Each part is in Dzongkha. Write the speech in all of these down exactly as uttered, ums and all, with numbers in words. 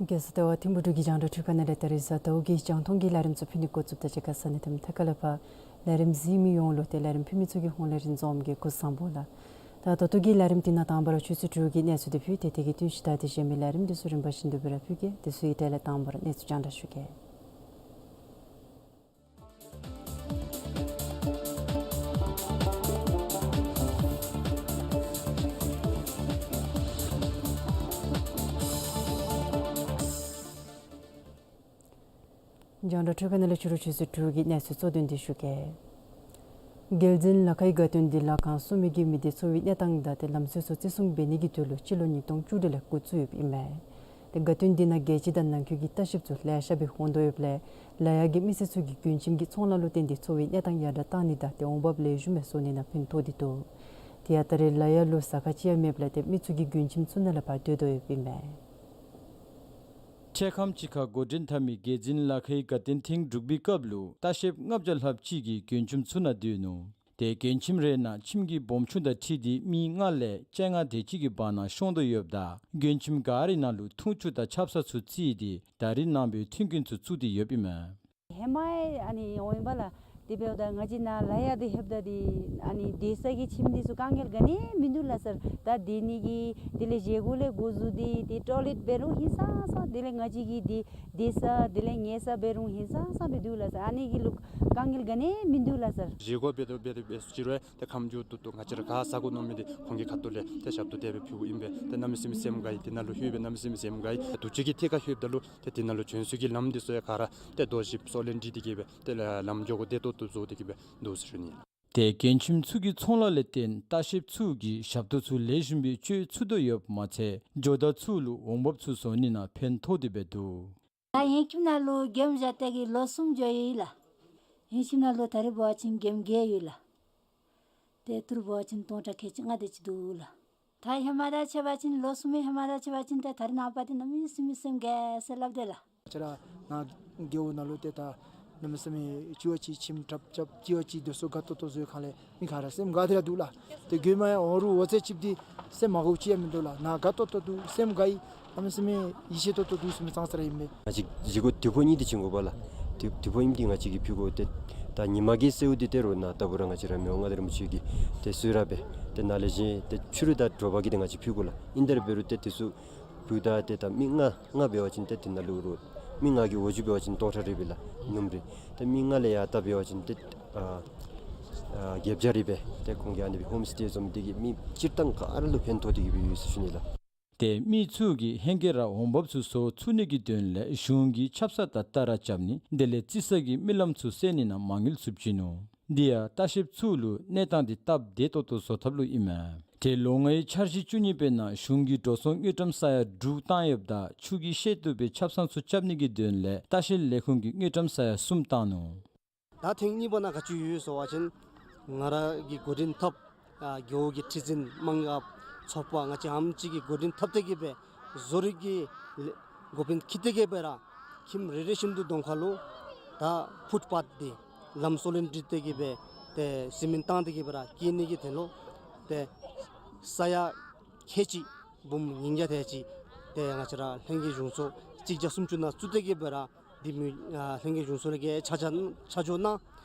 རྒྱལ་ས་ལྟེ་བ་ཐིམ་ཕུག་འབྲུག་གི་རྒྱང་བསྒྲགས་འཕྲུལ་ཁང་ནང་ལས་ད་རིས་གཟའ་ཟླཝ་གི་རྒྱང་མཐོང་གི་ལས་རིམ་ཚུ་ཕུལ་ནི་འགོ་བཙུགསཔ་ད་གཅིག་ཁར་ས་གནས་དང་མཐའ་ཁག་ལས་ཕར་ལས་རིམ་གཟིགས་མི་ཡོངས་ལུ་ཏེ་ལས་རིམ་ཕུལ་མི་ཚུ་གི་ཧོངས་ལས་རིན་འཛོམས་ཀྱིས་སྐུ་གཟུགས་བཟང་པོ་ལགས། ད་ད་ལྟོ་གི་ལས་རིམ་འདི་ནང་དང་པ་ར་ཆུ་ཚོད་དྲུག་གི་གནས་ཚུལ་འདི་ཕུལ་ཏེ་དེ་གི་བསྟུན་གཞི་ད་དེ་གཞན་མི་ལས་རིམ་འདི་ཚུ་རིམ་པ་བཞིན་དུ་སྦེ་ར་ཕུལ་གེ། དེ་ཚུ་གི་གྲས་ལས་དང་པ་ར་གནས་ཚུལ་རྒྱང་བསྒྲགས་ཞུ་གེ། རྒྱང་བསྒྲགས་འཕྲུལ་ཁང་ནང་ལས་ཕྱི་རུ་ཆུ་ཚོད་དྲུག་གི་གནས་ཚུལ་གཙོ་དོན་འདི་ཞུ་གེ། རྒྱལ་འཛིན་ལ་ཁའི་དགའ་སྟོན་འདི་ལཱ་ཁང་སྲུང་མི་གིས་མི་སྡེ་ཚོ་བའི་གནས་སྟངས་དང་ཏེ་ལམ་སྲོལ་ཚུ་བརྩི་སྲུང་འབད་ནི་གི་དོན་ལུ་སྤྱི་ལོ་ཉིས་སྟོང་བཅུ་དྲུག་ལས་འགོ་བཙུགས་ཡོདཔ་ཨིན་མས། ཏེ་དགའ་སྟོན་འདི་ནང་རྒྱལ་སྤྱི་དང་ནང་ཁུལ་གྱི་ལྟ་བཤལཔ་ཚུ་ལེ་ཤ་སྦེ་འོང་དོ་ཡོདཔ་ལས་ལ་ཡ་གི་མི་སེར་ཚུ་གིས་མགྱོནམ་ཁྱིམ་གྱི་ཚོང་ལཱ་ལུ་བརྟེན་ཏེ་འཚོ་བའི་གནས་སྟངས་ཡར་དྲག་བཏང་ནི་དང་ཏེ་འོང་འབབ་ལེགས་ཤོམ་སྦེ་བཟོ་ནི་ནང་ཕན་ཐོགས་ཏེ་འདུག། དེ་ཡང་ད་རེས་ལ་ཡ་ལུ་ཟ་ཁང་ཅིག་ཡང་མེདཔ་ལས་ཏེ་མི་ཚུ་གིས་མགྱོནམ་ཁྱིམ་ཚུ་ནང་ལས་ཕར་སྡོད་དོ་ཡོདཔ་ཨིན་མས། འཕྲལ་ཁམས་ཅིག་ཁར་འགོ་འདྲེན་འཐབ་མི་རྒྱལ་འཛིན་ལ་ཁའི་དགའ་སྟོན་ཐེངས་དྲུག་པའི་སྐབས་ལུ་ལྟ་བཤལཔ་ལྔ་བརྒྱ་ལྷགཔ་ཅིག་གིས་མགྱོནམ་ཁྱིམ་ཚུ་ནང་སྡོད་ནུག། ཏེ་མགྱོནམ་ཁྱིམ་རེ་ནང་ཁྱིམ་གྱི་སྦོམ་ཆུང་དང་འཁྲིལ་ཏེ་མི་ལྔ་ལས་བཅོ་ལྔ་དེ་ཅིག་གི་བར་ན་ཤོང་དོ་ཡོདཔ་ད་མགྱོནམ་ཁྱིམ་ག་རའི་ནང་ལུ་འཐུང་ཆུ་དང་ཆབ་གསང་ཚུ་བརྩིས་ཏེ་ད་རིས་ནངས་པའི་མཐུན་རྐྱེན་ཚུ་བཙུགས་ཏེ་ཡོདཔ་ཨིན་མས། ཧེ་མ་ཨ་ནི་འོང་ཡི་པ་ལགས། དེ་འབདཝ་ད་ང་བཅས་ནཱ་ལ་ཡ་འདི་ལྷོདཔ་ད་འདི་ཨ་ནི་སྡོད་ས་གི་ཁྱིམ་འདི་ཚུ་དཀའ་ངལ་ག་ནི་མིན་འདུག་ལགས་སར། ད་སྡོད་ནི་གི་དེ་ལས་བཞེས་སྒོ་ལས་འགོ་བཙུགས་ཏེ་ཏེ་ཊོའི་ལེཊ་འབད་རུང་ཧིང་སང་སང་དེ་ལས་ང་བཅས་ཀྱི་འདི་སྡོད་ས་དེ་ལས་ཉལ་ས་འབད་རུང་ཧིང་སང་སང་སྦེ་འདུག་ལགས་སར། ཨ་ནི་གི་ལུ་དཀའ་ངལ་ག་ནི་མིན་འདུག་ལགས་སར། བཞེས་སྒོ་འབད་དོ་འབད་དོ་འབད་སོ་ཅི་རུང་ཏེ་ཁམས་འགྱོ་ཏོག་ཏོ་ང་བཅས་ར་ག་ཟ་དགོ་མནོ་མི་འདི་ཁོང་གི་ཁ་ཐུག་ལས་ཏེ་ཞབས་ཏོག་དེ་སྦེ་ཕུལཝ་ཨིན་པས། ཏེ་གནམ་མེད་ས་མེད་སེམས་དགའ་ཡི། དེ་ནང་ལུ་ལྷོད་སྦེ་གནམ་མེད་ས་མེད་སེམས་དགའ་ཡི། དུས་ཅི་གི་ཐད་ཁར་ལྷོདཔ་ད་ལུ་ཏེ་དེ་ནང་ལུ་བྱོན་སའི་གི་ལམ་འདི་ཚུ་ཡང་ག་ར་ཏེ་རྡོ་ཞིབ་སོ་ལས་འདི་དེ་གིས་སྦེ་ཏེ་ལམ་འགྱོ་དགོ་བདེ་ཏོག་ཏོ་བཟོ་སྟེ་གིས་སྦེ་འདུག་ཟེར་ཞུ་ནི། ཏེ་མགྱོནམ་ཁྱིམ་ཚུ་གི་ཚོང་ལཱ་ལས་བརྟེན་ལྟ་བཤལཔ་ཚུ་གིས་ཞབས་ཏོག་ཚུ་ལེགས་ཤོམ་སྦེ་སྤྱོད་ཚུགས་དོ་ཡོདཔ་མ་ཚད་ཇོ་བདག་ཚུ་ལུ་འོང་འབབ་ཚུ་བཟོ་ནི་ནང་ཕན་ཐོགས་ཏེ་སྦེ་འདུག། ད་ཧེ་མ་ཁྱིམ་ནང་ལུ་མགྱོནམ་བཞག་སྟེ་གིས་ལོ་གསུམ་འགྱོ་ཡི་ལགས། ཧེ་མ་ཁྱིམ་ནང་ལུ་ད་རིས་འབད་བ་ཅིན་མགྱོནམ་བརྒྱད་ཡོད་ལགས། ཏེ་ཏི་རུ་འབད་བ་ཅིན་སྟོང་ཕྲག་ཁལ་གཅིག་ལྔ་དེ་ཅིག་འདུག་ལགས། ད་ཧེ་མ་དང་ཕྱད་པ་ཅིན་ལོ་གསུམ་ཧེ་མ་དང་ཕྱད་པ་ཅིན་ཏེ་ད་རིས་ནངས་པ་འདི་གནམ་མེད་ས་མེད་སེམས་དགའ་ཟེར་སླབ་དེས་ལགས། ང་བཅས་ར་ནཱ་རྒེད་འོག་ནང་ལུ་ཏེ་ད་གནམ་མེད་ས་མེད་ཅིག་བ་ཅིག་ཁྱིམ་གྲབས་རྐྱབ་ཅིག་བ་ཅིག་སྡོད་ས་དགའ་ཏོག་ཏོ་བཟོ་བའི་ཁར་ལས་མི་ག་ར་སེམས་དགའ་སྟེ་ར་འདུག་ལགས། ཏེ་རྒྱུ་མ་ཡང་འོང་རུང་འོང་ཚད་ཅིག་འདི་སེམས་མ་དགའཝ་ཅིག་ཡང་མིན་འདུག་ལགས། ནཱ་དགའ་ཏོག་ཏོ་འདུག། སེམས་དགའ་ཡི། གནམ་མེད་ས་མེད་ཡིད་ཆེས་ཏོག་ཏོ་འདུག་ཟེར་མི་ཙང་ཙ་ར་ཨིན་མས། ང་བཅས་བཞེས་སྒོ་བདེ་པོ་གཉིས་འདི་བྱིན་དགོ་པས་ལགས། བདེ་བདེ་པོ་གཉིས་འདི་ང་བཅས་ཀྱིས་ཕུལ་དགོ། ཏེ་ད་ཉི་མ་གི་གསོལཝ་འདི་ཏེ་རོགས་ནཱ་ད་འབད་རུང་ང་བཅས་ར་མི་དབང་མངའ་བདག་རིན་པོ་ཆེ་གིས་ཏེ་གསོལ་རས་སྦེ་ཏེ་ནཱ་ལས་གཞན་ཏེ་ཕྱི་རུ་ད་དྲོ་པ་གི་ཏེ་ང་བཅས་ཕུལ་དགོ་ལགས། ཨིན་ཏེ་ར་འབད་རུང་ཏེ་དེ་ཚུ་ཕུལཝ་ད་ཏེ་ད་མི་ལྔ་ལྔ་འབད་བ་ཅིན་ཏེ་དེ་ནང་ལུ་རོགས་མི་ལྔ་གི་འོག་འཇུག་འབད་བ་ཅིན་སྟོང་ཕྲག་རེ་སྦེ་ལགས་སྣུམ་རེ། ཏེ་མི་ལྔ་ལས་ཡར་ལྟ་འབད་བ་ཅིན་ཏེ་ཨ་ཨ་བརྒྱད་བརྒྱ་རེ་སྦེ་ཏེ་ཁོང་གིས་ཨ་ནི་སྦེ་ཧོམ་སི་ཊེ་བཟུམ་འདི་གིས་མི་སྤྱིར་བཏང་ག་ར་ལུ་ཕན་ཐོགས་ཏེ་གིས་སྦེ་ཡོད་ཟེར་ཞུ་ནི་ལགས། ཏེ་མི་ཚུ་གིས་ཧེང་སྐལ་ར་འོང་འབབ་ཚུ་བཟོ་ཚུགས་ནི་གི་དོན་ལས་གཞུང་གིས་ཆབ་གསང་དང་ལྟ་ར་རྐྱབ་ནི་དེ་ལས་རྩི་ས་གི་རྨི་ལམ་ཚུ་གསལ་ནི་ནང་མ་དངུལ་ཚུ་བྱིན་ནུག། འདི་ཡང་ལྟ་བཤལཔ་ཚུ་ལུ་གནས་སྟངས་འདི་སྟབས་བདེ་ཏོག་ཏོ་བཟོ་ཐབས་ལུ་ཨིན་མས། ཏེ་ལོ་ལྔའི་འཆར་གཞི་བཅུ་གཉིས་པའི་ནང་གཞུང་གིས་འགྲོ་སོང་དངུལ་ཀྲམ་ས་ཡ་དྲུག་བཏང་ཡོདཔ་ད་ཆུ་གི་ཤེལ་ཏོག་སྦེ་ཆབ་གསང་ཚུ་རྐྱབ་ནི་གི་དོན་ལས་ལྟ་བཤལ་ལས་ཁུངས་ཀྱིས་དངུལ་ཀྲམ་ས་ཡ་གསུམ་བཏང་ནུག། ད་ཐེངས་གཉིས་པ་ནང་ག་ཅི་ཡོད་ཟེར་བ་ཅིན་ང་ར་གིས་འགོ་འདྲེན་འཐབ་ཨ་རྒེད་འོག་གི་ཁྲི་འཛིན་དམངས་ཡབ་ཚོགས་པ་ང་བཅས་ཨམ་ཅིག་གིས་འགོ་འདྲེན་འཐབ་སྟེ་གིས་སྦེ་བཟོ་རིག་གི་ལས་འགོ་དཔོན་འཁྱིད་དེ་གིས་སྦེ་ར་ཁྱིམ་རེ་རེ་བཞིན་དུ་གདོང་ཁ་ལུ་ད་ཕུཊ་པཱཐ་འདི་ལམ་སོ་ལེན་འདི་དེ་གིས་སྦེ་ཏེ་སི་མེནཊ་བཏང་སྟེ་གིས་སྦེ་ར་སྐྱེལ་ནི་གི་དོན་ལུ་ཏེ་ས་ཡ་ཁལ་གཅིག་འབུམ་ཉིས་བརྒྱ་དེ་ཅིག་ཏེ་ང་བཅས་ར་ལྷན་རྒྱས་གཞུང་ཚོགས་གཅིག་བརྒྱ་སུམ་ཅུ་ནང་བཙུགས་ཏེ་གིས་སྦེ་ར་འདི་མི་ཨ་ལྷན་རྒྱས་གཞུང་ཚོགས་ལས་ཀྱི་ཆ་བཞག་ཆ་འཇོག་གནང་།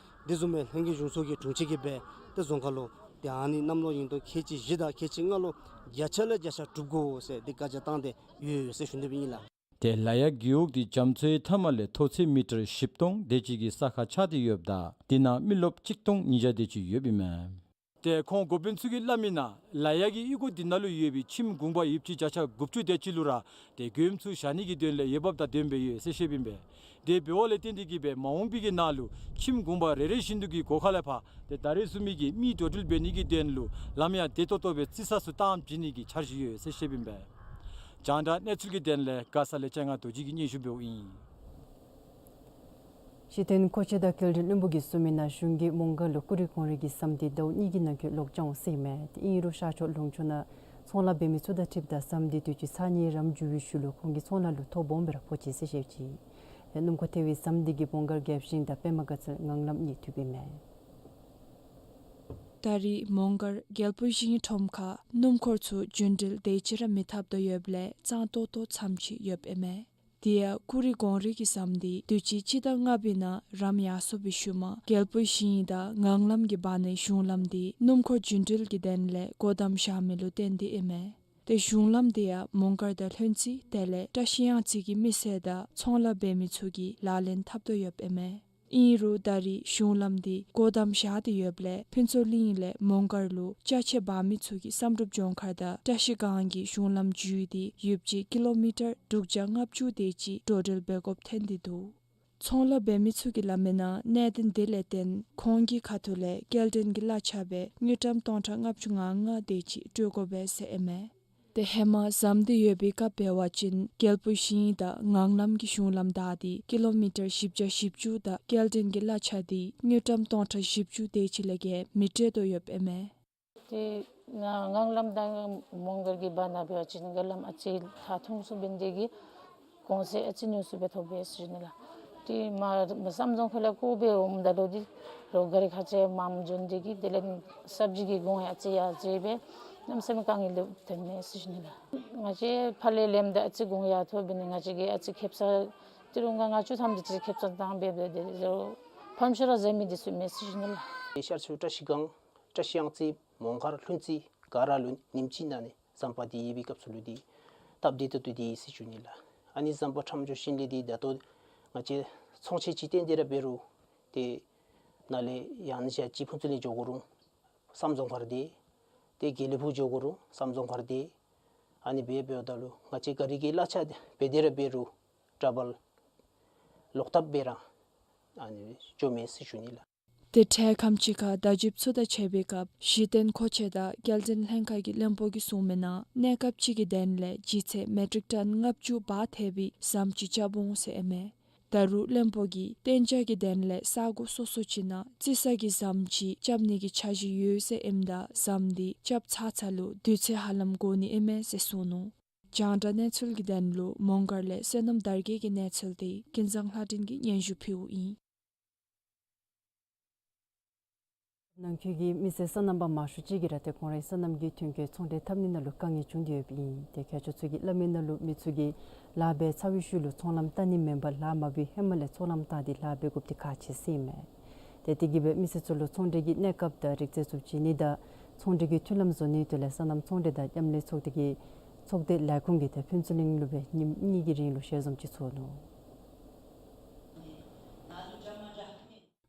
དེ་བཟུམ་སྦེ་ལྷན་རྒྱས་གཞུང་ཚོགས་ཀྱི་དྲུང་ཆེ་གིས་སྦེ་ཏེ་རྫོང་ཁ་ལུ་ཏེ་ཨ་ནི་གནམ་ལོ་ཉིས་སྟོང་ཁལ་གཅིག་བཞི་དང་ཁལ་གཅིག་ལྔ་ལུ་བརྒྱ་ཆ་ལས་བརྒྱ་ཆ་སྒྲུབ་དགོ་ཟེར་ཏེ་བཀའ་རྒྱ་བཏང་སྟེ་ཡོད་ཡོད་ཟེར་ཞུ་ནི་སྦེ་ཨིན་ལགས། ཏེ་ལ་ཡ་རྒེད་འོག་འདི་རྒྱ་མཚོའི་མཐའ་མ་ལས་མཐོ་ཚད་མི་ཊར་བཞི་སྟོང་དེ་ཅིག་གི་ས་ཁར་ཆགས་ཏེ་ཡོདཔ་ད་དེ་ནང་མི་རློབས་གཅིག་སྟོང་ཉིས་བརྒྱ་དེ་ཅིག་ཡོདཔ་ཨིན་མས། ཏེ་ཁོང་འགོ་དཔོན་ཚུ་གིས་སླབ་མི་ནང་ལ་ཡ་གི་གཡུས་སྒོ་འདི་ནང་ལུ་ཡོད་པའི་ཁྱིམ་གུང་པ་ཡོདཔ་ཅིག་བརྒྱ་ཆ་དགུ་བཅུ་དེ་ཅིག་ལུ་ར་ཏེ་མགྱོནམ་ཚུ་བཞག་ནི་གི་དོན་ལས་འོས་འབབ་དང་ལྡནམ་སྦེ་ཡོད་ཟེར་བཤདཔ་ཨིན་པས། དེ་འབདཝ་ལས་བརྟེན་ཏེ་གིས་སྦེ་མ་འོངས་པའི་གི་ནང་ལུ་ཁྱིམ་གུང་པ་རེ་རེ་བཞིན་དུ་གི་སྒོ་ཁ་ལས་ཕར་ཏེ་ད་རེས་བཟུམ་མའི་གི་མི་འགྲོ་འགྲུལ་འབད་ནི་གི་དོན་ལུ་ལམ་ཡང་བདེ་ཏོག་ཏོ་སྦེ་རྩི་ས་ཚུ་བཏང་བྱིན་ནི་གི་འཆར་གཞི་ཡོད་ཟེར་བཤདཔ་ཨིན་པས། རྒྱང་བསྒྲགས་གནས་ཚུལ་གྱི་དོན་ལས་མགར་ས་ལས་སྤྱན་སྔ་རྡོ་རྗེ་གིས་སྙན་ཞུ་འབདཝ་ཨིན། སྤྱི་མཐུན་མཁོ་ཆས་དང་སྐྱེལ་འདྲེན་བློན་པོ་གིས་གསུངས་མི་ནང་གཞུང་གིས་མོང་སྒར་ལུ་ཀུ་རེ་གོང་རིམ་གྱི་ཟམ་འདི་ཟླཝ་གཉིས་ཀྱི་ནང་འཁོད་ལོག་རྒྱག་འོང་ཟེར་ཨིན་མས། ཏེ་ཨིན་རུང་ཤར་ཕྱོགས་ལུང་ཕྱོགས་ནང་ཚོང་ལཱ་འབད་མི་ཚུ་དང་འཁྲིལཝ་ད་ཟམ་འདི་དུས་ཅི་ཚར་གཉིས་རམ་འགྱུར་བའི་ཤུལ་ལུ་ཁོང་གི་ཚོང་ལཱ་ལུ་ཐོ་སྦོམ་སྦེ་ར་ཕོག་ཅི་ཟེར་བཤདཔ་ཅིག། ཏེ་སྣུམ་འཁོར་ཐལ་བའི་ཟམ་འདི་གི་སྦོང་སྒར་རྒྱབ་ཤིང་དང་པདྨ་དགའ་ཚལ་ངང་ལམ་གཉིས་ཐུགཔ་ཨིན་མས། ད་རེས་མོང་སྒར་རྒྱལ་པོ་ཞིང་ཁྲོམ་ཁར་སྣུམ་འཁོར་ཚུ་རྒྱུན་འགྲུལ་དེ་ཅིག་ར་མི་འཐབ་དོ་ཡོདཔ་ལས་གཙང་ཏོག་ཏོ་མཚམས་ཅིག་ཡོདཔ་ཨིན་མས། དེ་ཡང་ཀུ་རི་གོང་རི་གི་ཟམ་འདི་དུས་ཅི་སྤྱི་ཟླ་ལྔ་པའི་ནང་རམ་ཡར་སོང་བའི་ཤུལ་མ་རྒྱལ་པོའི་ཞིང་དང་ངང་ལམ་གྱི་བར་ནའི་གཞུང་ལམ་འདི་སྣུམ་འཁོར་རྒྱུན་འགྲུལ་གྱི་དོན་ལས་སྒོ་བསྡམ་བཞག་མི་ལུ་བརྟེན་ཏེ་ཨིན་མས། ཏེ་གཞུང་ལམ་དེ་ཡང་མོང་སྒར་དང་ལྷུན་རྩེ་དེ་ལས་བཀྲ་ཤིས་གཡང་རྩེ་གི་མི་སེར་དང་ཚོང་ལཱ་འབད་མི་ཚུ་གིས་ལག་ལེན་འཐབ་དོ་ཡོདཔ་ཨིན་མས། ཨིན་རུང་ད་རེས་གཞུང་ལམ་འདི་སྒོ་བསྡམ་བཞག་སྟེ་ཡོདཔ་ལས་ཕུན་ཚོགས་གླིང་ལས་མོང་སྒར་ལུ་ཅ་ཆས་འབག་མི་ཚུ་གིས་བསམ་གྲུབ་ལྗོངས་མཁར་དང་བཀྲ་ཤིས་སྒང་གི་གཞུང་ལམ་བརྒྱུད་དེ་ཡུདཔ་ཅིག་ཀི་ལོ་མི་ཊར་དྲུག་བརྒྱ་ལྔ་བཅུ་དེ་ཅིག་འགྲོ་འགྲུལ་འབད་དགོཔ་ཐོན་ཏེ་འདུག། ཚོང་ལཱ་འབད་མི་ཚུ་གིས་སླབ་མིའི་ནང་གནད་དོན་དེ་ལས་བརྟེན་ཁོང་གི་ཁ་ཐུག་ལས་སྐྱེལ་འདྲེན་གྱི་གླ་ཆ་སྦེ་དངུལ་ཀྲམ་སྟོང་ཕྲག་ལྔ་བཅུ་ང་ལྔ་དེ་ཅིག་སྤྲོད་དགོ་པས་ཟེར་ཨིན་མས། ཏེ་ཧེ་མ་ཟམ་འདི་ཡོད་པའི་སྐབས་འབད་བ་ཅིན་རྒྱལ་པོའི་ཞིང་དང་ངང་ལམ་གྱི་གཞུང་ལམ་བདའ་སྟེ་ཀི་ལོ་མི་ཊར་བཞི་བརྒྱ་བཞི་བཅུ་དང་སྐྱེལ་འདྲེན་གྱི་གླ་ཆ་འདི་དངུལ་ཀྲམ་སྟོང་ཕྲག་བཞི་བཅུ་དེ་ཅིག་ལས་བརྒལ་མི་སྤྲོད་དོ་ཡོདཔ་ཨིན་མས། ཏེ་ང་ངང་ལམ་དང་མོང་སྒར་གྱི་བར་ན་འབད་བ་ཅིན་རྒྱ་ལམ་ཨ་ཙི་ཐ་ཐུང་སུ་འབད་ནི་དེ་གིས་གོང་ཚད་ཨ་ཙི་ཉུང་སུ་སྦེ་ཐོབ་པས་ཟེར་ཞུ་ནི་ལགས། ཏེ་མ་མ་བསམ་བཟུམ་ཁ་ལས་ཀོ་སྦེ་འོངམ་ད་ལུ་འདི་རོགས་ག་རི་ཁག་ཆེ་མངམ་འགྱོ་ནི་དེ་གིས་དེ་ལས་སབ་ཇི་གི་གོང་ཡང་ཨ་ཙི་ཡར་འཛེགས་སྦེ་གནམ་མེད་ས་མེད་དཀའ་ངལ་ཐོན་མས་ཟེར་ཞུ་ནི་ལགས། ང་བཅས་ཕར་ལས་ལེནམ་ད་ཨ་ཙི་གོང་ཡར་ཐོབ་འབད་ནི་ང་བཅས་ཀྱིས་ཨ་ཙི་ཁེབ་ས་ཏི་རུ་ལྔ་ལྔ་བཅུ་ཐམ་དེ་ཅིག་ཁེབ་ས་བཏང་སྦེ་འབད་དེ་ལས་ཕམ་ཤུ་ར་ཟེར་མི་འདི་ཚུ་མེད་ཟེར་ཞུ་ནི་ལགས། ཤར་ཕྱོགས་བཀྲ་ཤིས་སྒང་བཀྲ་ཤིས་གཡང་རྩེ་མོང་སྒར་ལྷུན་རྩེ་ག་ར་ལུ་ཉིནམ་གཅིག་ནང་ནི་ཟམ་པ་འདི་ཡོད་པའི་སྐབས་སུ་ལུ་འདི་སྟབས་བདེ་ཏོག་ཏོ་འདི་ཨིན་ཟེར་ཞུ་ནི་ལགས། ཨ་ནི་ཟམ་པ་ཁྲམ་འགྱོ་ཞིནམ་ལས་འདི་ད་ལྟོ་ང་བཅས་ཚོང་ཆས་ཅིག་བཏོན་ཏེ་ར་འབད་རུང་ཏེ་ནཱ་ལས་ཡང་ན་ཅིག་ཕུན་ཚོགས་གླིང་འགྱོ་དགོ་རུང་བསམ་བཟུམ་ཁར་འདི་ཏེ་དགེ་ལེགས་ཕུག་འགྱོ་དགོ་རུང་བསམ་བཟུམ་ཁར་འདི་ཨ་ནི་སྦེ་འབདཝ་ད་ལུ་ང་བཅས་ག་རི་གི་གླ་ཆ་འདི་འབད་དེ་ར་འབད་རུང་ཊ་བཱལ་ལོག་ཐབས་སྦེ་ར་ཨ་ནི་འགྱོ་མས་ཟེར་ཞུ་ནི་ལགས། ཏེ་འཕྲལ་ཁམས་ཅིག་ཁར་བརྡ་བརྒྱུདཔ་ཚུ་དང་ཕྱད་པའི་སྐབས་གཞི་རྟེན་མཁོ་ཆས་དང་སྐྱེལ་འདྲེན་ལྷན་ཁག་གི་བློན་པོ་གིས་གསུངས་མིའི་ནང་གནས་སྐབས་ཅིག་གི་དོན་ལས་ལྗིད་ཚད་མེ་ཊིག་ཊཱན་ལྔ་བཅུ་འབག་ཐེག་པའི་ཟམ་ཅིག་རྐྱབ་འོང་ཟེར་ཨིན་མས། ད་རུང་བློན་པོ་གིས་གཏན་འཇགས་ཀྱི་དོན་ལས་ས་གོ་སོ་སོ་ཅིག་ནང་རྩི་ས་གི་ཟམ་ཅིག་རྐྱབ་ནི་གི་འཆར་གཞི་ཡོད་ཟེར་ཨིནམ་ད་ཟམ་འདི་རྐྱབ་ཚར་ཚར་ལུ་དུས་ཚོད་ཧ་ལམ་འགོར་ནི་ཨིན་མས་ཟེར་གསུངས་ནུག། རྒྱང་བསྒྲགས་གནས་ཚུལ་གྱི་དོན་ལུ་མོང་སྒར་ལས་བསོད་ནམས་དར་རྒྱས་ཀྱི་གནས་ཚུལ་དེ་ཀུན་བཟང་ལྷ་སྒྲོན་གྱིས་སྙན་ཞུ་ཕུལཝ་ཨིན། ནང་འཁོད་ཀྱི་མི་སེར་སོ་ནམ་པ་མང་ཤོས་ཅིག་གིས་ར་ཏེ་ཁོང་རའི་སོ་ནམ་གྱི་ཐོན་སྐྱེད་ཚོང་འབྲེལ་འཐབ་ནི་ནང་ལུ་དཀའ་ངལ་བྱུང་སྟེ་ཡོདཔ་ཨིན། ཏེ་མཁས་མཆོག་ཚུ་གིས་སླབ་མིའི་ནང་ལུ་མི་ཚུ་གིས་ལཱ་འབད་ཚར་བའི་ཤུལ་ལུ་ཚོང་ལམ་བལྟ་ནི་མེན་པར་ལཱ་མ་འབད་ཧེ་མ་ལས་ཚོང་ལམ་བལྟ་སྟེ་ལཱ་འབད་དགོཔ་འདི་ཁག་ཆེ་ཟེར་ཨིན་མས། ཏེ་དེ་གིས་འབད་མི་སེར་ཚུ་ལུ་ཚོང་འབྲེལ་གྱི་གནས་སྐབས་དང་རིག་རྩལ་ཚུ་བྱིན་ནི་དང་ཚོང་འབྲེལ་གྱི་མཐུན་ལམ་བཟོ་ནིའི་དོན་ལས་སོ་ནམ་ཚོང་འབྲེལ་དང་མཉམ་ལས་ཚོགས་སྡེ་གི་ཚོགས་སྡེ་ལས་ཁུངས་ཀྱིས་ཏེ་ཕུན་ཚོགས་གླིང་ལུ་འབད་ཉིནམ་གཉིས་ཀྱི་རིང་ལུ་ཞལ་འཛོམས་ཅིག་ཚོགས་ནུག།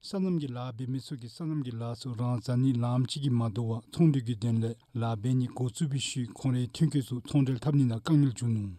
སོ་ནམ་གྱི་ལཱ་འབད་མི་ཚུ་གིས་སོ་ནམ་གྱི་ལཱ་ཚུ་རང་འཛད་ནི་ལམ་ཅིག་གིས་མ་དོ་བར་ཚོང་འབྲེལ་གྱི་དོན་ལས་ལཱ་འབད་ནི་འགོ་བཙུགས་པའི་ཤུལ་ཁོང་རའི་ཐོན་སྐྱེད་ཚུ་ཚོང་འབྲེལ་འཐབ་ནི་ནང་དཀའ་ངལ་བྱུང་ནུག།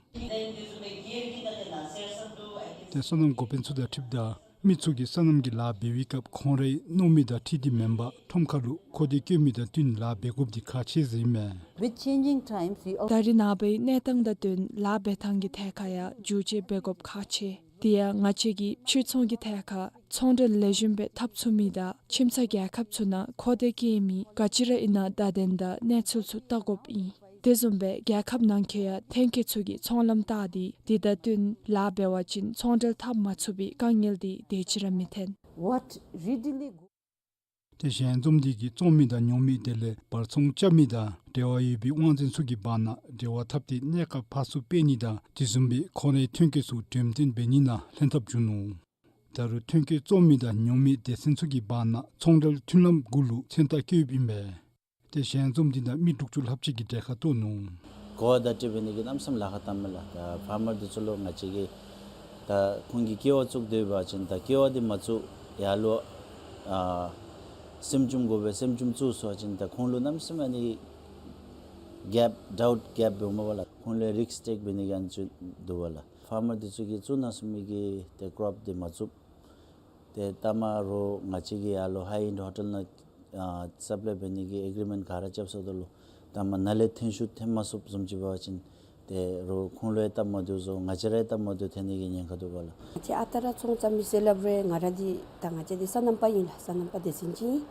ཏེ་སོ་ནམ་འགོ་དཔོན་ཚུ་དང་འཁྲིལཝ་ད་མི་ཚུ་གིས་སོ་ནམ་གྱི་ལཱ་འབད་བའི་སྐབས་ཁོང་རའི་མནོ་མི་དང་འཁྲིལ་ཏེ་མེན་པར་ཁྲོམ་ཁ་ལུ་མཁོ་འདོད་བསྐྱེད་མི་དང་བསྟུན་ལཱ་འབད་དགོཔ་འདི་ཁག་ཆེ་ཟེར་ཨིན་མས། With changing times, we also ད་རེས་ནངས་པའི་གནས་སྟངས་དང་བསྟུན་ལཱ་འབད་ཐངས་ཀྱི་ཐད་ཁར་ཡང་བསྒྱུར་བཅོས་འབད་དགོཔ་ཁག་ཆེ། དེ་ཡང་ང་བཅས་ཀྱིས་ཕྱིར་ཚོང་གི་ཐད་ཁར་ཚོང་འབྲེལ་ལེགས་ཤོམ་སྦེ་འཐབ་ཚུགས་མི་དང་ཁྱིམ་ཚང་རྒྱལ་ཁབ་ཚུ་ནང་མཁོ་འདོད་བསྐྱེད་མི་ག་ཅི་ར་ཨིན་ན་བརྡ་དོན་དང་གནས་ཚུལ་ཚུ་བལྟ་དགོཔ་ཨིན། དེ་བཟུམ་སྦེ་རྒྱལ་ཁབ་ནང་འཁོད་ཡང་ཐོན་སྐྱེད་ཚུ་གི་ཚོང་ལམ་བལྟ་སྟེ་དེ་དང་བསྟུན་ལཱ་འབད་བ་ཅིན་ཚོང་འབྲེལ་འཐབ་མ་ཚུགས་པའི་དཀའ་ངལ་འདི་དེ་ཅིག་ར་མི་ཐོན། What readily go- ཏེ་ཞལ་འཛོམས་འདི་གིས་བཙོང་མི་དང་ཉོ་མི་དེ་ལས་བར་ཚོང་རྐྱབ་མི་དང་འབྲེལ་བ་ཡོད་པའི་དབང་འཛིན་ཚུ་གི་བར་ན་འབྲེལ་བ་འཐབ་སྟེ་གནས་སྐབས་ཕར་ཚུར་སྤེལ་ནི་དང་དེ་བཟུམ་སྦེ་ཁོང་རའི་ཐོན་སྐྱེད་ཚུ་འགྲེམས་སྟོན་འབད་ནི་ནང་ལྷན་ཐབས་བྱུང་ནུག། ད་རུང་ཐོན་སྐྱེད་བཙོང་མི་དང་ཉོ་མི་སྡེ་ཚན་ཚུ་གི་བར་ན་ཚོང་འབྲེལ་མཐུན་ལམ་གུ་ལུ་མཚན་རྟགས་བཀོདཔ་ཨིན་པས། ཏེ་ཞལ་འཛོམས་འདི་ནང་མི་དྲུག་ཅུ་ལྷགཔ་ཅིག་གིས་གྲལ་ཁར་གཏོགས་ནུག། གོ་བ་བརྡ་སྤྲོད་འབད་ནི་གི་གནམ་མེད་ས་མེད་ལཱ་ཁག་བཏངམ་མས་ལགས། ད་ཕར་མར་འདི་ཚུ་ལུ་ང་བཅས་ཀྱིས་ད་ཁོང་གིས་ཀེ་ཝ་བཙུགས་སྡོད་པ་ཅིན་ད་ཀེ་ཝ་འདི་མ་བཙུགས་ཡར་ལུ་ཨ་སེམས་ཅུམ་དགོ་པས། སེམས་ཅུམ་བཙུགས་སོང་པ་ཅིན་ད་ཁོང་ལུ་གནམ་མེད་ས་མེད་ཨ་ནི་གེབ་ཌའུཊ་གེབ་འབདཝ་མས་པ་ལགས། ཁོང་ལུ་རིསཀ་ཊེཀ་འབད་ནི་གི་ཨ་ནི་ཚུ་འདུག་པ་ལགས། ཕར་མར་འདི་ཚུ་གིས་བཙུགས་གནང་ཚུགས་མི་གི་ཏེ་ཀོརོཔ་འདི་མ་བཙུགས། ཏེ་ལྟ་མ་རོགས་ང་བཅས་ཀྱིས་ཡར་ལུ་ཧའི་ཨེནཌ་ཧོ་ཊེལ་ནང་ཨ་སབ་ལའི་འབད་ནི་གི་ཨེག་རི་མེནཊ་ག་ར་རྐྱབ་སོངམ་ད་ལུ་ལྟ་མ་ནཱ་ལས་ཐོན་ཤུགས་ཐོན་མ་ཚུགསཔ་བཟུམ་ཅིག་འབད་བ་ཅིན་ཏེ་རོགས་ཁོང་ལུ་ཡང་སྟབས་མ་བདེཝ་བཟོ་ང་བཅས་ར་ཡང་སྟབས་མ་བདེཝ་ཐོན་ནི་གི་ཉེན་ཁ་འདུག་པ་ལགས། ང་བཅས་ཨ་རྟག་ར་ཚོང་རྐྱབ་མི་ཟེར་སླབ་རུང་ང་ར་འདི་ད་ང་བཅས་འདི་སོ་ནམ་པ་ཨིན་ལགས། སོ་ནམ་པ་སྡེ་ཚན་ཅིག་ཨིན།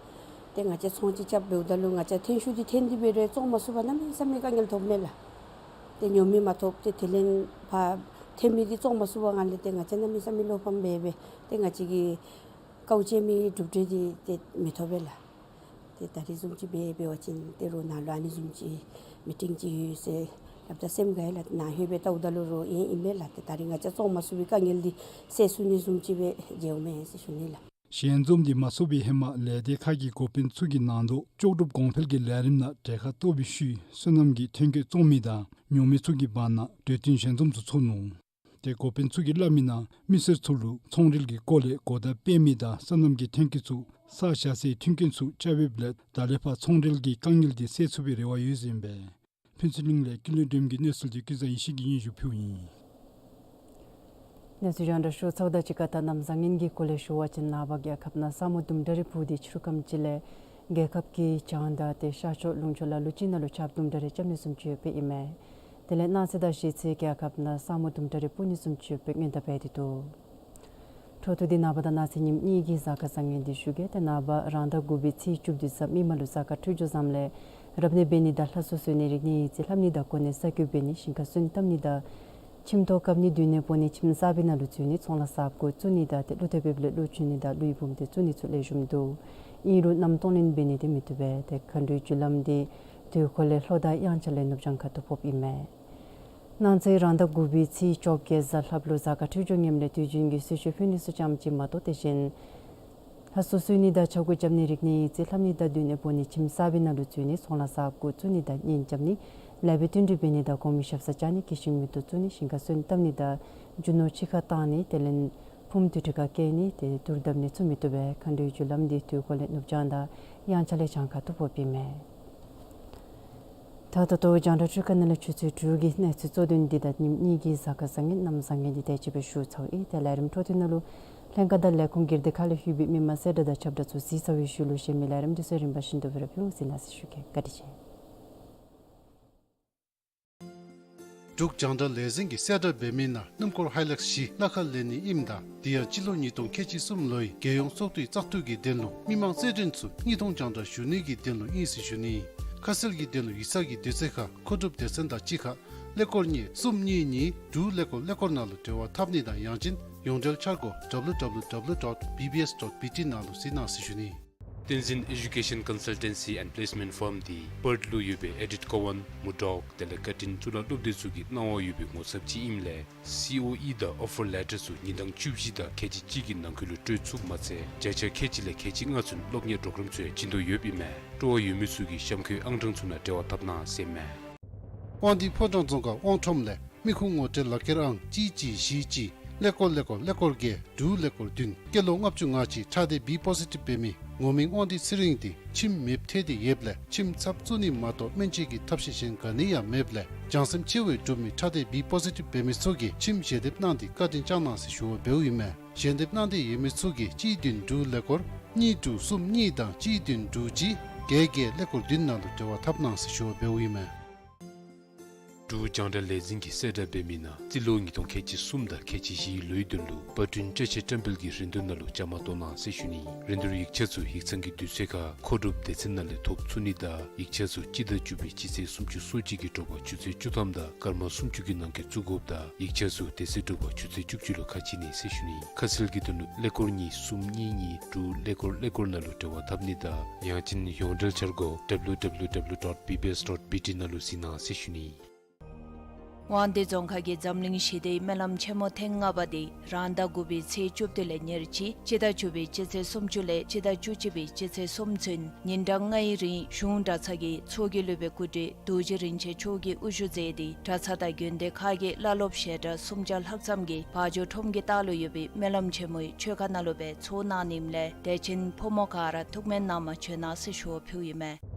ཏེ་ང་བཅས་ཚོང་ཅིག་རྐྱབ་འབདཝ་ད་ལུ་ང་བཅས་ཐོན་ཤུགས་འདི་ཐོན་ཏེ་འབད་རུང་བཙོང་མ་ཚུགས་པར་གནམ་མེད་ས་མེད་དཀའ་ངལ་ཐོབ་མས་ལགས། ཏེ་ཉོ་མི་མ་ཐོབ་སྟེ་དེ་ལས་ཕར་ཐོན་མི་འདི་བཙོང་མ་ཚུགས་པའི་ངང་ལས་ཏེ་ང་བཅས་གནམ་མེད་ས་མེད་བློ་ཕམ་སྦེ་སྦེ་ཏེ་ང་བཅས་ཀྱི་དཀའཝ་སྤྱད་མི་གྲུབ་འབྲས་འདི་ཏེ་མི་ཐོབ་པས་ལགས། ཏེ་ད་རེས་བཟུམ་ཅིག་འབད་འབད་བ་ཅིན་ཏེ་རོགས་ནཱ་ལུ་ཨ་ནི་བཟུམ་ཅིག་མི་ཊིང་ཅིག་ཡོད་ཟེར་ ཡབ་ད་སེམས་དགའ་ཡི་ལགས། ནཱ་ལྷོད་སྦེ་ལྟཝ་ད་ལུ་རོགས་ཨིན་ཨིན་མས་ལགས། ཏེ་ད་རིས་ང་བཅས་བཙོང་མ་ཚུགས་པའི་དཀའ་ངལ་འདི་སེལ་ཚུགས་ནི་བཟུམ་ཅིག་སྦེ་མཇལཝ་མས་ཟེར་ཞུ་ནི་ལགས། ཞལ་འཛོམས་འདི་མ་ཚོགས་པའི་ཧེ་མ་ལས་སྡེ་ཁག་གི་འགོ་དཔོན་ཚུ་གི་ནང་དོག་ལྕོགས་གྲུབ་གོང་འཕེལ་གྱི་ལས་རིམ་ནང་གྲལ་ཁར་གཏོགས་པའི་ཤུལ་སོ་ནམ་གྱི་ཐོན་སྐྱེད་བཙོང་མི་དང་ཉོ་མི་ཚུ་གི་བར་ན་གྲོས་བསྟུན་ཞལ་འཛོམས་ཚུ་ཚོགས་ནུག། ཏེ་འགོ་དཔོན་ཚུ་གིས་སླབ་མི་ནང་མི་སེར་ཚུ་ལུ་ཚོང་འབྲེལ་གྱི་སྐོར་ལས་གོ་བརྡ་སྤེལ་མི་དང་སོ་ནམ་གྱི་ཐོན་སྐྱེད་ཚུ་ས་བཞག་སའི་མཐུན་རྐྱེན་ཚུ་བསྐྱར་འབེབས་ལས་ད་ལས་ཕར་ཚོང་འབྲེལ་གྱི་དཀའ་ངལ་འདི་སེལ་ཚུགས་པའི་རེ་བ་ཡོད་ཟེར་ཨིན་པས། ཕུན་ཚོགས་གླིང་ལས་ཀུན་ལེགས་སྒྲོལམ་གྱི་གནས་ཚུལ་འདི་ཀུན་བཟང་ཡེ་ཤེས་ཀྱིས་སྙན་ཞུ་ཕུལཝ་ཨིན། གནས་ཚུལ་རྒྱང་བསྒྲགས་ཞུ་ཚརཝ་དང་གཅིག་ཁར་ད་གནམ་བཟང་ངན་གྱི་སྐོར་ལས་ཞུ་བ་ཅིན་ནངས་པ་རྒྱལ་ཁབ་ནང་ས་སྨུག་དུམ་གྲ་རེ་སྤུབས་ཏེ་ཕྱི་རུ་ཁམས་ཅིག་ལས་རྒྱལ་ཁབ་ཀྱི་བྱང་དང་ཏེ་ཤར་ཕྱོགས་ལུང་ཕྱོགས་ལ་ལུ་ཅིག་ནང་ལུ་ཆརཔ་དུམ་གྲ་རེ་རྐྱབ་ནི་བཟུམ་ཅིག་ཡོདཔ་ཨིན་མས། དེ་ལས་གནངས་ཚེ་དང་གཞེས་ཚེ་རྒྱལ་ཁབ་ནང་ས་སྨུག་དུམ་གྲ་རེ་སྤུབ་ནི་བཟུམ་ཅིག་ཡོདཔ་སྔོན་བརྡ་འབད་དེ་འདུག། འཕྲོ་མཐུད་དེ་ནངས་པ་དང་གནངས་ཚེ་ཉིནམ་གཉིས་ཀྱི་གཟའ་སྐར་བཟང་ངན་འདི་ཞུ་གེ། ཏེ་ནངས་པ་རང་ཟླ་དགུ་པའི་ཚེས་བཅུ་བདུན་གཟའ་མིག་དམར་ལུ་གཟའ་སྐར་འཕྲོད་སྦྱོར་བཟངམ་ལས་རབ་གནས་འབད་ནི་དང་ལྷ་གསོལ་གསོལ་ནི་རིག་གནས་ཡིག་རྩིས་ལྷབ་ནི་དང་གོ་གནས་གསར་བསྐོ་འབད་ནི་ཞིང་ཁར་སོན་བཏབ་ནི་དང་ཁྱིམ་ཐོག་བཀབ་ནི་སྡོད་གནས་སྤོ་ནི་ཁྱིམ་གསར་པའི་ནང་ལུ་འཛུལ་ནི་ཚོང་ལཱ་གསརཔ་འགོ་བཙུགས་ནི་དང་ཏེ་ཀླུ་ཐེབས་འབདཝ་ལས་ཀླུ་འབྱོན་ནི་དང་ཀླུ་ཡི་བུམོ་སྡེ་བཙུགས་ནི་ཚུ་ལེགས་ཤོམ་འདུག། ཨིན་རུང་གནམ་གཏོང་ལེན་འབད་ནི་འདི་མི་བཏུབ་པས། ཏེ་མཁའ་འགྲོའི་རྒྱུ་ལམ་འདི་དུས་འཁོར་ལས་ལྷོ་དང་དབྱངས་འཆར་ལས་ནུབ་བྱང་ཁ་ཐུག་ཕོགཔ་ཨིན་མས། གནངས་ཚེ་རང་ཟླ་དགུ་པའི་ཚེས་བཅོ་བརྒྱད་གཟའ་ལྷགཔ་ལུ་གཟའ་སྐར་འཕྲོད་སྦྱོར་ངནམ་ལས་དུས་རྒྱུན་གྱི་གསོལ་མཆོད་ཕུལ་ནི་ཚུ་ཙམ་ཅིག་མ་གཏོགས་དེ་བཞིན་ལྷ་གསོལ་གསོལ་ནི་དང་ཕྱྭ་འགུགས་རྐྱབ་ནི་རིག་གནས་ཡིག་རྩིས་ལྷབ་ནི་དང་སྡོད་གནས་སྤོ་ནི་ཁྱིམ་གསར་པའི་ནང་ལུ་འཛུལ་ནི་ཚོང་ལཱ་གསརཔ་འགོ་བཙུགས་ནི་དང་གཉེན་རྐྱབ་ནི་ལེགས་པའི་བསྟུན་གྲོས་འབད་ནི་དང་གོང་མའི་ཞབས་སར་བཅར་ནི་སྐྱེད་ཤིང་མེ་ཏོག་བཙུགས་ནི་ཞིང་ཁར་སོན་བཏབ་ནི་དང་རྒྱུ་ནོར་ཕྱི་ཁར་བཏང་ནི་དེ་ལས་ཕུངམ་དུར་ཁྲོད་ཁར་བསྐྱལ་ནི་ཏེ་དུར་བརྡབ་ནི་ཚུ་མི་བཏུབ་པས། མཁའ་འགྲོའི་རྒྱུ་ལམ་འདི་དུས་འཁོར་ལས་ནུབ་བྱང་དང་དབྱངས་འཆར་ལས་བྱང་ཁ་ཐུག་ཕོགཔ་ཨིན་མས། ད་ད་ལྟོ་རྒྱང་བསྒྲགས་ཁང་ནང་ལས་ཆུ་ཚོད་དྲུག་གི་གནས་ཚུལ་གཙོ་དོན་འདི་དང་ཉིནམ་གཉིས་ཀྱི་གཟའ་སྐར་བཟང་ངན་གནམ་བཟང་ངན་འདི་དེ་ཅིག་སྦེ་ཞུ་ཚརཝ་ཨིན། ཏེ་ལས་རིམ་འཕྲོ་མཐུད་ནང་ལུ་ལྷན་ཁག་དང་ལས་ཁུངས་སྒེར་སྡེ་ཁག་ལས་ལྷོད་པའི་མི་མང་གསལ་བསྒྲགས་དང་ཁྱབ་བསྒྲགས་ཚུ་གཟིགས་ཚར་བའི་ཤུལ་ལུ་གཞན་མི་ལས་རིམ་འདི་ཚུ་རིམ་པ་བཞིན་དུ་སྦེ་ར་ཕུལ་འོང་ཟེར་གནང་ཟེར་ཞུ་གེ། བཀའ་དྲིན་ཆེ། འབྲུག་རྒྱང་བསྒྲགས་ལས་འཛིན་གྱིས་གསལ་བསྒྲགས་འབད་མི་ནང་སྣུམ་འཁོར་ཧའི་ལེགས་བཞི་གླ་ཁར་ལེན་ནི་ཨིནམ་ད་དེ་ཡང་སྤྱི་ལོ་ཉིས་སྟོང་ཁལ་གཅིག་གསུམ་ལོའི་རྒྱལ་ཡོངས་ཚོགས་འདུའི་བཙག་འཐུ་གི་དོན་ལུ་མི་མང་རྩེད་འགྲན་ཚུ་དངོས་མཐོང་རྒྱང་བསྒྲགས་ཞུ་ནི་གི་དོན་ལུ་ཨིན་ཟེར་ཞུ་ནི། ཁ་གསལ་གྱི་དོན་ལུ་ཡིག་ཚང་གི་དུས་ཚོད་ཁར་མཁོ་སྒྲུབ་སྡེ་ཚན་དང་གཅིག་ཁར་ཀླད་ཀོར་གཉིས་གསུམ་གཉིས་གཉིས་དྲུག་ཀླད་ཀོར་ཀླད་ཀོར་ནང་ལུ་འབྲེལ་བ་འཐབ་ནི་དང་ཡང་ཅིན་ཡོངས་འབྲེལ་འཆར་སྒོ་W W W dot B B S dot B T ནང་ལུ་གཟིགས་གནང་ཟེར་ཞུ་ནི། བསྟན་འཛིན་Education Consultancy and Placement Firm འདི་པརཐ་ལུ་ཡོད་པའི་ཨེ་ཌིཐ་ཀོ་ཝན་མུ་ཌོག་དེ་ལས་བཀའ་དྲིན་གཙུག་ལག་སློབ་སྡེ་ཚུ་གི་གནང་བ་ཡོད་པའི་ངོ་ཚབ་ཅིག་ཨིནམ་ལས་སི་ཨོ་ཨི་དང་ཨོ་ཕར་ལེ་ཊར་ཚུ་ཉིན་གྲངས་བཅུ་བཞི་དང་ཁལ་གཅིག་གཅིག་གི་ནང་འཁོད་ལུ་སྤྲོད་ཚུགསཔ་མ་ཚད་བརྒྱ་ཆ་ཁལ་གཅིག་ལས་ཁལ་གཅིག་ལྔ་ཚུན་སློབ་གཉེར་གྲོགས་རམ་ཚུ་བྱིན་དོ་ཡོདཔ་ཨིན་མས། སྤྲོ་བ་ཡོད་མི་ཚུ་གིས་གཤམ་འཁོད་ཨང་གྲངས་ཚུ་ནང་འབྲེལ་བ་འཐབ་གནང་ཟེར་ཨིན་མས། དབང་འདུས་ཕོ་བྲང་རྫོང་ཁག་དབང་ཁྲོམ་ལས་མི་ཁུངས་ངོ་སྤྲོད་ལག་ཁྱེར་ཨང་གཅིག་གཅིག་བཞི་གཅིག་ཀླད་ཀོར་ཀླད་ཀོར་ཀླད་ཀོར་བརྒྱད་དྲུག་ཀླད་ཀོར་བདུན་སྐྱེས་ལོ་ལྔ་བཅུ་ང་གཅིག་ཁྲག་སྡེ་བི་པོ་སི་ཊིབ་འབད་མི་ངོ་མིང་དབང་འདུས་ཚེ་རིང་འདི་ཁྱིམ་མེདཔ་ཐལ་ཏེ་ཡོདཔ་ལས་ཁྱིམ་ཚབ་བཙུགས་ནི་མ་གཏོགས་སྨན་བཅོས་ཀྱི་ཐབས་ཤེས་གཞན་ག་ནི་ཡང་མེདཔ་ལས་བྱང་སེམས་ཆེ་བའི་གྲུབ་མི་ཁྲག་སྡེ་བི་པོ་སི་ཊིབ་འབད་མི་ཚུ་གིས་ཁྱིམ་ཞལ་འདེབས་གནང་སྟེ་བཀའ་དྲིན་བསྐྱང་གནང་ཟེར་ཞུ་བ་འབདཝ་ཨིན་མས། ཞལ་འདེབས་གནང་འདོད་ཡོད་མི་ཚུ་གིས་གཅིག་བདུན་དྲུག་ཀླད་ཀོར་གཉིས་དྲུག་གསུམ་གཉིས་དང་གཅིག་བདུན་དྲུག་གཅིག་བརྒྱད་བརྒྱད་ཀླད་ཀོར་བདུན་ནང་ལུ་འབྲེལ་བ་འཐབ་གནང་ཟེར་ཞུ་བ་འབདཝ་ཨིན་མས། འབྲུག་རྒྱང་བསྒྲགས་ལས་འཛིན་གྱིས་གསལ་བསྒྲགས་འབད་མི་ནང་རྩིས་ལོ་ཉིས་སྟོང་ཁལ་གཅིག་གསུམ་དང་ཁལ་གཅིག་བཞིའི་ལོའི་དོན་ལུ་པར་སྐྲུན་བཀྲ་ཤིས་བཀྲམ་སྤེལ་གྱི་རིན་བསྡུར་ནང་ལུ་བཅའ་མར་གཏོགས་གནང་ཟེར་ཞུ་ནི། རིན་བསྡུར་ཡིག་ཆ་ཚུ་ཡིག་ཚང་གི་དུས་ཚོད་ཁར་མཁོ་སྒྲུབ་སྡེ་ཚན་ནང་ལས་ཐོབ་ཚུགས་ནི་དང་ཡིག་ཆ་ཚུ་སྤྱི་ཟླ་བཅུ་པའི་སྤྱི་ཚེས་སུམ་ཅུ་སོ་གཅིག་གི་དྲོ་པ་ཆུ་ཚོད་བཅུ་ཐམ་དང་སྐར་མ་སུམ་ཅུ་གི་ནང་འཁོད་བཙུགས་དགོཔ་དང་ཡིག་ཆ་ཚུ་དེ་ཚེ་དྲོ་པ་ཆུ་ཚོད་བཅུ་གཅིག་ལུ་ཁ་ཕྱེ་ནི་ཟེར་ཞུ་ནི། ཁ་གསལ་གྱི་དོན་ལུ་ཀླད་ཀོར་གཉིས་གསུམ་གཉིས་གཉིས་དྲུག་ཀླད་ཀོར་ཀླད་ཀོར་ནང་ལུ་འབྲེལ་བ་འཐབ་ནི་དང་ཡང་ཅིན་ཡོངས་འབྲེལ་འཆར་སྒོ་W W W dot B B S dot B T ནང་ལུ་གཟིགས་གནང་ཟེར་ཞུ་ནི། དབང་འདུས་རྫོང་ཁག་གི་འཛམ་གླིང་ཞི་བདེའི་སྨོན་ལམ་ཆེན་མོ་ཐེངས་ལྔ་པ་དེ་རང་ཟླ་དགུ་པའི་ཚེས་བཅུ་བདུན་ལས་ཉེར་གཅིག་སྤྱི་ཟླ་བཅུ་པའི་སྤྱི་ཚེས་སུམ་ཅུ་ལས་སྤྱི་ཟླ་བཅུ་གཅིག་པའི་སྤྱི་ཚེས་གསུམ་ཚུན་ཉིན་གྲངས་ལྔའི་རིང་གཞུང་གྲྭ་ཚང་གི་ཚོགས་ཀྱི་སློབ་དཔོན་སྐུ་བགྲེས་རྡོ་རྗེ་རིན་ཆེན་མཆོག་གིས་དབུ་བཞུགས་མཛད་དེ་གྲྭ་ཚང་དང་དགོན་སྡེ་ཁག་གི་བླ་སློབ་བཤད་གྲྭ་སུམ་བརྒྱ་ལྷག་ཙམ་གྱིས་བ་འཇོ་ཁྲོམ་གྱི་ལྟག་ལུ་ཡོད་པའི་སྨོན་ལམ་ཆེན་མོའི་མཆོད་ཁང་ནང་ལུ་སྦེ་ཚོགས་གནང་ནི་ཨིནམ་ལས་དད་ཅན་ཕོ་མོ་ག་ར་ཐུགས་སྨོན་གནང་མ་བྱོན་གནང་ཟེར་ཞུ་བ་ཕུལཝ་ཨིན་མས།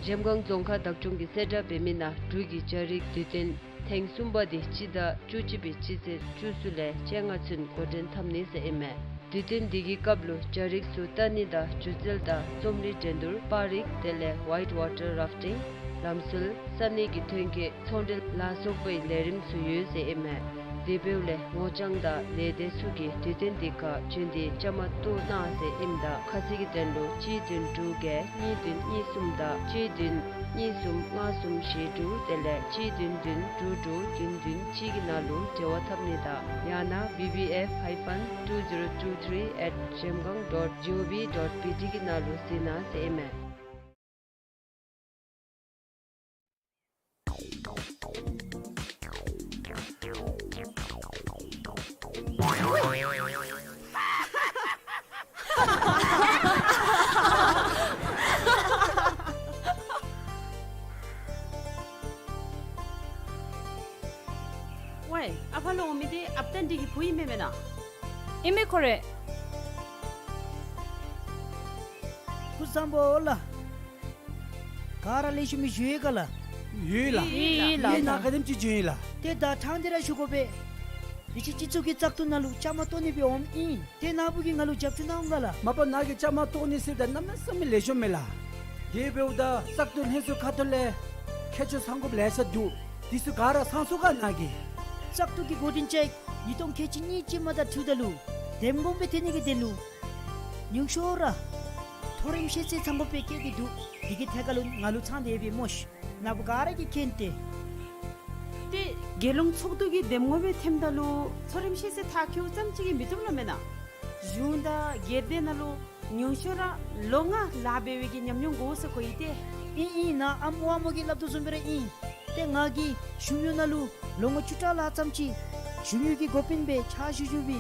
གཞལམ་སྒང་རྫོང་ཁག་བདག་སྐྱོང་གིས་གསལ་བསྒྲགས་འབད་མི་ནང་འབྲུག་གི་རྒྱ་རིགས་དུས་སྟོན་ཐེངས་གསུམ་པ་དེ་སྤྱི་ཟླ་བཅུ་གཅིག་པའི་སྤྱི་ཚེས་བཅུ་གསུམ་ལས་བཅོ་ལྔ་ཚུན་འགོ་འདྲེན་འཐབ་ནི་ཟེར་ཨིན་མས། དུས་སྟོན་འདི་གི་སྐབས་ལུ་རྒྱ་རིགས་ཚུ་ལྟ་ནི་དང་སྒྱུ་རྩལ་དང་རྩོམ་རིག་འགྲན་བསྡུར་པར་རིས་དེ་ལས་ཝའིཊ་ཝ་ཊར་རཱཕ་ཊིང་ལམ་སྲོལ་ས་གནས་ཀྱི་ཐོན་སྐྱེད་ཚོང་འབྲེལ་ལ་སོགས་པའི་ལས་རིམ་ཚུ་ཡོད་ཟེར་ཨིན་མས། དེ་འབདཝ་ལས་ངོ་རྐྱང་དང་ལས་སྡེ་ཚུ་གིས་དུས་སྟོན་འདི་ཁར་བྱོན་ཏེ་བཅའ་མར་གཏོགས་གནང་ཟེར་ཨིནམ་ད་ཁ་གསལ་གྱི་དོན་ལུ་གཅིག་བདུན་དྲུག་བརྒྱད་གཉིས་བདུན་གཉིས་གསུམ་དང་གཅིག་བདུན་གཉིས་གསུམ་ལྔ་གསུམ་བཞི་དྲུག་དེ་ལས་གཅིག་བདུན་བདུན་དྲུག་དྲུག་བདུན་བདུན་གཅིག་གི་ནང་ལུ་འབྲེལ་བ་འཐབ་ནི་དང་ཡང་ན་B B F hyphen two zero two three at zhemgang dot gov dot B T གི་ནང་ལུ་གཟིགས་གནང་ཟེར་ཨིན་མས། ཨིན་མས་ཁོ་རེ། སྐུ་གཟུགས་བཟང་པོ་ལགས། ག་ར་ལེགས་ཤོམ་སྦེ་བཞུགས་ཡི་ག་ལགས། ཡོད་ལགས། ཡོད་ལགས། ངེའི་ནང་ག་དེམ་ཅིག་འབྱོན་ཡི་ལགས། ཏེ་ད་ཐང་འདི་ར་ཞུ་དགོ་པས། དེ་ཅིག་སྤྱི་ཚོགས་ཀྱི་བཙག་འཐུ་ནང་ལུ་བཅའ་མར་གཏོགས་ནི་སྦེ་འོངམ་ཨིན། ཏེ་ནཱ་བུ་གིས་ང་ལུ་རྒྱབ་སྐྱོར་གནང་འོང་ག་ལགས། མ་པ་ནཱ་གིས་བཅའ་མར་གཏོགས་ནི་ཟེརཝ་ད་གནམ་མེད་ས་མེད་ལེགས་ཤོམ་མས་ལགས། དེ་འབདཝ་ད་བཙག་འཐུ་ལྷན་ཚོགས་ཁ་ཐུག་ལས་ཁྱད་ཆོས་ཚང་དགོཔ་ལེ་ཤ་འདུག། དེ་ཚུ་ག་ར་ཚང་སོང་ག་ནཱ་གིས། བཙག་འཐུ་གི་འགོ་འདྲེན་ཅིག་ཉིས་སྟོང་ཁལ་གཅིག་གཉིས་ཅན་མ་དང་འཁྲིལཝ་ད་ལུ་འདེམས་ངོ་སྦེ་ཐོན་ནི་གི་དོན་ལུ་ཉུང་ཤོས་ར་མཐོ་རིམ་ཤེས་ཚད་ཚང་དགོཔ་སྦེ་བཀོད་དེ་འདུག། དེ་གི་ཐད་ཁར་ལུ་ང་ལུ་ཚང་སྟེ་ཡོད་པས་སྨོ་ཤིག། ནཱ་བུ་ག་ར་གིས་མཁྱེན་ཏེ། ཏེ་རྒྱལ་ཡོངས་ཚོགས་འདུ་གི་འདེམས་ངོ་སྦེ་ཐོནམ་ད་ལུ་མཐོ་རིམ་ཤེས་ཚད་མཐར་འཁྱོལ་ཙམ་ཅིག་གིས་མི་བཏུབ་ལོ་མེན་ན། གཞུང་དང་སྒེར་སྡེ་ནང་ལུ་ཉུང་ཤོས་ར་ལོ་ལྔ་ལཱ་འབད་བའི་གི་ཉམས་མྱོང་དགོ་ཟེར་གོ་ཡི་ཏེ། ཨིན་ཨིན། ནཱ་ཨམ་ཝ་མོ་གིས་སླབ་དོ་བཟུམ་སྦེ་ར་ཨིན། ཏེ་ང་གིས་གཞུང་གཡོག་ནང་ལུ་ལོ་ངོ་བཅུ་ཕྲག་ལྷག་ཙམ་ཅིག་གཞུང་གཡོག་གི་འགོ་དཔོན་སྦེ་ཕྱག་ཞུ་ཞུ་བའི་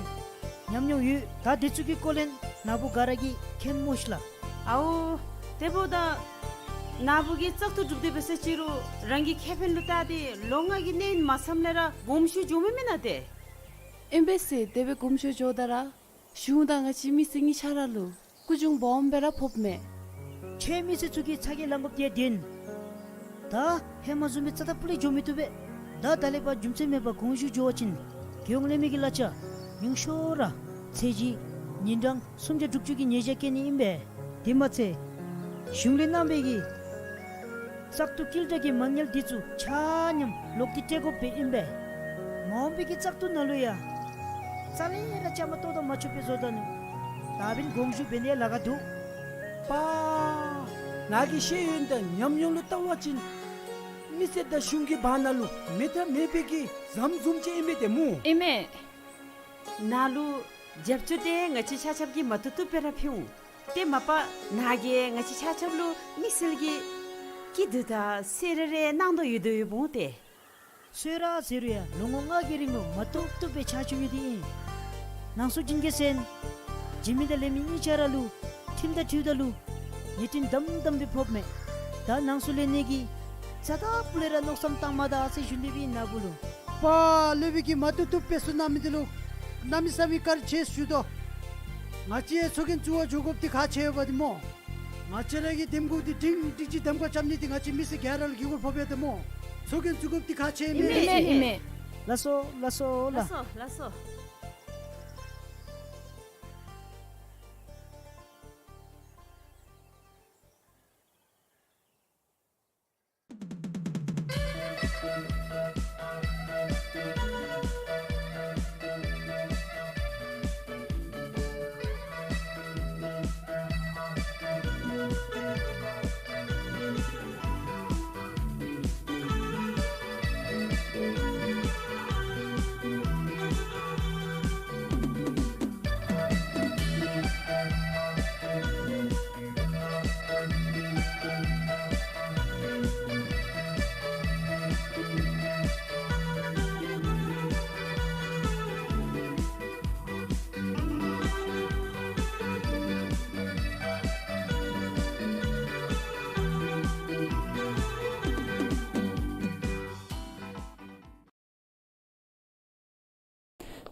ཉམས་མྱོང་ཡོད། ད་དེ་ཚུ་གི་སྐོར་ལས་ནཱ་བུ་ག་ར་གིས་མཁྱེན་སྨོ་ཤིག་ལགས། ཨའོ། དེ་འབདཝ་ད་ནཱ་བུ་གིས་བཙག་འཐུ་གྲུབ་སྟེ་འབད་ས་ཅིག་རུང་རང་གི་ཁེ་ཕན་ལུ་བལྟ་སྟེ་ལོ་ལྔ་གི་གནས་ཡུན་མ་ཚངམ་ལས་ར་དགོངསམ་ཞུ་འགྱོཝ་མེན་ན་ཏེ། ཨིན་པས་ཟེར། དེ་སྦེ་དགོངསམ་ཞུ་འགྱོཝ་ད་ར་གཞུང་དང་ང་བཅས་མི་སེར་གཉིས་ཆ་ར་ལུ་སྐུ་གཞུང་སྦོམ་སྦེ་ར་ཕོགཔ་མས། ཁྱེད་མི་སེར་ཚུ་གིས་ཚ་གྱང་ལང་དགོཔ་དེ་བདེན། ད་ཧེ་མ་བཟུམ་སྦེ་རྩ་དང་སྤུ་ལས་འགྱོ་མི་བཏུབ་པས། ད་ད་ལས་ཕར་རྒྱུ་མཚན་མེད་པར་དགོངས་ཞུ་འགྱོ་བ་ཅིན་རྒྱལ་ཡོངས་ལས་མི་གི་གླ་ཆ་ཉུང་ཤོས་ར་ཚད་གཞི་ཉིན་གྲངས་སུམ་བརྒྱ་དྲུག་ཅུ་གི་ཉེས་བྱ་བཀལ་ནི་ཨིན་པས། དེ་མ་ཚད་གཞུང་ལས་གནང་བའི་གི་བཙག་འཐུ་བསྐྱལ་གྲབས་ཀྱི་མ་དངུལ་འདི་ཚུ་ཆ་མཉམ་ལོག་སྟེ་སྤྲོད་དགོཔ་སྦེ་ཨིན་པས། མ་འོངས་པའི་གི་བཙག་འཐུ་ནང་ལུ་ཡང་རྩ་ལས་ར་བཅའ་མར་གཏོགས་དོ་མ་ཆོགཔ་སྦེ་བཟོ་ད་ནུག། ད་འབདན་དགོངས་ཞུ་འབད་ནི་ལཱ་ཁག་འདུག། པ། ནཱ་གིས་ཤེས་ཡོན་དང་ཉམས་མྱོང་ལུ་བལྟ་བ་ཅིན་མི་སེར་དང་གཞུང་གི་བར་ན་ལུ་མེད་ཐབས་མེད་པའི་གི་ཟམ་བཟུམ་ཅིག་ཨིན་པས་ཏེ་སྨོ། ཨིན་མས། ནཱ་ལུ་རྒྱབ་སྐྱོར་དེ་ང་བཅས་ཆ་ཁྱབ་ཀྱིས་མ་བཏུབ་བཏུབ་སྦེ་ར་ཕུལ་འོང་། ཏེ་མ་པ་ནཱ་གིས་ང་བཅས་ཆ་ཁྱབ་ལུ་དམིགས་བསལ་གྱི་སྐྱིད་སྡུག་དང་གསོལ་རས་རེ་གནང་དོ་ཡོད་དོ་ཡོདཔ་འོང་ཏེ། གསོལ་རས་ཟེར་རུང་ཡང་ལོ་ངོ་ལྔ་གི་རིང་ལུ་མ་བཏུབ་བཏུབ་སྦེ་ཕྱག་ཞུ་ཡོད་དེ་ཨིན། ནང་སོ་སྦྱིན་དགེ་མཚན་འཇིགས་མེད་དང་ལས་མི་གཉིས་ཆ་ར་ལུ་ཁྲིམས་དང་འཁྲིལཝ་ད་ལུ་ཉེས་དྲིམ་དམ་དམ་སྦེ་ཕོགཔ་མས། ད་ནང་སོ་ལེན་ནི་གི་རྩ་དང་སྤུ་ལས་ར་མནོ་བསམ་བཏངམ་ད་ཟེར་ཞུ་ནི་སྦེ་ཨིན་ནཱ་བུ་ལུ། པ། སློབ་དཔོན་གྱིས་མ་བཏུབ་བཏུབ་སྦེ་གསུང་གནང་མི་འདི་ལུ་གནམ་མེད་ས་མེད་བཀའ་དྲིན་ཆེ་ཞུ་དོ། ང་བཅས་ཚོགས་རྒྱན་བཙུགས་པར་འགྱོ་དགོཔ་འདི་ཁག་ཆེ་བས་ཏེ་སྨོ། ང་བཅས་ར་གི་འདེམས་ཁོངས་འདི་སྒྲིང་སྒྲིང་ཅིག་གདམ་ཁ་རྐྱབ་ནི་འདི་ང་བཅས་མི་སེར་ག་ར་ལུ་གུས་བཀུར་ཕོག་པས་ཏེ་སྨོ། ཚོགས་རྒྱན་བཙུགས་དགོཔ་འདི་ཁག་ཆེ་མས། ཨིན་མས་ཨིན་མས། ལགས་སོ་ལགས་སོ་ལགས། ལགས་སོ་ལགས་སོ།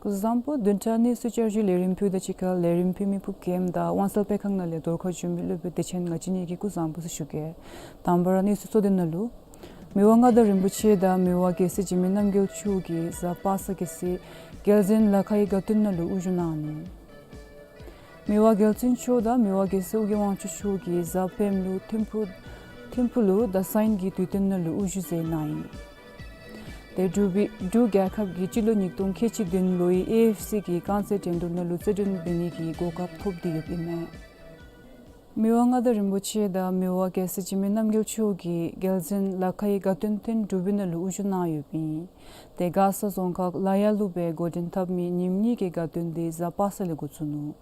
སྐུ་གཟུགས་བཟང་པོ། བདུན་ཕྲག་གནས་ཚུལ་བསྐྱར་ཞུའི་ལས་རིམ་ཕུལ་དོ། ཅིག་ཁར་ལས་རིམ་ཕུལ་མི་ཕུརཔ་རྒནམ་དང་དབང་གསལ་སྤེལ་ཁང་ནང་ལས་རྫོང་ཁག་ཆེན་མོའི་སློབ་དཔོན་བདེ་ཆེན་ང་བཅས་གཉིས་ཀྱིས་སྐུ་གཟུགས་བཟང་པོ་ཟེར་ཞུ་གེ། དང་པ་ར་གནས་ཚུལ་གཙོ་དོན་ནང་ལུ། མི་དབང་མངའ་བདག་རིན་པོ་ཆེ་དང་མི་དབང་རྒྱལ་སྲས་འཇིགས་མེད་རྣམ་རྒྱལ་མཆོག་གིས་གཟའ་པ་སངས་གི་ཚེ་རྒྱལ་འཛིན་ལ་ཁའི་དགའ་སྟོན་ནང་ལུ་དབུ་བཞུགས་གནང་ནུག། མི་དབང་རྒྱལ་བཙུན་མཆོག་དང་མི་དབང་རྒྱལ་སྲས་ཨོ་རྒྱན་དབང་ཕྱུག་མཆོག་གིས་གཟའ་སྤེནམ་ལུ་ཐིམ་ཕུ་ཐིམ་ཕུ་ལུ་ཟླ་གསང་གི་དུས་སྟོན་ནང་ལུ་དབུ་བཞུགས་མཛད་གནང་ཡི། ཏེ་འབྲུག་པའི་འབྲུག་རྒྱལ་ཁབ་ཀྱིས་སྤྱི་ལོ་ཉིས་སྟོང་ཁལ་གཅིག་བདུན་ལོའི་ཨེ་ཨེཕ་སི་གི་རྐང་རྩེད་འགྲན་བསྡུར་ནང་ལུ་རྩེད་འགྲན་འབད་ནི་གི་གོ་སྐབས་ཐོབ་སྟེ་ཡོདཔ་ཨིན་མས། མི་དབང་མངའ་བདག་རིན་པོ་ཆེ་དང་མི་དབང་རྒྱལ་སྲས་འཇིགས་མེད་རྣམ་རྒྱལ་མཆོག་གིས་རྒྱལ་འཛིན་ལ་ཁའི་དགའ་སྟོན་ཐེངས་དྲུག་པའི་ནང་ལུ་དབུ་བཞུགས་གནང་ཡོདཔ་ཨིན། ཏེ་མགར་ས་རྫོང་ཁག་ལ་ཡ་ལུ་སྦེ་འགོ་འདྲེན་འཐབ་མི་ཉིནམ་གཉིས་ཀྱི་དགའ་སྟོན་འདི་གཟའ་པ་སངས་ལས་འགོ་བཙུགས་ནུག།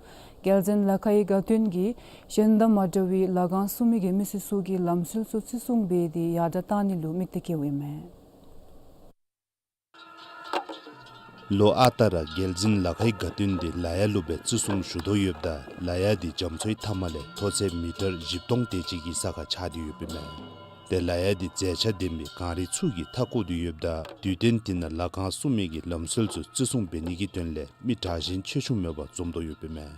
རྒྱལ་འཛིན་ལ་ཁའི་དགའ་སྟོན་གྱིས་གཞན་དང་མ་འདྲ་བའི་ལཱ་ཁང་སྲུང་མི་གི་མི་སེར་ཚུ་གི་ལམ་སྲོལ་ཚུ་བརྩི་སྲུང་འབད་དེ་ཡར་དྲག་གཏང་ནི་ལུ་དམིགས་ཏེ་བསྐྱེདཔ་ཨིན་མས། ལོ་ཨ་རྟག་ར་རྒྱལ་འཛིན་ལ་ཁའི་དགའ་སྟོན་འདི་ལ་ཡ་ལུ་སྦེ་བརྩི་སྲུང་ཞུ་དོ་ཡོདཔ་ད་ལ་ཡ་འདི་རྒྱ་མཚོའི་མཐའམ་ལས་མཐོ་ཚད་མི་ཊར་བཞི་སྟོང་དེ་ཅིག་གི་ས་ཁར་ཆགས་ཏེ་ཡོདཔ་ཨིན་མས། ཏེ་ལ་ཡ་འདི་མཛེས་ཆ་ལྡན་པའི་གངས་རི་ཚུ་གིས་མཐའ་བསྐོར་ཏེ་ཡོདཔ་ད་དུས་སྟོན་འདི་ནང་ལ་ཁང་སྲུང་མའི་གི་ལམ་སྲོལ་ཚུ་བརྩི་སྲུང་འབད་ནི་གི་དོན་ལས་མི་དྲག་ཞན་ཆེ་ཆུང་མེད་པར་འཛོམས་དོ་ཡོདཔ་ཨིན་མས།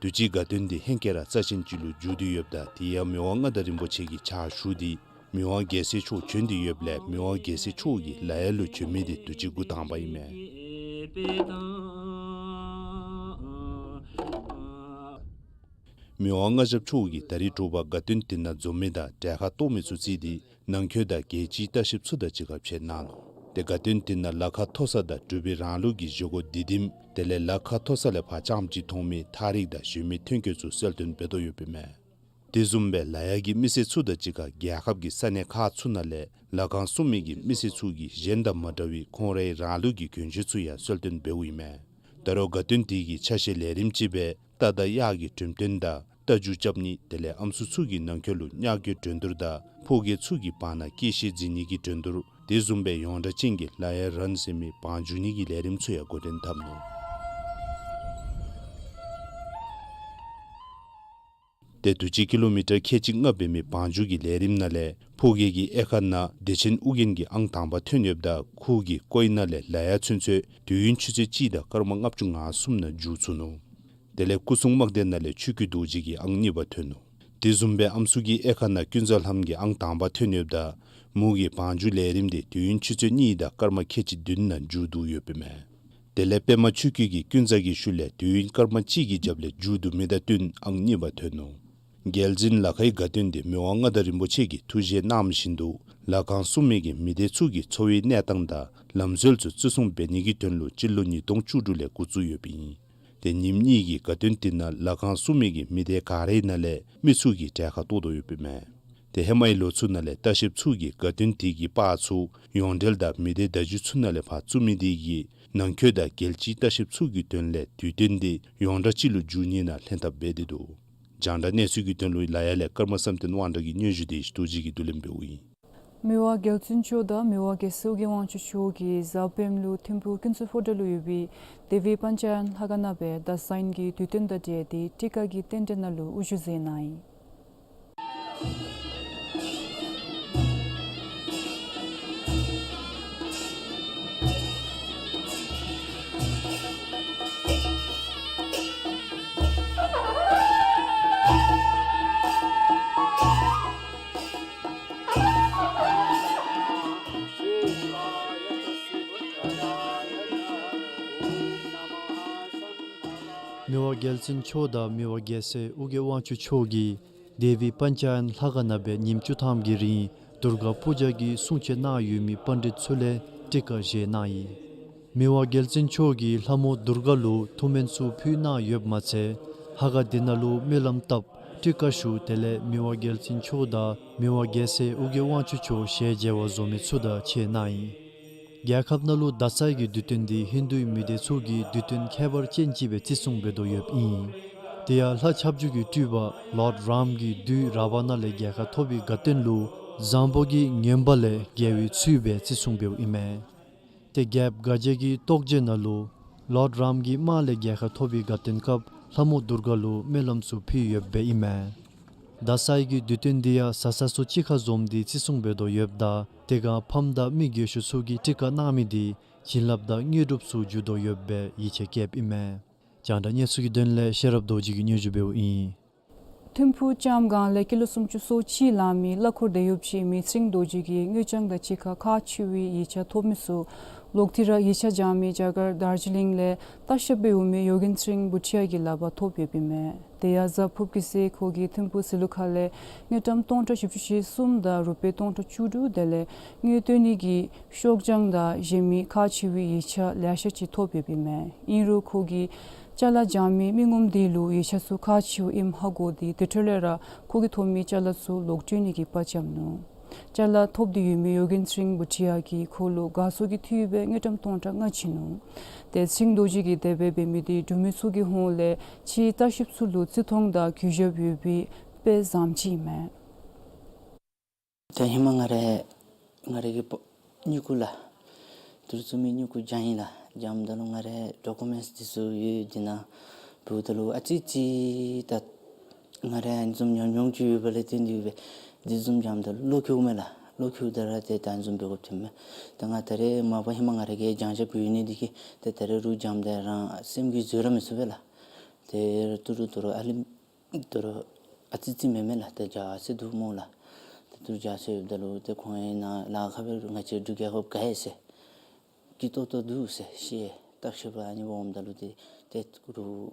དུས་ཅི་དགའ་སྟོན་འདི་ཧེང་སྐལ་ར་རྩ་ཆེན་ཅིག་ལུ་འགྱུར་ཏེ་ཡོདཔ་ད་དེ་ཡང་མི་དབང་མངའ་བདག་རིན་པོ་ཆེ་གི་ཕྱག་ཞུ་སྟེ་མི་དབང་རྒྱལ་སྲས་མཆོག་བྱོན་ཏེ་ཡོདཔ་ལས་མི་དབང་རྒྱལ་སྲས་མཆོག་གིས་ལ་ཡ་ལུ་བྱོན་མི་འདི་དུས་ཅི་འགོ་དང་པ་ཨིན་མས། མི་དབང་མངའ་ཞབས་མཆོག་གིས་ད་རིས་དྲོ་པ་དགའ་སྟོན་འདི་ནང་འཛོམས་མི་དང་གྲལ་ཁར་གཏོགས་མི་ཚུ་བརྩིས་ཏེ་ནང་འཁོད་དང་རྒྱལ་སྤྱིའི་ལྟ་བཤལཔ་ཚུ་དང་གཅིག་ཁར་ཕྱད་གནང་ནུག། ཏེ་དགའ་སྟོན་འདི་ནང་ལ་ཁ་མཐོ་ས་དང་འབྲུག་པའི་རང་ལུགས་ཀྱི་བཞེས་སྒོ་འདི་དིམ་དེ་ལས་ལ་ཁ་མཐོ་ས་ལས་ཕར་རྐྱངམ་གཅིག་མཐོང་མི་ཐག་རིང་དང་གཞོན་མི་ཐོན་སྐྱོད་ཚུ་གསལ་སྟོན་འབད་དོ་ཡོདཔ་ཨིན་མས། དེ་བཟུམ་སྦེ་ལ་ཡ་གི་མི་སེར་ཚུ་དང་གཅིག་ཁར་རྒྱལ་ཁབ་ཀྱི་ས་གནས་ཁག་ཚུ་ནང་ལས་ལ་ཁང་སྲུང་མི་གི་མི་སེར་ཚུ་གིས་གཞན་དང་མ་འདྲ་བའི་ཁོང་རའི་རང་ལུགས་ཀྱི་གྱོན་ཆས་ཚུ་ཡང་གསལ་སྟོན་འབདཝ་ཨིན་མས། ད་རུང་དགའ་སྟོན་འདི་གི་ཆ་ཤས་ལས་རིམ་ཅིག་སྦེ་རྟ་དང་གཡག་གི་འགྲེམས་སྟོན་དང་རྟ་རྒྱུག་རྐྱབ་ནི་དེ་ལས་ཨམ་སྲུ་ཚུ་གིས་ནང་འཁོད་ལུ་གཉའ་གོས་འགྲན་བསྡུར་དང་ཕོ་སྐྱེས་ཚུ་གི་བར་ན་སྐྱེས་ཤས་འཛིན་ནི་གི་འགྲན་བསྡུར་དེ་བཟུམ་སྦེ་ཡོངས་གྲགས་ཅན་གྱི་ལ་ཡ་རཱན་ཟེར་མི་བང་རྒྱུག་ནི་གི་ལས་རིམ་ཚུ་ཡང་འགོ་འདྲེན་འཐབ་ནུག། ཏེ་དུས་ཅི་ཀི་ལོ་མི་ཊར་ཁལ་གཅིག་ལྔ་འབད་མི་བང་རྒྱུག་གི་ལས་རིམ་ནང་ལས་ཕོ་སྐྱེས་ཀྱི་དབྱེ་ཁག་ནང་བདེ་ཆེན་ཨོ་རྒྱན་གྱིས་ཨང་དང་པ་ཐོན་ཡོདཔ་ད་ཁོ་གིས་ཀོ་ཨིན་ནང་ལས་ལ་ཡ་ཚུན་ཚོད་དུས་ཡུན་ཆུ་ཚོད་གཅིག་དང་སྐར་མ་ལྔ་བཅུ་ང་གསུམ་ནང་རྒྱུག་ཚུགས་ནུག། དེ་ལས་སྐུ་སྲུང་དམག་སྡེ་ནང་ལས་ཆོས་སྐྱིད་རྡོ་རྗེ་གིས་ཨང་གཉིས་པ་ཐོན་ནུག། དེ་བཟུམ་སྦེ་ཨམ་སྲུ་གི་དབྱེ་ཁག་ནང་ཀུན་བཟང་ལྷམ་གྱིས་ཨང་དང་པ་ཐོན་ཡོདཔ་ད་མོ་གིས་བང་རྒྱུག་ལས་རིམ་འདི་དུས་ཡུན་ཆུ་ཚོད་གཉིས་དང་སྐར་མ་ཁལ་གཅིག་བདུན་ནང་མཇུག་བསྡུ་ཡོདཔ་ཨིན་མས། དེ་ལས་པདྨ་ཆོས་སྐྱིད་ཀྱིས་ཀུན་བཟང་གི་ཤུལ་ལས་དུས་ཡུན་སྐར་མ་གཅིག་གི་རྒྱབ་ལས་མཇུག་བསྡུ་མི་དང་བསྟུན་ཨང་གཉིས་པ་ཐོན་ནུག། རྒྱལ་འཛིན་ལ་ཁའི་དགའ་སྟོན་འདི་མི་དབང་མངའ་བདག་རིན་པོ་ཆེ་གིས་ཐུགས་བཞེད་གནང་བཞིན་དུ་ལ་ཁང་སྲུང་མི་གི་མི་སྡེ་ཚུ་གི་འཚོ་བའི་གནས་སྟངས་དང་ལམ་སྲོལ་ཚུ་བརྩི་སྲུང་འབད་ནི་གི་དོན་ལུ་སྤྱི་ལོ་ཉིས་སྟོང་བཅུ་དྲུག་ལས་འགོ་བཙུགས་ཡོདཔ་ཨིན། ཏེ་ཉིནམ་གཉིས་ཀྱི་དགའ་སྟོན་འདི་ནང་ལ་ཁང་སྲུང་མི་གི་མི་སྡེ་ག་རའི་ནང་ལས་མི་ཚུ་གིས་གྲལ་ཁར་གཏོགས་དོ་ཡོདཔ་ཨིན་མས། ཏེ་ཧེ་མའི་ལོ་ཚུ་ནང་ལས་ལྟ་བཤལཔ་ཚུ་གིས་དགའ་སྟོན་འདི་གི་པར་ཚུ་ཡོངས་འབྲེལ་དང་མི་སྡེ་བརྡ་བརྒྱུད་ཚུ་ནང་ལས་ཕར་བཙུགས་མི་འདི་གིས་ནང་འཁོད་དང་རྒྱལ་སྤྱིའི་ལྟ་བཤལཔ་ཚུ་གི་དོན་ལས་དུས་སྟོན་འདི་ཡོངས་གྲགས་ཅིག་ལུ་འགྱུར་ནི་ནང་ལྷན་ཐབས་འབད་དེ་འདུག། རྒྱང་བསྒྲགས་གནས་ཚུལ་གྱི་དོན་ལུ་ལ་ཡ་ལས་ཀརྨ་བསམ་གཏན་དབང་གྲགས་ཀྱི་སྙན་ཞུ་དེ་ཞི་ཏོ་ཅིག་གིས་བསྡུ་ལེན་འབདཝ་ཨིན། མི་དབང་རྒྱལ་བཙུན་མཆོག་དང་མི་དབང་རྒྱལ་སྲས་ཨོ་རྒྱན་དབང་ཕྱུག་མཆོག་གིས་གཟའ་སྤེནམ་ལུ་ཐིམ་ཕུག་ཀུན་བཟང་ཕོ་བྲང་ལུ་ཡོད་པའི་དེ་བི་པཉྩ་ཡན་ལྷ་ཁང་ནང་སྦེ་ཟླ་གསར་གྱི་དུས་སྟོན་དང་འབྲེལ་ཏེ་ཊི་ཀ་གི་རྟེན་འབྲེལ་ནང་ལུ་དབུ་བཞུགས་མཛད་གནང་ཡི། མི་དབང་རྒྱལ་བཙུན་མཆོག་དང་མི་དབང་རྒྱལ་སྲས་ཨོ་རྒྱན་དབང་ཕྱུག་མཆོག་གིས་དེ་བི་པཉྩ་ཡན་ལྷ་ཁང་ནང་སྦེ་ཉིནམ་བཅུ་ཐམ་གྱི་རིང་དུརྒ་པུ་ཇ་གི་གསུང་ཆོག་གནང་ཡོད་མི་པཎྜི་ཏ་ཚུ་ལས་ཊི་ཀ་བཞེས་གནང་ཡི། མི་དབང་རྒྱལ་བཙུན་མཆོག་གིས་ལྷ་མོ་དུརྒ་ལུ་ཐུགས་སྨོན་ཚུ་ཕུལ་གནང་ཡོདཔ་མ་ཚད་ལྷ་ཁང་འདི་ནང་ལུ་སྨོན་ལམ་བཏབ་ཊི་ཀ་ཞུ་དེ་ལས་མི་དབང་རྒྱལ་བཙུན་མཆོག་དང་མི་དབང་རྒྱལ་སྲས་ཨོ་རྒྱན་དབང་ཕྱུག་མཆོག་ཞལ་མཇལ་བར་འཛོམས་མི་ཚུ་དང་ཕྱད་གནང་ཡི། རྒྱལ་ཁབ་ནང་ལུ་ཟླ་གསར་གྱི་དུས་སྟོན་འདི་ཧིན་དུའི་མི་སྡེ་ཚུ་གི་དུས་སྟོན་ཁྱད་པར་ཅན་ཅིག་སྦེ་བརྩི་སྲུང་འབད་དོ་ཡོདཔ་ཨིན། དེ་ཡང་ལྷ་ཁྱབ་འཇུག་གི་སྤྲུལ་པ་ལོཌ་རཱམ་གྱི་བདུད་རཱ་བ་ན་ལས་རྒྱལ་ཁ་ཐོབ་པའི་དགའ་སྟོན་ལུ་བཟང་པོ་གིས་ངན་པ་ལས་རྒྱལ་བའི་ཚུལ་སྦེ་བརྩི་སྲུང་འབདཝ་ཨིན་མས། ཏེ་རྒྱལཔོ་ག་ཇེ་གི་རྟོགས་བརྗོད་ནང་ལུ་ལོཌ་རཱམ་གྱི་དམག་ལས་རྒྱལ་ཁ་ཐོབ་པའི་དགའ་སྟོན་སྐབས་ལྷ་མོ་དུརྒ་ལུ་སྨོན་ལམ་ཚུ་ཕུལ་ཡོདཔ་ཨིན་མས། ཟླ་གསར་གྱི་དུས་སྟོན་འདི་ཡང་བཟའ་ཚང་ཚུ་གཅིག་ཁར་འཛོམས་ཏེ་བརྩི་སྲུང་འབད་དོ་ཡོདཔ་ད་དེ་སྒང་ཕམ་དང་མི་རྒས་ཤོས་ཚུ་གིས་ཊི་ཀ་གནང་མི་འདི་བྱིན་རླབས་དང་དངོས་གྲུབ་ཚུ་འཇུག་དོ་ཡོདཔ་སྦེ་ཡིད་ཆེས་བསྐྱེདཔ་ཨིན་མས། རྒྱང་བསྒྲགས་གནས་ཚུལ་གྱི་དོན་ལས་ཤེས་རབ་རྡོ་རྗེ་གིས་སྙན་ཞུ་འབདཝ་ཨིན། ཐིམ་ཕུག་ལྕམ་སྒང་ལས་ཀི་ལོ་སུམ་ཅུ་སོ་གཅིག་ལང་མི་གླ་འཁོར་དེད་གཡོགཔ་ཅིག་མི་ཚེ་རིང་རྡོ་རྗེ་གིས་དངུལ་རྐྱང་དང་གཅིག་ཁར་ཁག་ཆེ་བའི་ཡིག་ཆ་ཐོབ་མི་ཚུ་ལོག་སྟེ་ར་ཡིག་ཆ་སྦྱང་མི་རྒྱ་གར་དར་ཇི་ལིང་ལས་ལྟ་བཤལཔ་སྦེ་འོང་མི་ཡོ་གེན་ཚེ་རིང་བུ་ཊི་ཡ་གི་ལག་པར་ཐོབ་ཡོདཔ་ཨིན་མས། དེ་ཡང་གཟའ་ཕུརཔ་གི་ཚེ་ཁོ་གིས་ཐིམ་ཕུག་ཟི་ལུ་ཁ་ལས་དངུལ་ཀྲམ་སྟོང་ཕྲག་བཞི་བཅུ་ཞེ་གསུམ་དང་རུ་པེ་སྟོང་ཕྲག་བཅུ་དྲུག་དེ་ལས་དངུལ་བཏོན་ནི་གི་ཤོག་བྱང་དང་གཞན་མི་ཁག་ཆེ་བའི་ཡིག་ཆ་ལེ་ཤ་ཅིག་ཐོབ་ཡོདཔ་ཨིན་མས། ཨིན་རུང་ཁོ་གིས་ཅ་ལ་སྦྱང་མི་མི་ངོམ་དེ་ལུ་ཡིག་ཆ་ཚུ་ཁག་ཆེཝ་ཨིནམ་ཧ་གོ་སྟེ་དེ་འཕྲོ་ལས་ར་ཁོ་གིས་ཐོབ་མི་ཅ་ལ་ཚུ་ལོག་སྤྲོད་ནི་གི་དཔའ་བཅམ་ནུག། ཅ་ལ་ཐོབ་སྟེ་ཡོད་མི་ཡོ་གེན་ཚེ་རིང་བུ་ཊི་ཡ་གིས་ཁོ་ལུ་དགའ་ཚོར་གྱི་མཐུ་ཡོད་པའི་དངུལ་ཀྲམ་སྟོང་ཕྲག་ལྔ་བྱིན་ནུག། ཏེ་ཚེ་རིང་རྡོ་རྗེ་གིས་དེ་སྦེ་འབད་མི་དེ་འབྲུག་མི་ཚུ་གི་ཧོངས་ལས་ཕྱིའི་ལྟ་བཤལཔ་ཚུ་ལུ་བརྩི་མཐོང་དང་གུས་ཞབས་ཡོད་པའི་དཔེ་བཟངམ་ཅིག་ཨིན་མས། ད་ཧེ་མ་ང་རའི་ང་རའི་གི་པ་སྨྱུ་གུ་ལགས། དུར་བཙུགས་མི་སྨྱུ་གུ་སྦྱང་ཡི་ལགས། སྦྱངམ་ད་ལུ་ང་རའི་ཌོ་ཀུ་མེནཊསི་འདི་ཚུ་ཡོད་འདི་ནང་འབདཝ་ད་ལུ་ཨ་ཙི་ཙི་ད་ང་རའི་ཨ་ནི་བཟུམ་ཉམས་མྱོང་ཅིག་ཡོད་པ་ལས་བརྟེན་ཏེ་ཡོད་པས། འདི་བཟུམ་སྦྱངམ་ད་ལུ་བློ་འགྱོཝ་མས་ལགས། བློ་འགྱོད་དེ་ར་ཏེ་ད་བཟུམ་སྦེ་འོང་དོ་མས། ད་ང་ད་རེས་མ་པ་ཧེ་མ་ང་ར་གིས་སྦྱང་བྱ་བུད་ནི་འདི་གིས་ཏེ་ད་རེས་རུང་སྦྱངམ་ད་རང་སེམས་ཀྱིས་བཟོད་ར་མི་ཚུགས་པས་ལགས། ཏེ་ཏི་རུ་ཏི་རུ་ཨ་ལི་ཏི་རུ་ཨ་ཙི་ཙི་མེན་མས་ལགས། ཏེ་རྒྱ་ཆེ་འདུག་སྨོ་ལགས། ཏེ་ཏི་རུ་རྒྱ་ཆེ་ཡོདཔ་ད་ལུ་ཏེ་ཁོང་ཨིན་ན་ལཱ་ཁག་སྦེ་རུང་ང་བཅས་འབྲུག་རྒྱལ་ཁབ་དགའ་ཡི་ཟེར། སྐྱིད་ཏོང་ཏོ་འདུག་ཟེར་ཤེས། བརྟག་ཞིབ་ཨ་ནི་འབདཝ་ད་ལུ་ཏེ་ཏི་རུ་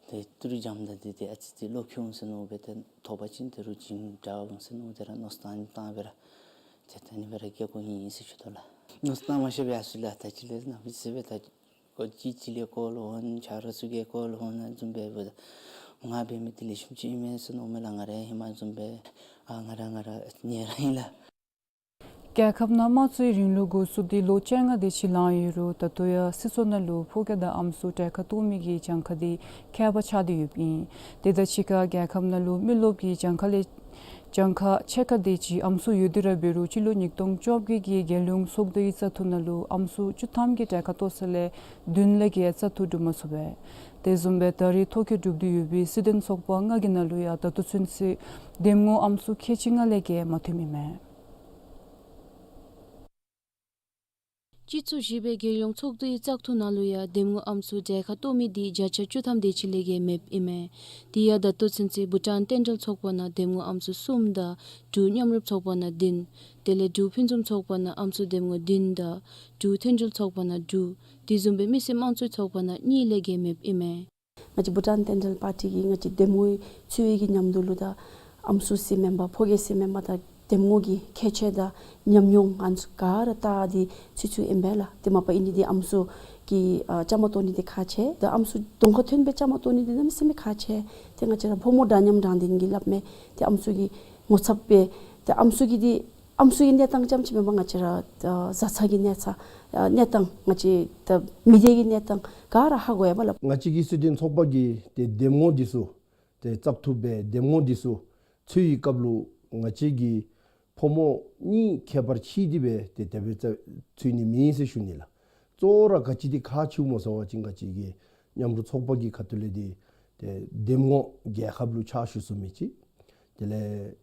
ཏི་རུ་སྦྱངམ་ད་འདི་ཏེ་ཨ་ཙི་ཙི་བློ་འགྱོད་འོང་ཟེར་མནོ་སྦེ་ཏེ་ཐོབ་པ་ཅིན་ཏི་རུ་བྱིན་འདྲཝ་འོང་ཟེར་མནོ་སྟེ་ར་མནོ་བསམ་བཏང་སྦེ་ར་ཏེ་ད་ཨ་ནི་སྦེ་ར་སྐྱེལ་དགོཔ་ཨིན་ཟེར་ཞུ་དོ་ལགས། མནོ་བསམ་མ་ཤེས་པས་ཨ་ཚུ་ལགས། ད་ཅི་ལས་ན་བི་ཟེར་སྦེ་ད་ཀོ་ཅི་ཅི་ལས་ཀོ་ལོ་འོང་ཆ་རོགས་ཚུ་གིས་ཀོ་ལོ་འོང་ན་བཟུམ་སྦེ་འབདཝ་ད་ང་འབད་མི་འདི་ལེགས་ཤོམ་ཅིག་ཨིན་མས་ཟེར་མནོཝ་མས་ལགས། ང་ར་ཧེ་མ་བཟུམ་སྦེ་ཨ་ང་ར་ང་ར་ཉེ་རང་ཨིན་ལགས། རྒྱལ་ཁབ་ནང་དམངས་གཙོའི་རིང་ལུགས་འགོ་བཙུགས་ཏེ་ལོ་བཅོ་ལྔ་དེ་ཅིག་ལང་ཡོད་རུང་ད་ལྟོ་ཡང་སྲིད་ཚོགས་ནང་ལུ་ཕོ་སྐྱེས་དང་ཨམ་སྲུ་གྲལ་ཁར་གཏོགས་མི་གི་གྱངས་ཁ་དེ་ཁྱད་པར་ཆགས་ཏེ་ཡོདཔ་ཨིན། དེ་དང་གཅིག་ཁར་རྒྱལ་ཁབ་ནང་ལུ་མི་རློབས་ཀྱི་གྱངས་ཁ་ལས་གྱངས་ཁ་ཕྱེད་ཀ་དེ་ཅིག་ཨམ་སྲུ་ཡོད་དེ་ར་འབད་རུང་སྤྱི་ལོ་ཉིས་སྟོང་བཅོ་བརྒྱད་ཀྱི་རྒྱལ་ཡོངས་ཚོགས་འདུའི་བཙག་འཐུ་ནང་ལུ་ཨམ་སྲུ་བཅུ་ཐམ་གྱིས་གྲལ་ཁར་གཏོགས་ས་ལས་བདུན་ལས་བརྒལ་བཙག་འཐུ་གྲུབ་མ་ཚུགས་པས། དེ་བཟུམ་སྦེ་ད་རེས་ཐོ་བཀོད་གྲུབ་སྟེ་ཡོད་པའི་སྲིད་དོན་ཚོགས་པ་ལྔ་གི་ནང་ལུ་ཡང་ད་ལྟོ་ཚུན་ཚོད་འདེམས་ངོ་ཨམ་སྲུ་ཁལ་གཅིག་ལྔ་ལས་བརྒལ་མ་ཐོནམ་ཨིན་མས། སྤྱི་ཚོགས་བཞི་པའི་རྒྱལ་ཡོངས་ཚོགས་འདུའི་བཙག་འཐུ་ནང་ལུ་ཡང་འདེམས་ངོ་ཨམ་སྲུ་གྲལ་ཁར་གཏོགས་མི་འདི་བརྒྱ་ཆ་བཅུ་ཐམ་དེ་ཅིག་ལས་བརྒལ་མེདཔ་ཨིན་མས། དེ་ཡང་ད་ལྟོ་ཚུན་ཚོད་བྷུ་ཊཱན་རྟེན་འབྲེལ་ཚོགས་པ་ནང་འདེམས་ངོ་ཨམ་སྲུ་གསུམ་དང་འབྲུག་མཉམ་རུབ་ཚོགས་པ་ནང་བདུན། དེ་ལས་འབྲུག་ཕུན་སུམ་ཚོགས་པ་ནང་ཨམ་སྲུ་འདེམས་ངོ་བདུན་དང་འབྲུག་མཐུན་སྒྲིལ་ཚོགས་པ་ནང་དྲུག། དེ་བཟུམ་སྦེ་མི་སེར་དམངས་གཙོའི་ཚོགས་པ་ནང་གཉིས་ལས་བརྒལ་མེདཔ་ཨིན་མས། ང་བཅས་བྷུ་ཊཱན་རྟེན་འབྲེལ་པར་ཊི་གིས་ང་བཅས་འདེམས་ངོ་འཚོལ་བའི་གི་མཉམ་དུ་ལུ་ད་ཨམ་སྲུ་ཟེར་མེན་པར་ཕོ་སྐྱེས་ཟེར་མེན་པར་ད་འདེམས་ངོ་གི་ཁྱད་ཆོས་དང་ཉམས་མྱོང་ང་ཚུ་ག་ར་བལྟ་སྟེ་འཚོལ་འཚོལཝ་ཨིན་པས་ལགས། དེ་མ་པ་ཨིན་ནི་འདི་ཨམ་སྲུ་གི་ཨ་བཅའ་མར་གཏོགས་ནི་འདི་ཁག་ཆེ། ད་ཨམ་སྲུ་གདོང་ཁར་ཐོན་སྦེ་བཅའ་མར་གཏོགས་ནི་འདི་གནམ་མེད་ས་མེད་ཁག་ཆེ། ཏེ་ང་བཅས་ར་ཕོ་མོ་འདྲ་མཉམ་དྲང་བདེན་གྱི་སླབ་མི་འདི་ཨམ་སྲུ་གི་ངོ་ཚབ་སྦེ་ཏེ་ཨམ་སྲུ་གི་འདི་ཨམ་སྲུ་གི་གནས་སྟངས་རྐྱངམ་ཅིག་མེན་པར་ང་བཅས་ར་ཨ་བཟའ་ཚང་གི་གནས་ཚ་ཨ་གནས་སྟངས་ང་བཅས་ད་མི་སྡེ་གི་གནས་སྟངས་ག་ར་ཧ་གོ་ཡོདཔ་ལགས། ང་བཅས་ཀྱི་སྲིད་དོན་ཚོགས་པ་གི་ཏེ་འདེམས་ངོ་འདི་ཚུ་ཏེ་བཙག་འཐུ་འབད་འདེམས་ངོ་འདི་ཚུ་འཚོལ་བའི་སྐབས་ལུ་ང་བཅས་ཀྱི་ཕོ་མོ་གཉིས་ཁྱད་པར་ཕྱེ་སྟེ་སྦེ་ཏེ་དེ་སྦེ་བཙག་འཚོལ་ནི་མེན་ཟེར་ཞུ་ནི་ལགས། གཙོ་བོ་ར་ག་ཅི་འདི་ཁག་ཆེཝ་སྨོ་ཟེར་བ་ཅིན་ང་བཅས་ཀྱི་མཉམ་རུབ་ཚོགས་པ་གི་ཁ་ཐུག་ལས་འདི་ཏེ་འདེམས་ངོ་རྒྱལ་ཁབ་ལུ་ཕྱག་ཞུ་ཚུགས་མི་ཅིག། དེ་ལས་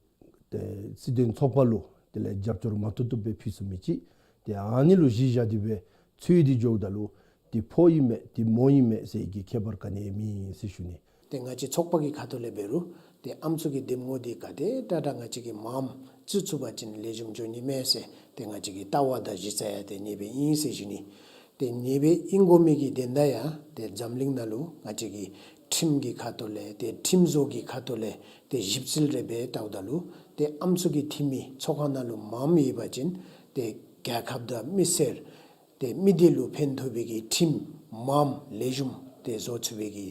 ཏེ་སྲིད་དོན་ཚོགས་པ་ལུ་དེ་ལས་རྒྱབ་སྐྱོར་མ་བཏུབ་བཏུབ་སྦེ་ཕུལ་ཚུགས་མི་ཅིག། ཏེ་ཨ་ནི་ལུ་གཞི་བཞག་སྟེ་སྦེ་འཚོལ་ཏེ་འགྱོཝ་ད་ལུ་འདི་ཕོ་ཨིན་མས་འདི་མོ་ཨིན་མས་ཟེར་གྱི་ཁྱད་པར་ག་ནི་ཡང་མེད་ཟེར་ཞུ་ནི། ཏེ་ང་བཅས་ཚོགས་པ་གི་ཁ་ཐུག་ལས་འབད་རུང་ཏེ་ཨམ་སྲུ་གི་འདེམས་ངོ་འདི་ག་དེ་དྲག་དྲག་ང་བཅས་ཀྱིས་མངམ་བཙུགས་ཚུགས་པ་ཅིན་ལེགས་ཤོམ་འགྱོ་ནི་མས་ཟེར་ཏེ་ང་བཅས་ཀྱི་ལྟ་བ་དང་གཞི་རྩ་ཡང་ཏེ་ཨ་ནི་སྦེ་ཨིན་ཟེར་ཞུ་ནི། ཏེ་ཨ་ནི་སྦེ་ཨིན་དགོ་མི་གི་དོན་དག་ཡང་ཏེ་འཛམ་གླིང་ནང་ལུ་ང་བཅས་ཀྱི་ཁྲིམས་ཀྱི་ཁ་ཐུག་ལས་ཏེ་ཁྲིམས་བཟོ་གི་ཁ་ཐུག་ལས་ཏེ་ཞིབ་འཚོལ་རེ་འབད་བལྟཝ་ད་ལུ་ཏེ་ཨམ་སྲུ་གི་འཐུས་མི་ཚོགས་ཁང་ནང་ལུ་མངམ་ཡོད་པ་ཅིན་ཏེ་རྒྱལ་ཁབ་དང་མི་སེར་ཏེ་མི་སྡེ་ལུ་ཕན་ཐོགས་པའི་གི་ཁྲིམས་མངམ་ལེགས་ཤོམ་ཏེ་བཟོ་ཚུགས་པའི་གི་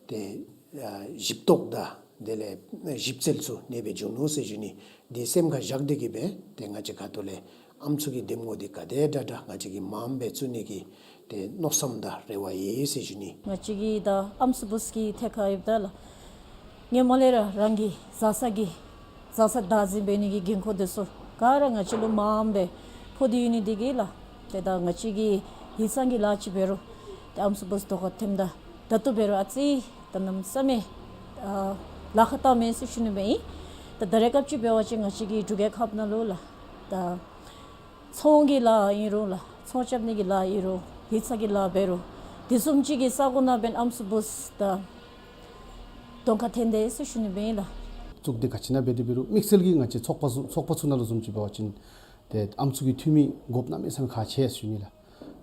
ཏེ་ཨ་ཞིབ་རྟོག་དང་དེ་ལས་ཞིབ་འཚོལ་ཚུ་ཨ་ནི་སྦེ་འབྱུང་ནུག་ཟེར་ཞུ་ནི། འདི་སེམས་ཁར་བཞག་སྟེ་གི་སྦེ་ཏེ་ང་བཅས་ཁ་ཐུག་ལས་ཨམ་སྲུ་གི་འདེམས་ངོ་འདི་ག་དེ་དྲག་དྲག་ང་བཅས་ཀྱིས་མངམ་སྦེ་བཙུགས་ནི་གི་ཏེ་མནོ་བསམ་དང་རེ་བ་ཡོད་ཟེར་ཞུ་ནི། ང་བཅས་ཀྱི་ད་ཨམ་སྲུ་བུཚ་གི་ཐད་ཁར་ཡོདཔ་ད་ལགས། ཧེ་མ་ལས་ར་རང་གི་བཟའ་ཚང་གི་བཟའ་ཚང་བདག་འཛིན་འབད་ནི་གི་འགན་ཁུར་འདི་ཚུ་ག་ར་ང་བཅས་ལུ་མངམ་སྦེ་ཕོག་སྟེ་ཡོད་ནི་འདི་གིས་ལགས། ཏེ་ད་ང་བཅས་ཀྱི་ཡིག་ཚང་གི་ལཱ་ཅིག་འབད་རུང་ཏེ་ཨམ་སྲུ་བུཚ་གདོང་ཁར་ཐོནམ་ད་ད་ལྟོ་འབད་རུང་ཨ་ཙི་ད་གནམ་མེད་ས་མེད་ཨ་ལཱ་ཁག་བཏངམ་མས་ཟེར་ཞུ་ནི་སྦེ་ཨིན། ད་ད་རེས་སྐབས་ཅིག་འབད་བ་ཅིན་ང་བཅས་ཀྱི་འབྲུག་རྒྱལ་ཁབ་ནང་ལུ་ལགས། ད་ཚོང་གི་ལཱ་ཨིན་རུང་ལགས། ཚོང་རྐྱབ་ནི་གི་ལཱ་ཨིན་རུང་ཡིག་ཚང་གི་ལཱ་འབད་རུང་དེ་བཟུམ་ཅིག་གི་ས་གོ་ནང་འབདན་ཨམ་སྲུ་བུཚ་ད་གདོང་ཁར་ཐོན་དེས་ཟེར་ཞུ་ནི་སྦེ་ཨིན་ལགས། ཚོགས་སྡེ་ག་ཅི་ནང་འབད་དེ་འབད་རུང་དམིགས་བསལ་གྱིས་ང་བཅས་ཚོགས་པ་ཚུ་ཚོགས་པ་ཚུ་ནང་ལུ་བཟུམ་ཅིག་འབད་བ་ཅིན་ཏེ་ཨམ་སྲུ་གི་འཐུས་མི་དགོཔ་གནམ་མེད་ས་མེད་ཁག་ཆེ་ཟེར་ཞུ་ནི་ལགས།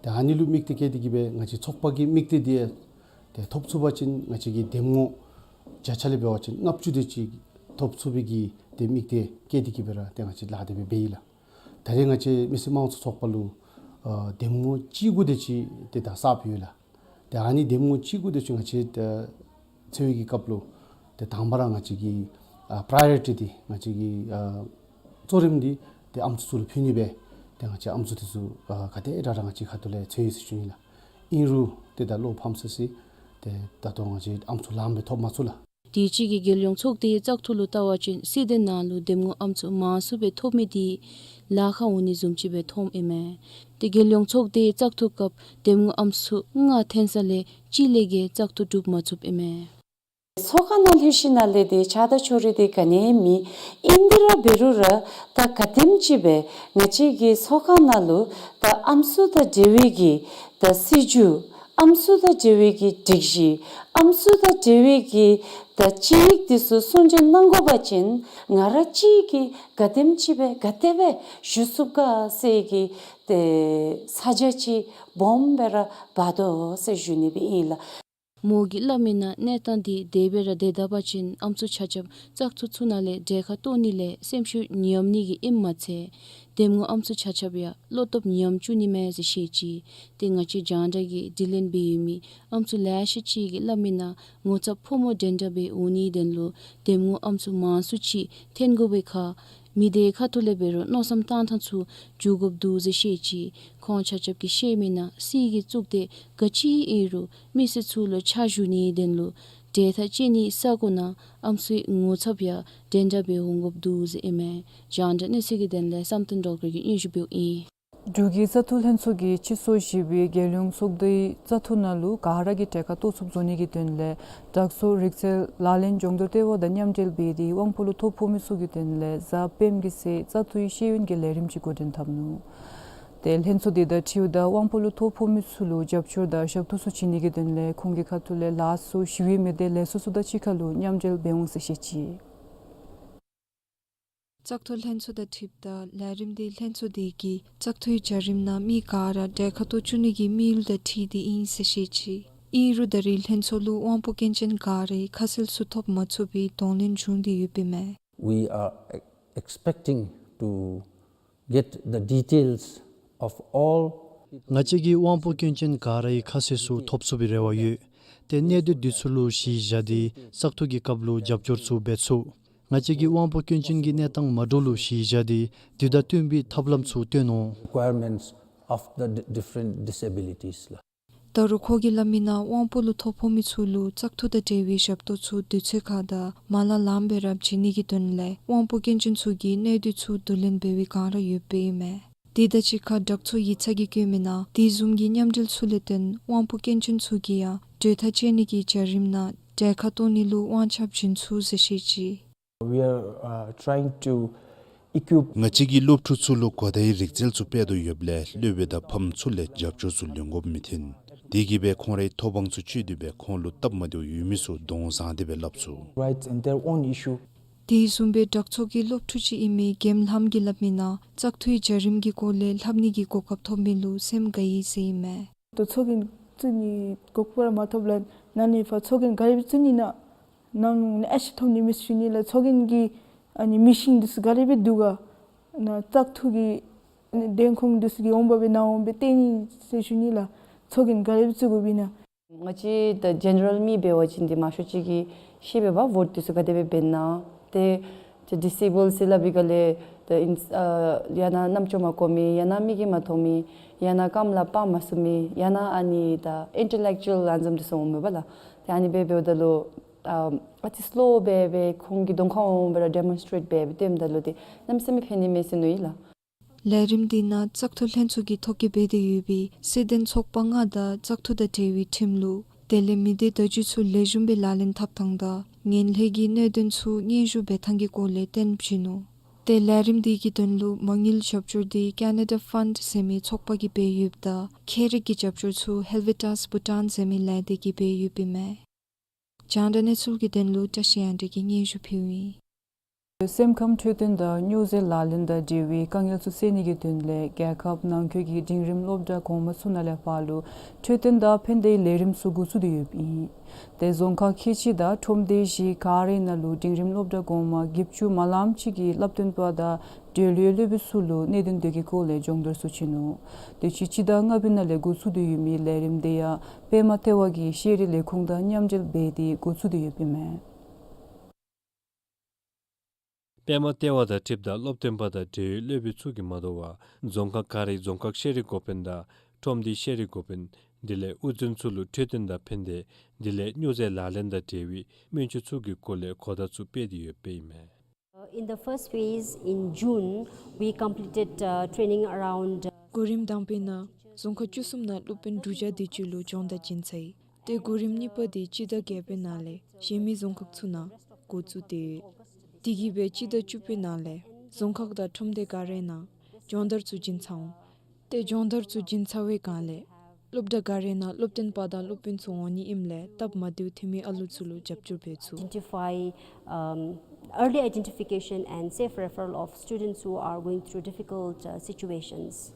ཏེ་ཨ་ནི་ལུ་དམིགས་ཏེ་བསྐྱེད་དེ་གི་སྦེ་ང་བཅས་ཚོགས་པ་གི་དམིགས་གཏད་འདི་ཏེ་ཐོབ་ཚུགས་པ་ཅིན་ང་བཅས་ཀྱི་འདེམས་ངོ་བརྒྱ་ཆ་ལས་འབད་བ་ཅིན་ལྔ་བཅུ་དེ་ཅིག་ཐོབ་ཚུགས་པའི་གི་ཏེ་དམིགས་གཏད་བསྐྱེད་དེ་གི་སྦེ་ར་ཏེ་ང་བཅས་ལཱ་དེ་སྦེ་འབད་ཡི་ལགས། ད་རེས་ང་བཅས་མི་སེར་དམངས་གཙོ་ཚོགས་པ་ལུ་ཨ་འདེམས་ངོ་བཅུ་དགུ་དེ་ཅིག་ཏེ་ད་བསགས་ཡོད་ལགས། ཏེ་ཨ་ནི་འདེམས་ངོ་བཅུ་དགུ་དེ་ཅིག་ང་བཅས་ད་འཚོལ་བའི་གི་སྐབས་ལུ་ཏེ་དང་པ་ར་ང་བཅས་ཀྱི་ཨ་པྲའི་ཡོ་རི་ཊི་འདི་ང་བཅས་ཀྱི་ཨ་གཙོ་རིམ་འདི་ཏེ་ཨམ་སྲུ་ཚུ་ལུ་ཕུལ་ནི་སྦེ་ཏེ་ང་བཅས་ཨམ་སྲུ་དེ་ཚུ་ཨ་ག་དེ་དྲག་དྲག་ང་བཅས་ཁ་ཐུག་ལས་འཚོལ་ཡི་ཟེར་ཞུ་ནི་ལགས། ཨིན་རུང་ཏེ་ད་བློ་ཕམ་སི་སི་ཏེ་ད་ལྟོ་ང་བཅས་ཨམ་སྲུ་ལངམ་སྦེ་ཐོབ་མ་ཚུགས་ལགས། དུས་ཅི་གི་རྒྱལ་ཡོངས་ཚོགས་སྡེའི་བཙག་འཐུ་ལུ་བལྟ་བ་ཅིན་སྲིད་དོན་ནང་ལུ་འདེམས་ངོ་ཨམ་སྲུ་མང་སུ་སྦེ་ཐོབ་མི་འདི་ལཱ་ཁག་འོང་ནི་བཟུམ་ཅིག་སྦེ་མཐོངམ་ཨིན་མས། ཏེ་རྒྱལ་ཡོངས་ཚོགས་སྡེའི་བཙག་འཐུ་སྐབས་འདེམས་ངོ་ཨམ་སྲུ་ལྔ་ཐོན་ས་ལས་གཅིག་ལས་བརྒལ་བཙག་འཐུ་གྲུབ་མ་ཚུགསཔ་ཨིན་མས། ཚོགས་ཁང་ནང་ལྷོད་ཞིནམ་ལས་ཏེ་ཆགས་སྡང་ཕྱོགས་རིས་འདི་ག་ནི་ཡང་མེད། ཨིན་ཏེ་ར་འབད་རུང་ར་ད་ག་དེམ་ཅིག་སྦེ་ང་བཅས་ཀྱི་ཚོགས་ཁང་ནང་ལུ་ད་ཨམ་སྲུ་དང་འབྲེལ་བའི་གི་ད་སྲིད་བྱུས། ཨམ་སྲུ་དང་འབྲེལ་བའི་གི་སྒྲིག་གཞི། ཨམ་སྲུ་དང་འབྲེལ་བའི་གི་ད་དཔྱད་ཡིག་འདི་ཚུ་སྲུང་བརྩི་གནང་དགོ་པ་ཅིན་ང་ར་གཅིག་གིས་ག་དེམ་ཅིག་སྦེ་ག་དེ་སྦེ་ཞུ་ཚུགས་ག་ཟེར་གྱི་ཏེ་ས་ཆ་ཅིག་སྦོམ་སྦེ་ར་འབག་དོ་ཟེར་ཞུ་ནི་སྦེ་ཨིན་ལགས། མོ་གིས་སླབ་མིའི་ནང་གནས་སྟངས་འདི་དེ་སྦེ་ར་སྡོད་ད་པ་ཅིན་ཨམ་སྲུ་ཆ་ཁྱབ་བཙག་འཐུ་ཚུ་ནང་ལས་གྲལ་ཁར་གཏོགས་ནི་ལས་སེམས་ཤུགས་ཉམས་ནི་གི་ཨིནམ་མ་ཚད་འདེམས་ངོ་ཨམ་སྲུ་ཆ་ཁྱབ་ཡང་བློ་སྟོབས་ཉམས་བཅུག་ནི་མས་ཟེར་བཤད་ཅི། ཏེ་ང་བཅས་རྒྱང་བསྒྲགས་ཀྱིས་དྲི་ལན་འབད་ཡོད་མི་ཨམ་སྲུ་ལེ་ཤ་ཅིག་གིས་སླབ་མིའི་ནང་ངོ་ཚབ་ཕོ་མོ་འདྲན་འདྲ་སྦེ་འོང་ནིའི་དོན་ལུ་འདེམས་ངོ་ཨམ་སྲུ་མང་སུ་ཅིག་འཐོན་དགོ་པའི་ཁར་མི་སྡེའི་ཁ་ཐུག་ལས་འབད་རུང་མནོ་བསམ་བཏང་ཐངས་ཚུ་འགྱུར་དགོཔ་འདུག་ཟེར་བཤད་ཅི། ཁོང་ཆ་ཁྱབ་ཀྱིས་བཤད་མིའི་ནང་སྲིད་ཀྱི་གཙུག་སྡེ་ག་ཅི་ཨིན་རུང་མི་སེར་ཚུ་ལུ་ཕྱག་ཞུ་ནིའི་དོན་ལུ་གྲལ་ཁར་བཅར་ནིའི་ས་གོ་ནང་ཨམ་སྲུའི་ངོ་ཚབ་ཡང་འདྲན་འདྲ་སྦེ་འོང་དགོཔ་འདུག་ཟེར་ཨིན་མས། རྒྱང་བསྒྲགས་གནས་ཚུལ་གྱི་དོན་ལས་བསམ་གཏན་སྒྲོལ་དཀར་གྱིས་སྙན་ཞུ་འབདཝ་ཨིན། འབྲུག་གི་བཙག་འཐུ་ལྷན་ཚོགས་ཀྱི་སྤྱི་ཚོགས་བཞི་པའི་རྒྱལ་ཡོངས་ཚོགས་འདུའི་བཙག་འཐུ་ནང་ལུ་ག་ར་གིས་གྲལ་ཁར་གཏོགས་ཚུགསཔ་བཟོ་ནི་གི་དོན་ལས་དྲག་ཚོགས་རིག་རྩལ་ལག་ལེན་སྦྱོང་བརྡར་ལྟེ་བ་དང་མཉམ་འབྲེལ་འབད་དེ་དབང་པོ་ལུ་ཐོ་ཕོག་མི་ཚུ་གི་དོན་ལས་གཟའ་སྤེནམ་གི་ཚེ་བཙག་འཐུའི་ཤེས་ཡོན་གྱི་ལས་རིམ་ཅིག་འགོ་འདྲེན་འཐབ་ནུག། ཏེ་ལྷན་ཚོགས་འདི་དང་འཁྲིལཝ་ད་དབང་པོ་ལུ་ཐོ་ཕོག་མི་ཚུ་ལུ་རྒྱབ་སྐྱོར་དང་ཞབས་ཏོག་ཚུ་བྱིན་ནི་གི་དོན་ལས་ཁོང་གི་ཁ་ཐུག་ལས་ལ་སོགས་ཞི་བའི་མི་སྡེ་ལས་ཚོགས་ཚུ་དང་གཅིག་ཁར་ལུ་མཉམ་འབྲེལ་འབད་འོང་ཟེར་བཤད་ཅི། བཙག་འཐུ་ལྷན་ཚོགས་དང་འཁྲིལཝ་ད་ལས་རིམ་འདི་ལྷན་ཚོགས་འདི་གིས་བཙག་འཐུའི་བྱ་རིམ་ནང་མི་ག་ར་གྲལ་ཁར་གཏོགས་བཅུག་ནི་གི་དམིགས་ཡུལ་དང་འཁྲིལ་ཏེ་ཨིན་ཟེར་བཤད་ཅི། ཨིན་རུང་ད་རེས་ལྷན་ཚོགས་ལུ་དབང་པོ་སྐྱོན་ཅན་ག་རའི་ཁ་གསལ་ཚུ་ཐོབ་མ་ཚུགས་པའི་གདོང་ལེན་བྱུང་སྟེ་ཡོདཔ་ཨིན་མས། We are expecting to get the details of all. ང་བཅས་ཀྱིས་དབང་པོ་སྐྱོན་ཅན་ག་རའི་ཁ་གསལ་ཚུ་ཐོབ་ཚུགས་པའི་རེ་བ་ཡོད། ཏེ་གནད་དོན་འདི་ཚུ་ལུ་གཞི་བཞག་སྟེ་བཙག་འཐུ་གི་སྐབས་ལུ་རྒྱབ་སྐྱོར་ཚུ་འབད་ཚུགས། ང་བཅས་ཀྱིས་དབང་པོ་སྐྱོན་ཅན་གྱི་གནས་སྟངས་མ་འདྲཝ་ལུ་གཞི་བཞག་སྟེ་དེ་དང་བསྟུན་པའི་ཐབས་ལམ་ཚུ་སྟོན་འོང་། Requirements of the di- different disabilities ལགས། ད་རུང་ཁོ་གིས་སླབ་མིའི་ནང་དབང་པོ་ལུ་ཐོ་ཕོག་མི་ཚུ་ལུ་བཙག་འཐུ་དང་འབྲེལ་བའི་ཞབས་ཏོག་ཚུ་དུས་ཚོད་ཁར་དང་མ་ལངམ་སྦེ་ར་བྱིན་ནི་གི་དོན་ལས་དབང་པོ་སྐྱོན་ཅན་ཚུ་གི་གནད་དོན་ཚུ་བསྡུ་ལེན་འབད་བའི་བསྒང་ར་ཡོདཔ་ཨིན་མས། དེ་དང་གཅིག་ཁར་དྲག་ཚོགས་ཡིག་ཚང་གིས་བཀོད་མིའི་ནང་དེ་བཟུམ་གྱི་མཉམ་འབྲེལ་ཚུ་ལས་བརྟེན་དབང་པོ་སྐྱོན་ཅན་ཚུ་གིས་ཡང་གྲོས་ཐག་བཅད་ནི་གི་བྱ་རིམ་ནང་གྲལ་ཁར་གཏོགས་ནི་ལུ་དབང་ཆ་བྱིན་ཚུགས་ཟེར་བཤད་ཅི། We are, uh, trying to equip. ང་བཅས་ཀྱིས་སློབ་ཕྲུག་ཚུ་ལུ་གོ་བརྡའི་རིག་རྩལ་ཚུ་སྤེལ་དོ་ཡོདཔ་ལས་སློབ་དཔོན་དང་ཕམ་ཚུ་ལས་རྒྱབ་སྐྱོར་ཚུ་ལེན་དགོཔ་མི་འཐོན། དེ་གིས་སྦེ་ཁོང་རའི་ཐོབ་དབང་ཚུ་སྤྱོད་དེ་སྦེ་ཁོང་ལུ་སྟབས་མ་བདེཝ་ཡོད་མི་ཚུ་གདོང་བཟང་སྟེ་སྦེ་སླབ་ཚུགས། Rights and their own issue. དེ་བཟུམ་སྦེ་དྲག་ཚོགས་ཀྱི་སློབ་ཕྲུག་ཅིག་ཨིན་མི་གེམ་ལྷམ་གྱིས་སླབ་མིའི་ནང་བཙག་འཐུའི་བྱ་རིམ་གྱི་སྐོར་ལས་ལྷབ་ནི་གི་གོ་སྐབས་ཐོབ་མི་ལུ་སེམས་དགའ་ཡི་ཟེར་ཨིན་མས། ད་ཚོགས་རྒྱན་བཙུགས་ནི་གོ་སྐབས་ར་མ་ཐོབ་ལས་ན་ནི་ཕར་ཚོགས་རྒྱན་ག་ར་སྦེ་བཙུགས་ནི་ན་ནང་ལུ་ཨེ་ཤེས་ཐོབ་ནི་མས་ཟེར་ཞུ་ནི་ལགས། ཚོགས་རྒྱན་གྱི་ཨ་ནི་མི་ཤིན་འདི་ཚུ་ག་ར་སྦེ་འདུག་ག་ན་བཙག་འཐུ་གི་ཨ་ནི་བདེན་ཁུངས་འདི་ཚུ་གི་འོང་འབབ་སྦེ་ནཱ་འོང་སྦེ་སྟོན་ནི་ཟེར་ཞུ་ནི་ལགས། ཚོགས་རྒྱན་ག་ར་སྦེ་བཙུགས་དགོཔ་ཨིན་ན། ང་བཅས་ད་ཇེ་ནེ་རལ་མི་འབད་བ་ཅིན་འདི་མང་ཤོས་ཅིག་གིས་ཤེས་པས་པ་བོཊ་འདི་ཚུ་ག་དེ་སྦེ་འབད་ན། ཏེ་ཏེ་ཌིས་ཨེ་བཱལཌ་ཟེར་སླབ་པའི་སྒང་ལས་ད་ཨིན་ཨ་ཡང་ན་རྣམ་ཅོ་མ་གོ་མི་ཡང་ན་མིག་གིས་མ་མཐོང་མི་ཡང་ན་རྐངམ་ལས་སྤར་མ་ཚུགས་མི་ཡང་ན་ཨ་ནི་ད་ཨིན་ཊེ་ལེག་ཅུ་ཝལ་ཨ་ནི་བཟུམ་འདི་ཚུ་འོང་མས་པ་ལགས། ཏེ་ཨ་ནི་སྦེ་འབདཝ་ད་ལུ་ཨ་ཨ་ཙི་སི་ལོ་སྦེ་སྦེ་ཁོང་གི་གདོང་ཁར་འོང་སྦེ་ར་ཌེ་མོན་སི་ཊེཊ་འབད་སྦེ་སྟོནམ་ད་ལུ་ཏེ་གནམ་མེད་ས་མེད་ཕན་ནི་མས་ཟེར་མནོ་ཡི་ལགས། ལས་རིམ་འདི་ནང་བཙག་འཐུ་ལྷན་ཚོགས་ཀྱིས་ཐོ་བཀོད་འབད་དེ་ཡོད་པའི་སྲིད་དོན་ཚོགས་པ་ལྔ་དང་བཙག་འཐུ་དང་འབྲེལ་བའི་ཁྲིམས་ལུགས་དེ་ལས་མི་སྡེ་བརྡ་བརྒྱུད་ཚུ་ལེགས་ཤོམ་སྦེ་ལག་ལེན་འཐབ་ཐངས་དང་ངན་ལྷད་ཀྱི་གནད་དོན་ཚུ་སྙན་ཞུ་འབད་ཐངས་ཀྱི་སྐོར་ལས་བསྟན་བྱིན་ནུག། ཏེ་ལས་རིམ་འདི་གི་དོན་ལུ་མ་དངུལ་རྒྱབ་སྐྱོར་འདི་ཀེ་ན་ཌ་ཕཱནཌ་ཟེར་མི་ཚོགས་པ་གིས་འབད་ཡོདཔ་ད་ཁྱད་རིག་གི་རྒྱབ་སྐྱོར་ཚུ་ཧེལ་ཝི་ཊཱས་བྷུ་ཊཱན་ཟེར་མི་ལས་སྡེ་གིས་འབད་ཡོདཔ་ཨིན་མས། རྒྱང་བསྒྲགས་གནས་ཚུལ་གྱི་དོན་ལུ་བཀྲ་ཤིས་དབྱངས་སྒྲོན་གྱིས་སྙན་ཞུ་ཕུལཝ་ཨིན། སེམས་ཁམས་འཕྲོད་བསྟེན་དང་སྨྱོ་རྫས་ལག་ལེན་དང་འབྲེལ་བའི་དཀའ་ངལ་ཚུ་སེལ་ནི་གི་དོན་ལས་རྒྱལ་ཁབ་ནང་འཁོད་ཀྱི་འབྲིང་རིམ་སློབ་གྲྭ་གོང་མ་ཚུ་ནང་ལས་ཕར་ལུ་འཕྲོད་བསྟེན་དང་ཕན་བདེའི་ལས་རིམ་ཚུ་འགོ་བཙུགས་ཏེ་ཡོདཔ་ཨིན། ཏེ་རྫོང་ཁག་ཁལ་གཅིག་དང་ཁྲོམ་སྡེ་བཞི་ག་རའི་ནང་ལུ་འབྲིང་རིམ་སློབ་གྲྭ་གོང་མ་བརྒྱད་ཅུ་མ་ལངམ་ཅིག་གིས་བསླབ་སྟོན་པ་དང་འབྲེལ་ཡོད་སློབ་དཔོན་ཚུ་ལུ་གནད་དོན་དེ་གི་སྐོར་ལས་སྦྱོང་བརྡར་ཚུ་བྱིན་ནུག། དུས་ཅི་སྤྱི་ཟླ་ལྔ་པའི་ནང་ལས་འགོ་བཙུགས་ཏེ་ཡོད་མི་ལས་རིམ་དེ་ཡང་པདྨ་ལྟེ་བ་གི་ཤེས་རིག་ལས་ཁུངས་དང་མཉམ་འབྲེལ་འབད་དེ་འགོ་བཙུགས་ཏེ་ཡོདཔ་ཨིན་མས། པདྨ་ལྟེ་བ་དང་འཁྲིལཝ་ད་སློབ་སྟོན་པ་དང་འབྲེལ་ཡོད་སློབ་དཔོན་ཚུ་གིས་མ་དོ་བར་རྫོང་ཁག་ག་རའི་རྫོང་ཁག་ཤེས་རིག་འགོ་དཔོན་དང་ཁྲོམ་སྡེའི་ཤེས་རིག་འགོ་དཔོན་དེ་ལས་དབུ་འཛིན་ཚུ་ལུ་འཕྲོད་བསྟེན་དང་ཕན་བདེ་དེ་ལས་སྨྱོ་རྫས་ལག་ལེན་དང་འབྲེལ་བའི་སྨན་བཅོས་ཚུ་གི་སྐོར་ལས་གོ་བརྡ་ཚུ་སྤེལ་ཏེ་ཡོདཔ་ཨིན་མས། Uh, in the first phase in June, we completed, uh, training around, uh, གོ་རིམ་དང་པའི་ནང་རྫོང་ཁག་བཅུ་གསུམ་ནང་སློབ་དཔོན་དྲུག་བརྒྱ་དེ་ཅིག་ལུ་སྦྱོང་བརྡར་བྱིན་ཚར་ཡི། ཏེ་གོ་རིམ་གཉིས་པ་འདི་སྤྱི་ཟླ་བརྒྱད་པའི་ནང་ལས་གཞན་མི་རྫོང་ཁག་ཚུ་ནང་འགོ་བཙུགས་ཏེ་ཡོད། དེ་གིས་སྦེ་སྤྱི་ཟླ་བཅུ་པའི་ནང་ལས་རྫོང་ཁག་དང་ཁྲོམ་སྡེ་ག་རའི་ནང་སྦྱོང་བརྡར་ཚུ་བྱིན་ཚར་འོང་། ཏེ་སྦྱོང་བརྡར་ཚུ་བྱིན་ཚར་བའི་སྒང་ལས་སློབ་གྲྭ་ག་རའི་ནང་སློབ་སྟོན་པ་དང་སློབ་དཔོན་ཚུ་འོང་ནི་ཨིནམ་ལས་སྟབས་མ་བདེཝ་ཐོན་མི་ཨ་ལུ་ཚུ་ལུ་རྒྱབ་སྐྱོར་འབད་ཚུགས། Identify, um, early identification and safe referral of students who are going through difficult, uh, situations.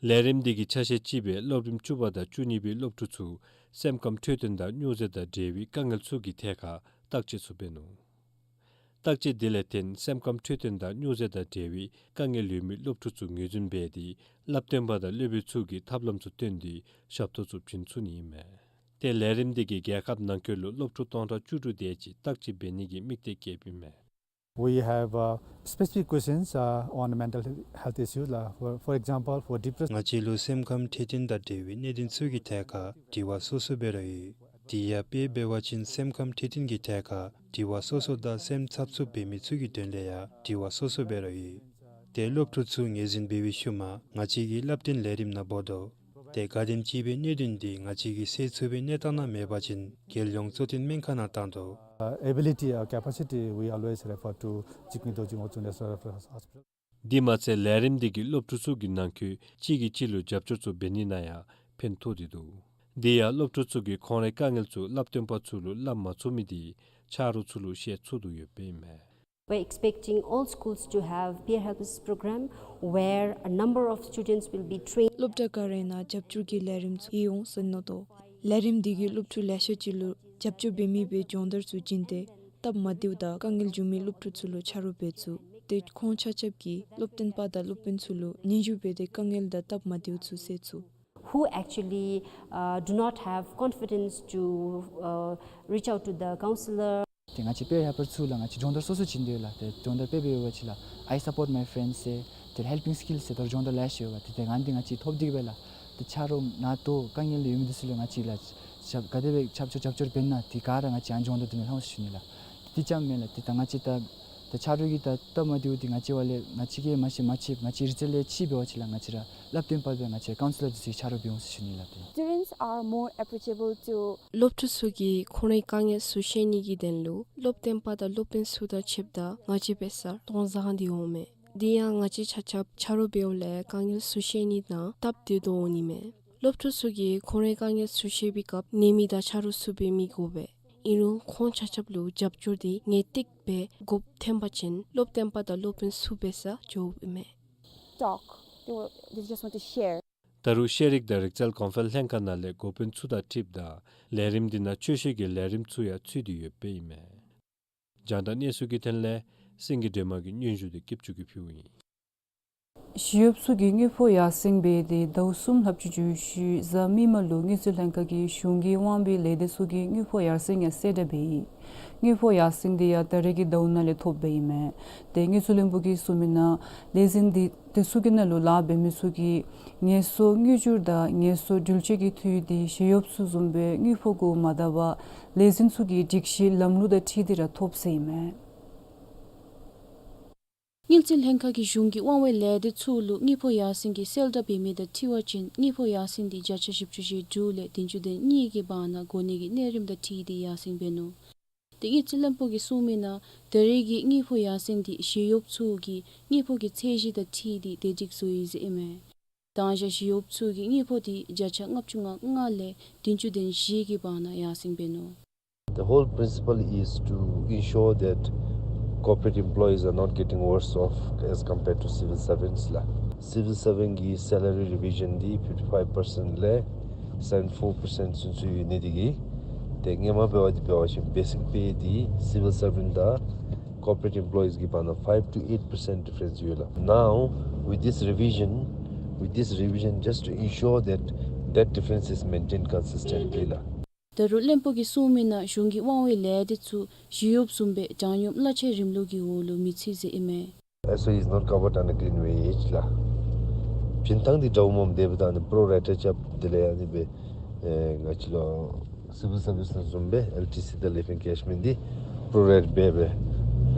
ལས་རིམ་འདི་གི་ཆ་ཤས་ཅིག་སྦེ་སློབ་རིམ་བཅུ་པ་དང་བཅུ་གཉིས་པའི་སློབ་ཕྲུག་ཚུ་སེམས་ཁམས་འཕྲོད་བསྟེན་དང་སྨྱོ་རྫས་དང་འབྲེལ་བའི་དཀའ་ངལ་ཚུ་གི་ཐད་ཁར་བརྟག་དཔྱད་ཚུ་འབད་ནུག། བརྟག་དཔྱད་འདི་ལས་བརྟེན་སེམས་ཁམས་འཕྲོད་བསྟེན་དང་སྨྱོ་རྫས་དང་འབྲེལ་བའི་དཀའ་ངལ་ཡོད་མི་སློབ་ཕྲུག་ཚུ་ངོས་འཛིན་འབད་དེ་བསླབ་སྟོན་པ་དང་སློབ་དཔོན་ཚུ་གིས་ཐབས་ལམ་ཚུ་བཏོན་ཏེ་ཞབས་ཏོག་ཚུ་བྱིན་ཚུགས་ནི་ཨིན་མས། ཏེ་ལས་རིམ་འདི་གིས་རྒྱལ་ཁབ་ནང་འཁོད་ལུ་སློབ་ཕྲུག་སྟོང་ཕྲག་བཅུ་དྲུག་དེ་ཅིག་བརྟག་དཔྱད་འབད་ནི་གི་དམིགས་གཏད་བསྐྱེདཔ་ཨིན་མས། We have, uh, specific questions, uh, on mental health issues, la. For, for example, for depression. ང་བཅས་ལུ་སེམས་ཁམས་འཕྲོད་བསྟེན་དང་འབྲེལ་བའི་གནད་དོན་ཚུ་གི་ཐད་ཁར་དྲི་བ་སོ་སོ་འབད་ར་ཡོད། དེ་ཡང་དཔེ་འབད་བ་ཅིན་སེམས་ཁམས་འཕྲོད་བསྟེན་གྱི་ཐད་ཁར་དྲི་བ་སོ་སོ་དང་སེམས་འཚབ་འཚུབ་འབད་མི་ཚུ་གི་དོན་ལས་ཡང་དྲི་བ་སོ་སོ་འབད་ར་ཡོད། ཏེ་སློབ་ཕྲུག་ཚུ་ངོས་འཛིན་འབད་བའི་ཤུལ་མ་ང་བཅས་ཀྱིས་བསླབ་སྟོན་ལས་རིམ་ནང་འབོ་དོ། ཏེ་ག་དེམ་ཅིག་སྦེ་གནད་དོན་འདི་ང་བཅས་ཀྱིས་སེལ་ཚུགས་པའི་གནས་སྟངས་ནང་མེད་པ་ཅིན་རྒྱལ་ཡོངས་གཙོ་བསྟེན་སྨན་ཁང་ནང་བཏང་དོ། Uh, ability or capacity, we always refer to Jigme Dorji Ngurchob National Referral Hospital. དེ་མ་ཚད་ལས་རིམ་འདི་གིས་སློབ་ཕྲུག་ཚུ་གི་ནང་འཁོད་གཅིག་གིས་གཅིག་ལུ་རྒྱབ་སྐྱོར་ཚུ་འབད་ནི་ནང་ཡང་ཕན་ཐོགས་ཏེ་འདུག། དེ་ཡང་སློབ་ཕྲུག་ཚུ་གིས་ཁོང་རའི་དཀའ་ངལ་ཚུ་བསླབ་སྟོན་པ་ཚུ་ལུ་སླབ་མ་ཚུགས་མི་འདི་ཆ་རོགས་ཚུ་ལུ་བཤད་ཚུགས་དོ་ཡོདཔ་ཨིན་མས། We're expecting all schools to have peer helpers program where a number of students will be trained. སློབ་གྲྭ་ག་རའི་ནང་རྒྱབ་སྐྱོར་གྱི་ལས་རིམ་ཚུ་ཡོད་འོང་ཟེར་མནོ་དོ། ལས་རིམ་འདི་གིས་སློབ་ཕྲུག་ལེ་ཤ་ཅིག་ལུ་རྒྱབ་སྐྱོར་འབད་མི་སྦེ་སྦྱོང་བརྡར་ཚུ་བྱིན་ཏེ་སྟབས་མ་བདེཝ་དང་དཀའ་ངལ་བྱུང་མི་སློབ་ཕྲུག་ཚུ་ལུ་ཆ་རོགས་འབད་ཚུགས། ཏེ་ཁོང་ཆ་ཁྱབ་ཀྱིས་སློབ་སྟོན་པ་དང་སློབ་དཔོན་ཚུ་ལུ་སྙན་ཞུ་འབད་དེ་དཀའ་ངལ་དང་སྟབས་མ་བདེཝ་ཚུ་སེལ་ཚུགས། Who actually, uh, do not have confidence to, uh, reach out to the counselor. ཏེ་ང་བཅས་peer helper ཚུ་ལུ་ང་བཅས་སྦྱོང་བརྡར་སོ་སོ་བྱིན་དོ་ཡོད་ལགས། ཏེ་སྦྱོང་བརྡར་དཔེ་འབད་བ་ཅིན་ལགས་I support my friends ཟེར་ཏེ་helping skills ཟེར་ད་རུང་སྦྱོང་བརྡར་ལེ་ཤ་ཡོད་པ། ཏེ་ཏེ་ང་འདི་ང་བཅས་ཐོབ་སྟེ་གིས་སྦེ་ལགས་ཏེ་ཆ་རོགས་ནཱ་ཏེ་དཀའ་ངལ་ཡོད་མི་འདི་ཚུ་ལུ་ང་བཅས་ལགས་ཞབས་ག་དེ་སྦེ་ཆབ་ཆོ་རྒྱབ་སྐྱོར་འབད་ན་ཏེ་ག་ར་ང་བཅས་ཨ་སྦྱོང་བརྡར་འདི་ནང་ལྷོད་ཟེར་ཞུ་ནི་ལགས། ཏེ་དེ་རྐྱངམ་མེན་ལགས། ཏེ་ད་ང་བཅས་ད་ད་ཆ་རོགས་ཀྱི་ད་སྟབས་མ་བདེཝ་འདི་ང་བཅས་བ་ལས་ང་བཅས་ཀྱིས་མ་ཤེས་མ་ཤེས་ང་བཅས་རི་ཙལ་ལས་ཕྱི་འབད་བ་ཅིན་ལགས་ང་བཅས་ར་བསླབ་སྟོན་པ་སྦེ་ང་བཅས་ར་counselor འདི་ཚུ་གི་ཆ་རོགས་འབད་འོང་ཟེར་ཞུ་ནི་ལགས། ཏེ་Students are more approachable to སློབ་ཕྲུག་ཚུ་གིས་ཁོང་རའི་དཀའ་ངལ་ཚུ་བཤད་ནི་གི་དོན་ལུ་སློབ་སྟོན་པ་དང་སློབ་དཔོན་ཚུ་དང་ཕྱདཔ་ད་ང་བཅས་འབད་སར་སྟོང་བཟའ་འདི་འོང་མས། དེ་ཡང་ང་བཅས་ཆ་ཁྱབ་ཆ་རོགས་འབདཝ་ལས་དཀའ་ངལ་ཚུ་བཤད་ནི་ནང་སྟབས་བདེ་དོ་འོང་ནི་མས། སློབ་ཕྲུག་ཚུ་གིས་ཁོང་རའི་དཀའ་ངལ་ཚུ་བཤད་པའི་སྐབས་ནད་མེད་དང་ཆ་རོགས་ཚུ་འབད་མི་དགོ་པས། ཨིན་རུང་ཁོང་ཆ་ཁྱབ་ལུ་རྒྱབ་སྐྱོར་འདི་ངེས་ཏིག་སྦེ་དགོཔ་ཐོན་པ་ཅིན་སློབ་སྟོན་པ་དང་སློབ་དཔོན་ཚུ་འབད་སར་འགྱོཝ་ཨིན་མས། Talk. They were, they just want to share. ད་རུང་ཤེས་རིག་དང་རིག་རྩལ་གོང་འཕེལ་ལྷན་ཁག་ནང་ལས་འགོ་དཔོན་ཚུ་དང་འཁྲིལཝ་ད་ལས་རིམ་འདི་ནང་སྤྱོད་ཤེས་ཀྱི་ལས་རིམ་ཚུ་ཡང་ཚུད་དེ་ཡོདཔ་ཨིན་མས། རྒྱང་བསྒྲགས་གནས་ཚུལ་གྱི་དོན་ལས་སེང་གེ་སྒྲོལ་མ་གི་སྙན་ཞུ་འདི་སྐྱིདཔ་ཆུ་གིས་ཕུལཝ་ཨིན། ཞི་གཡོགཔ་ཚུ་གི་དངུལ་ཕོགས་ཡར་སེང་འབད་དེ་ཟླཝ་གསུམ་ལྷགཔ་ཅིག་འགྱོ་ཤུལ་གཟའ་མིག་དམར་ལུ་དངུལ་རྩིས་ལྷན་ཁག་གིས་གཞུང་གིས་དབང་བའི་ལས་སྡེ་ཚུ་གི་དངུལ་ཕོགས་ཡར་སེང་ཡང་གསལ་བསྒྲགས་འབད་ཡི། དངུལ་ཕོགས་ཡར་སེང་འདི་ཡང་ད་རེས་ཀྱི་ཟླཝ་ནང་ལས་ཐོབ་པའི་ཨིན་མས། ཏེ་དངུལ་རྩིས་བློན་པོ་གིས་གསུངས་མི་ནང་ལས་འཛིན་འདི་དེ་ཚུ་གི་ནང་ལུ་ལཱ་འབད་མི་ཚུ་གིས་ངལ་གསོ་དངུལ་འབྱོར་དང་ངལ་གསོ་འགྲུལ་སྐྱེལ་གྱི་འཐུས་འདི་ཞི་གཡོགཔ་ཚུ་བཟུམ་སྦེ་དངུལ་ཕོགས་གུ་མ་དར་བར་ལས་འཛིན་ཚུ་གི་སྒྲིག་གཞི་ལམ་ལུགས་དང་འཁྲིལ་ཏེ་ར་ཐོབ་ཟེར་ཨིན་མས། དངུལ་རྩིས་ལྷན་ཁག་གིས་གཞུང་གིས་དབང་བའི་ལས་སྡེ་ཚུ་ལུ་དངུལ་ཕོགས་ཡར་སེང་གི་གསལ་བསྒྲགས་འབད་མི་དང་འཁྲིལ་བ་ཅིན་དངུལ་ཕོགས་ཡར་སེང་འདི་བརྒྱ་ཆ་བཞི་བཅུ་ཞེ་དྲུག་ལས་བདུན་ཅུ་དོན་གཉིས་ཀྱི་བར་ན་དགོ་ནི་གི་གནས་རིམ་དང་འཁྲིལ་ཏེ་ཡར་སེང་འབད་ནུག། ཏེ་དངུལ་རྩིས་བློན་པོ་གིས་གསུངས་མི་ནང་ད་རེས་ཀྱི་དངུལ་ཕོགས་ཡར་སེང་འདི་ཞི་གཡོགཔ་ཚུ་གི་དངུལ་ཕོགས་ཀྱི་ཚད་གཞི་དང་འཁྲིལ་ཏེ་སྒྲིག་བཟོ་ཡི་ཟེར་ཨིན་མས། དང་ཞག་ཞི་གཡོགཔ་ཚུ་གི་དངུལ་ཕོགས་འདི་བརྒྱ་ཆ་ལྔ་བཅུ་ང་ལྔ་ལས་བདུན་ཅུ་དོན་བཞི་གི་བར་ན་ཡར་སེང་འབད་ནུག། The whole principle is to ensure that corporate employees are not getting worse off as compared to civil servants la. Civil servant གི་salary revision འདི་fifty five percent ལས་seventy four percent ཚུན་ཚོད་ཡོད་ནི་དེ་གིས་ཏེ་སྔོན་མ་འབད་བ་འདི་འབད་བ་ཅིན་basic pay འདི་civil servant དང་corporate employees གི་བར་ན་five to eight percent difference ཡོད་ལགས། Now, with this revision, with this revision, just to ensure that that difference is maintained consistently ལགས། ད་རུང་བློན་པོ་གིས་གསུངས་མི་ནང་གཞུང་གིས་དབང་བའི་ལས་སྡེ་ཚུ་ཞི་གཡོགཔ་བཟུམ་སྦེ་དྲང་སྙོམས་གླ་ཆའི་རིམ་ལུགས་ཀྱི་འོག་ལུ་མི་ཚུད་ཟེར་ཨིན་མས། S O E is not covered under clean wage ལགས། བྱིན་ཐངས་འདི་འདྲཝ་མས། དེ་འབདཝ་ད་ཨ་ནི་pro rata རྐྱབ་དེ་ལས་ཨ་ནི་སྦེ་ཨེ་ང་བཅས་ལུ་civil service ནང་བཟུམ་སྦེ་L T C དང་leave encashment འདི་pro rata སྦེ་སྦེ་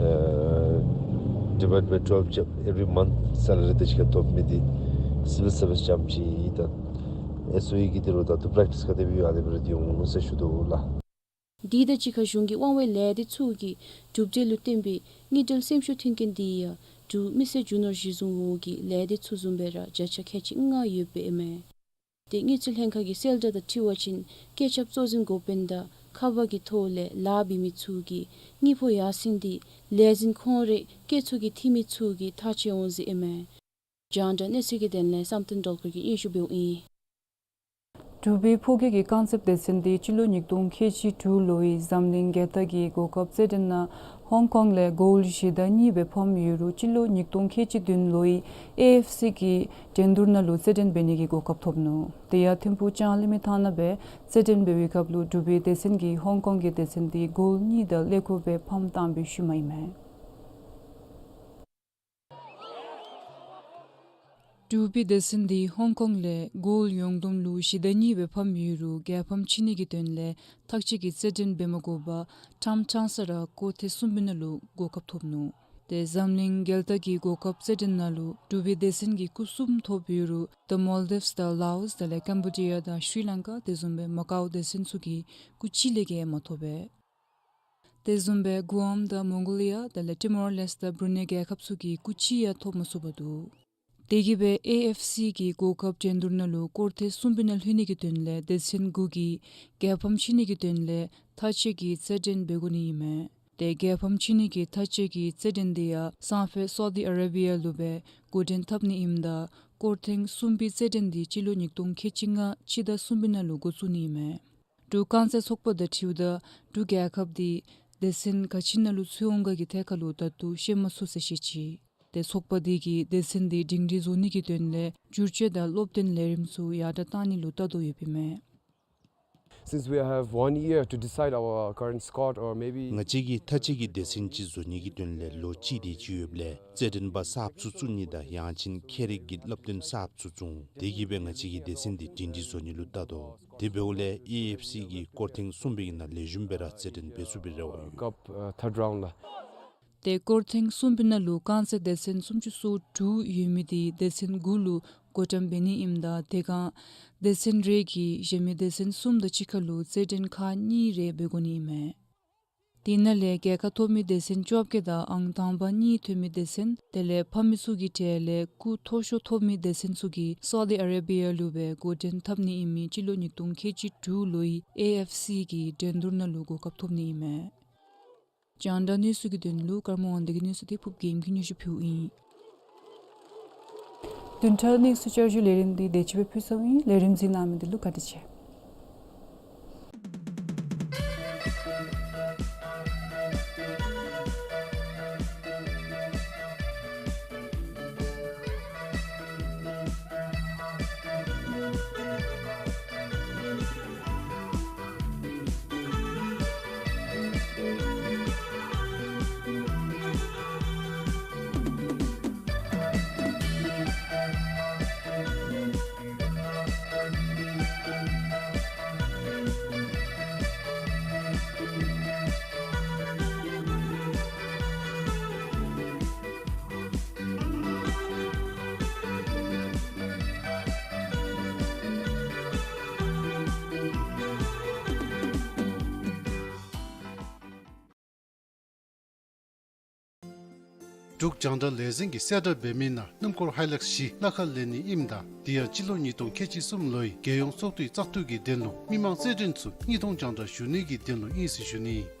ཨེ་divide by twelve རྐྱབ་every month salary དང་གཅིག་ཁར་ཐོབ་མི་འདི་civil service རྐྱངམ་ཅིག་ཨིན། ད་ ཨེསི་ཨོ་ཨི་གི་དེ་ལུ་ད་ལྟོ་པེརེཀ་ཊིསི་ག་དེ་སྦེ་ཡོད་ཨ་དེ་སྦེ་ར་འདི་འོང་ཟེར་ཞུ་དོ་ལགས། དེ་དང་གཅིག་ཁར་གཞུང་གི་དབང་བའི་ལས་སྡེ་ཚུ་གིས་གྲུབ་འབྲས་ལུ་བརྟེན་པའི་དངུལ་འབྲེལ་སེམས་ཤུགས་མཐུན་རྐྱེན་དེ་ཡང་འབྲུག་མི་སེར་རྒྱུ་ནོར་གཞི་བཟུང་འོག་གི་ལས་སྡེ་ཚུ་བཟུམ་སྦེ་ར་བརྒྱ་ཆ་ཁལ་གཅིག་ལྔ་ཡོདཔ་ཨིན་མས། དེ་དངུལ་རྩིས་ལྷན་ཁག་གིས་གསལ་བསྒྲགས་དང་འཁྲིལ་བ་ཅིན་སྐྱེད་ཆབ་གཙོ་འཛིན་འགོ་དཔོན་དང་ཁ་པར་གྱི་ཐོག་ལས་ལཱ་འབད་མི་ཚུ་གི་དངུལ་ཕོགས་ཡར་སེང་དེ་ལས་འཛིན་ཁོང་རའི་སྐྱེད་ཚོགས་ཀྱི་འཐུས་མི་ཚུ་གིས་ཐག་བཅད་འོང་ཟེར་ཨིན་མས། རྒྱང་བསྒྲགས་གནས་ཚུལ་གྱི་དོན་ལས་བསམ་གཏན་སྒྲོལ་དཀར་གྱིས་སྙན་ཞུ་འབདཝ་ཨིན། འབྲུག་པའི་ཕོ་སྐྱེས་ཀྱི་རྐང་རྩེད་སྡེ་ཚན་དེ་སྤྱི་ལོ་ཉིས་སྟོང་ཁལ་གཅིག་དྲུག་ལོའི་འཛམ་གླིང་རྒྱལ་རྟགས་ཀྱི་གོ་སྐབས་རྩེད་འགྲན་ནང་ཧོང་ཀོང་ལས་གོལ་བཞི་དང་གཉིས་སྦེ་ཕམ་ཡོད་རུང་སྤྱི་ལོ་ཉིས་སྟོང་ཁལ་གཅིག་བདུན་ལོའི་ཨེ་ཨེཕ་སི་གི་འགྲན་བསྡུར་ནང་ལུ་རྩེད་འགྲན་འབད་ནི་གི་གོ་སྐབས་ཐོབ་ནུག། དེ་ཡང་ཐིམ་ཕུག་ལྕང་གླིང་མི་ཐང་ནང་སྦེ་རྩེད་འགྲན་འབད་བའི་སྐབས་ལུ་འབྲུག་པའི་སྡེ་ཚན་གྱིས་ཧོང་ཀོང་གི་སྡེ་ཚན་དེ་གོལ་གཉིས་དང་ཀླད་ཀོར་སྦེ་ཕམ་བཏང་བའི་ཤུལ་མ་ཨིན་མས། འབྲུག་པའི་སྡེ་ཚན་དེ་ཧོང་ཀོང་ལས་གོལ་ཡོངས་བསྡོམས་ལུ་བཞི་དང་གཉིས་སྦེ་ཕམ་ཡོད་རུང་རྒྱལ་ཕམ་ཕྱེ་ནི་གི་དོན་ལས་ཐག་གཅད་ཀྱི་རྩེད་འགྲན་འབད་མ་དགོ་པར་ཕྲང་ཕྲང་ས་ར་སྐོར་ཐེངས་གསུམ་པའི་ནང་ལུ་གོ་སྐབས་ཐོབ་ནུག། དེ་འཛམ་གླིང་རྒྱལ་རྟགས་ཀྱི་གོ་སྐབས་རྩེད་འགྲན་ནང་ལུ་འབྲུག་པའི་སྡེ་ཚན་གྱིས་སྐུ་གསུམ་ཐོབ་ཡོད་རུང་ད་མོལ་དིབས་དང་ལའོ་སི་དེ་ལས་ཀམ་བོ་ཌི་ཡ་དང་ཤྲི་ལང་ཀ་དེ་བཟུམ་སྦེ་མ་ཀའོ་སྡེ་ཚན་ཚུ་གིས་སྐུ་གཅིག་ལས་བརྒལ་མ་ཐོབ་པས། དེ་བཟུམ་སྦེ་གུའམ་དང་མོང་གོ་ལི་ཡ་དེ་ལས་ཊི་མོར་ལེསི་དང་བུ་རུ་ནེ་རྒྱལ་ཁབ་ཚུ་གིས་སྐུ་གཅིག་ཡང་ཐོབ་མ་ཚུགས་པར་འདུག། དེ་གིས་སྦེ་ཨེ་ཨེཕ་སི་གི་གོ་སྐབས་འགྲན་བསྡུར་ནང་ལུ་སྐོར་ཐེངས་གསུམ་པའི་ནང་ལྷོད་ནི་གི་དོན་ལས་སྡེ་ཚན་དགུ་གིས་རྒྱལ་ཕམ་ཕྱེ་ནི་གི་དོན་ལས་ཐག་གཅད་ཀྱི་རྩེད་འགྲན་འབད་དགོ་ནི་ཨིན་མས། དེ་རྒྱལ་ཕམ་ཕྱེ་ནི་གི་ཐག་གཅད་ཀྱི་རྩེད་འགྲན་དེ་ཡང་སང་ཕོད་སའུ་ཌི་ཨ་རེ་བི་ཡ་ལུ་སྦེ་འགོ་འདྲེན་འཐབ་ནི་ཨིནམ་ད་སྐོར་ཐེངས་གསུམ་པའི་རྩེད་འགྲན་དེ་སྤྱི་ལོ་ཉིས་སྟོང་ཁལ་གཅིག་ལྔ་སྤྱི་ཟླ་གསུམ་པའི་ནང་ལུ་འགོ་བཙུགས་ནི་ཨིན་མས། འབྲུག་རྐང་རྩེད་ཚོགས་པ་དང་འཁྲིལཝ་ད་འབྲུག་རྒྱལ་ཁབ་དེ་སྡེ་ཚན་ག་ཅི་ནང་ལུ་ཚུད་འོང་ག་གི་ཐད་ཁར་ལུ་ད་ལྟོ་ཤེས་མ་ཚུགས་ཟེར་བཤད་ཅི། དེ་ཚོགས་པ་དེ་གིས་སྡེ་ཚན་དེ་སྒྲིང་སྒྲིང་བཟོ་ནི་གི་དོན་ལས་བསྒྱུར་བཅོས་དང་སློབ་སྟོན་ལས་རིམ་ཚུ་ཡར་དྲགས་གཏང་ནི་ལུ་ལྟ་དོ་ཡོདཔ་ཨིན་མས། Since we have one year to decide our current squad or maybe ང་བཅས་ཀྱིས་ཐག་གཅད་ཀྱི་སྡེ་ཚན་ཅིག་བཟོ་ནི་གི་དོན་ལས་ལོ་གཅིག་དེ་ཅིག་ཡོདཔ་ལས་རྩེད་འགྲན་པ་གསརཔ་ཚུ་བཙུགས་ནི་དང་ཡང་ཅིན་ཁྱད་རིག་གི་སློབ་སྟོན་གསརཔ་ཚུ་བཙུགས་འོང་། དེ་གིས་སྦེ་ང་བཅས་ཀྱིས་སྡེ་ཚན་དེ་སྒྲིང་སྒྲིང་བཟོ་ནི་ལུ་ལྟ་དོ། དེ་འབདཝ་ལས་ཨེ་ཨེཕ་སི་གིས་སྐོར་ཐེངས་གསུམ་པའི་ནང་ལེགས་ཤོམ་སྦེ་ར་རྩེད་འགྲན་འབད་ཚུགས་པའི་རེ་བ་ཡོད། Cup, uh, third round ལགས། དེ་སྐོར་ཐེངས་གསུམ་པའི་ནང་ལུ་རྐང་རྩེད་སྡེ་ཚན་སུམ་ཅུ་སོ་དྲུག་ཡོད་མི་དེ་སྡེ་ཚན་དགུ་ལུ་བགོ་བཀྲམ་འབད་ནི་ཨིནམ་ད་དེ་སྒང་སྡེ་ཚན་རེ་གིས་གཞན་མི་སྡེ་ཚན་གསུམ་དང་གཅིག་ཁར་ལུ་རྩེད་འགྲན་ཁག་གཉིས་རེ་འབད་དགོ་ནི་ཨིན་མས། དེ་ནང་ལས་རྒྱལ་ཁ་ཐོབ་མི་སྡེ་ཚན་བཅོ་བརྒྱད་དང་ཨང་དང་པ་གཉིས་ཐོབ་མི་སྡེ་ཚན་དེ་ལས་ཕམ་མི་ཚུ་གི་གྲས་ལས་སྐུགས་མཐོ་ཤོས་ཐོབ་མི་སྡེ་ཚན་ཚུ་གིས་སའུ་ཌི་ཨ་རེ་བི་ཡ་ལུ་སྦེ་འགོ་འདྲེན་འཐབ་ནི་ཨིན་མི་སྤྱི་ལོ་ཉིས་སྟོང་ཁལ་གཅིག་དྲུག་ལོའི་ཨེ་ཨེཕ་སི་གི་འགྲན་བསྡུར་ནང་ལུ་གོ་སྐབས་ཐོབ་ནི་ཨིན་མས། རྒྱང་བསྒྲགས་གནས་ཚུལ་གྱི་དོན་ལུ་ཀརྨ་དབང་འདུས་ཀྱི་གནས་ཚུལ་དེ་ཕུརཔ་རྒྱལམོ་གིས་སྙན་ཞུ་ཕུལཝ་ཨིན། བདུན་ཕྲག་གནས་ཚུལ་བསྐྱར་ཞུའི་ལས་རིམ་འདི་དེ་ཅིག་སྦེ་ཕུལ་ཚརཝ་ཨིན། ལས་རིམ་གཟིགས་གནང་མི་འདི་ལུ་བཀའ་དྲིན་ཆེ། འབྲུག་རྒྱང་བསྒྲགས་ལས་འཛིན་གྱིས་གསལ་བསྒྲགས་འབད་མི་ནང་སྣུམ་འཁོར་ཧའི་ལེགས་བཞི་གླ་ཁར་ལེན་ནི་ཨིནམ་ད་དེ་ཡང་སྤྱི་ལོ་ཉིས་སྟོང་ཁལ་གཅིག་གསུམ་ལོའི་རྒྱལ་ཡོངས་ཚོགས་འདུའི་བཙག་འཐུ་གི་དོན་ལུ་མི་མང་རྩེད་འགྲན་ཚུ་དངོས་མཐོང་རྒྱང་བསྒྲགས་ཞུ་ནི་གི་དོན་ལུ་ཨིན་ཟེར་ཞུ་ནི།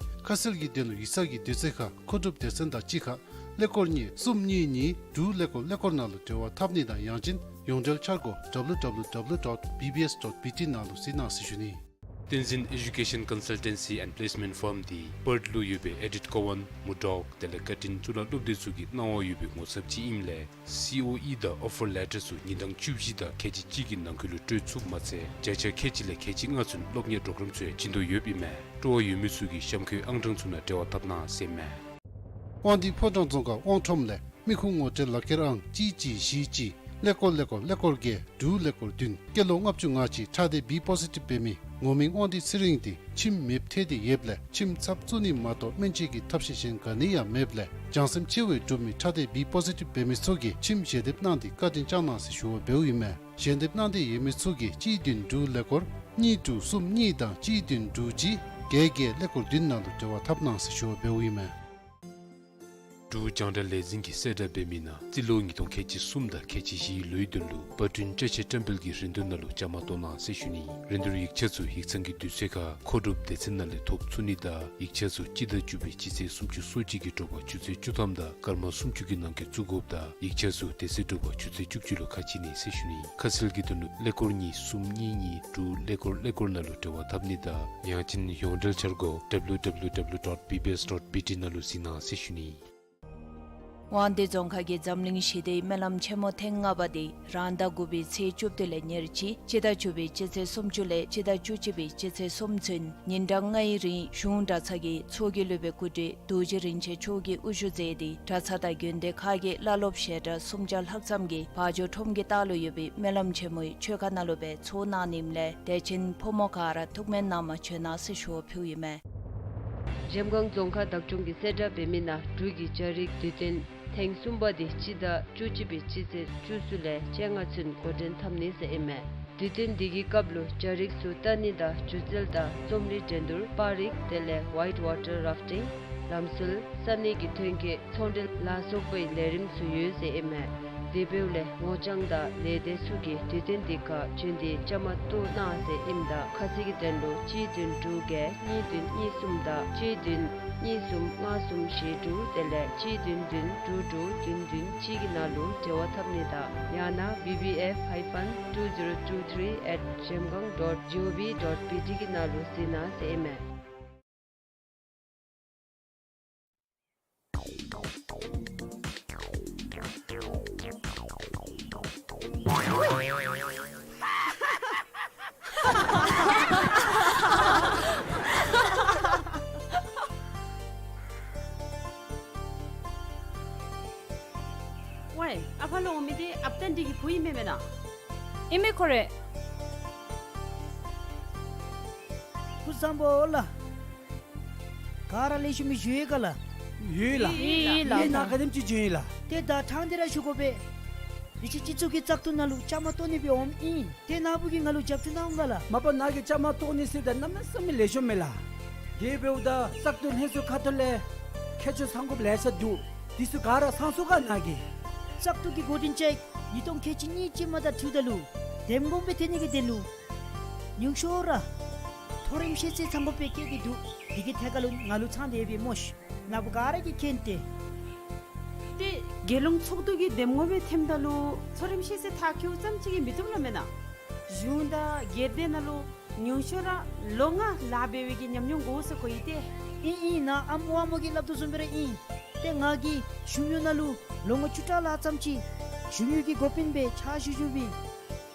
ཁ་གསལ་གྱི་དོན་ལུ་ཡིག་ཚང་གི་དུས་ཚོད་ཁར་མཁོ་སྒྲུབ་སྡེ་ཚན་དང་གཅིག་ཁར་ཀླད་ཀོར་གཉིས་གསུམ་གཉིས་གཉིས་དྲུག་ཀླད་ཀོར་ཀླད་ཀོར་ནང་ལུ་འབྲེལ་བ་འཐབ་ནི་དང་ཡང་ཅིན་ཡོངས་འབྲེལ་འཆར་སྒོ་W W W dot B B S dot B T ནང་ལུ་གཟིགས་གནང་ཟེར་ཞུ་ནི། བསྟན་འཛིན་Education Consultancy and Placement Firm འདི་པརཐ་ལུ་ཡོད་པའི་ཨེ་ཌིཐ་ཀོ་ཝཱན་མར་ཌོག་དེ་ལས་ཀར་ཊིན་གཙུག་ལག་སློབ་སྡེ་ཚུ་གི་གནང་བ་ཡོད་པའི་ངོ་ཚབ་ཅིག་ཨིནམ་ལས་སི་ཨོ་ཨི་དང་ཨོ་ཕར་ལེ་ཊར་ཚུ་ཉིན་གྲངས་བཅུ་བཞི་དང་ཁལ་གཅིག་གཅིག་གི་ནང་འཁོད་ལུ་སྤྲོད་ཚུགསཔ་མ་ཚད་བརྒྱ་ཆ་ཁལ་གཅིག་ལས་ཁལ་གཅིག་ལྔ་ཚུན་སློབ་གཉེར་པོརོ་གརམ་ཚུ་ཡང་བྱིན་དོ་ཡོདཔ་ཨིན་མས། སྤྲོ་བ་ཡོད་མི་ཚུ་གིས་གཤམ་འཁོད་ཨང་གྲངས་ཚུ་ནང་འབྲེལ་བ་འཐབ་གནང་ཟེར་མས། དབང་འདུས་ཕོ་བྲང་རྫོང་ཁག་དབང་ཁྲོམ་ལས་མི་ཁུངས་ངོ་སྤྲོད་ལག་ཁྱེར་ཨང་གཅིག་གཅིག་བཞི་གཅིག་ཀླད་ཀོར་ཀླད་ཀོར་ཀླད་ཀོར་བརྒྱད་དྲུག་ཀླད་ཀོར་བདུན་སྐྱེས་ལོ་ལྔ་བཅུ་ང་གཅིག་ཁྲག་སྡེ་བི་པོ་སི་ཊིབ་འབད་མི་ ངོ་མིང་དབང་འདུས་ཚེ་རིང་འདི་ཁྱིམ་མེདཔ་ཐལ་ཏེ་ཡོདཔ་ལས་ཁྱིམ་ཚབ་བཙུགས་ནི་མ་གཏོགས་སྨན་བཅོས་ཀྱི་ཐབས་ཤེས་གཞན་ག་ནི་ཡང་མེདཔ་ལས་བྱང་སེམས་ཆེ་བའི་འབྲུག་མི་ཁྲག་ལྡན་བི་པོ་ཟི་ཊིབ་འབད་མི་ཚུ་གིས་ཁྱིམ་ཞལ་འདེབས་གནང་སྟེ་བཀའ་དྲིན་བསྐྱང་གནང་ཟེར་ཞུ་བ་འབདཝ་ཨིན་མས། ཞལ་འདེབས་གནང་འདོད་ཡོད་མི་ཚུ་གིས་གཅིག་བདུན་དྲུག་ཀླད་ཀོར་གཉིས་དྲུག་གསུམ་གཉིས་དང་གཅིག་བདུན་དྲུག་གཅིག་བརྒྱད་བརྒྱད་ཀླད་ཀོར་བདུན་ནང་ལུ་འབྲེལ་བ་འཐབ་གནང་ཟེར་ཞུ་བ་འབདཝ་ཨིན་མས། འབྲུག་རྒྱང་བསྒྲགས་ལས་འཛིན་གྱིས་གསལ་བསྒྲགས་འབད་མི་ནང་རྩིས་ལོ་ཉིས་སྟོང་ཁལ་གཅིག་གསུམ་དང་ཁལ་གཅིག་བཞིའི་ལོའི་དོན་ལུ་པར་སྐྲུན་བཅའ་ཆས་བཀྲམ་སྤེལ་གྱི་རིན་བསྡུར་ནང་ལུ་བཅའ་མར་གཏོགས་གནང་ཟེར་ཞུ་ནི། རིན་བསྡུར་ཡིག་ཆ་ཚུ་ཡིག་ཚང་གི་དུས་ཚོད་ཁར་མཁོ་སྒྲུབ་སྡེ་ཚན་ནང་ལས་ཐོབ་ཚུགས་ནི་དང་ཡིག་ཆ་ཚུ་སྤྱི་ཟླ་བཅུ་པའི་སྤྱི་ཚེས་སུམ་ཅུ་སོ་གཅིག་གི་དྲོ་པ་ཆུ་ཚོད་བཅུ་ཐམ་དང་སྐར་མ་སུམ་ཅུ་གི་ནང་འཁོད་བཙུགས་དགོཔ་དང་ཡིག་ཆ་ཚུ་དེ་ཚེ་དྲོ་པ་ཆུ་ཚོད་བཅུ་གཅིག་ལུ་ཁ་ཕྱེ་ནི་ཟེར་ཞུ་ནི། ཁ་གསལ་གྱི་དོན་ལུ་ཀླད་ཀོར་གཉིས་གསུམ་གཉིས་གཉིས་དྲུག་ཀླད་ཀོར་ཀླད་ཀོར་ནང་ལུ་འབྲེལ་བ་འཐབ་ནི་དང་ཡང་ཅིན་ཡོངས་འབྲེལ་འཆར་སྒོ་W W W dot B B S dot B T ནང་ལུ་གཟིགས་གནང་ཟེར་ཞུ་ནི། དབང་འདུས་རྫོང་ཁག་གི་འཛམ་གླིང་ཞི་བདེའི་སྨོན་ལམ་ཆེན་མོ་ཐེངས་ལྔ་པ་དེ་རང་ཟླ་དགུ་པའི་ཚེས་བཅུ་བདུན་ལས་ཉེར་གཅིག་སྤྱི་ཟླ་བཅུ་པའི་སྤྱི་ཚེས་སུམ་ཅུ་ལས་སྤྱི་ཟླ་བཅུ་གཅིག་པའི་སྤྱི་ཚེས་གསུམ་ཚུན་ཉིན་གྲངས་ལྔའི་རིང་གཞུང་གྲྭ་ཚང་གི་ཚོགས་ཀྱི་སློབ་དཔོན་སྐུ་བགྲེས་རྡོ་རྗེ་རིན་ཆེན་མཆོག་གིས་དབུ་བཞུགས་མཛད་དེ་གྲྭ་ཚང་དང་དགོན་སྡེ་ཁག་གི་བླ་སློབ་བཤད་གྲྭ་སུམ་བརྒྱ་ལྷག་ཙམ་གྱིས་བ་འཇོ་ཁྲོམ་གྱི་ལྟག་ལུ་ཡོད་པའི་སྨོན་ལམ་ཆེན་མོའི་ཆོས་ཁང་ནང་ལུ་སྦེ་ཚོགས་གནང་ནི་ཨིནམ་ལས་དད་ཅན་ཕོ་མོ་ག་ར་ཐུགས་སྨོན་གནང་མ་བྱོན་ན་ཟེར་ཞུ་བ་ཕུལཝ་ཨིན་མས། འཇམ་དབྱངས་རྫོང་ཁག་བདག་སྐྱོང་གིས་གསལ་བསྒྲགས་འབད་མི་ནང་འབྲུག་གི་རྒྱ་རིགས་དུས་སྟོན་ཐེངས་གསུམ་པ་དེ་སྤྱི་ཟླ་བཅུ་གཅིག་པའི་སྤྱི་ཚེས་བཅུ་གསུམ་ལས་བཅོ་ལྔ་ཚུན་འགོ་འདྲེན་འཐབ་ནི་ཟེར་ཨིན་མས། དུས་སྟོན་འདི་གི་སྐབས་ལུ་རྒྱ་རིགས་ཚུ་ལྟ་ནི་དང་སྒྱུ་རྩལ་དང་རྩོམ་རིག་འགྲན་བསྡུར་པར་རིས་དེ་ལས་ཝའིཊ་ཝ་ཊར་རཱཕ་ཊིང་ལམ་སྲོལ་ས་གནས་ཀྱི་ཐོན་སྐྱེད་ཚོང་འབྲེལ་ལ་སོགས་པའི་ལས་རིམ་ཚུ་ཡོད་ཟེར་ཨིན་མས། དེ་འབདཝ་ལས་ངོ་རྐྱང་དང་ལས་སྡེ་ཚུ་གིས་དུས་སྟོན་འདི་ཁར་བྱོན་ཏེ་བཅའ་མར་གཏོགས་གནང་ཟེར་ཨིནམ་ད་ཁ་གསལ་གྱི་དོན་ལུ་གཅིག་བདུན་དྲུག་བརྒྱད་གཉིས་བདུན་གཉིས་གསུམ་དང་གཅིག་བདུན་གཉིས་གསུམ་ལྔ་གསུམ་བཞི་དྲུག་དེ་ལས་གཅིག་བདུན་བདུན་དྲུག་དྲུག་བདུན་བདུན་གཅིག་གི་ནང་ལུ་འབྲེལ་བ་འཐབ་ནི་དང་ཡང་ན་B B F hyphen two zero two three at zhemgang dot G O V dot B T གི་ནང་ལུ་གཟིགས་གནང་ཟེར་ཨིན་མས། ཝའེ་ཨ་ཕར་ལུ་འོང་མི་འདི་ཨཔ་ཏན་འདི་གི་བུ་ཨིན་མས་མེན་ན། ཨིན་མས་ཁོ་རེ། སྐུ་གཟུགས་བཟང་པོ་ལགས། ག་ར་ལེགས་ཤོམ་སྦེ་བཞུགས་ཡི་ག་ལགས། ཡོད་ལགས། ཡོད་ལགས། ཡོད་ལགས། ནཱ་ག་དེམ་ཅིག་བྱོན་ཡི་ལགས། ཏེ་ད་ཐང་འདི་ར་ཞུ་དགོ་པས། དུས་ཅི་སྤྱི་ཚོགས་ཀྱི་བཙག་འཐུ་ནང་ལུ་བཅའ་མར་གཏོགས་ནི་སྦེ་འོངམ་ཨིན། ཏེ་ནཱ་བུ་གིས་ང་ལུ་རྒྱབ་སྐྱོར་གནང་འོང་ག་ལགས། མ་པ་ནཱ་གིས་བཅའ་མར་གཏོགས་ནི་ཟེརཝ་ད་གནམ་མེད་ས་མེད་ལེགས་ཤོམ་མས་ལགས། དེ་འབདཝ་ད་བཙག་འཐུ་ལྷན་ཚོགས་ཁ་ཐུག་ལས་མཁས་མཆོག་ཚང་དགོཔ་ལེ་ཤ་འདུག། དེ་ཚུ་ག་ར་ཚང་སོང་ག་ནཱ་གིས། བཙག་འཐུ་གི་འགོ་འདྲེན་བཅའ་ཡིག་ཉིས་སྟོང་ཁལ་གཅིག་གཉིས་ཅན་མ་དང་འཁྲིལཝ་ད་ལུ་འདེམས་ངོ་མ་སྦེ་ཐོན་ནི་གི་དོན་ལུ་ཉུང་ཤོས་ར་མཐོ་རིམ་ཤེས་ཚད་ཚང་དགོཔ་སྦེ་བཀོད་དེ་འདུག། དེ་གི་ཐད་ཁར་ལུ་ང་ལུ་ཚང་སྟེ་ཡོད་པས་སྨོ་ཤིག། ནཱ་བུ་ག་ར་གིས་མཁྱེན་ཏེ། ཏེ་རྒྱལ་ཡོངས་ཚོགས་འདུ་གི་འདེམས་ངོ་མ་སྦེ་ཐོནམ་ད་ལུ་མཐོ་རིམ་ཤེས་ཚད་མཐར་འཁྱོལཝ་ཙམ་ཅིག་གིས་མི་བཏུབ་ལགས་མེན་ན། གཞུང་དང་སྒེར་སྡེ་ནང་ལུ་ཉུང་ཤོས་ར་ལོ་ལྔ་ལཱ་འབད་བའི་གི་ཉམས་མྱོང་དགོ་ཟེར་གོ་ཡི་ཏེ། ཨིན་ཨིན། ནཱ་ཨམ་ཝ་མོ་གིས་སླབ་དོ་བཟུམ་སྦེ་ར་ཨིན། ཏེ་ང་གིས་གཞུང་གཡོག་ནང་ལུ་ལོ་ངོ་བཅུ་ཕྲག་ལྷག་ཙམ་ཅིག་གཞུང་གཡོག་གི་འགོ་དཔོན་སྦེ་ཕྱག་ཞུ་ཞུ་བའི་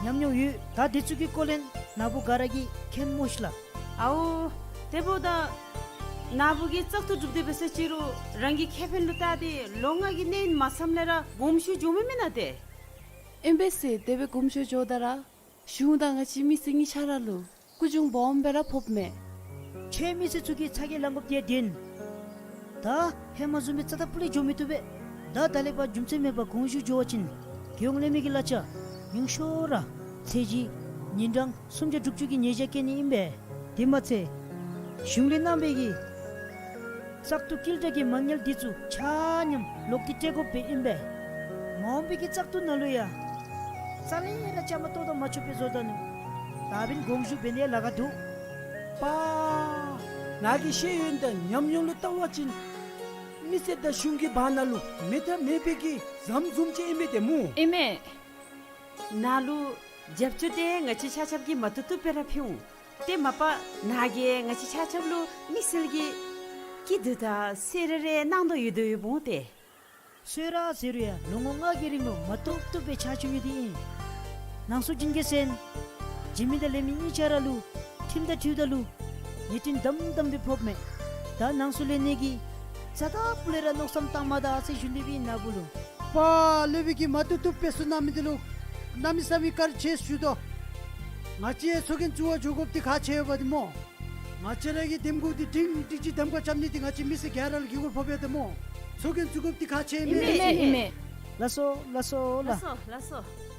ཉམས་མྱོང་ཡོད། ད་དེ་ཚུ་གི་སྐོར་ལས་ནཱ་བུ་ག་ར་གིས་མཁྱེན་སྨོ་ཤིག་ལགས། ཨའོ། དེ་འབདཝ་ད་ནཱ་བུ་གིས་བཙག་འཐུ་གྲུབ་སྟེ་འབད་ས་ཅིག་རུང་རང་གི་ཁེ་ཕན་ལུ་བལྟ་སྟེ་ལོ་ལྔ་གི་གནས་ཡུན་མ་ཚངམ་ལས་ར་དགོངསམ་ཞུ་འགྱོཝ་མེན་མེན་ན་ཏེ། ཨིན་པས་ཟེར་དེ་སྦེ་དགོངསམ་ཞུ་འགྱོཝ་ད་ར་གཞུང་དང་ང་བཅས་མི་སེར་གཉིས་ཆ་ར་ལུ་སྐུ་གྱོང་སྦོམ་སྦེ་ར་ཕོགཔ་མས། ཁྱོད་མི་སེར་ཚུ་གིས་ཚ་གྱང་ལང་དགོཔ་དེ་བདེན། ད་ཧེ་མ་བཟུམ་སྦེ་རྩ་དང་ཕུ་ལས་འགྱོ་མི་བཏུབ་པས། ད་ད་ལས་ཕར་རྒྱུ་མཚན་མེད་པར་དགོངས་ཞུ་འགྱོ་བ་ཅིན་རྒྱལ་ཡོངས་ལས་མི་གི་གླ་ཆ་ཉུང་ཤོས་ར་ཚད་གཞི་ཉིན་གྲངས་སུམ་བརྒྱ་དྲུག་ཅུ་གི་ཉེས་བྱ་བཀལ་ནི་ཨིན་པས། དེ་མ་ཚད་གཞུང་ལས་གནང་བའི་གི་བཙག་འཐུ་བསྐྱེད་གྲོས་ཀྱི་མ་དངུལ་འདི་ཚུ་ཆ་མཉམ་ལོག་སྟེ་སྤྲོད་དགོཔ་སྦེ་ཨིན་པས། མ་འོངས་པའི་གི་བཙག་འཐུ་ནང་ལུ་ཡང་རྩ་ལས་ར་བཅའ་མར་གཏོགས་ད་མ་ཆོགཔ་སྦེ་བཟོ་ད་ནུག། ད་འབདན་དགོངས་ཞུ་འབད་ནི་ལཱ་ཁག་འདུག། པ། ནཱ་གི་ཤེས་ཡོན་དང་ཉམས་མྱོང་ལུ་བལྟ་བ་ཅིན་མི་སེར་དང་གཞུང་གི་བར་ན་ལུ་མེད་ཐབས་མེད་པའི་གི་ཟམ་བཟུམ་ཅིག་ཨིན་པས་ཏེ་སྨོ། ཨིན་མས། ནཱ་ལུ་རྒྱབ་སྐྱོར་འདི་ང་བཅས་ཆ་ཁྱབ་ཀྱིས་མ་བཏུབ་བཏུབ་སྦེ་ར་ཕུལ་འོང་། ཏེ་མ་པ་ནཱ་གིས་ང་བཅས་ཆ་ཁྱབ་ལུ་དམིགས་བསལ་གྱི་སྐྱིད་སྡུག་དང་གསོལ་རས་རེ་གནང་དོ་ཡོད་དོ་ཡོདཔ་འོང་སྟེ། གསོལ་རས་ཟེར་རུང་ཡང་ལོ་ངོ་ལྔ་གི་རིང་ལུ་མ་བཏུབ་བཏུབ་སྦེ་ཕྱག་ཞུ་ཡོད་དེ་ཨིན། ནང་སོ་བྱིན་གེ་ཟེར་ན་བྱིན་མི་དང་ལེན་མི་གཉིས་ཆ་ར་ལུ་ཁྲིམས་དང་འཁྲིལཝ་ད་ལུ་ཉེས་དོན་དམ་དམ་སྦེ་ཕོགཔ་མས། ད་ནང་སོ་ལེན་ནི་གི་རྩ་དང་ཕུ་ལས་ར་མནོ་བསམ་བཏང་མ་ད་ཟེར་ཞུ་ནི་སྦེ་ཨིན་ནཱ་བུ་ལུ། པ་སློབ་དཔོན་གྱིས་མ་བཏུབ་བཏུབ་སྦེ་གསུང་གནང་མི་འདི་ལུ་གནམ་མེད་ས་མེད་བཀའ་དྲིན་ཆེ་ཞུ་དོ། ང་བཅས་ཚོགས་རྒྱན་བཙུགས་པར་འགྱོ་དགོཔ་འདི་ཁག་ཆེ་བས་ཏེ་སྨོ། ང་བཅས་ར་གི་འདེམས་ཁོངས་འདི་འབྲིང་འབྲིང་ཅིག་གདམ་ཁ་རྐྱབ་ནི་འདི་ང་བཅས་མི་སེར་ག་ར་ལུ་གི་གུ་ཕོགཔ་ཡོད་ཏེ་སྨོ། ཚོགས་རྒྱན་བཙུགས་དགོཔ་འདི་ཁག་ཆེ་ཨིན་མས། ཨིན་མས་ཨིན་མས། ལགས་སོ་ལགས་སོ་ལགས། ལགས་སོ་ལགས་སོ།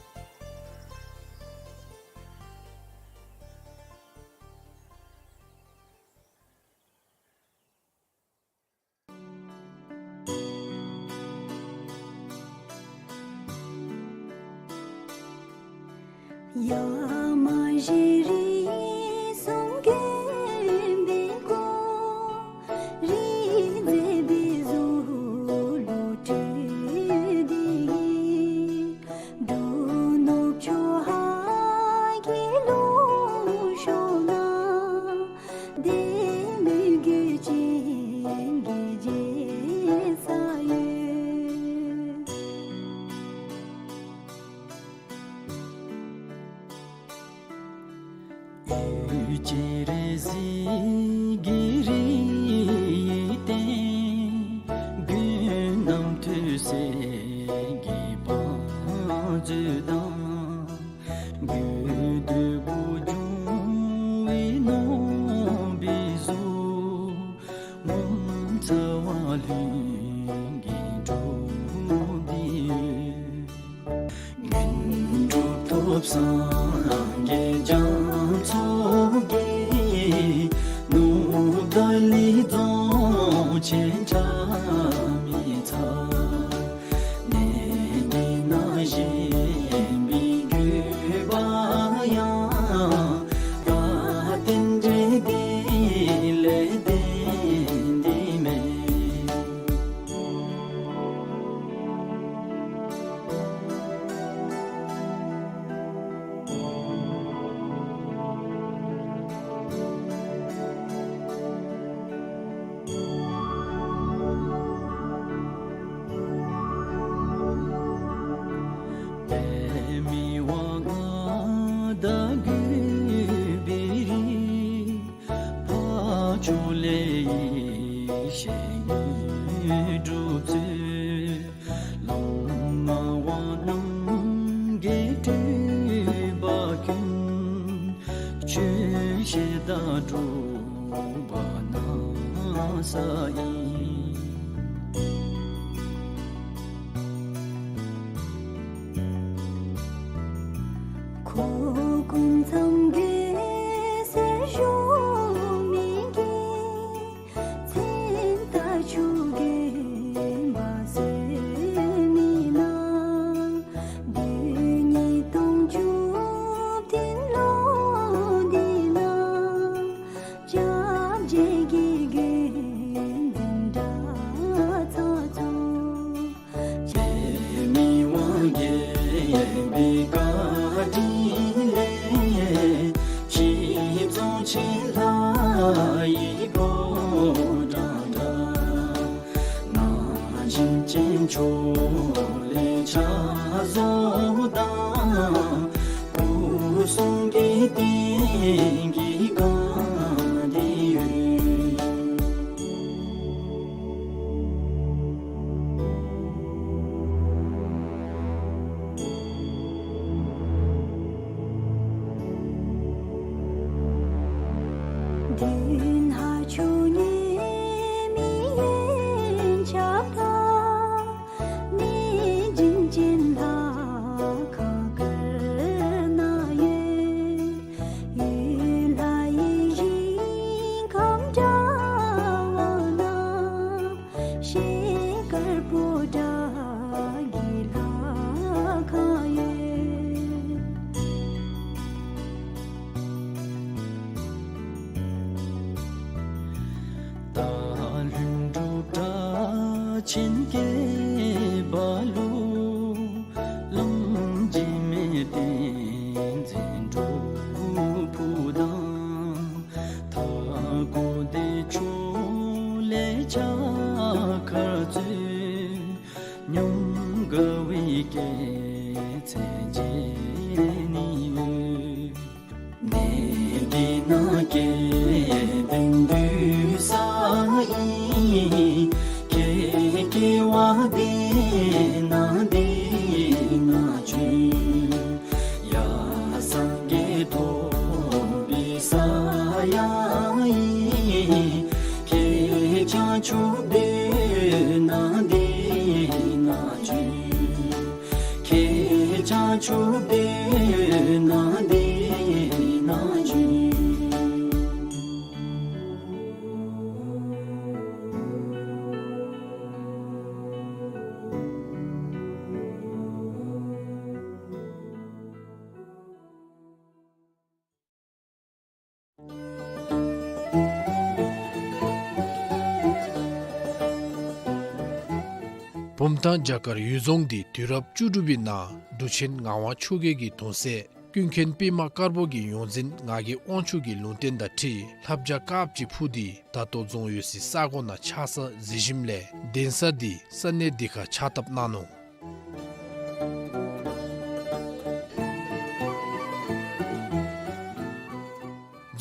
བུམ་ཐང་བྱ་དཀར་གཡུལ་རྫོང་འདི་དུས་རབས་བཅུ་དྲུག་པའི་ནང་འབྲུག་ཆེན་ངག་དབང་ཆོས་རྒྱལ་གྱི་གདུང་སྲས་ཀུན་མཁྱེན་པདྨ་དཀར་པོ་གི་ཡོངས་འཛིན་ངག་གི་དབང་ཕྱུག་གི་ལུང་བསྟན་དང་འཁྲིལ་ལྷ་བྱ་དཀརཔོ་ཅིག་འཕུར་ཏེ་ད་ལྟོ་རྫོང་ཡོད་སའི་ས་གོ་ནང་ཆགས་ས་གཟིགས་ཞིནམ་ལས་གདན་ས་འདི་ས་གནས་འདི་ཁར་ཕྱག་བཏབ་གནང་ནུག།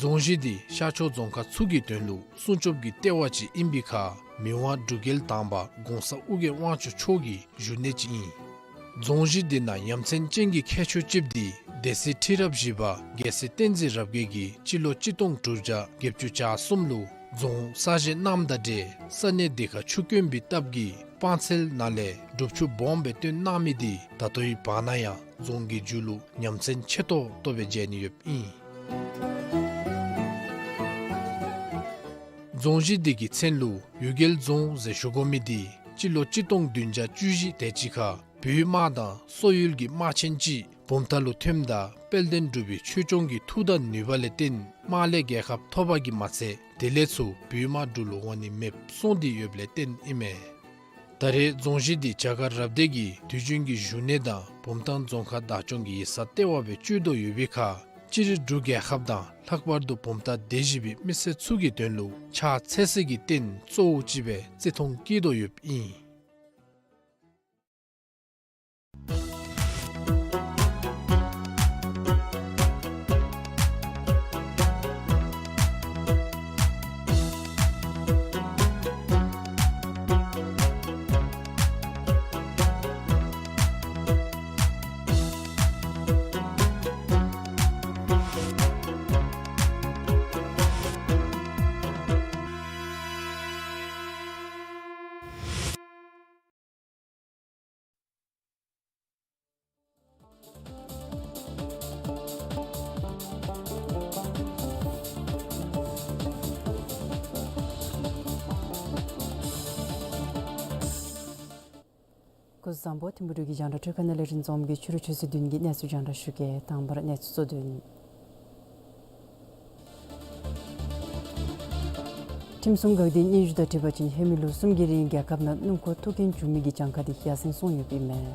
རྫོང་གཞི་འདི་ཤར་ཕྱོགས་རྫོང་ཁག་ཚུ་གི་དོན་ལུ་སྲུང་སྐྱོབ་ཀྱི་ལྟེ་བ་ཅིག་ཨིན་པའི་ཁར་མི་དབང་འབྲུག་རྒྱལ་དང་པ་གོང་ས་ཨོ་རྒྱན་དབང་ཕྱུག་མཆོག་གི་བཞུགས་གནས་ཅིག་ཨིན། རྫོང་གཞི་འདི་ནང་ཡ་མཚན་ཅན་གྱི་ཁྱད་ཆོས་ཅིག་འདི་སྡེ་སྲིད་ཁྲི་རབས་བཞི་པ་རྒྱལ་སྲས་བསྟན་འཛིན་རབ་རྒྱས་ཀྱིས་སྤྱི་ལོ་གཅིག་སྟོང་དྲུག་བརྒྱ་བརྒྱད་ཅུ་གྱ་གསུམ་ལུ་རྫོང་གསར་བཞེངས་གནངམ་དང་འབྲེལ་ས་གནས་འདི་ཁར་ཆུ་དཀོན་པའི་སྟབས་ཀྱིས་སྤང་ཚལ་ནང་ལས་སྒྲུབ་ཆུ་སྦོམ་སྦེ་བཏོན་གནང་མི་འདི་ད་ལྟོའི་བར་ན་ཡང་རྫོང་གི་མཇུག་ལུ་ཉམས་མཚར་ཆེ་ཏོག་ཏོ་སྦེ་མཇལ་ནི་ཡོདཔ་ཨིན། རྫོང་གཞི་འདི་གི་མཚན་ལུ་གཡུལ་རྒྱལ་རྫོང་ཟེར་ཞུ་དགོ་མི་འདི་སྤྱི་ལོ་གཅིག་སྟོང་བདུན་བརྒྱ་བཅུ་བཞི་དེ་ཅིག་ཁར་བོད་དམག་དང་སོག་ཡུལ་གྱི་དམག་ཆེན་ཅིག་བུམ་ཐང་ལུ་ཐོནམ་ད་དཔལ་ལྡན་འབྲུག་པའི་ཆོས་སྐྱོང་གི་མཐུ་དང་ནུས་པ་ལས་བརྟེན་དམག་ལས་རྒྱལ་ཁ་ཐོབ་པ་གིས་མ་ཚད་དེ་ལས་ཚུར་བོད་དམག་འབྲུག་ལུ་འོང་ནི་མེདཔ་སོང་སྟེ་ཡོདཔ་ལས་བརྟེན་ཨིན་མས། ད་རེས་རྫོང་གཞི་འདི་བྱ་དཀར་རབ་སྡེ་གི་དུས་རྒྱུན་གྱི་བཞུགས་གནས་དང་བུམ་ཐང་རྫོང་ཁག་བདག་སྐྱོང་གི་ཡིག་ཚང་ལྟེ་བ་སྦེ་སྤྱོད་དོ་ཡོད་པའི་ཁར་སྤྱིར་འབྲུག་རྒྱལ་ཁབ་དང་ལྷག་པར་དུ་བུམ་ཐང་སྡེ་བཞི་པའི་མི་སེར་ཚུ་གི་དོན་ལུ་ཕྱག་འཚལ་སའི་གི་རྟེན་གཙོ་བོ་ཅིག་སྦེ་བརྩི་མཐོང་བསྐྱེད་དོ་ཡོདཔ་ཨིན། སྐུ་གཟུགས་བཟང་པོ། ཐིམ་ཕུག་འབྲུག་གི་རྒྱང་བསྒྲགས་འཕྲུལ་ཁང་ནང་ལས་རིན་འཛོམས་ཀྱིས་ཕྱི་རུ་ཆུ་ཚོད་བདུན་གྱི་གནས་ཚུལ་རྒྱང་བསྒྲགས་ཞུ་གེ། དང་པ་ར་གནས་ཚུལ་གཙོ་དོན། ཁྲིམས་སྲུང་འགག་སྡེའི་སྙན་ཞུ་དང་འཁྲིལ་བ་ཅིན་ཧེ་མའི་ལོ་གསུམ་གྱི་རིང་རྒྱལ་ཁབ་ནང་སྣུམ་འཁོར་ཐུག་རྐྱེན་བྱུང་མི་གི་གྱངས་ཁ་དེ་ཡར་སེང་སོང་ཡོདཔ་ཨིན་མས།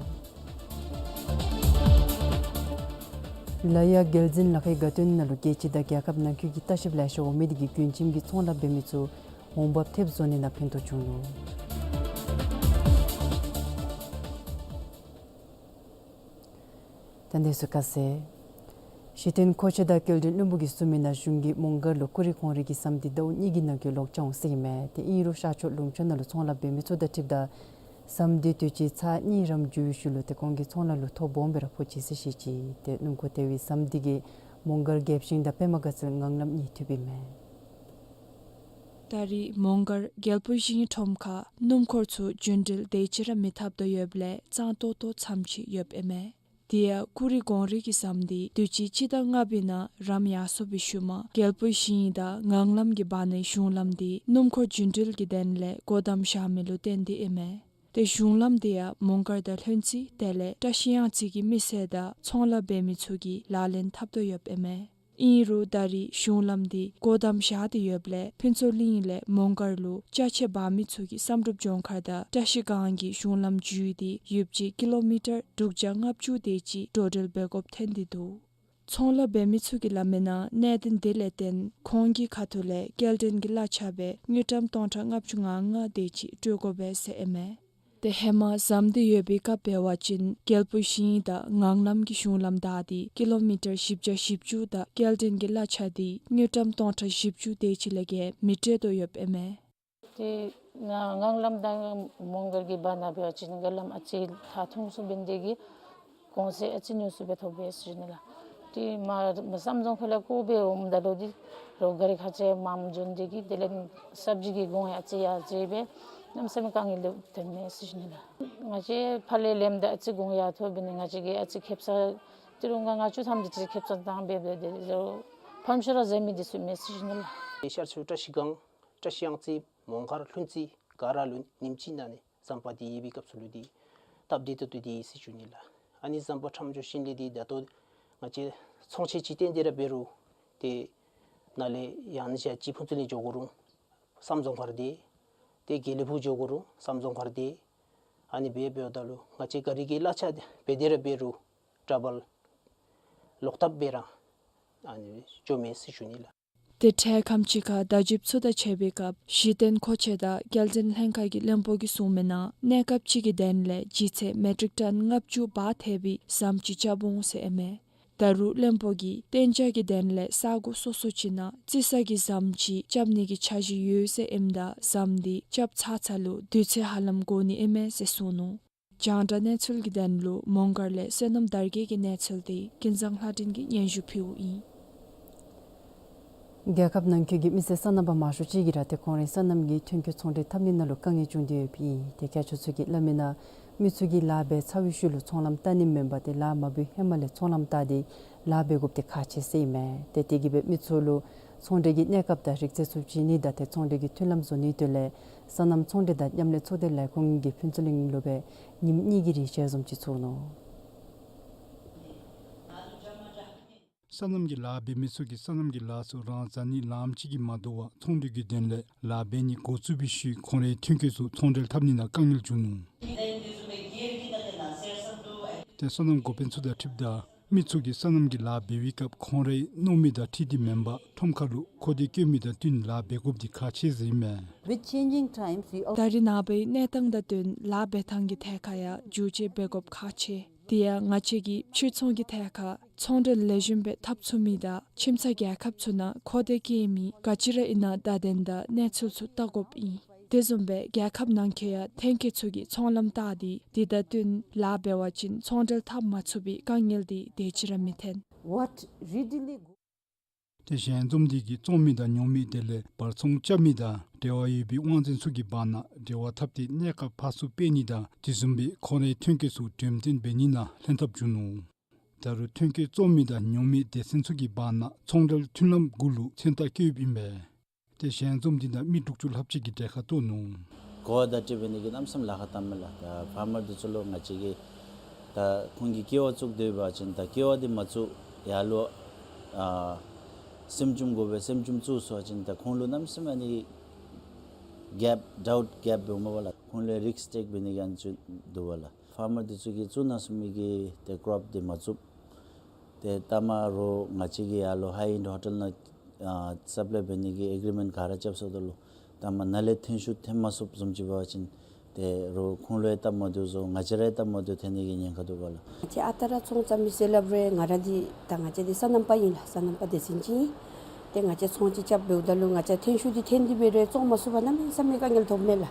ལ་ཡ་རྒྱལ་འཛིན་ལ་ཁའི་དགའ་སྟོན་ནང་ལུ་རྒྱལ་སྤྱི་དང་རྒྱལ་ཁབ་ནང་འཁོད་ཀྱི་ལྟ་བཤལཔ་ལེ་ཤ་འོང་མི་དེ་གིས་མགྱོནམ་ཅིག་གི་ཚོང་ལཱ་འབད་མི་ཚུ་འོང་འབབ་ཐེབས་བཟོ་ནི་ནང་ཕན་ཐོགས་བྱུང་ནུག། ད་གནས་ཚུལ་ཁ་གསལ། གཞི་རྟེན་མཁོ་ཆས་དང་སྐྱེལ་འདྲེན་བློན་པོ་གིས་གསུངས་མི་ནང་གཞུང་གིས་མོང་སྒར་ལུ་ཀུ་རི་གོང་རི་གི་ཟམ་འདི་ཟླཝ་གཉིས་ཀྱི་ནང་འཁོད་ལོག་ཆ་འོང་ཟེར་ཨིན་མས། ཏེ་ཨིན་རུང་ཤར་ཕྱོགས་ལུང་ཕྱོགས་ནང་ལུ་ཚོང་ལཱ་འབད་མི་ཚུ་དང་འཁྲིལཝ་ད་ཟམ་འདི་དུས་ཅི་ཚར་གཉིས་རམ་འགྱོ་བའི་ཤུལ་ལུ་ཏེ་ཁོང་གི་ཚོང་ལཱ་ལུ་ཐོ་སྦོམ་སྦེ་ར་ཕོག་ཅི་ཟེར་བཤད་ཅི། ཏེ་སྣུམ་འཁོར་དེ་བའི་ཟམ་འདི་གིས་མོང་སྒར་རྒྱལ་ཤིང་དང་པདྨ་དགའ་ཚལ་ངང་ལམ་གཉིས་མཐུད་པའི་མས། ད་རེས་མོང་སྒར་རྒྱལ་པོའི་ཞིང་ཁྲོམ་ཁར་སྣུམ་འཁོར་ཚུ་རྒྱུན་འགྲུལ་དེ་ཅིག་ར་མི་འཐབ་དོ་ཡོདཔ་ལས་གཙང་ཏོག་ཏོ་ཙམ་ཅིག་ཡོདཔ་ཨིན་མས། དེ་ཡང་ཀུ་རི་གོང་རི་གི་ཟམ་འདི་དུས་ཅི་སྤྱི་ཟླ་ལྔ་པའི་ནང་རམ་ཡར་སོང་བའི་ཤུལ་མ་རྒྱལ་པོའི་ཞིང་དང་ངང་ལམ་གྱི་བར་ནའི་གཞུང་ལམ་འདི་སྣུམ་འཁོར་རྒྱུན་འགྲུལ་གྱི་དོན་ལས་སྒོ་བསྡམ་བཞག་མི་ལུ་བརྟེན་ཏེ་ཨིན་མས། ཏེ་གཞུང་ལམ་དེ་ཡང་མོང་སྒར་དང་ལྷུན་རྩེ་དེ་ལས་བཀྲ་ཤིས་གཡང་རྩེ་གི་མི་སེར་དང་ཚོང་ལཱ་འབད་མི་ཚུ་གིས་ལག་ལེན་འཐབ་དོ་ཡོདཔ་ཨིན་མས། ཨིན་རུང་ད་རེས་གཞུང་ལམ་འདི་སྒོ་བསྡམ་བཞག་སྟེ་ཡོདཔ་ལས་ཕུན་ཚོགས་གླིང་ལས་མོང་སྒར་ལུ་ཅ་ཆས་འབག་མི་ཚུ་གིས་བསམ་གྲུབ་ལྗོངས་མཁར་དང་བཀྲ་ཤིས་སྒང་གི་གཞུང་ལམ་བརྒྱུད་དེ་ཡུདཔ་ཅིག་ཀི་ལོ་མི་ཊར་དྲུག་བརྒྱ་ལྔ་བཅུ་དེ་ཅིག་འགྲོ་འགྲུལ་འབད་དགོཔ་ཐོན་ཏེ་འདུག། ཚོང་ལཱ་འབད་མི་ཚུ་གིས་སླབ་མིའི་ནང་གནད་དོན་དེ་ལས་བརྟེན་ཁོང་གི་ཁ་ཐུག་ལས་སྐྱེལ་འདྲེན་གྱི་གླ་ཆ་སྦེ་དངུལ་ཀྲམ་སྟོང་ཕྲག་ལྔ་བཅུ་ང་ལྔ་དེ་ཅིག་སྤྲོད་དགོ་པས་ཟེར་ཨིན་མས། ཏེ་ཧེ་མ་ཟམ་འདི་ཡོད་པའི་སྐབས་འབད་བ་ཅིན་རྒྱལ་པོའི་ཞིང་དང་ངང་ལམ་གྱི་གཞུང་ལམ་བདའ་སྟེ་ཀི་ལོ་མི་ཊར་བཞི་བརྒྱ་བཞི་བཅུ་དང་སྐྱེལ་འདྲེན་གྱི་གླ་ཆ་འདི་དངུལ་ཀྲམ་སྟོང་ཕྲག་བཞི་བཅུ་དེ་ཅིག་ལས་བརྒལ་མི་སྤྲོད་དོ་ཡོདཔ་ཨིན་མས། ཏེ་ང་ངང་ལམ་དང་མོང་སྒར་གྱི་བར་ན་འབད་བ་ཅིན་རྒྱ་ལམ་ཨ་ཙི་ཐ་ཐུང་སུ་འབད་ནི་དེ་གིས་གོང་ཚད་ཨ་ཙི་ཉུང་སུ་སྦེ་ཐོབ་པས་ཟེར་ཞུ་ནི་ལགས། ཏེ་མ་མ་བསམ་བཟུམ་ཁ་ལས་ཁོ་སྦེ་འོངམ་ད་ལུ་འདི་ རོགས་ག་རི་ཁ་ཆེ་མམ་འཇོན་འདི་གིས་དེ་ལས་སབ་ཇི་གི་གོང་ཡང་ཨ་ཙི་ཡར་འཛེགས་སྦེ་གནམ་མེད་ས་མེད་དཀའ་ངལ་ཐོན་མས་ཟེར་ཞུ་ནི་ལགས། ང་བཅས་ཕར་ལས་ལེནམ་ད་ཨ་ཙི་གོང་ཡར་ཐོབ་འབད་ནི་ང་བཅས་ཀྱིས་ཨ་ཙི་ཁེབ་ས་ཏི་རུ་ལྔ་ལྔ་བཅུ་ཐམ་འདི་ཅིག་ཁེབ་ས་བཏང་སྦེ་སྦེ་དེ་ལས་ཕམ་ཤུལ་ར་ཟེར་མི་འདི་ཚུ་མེད་ཟེར་ཞུ་ནི་ལགས། ཤར་ཕྱོགས་བཀྲ་ཤིས་སྒང་བཀྲ་ཤིས་གཡང་རྩེ་མོང་སྒར་ལྷུན་རྩེ་ག་ར་ལུ་ཉིནམ་གཅིག་ནང་ལས་ཟམ་པ་འདི་ཡོད་པའི་སྐབས་སུ་ལུ་འདི་སྟབས་བདེ་ཏོག་ཏོ་འདི་ཟེར་ཞུ་ནི་ལགས། ཨ་ནི་ཟམ་པ་ཁྲམ་ཆུ་ཤིང་ལས་འདི་ད་ལྟོ་ང་བཅས་ཚོང་ཆེན་ཅིག་བཏོན་ཏེ་ར་འབད་རུང་དེ་ནང་ལས་ཡང་ན་ཅིག་ཕུན་ཚོགས་གླིང་འགྱོ་དགོ་རུང་བསམ་རྫོང་ཁར་འདི་དེ་དགེ་ལེགས་ཕུག་འགྱོ་དགོ་རུང་བསམ་རྫོང་ཁར་འདི་ཨ་ནི་སྦེ་འབདཝ་ད་ལུ་ང་བཅས་ག་རི་གི་གླ་ཆ་འདི་འབད་དེ་ར་འབད་རུང་ཊ་ར་བཱལ་ལོག་ཐབས་འབད་ར་ཨ་ནི་འགྱོ་མས་ཟེར་ཞུ་ནི་ལགས། དེ་འཕྲལ་ཁམས་ཅིག་ཁར་བརྡ་བརྒྱུདཔ་ཚུ་དང་ཕྱད་པའི་སྐབས་གཞི་རྟེན་མཁོ་ཆས་དང་སྐྱེལ་འདྲེན་ལྷན་ཁག་གི་བློན་པོ་གིས་གསུངས་མི་ནང་གནས་སྐབས་ཅིག་གི་དོན་ལས་ལྗིད་ཚད་མེ་ཊིག་ཊཱན་ལྔ་བཅུ་བར་ཐལ་བའི་ཟམ་ཅིག་རྐྱབ་འོང་ཟེར་ཨིན་མས། ད་རུང་བློན་པོ་གིས་གཏན་འཇགས་ཀྱི་དོན་ལས་ས་གོ་སོ་སོ་ཅིག་ནང་རྩི་ས་གི་ཟམ་ཅིག་རྐྱབ་ནི་གི་འཆར་གཞི་ཡོད་ཟེར་ཨིནམ་ད་ཟམ་འདི་རྐྱབ་ཚར་ཚརཝ་ལུ་དུས་ཚོད་ཧ་ལམ་འགོར་ནི་ཨིན་མས་ཟེར་གསུངས་ནུག། རྒྱང་བསྒྲགས་གནས་ཚུལ་གྱི་དོན་ལུ་མོང་སྒར་ལས་བསོད་ནམས་དར་རྒྱས་ཀྱི་གནས་ཚུལ་འདི་ཀུན་བཟང་ལྷ་སྒྲོན་གྱིས་སྙན་ཞུ་ཕུལཝ་ཨིན། རྒྱལ་ཁབ་ནང་འཁོད་ཀྱི་མི་སེར་སོ་ནམ་པ་མང་ཤོས་ཅིག་གིས་ར་ཏེ་ཁོང་རའི་སོ་ནམ་གྱི་ཐོན་སྐྱེད་ཚོང་འབྲེལ་འཐབ་ནི་ནང་ལུ་དཀའ་ངལ་བྱུང་སྟེ་ཡོདཔ་ཨིན། ཏེ་སྐྱ་ཆོས་ཚུ་གིས་སླབ་མི་ནང་མི་ཚུ་གིས་ལཱ་འབད་ཚར་བའི་ཤུལ་ལུ་ཚོང་ལམ་བལྟ་ནི་མེན་པར་ཏེ་ལཱ་མ་འབད་བའི་ཧེ་མ་ལས་ཚོང་ལམ་བལྟ་སྟེ་ལཱ་འབད་དགོཔ་འདི་ཁག་ཆེ་ཟེར་ཨིན་མས། ཏེ་དེ་གིས་སྦེ་མི་ཚུ་ལུ་ཚོང་འབྲེལ་གྱི་གནས་སྐབས་དང་རིག་རྩལ་ཚུ་བྱིན་ནི་དང་ཏེ་ཚོང་འབྲེལ་གྱི་མཐུན་ལམ་བཟོ་ནིའི་དོན་ལས་སོ་ནམ་ཚོང་འབྲེལ་དང་མཉམ་ལས་ཚོགས་སྡེ་ལས་ཁུངས་ཀྱིས་ཕུན་ཚོགས་གླིང་ལུ་སྦེ་ཉིནམ་གཉིས་ཀྱི་རིང་ཞལ་འཛོམས་ཅིག་ཚོགས་ནུག། སོ་ནམ་གྱི་ལཱ་འབད་མི་ཚུ་གིས་སོ་ནམ་གྱི་ལཱ་ཚུ་རང་བཟའ་ནི་ལངམ་ཅིག་གིས་མ་དོ་བར་ཚོང་འབྲེལ་གྱི་དོན་ལས་ལཱ་འབད་ནི་འགོ་བཙུགས་པའི་ཤུལ་ཁོང་རའི་ཐོན་སྐྱེད་ཚུ་ཚོང་འབྲེལ་འཐབ་ནི་ནང་དཀའ་ངལ་བྱུང་ནུག། ཏེ་སོ་ནམ་འགོ་དཔོན་ཚུ་དང་འཁྲིལཝ་ད་མི་ཚུ་གིས་སོ་ནམ་གྱི་ལཱ་འབད་བའི་སྐབས་ཁོང་རའི་མནོ་མི་དང་འཁྲིལ་ཏེ་མེན་པར་ཁྲོམ་ཁ་ལུ་མཁོ་འདོད་བསྐྱེད་མི་དང་བསྟུན་ལཱ་འབད་དགོཔ་འདི་ཁག་ཆེ་ཟེར་ཨིན་མས། With changing times, we also ད་རེས་ནངས་པའི་གནས་སྟངས་དང་བསྟུན་ལཱ་འབད་ཐངས་ཀྱི་ཐད་ཁར་ཡང་འགྱུར་བཅོས་འབད་དགོཔ་ཁག་ཆེ། དེ་ཡང་ང་བཅས་ཀྱིས་ཕྱིར་ཚོང་གི་ཐད་ཁར་ཚོང་འབྲེལ་ལེགས་ཤོམ་སྦེ་འཐབ་ཚུགས་མི་དང་ཁྱིམ་ཚང་རྒྱལ་ཁབ་ཚུ་ནང་མཁོ་འདོད་བསྐྱེད་མི་ག་ཅི་ར་ཨིན་ན་བརྡ་དོན་དང་གནས་ཚུལ་ཚུ་བལྟ་དགོཔ་ཨིན། དེ་བཟུམ་སྦེ་རྒྱལ་ཁབ་ནང་འཁོད་ཡང་ཐོན་སྐྱེད་ཚུ་གི་ཚོང་ལམ་བལྟ་སྟེ་དེ་དང་བསྟུན་ལཱ་འབད་བ་ཅིན་ཚོང་འབྲེལ་འཐབ་མ་ཚུགས་པའི་དཀའ་ངལ་འདི་དེ་ཅིག་ར་མི་ཐོན། What readily go- ཏེ་ཞལ་འཛོམས་འདི་གིས་བཙོང་མི་དང་ཉོ་མི་དེ་ལས་བར་ཚོང་རྐྱབ་མི་དང་འབྲེལ་བ་ཡོད་པའི་དབང་འཛིན་ཚུ་གི་བར་ན་འབྲེལ་བ་འཐབ་སྟེ་གནས་སྐབས་ཕར་ཚུར་སྤེལ་ནི་དང་དེ་བཟུམ་སྦེ་ཁོང་རའི་ཐོན་སྐྱེད་ཚུ་འགྲེམས་སྟོན་འབད་ནི་ནང་ལྷན་ཐབས་བྱུང་ནུག། ད་རུང་ཐོན་སྐྱེད་བཙོང་མི་དང་ཉོ་མི་སྡེ་ཚན་ཚུ་གི་བར་ན་ཚོང་འབྲེལ་མཐུན་ལམ་གུ་ལུ་མཚན་རྟགས་བཀོདཔ་ཨིན་པས། ཏེ་ཞལ་འཛོམས་འདི་ནང་མི་དྲུག་ཅུ་ལྷགཔ་ཅིག་གིས་གྲལ་ཁར་གཏོགས་ནུག། གོ་བ་བརྡ་སྤྲོད་འབད་ནི་གི་གནམ་མེད་ས་མེད་ལཱ་ཁག་བཏངམ་མས་ལགས། ད་ཕར་མར་འདི་ཚུ་ལུ་ང་བཅས་ཀྱིས་ད་ཁོང་གིས་ཀེ་ཝ་བཙུགས་སྡོད་པ་ཅིན་ད་ཀེ་ཝ་འདི་མ་བཙུགས་ཡར་ལུ་ཨ་སེམས་ཅུམ་དགོ་པས། སེམས་ཅུམ་བཙུགས་སོང་པ་ཅིན་ད་ཁོང་ལུ་གནམ་མེད་ས་མེད་ཨ་ནི་གེཔ་ཌའུཊ་གེཔ་འབདཝ་མས་པ་ལགས། ཁོང་ལུ་རིསཀ་ཊེཀ་འབད་ནི་གི་ཨ་ནི་ཚུ་འདུག་པ་ལགས། ཕར་མར་འདི་ཚུ་གིས་བཙུགས་གནང་ཚུགས་མི་གི་ཏེ་ཀོརོཔ་འདི་མ་བཙུགས། ཏེ་ལྟ་མ་རོགས་ང་བཅས་ཀྱིས་ཡར་ལུ་ཧའི་ཨེནཌ་ཧོ་ཊེལ་ནང་ཨ་སབ་ལའི་འབད་ནི་གི་ཨེག་རི་མེནཊ་ག་ར་རྐྱབ་སོངམ་ད་ལུ་ལྟ་མ་ནཱ་ལས་ཐོན་ཤུགས་ཐོན་མ་ཚུགསཔ་བཟུམ་ཅིག་འབད་བ་ཅིན་ཏེ་རོགས་ཁོང་ལུ་ཡང་སྟབས་མ་བདེཝ་བཟོ་ང་བཅས་ར་ཡང་སྟབས་མ་བདེཝ་ཐོན་ནི་གི་ཉེན་ཁ་འདུག་པ་ལགས། ང་བཅས་ཨ་རྟག་ར་ཚོང་རྐྱབ་མི་ཟེར་སླབ་རུང་ང་ར་འདི་ད་ང་བཅས་འདི་སོ་ནམ་པ་ཨིན་ལགས། སོ་ནམ་པ་སྡེ་ཚན་ཅིག་ཨིན། ཏེ་ང་བཅས་ཚོང་ཅིག་རྐྱབ་འབདཝ་ད་ལུ་ང་བཅས་ཐོན་ཤུགས་འདི་ཐོན་ཏེ་འབད་རུང་བཙོང་མ་ཚུགས་པར་གནམ་མེད་ས་མེད་དཀའ་ངལ་ཐོབ་མས་ལགས།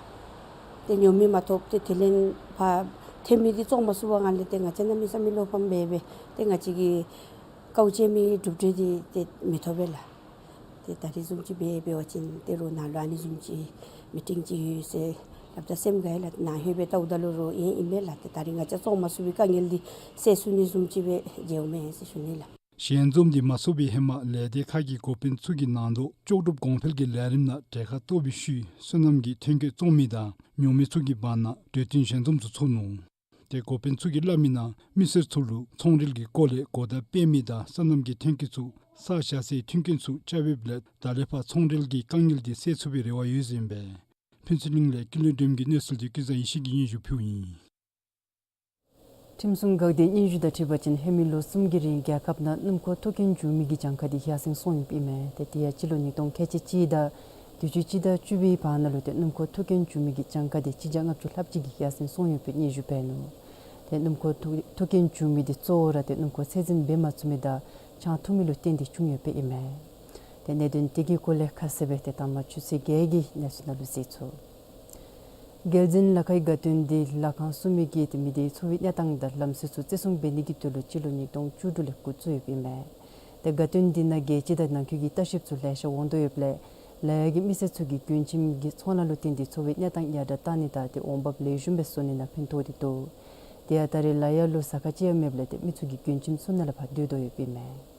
ཏེ་ཉོ་མི་མ་ཐོབ། ཏེ་དེ་ལས་ཕར་ཐོན་མི་འདི་བཙོང་མ་ཚུགས་པའི་སྒང་ལས་ཏེ་ང་བཅས་གནམ་མེད་ས་མེད་བློ་ཕམ་སྦེ་སྦེ་ཏེ་ང་བཅས་ཀྱི་དཀའཝ་སྤྱད་མི་གྲུབ་འབྲས་འདི་ཏེ་མི་ཐོབ་པས་ལགས། ཏེ་ད་རེས་བཟུམ་ཅིག་སྦེ་འབད་བ་ཅིན་ཏེ་རོགས་ནཱ་ལུ་ཨ་ནི་བཟུམ་ཅིག་མི་ཊིང་ཅིག་ཡོད་ཟེར་སླབ་ད་སེམས་དགའ་ཡི་ལགས། ནཱ་ལྷོད་སྦེ་བལྟཝ་ད་ལུ་རོགས་ཨིན་ཨིན་མས་ལགས། ཏེ་ད་རེས་ང་བཅས་བཙོང་མ་ཚུགས་པའི་དཀའ་ངལ་འདི་སེལ་ཚུགས་ནི་བཟུམ་ཅིག་སྦེ་མཇལཝ་མས་ཟེར་ཞུ་ནི་ལགས། ཞལ་འཛོམས་འདི་མ་ཚུགས་པའི་ཧེ་མ་ལས་སྡེ་ཁག་གི་འགོ་དཔོན་ཚུ་གིས་ནང་ལོགས་ལྕོགས་གྲུབ་གོང་འཕེལ་གྱི་ལས་རིམ་ནང་གྲལ་ཁར་གཏོགས་པའི་ཤུལ་སོ་ནམ་གྱི་ཐོན་སྐྱེད་བཙོང་མི་དང་ཉོ་མི་ཚུ་གི་བར་ན་གྲོས་བསྟུན་ཞལ་འཛོམས་ཚུ་ཚོགས་ནུག། ཏེ་འགོ་དཔོན་ཚུ་གིས་སླབ་མི་ནང་མི་སེར་ཚུ་ལུ་ཚོང་འབྲེལ་གྱི་སྐོར་ལས་གོ་བརྡ་སྤེལ་མི་དང་སོ་ནམ་གྱི་ཐོན་སྐྱེད་ཚུ་ས་བཞག་སའི་མཐུན་རྐྱེན་ཚུ་རྐྱབ་ཡོདཔ་ལས་ད་ལས་ཕར་ཚོང་འབྲེལ་གྱི་དཀའ་ངལ་འདི་སེལ་ཚུགས་པའི་རེ་བ་ཡོད་ཟེར་ཨིན་པས། ཕུན་ཚོགས་གླིང་ལས་ཀུན་ལེགས་སྒྲོལམ་གྱི་གནས་ཚུལ་འདི་ཀུན་བཟང་ཡེ་ཤེས་ཀྱིས་སྙན་ཞུ་ཕུལཝ་ཨིན། ཁྲིམས་སྲུང་འགག་སྡེའི་སྙན་ཞུ་དང་འཁྲིལ་བ་ཅིན་ཧེ་མའི་ལོ་གསུམ་གྱི་རིང་རྒྱལ་ཁབ་ནང་སྣུམ་འཁོར་ཐོ་རྐྱེན་འབྱུང་མི་གི་གྱངས་ཁ་འདི་ཡར་སེང་སོང་ཡོདཔ་ཨིན་མས། ཏེ་དེ་ཡང་སྤྱི་ལོ་ཉིས་སྟོང་ཁལ་གཅིག་གཅིག་དང་དུས་ཅི་སྤྱི་ཟླ་བཅུ་པའི་བར་ན་ལུ་ཏེ་སྣུམ་འཁོར་ཐོ་རྐྱེན་འབྱུང་མི་གི་གྱངས་ཁ་འདི་སྤྱི་རྒྱ་ལྔ་བཅུ་ལྷགཔ་ཅིག་གིས་ཡར་སེང་སོང་ཡོད་པའི་སྙན་ཞུ་ཕེབས་ནུག། ཏེ་སྣུམ་འཁོར་ཐོ་ཐོ་རྐྱེན་འབྱུང་མི་འདི་གཙོ་བོ་ར་ཏེ་སྣུམ་འཁོར་ཚད་འཛིན་འབད་མ་ཚུགས་མི་དང་ཆང་འཐུང་མི་ལུ་བརྟེན་ཏེ་བྱུང་ཡོདཔ་ཨིན་མས། ཏེ་གནད་དོན་དེ་གི་སྐོར་ལས་ཁ་གསལ་སྦེ་ཏེ་ད་མ་ཆུ་ཚོད་བརྒྱད་ཀྱི་གནས་ཚུལ་ནང་ལུ་གཟིགས་ཚུགས། རྒྱལ་འཛིན་ལ་ཁའི་དགའ་སྟོན་འདི་ལ་ཁང་སྲུང་མི་གིས་ཏེ་མི་སྡེའི་འཚོ་བའི་གནས་སྟངས་དང་ལམ་སྲོལ་ཚུ་བརྩི་སྲུང་འབད་ནི་གི་དོན་ལུ་སྤྱི་ལོ་ཉིས་སྟོང་བཅུ་དྲུག་ལས་འགོ་བཙུགས་ཡོདཔ་ཨིན་མས། ཏེ་ དགའ་སྟོན་འདི་ནང་རྒྱལ་སྤྱི་དང་ནང་ཁུལ་གྱི་ལྟ་བཤལཔ་ཚུ་ལེ་ཤ་འོང་དོ་ཡོདཔ་ལས་ལ་ཡག་གི་མི་སེར་ཚུ་གིས་མགྱོནམ་གྱི་ཚོང་ལཱ་ལུ་བརྟེན་ཏེ་འཚོ་བའི་གནས་སྟངས་ཡར་དྲག་བཏང་ནི་དང་ཏེ་འོང་འབབ་ལེགས་ཤོམ་སྦེ་བཟོ་ནི་ནང་ཕན་ཐོགས་ཏེ་འདུག། དེ་ཡང་ད་རེས་ལ་ཡག་ལུ་ཟ་ཁང་ཅིག་ཡང་མེདཔ་ལས་ཏེ་མི་ཚུ་གིས་མགྱོནམ་ཚུ་ནང་ལས་ཕར་སྡོད་དོ་ཡོདཔ་ཨིན་མས།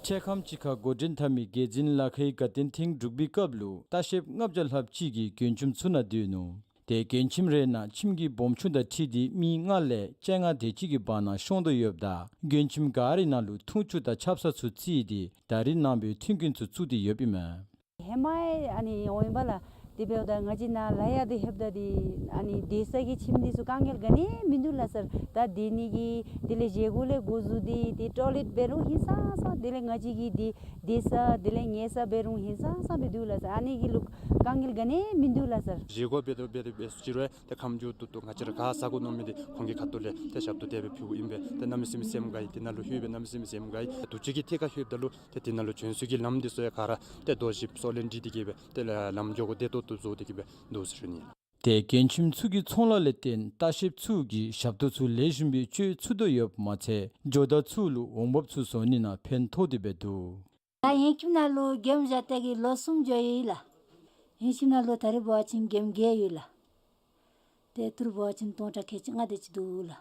འཕྲལ་ཁམས་ཅིག་ཁར་འགོ་འདྲེན་འཐབ་མི་རྒྱལ་འཛིན་ལ་ཁའི་དགའ་སྟོན་ཐེངས་དྲུག་པའི་སྐབས་ལུ་ལྟ་བཤལཔ་ལྔ་བརྒྱ་ལྷགཔ་ཅིག་གིས་མགྱོནམ་ཚུ་ནང་སྡོད་ནུག། ཏེ་མགྱོནམ་རེ་ནང་ཁྱིམ་གྱི་སྦོམ་ཆུང་དང་འཁྲིལ་ཏེ་མི་ལྔ་ལས་བཅོ་ལྔ་དེ་ཅིག་གི་བར་ན་ཤོང་དོ་ཡོདཔ་ད་མགྱོནམ་ག་ར་ནང་ལུ་འཐུང་ཆུ་དང་ཆབ་གསང་ཚུ་བརྩིས་ཏེ་ད་རིས་ནངས་པའི་མཐུན་རྐྱེན་ཚུ་བཙུགས་ཏེ་ཡོདཔ་ཨིན་མས། ཧེ་མ་ཨ་ནི་འོང་ཡི་བ་ལགས། དེ་འབདཝ་ད་ང་བཅས་ནཱ་ལ་ཡག་འདི་ལྷོདཔ་ད་འདི་ཨ་ནི་སྡོད་ས་གི་ཁྱིམ་འདི་ཚུ་དཀའ་ངལ་ག་ནི་མིན་འདུག་ལགས་སར། ད་སྡོད་ནི་གི་དེ་ལས་བཞེས་སྒོ་ལས་འགོ་བཙུགས་ཏེ་ཏེ་ཊོའི་ལེཊ་འབད་རུང་ཧིང་སངས་ས། དེ་ལས་ང་བཅས་ཀྱི་འདི་སྡོད་ས་དེ་ལས་ཉལ་ས་འབད་རུང་ཧིང་སངས་ས་སྦེ་འདུག་ལགས་སར། ཨ་ནི་གི་ལུ་དཀའ་ངལ་ག་ནི་མིན་འདུག་ལགས་སར། བཞེས་སྒོ་འབད་དོ་འབད་དོ་འབད་ཅི་རུང་ཏེ་ཁམས་འགྱོ་དོ་དོ་ང་བཅས་ར་ག་ཟ་དགོ་མནོ་མི་འདི་ཁོང་གི་ཁ་ཐུག་ལས་ཏེ་ཞབས་ཏོག་དེ་སྦེ་ཕུལཝ་ཨིན་པས། ཏེ་གནམ་མེད་ས་མེད་སེམས་དགའ་ཡི། ཏེ་ནཱ་ལུ་ལྷོད་སྦེ་གནམ་མེད་ས་མེད་སེམས་དགའ་ཡི། དུས་ཅི་གི་ཐད་ཁར་ལྷོདཔ་ད་ལུ་ཏེ་དེ་ནང་ལུ་བྱོན་སའི་གི་ལམ་འདི་ཚུ་ཡང་ག་ར་ཏེ་རྡོ་ཞིབ་སོ་ལས་འདི་དེ་གིས་སྦེ་ཏེ་ལམ་འགྱོ་དགོ་བདེ་ཏོག་ཏོ་བཟོ་སྟེ་གིས་སྦེ་འདུག་ཟེར་ཞུ་ནི། ཏེ་མགྱོནམ་ཚུ་གི་ཚོང་ལཱ་ལས་བརྟེན་ལྟ་བཤལཔ་ཚུ་གིས་ཞབས་ཏོག་ཚུ་ལེགས་ཤོམ་སྦེ་སྤྱོད་ཚུགས་དོ་ཡོདཔ་མ་ཚད་ཇོ་བདག་ཚུ་ལུ་འོང་འབབ་ཚུ་བཟོ་ནི་ནང་ཕན་ཐོགས་ཏེ་སྦེ་འདུག། ད་ཧེ་ཁྱིམ་ནང་ལུ་མགྱོནམ་བཞག་སྟེ་གིས་ལོ་གསུམ་འགྱོ་ཡི་ལགས། ཧེ་ཁྱིམ་ནང་ལུ་ད་རིས་འབད་བ་ཅིན་མགྱོནམ་བརྒྱད་ཡོད་ལགས། ཏེ་ཏི་རུ་འབད་བ་ཅིན་སྟོང་ཕྲག་ཁལ་གཅིག་ལྔ་དེ་ཅིག་འདུག་ལགས།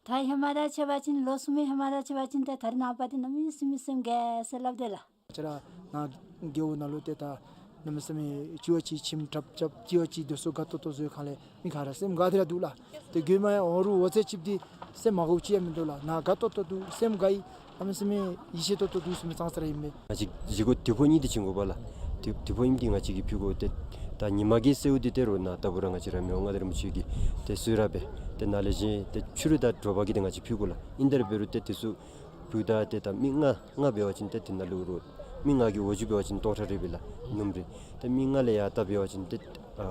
ད་ཧེ་མ་དང་ཕྱད་པ་ཅིན་ལོ་གསུམ་ཧེ་མ་དང་ཕྱད་པ་ཅིན་ཏེ་ད་རིས་ནངས་པ་འདི་གནམ་མེད་ས་མེད་སེམས་དགའ་ཟེར་སླབ་དེས་ལགས། ང་བཅས་ར་ནཱ་རྒེད་འོག་ནང་ལུ་ཏེ་ད་གནམ་མེད་ས་མེད་ཅིག་བ་ཅིག་ཁྱིམ་གྲབས་རྐྱབ་ཅིག་བ་ཅིག་སྡོད་ས་དགའ་ཏོག་ཏོ་བཟོ་ཁར་ལས་མི་ག་ར་སེམས་དགའ་སྟེ་ར་འདུག་ལགས། ཏེ་རྒྱུ་མ་ཡང་འོང་རུང་འོང་ཚད་ཅིག་འདི་སེམས་མ་དགའཝ་ཅིག་ཡང་མིན་འདུག་ལགས། ནཱ་དགའ་ཏོག་ཏོ་འདུག། སེམས་དགའ་ཡི། གནམ་མེད་ས་མེད་ཡིད་ཆེས་ཏོག་ཏོ་འདུག་ཟེར་མི་ཙང་ཙ་ར་ཨིན་མས། ང་བཅས་བཞེས་སྒོ་དེ་ཕོག་གཉིས་དེ་བྱིན་དགོ་པས་ལགས། དེ་དེ་ཕོག་གཉིས་དེ་ང་བཅས་ཀྱིས་ཕུལ་དགོ། ཏེ་ད་ཉིན་མ་གི་གསོལཝ་འདི་ཏེ་རོགས་ནཱ་ལྟ་བུ་ར་ང་བཅས་ར་མི་དབང་མངའ་བདག་རིན་པོ་ཆེ་གི་ཏེ་གསོལ་རས་སྦེ་ཏེ་ནཱ་ལས་གཞན་ཏེ་ཕྱི་རུ་དང་དྲོ་པ་གི་ཏེ་ང་བཅས་ཕུལ་དགོ་ལགས། ཨིན་ཏེ་ར་འབད་རུང་ཏེ་དེ་ཚུ་ཕུལཝ་ད་ཏེ་ད་མི་ལྔ་ལྔ་འབད་བ་ཅིན་ཏེ་དེ་ནང་ལུ་རོགས་མི་ལྔ་གི་འོག་འཇུག་འབད་བ་ཅིན་སྟོང་ཕྲག་རེ་སྦེ་ལགས་སྣུམ་རེ། ཏེ་མི་ལྔ་ལས་ཡར་ལྟ་འབད་བ་ཅིན་ཏེ་ཨ་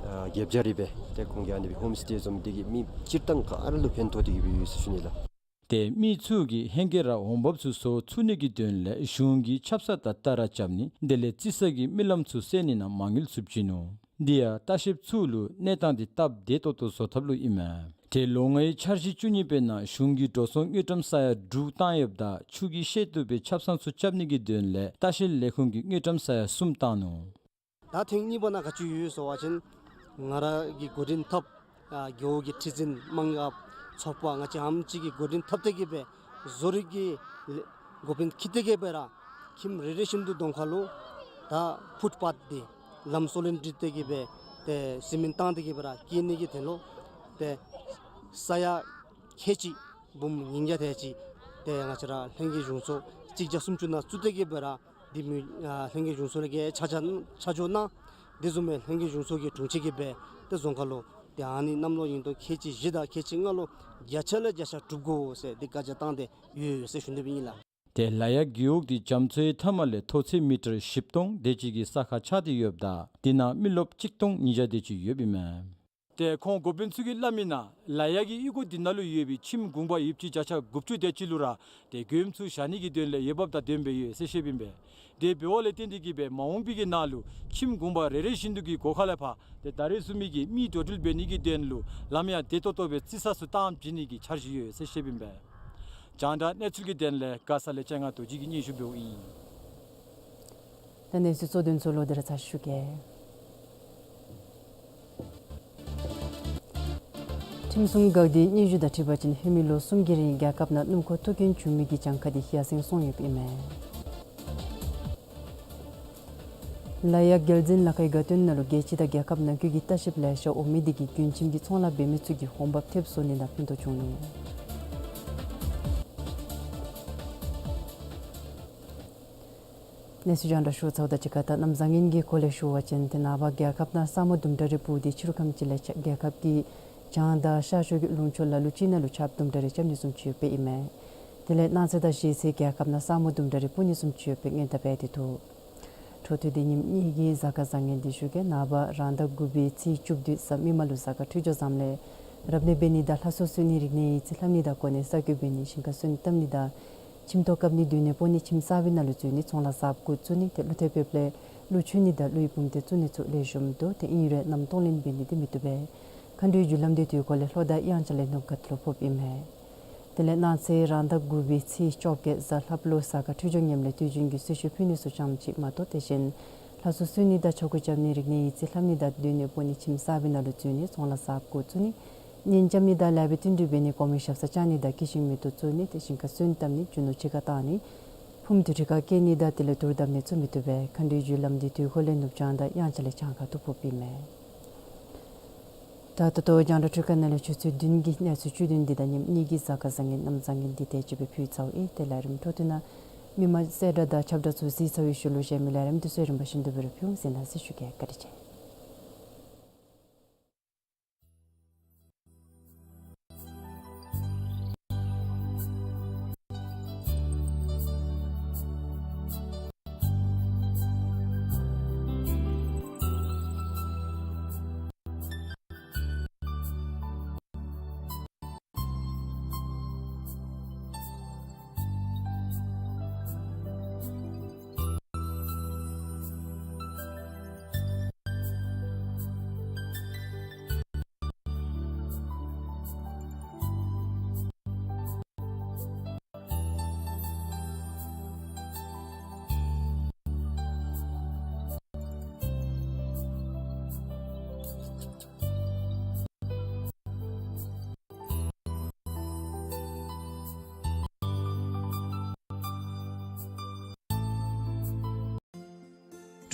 ཨ་བརྒྱད་བརྒྱ་རེ་སྦེ་ཏེ་ཁོང་གིས་ཨ་ནི་སྦེ་ཧོམ་སི་ཊེ་བཟུམ་འདི་གིས་མི་སྤྱིར་བཏང་ག་ར་ལུ་ཕན་ཐོགས་ཏེ་གིས་སྦེ་ཡོད་ཟེར་ཞུ་ནི་ལགས། ཏེ་མི་ཚུ་གིས་ཧེང་སྐལ་ར་འོང་འབབ་ཚུ་བཟོ་ཚུགས་ནི་གི་དོན་ལས་གཞུང་གིས་ཆབ་གསང་དང་ལྟ་ར་རྐྱབ་ནི་དེ་ལས་རྩི་ས་གི་རྨི་ལམ་ཚུ་གསལ་ནི་ནང་མ་དངུལ་ཚུ་བྱིན་ནུག། འདི་ཡང་ལྟ་བཤལཔ་ཚུ་ལུ་གནས་སྟངས་འདི་སྟབས་བདེ་ཏོག་ཏོ་བཟོ་ཐབས་ལུ་ཨིན་མས། ཏེ་ལོ་ལྔའི་འཆར་གཞི་བཅུ་གཉིས་པའི་ནང་གཞུང་གིས་འགྲོ་སོང་དངུལ་ཀྲམ་ས་ཡ་དྲུག་བཏང་ཡོདཔ་ད་ཆུ་གི་ཤེལ་ཏོག་སྦེ་ཆབ་གསང་ཚུ་རྐྱབ་ནི་གི་དོན་ལས་ལྟ་བཤལ་ལས་ཁུངས་ཀྱིས་དངུལ་ཀྲམ་ས་ཡ་གསུམ་བཏང་ནུག། ད་ཐེངས་གཉིས་པ་ནང་ག་ཅི་ཡོད་ཟེར་བ་ཅིན་ང་ར་གི་འགོ་འདྲེན་འཐབ་ཨ་རྒེད་འོག་གི་ཁྲི་འཛིན་དམངས་ཡབ་ཚོགས་པ་ང་བཅས་ཧམ་ཅིག་གི་འགོ་འདྲེན་འཐབ་སྟེ་གིས་སྦེ་བཟོ་རིག་གི་ལས་འགོ་དཔོན་འཁྱིད་དེ་གིས་སྦེ་ར་ཁྱིམ་རེ་རེ་བཞིན་དུ་གདོང་ཁ་ལུ་ད་ཕུཊ་པཱཐ་འདི་ལམ་སོ་ལེན་སྒྲིག་སྟེ་གིས་སྦེ་ཏེ་སི་མེནཊ་བཏང་སྟེ་གིས་སྦེ་ར་བཀལ་ནི་གི་དོན་ལུ་ཏེ་ས་ཡ་ཁལ་གཅིག་འབུམ་ཉིས་བརྒྱ་དེ་ཅིག་ཏེ་ང་བཅས་ར་ལྷན་རྒྱས་གཞུང་ཚོགས་གཅིག་བརྒྱ་སུམ་ཅུ་ནང་བཙུགས་ཏེ་གིས་སྦེ་ར་འདི་མི་ཨ་ལྷན་རྒྱས་གཞུང་ཚོགས་ལས་ཀྱི་ཆ་བཞག་ཆ་འཇོག་གནང་། དེ་བཟུམ་སྦེ་ལྷན་རྒྱས་གཞུང་ཚོགས་ཀྱི་དྲུང་ཆེ་གིས་སྦེ་ཏེ་རྫོང་ཁ་ལུ་ཏེ་ཨ་ནི་གནམ་ལོ་ཡིན་དོ་ཁལ་གཅིག་བཞི་དང་ཁལ་གཅིག་ལྔ་ལུ་བརྒྱ་ཆ་ལས་བརྒྱ་ཆ་གྲུབ་དགོ་ཟེར་འདི་བཀའ་རྒྱ་བཏང་སྟེ་ཡོད་ཡོད་ཟེར་ཞུ་ནི་སྦེ་ཨིན་ལགས། ཏེ་ལ་ཡག་རྒེད་འོག་འདི་རྒྱ་མཚོའི་མཐའ་མ་ལས་མཐོ་ཚད་མི་ཊར་བཞི་སྟོང་དེ་ཅིག་གི་ས་ཁར་ཆགས་ཏེ་ཡོདཔ་ད་འདི་ནང་མི་རློབས་གཅིག་སྟོང་ཉིས་བརྒྱ་དེ་ཅིག་ཡོདཔ་ཨིན་མས། ཏེ་ཁོང་འགོ་དཔོན་ཚུ་གིས་སླབ་མི་ནང་ལ་ཡག་གི་གཡུས་སྒོ་འདི་ནང་ལུ་ཡོད་པའི་ཁྱིམ་གུང་པ་ཡོདཔ་ཅིག་བརྒྱ་ཆ་དགུ་བཅུ་དེ་ཅིག་ལུ་ར་ཏེ་མགྱོནམ་ཚུ་བཞག་ནི་གི་དོན་ལས་འོས་འབབ་དང་ལྡནམ་སྦེ་ཡོད་ཟེར་བཤདཔ་ཨིན་པས། དེ་འབདཝ་ལས་བརྟེན་ཏེ་གིས་སྦེ་མ་འོངས་པའི་གི་ནང་ལུ་ཁྱིམ་གུང་པ་རེ་རེ་བཞིན་དུ་གི་སྒོ་ཁ་ལས་ཕར་ཏེ་ད་རེས་བཟུམ་མའི་གི་མི་འགྲོ་འགྲུལ་འབད་ནི་གི་དོན་ལུ་ལམ་ཡང་བདེ་ཏོག་ཏོ་སྦེ་རྩི་ས་ཚུ་བཏང་བྱིན་ནི་གི་འཆར་གཞི་ཡོད་ཟེར་བཤདཔ་ཨིན་པས། རྒྱང་བསྒྲགས་གནས་ཚུལ་གྱི་དོན་ལས་མགར་ས་ལས་ལྕང་ང་རྡོ་རྗེ་གིས་སྙན་ཞུ་འབདཝ་ཨིན། ད་གནས་ཚུལ་གཙོ་དོན་ཚུ་ལོག་སྟེ་ར་ཚར་ཞུ་གེ། ཁྲིམས་སྲུང་འགག་སྡེའི་སྙན་ཞུ་དང་འཁྲིལ་བ་ཅིན་ཧེ་མའི་ལོ་གསུམ་གྱི་རིང་རྒྱལ་ཁབ་ནང་སྣུམ་འཁོར་ཐོག་རྐྱེན་བྱུང་མི་གི་གྱངས་ཁ་འདི་ཡར་སེང་སོང་ཡོདཔ་ཨིན་མས། ལ་ཡག་རྒྱལ་འཛིན་ལ་ཁའི་དགའ་སྟོན་ནང་ལུ་རྒྱལ་སྤྱི་དང་རྒྱལ་ཁབ་ནང་འཁོད་ཀྱི་ལྟ་བཤལཔ་ལེ་ཤ་འོང་མི་འདི་གིས་མགྱོནམ་གྱི་ཚོང་ལཱ་འབད་མི་ཚུ་གི་འོང་འབབ་ཐེབས་བཟོ་ནི་ནང་ཕན་ཐོགས་བྱུང་ནུག། གནས་ཚུལ་རྒྱང་བསྒྲགས་ཞུ་ཚརཝ་དང་གཅིག་ཁར་ད་གནམ་བཟང་ངན་གྱི་སྐོར་ལས་ཞུ་བ་ཅིན་ཏེ་ནངས་པ་རྒྱལ་ཁབ་ནང་ས་སྨུག་དུམ་གྲ་རེ་སྤུབས་ཏེ་ཕྱི་རུ་ཁམས་ཅིག་ལས་རྒྱལ་ཁབ་ཀྱི་བྱང་དང་ཤར་ཕྱོགས་ཀྱི་ལུང་ཕྱོགས་ལ་ལུ་ཅིག་ནང་ལུ་ཆརཔ་དུམ་གྲ་རེ་རྐྱབ་ནི་བཟུམ་ཅིག་ཡོདཔ་ཨིན་མས། དེ་ལས་གནངས་ཚེ་དང་གཞེས་ཚེ་རྒྱལ་ཁབ་ནང་ས་སྨུག་དུམ་གྲ་རེ་སྤུབ་ནི་བཟུམ་ཅིག་ཡོད་པའི་སྔོན་བརྡ་འབད་དེ་འདུག། འཕྲོ་མཐུད་དེ་ཉིནམ་གཉིས་ཀྱི་གཟའ་སྐར་བཟང་ངན་འདི་ཞུ་གེ། ནངས་པ་རང་ཟླ་དགུ་པའི་ཚེས་བཅུ་བདུན་གཟའ་མིག་དམར་ལུ་གཟའ་སྐར་འཕྲོད་སྦྱོར་བཟངམ་ལས་རབ་གནས་འབད་ནི་དང་ལྷ་གསོལ་གསོལ་ནི་རིག་གནས་ཡིག་རྩིས་ལྷབ་ནི་དང་གོ་གནས་གསར་བསྐོ་འབད་ནི་ཞིང་ཁར་སོན་བཏབ་ནི་དང་ཁྱིམ་ཐོག་བཀབ་ནི་སྡོད་གནས་སྤོ་ནི་ཁྱིམ་གསར་པའི་ནང་ལུ་འཛུལ་ནི་ཚོང་ལཱ་གསརཔ་འགོ་བཙུགས་ནི་ཏེ་ཀླུ་ཐེབས་ཕེབས་ལས་ཀླུ་མཆོད་ནི་དང་ཀླུ་ཡི་བུམ་སྡེ་བཙུགས་ནི་ཚུ་ལེགས་ཤོམ་འདུག། ཏེ་ཨིན་རུང་གནམ་སྟོང་ལེན་འབད་ནི་འདི་མི་བཏུབ་པས། མཁའ་འགྲོའི་རྒྱུ་ལམ་འདི་དུས་འཁོར་ལས་ལྷོ་དང་དབྱངས་འཆར་ལས་ནུབ་ཁ་ཐུག་ལུ་ཕོགཔ་ཨིན་མས། དེ་ལས་གནངས་ཚེ་རང་ཟླ་དགུ་པའི་ཚེས་བཅོ་བརྒྱད་གཟའ་ལྷག་པ་ལོ་གཟའ་སྐར་འཕྲོད་སྦྱོར་ངནམ་ལས་དུས་རྒྱུན་གྱི་གསོལ་མཆོད་ཕུལ་ནི་ཚུ་ཙམ་ཅིག་མ་གཏོགས། དེ་བཞིན་ལྷ་གསོལ་གསོལ་ནི་དང་ཆོ་ག་རྐྱབ་ནི་རིག་གནས་ཡིག་རྩིས་ལྷབ་ནི་དང་སྡོད་གནས་སྤོ་ནི་ཁྱིམ་གསར་པའི་ནང་ལུ་འཛུལ་ནི་ཚོང་ལཱ་གསརཔ་འགོ་བཙུགས་ནི་གཉེན་རྐྱབ་ནི་དང་ལེགས་པའི་བསྟུན་གྲོས་འབད་ནི་གོང་མའི་ཞབས་སར་བཅར་ནི་དང་སྐྱེས་ཤིང་མེ་ཏོག་བཙུགས་ནི་དེ་བཞིན་ཁ་ཚོན་བཏབ་ནི་རྒྱུ་ནོར་ཕྱི་ཁར་བཏང་ནི་ཕུངམ་དུ་གྲི་ཁར་བཀལ་ནི་དང་དེ་ལས་དུར་བརྡབ་ནི་ཚུ་མི་བཏུབ་པས། མཁའ་འགྲོའི་རྒྱུ་ལམ་འདི་དུས་འཁོར་ལས་ནུབ་བྱང་དང་དབྱངས་འཆར་ལས་བྱང་ཁར་ཐུག་ཕོགཔ་ཨིན་མས། ད་ད་ལྟོ་རྒྱང་བསྒྲགས་འཕྲུལ་ཁང་ནང་ལས་ཆུ་ཚོད་བདུན་གྱི་གནས་ཚུལ་བཅུད་བདུན་འདི་དང་ཉིནམ་གཉིས་ཀྱི་གཟའ་སྐར་བཟང་ངན་གནམ་བཟང་ངན་འདི་དེ་ཅིག་སྦེ་ཕུལ་ཚརཝ་ཨིན། དེ་ལས་རིམ་འཕྲོ་མཐུད་ནང་མི་མང་གསལ་བསྒྲགས་དང་ཁྱབ་བསྒྲགས་ཚུ་གཟིགས་ཚར་བའི་ཤུལ་ལུ་གཞན་མི་ལས་རིམ་འདི་ཚུ་རིམ་པ་བཞིན་དུ་སྦེ་ར་ཕུལ་འོང་ཟེར་ནཱ་གསལ་ཞུ་གེ། བཀའ་དྲིན་ཆེ།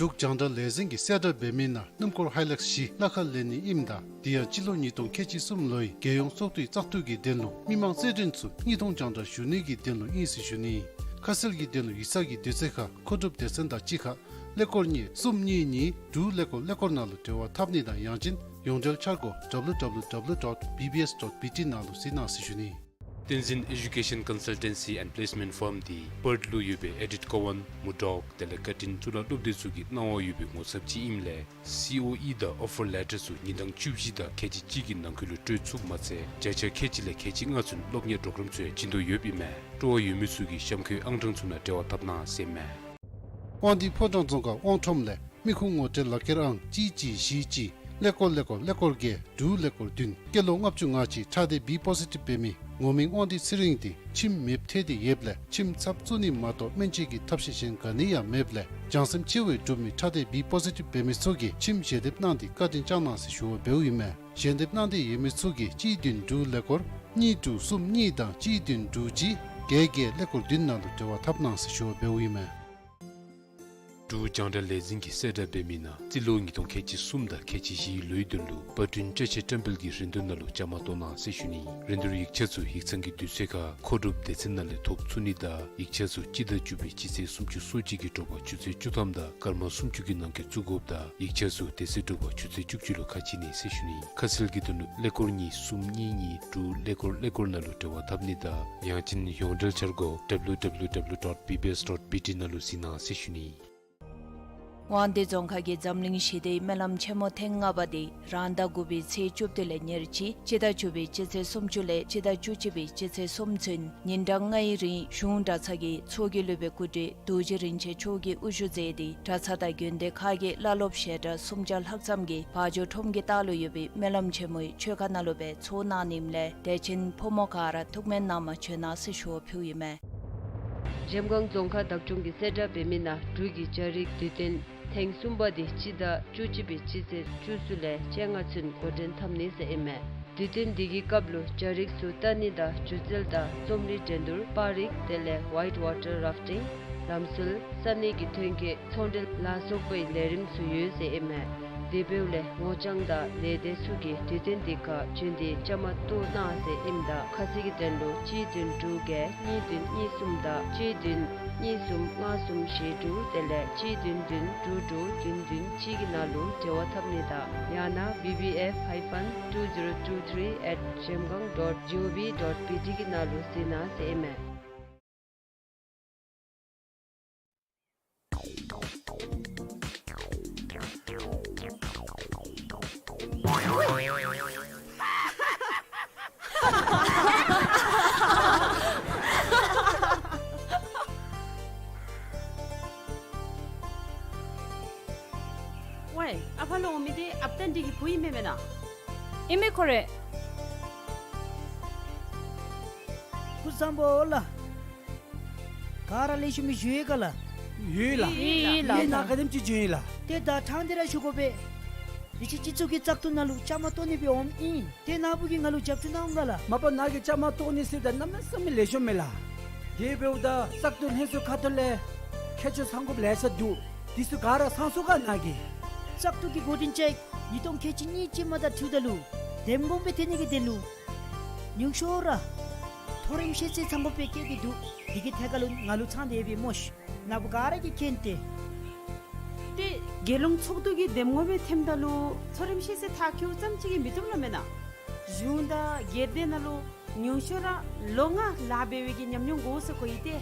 འབྲུག་རྒྱང་བསྒྲགས་ལས་འཛིན་གྱིས་གསལ་བསྒྲགས་འབད་མི་ནང་སྣུམ་འཁོར་ཧའི་ལེགས་བཞི་གླ་ཁར་ལེན་ནི་ཨིནམ་ད་དེ་ཡང་སྤྱི་ལོ་ཉིས་སྟོང་ཁལ་གཅིག་གསུམ་ལོའི་རྒྱལ་ཡོངས་ཚོགས་འདུའི་བཙག་འཐུ་གི་དོན་ལུ་མི་མང་རྩེད་འགྲན་ཚུ་དངོས་མཐོང་རྒྱང་བསྒྲགས་ཞུ་ནི་གི་དོན་ལུ་ཨིན་ཟེར་ཞུ་ནི། ཁ་གསལ་གྱི་དོན་ལུ་ཡིག་ཚང་གི་དུས་ཚོད་ཁར་མཁོ་སྒྲུབ་སྡེ་ཚན་དང་གཅིག་ཁར་ཀླད་ཀོར་གཉིས་གསུམ་གཉིས་གཉིས་དྲུག་ཀླད་ཀོར་ཀླད་ཀོར་ནང་ལུ་འབྲེལ་བ་འཐབ་ནི་དང་ཡང་ཅིན་ཡོངས་འབྲེལ་འཆར་སྒོ་W W W dot B B S dot B T ནང་ལུ་གཟིགས་གནང་ཟེར་ཞུ་ནི། བསྟན་འཛིན་Education Consultancy and Placement Firm འདི་པརཐ་ལུ་ཡོད་པའི་ཨེ་ཌིཐ་ཀོ་ཝཱན་མུར་ཌོག་དེ་ལས་ཀར་ཊིན་གཙུག་ལག་སློབ་སྡེ་ཚུ་གི་གནང་བ་ཡོད་པའི་ངོ་ཚབ་ཅིག་ཨིནམ་ལས་སི་ཨོ་ཨི་དང་ཨོ་ཕར་ལེ་ཊར་ཚུ་ཉིན་གྲངས་བཅུ་བཞི་དང་ཁལ་གཅིག་གཅིག་གི་ནང་འཁོད་ལུ་སྤྲོད་ཚུགསཔ་མ་ཚད་བརྒྱ་ཆ་ཁལ་གཅིག་ལས་ཁལ་གཅིག་ལྔ་ཚུན་སློབ་གཉེར་པོརོ་གརམ་ཚུ་ཡང་བྱིན་དོ་ཡོདཔ་ཨིན་མས། སྤྲོ་བ་ཡོད་མི་ཚུ་གིས་གཤམ་འཁོད་ཨང་གྲངས་ཚུ་ནང་འབྲེལ་བ་འཐབ་གནང་ཟེར་ཨིན་མས། དབང་འདུས་ཕོ་བྲང་རྫོང་ཁག་དབང་ཁྲོམ་ལས་མི་ཁུངས་ངོ་སྤྲོད་ལག་ཁྱེར་ཨང་གཅིག་གཅིག་བཞི་གཅིག་ཀླད་ཀོར་ཀླད་ཀོར་ཀླད་ཀོར་བརྒྱད་དྲུག་ཀླད་ཀོར་བདུན། སྐྱེས་ལོ་ལྔ་བཅུ་ང་གཅིག་ཁྲག་སྡེ་བི་པོ་ཟི་ཊིབ་འབད་མི་ངོ་མིང་དབང་འདུས་ཚེ་རིང་འདི་ཁྱིམ་མེདཔ་ཐལ་ཏེ་ཡོདཔ་ལས་ཁྱིམ་ཚབ་བཙུགས་ནི་མ་གཏོགས་སྨན་བཅོས་ཀྱི་ཐབས་ཤེས་གཞན་ག་ནི་ཡང་མེདཔ་ལས་བྱང་སེམས་ཆེ་བའི་འབྲུག་མི་ཁྲག་སྡེ་བི་པོ་ཟི་ཊིབ་འབད་མི་ཚུ་གིས་ཁྱིམ་ཞལ་འདེབས་གནང་སྟེ་བཀའ་དྲིན་བསྐྱང་གནང་ཟེར་ཞུ་བ་འབདཝ་ཨིན་མས། ཞལ་འདེབས་གནང་སྟེ་ཡོད་མི་ཚུ་གིས་གཅིག་བདུན་དྲུག་ཀླད་ཀོར་གཉིས་དྲུག་གསུམ་གཉིས་དང་གཅིག་བདུན་དྲུག་གཅིག་བརྒྱད་བརྒྱད་ཀླད་ཀོར་བདུན་ནང་ལུ་འབྲེལ་བ་འཐབ་གནང་ཟེར་ཞུ་བ་འབདཝ་ཨིན་མས། འབྲུག་རྒྱང་བསྒྲགས་ལས་འཛིན་གྱིས་གསལ་བསྒྲགས་འབད་མི་ནང་རྩིས་ལོ་ཉིས་སྟོང་ཁལ་གཅིག་གསུམ་དང་ཁལ་གཅིག་བཞིའི་ལོའི་དོན་ལུ་པར་སྐྲུན་བཀྲ་ཤིས་བཀྲམ་སྤེལ་གྱི་རིན་བསྡུར་ནང་ལུ་བཅའ་མར་གཏོགས་གནང་ཟེར་ཞུ་ནི། རིན་བསྡུར་ཡིག་ཆ་ཚུ་ཡིག་ཚང་གི་དུས་ཚོད་ཁར་མཁོ་སྒྲུབ་སྡེ་ཚན་ནང་ལས་ཐོབ་ཚུགས་ནི་དང་ཡིག་ཆ་ཚུ་སྤྱི་ཟླ་བཅུ་པའི་སྤྱི་ཚེས་སུམ་ཅུ་སོ་གཅིག་གི་དྲོ་པ་ཆུ་ཚོད་བཅུ་ཐམ་དང་སྐར་མ་སུམ་ཅུ་གི་ནང་འཁོད་བཙུགས་དགོཔ་དང་ཡིག་ཆ་ཚུ་དེ་ཚེ་དྲོ་པ་ཆུ་ཚོད་བཅུ་གཅིག་ལུ་ཁ་ཕྱེ་ནི་ཟེར་ཞུ་ནི། ཁ་གསལ་གྱི་དོན་ལུ་ཀླད་ཀོར་གཉིས་གསུམ་གཉིས་གཉིས་དྲུག་ཀླད་ཀོར་ཀླད་ཀོར་ནང་ལུ་འབྲེལ་བ་འཐབ་ནི་དང་ཡང་ཅིན་ཡོངས་འབྲེལ་འཆར་སྒོ་W W W dot B B S dot B T ནང་ལུ་གཟིགས་གནང་ཟེར་ཞུ་ནི། དབང་འདུས་རྫོང་ཁག་གི་འཛམ་གླིང་ཞི་བདེའི་སྨོན་ལམ་ཆེན་མོ་ཐེངས་ལྔ་པ་འདི་རང་ཟླ་དགུ་པའི་ཚེས་བཅུ་བདུན་ལས་ཉེར་གཅིག་སྤྱི་ཟླ་བཅུ་པའི་སྤྱི་ཚེས་སུམ་ཅུ་ལས་སྤྱི་ཟླ་བཅུ་གཅིག་པའི་སྤྱི་ཚེས་གསུམ་ཚུན་ཉིན་གྲངས་ལྔའི་རིང་གཞུང་གྲྭ་ཚང་གི་ཚོགས་ཀྱི་སློབ་དཔོན་སྐུ་བགྲེས་རྡོ་རྗེ་རིན་ཆེན་མཆོག་གིས་དབུ་བཞུགས་མཛད་དེ་གྲྭ་ཚང་དང་དགོན་སྡེ་ཁག་གི་བླ་སློབ་བཤད་གྲྭ་སུམ་བརྒྱ་ལྷག་ཙམ་གྱིས་བ་འཇོ་ཁྲོམ་གྱི་ལྟག་ལུ་ཡོད་པའི་སྨོན་ལམ་ཆེན་མོའི་ཆོས་ཁང་ནང་ལུ་སྦེ་ཚོགས་གནང་ནི་ཨིནམ་ལས་དད་ཅན་ཕོ་མོ་ག་ར་ཐུགས་སྨོན་གནང་མ་བྱོན་ན་ཟེར་ཞུ་བ་ཕུལཝ་ཨིན་མས། འཇམ་དབྱངས་རྫོང་ཁག་བདག་སྐྱོང་གིས་གསལ་བསྒྲགས་འབད་མི་ནང་འབྲུག་གི་སྦྱར་ཡིག་དུས་སྟོན་ཐེངས་གསུམ་པ་འདི་སྤྱི་ཟླ་བཅུ་གཅིག་པའི་སྤྱི་ཚེས་བཅུ་གསུམ་ལས་བཅོ་ལྔ་ཚུན་འགོ་འདྲེན་འཐབ་ནི་ཟེར་ཨིན་མས། དུས་སྟོན་འདི་གི་སྐབས་ལུ་སྦྱར་ཡིག་ཚུ་ལྟ་ནི་དང་སྒྱུ་རྩལ་དང་རྩོམ་རིག་འགྲན་བསྡུར་པར་རིས་དེ་ལས་ཝའིཊ་ཝ་ཊར་རཱཕ་ཊིང་ལམ་སྲོལ་ས་གནས་ཀྱི་ཐོན་སྐྱེད་ཚོང་འབྲེལ་ལ་སོགས་པའི་ལས་རིམ་ཚུ་ཡོད་ཟེར་ཨིན་མས། དེ་འབདཝ་ལས་ངོ་རྐྱང་དང་ལས་སྡེ་ཚུ་གིས་དུས་སྟོན་འདི་ཁར་བྱོན་ཏེ་བཅའ་མར་གཏོགས་གནང་ཟེར་ཨིནམ་ད་ཁ་གསལ་གྱི་དོན་ལུ་གཅིག་བདུན་དྲུག་བརྒྱད་གཉིས་བདུན་གཉིས་གསུམ་དང་གཅིག་བདུན་གཉིས་གསུམ་ལྔ་གསུམ་བཞི་དྲུག་དེ་ལས་གཅིག་བདུན་བདུན་དྲུག་དྲུག་བདུན་བདུན་གཅིག་གི་ནང་ལུ་འབྲེལ་བ་འཐབ་ནི་དང་ཡང་ན་B B F hyphen two zero two three at zhemgang dot G O V dot B T གི་ནང་ལུ་གཟིགས་གནང་ཟེར་ཨིན་མས། ཝའེ་ཨ་ཕར་ལུ་འོང་མི་འདི་ཨཔ་ཏན་འདི་གི་བུ་ཨིན་མས་མེན་ན། ཨིན་མས་ཁོ་རེ། བཟང་པོ་ལགས། ག་ར་ལེགས་ཤོམ་སྦེ་བཞུགས་ཡི་ག་ལགས། ཡོད་ལགས། ཡོད་ལགས། ཡོད་ལགས། ནཱ་ག་དེམ་ཅིག་བྱོན་ཡི་ལགས། ཏེ་ད་ཐང་འདི་ར་ཞུ་དགོ་པས། འདི་ཅིག་སྤྱི་ཚོགས་ཀྱི་བཙག་འཐུ་ནང་ལུ་བཅའ་མར་གཏོགས་ནི་སྦེ་འོངམ་ཨིན། ཏེ་ནཱ་བུ་གིས་ང་ལུ་རྒྱབ་སྐྱོར་གནང་འོང་ག་ལགས། མ་པ་ནཱ་གིས་བཅའ་མར་གཏོགས་ནི་ཟེརཝ་ད་གནམ་མེད་ས་མེད་ལེགས་ཤོམ་མས་ལགས། དེ་འབདཝ་ད་བཙག་འཐུ་ལྷན་ཚོགས་ཁ་ཐུག་ལས་ཁྱད་ཆོས་ཚང་དགོཔ་ལེ་ཤ་འདུག། དེ་ཚུ་ག་ར་ཚང་སོང་ག་ནཱ་གིས། བཙག་འཐུ་གི་འགོ་འདྲེན་ཅིག་ཉིས་སྟོང་ཁལ་གཅིག་གཉིས་ཅན་མ་དང་འཁྲིལཝ་ད་ལུ་འདེམས་ངོ་སྦེ་ཐོན་ནི་གི་དོན་ལུ་ཉུང་ཤོས་ར་མཐོ་རིམ་ཤེས་ཚད་ཚང་དགོཔ་སྦེ་བཀོད་དེ་འདུག། དེ་གི་ཐད་ཁར་ལུ་ང་ལུ་ཚང་སྟེ་ཡོད་པས་སྨོ་ཤིག། ནཱ་བུ་ག་ར་གིས་མཁྱེན་ཏེ། ཏེ་རྒྱལ་ཡོངས་ཚོགས་འདུ་གི་འདེམས་ངོ་སྦེ་ཐོནམ་ད་ལུ་མཐོ་རིམ་ཤེས་ཚད་མཐར་འཁྱོལཝ་ཙམ་ཅིག་གིས་མི་བཏུབ་ལོ་མེན་ན། གཞུང་དང་སྒེར་སྡེ་ནང་ལུ་ཉུང་ཤོས་ར་ལོ་ལྔ་ལཱ་འབད་བའི་གི་ཉམས་མྱོང་དགོ་ཟེར་གོ་ཡི་ཏེ།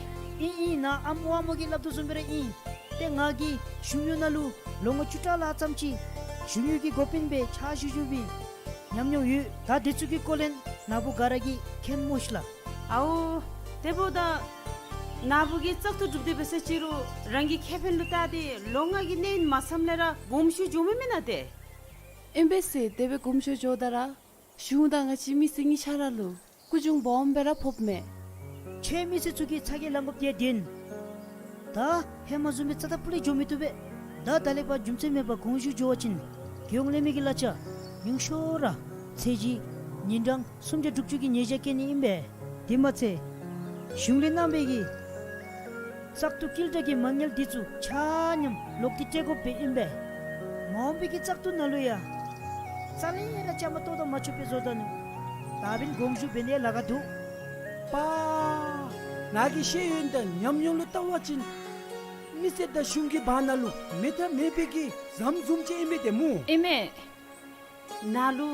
ཨིན་ཨིན། ནཱ་ཨམ་ཝ་མོ་གིས་སླབ་དོ་བཟུམ་སྦེ་ར་ཨིན། ཏེ་ང་གིས་གཞུང་གཡོག་ནང་ལུ་ལོ་ངོ་བཅུ་ཕྲག་ལྷག་ཙམ་ཅིག་གཞུང་གཡོག་གི་འགོ་དཔོན་སྦེ་ཕྱག་ཞུ་ཞུ་བའི་ཉམས་མྱོང་ཡོད། ད་དེ་ཚུ་གི་སྐོར་ལས་ནཱ་བུ་ག་ར་གིས་མཁྱེན་སྨོ་ཤིག་ལགས། ཨའོ། དེ་འབདཝ་ད་ནཱ་བུ་གིས་བཙག་འཐུ་གྲུབ་སྟེ་འབད་ས་ཅིག་རུང་རང་གི་ཁེ་ཕན་ལུ་བལྟ་སྟེ་ལོ་ལྔ་གི་གནས་ཡུན་མ་ཚངམ་ལས་ར་དགོངསམ་ཞུ་འགྱོཝ་མེན་ན་ཏེ། ཨིན་པས་ཟེར། དེ་སྦེ་དགོངསམ་ཞུ་འགྱོཝ་ད་ར་གཞུང་དང་ང་བཅས་མི་སེར་གཉིས་ཆ་ར་ལུ་སྐུ་གྱོང་སྦོམ་སྦེ་ར་ཕོགཔ་མས། ཁྱེད་མི་སེར་ཚུ་གིས་ཚ་གྱང་ལང་དགོཔ་དེ་བདེན། ད་ཧེ་མ་བཟུམ་སྦེ་རྩ་དང་སྤུ་ལས་འགྱོ་མི་བཏུབ་པས། ད་ད་ལས་ཕར་རྒྱུ་མཚན་མེད་པར་དགོངསམ་ཞུ་འགྱོ་བ་ཅིན་རྒྱལ་ཡོངས་ལས་མི་གི་གླ་ཆ་ཉུང་ཤོས་ར་ཚད་གཞི་ཉིན་གྲངས་སུམ་བརྒྱ་དྲུག་ཅུ་གི་ཉེས་བྱ་བཀལ་ནི་ཨིན་པས། དེ་མ་ཚད་གཞུང་ལས་གནང་བའི་གི་བཙག་འཐུ་བསྐྱེད་གྲོས་ཀྱི་མ་དངུལ་འདི་ཚུ་ཆ་མཉམ་ལོག་སྟེ་སྤྲོད་དགོཔ་སྦེ་ཨིན་པས། མ་འོངས་པའི་གི་བཙག་འཐུ་ནང་ལུ་ཡང་རྩ་ལས་ར་བཅའ་མར་གཏོགས་ད་མ་ཆོགཔ་སྦེ་བཟོ་ད་ནུག། ད་འབདན་དགོངསམ་ཞུ་འབད་ནི་ལཱ་ཁག་འདུག། པ། ནཱ་གི་ཤེས་ཡོན་དང་ཉམས་མྱོང་ལུ་བལྟ་བ་ཅིན་མི་སེར་དང་གཞུང་གི་བར་ན་ལུ་མེད་ཐབས་མེད་པའི་གི་ཟམ་བཟུམ་ཅིག་ཨིན་མས་ཏེ་སྨོ། ཨིན་མས། ནཱ་ལུ་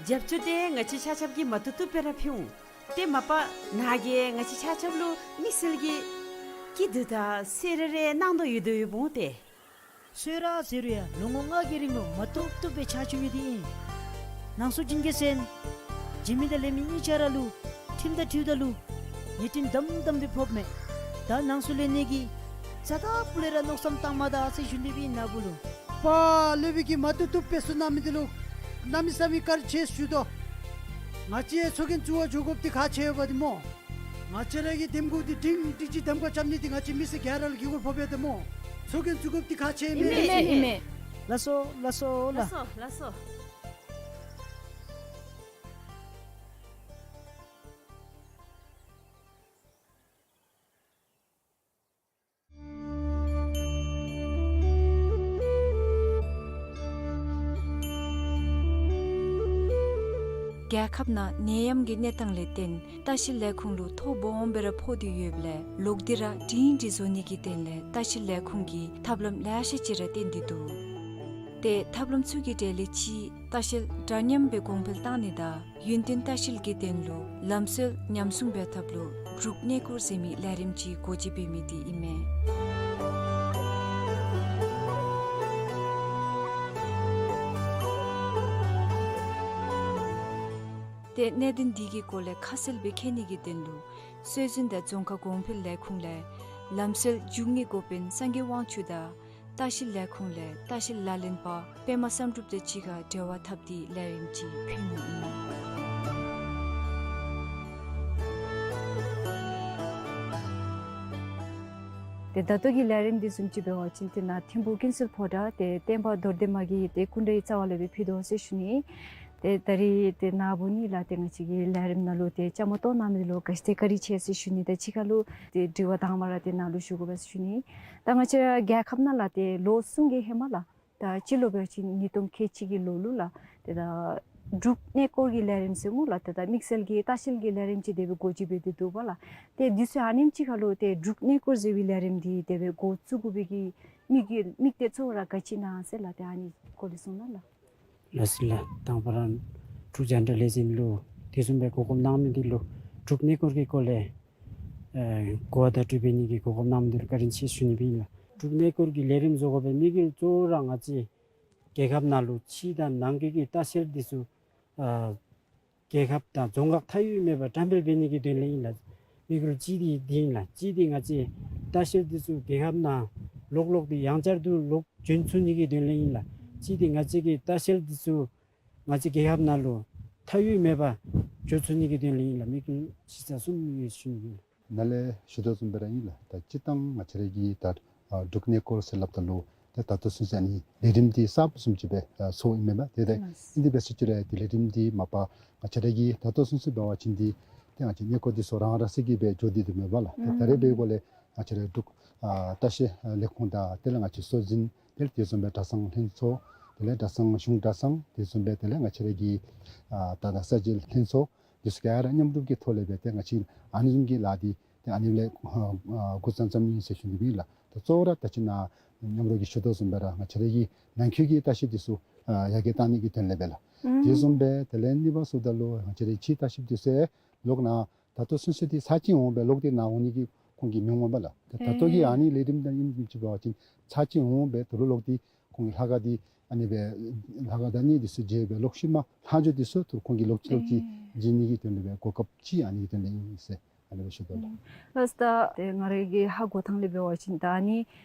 རྒྱབ་སྐྱོར་དེ་ང་བཅས་ཆ་ཁྱབ་ཀྱིས་མ་བཏུབ་བཏུབ་སྦེ་ར་ཕུལ་འོང་། དེ་མ་པ་ནཱ་གིས་ང་བཅས་ཆ་ཁྱབ་ལུ་དམིགས་བསལ་གྱི་སྐྱིད་སྡུག་དང་གསོལ་རས་རེ་གནང་དོ་ཡོད་དོ་ཡོདཔ་འོང་སྟེ། གསོལ་རས་ཟེར་རུང་ཡང་ལོ་ངོ་ལྔ་གི་རིང་ལུ་མ་བཏུབ་བཏུབ་སྦེ་ཕྱག་ཞུ་ཡི་དེ་ཨིན། ནང་སོ་བྱིན་གེ་ཟེར་ན་འཇིགས་མེད་དང་ལས་མེད་གཉིས་ཆ་ར་ལུ་ཁྲིམས་དང་འཁྲིལཝ་ད་ལུ་ཉེས་ཁྲིམས་དམ་དམ་སྦེ་ཕོགཔ་མས། ད་ནང་སོ་ལེན་ནི་གི་རྩ་དང་སྤུ་ལས་ར་མནོ་བསམ་བཏང་མ་ད་ཟེར་ཞུ་ནི་སྦེ་ཨིན་ནཱ་བུ་ལུ། པ། སློབ་དཔོན་གྱིས་མ་བཏུབ་བཏུབ་སྦེ་གསུང་གནང་མི་འདི་ལུ་གནམ་མེད་ས་མེད་བཀའ་དྲིན་ཆེ་ཞུ་དོ། ང་བཅས་ཚོགས་རྒྱན་བཙུགས་པར་འགྱོ་དགོཔ་འདི་ཁག་ཆེ་བ་འདི་སྨོ། ང་བཅས་ར་གི་འདེམས་ཁོངས་འདི་སྒྲིང་སྒྲིང་ཅིག་འདེམས་ཁོངས་རྐྱབ་ནི་འདི་ང་བཅས་མི་སེར་ག་ར་ལུ་གི་གུ་ཕོགཔ་སྦེ་འདི་སྨོ། ཚོགས་རྒྱན་བཙུགས་དགོཔ་འདི་ཁག་ཆེ་མས། ཨིན་མས། ལགས་སོ་ལགས་སོ་ལགས། ལགས་སོ་ལགས་སོ། རྒྱལ་ཁབ་ནང་ནད་ཡམས་ཀྱི་གནས་སྟངས་ལས་བརྟེན་ལྟ་བཤལ་ལས་ཁུངས་ལུ་ཐོ་སྦོམ་སྦེ་ར་ཕོག་སྟེ་ཡོདཔ་ལས་ལོག་སྟེ་ར་སྒྲིང་སྒྲི་བཟོ་ནི་གི་དོན་ལས་ལྟ་བཤལ་ལས་ཁུངས་ཀྱིས་ཐབས་ལམ་ལེ་ཤ་ཅིག་ར་བཏོན་ཏེ་འདུག། ཏེ་ཐབས་ལམ་ཚུ་གི་གྲས་ལས་གཅིག་ལྟ་བཤལ་འདྲ་མཉམ་སྦེ་གོང་འཕེལ་བཏང་ནི་དང་ཡུན་བརྟན་ལྟ་བཤལ་གྱི་དོན་ལུ་ལམ་སྲོལ་ཉམས་སྲུང་འབད་ཐབས་ལུ་འབྲུག་གནས་སྐོར་ཟེར་མི་ལས་རིམ་ཅིག་འགོ་འབྱེད་འབད་མི་འདི་ཨིན་མས། ཏེ་གནད་དོན་འདི་གི་སྐོར་ལས་ཁ་གསལ་སྦེ་མཁྱེན་ནི་གི་དོན་ལུ་སྲོལ་འཛིན་དང་རྫོང་ཁ་གོང་འཕེལ་ལས་ཁུངས་ལས་ལམ་སྲོལ་འཇུག་གནས་འགོ་དཔོན་སངས་རྒྱས་དབང་ཕྱུག་དང་ལྟ་བཤལ་ལས་ཁུངས་ལས་ལྟ་བཤལ་ལག་ལེན་པ་པདྨ་བསམ་གྲུབ་དང་གཅིག་ཁར་འབྲེལ་བ་འཐབ་སྟེ་ལས་རིམ་ཅིག་ཕུལ་ནི་ཨིན། ཏེ་ད་ལྟོ་གི་ལས་རིམ་འདི་བཟུམ་ཅིག་འབད་བ་ཅིན་ཏེ་ནཱ་ཐིམ་ཕུག་ཀུན་གསལ་ཕོ་བྲང་ཏེ་བསྟན་པ་རྡོར་གདན་མ་གི་ཏེ་སྐུ་འདྲ་གི་རྩ་བ་ལས་སྦེ་ཕུལ་དོ་ཟེར་ཞུ་ནི། ཏེ་ད་རིས་ཏེ་ནཱ་བུ་གཉིས་ལགས་ཏེ་ང་བཅས་ཀྱི་ལས་རིམ་ནང་ལུ་ཏེ་བཅའ་མར་གཏོགས་གནང་མི་ལུ་ག་ཅི་ཏེ་བཀའ་དྲིན་ཆེ་ཟེར་ཞུ་ནི། ཏེ་གཅིག་ཁར་ལུ་ཏེ་དྲི་བ་དང་པ་ར་ཏེ་ནཱ་ལུ་ཞུ་དགོ་པས་ཟེར་ཞུ་ནི། ད་ང་བཅས་རྒྱལ་ཁབ་ནང་ལུ་ཏེ་ལོ་གསུམ་གྱི་ཧེ་མ་ལགས་ད་སྤྱི་ལོ་འབད་བ་ཅིན་ཉིས་སྟོང་ཁལ་གཅིག་གི་ལོ་ལུ་ལགས་ཏེ་ད་འབྲུག་གནས་སྐོར་གྱི་ལས་རིམ་ཟེར་སྨོ་ལགས། ཏེ་ད་དམིགས་བསལ་གྱི་ལྟ་བཤལ་གྱི་ལས་རིམ་ཅིག་དེ་སྦེ་འགོ་འབྱེད་འབད་དེ་འདུག་པ་ལགས། ཏེ་འདི་ཚུ་ཨ་ནེམ་ཅིག་ཁར་ལུ་ཏེ་འབྲུག་གནས་སྐོར་ཟེར་བའི་ལས་རིམ་འདི་དེ་སྦེ་འགོ་བཙུགས་དགོ་པའི་གི་དམིགས་ཡུལ་དམིགས་གཏད་གཙོ་བོ་ར་ག་ཅི་ཨིན་ན་ཟེར་ལགས་ཏེ་ཨ་ནི་སྐོར་ལས་གསུངས་གནང་ལགས། ལགས་སོ་ལགས། དང་པ་ར་འབྲུག་རྒྱང་བསྒྲགས་ལས་འཛིན་ལུ་དེ་བཟུམ་སྦེ་གོ་སྐབས་གནང་མི་འདི་ལུ་འབྲུག་གནས་སྐོར་གྱི་སྐོར་ལས་ཨེ་གོ་བ་བརྡ་སྤྲོད་འབད་ནི་གི་གོ་སྐབས་གནང་མི་འདི་ལུ་བཀའ་དྲིན་ཆེ་ཞུ་ནི་སྦེ་ཨིན་ལགས། འབྲུག་གནས་སྐོར་གྱི་ལས་རིམ་བཟོ་དགོ་པའི་དམིགས་ཡུལ་གཙོ་བོ་ར་ང་བཅས་རྒྱལ་ཁབ་ནང་ལུ་ཕྱི་དང་ནང་འཁོད་ཀྱི་ལྟ་བཤལ་འདི་ཚུ་ཨ་རྒྱལ་ཁབ་དང་རྫོང་ཁག་མཐའ་དབུས་མེད་པར་བཀྲམ་སྤེལ་འབད་ནི་གི་དོན་ལས་ཨིན་ལགས། དམིགས་ཡུལ་གཅིག་འདི་འདི་ཨིན་ལགས། གཅིག་འདི་ང་བཅས་ལྟ་བཤལ་འདི་ཚུ་རྒྱལ་ཁབ་ནང་ལོག་ལོག་སྟེ་ཡང་བསྐྱར་དུ་ལོག་བྱོན་ཚུགས་ནི་གི་དོན་ལས་ཨིན་ལགས། གཅིག་འདི་ང་བཅས་ཀྱི་ལྟ་བཤལ་འདི་ཚུ་ང་བཅས་རྒྱལ་ཁབ་ནང་ལུ་མཐའ་དབུས་མེད་པར་ ཞུ་ཚུགས་ནི་གི་དོན་ལས་ཨིན་ལགས། དམིགས་ཡུལ་གཞི་རྩ་གསུམ་ཡོད་ཟེར་ཞུ་ནི་ཨིན། ནཱ་ལས་ཞུ་དོ་བཟུམ་སྦེ་ར་ཨིན་ལགས། ད་སྤྱིར་བཏང་ང་བཅས་ར་གི་ད་ཨ་འབྲུག་གནས་སྐོར་ཟེར་སླབ་ད་ལུ་ད་ད་ལྟོ་ཚུན་ཚོད་ཨ་ནི་ལས་རིམ་འདི་གསརཔ་བཟུམ་ཅིག་སྦེ་ཨ་ཚོརཝ་ཨིན་མས་ལགས། དེ་ལས་ཨིན་ཏེ་འབད་ཟེར་ཅི་རུང་ཡང་ཏེ་ལས་རིམ་འདི་མ་པ་ང་བཅས་ར་གི་ད་ལྟོ་ཚུན་ཚོད་འབད་བ་ཅིན་འདི་ཏེ་ང་བཅས་གནས་སྐོར་འདི་ཚུ་རང་རང་སོ་གིས་སྦེ་འགྱོ་སྟེ་འདུག་མས་པ་ལགས། ཏེ་ད་རེས་འབད་སྒོ་ལས་ང་བཅས་ར་འབྲུག་ཨ་ལྟ་བཤལ་ལས་ཁུངས་དང་དེ་ལས་ང་བཅས་སྲོལ་འཛིན་དེ་ལས་དེ་བཟུམ་སྦེ་གྲྭ་ཚང་ལྷན་ཚོགས་དེ་ལས་གྲྭ་ཚང་གཞུང་གྲྭ་ཚང་དེ་བཟུམ་སྦེ་དེ་ལས་ང་བཅས་ར་གི་ཨ་ད་ད་ས་གཞི་ལྷན་ཚོགས་དེ་ཚུ་ག་ར་མཉམ་རུབ་ཀྱི་ཐོག་ལས་སྦེ་ཏེ་ང་བཅས་ཨ་ནི་བཟུམ་གྱི་ལཱ་འདི་ཏེ་ཨ་ནི་ལས་ཨ་འགོ་བརྩམས་བརྩམསཔ་ཨིན་ཟེར་ཞུ་ནི་ཨིན་ལགས། ད་གཙོ་བོ་ར་ད་ཅི་ནཱ་མཉམ་རོགས་ཀྱིས་ཞུ་དོ་བཟུམ་སྦེ་ར་ང་བཅས་ར་གི་ནང་འཁོད་ཀྱི་ལྟ་བཤལ་འདི་ཚུ་ཨ་ཡར་རྒྱས་གཏང་ནི་གི་དོན་ལས་སྦེ་ལགས། དེ་བཟུམ་སྦེ་དེ་ལས་གཉིས་པ་ཟེརཝ་ད་ལུ་ང་བཅས་ར་ཕྱིའི་ལྟ་བཤལཔ་འདི་ཚུ་ལོག་ནཱ་ད་ལྟོ་ཚུན་ཚོད་འདི་ཚར་གཅིག་འོང་སྦེ་ལོག་སྟེ་ནཱ་འོང་ནི་གི་ཁོང་གི་མི་འོང་པ་ལགས། ད་ད་ལྟོ་གི་ཨ་ནི་ལས་རིམ་དང་ཨིནམ་བཟུམ་ཅིག་འབད་བ་ཅིན་ཚར་གཅིག་འོང་སྦེ་ད་རུང་ལོག་སྟེ་ཁོང་གི་ལྷ་ཁང་འདི་ཨ་ནི་སྦེ་ལྷ་ཁང་དང་གནས་འདི་ཚུ་མཇལ་སྦེ་ལོག་ཤུལ་མ་ལྷག་འཕྲོ་འདི་ཚུ་ད་རུང་ཁོང་གིས་ལོག་ཅི་ལོག་ཅི་མཇལ་ནི་གི་དོན་ལས་སྦེ་གོ་སྐབས་ཅིག་ཨ་ནི་གི་དོན་ལས་ཨིན་ཟེར་ཨ་ནི་སྦེ་ཞུ་དོ་ལགས། ལགས་སོ། ད་ཏེ་ང་རའི་གི་ཧ་གོ་ཐངས་ལས་འབད་བ་ཅིན་ད་ཨ་ནི་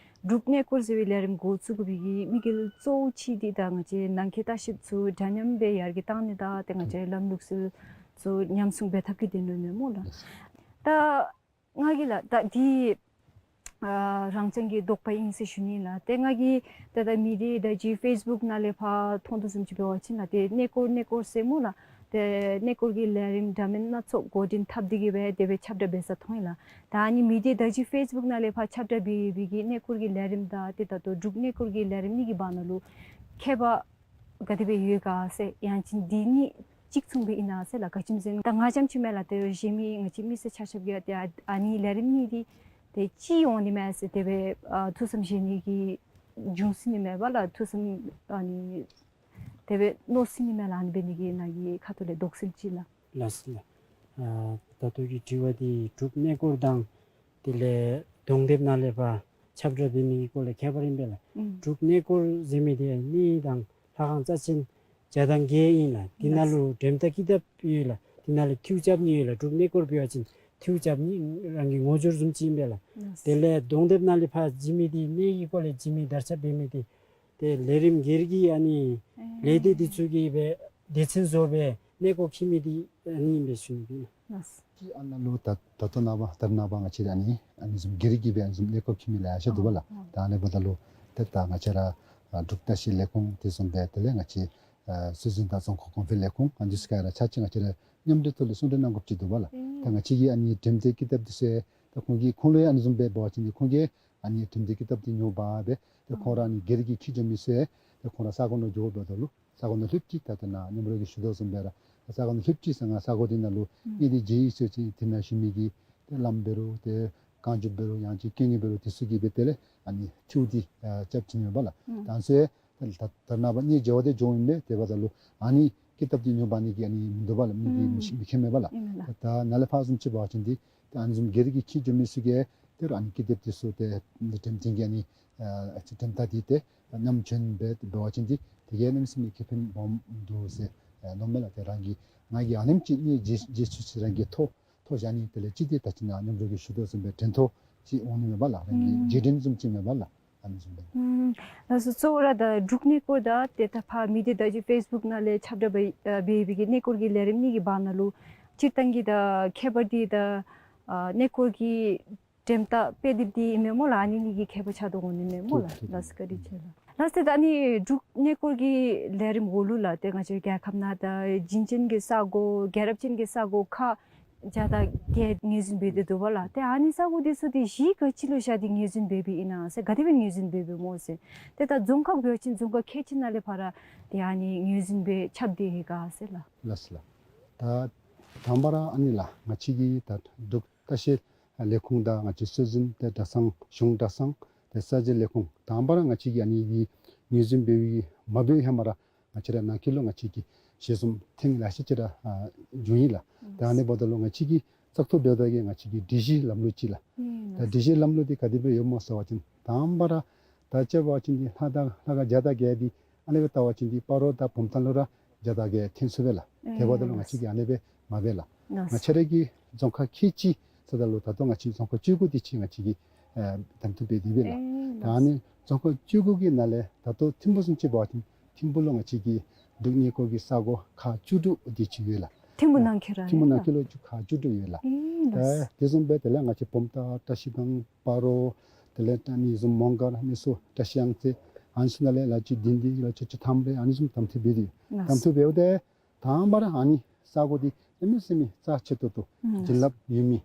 འབྲུག་གནས་སྐོར་ཟེར་བའི་ལས་རིམ་འགོ་བཙུགས་དགོ་པའི་གི་དམིགས་ཡུལ་གཙོ་བོ་ཅིག་འདི་ད་ང་བཅས་ནང་འཁོད་ལྟ་བཤལཔ་ཚུ་འདྲ་མཉམ་སྦེ་ཡར་རྒྱས་གཏང་ནི་དང་ཏེ་ང་བཅས་ལམ་ལུགས་སྲོལ་ཚུ་ཉམས་སྲུང་འབད་ཐབས་ཀྱི་དོན་ལུ་ཨིན་མས་སྨོ་ལགས། ད་ང་གིས་ལགས་ད་འདི་ཨ་རང་རྐྱང་གི་དོགས་པ་ཨིན་ཟེར་ཞུ་ནི་ལགས། ཏེ་ང་གིས་ད་ད་མི་སྡེ་ད་ཅི་ཕེསི་བུཀ་ནང་ལས་ཕར་མཐོང་དོ་བཟུམ་ཅིག་འབད་བ་ཅིན་ལགས་ཏེ་གནས་སྐོར་གནས་སྐོར་ཟེར་སྨོ་ལགས། ཏེ་གནས་སྐོར་གྱི་ལས་རིམ་འདྲ་མིན་སྣ་ཚོགས་འགོ་འདྲེན་འཐབ་སྟེ་གིས་སྦེ་དེ་སྦེ་ཁྱབ་བསྒྲགས་འབད་ས་མཐོང་ཡི་ལགས། ད་ཨ་ནི་མི་སྡེ་ད་ཅི་ཕེསི་བུཀ་ནང་ལས་ཕར་ཁྱབ་བསྒྲགས་འབད་འབད་གི་གནས་སྐོར་གྱི་ལས་རིམ་དང་ཏེ་ད་ལྟོ་འབྲུག་གནས་སྐོར་གྱི་ལས་རིམ་གཉིས་ཀྱི་བར་ན་ལུ་ཁྱད་པར་ག་དེ་སྦེ་ཡོད་ག་ཟེར། ཡང་ཅིན་འདི་གཉིས་གཅིག་མཚུངས་སྦེ་ཨིན་ན་ཟེར་ལགས། ག་ཅི་སྨོ་ཟེར་ན་ད་ང་རྐྱངམ་ཅིག་མེན་ལགས། ཏེ་གཞན་མི་ང་བཅས་མི་སེར་ཆ་ཁྱབ་ཀྱིས་ཏེ་ཨ་ཨ་ནི་ལས་རིམ་གཉིས་འདི་ཏེ་གཅིག་འོང་ནི་མས་ཟེར་དེ་སྦེ་ཨ་ཐུགས་བསམ་བཞེས་ནི་གི་འབྱུང་སྲིད་ནི་མས་པ་ལགས། ཐུགས་བསམ་ཨ་ནི་དེ་སྦེ་མནོ་སྲིད་ནི་མས་ལགས། ཨ་ནི་འབད་ནི་གི་ནཱ་གི་ཁ་ཐུག་ལས་དོགས་སེལ་ཅིག་ལགས། ལགས་སོ་ལགས། ཨ་ད་ལྟོ་གི་དྲི་བ་འདི་འབྲུག་གནས་སྐོར་དང་དེ་ལས་གདོང་དེབ་ནང་ལས་ཕར་ཁྱབ་བསྒྲགས་འབད་མི་གི་སྐོར་ལས་ཁྱད་པར་ཨིན་པས་ལགས། ཨུམ། འབྲུག་གནས་སྐོར་ཟེར་མི་འདི་གནས་དང་ལྷ་ཁང་རྩ་ཆེན་བརྒྱ་དང་བརྒྱད་ཨིན་ལགས། དེ་ནང་ལུ་འགྲེམས་སྟོན་ཀི་དེབ་ཡོད་ལགས། དེ་ནང་ལུ་ཐིའུ་རྐྱབ་ནི་ཡོད་ལགས། འབྲུག་གནས་སྐོར་འབད་བ་ཅིན་ཐིའུ་རྐྱབ་ནི་རང་གི་ངོ་སྦྱོར་བཟུམ་ཅིག་ཨིན་པས་ལགས། ལགས། དེ་ལས་གདོང་དེབ་ནང་ལས་ཕར་བྱིན་མི་འདི་གནས་ཀྱི་སྐོར་ལས་བྱིན་མི་དར་ཁྱབ་འབད་མི་འདི་ཏེ་ལས་རིམ་སྒེར་གྱི་ཨ་ནི་ལས་སྡེ་འདི་ཚུ་གིས་སྦེ་སྡེ་ཚན་བཟོ་སྦེ་གནས་སྐོར་འཁྱིད་མི་འདི་ཨ་ནི་ཨིན་པས་ཞུ་ནི་ཨིན། ལགས། ཨ་ནཱ་ལུ་ད་ད་ལྟོ་ནངས་པ་ད་རེས་ནངས་པ་ང་བཅས་ཨ་ནི་ཨ་ནི་བཟུམ་སྒེར་གྱིས་སྦེ་ཨ་ནི་བཟུམ་གནས་སྐོར་འཁྱིད་མི་ལེ་ཤ་འདུག་པ་ལགས། ཨ་ཨ། ད་ཨ་ནི་འབདཝ་ད་ལུ་ཏེ་ད་ང་བཅས་ར་ཨ་འབྲུག་ལྟ་བཤལ་ལས་ཁུངས་དེ་བཟུམ་སྦེ་དེ་ལས་ང་བཅས་ཨ་སྲོལ་འཛིན་དང་རྫོང་ཁ་གོང་འཕེལ་ལས་ཁུངས་ཨ་ནི་ཚུ་ག་ར་ཚར་གཅིག་ང་བཅས་ར་མཉམ་འབྲེལ་ཐོག་ལས་གསུང་གྲོས་གནང་དགོཔ་ཅིག་འདུག་པ་ལགས། ཨེ། ད་ང་བཅས་ཀྱིས་ཨ་ནི་འགྲེམས་སྟོན་ཀི་དེབ་འདི་ཚུ་ད་ཁོང་གིས་ཁོང་ལུ་ཡང་ཨ་ནི་བཟུམ་སྦེ་འབད་བ་ཅིན་ཁོང་གིས་ཨ་ནི་འགྲེམས་སྟོན་ཀི་དེབ་འདི་ཉོ་འབག་སྦེ་ཏེ་ཁོང་ར་ཨ་ནི་སྒེར་གྱིས་འཁྱིད་འགྱོ་མི་ཚུ་ཏེ་ཁོང་ར་ས་གོ་ནང་འགྱོ་འབདཝ་ད་ལུ་ས་གོ་ནང་ལྷོདཔ་ཅིག་ད་ལྟོ་ནཱ་མཉམ་རོགས་ཀྱིས་ཞུ་དོ་བཟུམ་སྦེ་ར་ས་གོ་ནང་ལྷོདཔ་ཅིག་ཟེར་ང་ས་གོ་འདི་ནང་ལུ་ཨུམ་གནས་འདི་མཇལ་ཡི་ཟེར་ཅིག་དེ་ནང་བཞུགས་མི་གི་ཏེ་བླམ་འབད་རུང་ཏེ་བཀའ་འགྱུར་འབད་རུང་ཡང་ཅིན་དཀོན་གཉེར་འབད་རུང་དེ་ཚུ་གིས་སྦེ་དེ་ལས་ཨ་ནི་ཐིའུ་འདི་ཨ་རྐྱབ་བྱིན་ནི་མས་པ་ལགས། ཨུམ། ད་ཨ་ནི་ཚུ་ད་ད་རེས་ནངས་པ་གནས་མཇལ་བར་ཏེ་འགྱོཝ་ཨིན་པས། དེ་འབདཝ་ད་ལུ་ཨ་ནི་ཀི་དེབ་འདི་ཉོ་འབག་ནི་གི་ཨ་ནི་མིན་འདུག་པ་ལགས། མི་འདི་མི་ཤེས་མི་མཁྱེན་མས་པ་ལགས། ཨིན་ལགས། ད་ནཱ་ལས་ཕར་བཟུམ་ཅིག་འབད་བ་ཅིན་འདི་ཏེ་ཨ་ནི་བཟུམ་སྒེར་གྱིས་འཁྱིད་འགྱོ་མི་ཚུ་གིས་ཏེ་རུང་ཨ་ནི་ཀི་དེབ་འདི་ཚུ་ཏེ་འགྲེམས་སྟོན་གྱི་ཨ་ནི་ཨ་འགྲེམས་སྟོན་འདི་ཏེ་མཉམ་བྱོན་འབད་འབད་བ་ཅིན་འདི་དེ་གིས་གནམ་མེད་ས་མེད་ཁེ་ཕན་སྦོམ་འདུག་ཟེར་ཨ་མནོཝ་མས་ལགས། ཏེ་རང་གིས་ང་གིས་ཨ་ནེམ་ཅིག་གནས་མཇལ་མཇལ་ཚུགས་ཟེར་རང་གིས་ཐོ་ཐོ་བཞག་ནི་དེ་ལས་ཅིག་འདི་ད་ཅི་ནཱ་མཉམ་རོགས་ཀྱིས་ཞུ་དོ་བཟུམ་སྦེ་དྲན་ཐོ་ཅིག་འོང་ནི་མས་པ་ལགས། རང་གི་ཨུམ་རྗེས་དྲན་བཟུམ་ཅིག་མས་པ་ལགས། ཨ་ནི་བཟུམ་སྦེ། ཨུམ། ལགས་སོ། གཙོ་བོ་ར་ད་འབྲུག་གནས་སྐོར་དང་ཏེ་ད་ཕར་མི་སྡེ་ད་ཅི་ཕེསི་བུཀ་ནང་ལས་ཁྱབ་བསྒྲགས་འབད་ཨ་འབད་བའི་གི་གནས་སྐོར་གྱི་ལས་རིམ་གཉིས་ཀྱི་བར་ན་ལུ་སྤྱིར་བཏང་གི་ད་ཁྱད་པར་འདི་ད་ཨ་གནས་སྐོར་གྱི་འགྲེམས་སྟོན་དཔེ་དེབ་འདི་ཨིན་མས་སྨོ་ལགས། ཨ་ནི་གཉིས་ཀྱི་ཁྱད་པར་ཆགས་དོ་འོང་ནི་མས་སྨོ་ལགས། ཐུགས་ཐུགས། ལགས་སོ། བཀའ་དྲིན་ཆེ་ལགས། ལགས་སོ། ད་ཨ་ནི་འབྲུག་གནས་སྐོར་གྱི་ལས་རིམ་འོག་ལུ་ལགས་ཏེ་ང་བཅས་རྒྱལ་ཁབ་ནང་ད་བྱིན་ཅན་གྱི་ས་གོ་རྒྱལ་རབས་ཅན་གྱི་ས་གོ་ཁག་བརྒྱ་དང་བརྒྱད་ངོས་འཛིན་འབད་དེ་འདུག་པ་ལགས། ཏེ་ཨ་ནི་ས་གོ་འདི་ཚུ་འདི་གཞི་ག་ཅི་ལུ་བཞག་སྟེ་ངོས་འཛིན་འབད་འབདཝ་ཨིན་ན་ཟེར། ག་དེ་སྦེ་ངོས་འཛིན་འབད་འབདཝ་སྨོ་ཟེར། ཏེ་ད་རྫོང་ཁག་འབད་བ་ཅིན་རྫོང་ཁག་ཁལ་གཅིག་ནང་ལས་ཕར་ར་ཏེ་ཨ་ནི་ངོས་འཛིན་འབད་ཁྱབ་སྟེ་ཡོད་ག་ཟེར་ལགས། ལགས་སོ་ལགས། ད་དང་པ་ར་ཨ་ནི་ལགས་ང་བཅས་ཀྱི་ད་འབྲུག་ལྟ་བཤལ་ལས་ཁུངས་དང་ང་བཅས་སྲོལ་འཛིན་ཏེ་གྲྭ་ཚང་གཞུང་གྲྭ་ཚང་ཏེ་ས་ཆའི་ལས་ཁུངས་དང་པ་ར་ང་བཅས་ཀྱིས་ཨ་ནི་གི་ངོས་འཛིན་འབད་བའི་མ་འབད་བའི་ཧེ་མ་ར་ང་བཅས་ར་ནང་འཁོད་ལུ་ང་བཅས་ཀྱིས་ཞལ་འཛོམས་ཐེངས་ལེ་ཤ་ཅིག་ར་ཨ་བྱུང་ཡི་ལགས། ད་ཨ་ནི་འབདཝ་ད་ལུ་ང་བཅས་ཀྱིས་བཙག་འཐུ་འབད་བའི་གི་ང་བཅས་ཀྱི་སྒྲིག་གཞི་ལམ་ལུགས་ཅིག་ལགས། ད་སྒྲིག་གཞི་ལམ་ལུགས་འདི་ག་དེ་སྦེ་ཡོདཔ་སྨོ་ཟེར་བ་ཅིན་དང་པ་ར་ད་ཅི་འབད་བ་ཅིན་འདི་ལྷ་དང་ལྷ་ཁང་བརྒྱ་དང་བརྒྱད་འདི་ཨ་ནི་སྦེ་བལྟ་བ་ཅིན་འདི་སྤ་རོ་དང་བུམ་ཐང་ལུ་ར་བརྒྱ་དང་བརྒྱད་ཐོན་ཚུགས་པས་ལགས། དེ་འབདཝ་ད་ལུ་ང་བཅས་ཀྱིས་ཨ་ནི་སྦེ་མ་འབད་ལགས། ང་བཅས་ར་གི་རྫོང་ཁག་ཁལ་གཅིག་ཟེརཝ་ད་ལུ་ད་ལྟོ་ང་བཅས་རྫོང་ཁག་བཅུ་དགུ་དེ་ཅིག་ང་བཅས་ཀྱིས་ཨ་གདམ་འཐུ་འབད་དེ་སྦེ་ལགས། ད་ཨ་ནི་རྫོང་ཁག་བཅུ་དགུ་གི་ནང་ལས་ད་ལྟོ་ཐིམ་ཕུག་བཟུམ་ཅིག་འབད་བ་ཅིན་ཐིམ་ཕུག་ལུ་ང་བཅས་ཀྱི་འབྲུག་གནས་སྐོར་གྱི་ས་གོ་ཁག་བཅུ་དྲུག་དེ་ཅིག་ཡོད་ལགས། ཐིམ་ཕུ་ནང་འཁོད་ར་ཐིམ་ཕུ་ནང་འཁོད་ལུ་བཅུ་ཁ་བཅུ་དྲུག་ཡོད་ལགས། ཨེ་ལགས། ད་དེ་བཟུམ་སྦེ་དེ་ལས་ང་བཅས་བུམ་ཐང་བཀྲ་ཤིས་སྒང་སྤ་རོ་དེ་ལས་ད་ཨ་ནི་བཟུམ་མོང་སྒར་ཨ་ནི་ཚུ་བཀྲ་ཤིས་གཡང་རྩེ་ཨ་ནི་ཚུ་ནང་ལས་ལ་ཅིག་དིང་རི་ལ་ཅིག་ཅིག་ཐམ་རེ་ཨ་ནི་བཟུམ་གདམ་འཐུ་འབད་དེ། ལགས། གདམ་འཐུ་འབདཝ་ད་དང་པ་ར་ཨ་ནི་ས་གོ་འདི་གནམ་མེད་ས་མེད་རྩ་ཆེ་ཏོག་ཏོ། ཨུམ། བྱིན་རླབས་ཡོད་མི་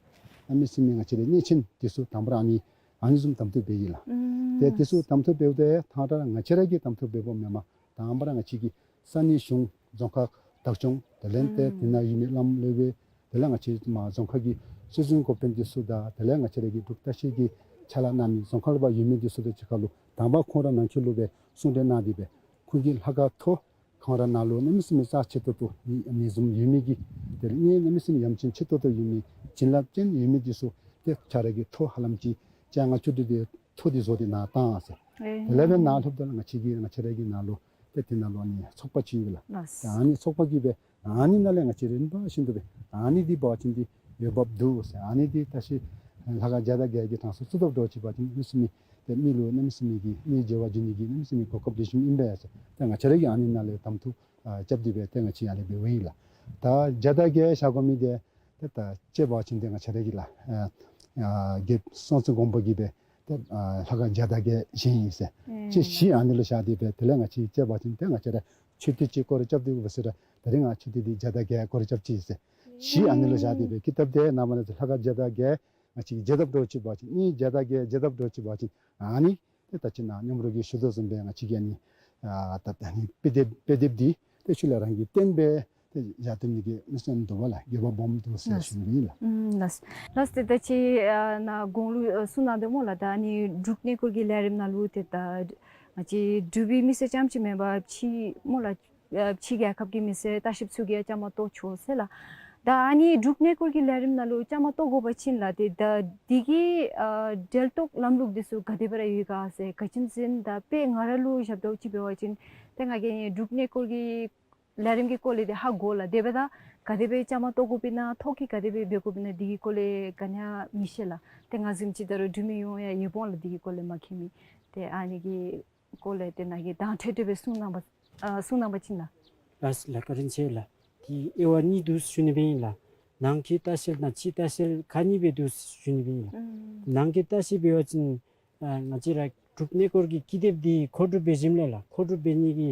གནམ་མེད་ས་མེད་ང་བཅས་རའི་གནས་ཆེན་འདི་ཚུ་དང་པ་ར་ཨ་ནི་ཨ་ནི་བཟུམ་གདམ་འཐུ་འབད་ཡི་ལགས། ཨུམ། ཏེ་འདི་ཚུ་གདམ་འཐུ་འབདཝ་ད་ཐང་ཐང་ར་ང་བཅས་ར་གིས་གདམ་འཐུ་འབདཝ་མེན་པར་དང་པ་ར་ང་བཅས་ཀྱི་ས་གནས་གཞུང་རྫོང་ཁག་བདག་སྐྱོང་དེ་ལས་ཏེ་ཨུམ། དེ་ནང་ཡོད་མི་བླམ་སློབ་དཔོན་དེ་ལས་ང་བཅས་མར་རྫོང་ཁག་གི་སྲོལ་འཛིན་འགོ་དཔོན་འདི་ཚུ་དང་དེ་ལས་ང་བཅས་ར་གི་འབྲུག་བཀྲ་ཤིས་ཀྱི་ཕྱག་ལཱ་གནང་མི་རྫོང་ཁག་ལུ་ཕར་ཡོད་མི་འདི་ཚུ་དང་གཅིག་ཁར་ལུ་དང་པ་ཁོང་ར་ནང་འཁོད་ལུ་སྦེ་གསུང་གྲོས་གནང་སྟེ་སྦེ་ཁོང་གི་ལྷ་ཁང་ཐོག་ཁོང་ར་ནང་ལུ་གནམ་མེད་ས་མེད་རྩ་ཆེ་ཏོག་ཏོ་ཨ་ནི་བཟུམ་ཡོད་མི་གི་དེ་ལས་གནས་གནམ་མེད་ས་མེད་ཡ་མཚན་ཆེ་ཏོག་ཏོ་ཡོད་མི་བྱིན་རླབས་ཅན་ཡོད་མི་འདི་ཚུ་ཏེ་ཁྱོད་ར་གི་ཐོག་ཧ་ལམ་ཅིག་བཅོ་ལྔ་བཅུ་དྲུག་དེ་ཐོག་འདི་བཟོ་སྟེ་ནཱ་བཏང་ཟེར། ཨེ། དེ་ལས་སྦེ་ནཱ་ལྷོདཔ་ད་ལུ་ང་བཅས་ཀྱི་ང་བཅས་ར་གི་ནང་ལུ་ཏེ་དེ་ནང་ལུ་ཨ་ནི་ཚོགས་པ་ཅིག་ཡོད་ལགས། ལགས། ཨ་ནི་ཚོགས་པ་གིས་སྦེ་ཨ་ནི་ནང་ལས་ང་བཅས་རིམ་པ་བཞིན་དུ་སྦེ་ཨ་ནི་འདི་འབད་བ་ཅིན་འདི་འོས་འབབ་འདུག་ཟེར། ཨ་ནི་འདི་བཀྲ་ཤིས་ལྷ་ཁང་བརྒྱ་དང་བརྒྱད་ཀྱི་གྲངས་སུ་ཚུད་དོ་འདྲཝ་ཅིག་འབད་བ་ཅིན་གནམ་མེད་ས་མེད་ཏེ་མི་ལུ་གནམ་མེད་ས་མེད་ཀྱི་གནས་མཇལ་བར་འགྱོ་ནི་གི་གནམ་མེད་ས་མེད་གོ་སྐབས་ལེགས་ཤོམ་ཨིན་པས་ཟེར། ཏེ་ང་བཅས་ར་གིས་ཨ་ནི་ནང་ལས་གདམ་འཐུ་ཨ་རྐྱབ་སྟེ་སྦེ་ཏེ་ང་བཅས་ཨ་ནི་འབདཝ་ཨིན་ལགས། ད་བརྒྱ་དང་བརྒྱད་བཞག་དགོ་མི་འདི་ཏེ་ད་དཔྱེ་འབད་བ་ཅིན་ཏེ་ང་བཅས་ར་གི་ལགས་ཨ་ཨ་རྒྱལཔོ་སྲོང་བཙན་སྒམ་པོ་གིས་སྦེ་ཏེ་ཨ་ལྷ་ཁང་བརྒྱ་དང་བརྒྱད་བཞེངས་ཡི་ཟེར། ཨེ། ཅིག་བཞི་ཨ་ནི་ལུ་བཞག་སྟེ་སྦེ་དེ་ལས་ང་བཅས་དཔྱེ་འབད་བ་ཅིན་ཏེ་ང་བཅས་ར་མཆོད་རྟེན་ཅིག་སྐོར་ར་རྐྱབ་སྟེ་འབད་ཟེར་ར་ད་རིས་ང་མཆོད་རྟེན་འདི་བརྒྱ་དང་བརྒྱད་སྐོར་ར་རྐྱབ་ཅི་ཟེར། བཞི་ཨ་ནི་ལུ་བཞག་སྟེ་སྦེ་ཀི་ཏབ་དེ་ནང་མ་ན་ལྷ་ཁང་བརྒྱ་དང་བརྒྱད་ང་བཅས་ཀྱིས་མཇལ་དོ་འདྲཝ་ཅིག་འབད་བ་ཅིན་ཨ་ནི་བརྒྱ་དང་བརྒྱད་མཇལ་དོ་འདྲཝ་ཅིག་འབད་བ་ཅིན་ཨ་ནི་ཏེ་ད་ཅི་ནཱ་མཉམ་རོགས་ཀྱིས་ཞུ་དོ་བཟུམ་སྦེ་ང་བཅས་ཀྱིས་ཨ་ནི་ཨ་ད་ཨ་ནི་དཔེ་དེབ་དཔེ་དེབ་འདི་ཏེ་ཤུལ་ལས་རང་གིས་བཏོན་སྦེ་ཏེ་ཡར་བཏོན་ནི་གི་མི་སེམས་འདུག་པ་ལགས། འགྱོད་པ་སྦོམ་འདུག་ཟེར་ཞུ་ནི་ཨིན་ལགས། ཨུམ་ལགས། ལགས་ཏེ་ད་ཅི་ཨ་ནཱ་གོང་ལུ་ཨ་གསུངས་གནང་དོ་སྨོ་ལགས། ད་ཨ་ནི་འབྲུག་གནས་སྐོར་གྱི་ལས་རིམ་ནང་ལུ་ཏེ་ད་ང་བཅས་འབྲུག་པའི་མི་སེར་རྐྱངམ་ཅིག་མེན་པར་ཕྱི་སྨོ་ལགས་ཨ་ཕྱི་རྒྱལ་ཁབ་ཀྱི་མི་སེར་ལྟ་བཤལཔ་ཚུ་གིས་ཡང་བཅའ་མར་གཏོགས་ཆོག་ཟེར་ལགས། ད་ཨ་ནི་འབྲུག་གནས་སྐོར་གྱི་ལས་རིམ་ནང་ལུ་བཅའ་མར་གཏོགས་དགོ་པ་ཅིན་ལགས་ཏེ་ད་འདི་གི་ཨ་འབྲེལ་གཏོགས་ལམ་ལུགས་འདི་ཚུ་ག་དེ་སྦེ་ར་ཡོད་ག་ཟེར། ག་ཅི་སྨོ་ཟེར་ན་ད་དཔེ་ང་ར་ལུ་བཞག་དོ་ཅིག་འབད་བ་ཅིན་ཏེ་ང་གིས་འབྲུག་གནས་སྐོར་གྱི་ལས་རིམ་གྱི་སྐོར་ལས་ཏེ་ཧ་གོ་ལགས། དེ་འབདཝ་ད་ག་དེ་སྦེ་བཅའ་མར་གཏོགས་དགོཔ་ཨིན་ན་ཐོ་བཀོད་ག་དེ་སྦེ་འབད་དགོཔ་ཨིན་ན་འདི་གི་སྐོར་ལས་ག་ནི་ཡང་མི་ཤེས་ལགས། ཏེ་ང་བཟུམ་ཅིག་ད་རུང་འབྲུག་མི་ཡོངས་ཡང་ཡོདཔ་འོང་ལགས་འདི་གི་སྐོར་ལས་མ་མཁྱེན་མི། ཏེ་ཨ་ནི་གི་སྐོར་ལས་ཏེ་ནཱ་གིས་དྭངས་ཁྲིག་ཁྲི་སྦེ་གསུང་གནང་བ་ཨ་གསུང་གནང་བ་ཅིན་ལགས། ལགས་ལགས། བཀའ་དྲིན་ཆེ་ལགས། འདི་དབྱེ་བ་གཉིས་འདུག་ཟེར་ཞུ་ནི་སྦེ་ཨིན་ལགས། ནང་འཁོད་ལྟ་བཤལ་དང་ཕྱི་ལྟ་བཤལ་ཁག་གཉིས་སྦེ་འདུག་ཟེར་ཞུ་ནི་སྦེ་ཨིན་ལགས། ཨུམ། ནང་འཁོད་ལྟ་བཤལ་འབད་བ་ཅིན་ཨ་ང་བཅས་ར་འབྲུག་གནས་སྐོར་གྱི་ཀི་དེབ་འདི་མཁོ་སྒྲུབ་འབད་ཞིནམ་ལས་ལགས་མཁོ་སྒྲུབ་འབད་ནི་གི་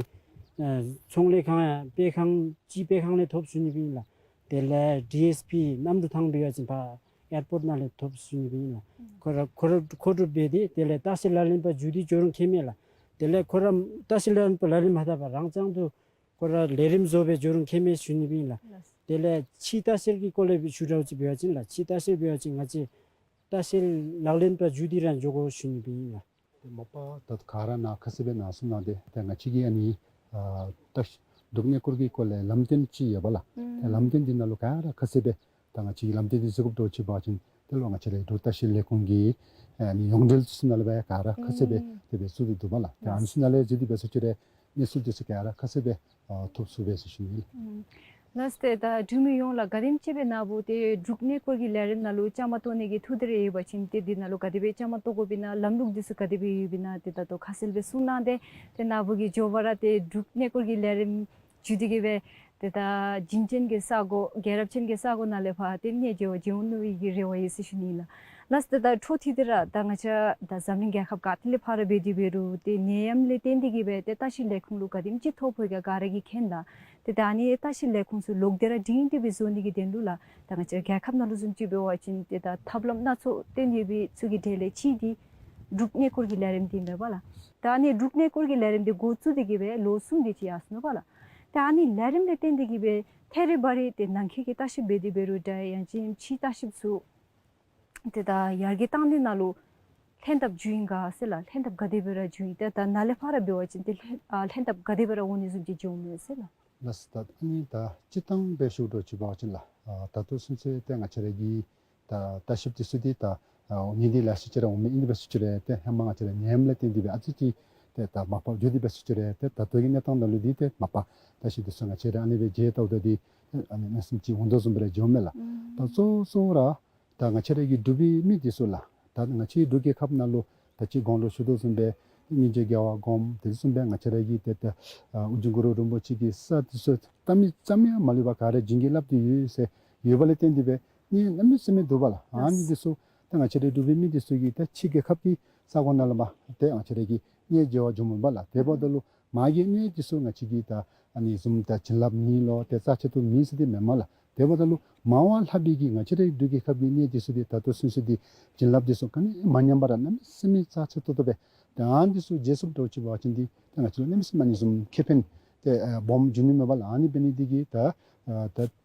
ཨ་ཚོང་ལས་ཁང་ཡང་སྤེལ་ཁང་སྤྱི་སྤེལ་ཁང་ལས་ཐོབ་ཟེར་ཞུ་ནི་སྦེ་ཨིན་ལགས། དེ་ལས་ཌི་ཨེསི་པི་གནམ་གྲུ་ཐང་འབད་བ་ཅིན་ཕར་ཨེར་པོརཊ་ནང་ལས་ཐོབ་ཟེར་ཞུ་ནི་སྦེ་ཨིན་ལགས། ཁོ་ར་མཁོ་སྒྲུབ་མཁོ་སྒྲུབ་འབད་དེ་དེ་ལས་ལྟ་བཤལ་ལག་ལེན་པ་འཇུ་སྟེ་འགྱོ་རུང་ཁྱད་མེད་ལགས། དེ་ལས་ཁོ་ར་ལྟ་བཤལ་ལག་ལེན་པ་ལག་ལེན་མ་འཐབ་པར་རང་རྐྱང་དུ་ཁོ་ར་ལས་རིམ་བཟོ་སྦེ་འགྱོ་རུང་ཁྱད་མེད་ཟེར་ཞུ་ནི་སྦེ་ཨིན་ལགས། ལགས། དེ་ལས་ཕྱི་ལྟ་བཤལ་གྱི་སྐོར་ལས་ཞུ་འདྲཝ་ཅིག་འབད་བ་ཅིན་ལགས་ཕྱི་ལྟ་བཤལ་འབད་བ་ཅིན་ང་བཅས་ལྟ་བཤལ་ལག་ལེན་པ་འཇུ་སྟེ་ར་འགྱོ་དགོ་ཟེར་ཞུ་ནི་སྦེ་ཨིན་ལགས། ཏེ་མ་པ་ད་ག་ར་ནཱ་ཁ་གསལ་སྦེ་ནཱ་གསུངས་གནང་སྟེ་ཏེ་ང་བཅས་ཀྱི་ཨ་ནི་ཨ་ད་འབྲུག་གནས་སྐོར་གྱི་སྐོར་ལས་ལམ་སྟོན་ཅིག་ཡོད་པ་ལགས། ཨུམ། ཏེ་ལམ་སྟོན་འདི་ནང་ལུ་ག་ར་ཁ་གསལ་སྦེ་ད་ང་བཅས་ཀྱིས་ལམ་སྟོན་འདི་གཟིགས་དགོཔ་འདྲཝ་ཅིག་འབད་བ་ཅིན་དེ་ལུ་ང་བཅས་རའི་འབྲུག་ལྟ་བཤལ་ལས་ཁུངས་ཀྱི་ཨ་ནི་ཡོངས་འབྲེལ་ཚུ་ནང་ལས་སྦེ་ག་ར་ཁ་གསལ་སྦེ་ཨུམ་དེ་སྦེ་བཙུགས་ཏེ་འདུག་པ་ལགས། ཏེ་ཨ་ནི་ཚུ་ནང་ལས་གཟིགས་ཏེ་འབད་ས་ཅིག་ར་གནས་ཚུལ་འདི་ཚུ་ག་ར་ཁ་གསལ་སྦེ་ཨ་ཐོབ་ཚུགས་པས་ཟེར་ཞུ་ནི་ཨིན། ཨུམ། ལགས་ཏེ་ད་འབྲུག་མི་ཡོངས་ལ་ག་དེམ་ཅིག་སྦེ་ནཱ་བུ་ཏེ་འབྲུག་གནས་སྐོར་གྱི་ལས་རིམ་ནང་ལུ་བཅའ་མར་གཏོགས་ནི་གི་ཐུགས་འདོད་རེ་ཡོད་པ་ཅིན་ཏེ་འདི་ནང་ལུ་ག་དེ་སྦེ་བཅའ་མར་གཏོགས་དགོཔ་ཨིན་ན་ལམ་ལུགས་འདི་ཚུ་ག་དེ་སྦེ་ཡོདཔ་ཨིན་ན་ཏེ་ད་ལྟོ་ཁ་གསལ་སྦེ་གསུངས་གནང་སྟེ་ཏེ་ནཱ་བུ་གིས་མགྱོགས་པ་ར་ཏེ་འབྲུག་གནས་སྐོར་གྱི་ལས་རིམ་འཇུ་སྟེ་གི་སྦེ་ཏེ་ད་བྱིན་ཅན་གྱི་ས་གོ་རྒྱལ་རབས་ཅན་གྱི་ས་གོ་ནང་ལས་ཕར་ཏེ་གནས་མཇལ་བར་འགྱོ་འོང་ནི་གི་རེ་བ་ཡོད་ཟེར་ཞུ་ནི་ཨིན་ལགས། ལགས་ཏེ་ད་འཕྲོ་མཐུད་དེ་ར་ད་ང་བཅས་ད་འཛམ་གླིང་རྒྱལ་ཁབ་ག་ཏེ་ལས་ཕར་ར་འབད་དེ་འབད་རུང་ཏེ་ནད་ཡམས་ལས་བརྟེན་ཏེ་གི་སྦེ་ཏེ་ལྟ་བཤལ་ལས་ཁུངས་ལུ་ག་དེམ་ཅིག་ཐོ་ཕོག་ག་ག་ར་གིས་མཁྱེན་ལགས། ཏེ་ད་ཨ་ནི་ལྟ་བཤལ་ལས་ཁུངས་ཚུ་ལོག་སྟེ་ར་སྒྲིང་སྒྲི་སྦེ་བཟོ་ནི་གི་དོན་ལུ་ལགས་ད་ང་བཅས་རྒྱལ་ཁབ་ནང་ལུ་བཟུམ་ཅིག་འབད་བ་ཅིན་ཏེ་ད་ཐབས་ལམ་སྣ་ཚོགས་བཏོན་ཏེ་སྦེ་ཚུ་གི་གྲས་ལས་གཅིག་འདི་འབྲུག་གནས་སྐོར་གྱི་ལས་རིམ་འདི་ཨིན་པས་ལགས། ད་ཨ་ནི་འབྲུག་གནས་སྐོར་གྱི་ལས་རིམ་འདི་འགོ་བཙུགས་ཏེ་གི་སྦེ་ལོ་གསུམ་དེ་ཅིག་ཡར་སོ་ནུག་པ་ལགས། ད་ཨ་ནི་ལས་རིམ་ལས་བརྟེན་ཏེ་གི་སྦེ་ཐད་རི་བ་རི་ཏེ་ནང་འཁོད་ཀྱི་ལྟ་བཤལཔ་འབད་དེ་འབད་རུང་འདྲ་ཡང་ཅིན་ཕྱི་ལྟ་བཤལཔ་ཚུ་ཏེ་ད་ཡར་རྒྱས་བཏང་ནི་ནང་ལུ་ལྷན་ཐབས་འབྱུང་ཡི་ག་ཟེར་ལགས། ལྷན་ཐབས་ག་དེ་སྦེ་ར་འབྱུང་ཡི། ཏེ་ད་ནཱ་ལས་ཕར་ར་འབད་བ་ཅིན་ཏེ་ལྷན་ཨ་ལྷན་ཐབས་ག་དེ་སྦེ་ར་འོང་ནི་བཟུམ་ཅིག་འབྱུངམ་མས་ཟེར་ལགས། ལགས་ད་ཨ་ནི་ད་སྤྱིར་བཏང་སྦེ་ཞུ་འདྲཝ་ཅིག་འབད་བ་ཅིན་ལགས་ཨ་ད་ལྟོ་ཚུན་ཚོད་ཏེ་ང་བཅས་ར་གི་ད་ལྟ་བཤལཔ་འདི་ཚུ་འདི་ད་ཨ་ཉིན་འདི་ལ་སུ་ཅིག་ར་འོང་མི་ཨིན་འདི་འབད་ས་ཅིག་ར་ཏེ་ཧེ་མ་ང་བཅས་ར་ནད་ཡམས་ལས་བརྟེན་ཏེ་སྦེ་ཨ་ཙི་ཅིག་ཏེ་ད་མར་ཕབ་འགྱོ་འདི་འབད་ས་ཅིག་ར་ཏེ་ད་ལྟོ་གི་གནས་སྟངས་ནང་ལུ་འདི་ཏེ་མ་པ་ལྟ་བཤལཔ་འདི་ཚུ་ང་བཅས་ར་ཨ་ནི་སྦེ་མཇལ་བལྟཝ་ད་འདི་ཨ་ནི་གནམ་མེད་ས་མེད་ཅིག་འོང་དོ་བཟུམ་སྦེ་ར་འགྱོཝ་མས་ལགས། ཨུམ། ད་གཙོ་བོ་གཙོ་བོ་ར་ད་ང་བཅས་ར་གི་འབྲུག་པའི་མི་འདི་ཚུ་ལགས་ད་ང་བཅས་འབྲུག་རྒྱལ་ཁབ་ནང་ལུ་ད་ཅི་གོང་ལུ་ཞུ་དོ་བཟུམ་སྦེ་ སྙིང་རྗེ་དགེ་བ་སྒོམ། དེ་བཟུམ་སྦེ་ང་བཅས་ར་གི་ཏེ་ད་ཨ་ཨོ་རྒྱན་གུ་རུ་རིན་པོ་ཆེ་གི་ས་འདི་ཚུ་ལྟ་མི་ཙམ་ཡང་མ་ལུས་པར་ག་ར་བྱིན་གྱིས་བརླབས་ཏེ་ཡོད་ཟེར་ཡོད་པ་ལས་བརྟེན་ཏེ་སྦེ་གནས་གནམ་མེད་ས་མེད་འདུག་པ་ལགས། ཨ་ནི་འདི་ཚུ་ད་ང་བཅས་ར་འབྲུག་པའི་མི་འདི་ཚུ་གིས་ད་ཕྱི་རྒྱལ་ཁབ་ཀྱི་ས་གོ་ནང་ལུ་མར་ཏེ་ང་བཅས་ར་གི་གནས་མཇལ་བར་འགྱོཝ་མས་པ་ལགས། དེ་འབདཝ་ད་ལུ་མ་གི་གནས་འདི་ཚུ་ང་བཅས་ཀྱིས་ད་ཨ་ནི་བཟུམ་ད་བྱིན་རླབས་མེད་ལོ་ཏེ་རྩ་ཆེ་ཏོག་ཏོ་མེད་ཟེར་དེ་མེན་མས་ལགས། དེ་འབདཝ་ད་ལུ་མ་བ་ལྷག་པའི་གི་ང་བཅས་རའི་འབྲུག་རྒྱལ་ཁབ་ཀྱི་གནས་འདི་ཚུ་འདི་ད་ལྟོ་ཚུན་ཚོད་འདི་བྱིན་རླབས་འདི་ཚུ་ག་ནི་མ་ཉམས་པར་གནམ་མེད་ས་མེད་རྩ་ཆེ་ཏོག་ཏོ་སྦེ་ད་ཨ་ནི་འདི་ཚུ་མཇལ་ཚུགསཔ་འདྲཝ་ཅིག་འབད་བ་ཅིན་འདི་ད་ང་བཅས་ལུ་གནམ་མེད་ས་མེད་ཨ་ནི་བཟུམ་ཁེ་ཕན་ཏེ་ཨ་སྦོམ་འབྱུང་ནི་མས་པ་ལགས། ཨ་ནི་འབད་ནི་འདི་གིས་ད་ཨ་ད་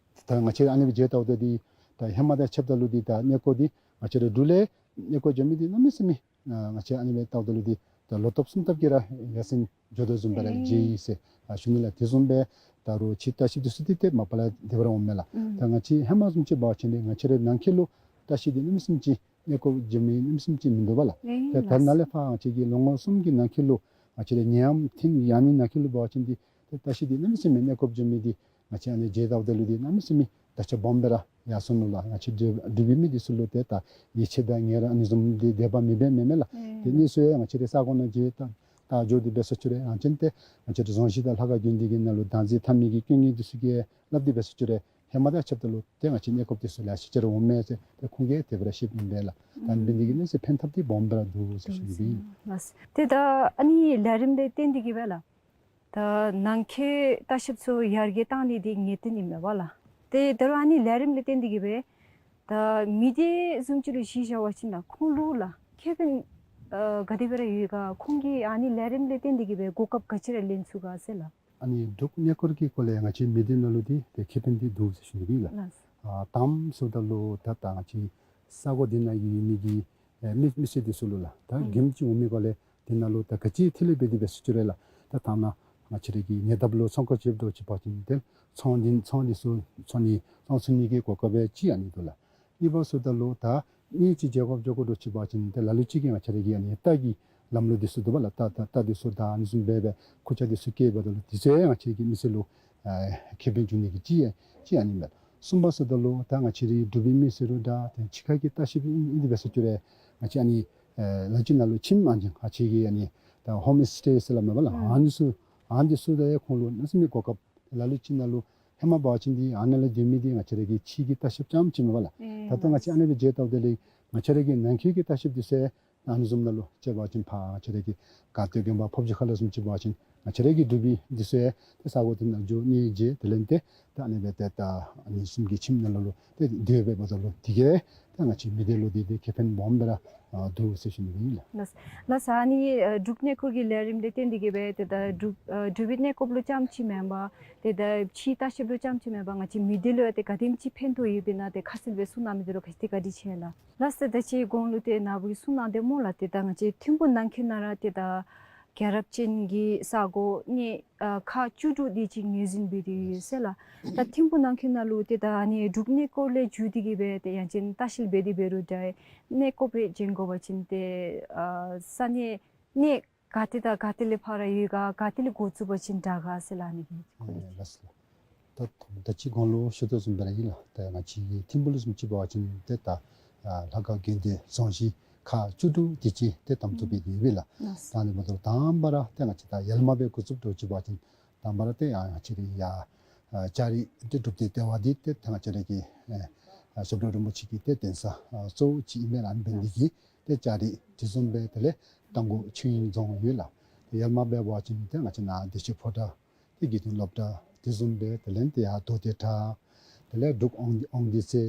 ད་ང་བཅས་ཨ་ནི་སྦེ་མཇལ་བལྟཝ་ད་འདི་ད་ཧེ་མ་དང་ཕྱདཔ་ད་ལུ་འདི་ད་གནས་སྐོར་འདི་ང་བཅས་ར་འབྲུག་ལས་གནས་སྐོར་འགྱོ་མི་འདི་གནམ་མེད་ས་མེད་ཨ་ང་བཅས་ཨ་ནི་སྦེ་བལྟཝ་ད་ལུ་འདི་ད་ལོ་སྟོང་གསུམ་སྟོང་གི་ར་ཡར་སེང་འགྱོ་དོ་བཟུམ་སྦེ་ར་ཨེ་མཇལ་ཡི་ཟེར་ཨ་ཞུ་ནི་ལགས། དེ་བཟུམ་སྦེ་ད་རུང་ཕྱིའི་ལྟ་བཤལཔ་འདི་ཚུ་འདི་ཏེ་མ་པ་ལས་དེ་སྦེ་ར་འོངམ་མས་ལགས། ཨུམ། ད་ང་བཅས་ཧེ་མ་བཟུམ་ཅིག་འབད་བ་ཅིན་ང་བཅས་རའི་ནང་འཁོད་ལུ་ལྟ་བཤལཔ་འདི་གནམ་མེད་ས་མེད་ཅིག་གནས་སྐོར་འགྱོ་མི་གནམ་མེད་ས་མེད་ཅིག་མིན་འདུག་པ་ལགས། ཨེ་ཏེ་ད་ནཱ་ལས་ལགས། ཕར་ང་བཅས་ཀྱི་ལོ་ངོ་གསུམ་གྱི་ནང་འཁོད་ལུ་ང་བཅས་རའི་ནད་ཡམས་ཐོན་ཡར་ནི་ནང་འཁོད་ལུ་འབད་བ་ཅིན་འདི་ཏེ་ལྟ་བཤལཔ་འདི་གནམ་མེད་ས་མེད་གནས་སྐོར་འགྱོ་མི་འདི་ང་བཅས་ཨ་ནི་མཇལ་བལྟཝ་ད་ལུ་འདི་གནམ་མེད་ས་མེད་ད་ཆ་སྦོམ་སྦེ་ར་ཡར་སོ་ནུག་ལགས། ང་བཅས་འབྲུག་འབྲུག་པའི་མི་འདི་ཚུ་ལུ་ཏེ་ད་ཡིད་ཆེས་དང་ངལ་རངས་ཨ་ནི་བཟུམ་འདི་དད་པ་མེད་པའི་མེན་མས་ལགས། ཨེ་དེ་གནས་ཚུ་ཡང་ང་བཅས་རའི་ས་གོ་ནང་མཇལ་ད་ད་འགྱོ་སྟེ་འབད་ས་ཅིག་ར་ཡང་ཅིན་ཏེ་ང་བཅས་རའི་རྫོང་གཞིས་དང་ལྷ་ཁང་དགོན་སྡེ་གི་ནང་ལུ་བདག་འཛིན་འཐབ་མི་གི་དཀོན་གཉེར་འདི་ཚུ་གིས་སླབ་སྟེ་འབད་ས་ཅིག་ར་ཧེ་མ་དང་ཕྱདཔ་ད་ལུ་ཏེ་ང་བཅས་གནས་སྐོརཔ་འདི་ཚུ་ལེ་ཤ་ཅིག་ར་འོངམ་མས་ཟེར་ཏེ་ཁོང་གིས་དེ་སྦེ་ར་བཤདཔ་ཨིན་པས་ལགས། ད་ཨ་ནི་འབད་ནི་འདི་གིས་གནས་ཚུ་ཕན་ཐབས་འདི་སྦོམ་སྦེ་ར་འདུག་ཟེར་ཞུ་ནི་ཨིན། ལགས། ཏེ་ད་ཨ་ནི་ལས་རིམ་ལས་བརྟེན་ཏེ་གིས་སྦེ་ལགས། ད་ནང་འཁོད་ལྟ་བཤལཔ་ཚུ་ཡར་རྒྱས་བཏང་ནི་འདི་ངེས་བརྟན་ཨིན་མས་པ་ལགས། ཏེ་ད་རུང་ཨ་ནི་ལས་རིམ་ལས་བརྟེན་ཏེ་གིས་སྦེ་ད་མི་སྡེ་བཟུམ་ཅིག་ལུ་གཞི་བཞག་པ་ཅིན་ལགས་ཁོང་ལུ་ལགས་ཁེ་ཕན་ཨ་ག་དེ་སྦེ་ར་ཡོད་ག། ཁོང་གིས་ཨ་ནི་ལས་རིམ་ལས་བརྟེན་ཏེ་གིས་སྦེ་གོ་སྐབས་ག་ཅི་ར་ལེན་ཚུགས་ག་ཟེར་ལགས། ཨ་ནི་འབྲུག་གནས་སྐོར་གྱི་སྐོར་ལས་ང་བཅས་མི་སྡེ་ནང་ལུ་འདི་ཏེ་ཁེ་ཕན་འདི་འདུག་ཟེར་ཞུ་ནི་ཨིན་ལགས། ལགས། ཨ་དང་པ་ཟེརཝ་ད་ལུ་ད་ད་ང་བཅས་ས་གོ་འདི་ནང་ཡོད་མི་གི་ཨེ་མི་མི་སེར་འདི་ཚུ་ལུ་ལགས་ད་ཨུམ་གེམ་ཅིག་འོང་མི་སྐོར་ལས་འདི་ནང་ལུ་ད་ག་ཅི་ཐད་ལས་འབད་དེ་འབད་ས་ཅིག་ར་ལགས། ད་ཐ་ན་ང་བཅས་ར་གི་ཉེ་འདབས་ལུ་ཚོང་ཁང་ཅིག་འདྲཝ་ཅིག་འབད་བ་ཅིན་ཏེ་ཚོང་འདི་ཚོང་འདི་ཚུ་ཚོང་ནི་ཚོང་ཚུགས་ནི་གི་གོ་སྐབས་ཅིག་ཨ་ནི་འདུག་ལགས། གཉིས་པ་ཟེརཝ་ད་ལུ་ད་གནས་ཅིག་མཇལ་དགོཔ་འགྱོ་དགོ་འདྲཝ་ཅིག་འབད་བ་ཅིན་ཏེ་ལ་ལུ་ཅིག་གིས་ང་བཅས་ར་གི་ཨ་ནི་རྟ་གི་ལམ་ལུགས་འདི་ཚུ་འདུག་པ་ལགས། རྟ་རྟ་རྟ་འདི་ཚུ་ད་ཨ་ནི་བཟུམ་སྦེ་སྦེ་ཁུར་ཆ་འདི་ཚུ་བཀལ་འབདཝ་ད་ལུ་འདི་ཚུ་ཡང་ང་བཅས་ཀྱི་མི་སེར་ལུ་ཨ་ཁེ་ཕན་འབྱུང་ནི་གི་ཅིག་ཅིག་ཨ་ནི་མས། གསུམ་པ་ཟེརཝ་ད་ལུ་ད་ང་བཅས་རའི་འབྲུག་པའི་མི་སེར་ལུ་ད་ཏེ་ཕྱི་ཁ་གི་ལྟ་བཤལཔ་ཨིན་ཏེ་འབད་ས་ཅིག་ར་ང་བཅས་ཨ་ནི་ཨེ་ལ་ལུ་ཅིག་ནང་ལུ་ཁྱིམ་ཨ་ནི་ང་བཅས་ཀྱི་ཨ་ནི་ད་ཧོམ་སི་ཊེ་ཟེར་སླབ་མས་པ་ལགས། ཨུམ་ཨ་ནི་ཚུ་ཨ་ནི་ཚུ་ད་ཡང་ཁོང་ལུ་གནམ་མེད་ས་མེད་གོ་སྐབས། ལ་ལུ་ཅིག་ནང་ལུ་ཧེ་མ་འབད་བ་ཅིན་འདི་ཨ་ནཱ་ལས་སྡོད་མི་འདི་ང་བཅས་ར་གི་ཕྱི་གི་ལྟ་བཤལཔ་རྐྱངམ་ཅིག་མས་པ་ལགས། ཨེ་ད་ལྟོ་ང་བཅས་ཨ་ནི་སྦེ་མཇལ་བལྟཝ་ད་ལུ་ང་བཅས་ར་གི་ནང་འཁོད་ཀྱི་ལྟ་བཤལཔ་འདི་ཚུ་ཨ་ནི་བཟུམ་ནང་ལུ་ཅིག་འབད་བ་ཅིན་ཕར་ང་བཅས་ར་གི་ག་ཏེ་དགོན་པ་ཕོབ་སྦྱིས་ཁ་ལ་བཟུམ་ཅིག་འབད་བ་ཅིན་ང་བཅས་ར་གི་འབྲུག་པའི་འདི་ཚུ་ཡང་ཏེ་ས་གོ་འདི་ནང་འགྱོ་གནས་མཇལ་དེ་ལས་ཏེ་ད་ཨ་ནི་སྦེ་ཏེ་ད་ཨ་ནི་གསུམ་གྱི་ཁྱིམ་ནང་ལུ་ཏེ་སྡོད་འབདཝ་ད་ལུ་འདི་གིས་ད་ང་བཅས་མི་སྡེ་ལུ་འདི་ཏེ་ཁེ་ཕན་སྦོམ་སྦེ་ར་ཨ་འདུག་ཟེར་ཞུ་ནི་ཨིན་ལགས། ལགས། ལགས་སོ། ཨ་ནི་ཨ་འབྲུག་གནས་སྐོར་གྱི་ལས་རིམ་ལས་བརྟེན་ཏེ་གིས་སྦེ་ཏེ་ད་འབྲུག་ཨ་འབྲུག་པའི་གནས་སྐོརཔ་ལུ་རྐྱངམ་ཅིག་མེན་པར་ཏེ་ད་ཕྱིའི་ལྟ་བཤལཔ་ལུ་རྐྱངམ་ཅིག་མེན་པར་ང་བཅས་མི་སྡེ་ལུ་ཡང་ཏེ་ག་དེམ་ཅིག་ཕན་ཐོགས་ཡོདཔ་ཨིན་ན་ཏེ་ཁ་གསལ་སྦེ་གསུང་གནང་མི་འདི་ལུ་ག་ཅི་ཏེ་བཀའ་དྲིན་ཆེ་ལགས། ལགས་སོ། ད་ཅི་གོང་ལུ་ཏེ་ནཱ་བུ་གིས་གསུང་གནང་སྟེ་སྨོ་ལགས། ཏེ་ད་ང་བཅས་ཐིམ་ཕུག་ནང་འཁོད་ནང་ར་ཏེ་ད་རྒྱལ་རབས་ཅན་གྱི་ས་གོ་གནས་ཨ་ཁག་བཅུ་དྲུག་དེ་ཅིག་ངོས་འཛིན་འབད་དེ་ཡོད་ཟེར་ལགས། ད་ཐིམ་ཕུག་ནང་འཁོད་ནང་ལུ་ཏེ་ད་ཨ་ནི་འབྲུག་གནས་སྐོར་ལས་བརྒྱུད་དེ་གིས་སྦེ་ཏེ་ཡང་ཅིན་ལྟ་བཤལ་འབད་དེ་འབད་རུང་འདྲ་གནས་སྐོརཔ་སྦེ་བྱོན་དགོ་པ་ཅིན་ཏེ་ཨ་ས་གནས་གནས་ག་ཏེ་དང་ག་ཏེ་ལས་ཕར་ཡོད་ག་ག་ཏེ་ལས་འགོ་བཙུགས་པ་ཅིན་དྲག་ག་ཟེར་ལགས་ཨ་ནི་གི་སྐོར་ལས། ཨེ་ལགས་སོ། ད་ད་ཅི་གོང་ལུ་ཞུ་དོ་བཟུམ་སྦེ་ར་ཨིན་ལགས། ད་ང་བཅས་ཀྱི་ཐིམ་ཕུག་ལུ་བཟུམ་ཅིག་འབད་བ་ཅིན་ཏེ་ད་ཨ་ལྷ་ཁང་དགོན་སྡེ་རྫོང་གཞིས་ཁག་བཅུ་དྲུག་དེ་ཅིག་ཏེ་དམ་ཚུགས་འབད་དེ་ཡོད་པས་ལགས། ལགས། ད་ཨ་ནི་འབདཝ་ད་དང་པ་ར་ཏེ་ང་བཅས་ད་ཡར་མར་སྦེ་འགོ་བཙུགསཔ་འདྲཝ་ཅིག་འབད་བ་ཅིན་དང་པ་ར་ཏེ་ཡར་ང་བཅས་ར་ཡར་ཨ་ལྕགས་རི་ཏེ་སྒྲུབ་སྡེ་ལྟེ་བ་འདི་ཏེ་ད་ང་བཅས་ར་གི་ཨ་ཨ་ཞབས་དྲུང་རིན་པོ་ཆེ་གི་ཏེ་གདན་ས་ཨ་གཙོ་བོ་ཅིག་ཨིན་པས་ལགས། ཨ་ནི་འབད་ནི་འདི་གིས་ཏེ་ལྕགས་རི་དེ་བཟུམ་སྦེ་དེ་ལས་རྟ་མགོ་ཆོས་དབྱིངས་རྫོང་ཡོད་ལགས། ཏེ་ཡར་མར་སྦེ་འབད་བ་ཅིན་ཏེ་ང་བཅས་ནཱ་བདེ་ཆེན་ཕོ་བྲང་ཏེ་དགེ་འདུན་སློབ་གྲྭ་དེ་བཟུམ་སྦེ་དེ་ལས་ཏེ་ཡར་རྡོ་སྡེ་བྲག་དེ་ལས་འབྲུག་དབང་དབང་འདུས་རྩེ་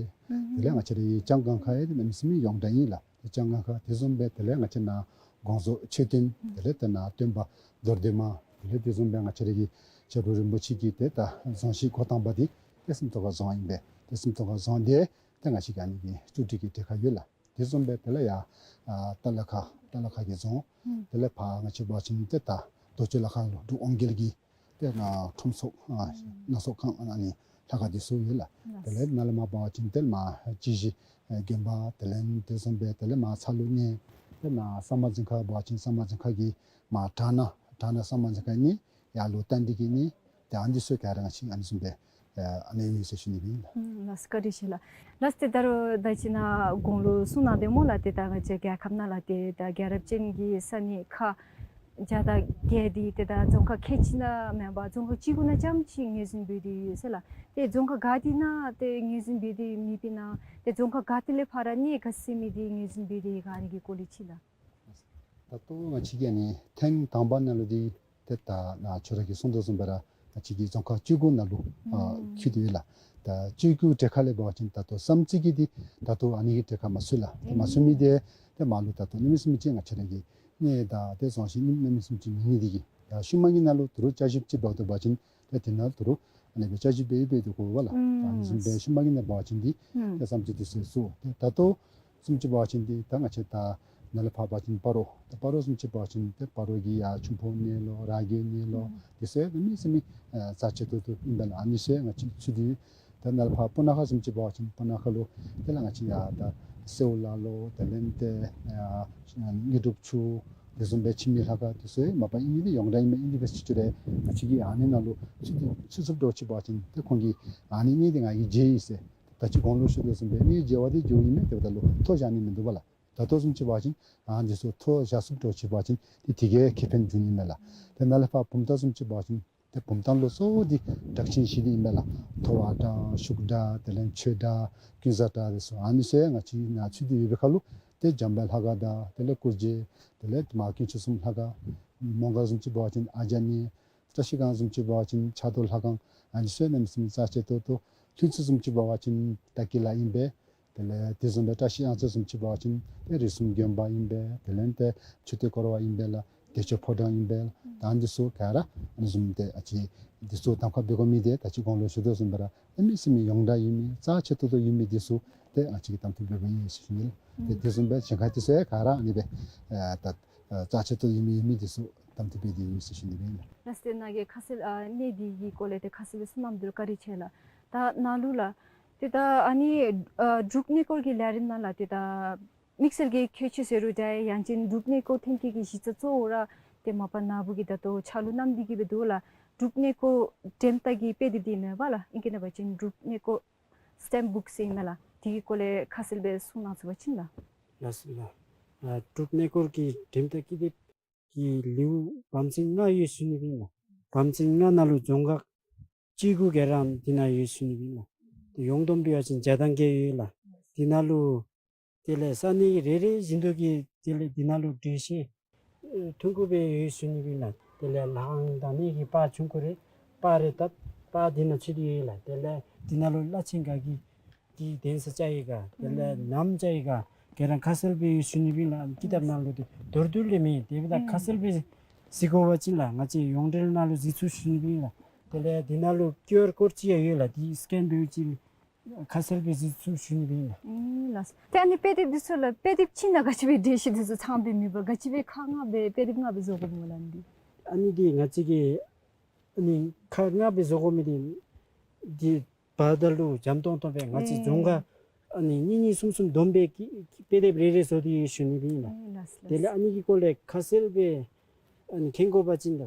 དེ་ལས་ང་བཅས་ར་གི་ལྕང་སྒང་ཁ་ཡང་ཏེ་གནམ་མེད་ས་མེད་ཡོངས་གྲགས་ཨིན་ལགས། ཏེ་ལྕང་སྒང་ཁ་དེ་བཟུམ་སྦེ་དེ་ལས་ང་བཅས་ནཱ་དགོངས་རྫོགས་མཆོད་རྟེན་དེ་ལས་ཏེ་ནཱ་སྟོན་པ་རྡོར་གདན་མ་དེ་ལས་དེ་བཟུམ་སྦེ་ང་བཅས་ར་གི་ཞབས་དྲུང་རིན་པོ་ཆེ་གི་ཏེ་ད་རྫོང་གཞིས་འགོ་དང་པ་འདི་ཏེ་སུམ་ཐོག་ཁ་རྫོང་ཨིན་པས། ཏེ་སུམ་ཐོག་ཁ་རྫོང་འདི་ཏེ་ང་བཅས་ཀྱི་ཨ་ནི་གི་ཅུ་ཊི་གི་གྲལ་ཁར་ཡོད་ལགས། དེ་བཟུམ་སྦེ་དེ་ལས་ཡར་ཨ་ཏ་ལ་ཁ་ཏ་ལ་ཁ་གི་རྫོང་། ཨུམ། དེ་ལས་ཕར་ང་བཅས་འབད་བ་ཅིན་ཏེ་ད་རྡོ་གཅལ་ལ་ཁ་ལུ་འབྲུག་དབང་རྒྱལ་གྱི་ཏེ་ནཱ་ཁྲོམ་ཚོགས་ཨ་ཨུམ་སྣ་ཚོགས་ཁང་ཨ་ནི་ལྷ་ཁང་འདི་ཚུ་ཡོད་ལགས། ལགས། དེ་ལས་ནཱ་ལས་མར་འབད་བ་ཅིན་ཏེ་མར་སྤྱི་གཞི་ཨེ་དགོན་པ་དེ་ལས་དེ་བཟུམ་སྦེ་དེ་ལས་མར་ཚ་ལུ་གནས། ཏེ་ནཱ་ས་དམར་རྫིང་ཁ་འབད་བ་ཅིན་ས་དམར་རྫིང་ཁ་གི་མར་བྲག་ནག་བྲག་ནག་ས་དམར་རྫིང་ཁ་གནས། ཡར་ལུ་རྟ་མགྲིན་གྱི་གནས། ཏེ་ཨ་ནི་ཚུ་ག་ར་ང་བཅས་ཨ་ནི་བཟུམ་སྦེ་ཨ་ཨ་ནི་ཡོད་ཟེར་ཞུ་ནི་ཨིན་ལགས། ཨུམ་ལགས་སོ། བཀའ་དྲིན་ཆེ་ལགས། ལགས་ཏེ་ད་རུང་ད་ཅི་ནཱ་གོང་ལུ་གསུང་གནང་སྟེ་སྨོ་ལགས། ཏེ་ད་ང་བཅས་རྒྱལ་ཁབ་ནང་ལུ་ཏེ་ད་རྒྱལ་རབས་ཅན་གྱི་ས་གནས་ཁག་ བརྒྱ་དང་བརྒྱད་འདི་ཏེ་ད་རྫོང་ཁག་ཁལ་གཅིག་ནང་མེན་པར་རྫོང་ཁག་བཅུ་དགུ་ནང་རྐྱངམ་ཅིག་ངོས་འཛིན་འབད་དེ་ཡོད་ཟེར་ལགས། ཏེ་རྫོང་ཁག་ག་ཏེ་ནང་ཏེ་ངོས་འཛིན་འབད་དེ་མེད་པས་ན་ཏེ་རྫོང་ཁག་ག་ཏེ་ལས་ཕར་གནས་ག་ཅི་མི་འདི་ངོས་འཛིན་འབད་དེ་ཡོད་ག་ཨ་ནི་གི་སྐོར་ལས་ཅིག་ལགས། ད་ལྟོ་ང་བཅས་ཀྱི་ཨ་ནི་ཐེངས་དང་པ་ནང་ལུ་འདི་ཏེ་ད་ནཱ་ཁྱོད་ར་གིས་གསུངས་དོ་བཟུམ་སྦེ་ར་ང་བཅས་ཀྱི་རྫོང་ཁག་བཅུ་དགུ་ནང་ལུ་ཨ་ཨུམ་ཁུལ་ཏེ་ཡོད་ལགས། ད་བཅུ་དགུ་གྲས་ཁ་ལས་འབད་བ་ཅིན་ད་ལྟོ་བསམ་རྩེ་གི་འདི་ད་ལྟོ་ཨ་ནི་གི་གྲས་ཁར་མ་ཚུད་ལགས། ཏེ་མ་ཚུད་མི་འདི་ཏེ་མར་ལུ་ད་ལྟོ་གནམ་མེད་ས་མེད་ཅིག་ང་བཅས་ར་གི་གནས་དང་ཏེ་རྫོང་གཞི་གནམ་མེད་ས་མེད་ཅིག་མེད་ནི་འདི་གིས་ད་ཤུལ་མ་གི་ནང་ལུ་ད་རུང་བསྐྱར་ཞིབ་ཅིག་འབད་དོ་བ་ཅིན་ཏེ་དེ་ནང་ད་རུང་ཨ་ནི་སྦེ་བསྐྱར་ཞིབ་འབད་འབད་དེ་དགོ་པས་ལགས། ཨུམ་ཨ་ནི་བཟུམ་སྦེ་ཤུལ་མ་གི་ནང་འབད་བ་ཅིན་འདི་ཨུམ་ཏེ་བསམ་རྩེ་འདི་ཚུ་ཚུད། ཏེ་ད་ལྟོ་བཟུམ་ཅིག་འབད་བ་ཅིན་འདི་ད་ང་བཅས་ད་ནཱ་ལས་ཕར་འབད་བ་ཅིན་སྤ་རོ། ད་སྤ་རོ་བཟུམ་ཅིག་འབད་བ་ཅིན་ཏེ་སྤ་རོ་གི་ཡར་ཆུང་ཕོ་གནས་ལུ་ར་རྒྱས་གནས་ལུ་ཨུམ་འདི་ཚུ་གནམ་མེད་ས་མེད་ཨ་རྩ་ཆེ་ཏོག་ཏོ་ཨིན་པས་ལགས། ཨ་ནི་ཚུ་ཡང་ང་བཅས་ཚུད་དེ་ཡོད། ད་ནཱ་ལས་ཕར་སྤུ་ན་ཁ་བཟུམ་ཅིག་འབད་བ་ཅིན་སྤུ་ན་ཁ་ལུ་དེ་ལས་ང་བཅས་ཡར་ད་སེའུ་ལ་ལུ་དེ་ལས་ཏེ་ཨ་དངོས་གྲུབ་ཆུ་དེ་བཟུམ་སྦེ་འཆི་མེད་ལྷ་ཁང་དེ་ཚུ་མ་པ་ཨིན་ནི་འདི་ཡོངས་གྲགས་ཨིན་མས། ཨིན་ནི་འབད་ཟེར་ཅི་རུང་ང་བཅས་ཀྱིས་ཨ་ནི་ནང་ལུ་ཚུད་ཚུད་ཚུད་འགྱོ་ཅི་འབད་བ་ཅིན་ཏེ་ཁོང་གིས་ཨ་ནི་གནས་འདི་ང་གིས་མཇལ་ཡི་ཟེར། ད་ཅི་གོང་ལུ་ཞུ་དོ་བཟུམ་སྦེ་གནས་མཇལ་བ་འདི་མཇལཝ་ཨིན་མས། དེ་འབདཝ་ད་ལུ་ཐོ་བཞག་ནི་མིན་འདུག་པ་ལགས། ད་ལྟོ་བཟུམ་ཅིག་འབད་བ་ཅིན་ཨ་འདི་ཚུ་ཐོ་བཞག་ཚུགས་འགྱོ་ཅི་འབད་བ་ཅིན་ཏེ་དེ་གིས་ཁེ་ཕན་འབྱུང་ནི་མས་ལགས། ཏེ་ནཱ་ལས་ཕར་བུམ་ཐང་བཟུམ་ཅིག་འབད་བ་ཅིན་ཏེ་བུམ་ཐང་ལུ་གཙོ་བོ་འདི་བྲག་ཆེན་བཞི་འདི་ཨིན་མས་ལགས། ཐོ་བ་བྲག་ཤུག་བྲག་དེ་ལས་ཆོས་བྲག་ཀུན་བཟང་བྲག་དེ་ཚུ་ཨ་ནི་ཚུ་ཡང་ང་བཅས་ནཱ་ཚུད་དེ་ཡོད་པའི་ཁར་ལུ་ཏེ་འཇམ་དཔལ་ལྷ་ཁང་དང་དེ་ལས་སྐུ་རྗེས་དེ་ལས་མར་དཀོན་མཆོག་གསུམ་ལྷ་ཁང་། མོང་སྒར་བཟུམ་ཅིག་འབད་བ་ཅིན་ཨ་ཇ་ནི། བཀྲ་ཤིས་སྒང་བཟུམ་ཅིག་འབད་བ་ཅིན་ཕྱག་རྡོར་ལྷ་ཁང་། ཨ་ནི་ཚུ་གནམ་མེད་ས་མེད་རྩ་ཆེ་ཏོག་ཏོ། ལྷུན་རྩེ་བཟུམ་ཅིག་འབད་བ་ཅིན་ཏ་ཀི་ལ་ཨིན་པས། དེ་ལས་དེ་བཟུམ་སྦེ་བཀྲ་ཤིས་གཡང་རྩེ་བཟུམ་ཅིག་འབད་བ་ཅིན་ཏེ་རིགས་གསུམ་དགོན་པ་ཨིན་པས། དེ་ལས་ཏེ་མཆོད་རྟེན་བསྐོར་བ་ཨིན་པས་ལགས། བདེ་མཆོག་ཕོ་བྲང་ཨིན་པས་ལགས། ད་ཨ་ནི་ཚུ་ག་ར་ཨ་ནི་བཟུམ་ཏེ་ཨ་ཙི་འདི་ཚུ་གདམ་ཁ་འབད་དགོ་མི་འདི་ད་ཅི་གོང་ལུ་ཞུ་དོ་བཟུམ་སྦེ་ར་གནམ་མེད་ས་མེད་ཡོངས་གྲགས་ཡོད་མི་རྩ་ཆེ་ཏོག་ཏོ་ཡོད་མི་འདི་ཚུ་ཏེ་ང་བཅས་ཀྱིས་གདམ་འཐུ་འབད་དགོ་ཡི་ཟེར་ཞུ་ནི་ལགས། ཏེ་དེ་བཟུམ་སྦེ་གཞན་ཁར་འདི་ཚུ་ཡང་ག་ར་ཨ་ནི་སྦེ་ཨ་ད་ཨ་རྩ་ཆེ་ཏོག་ཡོད་མི་ཡོད་མི་འདི་ཚུ་གདམ་འཐུ་འབད་དེ་ཡོད་ཟེར་ཞུ་ནི་ཨིན་ལགས། ལགས་སོ། ཏེ་ནཱ་གིས་ཁ་གསལ་ཨ་གནས་འདི་གི་སྐོར་ལས་ཏེ་ཁ་གསལ་སྦེ་གསུངས་གནང་མི་འདི་ལུ་བཀའ་དྲིན་ཆེ་ལགས། ད་ནཱ་ལུ་ལགས་ཏེ་ད་ཨ་ནི་ཨ་འབྲུག་གནས་སྐོར་གྱི་ལས་རིམ་ནང་ལགས་ཏེ་ད་དམིགས་བསལ་གྱི་ཁྱད་ཆོས་ཟེར་རུང་འདྲ་ཡང་ཅིན་འབྲུག་གནས་སྐོར་ཐོན་སྐྱེད་ཀྱི་གཞི་རྩ་གཙོ་བོ་ར་ཏེ་མ་པ་ནཱ་བུ་གིས་ད་ལྟོ་ཕྱག་ལུ་བསྣམས་ཏེ་གི་སྦེ་འདུག་ལགས། འབྲུག་གནས་སྐོར་འགྲེམས་སྟེགས་ཀྱི་དཔེ་དེབ་འདི་མེན་པ་ལགས། ཨིང་སྐད་ནང་འབད་བ་ཅིན་འབྲུག་གནས་སྐོར་སི་ཊེམ་བུཀ་ཟེར་ཨིན་མས་ལགས། དེ་གི་སྐོར་ལས་ཁ་གསལ་སྦེ་གསུངས་གནང་ཚུགས་པ་ཅིན་ལགས། ལགས་སོ་ལགས། ཨ་འབྲུག་གནས་སྐོར་གྱི་འགྲེམས་སྟེགས་ཀྱི་དེབ་ཀྱི་ལེའུ་བམ་ཚན་ལྔ་ཡོད་ཟེར་ཞུ་ནི་ཨིན་ལགས། བམ་ཚན་ལྔ་ནང་ལུ་རྫོང་ཁག་བཅུ་དགུ་ག་ར་འདི་ནང་ཡོད་ཟེར་ཞུ་ནི་ཨིན་ལགས། ཏེ་ཡོངས་བསྡོམས་འབད་བ་ཅིན་བརྒྱ་དང་བརྒྱད་ཡོད་ལགས། འདི་ནང་ལུ་དེ་ལས་ས་གནས་རེ་རེ་བཞིན་དུ་གི་དེ་ལས་འདི་ནང་ལུ་འགྲེལ་བཤད་ཨེ་ཐུང་ཀུ་སྦེ་ཡོད་ཟེར་ཞུ་ནི་ཨིན་ལགས། དེ་ལས་ལྷ་ཁང་དང་གནས་ཀྱི་པར་ཆུང་ཀུ་རེ་པར་རེ་བཏབ་པར་འདི་ནང་ཚུད་དེ་ཡོད་ལགས། དེ་ལས་འདི་ནང་ལུ་བླ་ཆེན་ག་གི་གི་གདན་ས་ཅིག་ཡོད་ག་དེ་ལས་ཨུམ་ནམ་ཅིག་ཡོད་ག་ག་ར་ཁ་གསལ་སྦེ་ཡོད་ཟེར་ཞུ་ནི་ཨིན་ལགས། ཨ་ནི་ཀི་དེབ་ནང་ལུ་ཏེ་མདོར་བསྡུས་ལས་མེད། དེ་འབདཝ་ད་ཨུམ་ཁ་གསལ་སྦེ་གཟིགས་དགོ་པ་ཅིན་ལགས་ང་བཅས་ཡོངས་འབྲེལ་ནང་ལུ་གཟིགས་ཚུགས་ཟེར་ཞུ་ནི་ཨིན་ལགས། དེ་ལས་འདི་ནང་ལུ་ཀིའུ་ཨར་ཀོཌ་ཅིག་ཡང་ཡོད་ལགས། འདི་སི་ཀེན་འབད་བ་ཅིན་ཁ་གསལ་སྦེ་གཟིགས་ཚུགས་ཟེར་ཞུ་ནི་ཨིན་ལགས། ཨུམ་ལགས། ཏེ་ཨ་ནི་དཔེ་དེབ་འདི་ཚུ་ལགས་དཔེ་དེབ་ཅིག་ནང་ག་ཅི་སྦེ་འགྲེལ་བཤད་འདི་ཚུ་ཚང་སྦེ་མེད་པར་ག་ཅི་སྦེ་ཁག་ལྔ་སྦེ་དཔེ་དེབ་ལྔ་སྦེ་བཟོ་དགོཔ་སྨོ་ལགས་འདི། ཨ་ནི་འདི་ང་བཅས་ཀྱིས་ཨ་ནི་ཁག་ལྔ་སྦེ་བཟོ་དགོ་མི་འདི་འདི་འབདཝ་ད་ལུ་འཇམ་ཏོང་ཏོ་སྦེ་ང་བཅས་ཨེ་རྫོང་ཁག་ཨ་ནི་གཉིས་གཉིས་གསུམ་གསུམ་བསྡོམས་སྦེ་ཀྱི་དཔེ་དེབ་རེ་རེ་བཟོ་སྟེ་ཡོད་ཟེར་ཞུ་ནི་ཨིན་ལགས། ཨེ་ལགས་སོ། དེ་ལས་ཨ་ནི་གི་སྐོར་ལས་ཁ་གསལ་སྦེ་ཨ་ནི་མཁྱེན་དགོ་པ་ཅིན་ད་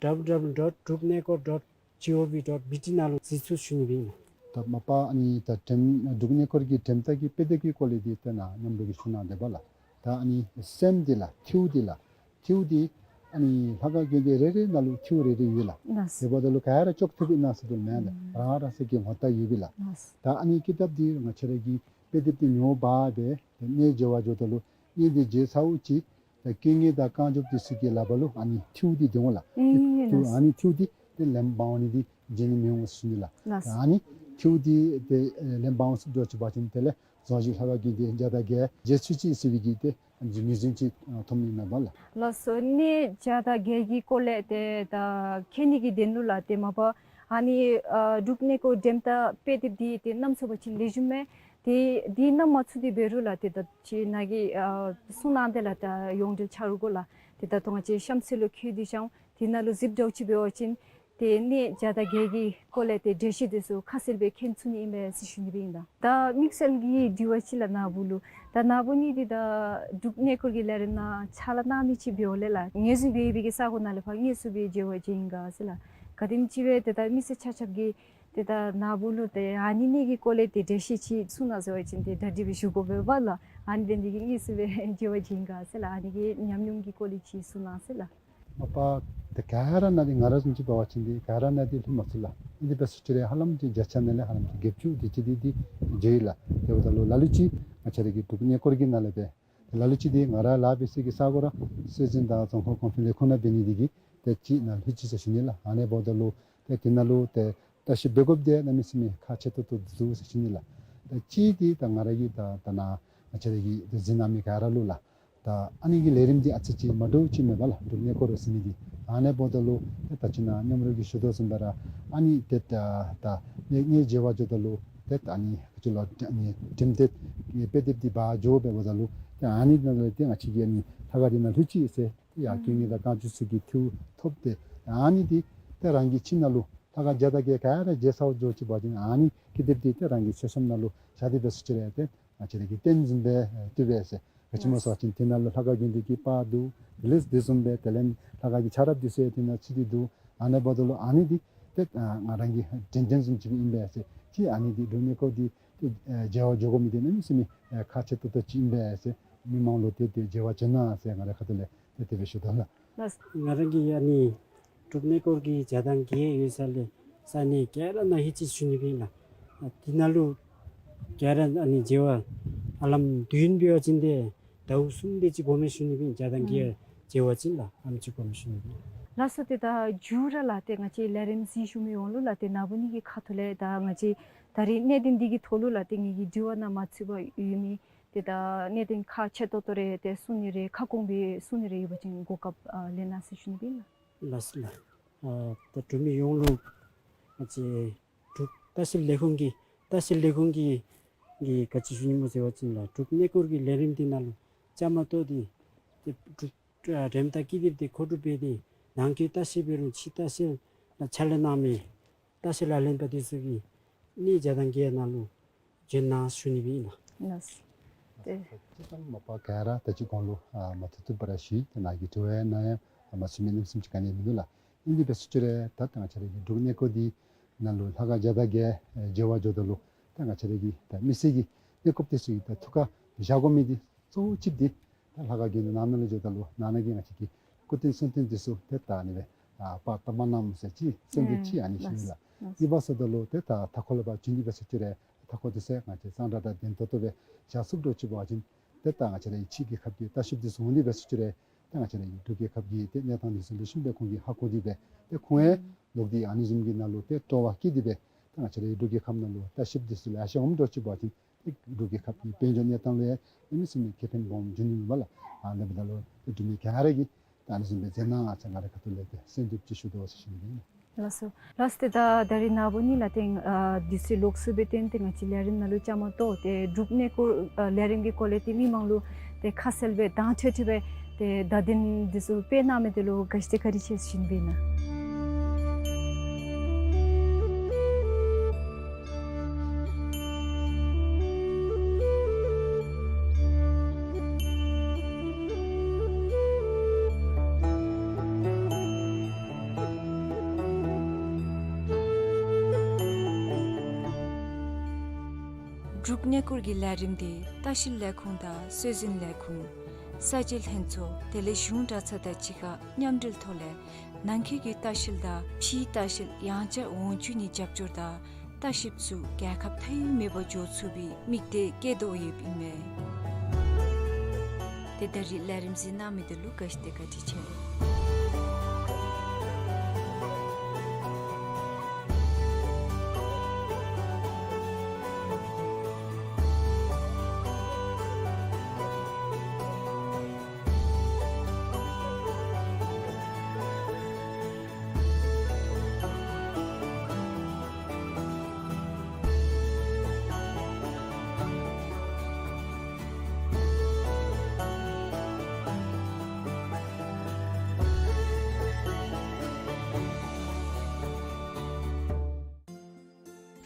ཌབ་ལུ་ཌབ་ལུ་ཌབ་ལུ་ཌོཊ་འབྲུག་གནས་སྐོར་ཌོཊ་ཇི་ཨོ་ཝི་ཌོཊ་བི་ཊི་ནང་ལུ་གཟིགས་ཚུགས་ཟེར་ཞུ་ནི་ཨིན་ལགས། ད་མ་པ་ཨ་ནི་ད་འགྲེམས་འབྲུག་གནས་སྐོར་གྱི་འགྲེམས་སྟེགས་ཀྱི་དཔེ་དེབ་ཀྱི་སྐོར་ལས་འདི་ཏེ་ནཱ་མཉམ་རོགས་ཀྱིས་ཞུ་གནང་དེས་པ་ལགས། ད་ཨ་ནི་སེམས་འདི་ལགས་ཐིའུ་འདི་ལགས་ཐིའུ་འདི་ཨ་ནི་ལྷ་ཁང་དགོན་སྡེ་རེ་རེ་ནང་ལུ་ཐིའུ་རེ་རེ་ཡོད་ལགས། ལགས། དེ་འབདཝ་ད་ལུ་ག་ར་ཅོག་འཐདཔ་ཨིན་ན་ཟེར་དོ་མེན་ལགས། ཨུམ་རང་རང་སོའི་གི་ངོ་རྟགས་ཡོད་པས་ལགས། ལགས། ད་ཨ་ནི་ཀི་དེབ་འདི་ང་བཅས་ར་གིས་དཔེ་དེབ་འདི་ཉོ་འབག་སྦེ་ཏེ་གནས་མཇལ་བར་འགྱོཝ་ད་ལུ་གནས་འདི་མཇལ་ཚརཝ་ཅིག་ད་དཀོན་གཉེར་དང་བསྐང་འཇོམས་འདི་ཚུ་གི་ལག་པར་ལུ་ཨ་ནི་ཐིའུ་འདི་སྡོད་འོང་ལགས། ཨེ་ཐིའུ་ལགས། ཨ་ནི་ཐིའུ་འདི་ཏེ་ལེན་འབག་འོང་ནི་འདི་བརྗེད་ནི་མི་འོང་ཟེར་ཞུ་ནི་ལགས། ལགས། ད་ཨ་ནི་ཐིའུ་འདི་ཏེ་ཨེ་ལེན་འབག་འོང་ཚུགས་འགྱོ་ཅི་འབད་བ་ཅིན་དེ་ལས་རྫོང་གཞི་ལྷ་ཁང་དགོན་སྡེ་བརྒྱ་དང་བརྒྱད་མཇལ་ཚུགས་ཅི་ཟེར་བའི་གི་ཏེ་ཨ་ནི་ངོས་འཛིན་ཅིག་ཨ་ཐོབ་ནི་མས་པ་ལགས། ལགས་སོ། གནས་བརྒྱ་དང་བརྒྱད་ཀྱི་སྐོར་ལས་ཏེ་ད་མཁྱེན་ནི་གི་དོན་ལུ་ལགས་ཏེ་མ་པ་ཨ་ནི་ཨ་འབྲུག་གནས་སྐོར་འགྲེམས་སྟེགས་དཔེ་དེབ་འདི་ཏེ་བསྣམས་ཚུགས་པ་ཅིན་ལེགས་ཤོམ་མས། ཏེ་འདི་བསྣམས་མ་ཚུགས་ཏེ་འབད་རུང་ལགས་ཏེ་ད་ཅིག་ནཱ་གིས་ཨ་གསུངས་གནང་དེས་ལགས། ད་ཡོངས་འབྲེལ་ཆ་རོགས་གུ་ལགས་ཏེ་ད་ལྟོ་ང་བཅས་གཤམ་གསལ་ལུ་འཁོད་དེ་ཤོང་། དེ་ནང་ལུ་གཟིགས་འགྱོ་ཅི་འབད་བ་ཅིན་ཏེ་གནས་བརྒྱ་དང་བརྒྱད་ཀྱི་སྐོར་ལས་ཏེ་འགྲེལ་བཤད་འདི་ཚུ་ཁ་གསལ་སྦེ་མཁྱེན་ཚུགས་ནི་ཨིན་པས་ཟེར་ཞུ་ནི་སྦེ་ཨིན་ལགས། ད་དམིགས་བསལ་གྱི་དྲི་བ་ཅིག་ལགས་ནཱ་བུ་ལུ། ད་ནཱ་བུ་ནི་འདི་ད་འབྲུག་གནས་སྐོར་གྱི་ལས་རིམ་ནང་ཕྱག་ལཱ་གནང་མི་ཅིག་འབདཝ་ལས་ལགས་ངོས་འཛིན་འབད་བའི་གི་ས་གོ་ནང་ལས་ཕར་དངོས་སུ་སྦེ་མཇལ་བར་བྱོན་ཡི་ག་ཟེར་ལགས། ག་དེམ་ཅིག་སྦེ་ཏེ་ད་མི་སེར་ཆ་ཁྱབ་ཀྱིས་ཏེ་ད་ནཱ་བུ་ལུ་ཏེ་ཨ་ནི་གནས་ཀྱི་སྐོར་ལས་ཏེ་འགྲེལ་བཤད་ཅིག་གསུང་གནང་ཟེར་བ་ཅིན་ཏེ་གྲ་སྒྲིག་སྦེ་བཞུགས་དགོ་པས་པ་ལགས། ཨ་ནི་འབད་ནི་དེ་གིས་དངོས་སུ་སྦེ་མཇལ་བར་བྱོན་ཡི་ག་ཟེར་ལགས། ཨ་ནི་གི་ཉམས་མྱོང་གི་སྐོར་ལས་ཅིག་གསུང་གནང་ཟེར་ལགས། མ་པ་ཏེ་ག་ར་ནང་འདི་ང་ར་བཟུམ་ཅིག་འབད་བ་ཅིན་འདི་ག་ར་ནང་འདི་ལྷོད་མ་ཚུགས་ལགས། ཨིན་འདི་འབད་ས་ཅིག་ར་ཧ་ལམ་ཅིག་བརྒྱ་ཆ་ནང་ལས་ཧ་ལམ་ཅིག་བརྒྱད་ཅུ་དེ་ཅིག་འདི་འདི་འགྱོ་ཡི་ལགས། དེ་འབདཝ་ད་ལུ་ལ་ལུ་ཅིག་ང་བཅས་ར་གི་འབྲུག་གནས་སྐོར་གྱི་ནང་ལས་སྦེ་ལ་ལུ་ཅིག་འདི་ང་ར་ལཱ་འབད་སའི་གི་ས་གོ་ར་སྲོལ་འཛིན་དང་རྫོང་ཁ་གོང་འཕེལ་ལས་ཁུངས་ནང་འབད་ནི་འདི་གིས་ཏེ་ཅིག་ནཱ་ལྷོད་ཅི་ཟེར་ཞུ་ནི་ལགས། ཨ་ནི་འབདཝ་ད་ལུ་ཏེ་དེ་ནང་ལུ་ཏེ་ལྟ་བཤལཔ་འབད་དགོཔ་འདི་གནམ་མེད་ས་མེད་ཁག་ཆེ་ཏོག་ཏོ་འདུག་ཟེར་ཞུ་ནི་ལགས། ད་ཅི་འདི་ད་ང་ར་གིས་ད་ད་ནཱ་ང་བཅས་ར་གི་ཏེ་གཟིགས་གནང་མི་ག་ར་ལུ་ལགས། ད་ཨ་ནི་གི་ལས་རིམ་འདི་ཨ་ཙི་ཅིག་མ་འདྲཝ་ཅིག་མེད་པ་ལགས། འབྲུག་གནས་སྐོར་ཟེར་མི་འདི་ཨ་ནི་འབདཝ་ད་ལུ་ཏེ་ད་ཅི་ནཱ་མཉམ་རོགས་ཀྱིས་ཞུ་དོ་བཟུམ་སྦེ་ར་ཨ་ནི་ཏེ་ད་ད་ངེའི་ངེའི་མཇལ་བར་འགྱོཝ་ད་ལུ་ཏེ་ད་ཨ་ནི་ག་ཅི་ལོ་ཨ་ནི་འགྲེམས་སྟེགས་ངེའི་དཔེ་དེབ་འདི་འབག་འགྱོ་འབདཝ་ད་ལུ་ཏེ་ཨ་ནི་ནང་ལས་ཏེ་ང་བཅས་ཀྱིས་ཨ་ནི་ལྷ་ཁང་འདི་ནང་ལྷོད་ཅི་ཟེར་ཏེ་ཡར་དཀོན་གཉེར་དང་བཀའ་བརྒྱུད་ཚུ་གི་ཐུགས་ཐོབ་སྟེ་ཨ་ནི་འདི་ཏེ་རང་གི་ཁྱིམ་ནང་ལུ་ལྷ་ཁང་བརྒྱ་དང་བརྒྱད་ག་ར་མཇལ་ཚར་འགྱོ་ཅི་འབད་བ་ཅིན་ཨ་ནི་ཀི་དེབ་འདི་ཏེ་རང་གི་མཆོད་གཤོམ་ནང་ལུ་བཞག་སྟེ་འབད་ས་ཅིག་ར་ཏེ་ང་བཅས་ར་གི་རྟེན་བཟུམ་སྦེ་ཨེ་བཏུབ་པས་ཟེར། ག་ཅི་སྨོ་ཟེར་བ་ཅིན་དེ་ནང་ལུ་ལྷ་ཁང་དགོན་སྡེ་གི་པར་འདུག། དེ་ལས་དེ་བཟུམ་སྦེ་དེ་ལས་ལྷ་ཁང་གི་ཆ་རོགས་འདི་ཚུ་ཡང་དེ་ནང་ཚུད་དེ་འདུག། ཨ་ནི་འབདཝ་ད་ལུ་ཨ་ནི་འདི་ཏེ་ཨ་ང་རང་གི་དྲན་རྟེན་བཟུམ་ཅིག་ཨིན་པས་ཟེར། ཅིག་ཨ་ནི་འདི་འབྲུག་གནས་སྐོར་འདི་ཏེ་ཨེ་མཇལ་བར་འགྱོ་དགོ་མི་འདི་གནམ་མེད་ས་མེད་ཨེ་ཁག་ཆེ་ཏོག་ཏོ་ཅིག་ཨིན་པས་ཟེར། མི་མང་ལུ་ཏེ་ཏེ་མཇལ་བར་བྱོན་གནང་ཟེར་ང་རའི་ཁ་ཐུག་ལས་ཏེ་དེ་སྦེ་ཞུ་དོ་ལགས། ལགས། ང་རང་གིས་ཨ་ནི་འབྲུག་གནས་སྐོར་གྱི་བརྒྱ་དང་བརྒྱད་ཡོད་ས་ལས་ས་གནས་ག་ར་ནང་ལྷོད་ཅི་ཞུ་ནི་ཨིན་ལགས། ཨ་དེ་ནང་ལུ་ག་ར་ཨ་ནི་མཇལ་བར་ཧ་ལམ་དུས་ཡུན་འབད་བ་ཅིན་ཏེ་ཟླཝ་གསུམ་དེ་ཅིག་འགོར་མས་ཞུ་ནི་ཨིན། བརྒྱ་དང་བརྒྱད་ཨུམ་མཇལ་བ་ཅིན་ལགས་ཨ་ནེམ་ཅིག་འགོར་མས་ཞུ་ནི་ཨིན། ལགས་སོ། ཏེ་ད་མཇུག་ར་ལགས་ཏེ་ང་བཅས་ལས་རིམ་གཟིགས་བཞུགས་མི་ཡོངས་ལུ་ལགས་ཏེ་ན་བུན་ནི་གི་ཁ་ཐུག་ལས་ད་ང་བཅས་ད་རིས་གནད་དོན་འདི་གི་ཐོག་ལུ་ལགས་ཏེ་ངེ་གི་དྲི་བ་ནང་མ་ཚུད་པར་ཡོད་མི་ཏེ་ད་གནད་དོན་ཁག་ཆེ་ཏོག་ཏོ་རེ་ཏེ་གསུང་ནི་རེ་ཁ་སྐོང་སྦེ་གསུང་ནི་རེ་ཡོད་པ་ཅིན་གོ་སྐབས་ཨ་ལེན་གནང་ཟེར་ཞུ་ནི་ཨིན་ལགས། ལགས་སོ་ལགས། ཨ་ད་འབྲུག་མི་ཡོངས་ལུ་ང་བཅས་འབྲུག་ལྟ་བཤལ་ལས་ཁུངས་ཀྱི་ལྟ་བཤལ་ལས་ཁུངས་ཀྱི་གི་ག་ཅི་ཞུ་ནི་སྨོ་ཟེར་བ་ཅིན་ལགས་འབྲུག་གནས་སྐོར་གྱི་ལས་རིམ་འདི་ནང་ལུ་བཅའ་མར་གཏོགས་ཏེ་ཏེ་འབྲུག་ཨ་རེམ་ད་ཀི་དེབ་འདི་མཁོ་སྒྲུབ་འབད་དེ་ནང་འཁོད་ལྟ་བཤལ་འབད་རུང་ཕྱི་ལྟ་བཤལ་ལུ་ཕྱག་ལཱ་གནང་མི་ལྟ་བཤལ་ལག་ལེན་པ་འདི་ཚུ་གིས་གནས་བརྒྱ་དང་བརྒྱད་ནང་ལུ་བྱོན་གནང་ཞུ་ནི་ཨིན་ལགས། ལགས། ཏེ་སྤྱིར་བཏང་མ་པ་ག་ར་ད་ཅི་གོང་ལུ་ཨ་མ་ཐུབ་ཐུབ་པ་ར་ཞུ་ཡི། ཏེ་ནཱ་གི་དྲི་བ་ནང་ཡང་ཨ་མ་ཚུད་མི་གནམ་མེད་ས་མེད་ཅིག་ག་ནི་ཡང་མིན་འདུག་ལགས། ཨིན་དེ་འབད་ས་ཅིག་ར་ད་ད་ང་བཅས་ར་གི་འབྲུག་གནས་སྐོར་འདི་ནང་ལུ་ལྷ་ཁང་བརྒྱ་དང་བརྒྱད་ཨེ་མཇལ་བར་འགྱོཝ་ད་ལུ་ད་ང་བཅས་ར་གི་ད་མི་སེར་གྱི་གནས་སྐོརཔ་འདི་ཚུ་གི་ད་ཐུགས་ཁར་བཞག་དགོ་མི་འདི་གཙོ་བོ་ཅིག་འདི་ད་ལྷ་ཁང་གི་ནང་ན་ལུ་འགྱོཝ་ད་ལུ་ནང་ན་གི་ང་བཅས་ཀྱི་སྐུ་རྟེན་གསུང་རྟེན་འདི་ཚུ་ཏེ་ད་ཨ་ནི་སྦེ་ཨ་པར་བཏབ་མ་གནངམ་ཟེར་ཅིག་གསོལ་འདེབས་ཅིག་ཨ་ནི་ཞུ་ནི་ལགས། ཨིན་པ་སོང་ད་ལུ་ཏེ་ད་མཐའ་འཁོར་ལས་ཕར་བྱོན་ཏེ་འབད་ས་ཅིག་ར་མཐའ་འཁོར་འདི་ཚུ་ང་བཅས་གཙང་སྦྲ་དང་ལྡན་ཏོག་ཏོ་སྦེ་བཞག་ཚུགས་འགྱོ་ཅི་འབད་བ་ཅིན་ཏེ་ད་ང་བཅས་ར་གི་ཕྱི་རྒྱལ་ཁབ་ཀྱི་ལྟ་བཤལཔ་འདི་ཚུ་འོང་སྟེ་འབད་ས་ཅིག་ར་ཏེ་ང་བཅས་ར་གི་འབྲུག་རྒྱལ་ཁབ་ཀྱི་ཏེ་གནས་སྟངས་འདི་ཚུ་ལེགས་ཤོམ་སྦེ་ཁོང་གིས་ཧ་གོ་སྟེ་སྦེ་ཏེ་ཁོང་ཡང་ལོག་སྟེ་ཨ་ནི་བཟུམ་གྱི་ནང་ལུ་ཏེ་སྤྲོ་བ་བསྐྱེད་དེ་སྦེ་ཏེ་ང་བཅས་ར་གི་འབྲུག་རྒྱལ་ཁབ་ནང་ལུ་ལྟ་བཤལཔ་འདི་ཚུ་ལེ་ཤ་འོངམ་འགྱོ་ཅི་འབད་བ་ཅིན་ཏེ་འབྲུག་རྒྱལ་ཁབ་ཀྱི་དཔལ་འབྱོར་གནས་སྟངས་ལུ་ཡང་གནམ་མེད་ས་མེད་ཁེ་ཕན་སྦོམ་འབྱུང་ནི་མས་ལགས། ཨ་ནི་འབདཝ་ད་ལུ་ཏེ་འབྲུག་མི་ག་ར་གིས་ད་ཨ་ནི་བཟུམ་སྦེ་མཛད་གནང་ཟེར་ང་རའི་ཁ་ཐུག་ལས་ཏེ་གསོལ་འདེབས་ཅིག་ཞུ་དོ་ཟེར་ཞུ་ནི་ཨིན། ལགས་སོ། ལགས་སོ། ཏེ་ད་ད་རིས་ནཱ་བུན་ནི་ལགས་ཏེ་ཨ་དུས་ཚོད་ལོག་སོང་བའི་དོན་ཏེ་ང་བཅས་ལས་རིམ་ནང་ལུ་བཅའ་མར་གཏོགས་ཏེ་འབྲུག་གནས་སྐོར་ཨ་ལས་རིམ་གྱི་སྐོར་ལས་ཏེ་མི་མང་ལུ་ཏེ་ཁ་གསལ་སྦེ་དྭངས་ཁྲིག་ཁྲི་སྦེ་ཏེ་བརྡ་དོན་འདི་ཚུ་སྤེལ་གནང་མི་འདི་ལུ་ག་ཅི་ཏེ་བཀའ་དྲིན་ཆེ་ཟེར་ཞུ་ནི་ཨིན་ལགས། འབྲུག་གནས་སྐོར་གྱི་ལས་རིམ་འདི་ལྟ་བཤལ་ལས་ཁུངས་དང་སྲོལ་འཛིན་ལས་ཁུངས་གསར་བརྗེ་ལྷན་ཚོགས་དེ་ལས་གཞུང་གྲྭ་ཚང་དང་གཅིག་ཁར་མཉམ་འབྲེལ་ཐོག་ལས་ནང་འཁོད་ཀྱི་ལྟ་བཤལ་དང་ཕྱིའི་ལྟ་བཤལ་ཡང་བསྐྱར་འོང་བཅུག་ནི་རྒྱབ་སྐྱོར་དང་ལྟ་བཤལཔ་ཚུ་རྒྱལ་ཁབ་མཐའ་དབུས་མེད་པར་འགྱོ་ཚུགས་པའི་དམིགས་གཏད་བསྐྱེད་དོ་ཡོདཔ་ཨིན་མས། ཏེ་ད་རིས་ལས་རིམ་གཟིགས་གནང་མི་འདི་ལུ་ག་ཅི་ཏེ་བཀའ་དྲིན་ཆེ།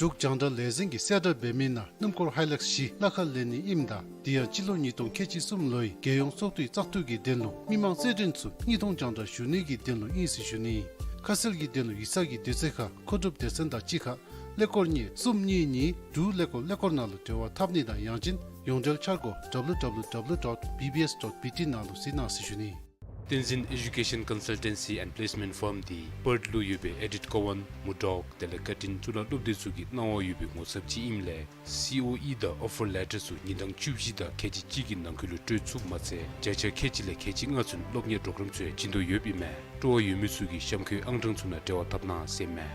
འབྲུག་རྒྱང་བསྒྲགས་ལས་འཛིན་གྱིས་གསལ་བསྒྲགས་འབད་མི་ནང་སྣུམ་འཁོར་ཧའི་ལེགས་བཞི་གླ་ཁར་ལེན་ནི་ཨིནམ་ད་དེ་ཡང་སྤྱི་ལོ་ཉིས་སྟོང་ཁལ་གཅིག་གསུམ་ལོའི་རྒྱལ་ཡོངས་ཚོགས་འདུའི་བཙག་འཐུ་གི་དོན་ལུ་མི་མང་རྩེད་འགྲན་ཚུ་དངོས་མཐོང་རྒྱང་བསྒྲགས་ཞུ་ནི་གི་དོན་ལུ་ཨིན་ཟེར་ཞུ་ནི། ཁ་གསལ་གྱི་དོན་ལུ་ཡིག་ཚང་གི་དུས་ཚོད་ཁར་མཁོ་སྒྲུབ་སྡེ་ཚན་དང་གཅིག་ཁར་ཀླད་ཀོར་གཉིས་གསུམ་གཉིས་གཉིས་དྲུག་ཀླད་ཀོར་ཀླད་ཀོར་ནང་ལུ་འབྲེལ་བ་འཐབ་ནི་དང་ཡང་ཅིན་ཡོངས་འབྲེལ་འཆར་སྒོ་W W W dot B B S dot B T ནང་ལུ་གཟིགས་གནང་ཟེར་ཞུ་ནི། བསྟན་འཛིན་Education Consultancy and Placement Firm འདི་པརཐ་ལུ་ཡོད་པའི་ཨེ་ཌིཐ་ཀོ་ཝཱན་མུར་ཌོག་དེ་ལས་ཀར་ཊིན་གཙུག་ལག་སློབ་སྡེ་ཚུ་གིས་གནང་བ་ཡོད་པའི་ངོ་ཚབ་ཅིག་ཨིནམ་ལས་སི་ཨོ་ཨི་དང་ཨོ་ཕར་ལེ་ཊར་ཚུ་ཉིན་གྲངས་བཅུ་བཞི་དང་ཁལ་གཅིག་གཅིག་གི་ནང་འཁོད་ལུ་སྤྲོད་ཚུགསཔ་མ་ཚད་བརྒྱ་ཆ་ཁལ་གཅིག་ལས་ཁལ་གཅིག་ལྔ་ཚུན་སློབ་གཉེར་པོརོ་གརམ་ཚུ་ཡང་བྱིན་དོ་ཡོདཔ་ཨིན་མས། སྤྲོ་བ་ཡོད་མི་ཚུ་གིས་གཤམ་འཁོད་ཨང་གྲངས་ཚུ་ནང་འབྲེལ་བ་འཐབ་གནང་ཟེར་ཨིན་མས།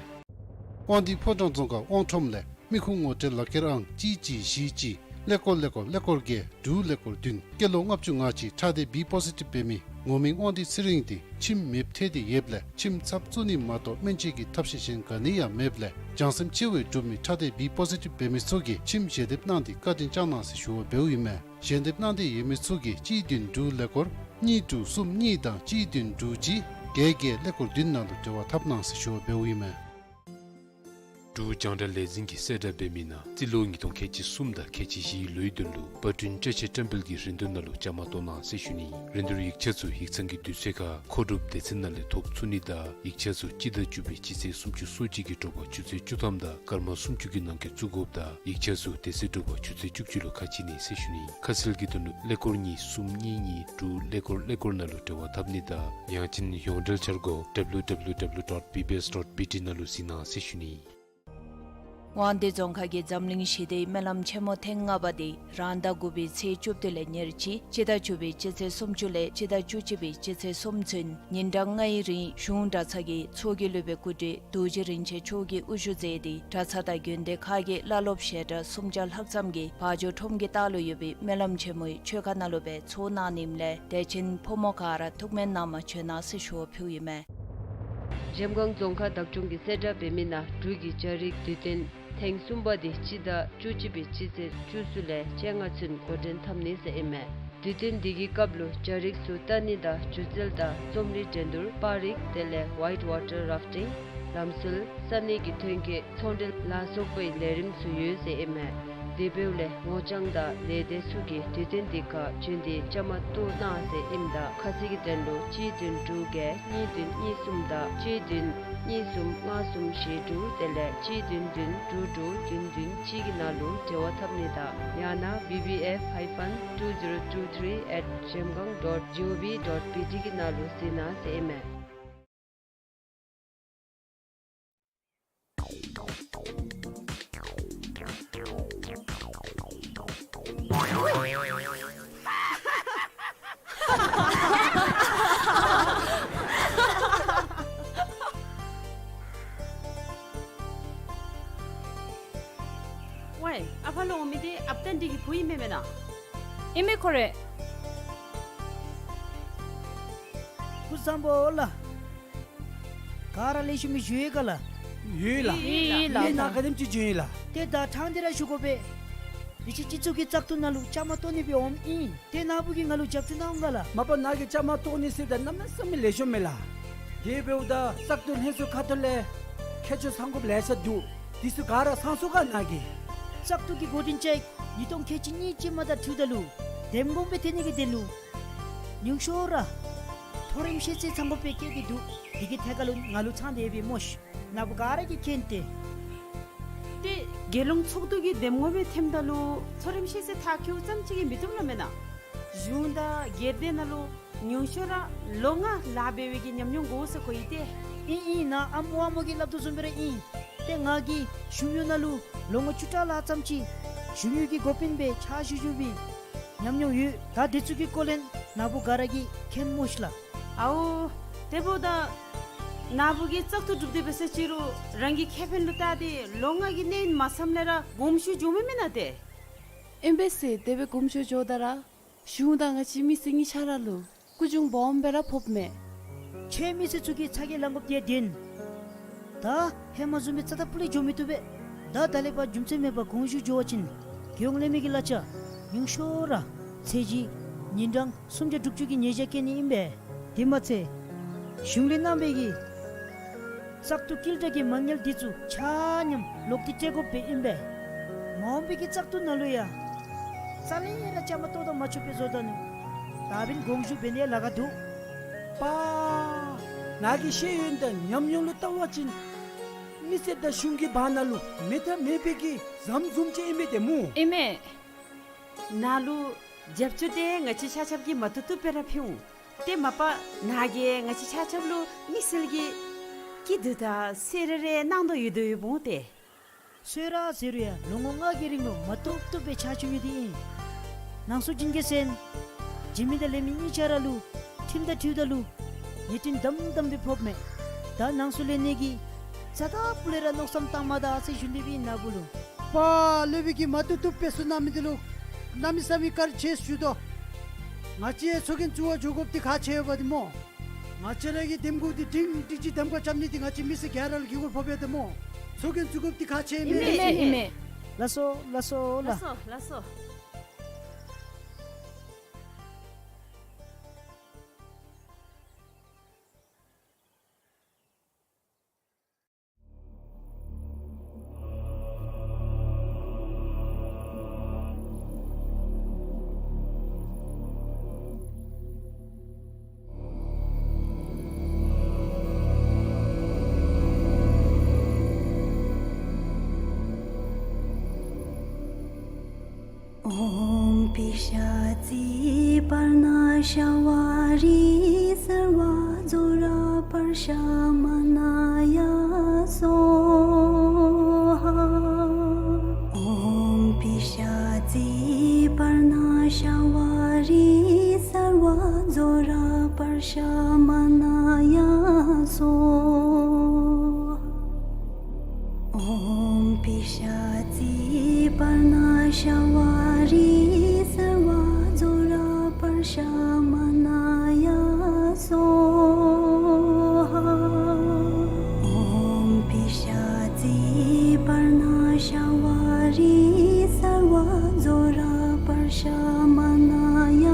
དབང་འདུས་ཕོ་བྲང་རྫོང་ཁག་དབང་ཁྲོམ་ལས་མི་ཁུངས་ངོ་སྤྲོད་ལག་ཁྱེར་ཨང་གཅིག་གཅིག་བཞི་གཅིག་ཀླད་ཀོར་ཀླད་ཀོར་ཀླད་ཀོར་བརྒྱད་དྲུག་ཀླད་ཀོར་བདུན། སྐྱེས་ལོ་ལྔ་བཅུ་ང་གཅིག་ཁྲག་ལྡན་བི་པོ་ཟི་ཊིབ་འབད་མི་ངོ་མིང་དབང་འདུས་ཚེ་རིང་འདི་ཁྱིམ་མེདཔ་ཐལ་ཏེ་ཡོདཔ་ལས་ཁྱིམ་ཚབ་བཙུགས་ནི་མ་གཏོགས་སྨན་བཅོས་ཀྱི་ཐབས་ཤེས་གཞན་ག་ནི་ཡང་མེདཔ་ལས་བྱང་སེམས་ཆེ་བའི་འབྲུག་མི་ཁྲག་ལྡན་བི་པོ་ཟི་ཊིབ་འབད་མི་ཚུ་གིས་ཁྱིམ་ཞལ་འདེབས་གནང་སྟེ་བཀའ་དྲིན་བསྐྱང་གནང་ཟེར་ཞུ་བ་འབདཝ་ཨིན་མས། ཞལ་འདེབས་གནང་སྟེ་ཡོད་མི་ཚུ་གིས་གཅིག་བདུན་དྲུག་ཀླད་ཀོར་གཉིས་དྲུག་གསུམ་གཉིས་དང་གཅིག་བདུན་དྲུག་གཅིག་བརྒྱད་བརྒྱད་ཀླད་ཀོར་བདུན་ནང་ལུ་འབྲེལ་བ་འཐབ་གནང་ཟེར་ཞུ་བ་འབདཝ་ཨིན་མས། འབྲུག་རྒྱང་བསྒྲགས་ལས་འཛིན་གྱི་གསལ་བསྒྲགས་འབད་མི་ནང་རྩིས་ལོ་ཉིས་སྟོང་ཁལ་གཅིག་གསུམ་དང་ཁལ་གཅིག་བཞིའི་ལོའི་དོན་ལུ་པར་སྐྲུན་བཀྲ་ཤིས་བཀྲམ་སྤེལ་གྱི་རིན་བསྡུར་ནང་ལུ་བཅའ་མར་གཏོགས་གནང་ཟེར་ཞུ་ནི། རིན་བསྡུར་ཡིག་ཆ་ཚུ་ཡིག་ཚང་གི་དུས་ཚོད་ཁར་མཁོ་སྒྲུབ་སྡེ་ཚན་ནང་ལས་ཐོབ་ཚུགས་ནི་དང་ཡིག་ཆ་ཚུ་སྤྱི་ཟླ་བཅུ་པའི་སྤྱི་ཚེས་སུམ་ཅུ་སོ་གཅིག་གི་དྲོ་པ་ཆུ་ཚོད་བཅུ་ཐམ་དང་སྐར་མ་སུམ་ཅུ་གི་ནང་འཁོད་བཙུགས་དགོཔ་ད་ཡིག་ཆ་ཚུ་དེ་ཚེ་དྲོ་པ་ཆུ་ཚོད་བཅུ་གཅིག་ལུ་ཁ་ཕྱེ་ནི་ཟེར་ཞུ་ནི། ཁ་གསལ་གྱི་དོན་ལུ་ཀླད་ཀོར་གཉིས་གསུམ་གཉིས་གཉིས་དྲུག་ཀླད་ཀོར་ཀླད་ཀོར་ནང་ལུ་འབྲེལ་བ་འཐབ་ནི་དང་ཡང་ཅིན་ཡོངས་འབྲེལ་འཆར་སྒོ་W W W dot B B S dot B T ནང་ལུ་གཟིགས་གནང་ཟེར་ཞུ་ནི། དབང་འདུས་རྫོང་ཁག་གི་འཛམ་གླིང་ཞི་བདེའི་སྨོན་ལམ་ཆེན་མོ་ཐེངས་ལྔ་པ་འདི་རང་ཟླ་དགུ་པའི་ཚེས་བཅུ་བདུན་ལས་ཉེར་གཅིག་སྤྱི་ཟླ་བཅུ་པའི་སྤྱི་ཚེས་སུམ་ཅུ་ལས་སྤྱི་ཟླ་བཅུ་གཅིག་པའི་སྤྱི་ཚེས་གསུམ་ཚུན་ཉིན་གྲངས་ལྔའི་རིང་གཞུང་གྲྭ་ཚང་གི་ཚོགས་ཀྱི་སློབ་དཔོན་སྐུ་བགྲེས་རྡོ་རྗེ་རིན་ཆེན་མཆོག་གིས་དབུ་བཞུགས་མཛད་དེ་གྲྭ་ཚང་དང་དགོན་སྡེ་ཁག་གི་བླ་སློབ་བཤད་གྲྭ་སུམ་བརྒྱ་ལྷག་ཙམ་གྱིས་བག་ཇོ་ཁྲོམ་གྱི་ལྟག་ལུ་ཡོད་པའི་སྨོན་ལམ་ཆེན་མོའི་མཆོད་ཁང་ནང་ལུ་སྦེ་ཚོགས་གནང་ནི་ཨིནམ་ལས་དད་ཅན་ཕོ་མོ་ག་ར་ཐུགས་སྨོན་གནང་བར་བྱོན་གནང་ཟེར་ཞུ་བ་ཕུལཝ་ཨིན་མས། འཇམ་དབྱངས་རྫོང་ཁག་བདག་སྐྱོང་གི་གསལ་བསྒྲགས་འབད་མི་ནང་འབྲུག་གི་རྒྱ་རིགས་དུས་སྟོན་ཐེངས་གསུམ་པ་འདི་སྤྱི་ཟླ་བཅུ་གཅིག་པའི་སྤྱི་ཚེས་བཅུ་གསུམ་ལས་བཅོ་ལྔ་ཚུན་འགོ་འདྲེན་འཐབ་ནི་ཟེར་ཨིན་མས། དུས་སྟོན་འདི་གི་སྐབས་ལུ་རྒྱ་རིགས་ཚུ་ལྟ་ནི་དང་སྒྱུ་རྩལ་དང་རྩོམ་རིག་འགྲན་བསྡུར་པར་རིས་དེ་ལས་ཝའིཊ་ཝ་ཊར་རཱཕ་ཊིང་ལམ་སྲོལ་ས་གནས་ཀྱི་ཐོན་སྐྱེད་ཚོང་འབྲེལ་ལ་སོགས་པའི་ལས་རིམ་ཚུ་ཡོད་ཟེར་ཨིན་མས། དེ་འབདཝ་ལས་ངོ་རྐྱང་དང་ལས་སྡེ་ཚུ་གིས་དུས་སྟོན་འདི་ཁར་བྱོན་ཏེ་བཅའ་མར་གཏོགས་གནང་ཟེར་ཨིནམ་ད་ཁ་གསལ་གྱི་དོན་ལུ་གཅིག་བདུན་དྲུག་བརྒྱད་གཉིས་བདུན་གཉིས་གསུམ་དང་གཅིག་བདུན་གཉིས་གསུམ་ལྔ་གསུམ་བཞི་དྲུག་དེ་ལས་གཅིག་བདུན་བདུན་དྲུག་དྲུག་བདུན་བདུན་གཅིག་གི་ནང་ལུ་འབྲེལ་བ་འཐབ་ནི་དང་ཡང་ན་B B F hyphen two zero two three at jamgang dot G O V dot B T གི་ནང་ལུ་གཟིགས་གནང་ཟེར་ཨིན་མས། ཝའེ་ཨ་ཕར་ལུ་འོང་མི་འདི་ཨཔ་ཏན་འདི་གི་བུ་ཨིན་མས་མེན་ན། ཨིན་མས་ཁོ་རེ། སྐུ་གཟུགས་བཟང་པོ་ལགས། ག་ར་ལེགས་ཤོམ་སྦེ་བཞུགས་ཡི་ག་ལགས། ཡོད་ལགས། ཡོད་ལགས། ངེའི་ནང་ག་དེམ་ཅིག་བྱོན་ཡི་ལགས། ཏེ་ད་ཐང་འདི་ར་ཞུ་དགོ་པས། དེ་ཅིག་སྤྱི་ཚོགས་ཀྱི་བཙག་འཐུ་ནང་ལུ་བཅའ་མར་གཏོགས་ནི་སྦེ་འོངམ་ཨིན། ཏེ་ནཱ་བུ་གིས་ང་ལུ་རྒྱབ་སྐྱོར་གནང་འོང་ག་ལགས། མ་པ་ནཱ་གིས་བཅའ་མར་གཏོགས་ནི་ཟེརཝ་ད་གནམ་མེད་ས་མེད་ལེགས་ཤོམ་མས་ལགས། དེ་འབདཝ་ད་བཙག་འཐུ་ལྷན་ཚོགས་ཁ་ཐུག་ལས་མཁས་མཆོག་ཚང་དགོཔ་ལེ་ཤ་འདུག། དེ་ཚུ་ག་ར་ཚང་སོང་ག་ནཱ་གིས། བཙག་འཐུ་གི་འགོ་འདྲེན་ཅིག་ཉིས་སྟོང་ཁལ་གཅིག་གཉིས་ཅིག་མ་དང་འཁྲིལཝ་ད་ལུ་འདེམས་ངོ་སྦེ་ཐོན་ནི་གི་དོན་ལུ་ཉུང་ཤོས་ར་མཐོ་རིམ་ཤེས་ཚད་ཚང་དགོཔ་སྦེ་བཀོད་དེ་འདུག། དེ་གི་ཐད་ཁར་ལུ་ང་ལུ་ཚང་སྟེ་ཡོད་པས་སྨོ་ཤིག། ནཱ་བུ་ག་ར་གིས་མཁྱེན་ཏེ། ཏེ་རྒྱལ་ཡོངས་ཚོགས་འདུ་གི་འདེམས་ངོ་སྦེ་ཐོནམ་ད་ལུ་མཐོ་རིམ་ཤེས་ཚད་མཐར་འཁྱོལཝ་ཙམ་ཅིག་གིས་མི་བཏུབ་ལགས་མེན་ན། གཞུང་དང་སྒེར་སྡེ་ནང་ལུ་ཉུང་ཤོས་ར་ལོ་ལྔ་ལཱ་འབད་བའི་གི་ཉམས་མྱོང་དགོ་ཟེར་གོ་ཡི་ཏེ། ཨིན་ཨིན། ནཱ་ཨམ་ཝ་མོ་གིས་སླབ་དོ་བཟུམ་སྦེ་ར་ཨིན། ཏེ་ང་གིས་གཞུང་གཡོག་ནང་ལུ་ལོ་ངོ་བཅུ་ཕྲག་ལྷག་ཙམ་ཅིག་གཞུང་གཡོག་གི་འགོ་དཔོན་སྦེ་ཕྱག་ཞུ་ཞུ་བའི་ཉམས་མྱོང་ཡོད། ད་དེ་ཚུ་གི་སྐོར་ལས་ནཱ་བུ་ག་ར་གིས་མཁྱེན་སྨོ་ཤིག་ལགས། ཨའོ། དེ་འབདཝ་ད་ནཱ་བུ་གིས་བཙག་འཐུ་གྲུབ་སྟེ་འབད་ས་ཅིག་རུང་རང་གི་ཁེ་ཕན་ལུ་བལྟ་སྟེ་ལོ་ལྔ་གི་གནས་ཡུན་མ་ཚངམ་ལས་ར་དགོངསམ་ཞུ་འགྱོཝ་མེན་མེན་ན་ཏེ། ཨིན་པས་ཟེར་དེ་སྦེ་དགོངསམ་ཞུ་འགྱོཝ་ད་ར་གཞུང་དང་ང་བཅས་མི་སེར་གཉིས་ཆ་ར་ལུ་སྐུ་གྱོང་སྦོམ་སྦེ་ར་ཕོགཔ་མས། ཁྱོད་མི་སེར་ཚུ་གིས་ཚ་གྱང་ལང་དགོཔ་དེ་བདེན། ད་ཧེ་མ་བཟུམ་སྦེ་རྩ་དང་ཕུ་ལས་འགྱོ་མི་བཏུབ་པས། ད་ད་ལས་ཕར་རྒྱུ་མཚན་མེད་པར་དགོངས་ཞུ་འགྱོ་བ་ཅིན་རྒྱལ་ཡོངས་ལས་མི་གི་གླ་ཆ་ཉུང་ཤོས་ར་ཚད་གཞི་ཉིན་གྲངས་སུམ་བརྒྱ་དྲུག་ཅུ་གི་ཉེས་བྱ་བཀལ་ནི་ཨིན་པས། དེ་མ་ཚད་གཞུང་ལས་གནང་བའི་གི་བཙག་འཐུ་བསྐྱེད་གྲལ་གྱི་མ་དངུལ་འདི་ཚུ་ཆ་མཉམ་ལོག་སྟེ་སྤྲོད་དགོཔ་སྦེ་ཨིན་པས། མ་འོངས་པའི་གི་བཙག་འཐུ་ནང་ལུ་ཡང་རྩ་ལས་ར་བཅའ་མར་གཏོགས་ད་མ་ཆོགཔ་སྦེ་བཟོ་ད་ནུག། ད་འབདན་དགོངས་ཞུ་འབད་ནི་ལཱ་ཁག་འདུག། པ། ནཱ་གི་ཤེས་ཡོན་དང་ཉམས་མྱོང་ལུ་བལྟ་བ་ཅིན་མི་སེར་དང་གཞུང་གི་བར་ན་ལུ་མེད་ཐབས་མེད་པའི་གི་ཟམ་བཟུམ་ཅིག་ཨིན་མས་ཏེ་སྨོ། ཨིན་མས། ནཱ་ལུ་རྒྱབ་སྐྱོར་འདི་ང་བཅས་ཆ་ཁྱབ་ཀྱིས་མ་བཏུབ་བཏུབ་སྦེ་ར་ཕུལ་འོང་། ཏེ་མ་པ་ནཱ་གིས་ང་བཅས་ཆ་ཁྱབ་ལུ་དམིགས་བསལ་གྱི་སྐྱིད་སྡུག་དང་གསོལ་རས་རེ་གནང་དོ་ཡོད་དོ་ཡོདཔ་འོང་ཏེ། གསོལ་རས་ཟེར་རུང་ཡང་ལོ་ངོ་ལྔ་གི་རིང་ལུ་མ་བཏུབ་བཏུབ་སྦེ་ཕྱག་ཕྱིད་ཡོད་དེ་ཨིན། ནང་སོ་བྱིན་གེ་ཟེར་ན། འཇིགས་མེད་དང་ལེགས་མེད་གཉིས་ཆ་ར་ལུ་ཁྲིམས་དང་འཁྲིལཝ་ད་ལུ་ཉེས་དྲིམ་དམ་དམ་སྦེ་ཕོགཔ་མས། ད་ནང་སོ་ལེན་ནི་གི་རྩ་དང་སྤུ་ལས་ར་མནོ་བསམ་བཏང་མ་ད་ཟེར་ཞུ་ནི་སྦེ་ཨིན་ན་བུ་ལུ། པ་ལེགས་པའི་གི་མ་བཏུབ་བཏུབ་སྦེ་གསུང་གནང་མི་འདི་ལུ་གནམ་མེད་ས་མེད་བཀའ་དྲིན་ཆེ་ཞུ་དོ། ང་བཅས་ཚོགས་རྒྱན་བཙུགས་པར་འགྱོ་དགོཔ་འདི་ཁག་ཆེ་ཡོདཔ་འདི་སྨོ། ང་བཅས་ར་གི་འདེམས་ཁོངས་འདི་སྒྲིང་སྒྲིང་ཅིག་གདམ་ཁ་རྐྱབ་ནི་འདི་ང་བཅས་མི་སེར་ག་ར་ལུ་གི་གུ་ཕོགཔ་ཡོད་དོ་སྨོ། ཚོགས་རྒྱན་བཙུགས་དགོཔ་འདི་ཁག་ཆེ་ཨིན་མས། ཨིན་མས། ལགས་སོ་ལགས་སོ་ལགས། ལགས་སོ་ལགས་སོ། ཨོཾ་པི་ཤ་ཙི་པརྞ་ཤ་བ་རི་སརྦ་ཛྭ་ར་པརྞ་ཤ་མ་ན་ཡ་སྭཱ་ཧཱ། ཨོཾ་པི་ཤ་ཙི་པརྞ་ཤ་བ་རི་སརྦ་ཛྭ་ར་པརྞ་ཤ་མ་ན་ཡ་སྭཱ་ཧཱ། ཨོཾ་པི་ཤ་ཙི་པརྞ་ཤ་བ་རི་སརྦ་ཛྭ་ར་པརྞ་ཤ་མ་ན་ཡ་སྭཱ་ཧཱ། ཨོཾ་པི་ཤ་ཙི་པརྞ་ཤ་བ་རི་སརྦ་ཛྭ་ར་པརྞ་ཤ་མ་ན་ཡ་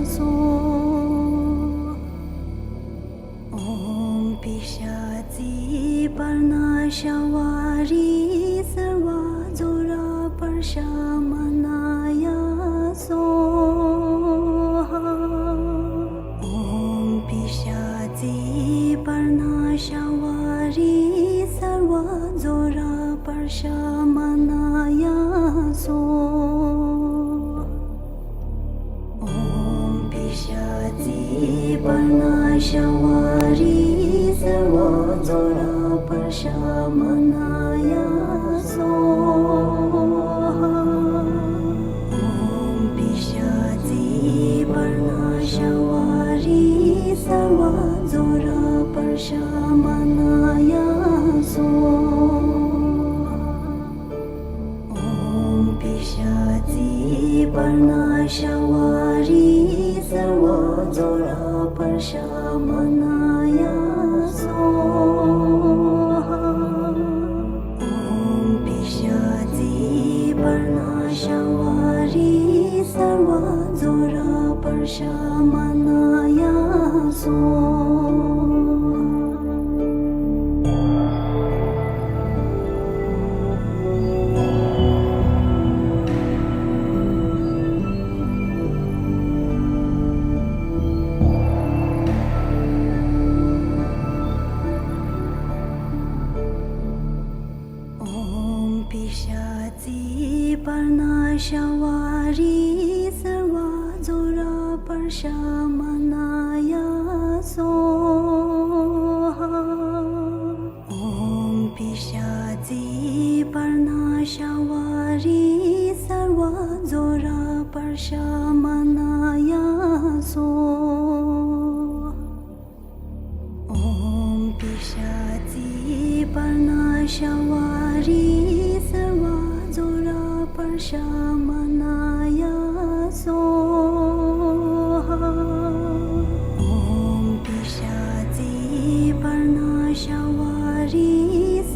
སྭཱ་ཧཱ། ཨོཾ་པི་ཤ་ཙི་པརྞ་ཤ་བ་རི་སརྦ་ཛྭ་ར་པརྞ་ཤ་མ་ན་ཡ་སྭཱ་ཧཱ། ཨོཾ་པི་ཤ་ཙི་པརྞ་ཤ་བ་རི་སརྦ་ཛྭ་ར་པརྞ་ཤ་མ་ན་ཡ་སྭཱ་ཧཱ། ཨོཾ་པི་ཤ་ཙི་པརྞ་ཤ་བ་རི་སརྦ་ཛྭ་ར་པརྞ་ཤ་མ་ན་ཡ་སྭཱ་ཧཱ། ཨོཾ་པི་ཤ་ཙི་པརྞ་ཤ་བ་རི་སརྦ་ཛྭ་ར་པརྞ་ཤ་མ་ན་ཡ་སྭཱ་ཧཱ། ཨོཾ་པི་ཤ་ཙི་པརྞ་ཤ་བ་རི་སརྦ་ཛྭ་ར་པརྞ་ཤ་མ་ན་ཡ་སྭཱ་ཧཱ། ཨོཾ་པི་ཤ་ཙི་པརྞ་ཤ་བ་རི་སརྦ་ཛྭ་ར་པརྞ་ཤ་མ་ན་ཡ་སྭཱ་ཧཱ། ཨོཾ་པི་ཤ་ཙི་པརྞ་ཤ་བ་རི་སརྦ་ཛྭ་ར་པརྞ་ཤ་མ་ན་ཡ་སྭཱ་ཧཱ། ཨོཾ་པི་ཤ་ཙི་པརྞ་ཤ་བ་རི་སརྦ་ཛྭ་ར་པརྞ་ཤ་མ་ན་ཡ་སྭཱ་ཧཱ། ཨོཾ་པི་ཤ་ཙི་པརྞ་ཤ་བ་རི་སརྦ་ཛྭ་ར་པརྞ་ཤ་མ་ན་ཡ་སྭཱ་ཧཱ། ཨོཾ་པི་ཤ་ཙི་པརྞ་ཤ་བ་རི་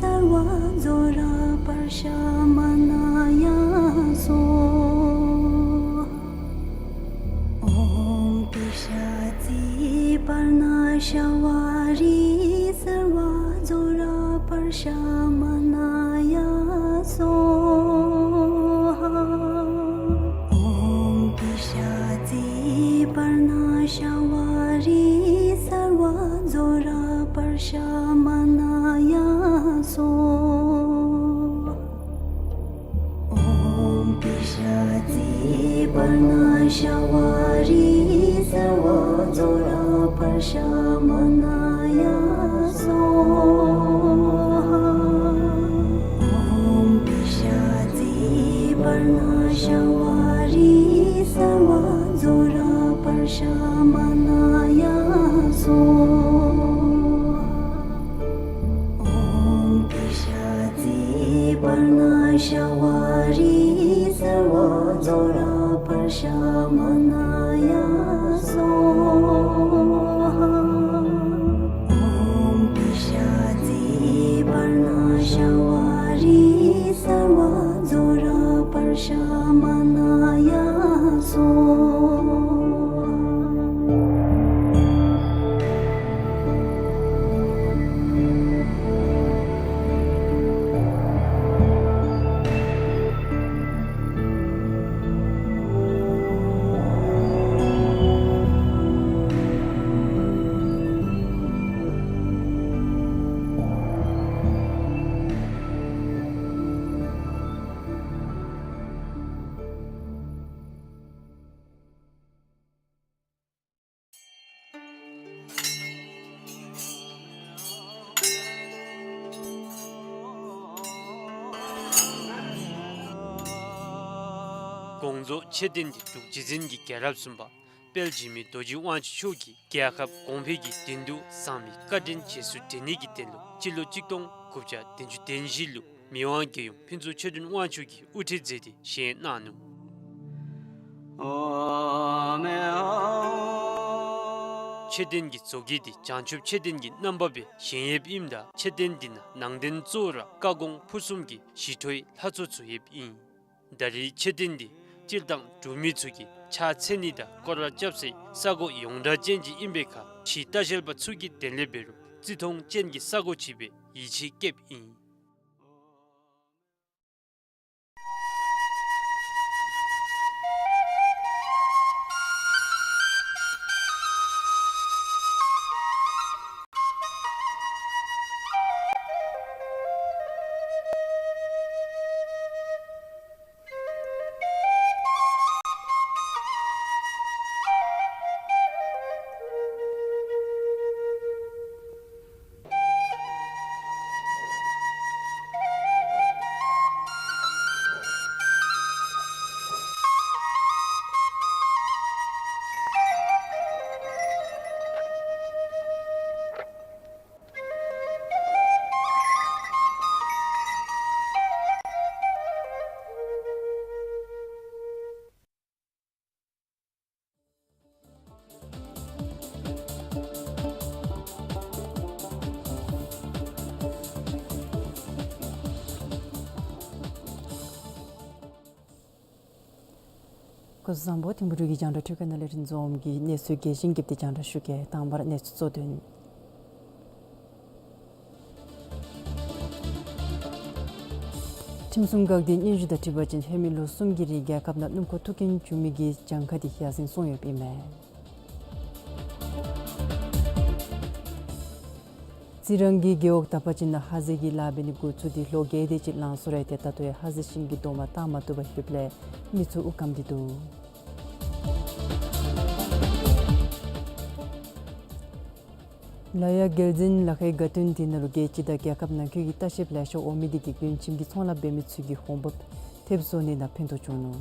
སརྦ་ཛྭ་ར་པརྞ་ཤ་མ་ན་ཡ་སྭཱ་ཧཱ། ཨོཾ་པི་ཤ་ཙི་པརྞ་ཤ་བ་རི་སརྦ་ཛྭ་ར་པརྞ་ཤ་མ་ན་ཡ་སྭཱ་ཧཱ། ཨོཾ་པི་ཤ་ཙི་པརྞ་ཤ་བ་རི་སརྦ་ཛྭ་ར་པརྞ་ཤ་མ་ན་ཡ་སྭཱ་ཧཱ། ཨོཾ་པི་ཤ་ཙི་ པརྞ་ཤྭ་བ་རི་སརྦ་ཛྭ་ར་པྲ་ཤ་མ་ན་ཡ་སྭཱ་ཧཱ། ཨོཾ་པི་ཤཱ་ཙི་པརྞ་ཤྭ་བ་རི་སརྦ་ཛྭ་ར་པྲ་ཤ་མ་ན་ཡ་སྭཱ་ཧཱ། ཨོཾ་པི་ཤཱ་ཙི་པརྞ་ཤྭ་བ་རི་སརྦ་ཛྭ་ར་པྲ་ཤ་མ་ན་ཡ་སྭཱ་ཧཱ། ཨོཾ་པི་ཤཱ་ཙི་པརྞ་ཤྭ་བ་རི་སརྦ་ཛྭ་ར་པྲ་ཤ་མ་ན་ཡ་སྭཱ་ཧཱ། དགོངས་རྫོགས་མཆོད་རྟེན་འདི་འབྲུག་རྗེ་བཙུན་གྱི་རྒྱལ་རབས་གསུམ་པ་དཔལ་འཇིགས་མེད་རྡོ་རྗེ་དབང་ཕྱུག་མཆོག་གིས་རྒྱལ་ཁབ་གོང་འཕེལ་གྱི་དོན་དུ་གསང་བའི་བཀའ་དྲིན་རྗེས་སུ་དྲན་ནི་གི་དོན་ལུ་སྤྱི་ལོ་གཅིག་སྟོང་དགུ་བརྒྱ་བདུན་ཅུ་དོན་བཞི་ལུ་མི་དབང་རྒྱལ་ཡུམ་ཕུན་ཚོགས་ཆོས་སྒྲོན་དབང་ཕྱུག་གིས་དབུ་ཁྲིད་མཛད་དེ་བཞེངས་གནང་ནུག། མཆོད་རྟེན་གྱི་བཟོ་བཀོད་འདི་བྱང་ཆུབ་མཆོད་རྟེན་གྱི་རྣམ་པ་སྦེ་བཞེངས་ཡོདཔ་ཨིནམ་ད་མཆོད་རྟེན་འདི་ནང་ནང་རྟེན་གཙོ་བོ་ར་བཀའ་དགོངས་ཕུར་གསུམ་གྱི་ཞི་ཁྲོའི་ལྷ་ཚོགས་ཚུ་ཡོདཔ་ཨིན། ད་རེས་མཆོད་རྟེན་འདི་སྤྱིར་བཏང་འབྲུག་མི་ཚུ་གིས་ཕྱག་འཚལ་ནི་དང་སྐོར་ར་རྐྱབ་སའི་ས་གོ་ཡོངས་གྲགས་ཅན་ཅིག་ཨིན་པའི་ཁར་ཕྱིའི་ལྟ་བཤལ་པ་ཚུ་གིས་དེ་ལས་འབད་རུང་བརྩི་མཐོང་ཅན་གྱི་ས་གོ་ཅིག་སྦེ་ཡིད་ཆེས་བསྐྱེདཔ་ཨིན། སྐུ་གཟུགས་བཟང་པོ། ཐིམ་ཕུ་འབྲུག་གི་རྒྱང་བསྒྲགས་ཐོག་ཁ་ནང་ལས་རིན་འཛོམས་ཀྱིས་གནས་ཚུལ་རྒྱས་ཤིང་རྒྱསཔ་སྦེ་རྒྱང་བསྒྲགས་ཞུ་གེ། དང་པ་ར་གནས་ཚུལ་གཙོ་དོན། ཁྲིམས་སྲུང་འགག་སྡེའི་སྙན་ཞུ་དང་འཁྲིལ་བ་ཅིན་ཧེ་མའི་ལོ་གསུམ་གྱི་རིང་རྒྱལ་ཁབ་ནང་སྣུམ་འཁོར་ཐུག་རྐྱེན་བྱུང་མི་གི་གྱངས་ཁ་འདི་ཡར་སེང་སོང་ཡོདཔ་ཨིན་མས། རྩི་རང་གི་རྒེད་འོག་དག་པ་ཅིག་ནང་ཧ་ཟེ་གི་ལཱ་འབད་ནི་འགོ་བཙུགས་ཏེ་ལོ་བརྒྱད་དེ་ཅིག་ལང་སོང་རུང་ཏེ་ད་ལྟོ་ཡང་ཧ་ཟེ་ཤིང་གི་རྡོག་མ་བཏང་མ་བཏུབ་པར་ཡོདཔ་ལས་མི་ཚུ་དབུགས་སྐམ་སྟེ་འདུག། ལ་ཡ་རྒྱལ་འཛིན་ལ་ཁའི་དགའ་སྟོན་དེ་ནང་ལུ་རྒྱལ་སྤྱི་དང་རྒྱལ་ཁབ་ནང་འཁོད་ཀྱི་ལྟ་བཤལཔ་ལེ་ཤ་འོང་མི་དེ་གིས་མགྲོན་ཁྱིམ་གྱི་ཚོང་ལཱ་འབད་མི་ཚུ་གི་འོང་འབབ་ཐེབས་བཟོ་ནི་ནང་ཕན་ཐོགས་བྱུང་ནུག།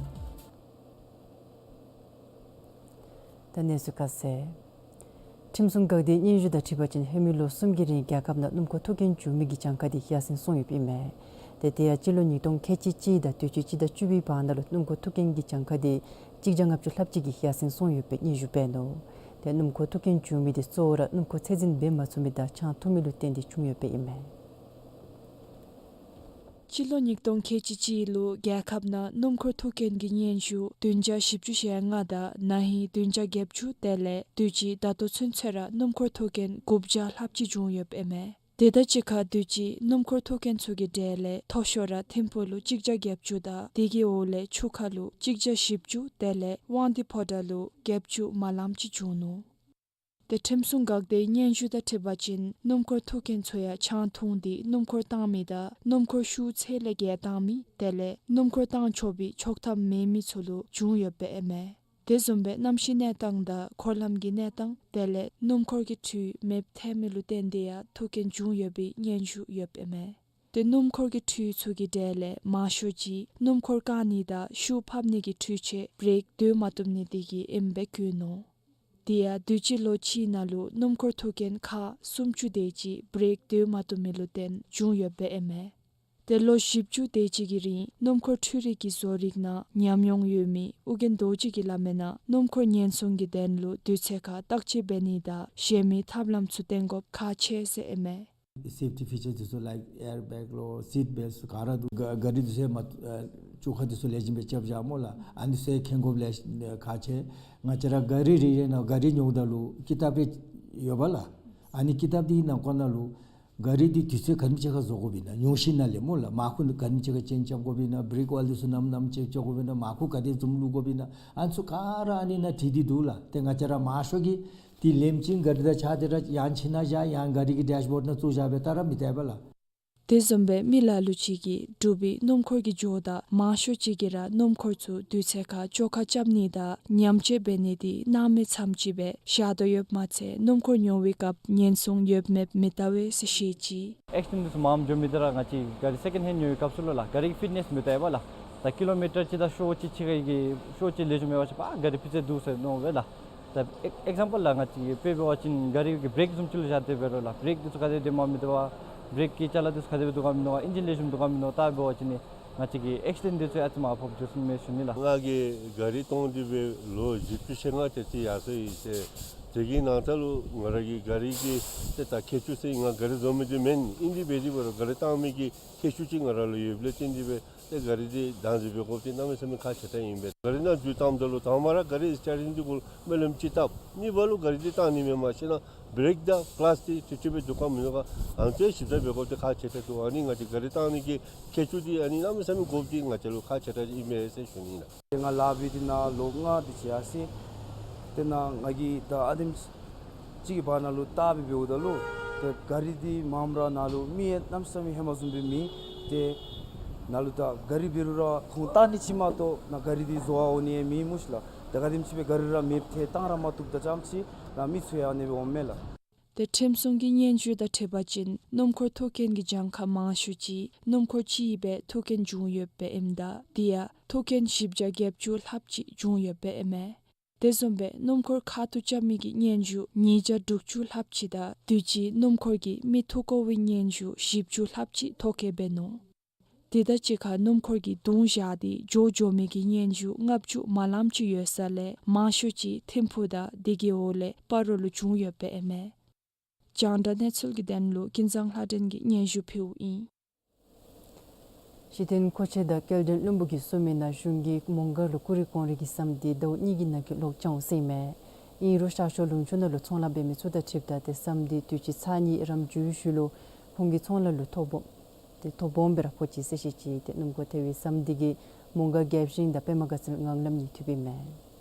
ད་གནས་ཚུལ་ཁ་གསལ། ཁྲིམས་སྲུང་འགག་སྡེའི་སྙན་ཞུ་དང་འཁྲིལ་བ་ཅིན་ཧེ་མའི་ལོ་གསུམ་གྱི་རིང་རྒྱལ་ཁབ་ནང་སྣུམ་འཁོར་ཐུག་རྐྱེན་བྱུང་མི་གི་གྱངས་ཁ་དེ་ཡར་སེང་སོང་ཡོདཔ་ཨིན་མས། ཏེ་དེ་ཡང་སྤྱི་ལོ་ཉིས་སྟོང་ཁལ་གཅིག་གཅིག་དང་དུས་ཅི་སྤྱི་ཟླ་བཅུ་པའི་བར་ན་ལུ་སྣུམ་འཁོར་ཐུག་རྐྱེན་གྱི་གྱངས་ཁ་དེ་གཅིག་བརྒྱ་ལྔ་བཅུ་ལྷགཔ་ཅིག་གིས་ཡར་སེང་སོང་ཡོདཔ་སྦེ་སྙན་ཞུ་འབད་ནུག། ཏེ་སྣུམ་འཁོར་ཐུག་རྐྱེན་བྱུང་མི་དེ་གཙོ་བོ་ར་སྣུམ་འཁོར་ཚད་འཛིན་འབད་མ་ཚུགས་མི་དང་ཆང་འཐུང་མི་ལུ་བརྟེན་ཏེ་བྱུང་ཡོདཔ་སྦེ་ཨིན་མས། སྤྱི་ལོ་ཉིས་སྟོང་ཁལ་གཅིག་གཅིག་ལུ་རྒྱལ་ཁབ་ནང་སྣུམ་འཁོར་ཐུག་རྐྱེན་གྱི་སྙན་ཞུ་བདུན་བརྒྱ་བཞི་བཅུ་ཞེ་ལྔ་དང་ན་ཧིང་བདུན་བརྒྱ་བརྒྱད་ཅུ་དེ་ལས་དུས་ཅི་ད་ལྟོ་ཚུན་ཚོད་ར་སྣུམ་འཁོར་ཐུག་རྐྱེན་དགུ་བརྒྱ་ལྷགཔ་ཅིག་བྱུང་ཡོདཔ་ཨིན་མས། དེ་དང་གཅིག་ཁར་དུས་ཅི་སྣུམ་འཁོར་ཐུག་རྐྱེན་ཚུ་གི་གྲས་ལས་མཐོ་ཤོས་ར་ཐིམ་ཕུ་ལུ་གཅིག་བརྒྱ་བརྒྱད་ཅུ་དང་དེ་གི་འོག་ལས་ཆུ་ཁ་ལུ་གཅིག་བརྒྱ་བཞི་བཅུ་དེ་ལས་དབང་འདུས་ཕོ་བྲང་ལུ་བརྒྱད་ཅུ་མ་ལངམ་ཅིག་བྱུང་ནུག། ཏེ་ཁྲིམས་སྲུང་འགག་སྡེའི་སྙན་ཞུ་དང་འཁྲིལ་བ་ཅིན་སྣུམ་འཁོར་ཐུག་མཁན་ཚུ་ཡང་ཆང་འཐུང་སྟེ་སྣུམ་འཁོར་བཏང་མི་དང་སྣུམ་འཁོར་ཤུགས་ཚད་ལས་བརྒལ་བཏང་མི་དེ་ལས་སྣུམ་འཁོར་བཏང་ཆོག་པའི་ཆོག་ཐམ་མེད་མི་ཚུ་ལུ་བྱུང་ཡོདཔ་ཨིན་མས། དེ་བཟུམ་སྦེ་གནམ་གཤིས་གནས་སྟངས་དང་འཁོར་ལམ་གྱི་གནས་སྟངས་དེ་ལས་སྣུམ་འཁོར་གྱི་འཕྲུལ་མེདཔ་ཐལ་མི་ལུ་བརྟེན་ཏེ་ཡང་ཐུག་རྐྱེན་བྱུང་ཡོད་པའི་སྙན་ཞུ་ཡོདཔ་ཨིན་མས། ཏེ་སྣུམ་འཁོར་གྱི་འཕྲུལ་ཚུ་གི་གྲས་ལས་མང་ཤོས་ཅིག་སྣུམ་འཁོར་བཀག་ནི་དང་ཤུགས་ཕབ་ནི་གི་འཕྲུལ་ཆས་བྲེཀ་སྡོད་མ་བཏུབ་ནི་དེ་གིས་ཨིནམ་སྦེ་བཀོད་ནུག། དེ་ཡང་དུས་ཅི་ལོ་གཅིག་ནང་ལུ་སྣུམ་འཁོར་ཐུག་རྐྱེན་ཁག་སུམ་ཅུ་དེ་ཅིག་བྲེཀ་སྡོད་མ་བཏུབ་མི་ལུ་བརྟེན་བྱུང་ཡོདཔ་ཨིན་མས། ཏེ་ལོ་བཞི་བཅུ་དེ་ཅིག་གི་རིང་སྣུམ་འཁོར་འཕྲུལ་རིག་གི་བཟོ་རིག་ནང་ཉམས་མྱོང་ཡོད་མི་ཨོ་རྒྱན་རྡོ་རྗེ་གིས་སླབ་མིའི་ནང་སྣུམ་འཁོར་ཉེན་སྲུང་གི་དོན་ལུ་དུས་ཚོད་ཁར་བརྟག་དཔྱད་འབད་ནི་དང་གཞན་མི་ཐབས་ལམ་ཚུ་བསྟེན་དགོཔ་ཁག་ཆེ་ཟེར་ཨིན་མས། སེཕ་ཊི་ཕི་ཅར་འདི་ཚུ་ལའིཀ་ཨེར་བེག་ལོ་སིཊ་བེལཊ་ཚུ་ག་ར་འདུག། ག་གཱ་རི་འདི་ཚུ་མ་ཨ་བཅོ་ཁ་འདི་ཚུ་ལེགས་ཤོམ་སྦེ་རྐྱབ་བཞག་སྨོ་ལགས། ཨ་ནི་ཚུ་མཁྱེན་དགོཔ་ལེ་ཤ་ཁག་ཆེ། ང་བཅས་ར་གཱ་རི་རེ་རེ་ནང་གཱ་རི་ཉོཝ་ད་ལུ་ཀི་ཏབ་རེ་ཡོད་པ་ལགས། ཨ་ནི་ཀི་ཏབ་འདི་ནང་འཁོད་ནང་ལུ་གཱ་རི་འདི་དུས་ཚོད་ག་དེམ་ཅིག་ཁར་བཟོ་དགོཔ་ཨིན་ན་ཉོ་ཞིནམ་ལས་སྨོ་ལགས། མར་ཁུ་ག་དེམ་ཅིག་ཁར་ཅེནཇ་རྐྱབ་དགོཔ་ཨིན་ན། བྲེཀ་ཨོའིལ་འདི་ཚུ་ནམ་ནམ་ཅེཀ་རྐྱབ་དགོཔ་ཨིན་ན། མར་ཁུ་ག་དེ་བཟུམ་བླུག་དགོཔ་ཨིན་ན། ཨ་ནི་ཚུ་ག་ར་ཨ་ནི་ནང་བྲིས་ཏེ་འདུག་ལགས། ཏེ་ང་བཅས་ར་མང་ཤོས་ཀྱིས་འདི་ལེནམ་ཅིག་གཱ་རི་དང་གཅིག་ཁར་ར་ཡང་ཕྱི་ནང་བཞག། ཡང་གཱ་རི་གི་ཌེཤ་བོརཌ་ནང་བཙུགས་བཞག་སྦེ་ད་ར་མི་བལྟ་བས་ལགས། དེ་བཟུམ་སྦེ་མི་ལ་ལུ་ཅིག་གིས་འབྲུག་པའི་སྣུམ་འཁོར་གྱི་འགྱོཝ་ད་མང་ཤོས་ཅིག་གིས་ར་སྣུམ་འཁོར་ཚུ་དུས་ཚོད་ཁར་བཅོ་ཁ་རྐྱབ་ནི་དང་ཉམས་བཅོས་འབད་ནི་འདི་སྣང་མེད་ཙམ་ཅིག་སྦེ་བཞག་དོ་ཡོདཔ་མ་ཚད་སྣུམ་འཁོར་ཉོ་བའི་སྐབས་ཉེན་སྲུང་ཡོད་མེད་མི་བལྟ་བས་ཟེར་བཤད་ཅི། ཨེག་སི་ཌེནཊ་འདི་ཚུ་མངམ་འགྱོ་མི་འདི་ར་ང་བཅས་གཱ་རི་སེ་ཀེནཌ་ཧེནཌ་ཉོ་བའི་སྐབས་སུ་ལུ་ལགས་གཱ་རི་གི་ཕིཊ་ནེསི་མི་བལྟ་བས་ལགས། ད་ཀི་ལོ་མི་ཊར་གཅིག་དང་ཤོག་གཅིག་ཕྱེད་ཀ་གི་ཤོག་གཅིག་ལེགས་ཤོམ་མེད་པ་ཅིན་ཕར་གཱ་རི་ཕུད་རྩིས་འདུག་ཟེར་མནོ་བས་ལགས། ད་ཨེག་ཨེག་ཛམ་པཱལ་ལགས་ང་བཅས་ཀྱིས་དཔེ་འབད་བ་ཅིན་གཱ་རི་གི་བྲེཀ་བཟུམ་ཅིག་ལུ་བཞག་སྟེ་འབད་རུང་ལགས་བྲེཀ་འདི་ཚུ་ག་དེ་སྡོད་མ་མི་སྡོད་པ་བྲེཀ་གི་ཅ་ལ་འདི་ཚུ་ག་དེ་སྦེ་འདུག་ག་མིན་འདུག་ག་ཨིན་ཇིན་ལེགས་ཤོམ་འདུག་ག་མིན་འདུག་ག་བལྟ་འབད་བ་ཅིན་ནི་ང་བཅས་ཀྱི་ཨེག་སི་ཌེནཊ་འདི་ཚུ་ཨ་ཙི་མར་ཕབ་འགྱོ་ཚུགས་མས་ཞུ་ནི་ལགས། ང་གིས་གཱ་རི་སྟོང་སྡེ་སྦེ་ལོ་བཞི་བཅུ་ཞེ་ལྔ་དེ་ཅིག་ཡར་སོང་ཡི་ཟེར། དེ་གི་ནང་ད་ལུ་ང་ར་གི་གཱ་རི་གི་ཏེ་ད་ཁྱད་ཆོས་ཟེར་ང་གཱ་རི་བཟོ་མི་འདི་མེན། ཨིན་དེ་འབད་དེ་འབད་རུང་གཱ་རི་བཏང་མི་གི་ཁྱད་ཆོས་ཅིག་ང་ར་ལུ་ཡོདཔ་ལས་བརྟེན་ཏེ་སྦེ་ཏེ་གཱ་རི་འདི་དང་འཛིན་འབད་དགོཔ་འདི་གནམ་མེད་ས་མེད་ཁག་ཆེ་དྲགས་ཨིན་པས། གཱ་རི་ནང་འཛུལ་བཏངམ་ད་ལུ་དང་པ་ར་གཱ་རི་སི་ཊེ་རིང་འདི་གུ་སྨོན་ལམ་ཅིག་བཏབ། གཉིས་པ་ལུ་གཱ་རི་འདི་བཏང་ནི་མེན་མ་ཤེས་ན་བྲེཀ་དང་ཀི་ལཱཆ་འདི་འཐུས་འཐུས་སྦེ་འདུག་ག་མིན་འདུག་ག་ཨ་ནི་ཚུ་ཞིབ་ཚགས་འབད་དགོཔ་འདི་ཁག་ཆེ་དྲགས་འདུག། ཨ་ནི་ང་བཅས་གཱ་རི་བཏང་ནི་གི་ཁྱད་ཆོས་འདི་ཨ་ནི་གནམ་མེད་ས་མེད་དགོཔ་འདི་ང་བཅས་ལུ་ཁག་ཆེ་དྲགས་ཨིན་མས་ཟེར་ཞུ་ནི་ཨིན་ལགས། ང་ལཱ་འབད་དེ་ནཱ་ལོ་ལྔ་དེ་ཅིག་ཡར་སོང་ཡི། ཏེ་ནཱ་ང་གིས་ད་ཨ་དེམ་ཅིག་གི་བར་ན་ལུ་བལྟ་སྦེ་འབདཝ་ད་ལུ་ཏེ་གཱ་རི་འདི་མངམ་ར་ནཱ་ལུ་མི་ཡང་གནམ་མེད་ས་མེད་ཧེ་མ་བཟུམ་སྦེ་མེད། ཏེ་ནཱ་ལུ་ད་གཱ་རི་འབད་རུང་ར་ཁོང་བལྟ་ནི་ཅིག་མ་གཏོགས་ནཱ་གཱ་རི་འདི་བཟོ་བར་འོང་ནི་ཡང་མེད་སྨོ་ཤིག་ལགས། ཏེ་ག་དེམ་ཅིག་སྦེ་གཱ་རི་ར་མེདཔ་ཐལ་བཏང་ར་མ་བཏུབ། ད་ཙམ་ཅིག་ནཱ་མི་ཚུ་ཡང་ཨ་ནི་སྦེ་འོངམ་མས་ལགས། ཏེ་ཁྲིམས་སྲུང་གི་སྙན་ཞུ་དང་འཁྲིལ་བ་ཅིན་སྣུམ་འཁོར་ཐུག་མཁན་གྱི་གྱངས་ཁ་མང་ཤོས་ཅིག་སྣུམ་འཁོར་གཅིག་སྦེ་ཐུག་རྐྱེན་བྱུང་ཡོདཔ་ཨིནམ་ད་དེ་ཡང་ཐུག་རྐྱེན་བཞི་བརྒྱ་བརྒྱད་ཅུ་ལྷགཔ་ཅིག་བྱུང་ཡོདཔ་ཨིན་མས། དེ་བཟུམ་སྦེ་སྣུམ་འཁོར་ཁ་ཐུག་རྐྱབ་མི་གི་སྙན་ཞུ་ཉིས་བརྒྱ་དྲུག་ཅུ་ལྷགཔ་ཅིག་དང་དུས་ཅི་སྣུམ་འཁོར་གྱིས་མི་ཐུག་དགོ་པའི་སྙན་ཞུ་བཞི་བཅུ་ལྷགཔ་ཅིག་ཐོ་བཀོད་འབད་ནུག། དེ་དང་གཅིག་ཁར་སྣུམ་འཁོར་གྱིས་བརྡུང་བཞག་སྟེ་འགྱོ་འགྱོ་མི་གི་སྙན་ཞུ་ལྔ་བཅུ་མ་ལངམ་ཅིག་ཡོད་ས་ལས་མང་ཤོས་ཅིག་ཐིམ་ཕུག་དང་དེ་གི་འོག་ལས་སྤ་རོ་ལུ་བྱུང་ཡོདཔ་ཨིན་མས། རྒྱང་བསྒྲགས་གནས་ཚུལ་གྱི་དོན་ལུ་ཀུན་བཟང་ལྷ་སྒྲོན་གྱིས་སྙན་ཞུ་ཕུལཝ་ཨིན། གཞི་རྟེན་མཁོ་ཆས་དང་སྐྱེལ་འདྲེན་བློན་པོ་གིས་གསུངས་མིའི་ནང་གཞུང་གིས་མོང་སྒར་ལུ་ཀུ་རེ་གོང་རོལ་གྱི་ཟམ་འདི་ཟླཝ་གཉིས་ཀྱི་ནང་འཁོད་ལོག་རྐྱབ་འོང་ཟེར་ཨིན་མས། ཨིན་རུང་ཤར་ཕྱོགས་ལུང་ཕྱོགས་ནང་ལུ་ཚོང་ལཱ་འབད་མི་ཚུ་དང་འཁྲིལཝ་ད་ཏེ་ཟམ་འདི་དུས་ཅི་ཚར་གཉིས་རམ་འགྱོ་བའི་ཤུལ་ལུ་ཁོང་གི་ཚོང་ལཱ་ལུ་ཐོ་སྦོམ་ཏེ་ཐོ་སྦོམ་སྦེ་ར་ཕོག་ཅི་ཟེར་བཤད་ཅི། ཏེ་སྣུམ་འཁོར་ཐལ་བའི་ཟམ་འདི་གིས་མོང་སྒར་རྒྱལ་ཞིང་དང་པདྨ་དགའ་ཚལ་ངང་ལམ་གཉིས་མཐུད་པའི་མས།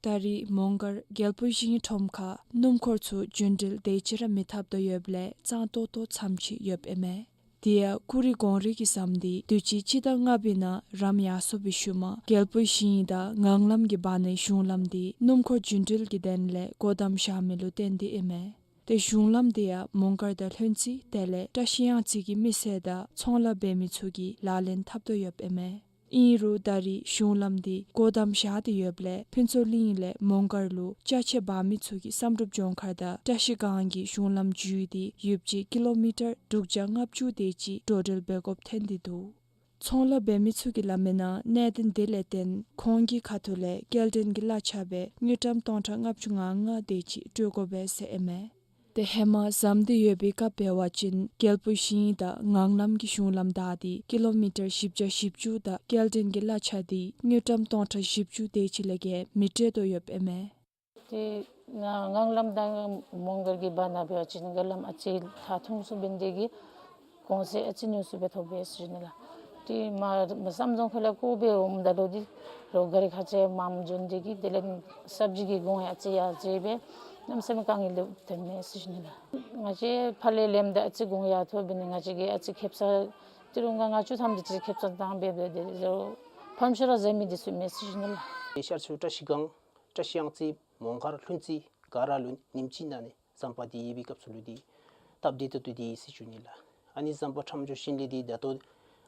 ད་རེས་མོང་སྒར་རྒྱལ་པོའི་ཞིང་ཁྲོམ་ཁར་སྣུམ་འཁོར་ཚུ་རྒྱུན་འགྲུལ་དེ་ཅིག་ར་མི་འཐབ་དོ་ཡོདཔ་ལས་གཙང་ཏོག་ཏོ་ཙམ་ཅིག་ཡོདཔ་ཨིན་མས། དེ་ཡང་ཀུ་རེ་གོང་རོལ་གྱི་ཟམ་འདི་དུས་ཅི་སྤྱི་ཟླ་ལྔ་པའི་ནང་རམ་ཡར་སོང་བའི་ཤུལ་མ་རྒྱལ་པོའི་ཞིང་དང་ངང་ལམ་གྱི་བར་ནའི་གཞུང་ལམ་འདི་སྣུམ་འཁོར་རྒྱུན་འགྲུལ་གྱི་དོན་ལས་སྒོ་བསྡམས་བཞག་མི་ལུ་བརྟེན་ཏེ་ཨིན་མས། ཏེ་གཞུང་ལམ་འདི་ཡང་མོང་སྒར་དང་ལྷུན་རྩེ་དེ་ལས་བཀྲ་ཤིས་གཡང་རྩེ་གི་མི་སེར་དང་ཚོང་ལཱ་འབད་མི་ཚུ་གིས་ལག་ལེན་འཐབ་དོ་ཡོདཔ་ཨིན་མས། ཨིན་རུང་ད་རེས་གཞུང་ལམ་འདི་སྒོ་བསྡམས་བཞག་སྟེ་ཡོདཔ་ལས་ཕུན་ཚོགས་གླིང་ལས་མོང་སྒར་ལུ་ཅ་ཆས་འབག་མི་ཚུ་གིས་བསམ་གྲུབ་ལྗོངས་མཁར་དང་བཀྲ་ཤིས་སྒང་གི་གཞུང་ལམ་བརྒྱུད་དེ་ཡུདཔ་ཅིག་ཀི་ལོ་མི་ཊར་དྲུག་བརྒྱ་ལྔ་བཅུ་དེ་ཅིག་འགྲོ་འགྲུལ་འབད་དགོཔ་ཐོན་ཏེ་འདུག། ཚོང་ལཱ་འབད་མི་ཚུ་གིས་སླབ་མིའི་ནང་གནད་དོན་དེ་ལས་བརྟེན་ཁོང་གི་ཁ་ཐུག་ལས་སྐྱེལ་འདྲེན་གྱི་གླ་ཆ་སྦེ་དངུལ་ཀྲམ་སྟོང་ཕྲག་ལྔ་བཅུ་ང་ལྔ་དེ་ཅིག་སྤྲོད་དགོ་པས་ཟེར་ཨིན་མས། ཏེ་ཧེ་མ་ཟམ་འདི་ཡོད་པའི་སྐབས་འབད་བ་ཅིན་རྒྱལ་པོའི་ཞིང་དང་ངང་ལམ་གྱི་གཞུང་ལམ་བདའ་སྟེ་ཀི་ལོ་མི་ཊར་བཞི་བརྒྱ་བཞི་བཅུ་དང་སྐྱེལ་འདྲེན་གྱི་གླ་ཆ་འདི་དངུལ་ཀྲམ་སྟོང་ཕྲག་བཞི་བཅུ་དེ་ཅིག་ལས་བརྒལ་མི་སྤྲོད་དོ་ཡོདཔ་ཨིན་མས། ཏེ་ང་ངང་ལམ་དང་མོང་སྒར་གྱི་བར་ན་འབད་བ་ཅིན་རྒྱ་ལམ་ཨ་ཙི་ཐག་ཐུང་སུ་འབད་ནི་དེ་གིས་གོང་ཚད་ཨ་ཙི་ཉུང་སུ་སྦེ་ཐོབ་པས་ཟེར་ཞུ་ནི་ལགས། ཏེ་མ་མ་བསམ་རྫོང་ཁག་ལས་ཁོ་སྦེ་འོངམ་ད་ལུ་འདི་རོགས་ག་རི་ཁ་ཆེ་མངམ་འབྱོན་ཏེ་གིས་དེ་ལས་སབ་ཇི་གི་གོང་ཡང་ཨ་ཙི་ཡར་འགྱོ་སྦེ་གནམ་མེད་ས་མེད་དཀའ་ངལ་ལུ་ཐོན་མས་ཟེར་ཞུ་ནི་ལགས། ང་བཅས་ཕར་ལས་ལེནམ་ད་ཨ་ཙི་གོང་ཡར་མཐོ་འབད་ནི་ང་བཅས་ཀྱིས་ཨ་ཙི་ཁེབ་ས་ཏི་རུ་ལྔ་ལྔ་བཅུ་ཐམ་དེ་ཅིག་ཁེབ་ས་བཏང་སྦེ་འབད་དེ་ལས་ཕམ་ཤུལ་ར་ཟ་མི་དེ་ཚུ་མས་ཟེར་ཞུ་ནི་ལགས། ཤར་ཕྱོགས་བཀྲ་ཤིས་སྒང་བཀྲ་ཤིས་གཡང་རྩེ་མོང་སྒར་ལྷུན་རྩེ་ག་ར་ལུ་ཉིནམ་གཅིག་ནང་ལས་ཟམ་པ་འདི་ཡོད་པའི་སྐབས་སུ་ལུ་འདི་སྟབས་བདེ་ཏོག་ཏོ་འདི་ཨིན་ཟེར་ཞུ་ནི་ལགས། ཨ་ནི་ཟམ་པ་ཁྲམ་ཆུ་ཤིང་ལི་འདི་ད་ལྟོ་ང་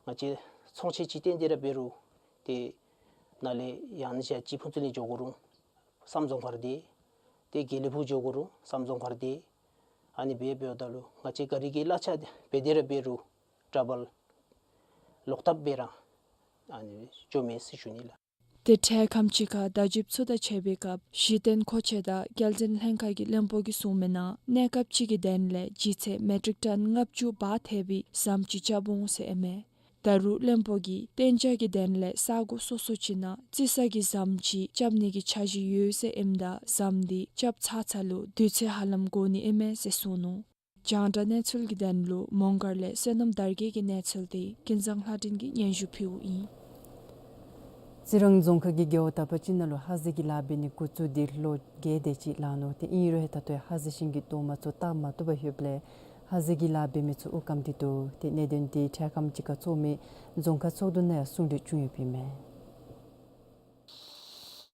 བཅས་ཚོང་ཆེན་ཅིག་བཏོན་ཏེ་ར་འབད་རུང་ཏེ་ནཱ་ལས་ཡང་ན་ཅིག་ཕུན་ཚོགས་གླིང་འགྱོ་དགོ་རུང་བསམ་རྫོང་ཁར་འདི་ཏེ་དགེ་ལེགས་ཕུག་འགྱོ་དགོ་རུང་བསམ་རྫོང་ཁར་འདི་ཨ་ནི་འབད་འབདཝ་ད་ལུ་ང་བཅས་ག་རི་གི་གླ་ཆ་འབད་དེ་ར་འབད་རུང་ཊ་བཱལ་ལོག་ཐབས་འབད་ར་ཨ་ནི་འགྱོ་མས་ཟེར་ཞུ་ནི་ལགས། ཏེ་འཕྲལ་ཁམས་ཅིག་ཁར་བརྡ་བརྒྱུད་ཚུ་དང་ཕྱད་པའི་སྐབས་གཞི་རྟེན་མཁོ་ཆས་དང་སྐྱེད་འཛིན་ལྷན་ཁག་གི་བློན་པོ་གིས་གསུངས་མི་ནང་གནས་སྐབས་ཅིག་གི་དོན་ལས་ལྗིད་ཚད་མེ་ཊིག་ཊཱན་ལྔ་བཅུ་བར་ཐལ་བའི་ཟམ་ཅིག་རྐྱབ་འོང་ཟེར་ཨིན་མས། ད་རུང་བློན་པོ་གིས་གཏན་འཇགས་ཀྱི་དོན་ལས་ས་གོ་སོ་སོ་ཅིག་ནང་རྩི་ས་གི་ཟམ་ཅིག་རྐྱབ་ནི་གི་འཆར་གཞི་ཡོད་ཟེར་ཨིནམ་ད་ཟམ་འདི་རྐྱབ་ཚར་ཚར་ལུ་དུས་ཚོད་ཧ་ལམ་འགོར་ནི་ཨིན་མས་ཟེར་གསུངས་ནུག། རྒྱང་བསྒྲགས་གནས་ཚུལ་གྱི་དོན་ལུ་མོང་སྒར་ལས་བསོད་ནམས་དར་རྒྱས་ཀྱི་གནས་ཚུལ་དེ་ཀུན་བཟང་ལྷ་སྒྲོན་གྱིས་སྙན་ཞུ་ཕུལཝ་ཨིན། རྩི་རང་རྫོང་ཁག་གི་རྒེད་འོག་དག་པ་ཅིག་ནང་ལུ་ཧ་ཟེ་གི་ལཱ་འབད་ནི་འགོ་བཙུགས་ཏེ་ལོ་བརྒྱད་དེ་ཅིག་ལང་ནུག། ཏེ་ཨིན་རུང་ཧེ་ད་ལྟོ་ཡང་ཧ་ཟེ་ཤིང་གི་རྡོག་མ་ཚུ་བཏགས་མ་བཏུབ་པར་ཡོདཔ་ལས་ཧ་ཟེ་གི་ལཱ་འབད་མི་ཚུ་དབུགས་སྐམ་སྟེ་འདུག། ཏེ་གནད་དོན་འདི་འཕྲལ་ཁམས་ཅིག་ཁར་ཚོགས་མི་རྫོང་ཁག་ཚོགས་འདུ་ནང་ཡང་གསུང་གྲོས་བྱུང་ཡོདཔ་ཨིན་མས།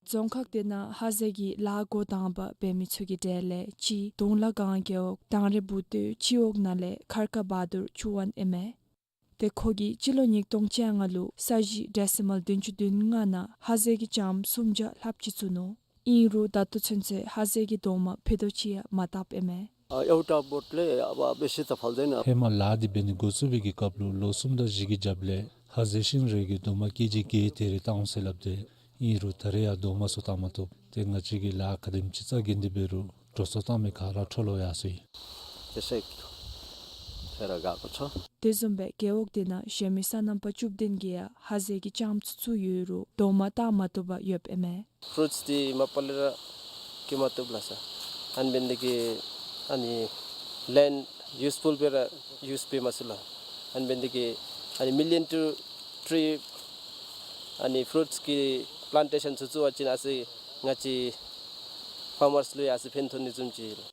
རྫོང་ཁག་དེ་ནང་ཧ་ཟེ་གི་ལཱ་འགོ་དང་པ་འབད་མི་ཚུ་གི་གྲས་ལས་གཅིག་དུང་ལ་སྒང་རྒེད་འོག་དང་རི་བུ་སྟོད་སྤྱི་འོག་ནང་ལས་མཁར་དཀར་བ་དུར་ཆུ་དབང་ཨིན་མས། ཏེ་ཁོ་གིས་སྤྱི་ལོ་ཉིས་སྟོང་བཅོ་ལྔ་ལུ་ས་གཞི་ཌེ་སི་མཱལ་བདུན་ཅུ་དོན་ལྔ་ནང་ཧ་ཟེ་གི་ལྕངམ་སུམ་བརྒྱ་ལྷགཔ་ཅིག་བཙུགས་ནུག། ཨིན་རུང་ད་ལྟོ་ཚུན་ཚོད་ཧ་ཟེ་གི་རྡོག་མ་ཕུད་རྡོག་ཅིག་ཡང་མ་བཏགསཔ་ཨིན་མས། ཨ་ཨེའུ་ཊ་བོཊ་ལས་ཨ་བ་བེ་ཤི་ཏ་ཕལ་ཏེ་ན། ཧེ་མ་ལཱ་འདི་འབད་ནི་འགོ་བཙུགས་པའི་གི་སྐབས་ལུ་ལོ་གསུམ་དང་བཞི་གི་རྒྱབ་ལས་ཧ་ཟེ་ཤིང་རེ་གི་རྡོག་མ་ཀེ་ཇི་བརྒྱད་དེ་རེ་བཏང་འོང་ཟེར་སླབ་སྟེ། ཨིན་རུང་ད་རེས་ཡང་རྡོག་མ་ཚུ་བཏགས་མ་བཏུབ། ཏེ་ང་བཅས་ཀྱིས་ལཱ་ག་དེམ་ཅིག་རྩ་འགེངས་ཏེ་འབད་རུང་འགྲོ་སོང་བཏང་མི་ག་ར་འཕྲོ་བརླག་ཡར་སོ་ཡི། ཏེ་ཤེག་ཐེ་ར་ག་གོ་ཆོ། དེ་བཟུམ་སྦེ་རྒེད་འོག་དེ་ནང་གཞན་མི་སོ་ནམ་པ་བཅུ་བདུན་གྱིས་ཡང་ཧ་ཟེ་གི་ལྕངམ་ཚུ་བཙུགས་ཡོད་རུང་རྡོག་མ་བཏགས་མ་བཏུབ་པར་ཡོདཔ་ཨིན་མས། ཕུ་རུཊསི་འདི་མ་པ་ལས་ར་སྐྱེ་མ་བཏུབ་ལགས་སར། ཨ་ནི་འབད་ནི་དེ་གིས་ཨ་ནི་ལེནཌ་ཡུས་ཕུལ་སྦེ་ར་ཡུས་འབད་མ་ཚུགས་ལགས། ཨ་ནི་འབད་ནི་དེ་གིས་ཨ་ནི་མི་ལི་ཡོན་ཊུ་ཊི་རི་ཨ་ནི་ཕུ་རུཊསི་གི་པི་ལཱན་ཊེ་ཤཱན་ཚུ་བཙུགས་པ་ཅིན་ཨ་ཙི་ང་བཅས་ཕཱར་མརསི་ལུ་ཡང་ཨ་ཙི་ཕན་ཐོགས་ནི་བཟུམ་ཅིག་ལགས།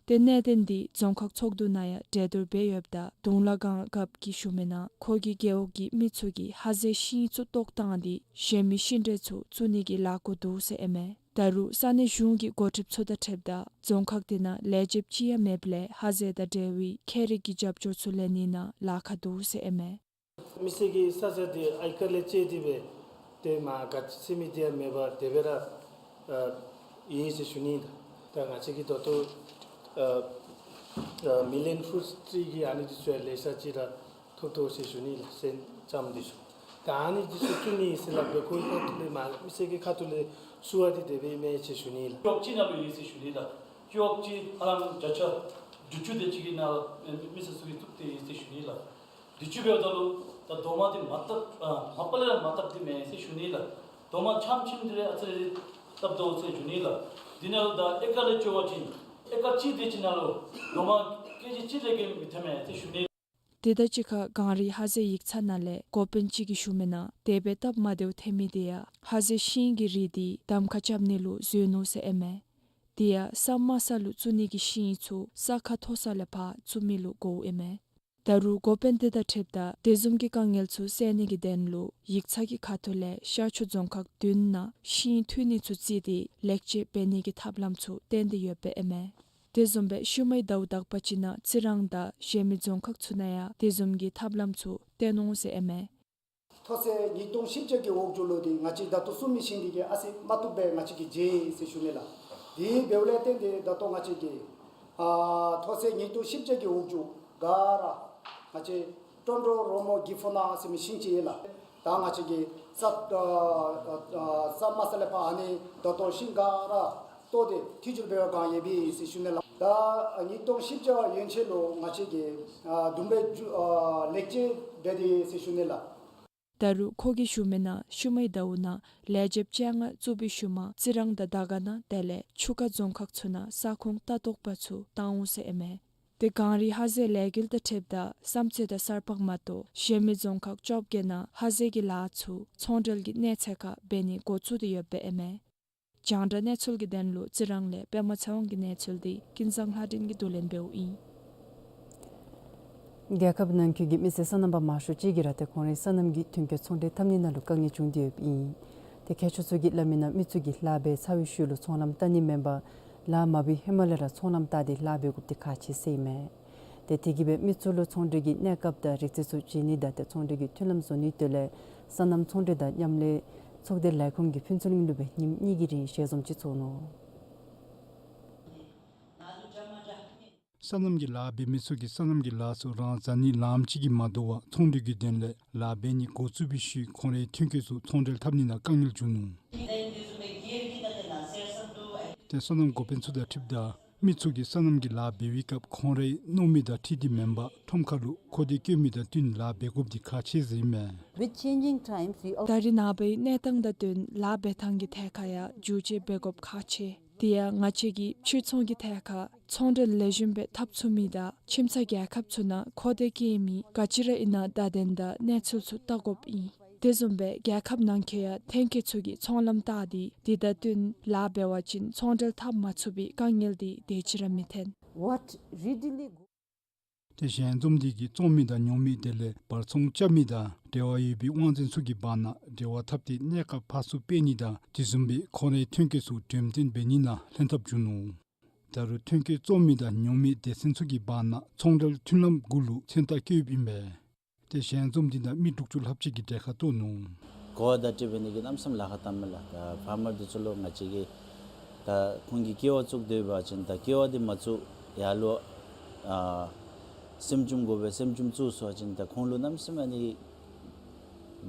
ཏེ་གནད་དོན་འདི་རྫོང་ཁག་ཚོགས་འདུ་ནང་ཡང་གྲོས་བསྡུར་འབད་ཡོདཔ་ད་དུང་ལ་སྒང་རྒཔོ་གིས་ཞུ་མི་ནང་ཁོ་གིས་རྒེད་འོག་གི་མི་ཚུ་གིས་ཧ་ཟེ་ཤིང་ཚུ་བཏོག་བཏང་སྟེ་གཞན་མི་ཤིང་འབྲས་ཚུ་བཙུགས་ནི་གི་ལཱ་འགོ་འདུག་ཟེར་ཨིན་མས། ད་རུང་ས་གནས་གཞུང་གི་འགོ་ཁྲིདཔ་ཚུ་དང་འཁྲིལཝ་ད་རྫོང་ཁག་དེ་ནང་ལས་བྱེདཔ་ཅིག་ཡང་མེདཔ་ལས་ཧ་ཟེ་དང་འབྲེལ་བའི་ཁྱད་རིག་གི་རྒྱབ་སྐྱོར་ཚུ་ལེན་ནི་ནང་ལཱ་ཁག་འདུག་ཟེར་ཨིན་མས། མི་སེར་གྱིས་ས་ཆ་འདི་ཨའི་ཀར་ལས་བཅད་དེ་སྦེ་ཏེ་མ་ག་ཅི་ཟེར་མི་འདི་ཡང་མེད་པར་དེ་སྦེ་ར་ཨ་ཡོད་ཟེར་ཞུ་ནི་ལགས། ད་ང་བཅས་ཀྱིས་ད་ལྟོ་ཨ་ཨ་མི་ལི་ཡོན་ཕུ་རུཊསི་གི་ཨ་ནི་འདི་ཚུ་ཡང་ལེ་ཤ་ཅིག་ར་ཐོབ་དོ་ཟེར་ཞུ་ནི་ལགས། ཟན་ལྕངམ་འདི་ཚུ་ད་ཨ་ནི་འདི་ཚུ་བཙུགས་ནི་ཟེར་སླབ་སྦེ་ཁོའི་ཁ་ཐུག་ལས་མ་མི་སེར་གྱི་ཁ་ཐུག་ལས་ཞུ་བ་འདི་དེ་སྦེ་ཨིན་མས་ཟེར་ཞུ་ནི་ལགས། ཅོག་ཅིག་ནང་ལུ་ཡོད་ཟེར་ཞུ་ནི་ལགས། ཅོག་ཅིག་ཧ་ལམ་བརྒྱ་ཆ་དྲུག་ཅུ་དེ་ཅིག་གི་ནང་ལུ་མི་སེར་ཚུ་གིས་བཙུགས་ཏེ་ཡོད་ཟེར་ཞུ་ནི་ལགས། དུས་ཅི་འབདཝ་ད་ལུ་ད་རྡོག་མ་འདི་མ་བཏབ་ཨ་མ་པ་ལས་ར་མ་བཏབ་སྟེ་མེན་ཟེར་ཞུ་ནི་ལགས། རྡོག་མ་ཆམ་ཆིམ་འདི་རེ་ཨ་ཙི་རེ་བཏབ་དོ་ཟེར་ཞུ་ནི་ལགས། འདི་ནང་ལུ་ད་ཨེ་ཀར་ལས་འགྱོ་བ་ཅིན་ཨེ་ཀར་གཅིག་དེ་ཅིག་ནང་ལུ་རྡོག་མ་ཀེ་ཇི་གཅིག་ལས་བརྒལ་མི་ཐོན་མས་ཟེར་ཞུ་ནི། དེ་དང་གཅིག་ཁར་གངས་རི་ཧ་ཟེ་ཡིག་ཚང་ནང་ལས་འགོ་དཔོན་ཅིག་གིས་ཞུ་མི་ནང་དེ་སྦེ་སྟབས་མ་བདེཝ་ཐོན་མི་དེ་ཡང་ཧ་ཟེ་ཤིང་གི་རིགས་འདི་གདམ་ཁ་རྐྱབ་ནི་ལུ་འཛོལ་ནུག་ཟེར་ཨིན་མས། དེ་ཡང་ས་དམའ་ས་ལུ་བཙུགས་ནི་གི་ཤིང་ཚུ་ས་ཁ་མཐོ་ས་ལས་ཕར་བཙུགས་མི་ལུ་གོཝ་ཨིན་མས། ད་རུང་འགོ་དཔོན་དེ་དང་འཁྲིལཝ་ད་དེ་བཟུམ་གྱི་དཀའ་ངལ་ཚུ་སེལ་ནི་གི་དོན་ལུ་ཡིག་ཚང་གི་ཁ་ཐུག་ལས་ཤར་ཕྱོགས་རྫོང་ཁག་བདུན་ནང་ཤིང་འཐུ་ནི་ཚུ་བརྩིས་ཏེ་ལེགས་བཅོས་འབད་ནི་གི་ཐབས་ལམ་ཚུ་བཏོན་ཏེ་ཡོདཔ་ཨིན་མས། དེ་བཟུམ་སྦེ་ཤུལ་མའི་ཟླཝ་དག་པ་ཅིག་ནང་རྩི་རང་དང་གཞན་མི་རྫོང་ཁག་ཚུ་ནང་ཡང་དེ་བཟུམ་གྱི་ཐབས་ལམ་ཚུ་བཏོན་འོང་ཟེར་ཨིན་མས། མཐོ་ཚད་ཉིས་སྟོང་བཞི་བརྒྱ་གི་འོག་འཇུག་ལུ་འདི་ང་བཅས་ད་ལྟོ་བཙུགས་མི་ཤིང་འདི་གིས་ཨ་ཙི་མ་བཏུབ་པས་ང་བཅས་ཀྱིས་བརྗེད་ཡི་ཟེར་ཞུ་ནི་ལགས། དེ་འབདཝ་ལས་བརྟེན་ཏེ་ད་ལྟོ་ང་བཅས་ཀྱིས་ཨ་མཐོ་ཚད་ཉིས་སྟོང་བཞི་བརྒྱ་གི་འོག་འཇུག་ག་ར་ང་བཅས་ཀྲོན་ཌོ་རོ་མོ་གི་ཕོ་ན་ཟེར་མི་ཤིང་ཅིག་ཡོད་ལགས། ད་ང་བཅས་ཀྱིས་ས་ཨ་ཨ་ས་དམའ་ས་ལས་ཕར་ཨ་ནི་ད་ལྟོ་ཤིང་ག་ར་བཏོག་སྟེ་ཐིག་ཚུ་འབད་བར་བཀང་ཡོད་པས་ཟེར་ཞུ་ནི་ལགས། ད་ཉིས་སྟོང་བཞི་བརྒྱ་ཡན་ཆད་ལུ་ང་བཅས་ཀྱིས་ཨ་བསྡོམས་སྦེ་འཇུ་ཨ་ལེགས་བཅོས་འབད་དེ་ཟེར་ཞུ་ནི་ལགས། ད་རུང་ཁོ་གིས་ཞུ་མི་ནང་ཤུལ་མའི་ཟླཝ་ནང་ལས་བྱེདཔ་བཅོ་ལྔ་བཙུགས་པའི་ཤུལ་མ་རྩི་རང་དང་དར་དཀར་ན་དེ་ལས་ཆུ་ཁ་རྫོང་ཁག་ཚུ་ནང་ས་ཁོངས་ལྟ་རྟོག་པ་ཚུ་བཏང་འོང་ཟེར་ཨིན་མས། ཏེ་གངས་རི་ཧ་ཟེ་ལས་འགུལ་དང་འཁྲིལཝ་ད་བསམ་ཚུལ་དང་གསར་པ་མ་གཏོགས་གཞན་མི་རྫོང་ཁག་བཅོ་བརྒྱད་ནང་ཧ་ཟེ་གི་ལཱ་ཚུ་ཚོང་འབྲེལ་གྱི་གནས་ཚད་ཁར་འབད་ནི་འགོ་བཙུགས་ཏེ་ཡོདཔ་ཨིན་མས། རྒྱང་བསྒྲགས་གནས་ཚུལ་གྱི་དོན་ལུ་རྩི་རང་ལས་པདྨ་ཚེ་དབང་གི་གནས་ཚུལ་འདི་ཀུན་བཟང་ལྷ་སྒྲོན་གྱིས་བསྡུ་ལེན་འབདཝ་ཨིན། རྒྱལ་ཁབ་ནང་འཁོད་ཀྱི་མི་སེར་སོ་ནམ་པ་མང་ཤོས་ཅིག་གིས་ར་ཏེ་ཁོང་རའི་སོ་ནམ་གྱི་ཐོན་སྐྱེད་ཚོང་འབྲེལ་འཐབ་ནི་ནང་ལུ་དཀའ་ངལ་བྱུང་སྟེ་ཡོདཔ་ཨིན། ཏེ་མཁས་མཆོག་ཚུ་གིས་སླབ་མི་ནང་མི་ཚུ་གིས་ལཱ་འབད་ཚར་བའི་ཤུལ་ལུ་ཚོང་ལམ་བལྟ་ནི་མེན་པར་ལཱ་མ་འབད་ཧེ་མ་ལས་ར་ཚོང་ལམ་བལྟ་སྟེ་ལཱ་འབད་དགོཔ་འདི་ཁག་ཆེ་ཟེར་ཨིན་མས། ཏེ་དེ་གིས་སྦེ་མི་ཚུ་ལུ་ཚོང་འབྲེལ་གྱི་གནས་སྐབས་དང་རིག་རྩལ་ཚུ་བྱིན་ནི་དང་ཏེ་ཚོང་འབྲེལ་གྱི་མཐུན་ལམ་བཟོ་ནིའི་དོན་ལས་སོ་ནམ་ཚོང་འབྲེལ་དང་མཉམ་ལས་ཚོགས་སྡེ་ལས་ཁུངས་ཀྱིས་ཕུན་ཚོགས་གླིང་ལུ་སྦེ་ཉིནམ་གཉིས་ཀྱི་རིང་ཞལ་འཛོམས་ཅིག་ཚོགས་ནུག། སོ་ནམ་གྱི་ལཱ་འབད་མི་ཚུ་གིས་སོ་ནམ་གྱི་ལཱ་ཚུ་རང་བཟའ་ནི་ལངམ་ཅིག་གིས་མ་དོ་བར་ཚོང་འབྲེལ་གྱི་དོན་ལས་ལཱ་འབད་ནི་འགོ་བཙུགས་པའི་ཤུལ་ཁོང་རའི་ཐོན་སྐྱེད་ཚུ་ཚོང་འབྲེལ་འཐབ་ནི་ནང་དཀའ་ངལ་བྱུང་ནུག། ཏེ་སོ་ནམ་འགོ་དཔོན་ཚུ་དང་འཁྲིལཝ་ད་མི་ཚུ་གིས་སོ་ནམ་གྱི་ལཱ་འབད་བའི་སྐབས་ཁོང་རའི་མནོ་མི་དང་འཁྲིལ་ཏེ་མེན་པར་ཁྲོམ་ཁ་ལུ་མཁོ་འདོད་བསྐྱོན་མི་དང་བསྟུན་ལཱ་འབད་དགོཔ་འདི་ཁག་ཆེ་ཟེར་ཨིན་མས། With changing times, we also ད་རེས་ནངས་པའི་གནས་སྟངས་དང་བསྟུན་ལཱ་འབད་ཐངས་ཀྱི་ཐད་ཁར་ཡང་འགྱུར་བཅོས་འབད་དགོཔ་ཁག་ཆེ། དེ་ཡང་ང་བཅས་ཀྱིས་ཕྱིར་ཚོང་གི་ཐད་ཁར་ཚོང་འབྲེལ་ལེགས་ཤོམ་སྦེ་འཐབ་ཚུགས་མི་དང་ཁྱིམ་ཚང་རྒྱལ་ཁབ་ཚུ་ནང་མཁོ་འདོད་བསྐྱེད་མི་ག་ཅི་ར་ཨིན་ན་བརྡ་དོན་དང་གནས་ཚུལ་ཚུ་བལྟ་དགོཔ་ཨིན། དེ་བཟུམ་སྦེ་རྒྱལ་ཁབ་ནང་འཁོད་ཡང་ཐོན་སྐྱེད་ཚུ་གིས་ཚོང་ལམ་བལྟ་སྟེ་དེ་དང་བསྟུན་ལཱ་འབད་བ་ཅིན་ཚོང་འབྲེལ་འཐབ་མ་ཚུགས་པའི་དཀའ་ངལ་འདི་དེ་ཅིག་ར་མི་ཐོན། What really go- ཏེ་ཞལ་འཛོམས་འདི་གིས་བཙོང་མི་དང་ཉོ་མི་དེ་ལས་བར་ཚོང་རྐྱབ་མི་དང་འབྲེལ་བ་ཡོད་པའི་དབང་འཛིན་ཚུ་གི་བར་ན་འབྲེལ་བ་འཐབ་སྟེ་གནས་སྐབས་ཕར་ཚུར་སྤེལ་ནི་དང་དེ་བཟུམ་སྦེ་ཁོང་རའི་ཐོན་སྐྱེད་ཚུ་འགྲེམས་སྟོན་འབད་ནི་ནང་ལྷན་ཐབས་བྱུང་ནུག། ད་རུང་ཐོན་སྐྱེད་བཙོང་མི་དང་ཉོ་མི་སྡེ་ཚན་ཚུ་གི་བར་ན་ཚོང་འབྲེལ་མཐུན་ལམ་གུ་ལུ་མཚན་རྟགས་བཀོདཔ་ཨིན་པས། ཏེ་ཞལ་འཛོམས་འདི་ནང་མི་དྲུག་ཅུ་ལྷགཔ་ཅིག་གིས་གྲལ་ཁར་གཏོགས་ནུག། གོ་བ་བརྡ་སྤྲོད་འབད་ནི་གི་གནམ་མེད་ས་མེད་ལཱ་ཁག་བཏངམ་མས་ལགས། ད་ཕར་མར་འདི་ཚུ་ལུ་ང་བཅས་ཀྱིས་ད་ཁོང་གིས་ཀེ་ཝ་བཙུགས་སྡོད་པ་ཅིན་ད་ཀེ་ཝ་འདི་མ་བཙུགས་ཡར་ལུ་ཨ་སེམས་ཅུམ་དགོ་པས། སེམས་ཅུམ་བཙུགས་སོང་པ་ཅིན་ད་ཁོང་ལུ་གནམ་མེད་ས་མེད་ཨ་ནི་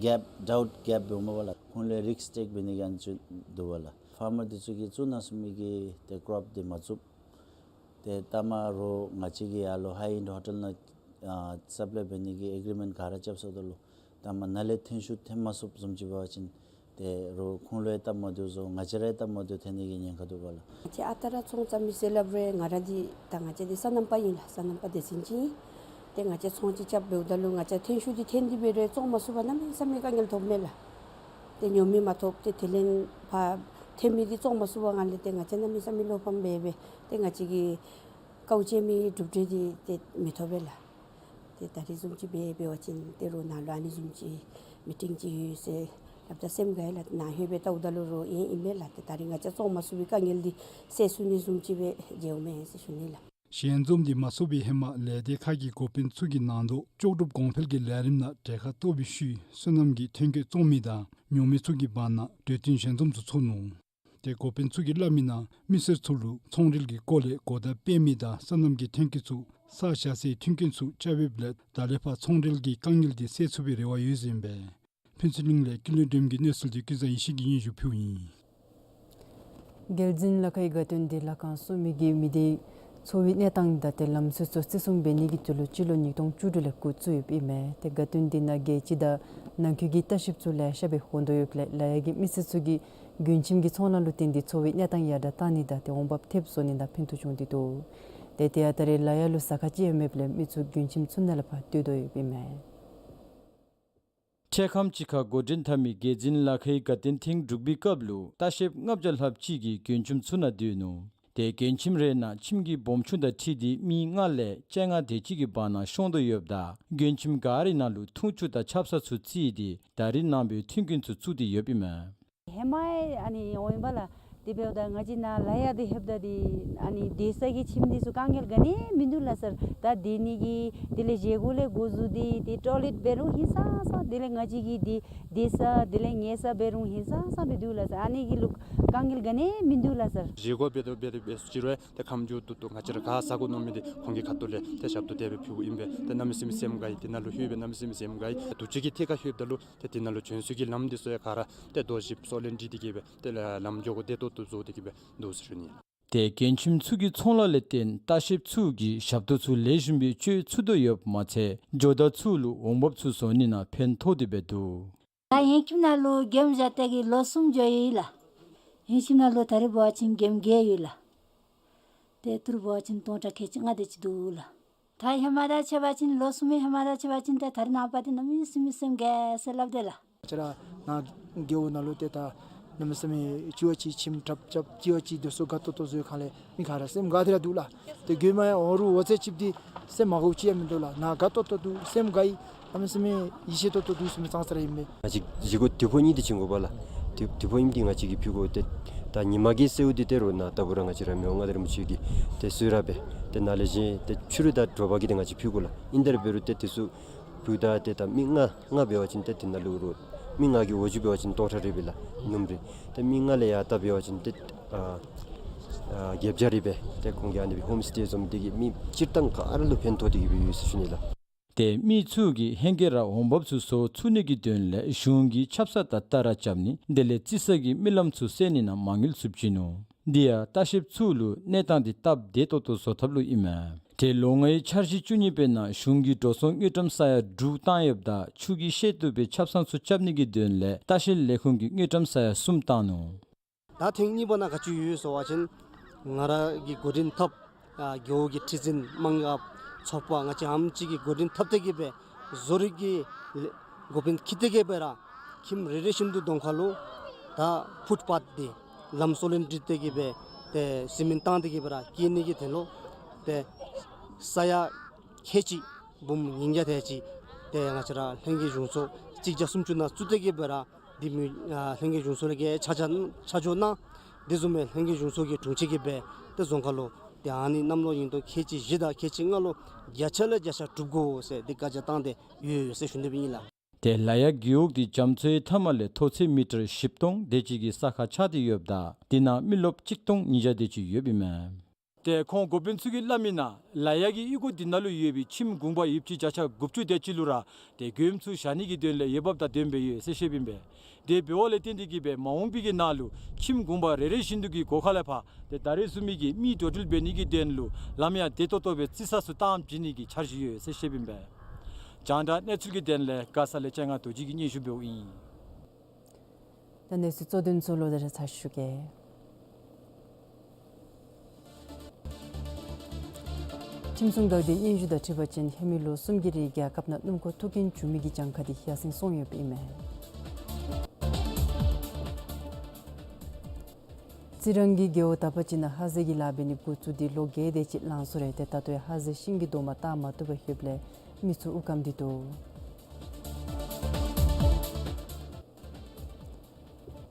གེབ་ཌའུཊ་གེབ་འབདཝ་མས་པ་ལགས། ཁོང་ལུ་རིསཀ་ཊེཀ་འབད་ནི་གི་ཨ་ནི་ཚུ་འདུག་པ་ལགས། ཕར་མར་འདི་ཚུ་གིས་བཙུགས་གནང་ཚུགས་མི་གི་ཏེ་ཀོརོཔ་འདི་མ་བཙུགས། ཏེ་ལྟ་མ་རོགས་ང་བཅས་ཀྱིས་ཡར་ལུ་ཧའི་ཨེནཌ་ཧོ་ཊེལ་ནང་ཨ་སབ་ལའི་འབད་ནི་གི་ཨེག་རི་མེནཊ་ག་ར་རྐྱབ་སོངམ་ད་ལུ་ལྟ་མ་ནཱ་ལས་ཐོན་ཤུགས་ཐོན་མ་ཚུགསཔ་བཟུམ་ཅིག་འབད་བ་ཅིན་ཏེ་རོགས་ཁོང་ལུ་ཡང་སྟབས་མ་བདེཝ་བཟོ་ང་བཅས་ར་ཡང་སྟབས་མ་བདེཝ་ཐོན་ནི་གི་ཉེན་ཁ་འདུག་པ་ལགས། ང་བཅས་ཨ་རྟག་ར་ཚོང་རྐྱབ་མི་ཟེར་སླབ་རུང་ང་ར་འདི་ད་ང་བཅས་འདི་སོ་ནམ་པ་ཨིན་ལགས། སོ་ནམ་པ་སྡེ་ཚན་ཅིག་ཨིན། ཏེ་ང་བཅས་ཚོང་ཅིག་རྐྱབ་འབདཝ་ད་ལུ་ང་བཅས་ཐོན་ཤུགས་འདི་ཐོན་ཏེ་འབད་རུང་བཙོང་མ་ཚུགས་པར་གནམ་མེད་ས་མེད་དཀའ་ངལ་ཐོབ་མས་ལགས། ཏེ་ཉོ་མི་མ་ཐོབ། ཏེ་དེ་ལས་ཕར་ཐོན་མི་འདི་བཙོང་མ་ཚུགས་པའི་ངང་ལས་ཏེ་ང་བཅས་གནམ་མེད་ས་མེད་བློ་ཕམ་འབད་འབད་ཏེ་ང་བཅས་ཀྱི་དཀའཝ་སྤྱད་མི་གྲུབ་འབྲས་འདི་ཏེ་མི་ཐོབ་པས་ལགས། ཏེ་ད་རེས་བཟུམ་ཅིག་འབད་འབད་བ་ཅིན་ཏེ་རོགས་ནཱ་ལུ་ཨ་ནི་བཟུམ་ཅིག་མི་ཊིང་ཅིག་ཡོད་ཟེར་སླབ་ད་སེམས་དགའ་ཡི་ལགས། ནཱ་ལྷོད་སྦེ་བལྟཝ་ད་ལུ་རོགས་ཨིན་ཨིན་པས་ལགས། ཏེ་ད་རེས་ང་བཅས་བཙོང་མ་ཚུགས་པའི་དཀའ་ངལ་འདི་སེལ་ཚུགས་ནི་བཟུམ་ཅིག་སྦེ་མཇལཝ་མས་ཟེར་ཞུ་ནི་ལགས། ཞལ་འཛོམས་འདི་མ་ཚོགས་པའི་ཧེ་མ་ལས་སྡེ་ཁག་གི་འགོ་དཔོན་ཚུ་གིས་ནང་དོག་ལྕོགས་གྲུབ་གོང་འཕེལ་གྱི་ལས་རིམ་ནང་གྲལ་ཁར་གཏོགས་པའི་ཤུལ་སོ་ནམ་གྱི་ཐོན་སྐྱེད་བཙོང་མི་དང་ཉོ་མི་ཚུ་གི་བར་ན་གྲོས་བསྟུན་ཞལ་འཛོམས་ཚུ་ཚོགས་ནུག། ཏེ་འགོ་དཔོན་ཚུ་གིས་སླབ་མི་ནང་མི་སེར་ཚུ་ལུ་ཚོང་འབྲེལ་གྱི་སྐོར་ལས་གོ་བརྡ་སྤེལ་མི་དང་སོ་ནམ་གྱི་ཐོན་སྐྱེད་ཚུ་ས་བཞག་སའི་མཐུན་རྐྱེན་ཚུ་རྐྱབ་ཡོདཔ་ལས་ད་ལས་ཕར་ཚོང་འབྲེལ་གྱི་དཀའ་ངལ་འདི་སེལ་ཚུགས་པའི་རེ་བ་ཡོད་ཟེར་ཨིན་པས། ཕུན་ཚོགས་གླིང་ལས་ཀུན་ལེགས་སྒྲོལམ་གྱི་གནས་ཚུལ་འདི་ཀུན་བཟང་ཡེ་ཤེས་ཀྱིས་སྙན་ཞུ་ཕུལཝ་ཨིན། རྒྱལ་འཛིན་ལ་ཁའི་དགའ་སྟོན་འདི་ལྷ་ཁང་སྲུང་མི་གིས་མི་སྡེའི་འཚོ་བའི་གནས་སྟངས་དང་ཏེ་ལམ་སྲོལ་ཚུ་བརྩི་སྲུང་འབད་ནི་གི་དོན་ལུ་སྤྱི་ལོ་ཉིས་སྟོང་བཅུ་དྲུག་ལས་འགོ་བཙུགས་ཡོདཔ་ཨིན་མས། ཏེ་དགའ་སྟོན་འདི་ནང་རྒྱལ་སྤྱི་དང་ནང་འཁོད་ཀྱི་ལྟ་བཤལཔ་ཚུ་ལེ་ཤ་སྦེ་འོང་དོ་ཡོདཔ་ལས་ལ་ཡ་གི་མི་སེར་ཚུ་གིས་མགྱོནམ་ཁྱིམ་གྱི་ཚོང་ལཱ་ལུ་བརྟེན་ཏེ་འཚོ་བའི་གནས་སྟངས་ཡར་དྲག་བཏང་ནི་དང་ཏེ་འོང་འབབ་ཐེབས་བཟོ་ནི་ནང་ཕན་ཐོགས་བྱུང་སྟེ་འདུག། ཏེ་དེ་ཡང་ད་རེས་ལ་ཡ་ལུ་ཟ་ཁང་ཅིག་ཡང་མེདཔ་ལས་མི་ཚུ་མགྱོནམ་ཁྱིམ་ཚུ་ནང་ལས་ཕར་སྡོད་དོ་ཡོདཔ་ཨིན་མས། འཕྲལ་ཁམས་ཅིག་ཁར་འགོ་འདྲེན་འཐབ་མི་རྒྱལ་འཛིན་ལ་ཁའི་དགའ་སྟོན་ཐེངས་དྲུག་པའི་སྐབས་ལུ་ལྟ་བཤལཔ་ལྔ་བརྒྱ་ལྷགཔ་ཅིག་གིས་མགྱོནམ་ཁྱིམ་ཚུ་ནང་སྡོད་ནུག། ཏེ་མགྱོནམ་ཁྱིམ་རེ་ནང་ཁྱིམ་གྱི་སྦོམ་ཆུང་དང་འཁྲིལ་ཏེ་མི་ལྔ་ལས་བཅོ་ལྔ་དེ་ཅིག་གི་བར་ན་ཤོང་དོ་ཡོདཔ་ད་མགྱོནམ་ཁྱིམ་ག་རའི་ནང་ལུ་འཐུང་ཆུ་དང་ཆབ་གསང་ཚུ་བརྩིས་ཏེ་ད་རིས་ནངས་པའི་མཐུན་རྐྱེན་ཚུ་བཙུགས་ཏེ་ཡོདཔ་ཨིན་མས། ཧེ་མ་ཨ་ནི་འོང་ཡི་པ་ལགས། དེ་འབདཝ་ད་ང་བཅས་ནཱ་ལ་ཡ་འདི་ལྷོདཔ་ད་འདི་ཨ་ནི་སྡོད་ས་གི་ཁྱིམ་འདི་ཚུ་དཀའ་ངལ་ག་ནི་མིན་འདུག་ལགས་སར། ད་སྡོད་ནི་གི་དེ་ལས་བཞེས་སྒོ་ལས་འགོ་བཙུགས་ཏེ་ཏེ་ཊོའི་ལེཊ་འབད་རུང་ཧིང་སངས་སངས་དེ་ལས་ང་བཅས་ཀྱི་འདི་སྡོད་ས་དེ་ལས་ཉལ་ས་འབད་རུང་ཧིང་སངས་སངས་སྦེ་འདུག་ལགས་སར། ཨ་ནི་གི་ལུ་དཀའ་ངལ་ག་ནི་མིན་འདུག་ལགས་སར། བཞེས་སྒོ་འབད་དོ་འབད་དོ་འབད་སོ་ཅི་རུང་ཏེ་ཁམས་འགྱོ་ཏོག་ཏོ་ང་བཅས་ར་ག་ཟ་དགོ་མནོ་མི་འདི་ཁོང་གི་ཁ་ཐུག་ལས་ཏེ་ཞབས་ཏོག་དེ་སྦེ་ཕུལཝ་ཨིན་པས། ཏེ་གནམ་མེད་ས་མེད་སེམས་དགའ་ཡི། དེ་ནང་ལུ་ལྷོད་སྦེ་གནམ་མེད་ས་མེད་སེམས་དགའ་ཡི། དུས་ཅི་གི་ཐད་ཁར་ལྷོདཔ་ད་ལུ་ཏེ་དེ་ནང་ལུ་བྱོན་སའི་གི་ལམ་འདི་ཚུ་ཡང་ག་ར་ཏེ་རྡོ་བཞི་སོགས་ལས་འདྲིས་ཏེ་གི་སྦེ་ཏེ་ལམ་འགྱོ་དགོཔ་བདེ་ཏོག་ཏོ་བཟོ་སྟེ་གི་སྦེ་འདུག་ཟེར་ཞུ་ནི། ཏེ་མགྱོནམ་ཁྱིམ་ཚུ་གི་ཚོང་ལཱ་ལས་བརྟེན་ལྟ་བཤལཔ་ཚུ་གིས་ཞབས་ཏོག་ཚུ་ལེགས་ཤོམ་སྦེ་སྤྱོད་ཚུགས་དོ་ཡོདཔ་མ་ཚད་ཇོ་བདག་ཚུ་ལུ་འོང་འབབ་ཚུ་བཟོ་ནི་ནང་ཕན་ཐོགས་ཏེ་སྦེ་འདུག། ད་ཧེ་མ་ཁྱིམ་ནང་ལུ་མགྱོནམ་བཞག་སྟེ་གི་ལོ་གསུམ་འགྱོ་ཡི་ལགས། ཧེ་མ་ཁྱིམ་ནང་ལུ་ད་རེས་འབད་བ་ཅིན་མགྱོནམ་བརྒྱད་ཡོད་ལགས། ཏེ་ཏི་རུ་འབད་བ་ཅིན་སྟོང་ཕྲག་ཁལ་གཅིག་ལྔ་དེ་ཅིག་འདུག་ལགས། ད་ཧེ་མ་དང་ཕྱད་པ་ཅིན་ལོ་གསུམ་ཧེ་མ་དང་ཕྱད་པ་ཅིན་ཏེ་ད་རེས་ནངས་པ་འདི་གནམ་མེད་ས་མེད་སེམས་དགའ་ཟེར་སླབ་དེས་ལགས། ང་བཅས་ར་ནཱ་རྒེད་འོག་ནང་ལུ་ཏེ་ད་གནམ་མེད་ས་མེད་གཅིག་བ་གཅིག་ཁྱིམ་འཁྲབ་རྐྱབ་གཅིག་བ་གཅིག་དེ་ཚུ་དགའ་ཏོག་ཏོ་བཟོ་བའི་སྒང་ལས་མི་ག་ར་སེམས་དགའ་སྟེ་ར་འདུག་ལགས། ཏེ་རྒོདམ་ཡང་འོང་རུང་འོང་ཚད་ཅིག་འདི་སེམས་མ་དགའཝ་ཅིག་ཡང་མིན་འདུག་ལགས། ནཱ་དགའ་ཏོག་ཏོ་འདུག། སེམས་དགའ་ཡི། གནམ་མེད་ས་མེད་ཡིད་ཆེས་ཏོག་ཏོ་འདུག་ཟེར་མི་ཙང་ཙ་ར་ཨིན་མས། ང་བཅས་བཞེས་སྒོ་བདུན་ཕོག་གཉིས་འདི་བྱིན་དགོ་པས་ལགས། བདུན་བདུན་ཕོག་གཉིས་འདི་ང་བཅས་ཀྱིས་ཕུལ་དགོ། ཏེ་ད་ཉི་མ་གི་གསོལཝ་འདི་ཏེ་རོགས་ནཱ་ལྟ་བུ་ར་ང་བཅས་ར་མི་དབང་མངའ་བདག་རིན་པོ་ཆེ་གི་ཏེ་གསོལ་རས་སྦེ་ཏེ་ནཱ་ལས་གཞན་ཏེ་ཕྱི་རུ་དང་དྲོ་པ་གི་ཏེ་ང་བཅས་ཕུལ་དགོ་ལགས། ཨིན་ཏེ་ར་འབད་རུང་ཏེ་དེ་ཚུ་ཕུལཝ་ད་ཏེ་ད་མི་ལྔ་ལྔ་འབད་བ་ཅིན་ཏེ་དེ་ནང་ལུ་རོགས་མི་ལྔ་གི་འོག་འཇུག་འབད་བ་ཅིན་སྟོང་ཕྲག་རེ་སྦེ་ལགས་སྣུམ་རིན། ཏེ་མི་ལྔ་ལས་ཡར་ལྟ་འབད་བ་ཅིན་ཏེ་ཨ་ཨ་བརྒྱད་བརྒྱ་རེ་སྦེ་ཏེ་ཁོང་གིས་ཨ་ནི་སྦེ་ཧོམ་སི་ཊེ་བཟུམ་འདི་གིས་མི་སྤྱིར་བཏང་ག་ར་ལུ་ཕན་ཐོགས་ཏེ་གི་སྦེ་ཡོད་ཟེར་ཞུ་ནི་ལགས། ཏེ་མི་ཚུ་གིས་ཧེང་སྐལ་ར་འོང་འབབ་ཚུ་བཟོ་ཚུགས་ནི་གི་དོན་ལས་གཞུང་གིས་ཆབ་གསང་དང་ལྟ་ར་རྐྱབ་ནི་དེ་ལས་རྩི་ས་གི་མི་ལམ་ཚུ་སེལ་ནི་ནང་མ་དངུལ་ཚུ་བྱིན་ནུག། འདི་ཡང་ལྟ་བཤལཔ་ཚུ་ལུ་གནས་སྟངས་འདི་སྟབས་བདེ་ཏོག་ཏོ་བཟོ་ཐབས་ལུ་ཨིན་མས། ཏེ་ལོ་ལྔའི་འཆར་གཞི་བཅུ་གཉིས་པའི་ནང་གཞུང་གིས་འགྲོ་སོང་དངུལ་ཀྲམ་ས་ཡ་དྲུག་བཏང་ཡོདཔ་ད་ཆུ་གི་ཤེལ་ཏོག་སྦེ་ཆབ་གསང་ཚུ་རྐྱབ་ནི་གི་དོན་ལས་ལྟ་བཤལ་ལས་ཁུངས་ཀྱིས་དངུལ་ཀྲམ་ས་ཡ་གསུམ་བཏང་ནུག། ད་ཐེངས་གཉིས་པ་ནང་ག་ཅི་ཡོད་ཟེར་བ་ཅིན་ང་ར་གིས་འགོ་འདྲེན་འཐབ། ཨ་རྒེད་འོག་གི་ཁྲི་འཛིན་དམངས་ཡབ་ཚོགས་པ་ང་བཅས་ཧམ་ཅིག་གིས་འགོ་འདྲེན་འཐབ་སྟེ་གི་སྦེ་བཟོ་རིག་གི་འགོ་དཔོན་འཁྱིད་དེ་གི་སྦེ་ར་ཁྱིམ་རེ་རེ་བཞིན་དུ་གདོང་ཁ་ལུ་ད་ཕུཊ་པཱཐ་འདི་ལམ་སོ་ལེན་འདི་དེ་གི་སྦེ་ཏེ་སི་མེནཊ་བཏང་སྟེ་གི་སྦེ་ར་སྐྱེལ་ནི་གི་དོན་ལུ་ཏེ་ས་ཡ་ཁལ་གཅིག་འབུམ་ཉིས་བརྒྱ་དེ་ཅིག་ཏེ་ང་བཅས་ར་ལྷན་རྒྱས་གཞུང་ཚོགས་གཅིག་བརྒྱ་སུམ་ཅུ་ནང་བཙུགས་ཏེ་གི་སྦེ་ར་འདི་མི་ཨ་ལྷན་རྒྱས་གཞུང་ཚོགས་ལས་ཀྱི་ཆ་བཞག་ཆ་འཇོག་གནང་། དེ་བཟུམ་སྦེ་ལྷན་རྒྱས་གཞུང་ཚོགས་ཀྱི་དྲུང་ཆེ་གིས་སྦེ་ཏེ་རྫོང་ཁ་ལུ་ཏེ་ཨ་ནི་གནམ་ལོ་ཉིས་སྟོང་ཁལ་གཅིག་བཞི་དང་ཁལ་གཅིག་ལྔ་ལུ་བརྒྱ་ཆ་ལས་བརྒྱ་ཆ་འགྲུབ་དགོ་ཟེར་ཏེ་བཀའ་རྒྱ་བཏང་སྟེ་ཡོད་ཟེར་ཞུ་ནི་སྦེ་ཨིན་ལགས། ཏེ་ལ་ཡ་རྒེད་འོག་འདི་རྒྱ་མཚོའི་མཐའ་མ་ལས་མཐོ་ཚད་མི་ཊར་བཞི་སྟོང་དེ་ཅིག་གི་ས་ཁར་ཆགས་ཏེ་ཡོདཔ་ད་དེ་ནང་མི་རློབས་གཅིག་སྟོང་ཉིས་བརྒྱ་དེ་ཅིག་ཡོདཔ་ཨིན་མས། ཏེ་ཁོང་འགོ་དཔོན་ཚུ་གིས་སླབ་མི་ནང་ལ་ཡ་གི་གཡུས་སྒོ་འདི་ནང་ལུ་ཡོད་པའི་ཁྱིམ་གུང་པ་ཡོདཔ་ཅིག་བརྒྱ་ཆ་དགུ་བཅུ་དེ་ཅིག་ལུ་ར་ཏེ་མགྱོནམ་ཚུ་བཞག་ནི་གི་དོན་ལས་འོས་འབབ་དང་ལྡནམ་སྦེ་ཡོད་ཟེར་བཤདཔ་ཨིན་པས། དེ་འབདཝ་ལས་བརྟེན་ཏེ་གི་སྦེ་མ་འོངས་པའི་གི་ནང་ལུ་ཁྱིམ་གུང་པ་རེ་རེ་བཞིན་དུ་གི་སྒོ་ཁ་ལས་ཕར་ཏེ་ད་རེས་བཟུམ་མའི་གི་མི་འགྲོ་འགྲུལ་འབད་ནི་གི་དོན་ལུ་ལམ་ཡང་བདེ་ཏོག་ཏོ་སྦེ་རྩི་ས་ཚུ་བཏངམ་བྱིན་ནི་གི་འཆར་གཞི་ཡོད་ཟེར་བཤདཔ་ཨིན་པས། རྒྱང་བསྒྲགས་གནས་ཚུལ་གྱི་དོན་ལས་མགར་ས་ལས་སྤྱན་སྔ་རྡོ་རྗེ་གིས་སྙན་ཞུ་འབདཝ་ཨིན། ད་གནས་ཚུལ་གཙོ་དོན་ཚུ་ལོག་སྟེ་ར་ཚར་ཞུ་གེ། ཁྲིམས་སྲུང་འགག་སྡེའི་སྙན་ཞུ་དང་འཁྲིལ་བ་ཅིན་ཧེ་མའི་ལོ་གསུམ་གྱི་རིང་རྒྱལ་ཁབ་ནང་སྣུམ་འཁོར་ཐུག་རྐྱེན་བྱུང་མི་གི་གྱངས་ཁ་དེ་ཡར་སེང་སོང་ཡོདཔ་ཨིན་མས། རྩི་རང་གི་རྒེད་འོག་དག་པ་ཅིག་ནང་ཧ་ཟེ་གི་ལཱ་འབད་ནི་འགོ་བཙུགས་ཏེ་ལོ་བརྒྱད་དེ་ཅིག་ལང་སོང་རུང་ཏེ་ད་ལྟོ་ཡང་ཧ་ཟེ་ཤིང་གི་རྡོག་མ་བཏགས་མ་བཏུབ་པར་ཡོདཔ་ལས་མི་ཚུ་དབུགས་སྐམ་སྟེ་འདུག།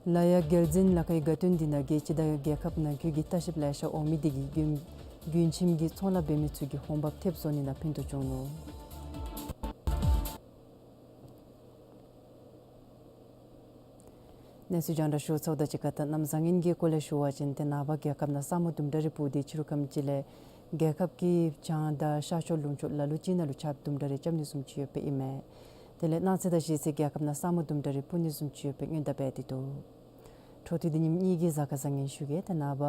ལ་ཡ་རྒྱལ་འཛིན་ལ་ཁའི་དགའ་སྟོན་འདི་ནང་གི་སྤྱི་ཟླ་རྒྱལ་ཁབ་ནང་འཁོད་ཀྱི་ལྟ་བཤལཔ་ལེ་ཤ་འོང་མི་དེ་གིས་རྒྱུན་རྒྱུན་ཁྱིམ་གྱི་ཚོང་ལཱ་འབད་མི་ཚུ་གི་འོང་འབབ་ཐེབས་བཟོ་ནི་ནང་ཕན་ཐོགས་བྱུང་ནུག། གནས་ཚུལ་རྒྱང་བསྒྲགས་ཞུ་ཚརཝ་དང་གཅིག་ཁར་ད་གནམ་བཟང་ངན་གྱི་སྐོར་ལས་ཞུ་བ་ཅིན་ཏེ་ནངས་པ་རྒྱལ་ཁབ་ནང་ས་སྨུག་དུམ་གྲ་རེ་སྤུབས་ཏེ་ཕྱི་རུ་ཁམས་ཅིག་ལས་རྒྱལ་ཁབ་ཀྱི་བྱང་དང་ཤར་ཕྱོགས་ལུང་ཕྱོགས་ལ་ལུ་ཅིག་ནང་ལུ་ཆརཔ་དུམ་གྲ་རེ་རྐྱབ་ནི་བཟུམ་ཅིག་ཡོདཔ་ཨིན་མས། དེ་ལས་གནངས་ཚེ་དང་གཞེས་ཚེ་རྒྱལ་ཁབ་ནང་ས་སྨུག་དུམ་གྲ་རེ་སྤུབ་ནི་བཟུམ་ཅིག་ཡོདཔ་སྦེ་སྔོན་བརྡ་འབད་དེ་འདུག། འཕྲོ་མཐུད་དེ་ཉིནམ་གཉིས་ཀྱི་གཟའ་སྐར་བཟང་ངན་ཞུ་གེ། ཏེ་ནངས་པ་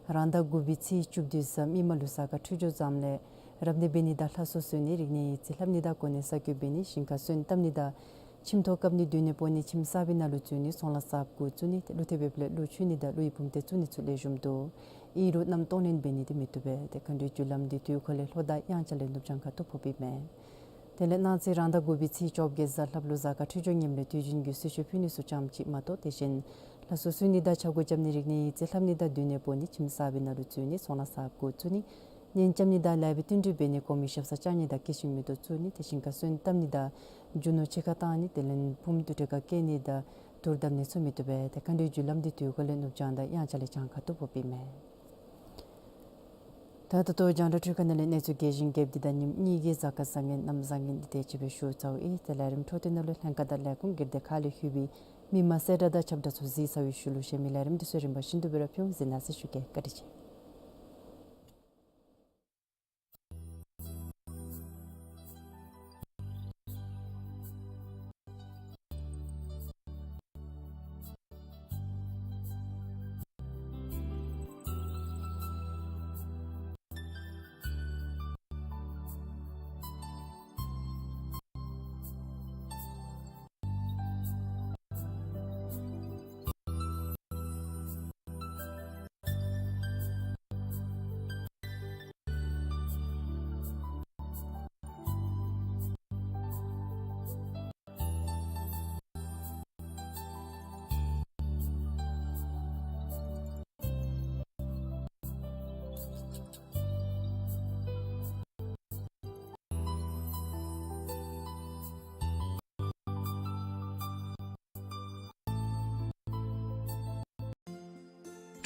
རང་ཟླ་དགུ་པའི་ཚེས་བཅུ་བདུན་གཟའ་མིག་དམར་ལུ་གཟའ་སྐར་འཕྲོད་སྦྱོར་བཟངམ་ལས་རབ་གནས་འབད་ནི་དང་ལྷ་གསོལ་གསོལ་ནི་རིག་གནས་ཡིག་རྩིས་ལྷབ་ནི་དང་གོ་གནས་གསར་བསྐོ་འབད་ནི་ཞིང་ཁ་སོན་བཏབ་ནི་དང་ཁྱིམ་ཐོག་བཀབ་ནི་སྡོད་གནས་སྤོ་ནི་ཁྱིམ་གསར་པའི་ནང་ལུ་འཛུལ་ནི་ཚོང་ལཱ་གསརཔ་འགོ་བཙུགས་ནི་ཏེ་ཀླུ་ཐེབས་འབདཝ་ལས་ཀླུ་མཆོད་ནི་དང་ཀླུ་ཡི་བུམ་སྡེ་བཙུགས་ནི་ཚུ་ལེགས་ཤོམ་འདུག། ཨིན་རུང་གནམ་སྟོང་ལེན་འབད་ནི་དེ་མི་བཏུབ་པས། ཏེ་མཁའ་འགྲོའི་རྒྱུ་ལམ་འདི་དུས་འཁོར་ལས་ལྷོ་དང་དབྱངས་འཆར་ལས་ནུབ་བྱང་ཁ་ཐུག་ཕོགཔ་ཨིན་མས། དེ་ལས་གནངས་ཚེ་རང་ཟླ་དགུ་པའི་ཚེས་བཅོ་བརྒྱད་གཟའ་ལྷགཔ་ལུ་གཟའ་སྐར་འཕྲོད་སྦྱོར་ངནམ་ལས་དུས་རྒྱུན་གྱི་གསོལ་མཆོད་ཕུལ་ནི་ཚུ་ཙམ་ཅིག་མ་གཏོགས་དེ་བཞིན་ལྷ་གསོལ་གསོལ་ནི་དང་ཕྱག་སྐོར་རྐྱབ་ནི་རིག་གནས་ཡིག་རྩིས་ལྷབ་ནི་དང་སྡོད་གནས་སྤོ་ནི་ཁྱིམ་གསར་པའི་ནང་ལུ་འཛུལ་ནི་ཚོང་ལཱ་གསརཔ་འགོ་བཙུགས་ནི་གཉེན་རྐྱབ་ནི་དང་ལེགས་པའི་བསྟུན་གྲོས་འབད་ནི་གོང་མའི་ཞབས་སར་བཅར་ནི་དང་སྐྱེ་ཤི་མེ་ཏོག་བཙུགས་ནི་ཏེ་ཞིང་ཁ་སོན་བཏབ་ནི་དང་རྒྱུ་ནོར་ཕྱི་ཁར་བཏང་ནི་དེ་ལས་ཕུངམ་དུར་ཁྲོད་ཁར་བསྐྱལ་ནི་དང་དུར་བརྡབ་ནི་ཚུ་མི་བཏུབ་པས། ཏེ་མཁའ་འགྲོའི་རྒྱུ་ལམ་འདི་དུས་འཁོར་ལས་ནུབ་བྱང་དང་དབྱངས་འཆར་ལས་བྱང་ཁ་ཐུག་ཕོགཔ་ཨིན་མས། ད་ད་ལྟོ་རྒྱང་བསྒྲགས་འཕྲུལ་ཁང་ནང་ལས་གནས་ཚུལ་རྒྱས་ཤིང་རྒྱསཔ་འདི་དང་ཉིནམ་གཉིས་ཀྱི་གཟའ་སྐར་བཟང་ངན་གནམ་བཟང་ངན་འདི་དེ་ཅིག་སྦེ་ཞུ་ཚརཝ་ཨིན། ཏེ་ལས་རིམ་འཕྲོ་མཐུད་ནང་ལུ་ལྷན་ཁག་དང་ལས་ཁུངས་སྒེར་སྡེ་ཁག་ལས་ལྷོད་པའི་མི་མང་གསལ་བསྒྲགས་དང་ཁྱབ་བསྒྲགས་ཚུ་གཟིགས་ཚར་བའི་ཤུལ་ལུ་གཞན་མི་ལས་རིམ་འདི་ཚུ་རིམ་པ་བཞིན་དུ་སྦེ་ར་ཕུལ་འོང་། གཟིགས་གནང་ཟེར་ཞུ་གེ། བཀའ་དྲིན་ཆེ།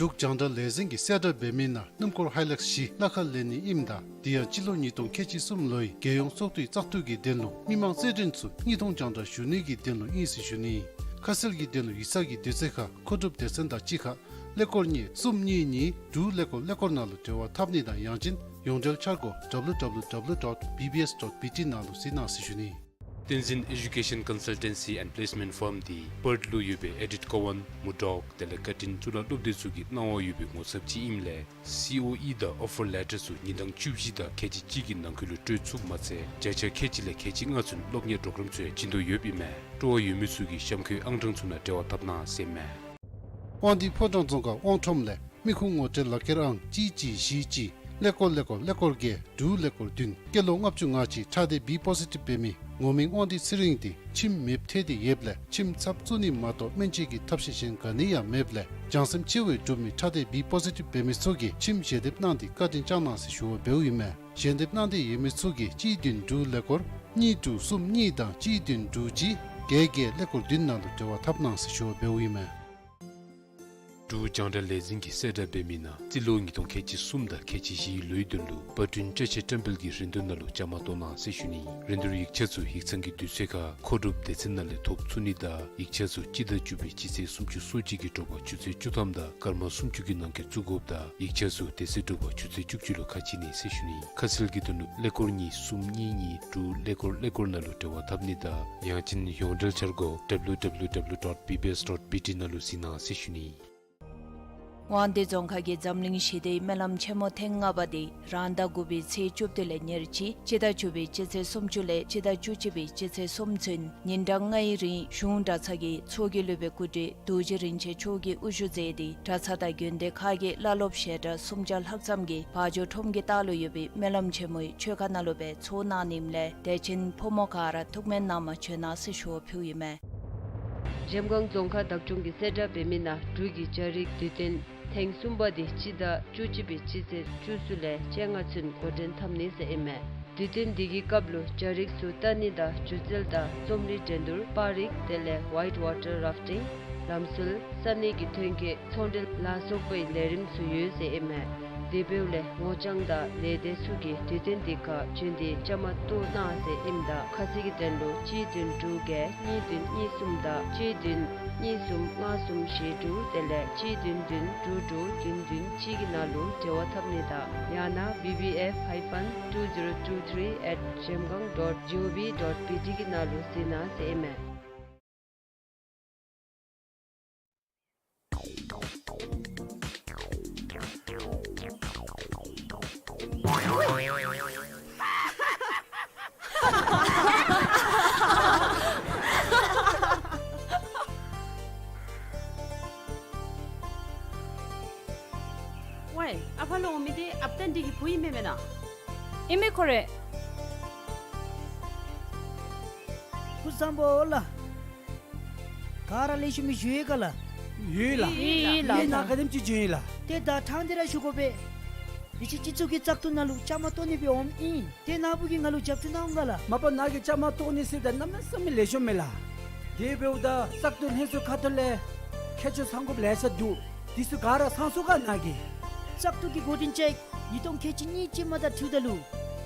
འབྲུག་རྒྱང་བསྒྲགས་ལས་འཛིན་གྱིས་གསལ་བསྒྲགས་འབད་མི་ནང་སྣུམ་འཁོར་ཧའི་ལེགས་བཞི་གླ་ཁར་ལེན་ནི་ཨིནམ་ད་དེ་ཡང་སྤྱི་ལོ་ཉིས་སྟོང་ཁལ་གཅིག་གསུམ་ལོའི་རྒྱལ་ཡོངས་ཚོགས་འདུའི་བཙག་འཐུ་གི་དོན་ལུ་མི་མང་རྩེད་འགྲན་ཚུ་གཉིས་སྟོང་རྒྱང་བསྒྲགས་ཞུ་ནི་གི་དོན་ལུ་ཨིན་ཟེར་ཞུ་ནི། ཁ་གསལ་གྱི་དོན་ལུ་ཡིག་ཚང་གི་དུས་ཚོད་ཁར་མཁོ་སྒྲུབ་སྡེ་ཚན་དང་གཅིག་ཁར་ཀླད་ཀོར་གཉིས་གསུམ་གཉིས་གཉིས་དྲུག་ཀླད་ཀོར་ཀླད་ཀོར་ནང་ལུ་འབྲེལ་བ་འཐབ་ནི་དང་ཡང་ཅིན་ཡོངས་འབྲེལ་འཆར་སྒོ་W W W dot B B S dot B T ནང་ལུ་གཟིགས་གནང་ཟེར་ཞུ་ནི། བསྟན་འཛིན་Education Consultancy and Placement Firm འདི་པརཐ་ལུ་ཡོད་པའི་ཨེ་ཌིཐ་ཀོ་ཝཱན་མུར་ཌོག་དེ་ལས་ཀར་ཊིན་གཙུག་ལག་སློབ་སྡེ་ཚུ་གི་གནང་བ་ཡོད་པའི་ངོ་ཚབ་ཅིག་ཨིནམ་ལས་སི་ཨོ་ཨི་དང་ཨོ་ཕར་ལེ་ཊར་ཚུ་ཉིན་གྲངས་བཅུ་བཞི་དང་ཁལ་གཅིག་གཅིག་གི་ནང་འཁོད་ལུ་སྤྲོད་ཚུགསཔ་མ་ཚད་བརྒྱ་ཆ་ཁལ་གཅིག་ལས་ཁལ་གཅིག་ལྔ་ཚུན་སློབ་གཉེར་པོརོ་གརམ་ཚུ་ཡང་བྱིན་དོ་ཡོདཔ་ཨིན་མས། སྤྲོ་བ་ཡོད་མི་ཚུ་གིས་གཤམ་འཁོད་ཨང་གྲངས་ཚུ་ནང་འབྲེལ་བ་འཐབ་གནང་ཟེར་མས། དབང་འདུས་ཕོ་བྲང་རྫོང་ཁག་དབང་ཁྲོམ་ལས་མི་ཁུངས་ངོ་སྤྲོད་ལག་ཁྱེར་ཨང་གཅིག་གཅིག་བཞི་གཅིག་ཀླད་ཀོར་ཀླད་ཀོར་ཀླད་ཀོར་བརྒྱད་དྲུག་ཀླད་ཀོར་བདུན། སྐྱེས་ལོ་ལྔ་བཅུ་ང་གཅིག་ཁྲག་ལྡན་བི་པོ་ཟི་ཊིབ་འབད་མི་ངོ་མིང་དབང་འདུས་ཚེ་རིང་འདི་ཁྱིམ་མེདཔ་ཐལ་ཏེ་ཡོདཔ་ལས་ཁྱིམ་ཚབ་བཙུགས་ནི་མ་གཏོགས་སྨན་བཅོས་ཀྱི་ཐབས་ཤེས་གཞན་ག་ནི་ཡང་མེདཔ་ལས་བྱང་སེམས་ཆེ་བའི་གྲུབ་མི་ཁྲག་ལྡན་བི་པོ་ཟི་ཊིབ་འབད་མི་ཚུ་གིས་ཁྱིམ་ཞལ་འདེབས་གནང་སྟེ་བཀའ་དྲིན་བསྐྱང་གནང་ཟེར་ཞུ་བ་འབདཝ་ཨིན་མས། ཞལ་འདེབས་གནང་འདོད་ཡོད་མི་ཚུ་གིས་གཅིག་བདུན་དྲུག་ཀླད་ཀོར་གཉིས་དྲུག་གསུམ་གཉིས་དང་གཅིག་བདུན་དྲུག་གཅིག་བརྒྱད་བརྒྱད་ཀླད་ཀོར་བདུན་ནང་ལུ་འབྲེལ་བ་འཐབ་གནང་ཟེར་ཞུ་བ་འབདཝ་ཨིན་མས། འབྲུག་རྒྱང་བསྒྲགས་ལས་འཛིན་གྱིས་གསལ་བསྒྲགས་འབད་མི་ནང་རྩིས་ལོ་ཉིས་སྟོང་ཁལ་གཅིག་གསུམ་དང་ཁལ་གཅིག་བཞིའི་ལོའི་དོན་ལུ་པར་སྐྲུན་བཅའ་ཆས་བཀྲམ་སྤེལ་གྱི་རིན་བསྡུར་ནང་ལུ་བཅའ་མར་གཏོགས་གནང་ཟེར་ཞུ་ནི། རིན་བསྡུར་ཡིག་ཆ་ཚུ་ཡིག་ཚང་གི་དུས་ཚོད་ཁར་མཁོ་སྒྲུབ་སྡེ་ཚན་ནང་ལས་ཐོབ་ཚུགས་ནི་དང་ཡིག་ཆ་ཚུ་སྤྱི་ཟླ་བཅུ་པའི་སྤྱི་ཚེས་སུམ་ཅུ་སོ་གཅིག་གི་དྲོ་པ་ཆུ་ཚོད་བཅུ་ཐམ་དང་སྐར་མ་སུམ་ཅུ་གི་ནང་འཁོད་བཙུགས་དགོཔ་དང་ཡིག་ཆ་ཚུ་དེ་ཚེ་དྲོ་པ་ཆུ་ཚོད་བཅུ་གཅིག་ལུ་ཁ་ཕྱེ་ནི་ཟེར་ཞུ་ནི། ཁ་གསལ་གྱི་དོན་ལུ་ཀླད་ཀོར་གཉིས་གསུམ་གཉིས་གཉིས་དྲུག་ཀླད་ཀོར་ཀླད་ཀོར་ནང་ལུ་འབྲེལ་བ་འཐབ་ནི་དང་ཡང་ཅིན་ཡོངས་འབྲེལ་འཆར་སྒོ་W W W dot B B S dot B T ནང་ལུ་གཟིགས་གནང་ཟེར་ཞུ་ནི། དབང་འདུས་རྫོང་ཁག་གི་འཛམ་གླིང་ཞི་བདེའི་སྨོན་ལམ་ཆེན་མོ་ཐེངས་ལྔ་པ་འདི་རང་ཟླ་དགུ་པའི་ཚེས་བཅུ་བདུན་ལས་ཉེར་གཅིག་སྤྱི་ཟླ་བཅུ་པའི་སྤྱི་ཚེས་སུམ་ཅུ་ལས་སྤྱི་ཟླ་བཅུ་གཅིག་པའི་སྤྱི་ཚེས་གསུམ་ཚུན་ཉིན་གྲངས་ལྔའི་རིང་གཞུང་གྲྭ་ཚང་གི་ཚོགས་ཀྱི་སློབ་དཔོན་སྐུ་བགྲེས་རྡོ་རྗེ་རིན་ཆེན་མཆོག་གིས་དབུ་བཞུགས་མཛད་དེ་གྲྭ་ཚང་དང་དགོན་སྡེ་ཁག་གི་བླ་སློབ་བཤད་གྲྭ་སུམ་བརྒྱ་ལྷག་ཙམ་གྱིས་བ་འཇོ་ཁྲོམ་གྱི་ལྟག་ལུ་ཡོད་པའི་སྨོན་ལམ་ཆེན་མོའི་མཆོད་ཁང་ནང་ལུ་སྦེ་ཚོགས་གནང་ནི་ཨིནམ་ལས་དད་ཅན་ཕོ་མོ་ག་ར་ཐུགས་སྨོན་གནང་བར་བྱོན་གནང་ཟེར་ཞུ་བ་ཕུལཝ་ཨིན་མས། འཇམ་དགུང་རྫོང་ཁག་བདག་སྐྱོང་གིས་གསལ་བསྒྲགས་འབད་མི་ནང་འབྲུག་གི་རྒྱ་རིགས་དུས་སྟོན་ཐེངས་གསུམ་པ་འདི་སྤྱི་ཟླ་བཅུ་གཅིག་པའི་སྤྱི་ཚེས་བཅུ་གསུམ་ལས་བཅོ་ལྔ་ཚུན་འགོ་འདྲེན་འཐབ་ནི་ཟེར་ཨིན་མས། དུས་སྟོན་འདི་གི་སྐབས་ལུ་རྒྱ་རིགས་ཚུ་ལྟ་ནི་དང་སྒྱུ་རྩལ་དང་རྩོམ་རིག་འགྲན་བསྡུར་པར་རིས་དེ་ལས་ཝའིཊ་ཝ་ཊར་རཱཕ་ཊིང་ལམ་སྲོལ་ས་གནས་ཀྱི་ཐོན་སྐྱེད་ཚོང་འབྲེལ་ལ་སོགས་པའི་ལས་རིམ་ཚུ་ཡོད་ཟེར་ཨིན་མས། དེ་འབདཝ་ལས་ངོ་རྐྱང་དང་ལས་སྡེ་ཚུ་གིས་དུས་སྟོན་འདི་ཁར་བྱོན་ཏེ་བཅའ་མར་གཏོགས་གནང་ཟེར་ཨིནམ་ད་ཁ་གསལ་གྱི་དོན་ལུ་གཅིག་བདུན་དྲུག་བརྒྱད་གཉིས་བདུན་གཉིས་གསུམ་དང་གཅིག་བདུན་གཉིས་གསུམ་ལྔ་གསུམ་བཞི་དྲུག་དེ་ལས་གཅིག་བདུན་བདུན་དྲུག་དྲུག་བདུན་བདུན་གཅིག་གི་ནང་ལུ་འབྲེལ་བ་འཐབ་ནི་དང་ཡང་ན་B B F hyphen two zero two three at zhemgang dot gov dot B T གི་ནང་ལུ་གཟིགས་གནང་ཟེར་ཨིན་མས། ཝའི་ཨ་ཕར་ལུ་འོང་མི་འདི་ཨཔ་ཏན་འདི་གི་བུ་ཨིན་མས་མེན་ན། ཨིན་མས་ཁོ་རེ། སྐུ་གཟུགས་བཟང་པོ་ལགས། ག་ར་ལེགས་ཤོམ་སྦེ་བཞུགས་ཡི་ག་ལགས། ཡོད་ལགས། ཡོད་ལགས། ངེའི་ནང་ག་དེམ་ཅིག་བྱོན་ཡི་ལགས། ཏེ་ད་ཐང་འདི་ར་ཞུ་དགོ་པས། དུས་ཅི་སྤྱི་ཚོགས་ཀྱི་བཙག་འཐུ་ནང་ལུ་བཅའ་མར་གཏོགས་ནི་སྦེ་འོངམ་ཨིན། ཏེ་ནཱ་བུ་གིས་ང་ལུ་རྒྱབ་སྐྱོར་གནང་འོང་ག་ལགས། མ་པ་ནཱ་གིས་བཅའ་མར་གཏོགས་ནི་ཟེརཝ་ད་གནམ་མེད་ས་མེད་ལེགས་ཤོམ་མས་ལགས། དེ་འབདཝ་ད་བཙག་འཐུ་ལྷན་ཚོགས་ཁ་ཐུག་ལས་མཁས་མཆོག་ཚང་དགོཔ་ལེ་ཤ་འདུག། དེ་ཚུ་ག་ར་ཚང་སོང་ག་ནཱ་གིས། བཙག་འཐུ་གི་འགོ་འདྲེན་ཅིག་ཉིས་སྟོང་ཁལ་གཅིག་གཉིས་ཅིག་མ་དང་འཁྲིལཝ་ད་ལུ་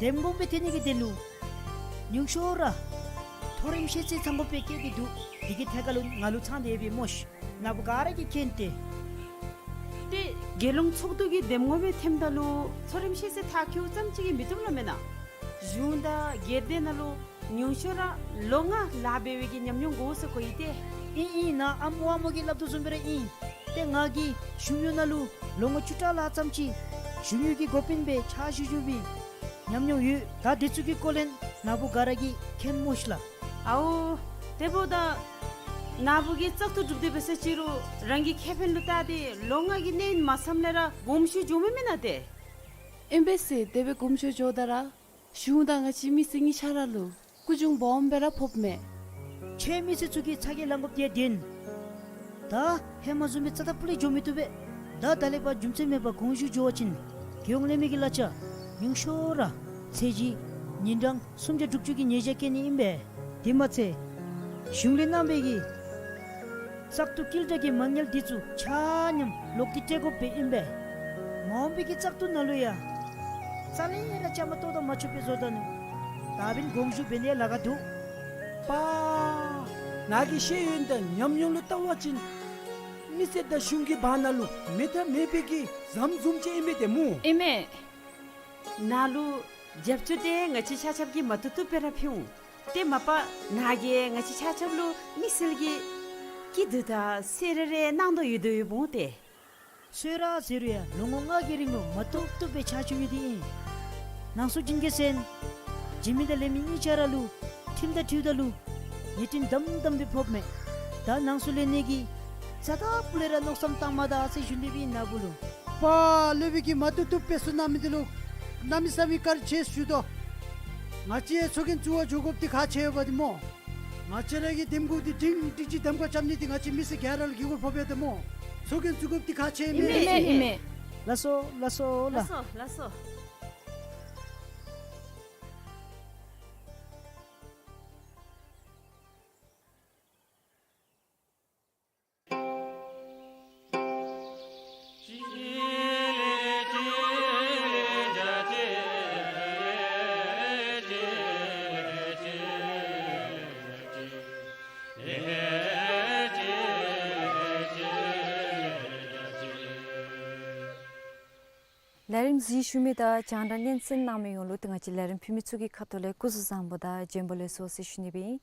འདེམས་ངོ་མ་སྦེ་ཐོན་ནི་གི་དོན་ལུ་ཉུང་ཤོས་ར་མཐོ་རིམ་ཤེས་ཚད་ཚང་དགོཔ་སྦེ་བཀོད་དེ་འདུག། དེ་གི་ཐད་ཁར་ལུ་ང་ལུ་ཚང་སྟེ་ཡོད་པས་སྨོ་ཤ། ནཱ་བུ་ག་ར་གིས་མཁྱེན་ཏེ། ཏེ་རྒྱལ་ཡོངས་ཚོགས་འདུ་གི་འདེམས་ངོ་མ་སྦེ་ཐོནམ་ད་ལུ་མཐོ་རིམ་ཤེས་ཚད་མཐར་འཁྱོལཝ་ཙམ་ཅིག་གིས་མི་བཏུབ་ལགས་མེན་ན། གཞུང་དང་སྒེར་སྡེ་ནང་ལུ་ཉུང་ཤོས་ར་ལོ་ལྔ་ལཱ་འབད་བའི་གི་ཉམས་མྱོང་དགོ་ཟེར་གོ་ཡི་ཏེ། ཨིན་ཨིན། ནཱ་ཨམ་ཝ་མོ་གིས་སླབ་དོ་བཟུམ་སྦེ་ར་ཨིན། ཏེ་ང་གིས་གཞུང་གཡོག་ནང་ལུ་ལོ་ངོ་བཅུ་ཕྲག་ལྷག་ཙམ་ཅིག་གཞུང་གཡོག་གི་འགོ་དཔོན་སྦེ་ཕྱག་ཞུ་ཞུ་བའི་ཉམས་མྱོང་ཡོད། ད་དེ་ཚུ་གི་སྐོར་ལས་ནཱ་བུ་ག་ར་གིས་མཁྱེན་སྨོ་ཤ་ལགས། ཨའོ། དེ་འབདཝ་ད་ནཱ་བུ་གིས་བཙག་འཐུ་གྲུབ་སྟེ་འབད་ས་ཅིག་རུང་རང་གི་ཁེ་ཕན་ལུ་བལྟ་སྟེ་ལོ་ལྔ་གི་གནས་ཡུན་མ་ཚངམ་ལས་ར་དགོངསམ་ཞུ་འགྱོཝ་མས་མེན་ན་ཏེ། ཨིན་པས་ཟེར་དེ་སྦེ་དགོངསམ་ཞུ་འགྱོཝ་ད་ར་གཞུང་དང་ང་བཅས་མི་སེར་གཉིས་ཆ་ར་ལུ་སྐུ་གཞུང་སྦོམ་སྦེ་ར་ཕོགཔ་མས། ཁྱེད་མི་སེར་ཚུ་གིས་ཚ་གྱང་ལང་དགོཔ་དེ་བདེན། ད་ཧེ་མ་བཟུམ་སྦེ་རྩ་དང་སྤུ་ལས་འགྱོ་མི་བཏུབ་པས། ད་ད་ལས་ཕར་རྒྱུ་མཚན་མེད་པར་དགོངས་ཞུ་འགྱོ་བ་ཅིན་རྒྱལ་ཡོངས་ལས་མི་གི་གླ་ཆ་ཉུང་ཤོས་ར་ཚད་གཞི་ཉིན་གྲངས་སུམ་བརྒྱ་དྲུག་ཅུ་གི་ཉེས་བྱ་བཀལ་ནི་ཨིན་པས། དེ་མ་ཚད་གཞུང་ལས་གནང་བའི་གི་ བཙག་འཐུ་བསྐྱལ་དགྲ་གི་མ་དངུལ་འདི་ཚུ་ཆ་མཉམ་ལོག་སྟེ་སྤྲོད་དགོཔ་སྦེ་ཨིན་པས། མ་འོངས་པའི་གི་བཙག་འཐུ་ནང་ལུ་ཡང་རྩ་ལས་ར་བཅའ་མར་གཏོགས་ད་མ་ཆོགཔ་སྦེ་བཟོ་ད་ནུག། ད་འབདན་དགོངས་ཞུ་འབད་ནི་ལཱ་ཁག་འདུག། པ། ནཱ་གི་ཤེས་ཡོན་དང་ཉམས་མྱོང་ལུ་བལྟ་བ་ཅིན་མི་སེར་དང་གཞུང་གི་བར་ན་ལུ་མེད་ཐབས་མེད་པའི་གི་ཟམ་བཟུམ་ཅིག་ཨིན་པས་ཏེ་སྨོ། ཨིན་མས། ནཱ་ལུ་རྒྱབ་སྐྱོར་འདི་ང་བཅས་ཆ་ཁྱབ་ཀྱིས་མ་བཏུབ་བཏུབ་སྦེ་ར་ཕུལ་འོང་། དེ་མ་པ་ནཱ་གིས་ང་བཅས་ཆ་ཁྱབ་ལུ་དམིགས་བསལ་གྱི་སྐྱིད་སྡུག་དང་གསོལ་རས་རེ་གནང་དོ་ཡོད་དོ་ཡོདཔ་འོང་སྟེ། གསོལ་རས་ཟེར་རུང་ཡང་ལོ་ངོ་ལྔ་གི་རིང་ལུ་མ་བཏུབ་བཏུབ་སྦེ་ཕྱག་ཞུ་ཡོད་དེ་ཨིན། ནང་གསུག་བྱིན་གེ་ཟེར་ཨིན། འཇིགས་མེད་དང་ལེགས་མེད་གཉིས་ཆ་ར་ལུ་ཁྲིམས་དང་འཁྲིལཝ་ད་ལུ་ཉེས་དྲིན་དམ་དམ་སྦེ་ཕོགཔ་མས། ད་ནང་གསུག་ལེན་ནི་གི་རྩ་དང་སྤུ་ལས་ར་མནོ་བསམ་བཏང་མ་ད་ཟེར་ཞུ་ནི་སྦེ་ཨིན་ནཱ་བུ་ལུ། པ། སློབ་དཔོན་གྱིས་མ་བཏུབ་བཏུབ་སྦེ་གསུངས་གནང་མི་འདི་ལུ་གནམ་མེད་ས་མེད་བཀའ་དྲིན་ཆེ་ཞུ་དོ། ང་བཅས་ཚོགས་རྒྱན་བཙུགས་པར་འགྱོ་དགོཔ་འདི་ཁག་ཆེ་བ་འདི་སྨོ། ང་བཅས་ར་གི་འདེམས་ཁོངས་འདི་སྒྲིང་སྒྲིང་ཅིག་གདམ་ཁ་རྐྱབ་ནི་འདི་ང་བཅས་མི་སེར་ག་ར་ལུ་དགོས་མཁོ་ཕོགཔ་ཡོད་དོ་སྨོ། ཚོགས་རྒྱན་བཙུགས་དགོཔ་འདི་ཁག་ཆེ་ཨིན་མས། ཨིན་མས། ལགས་སོ་ལགས་སོ་ལགས། ལགས་སོ་ལགས་སོ། ལས་རིམ་གཟིགས་བཞུགས་མི་དང་རྒྱང་བསྒྲགས་སྙན་གསན་གནང་མི་ཡོངས་ལུ་ཏེ་ང་བཅས་ལས་རིམ་ཕུལ་མི་ཚུ་གི་ཁ་ཐུག་ལས་སྐུ་གཟུགས་བཟང་པོ་དང་བྱོན་པ་ལེགས་སོ་ཟེར་ཞུ་ནི་སྦེ་ཨིན།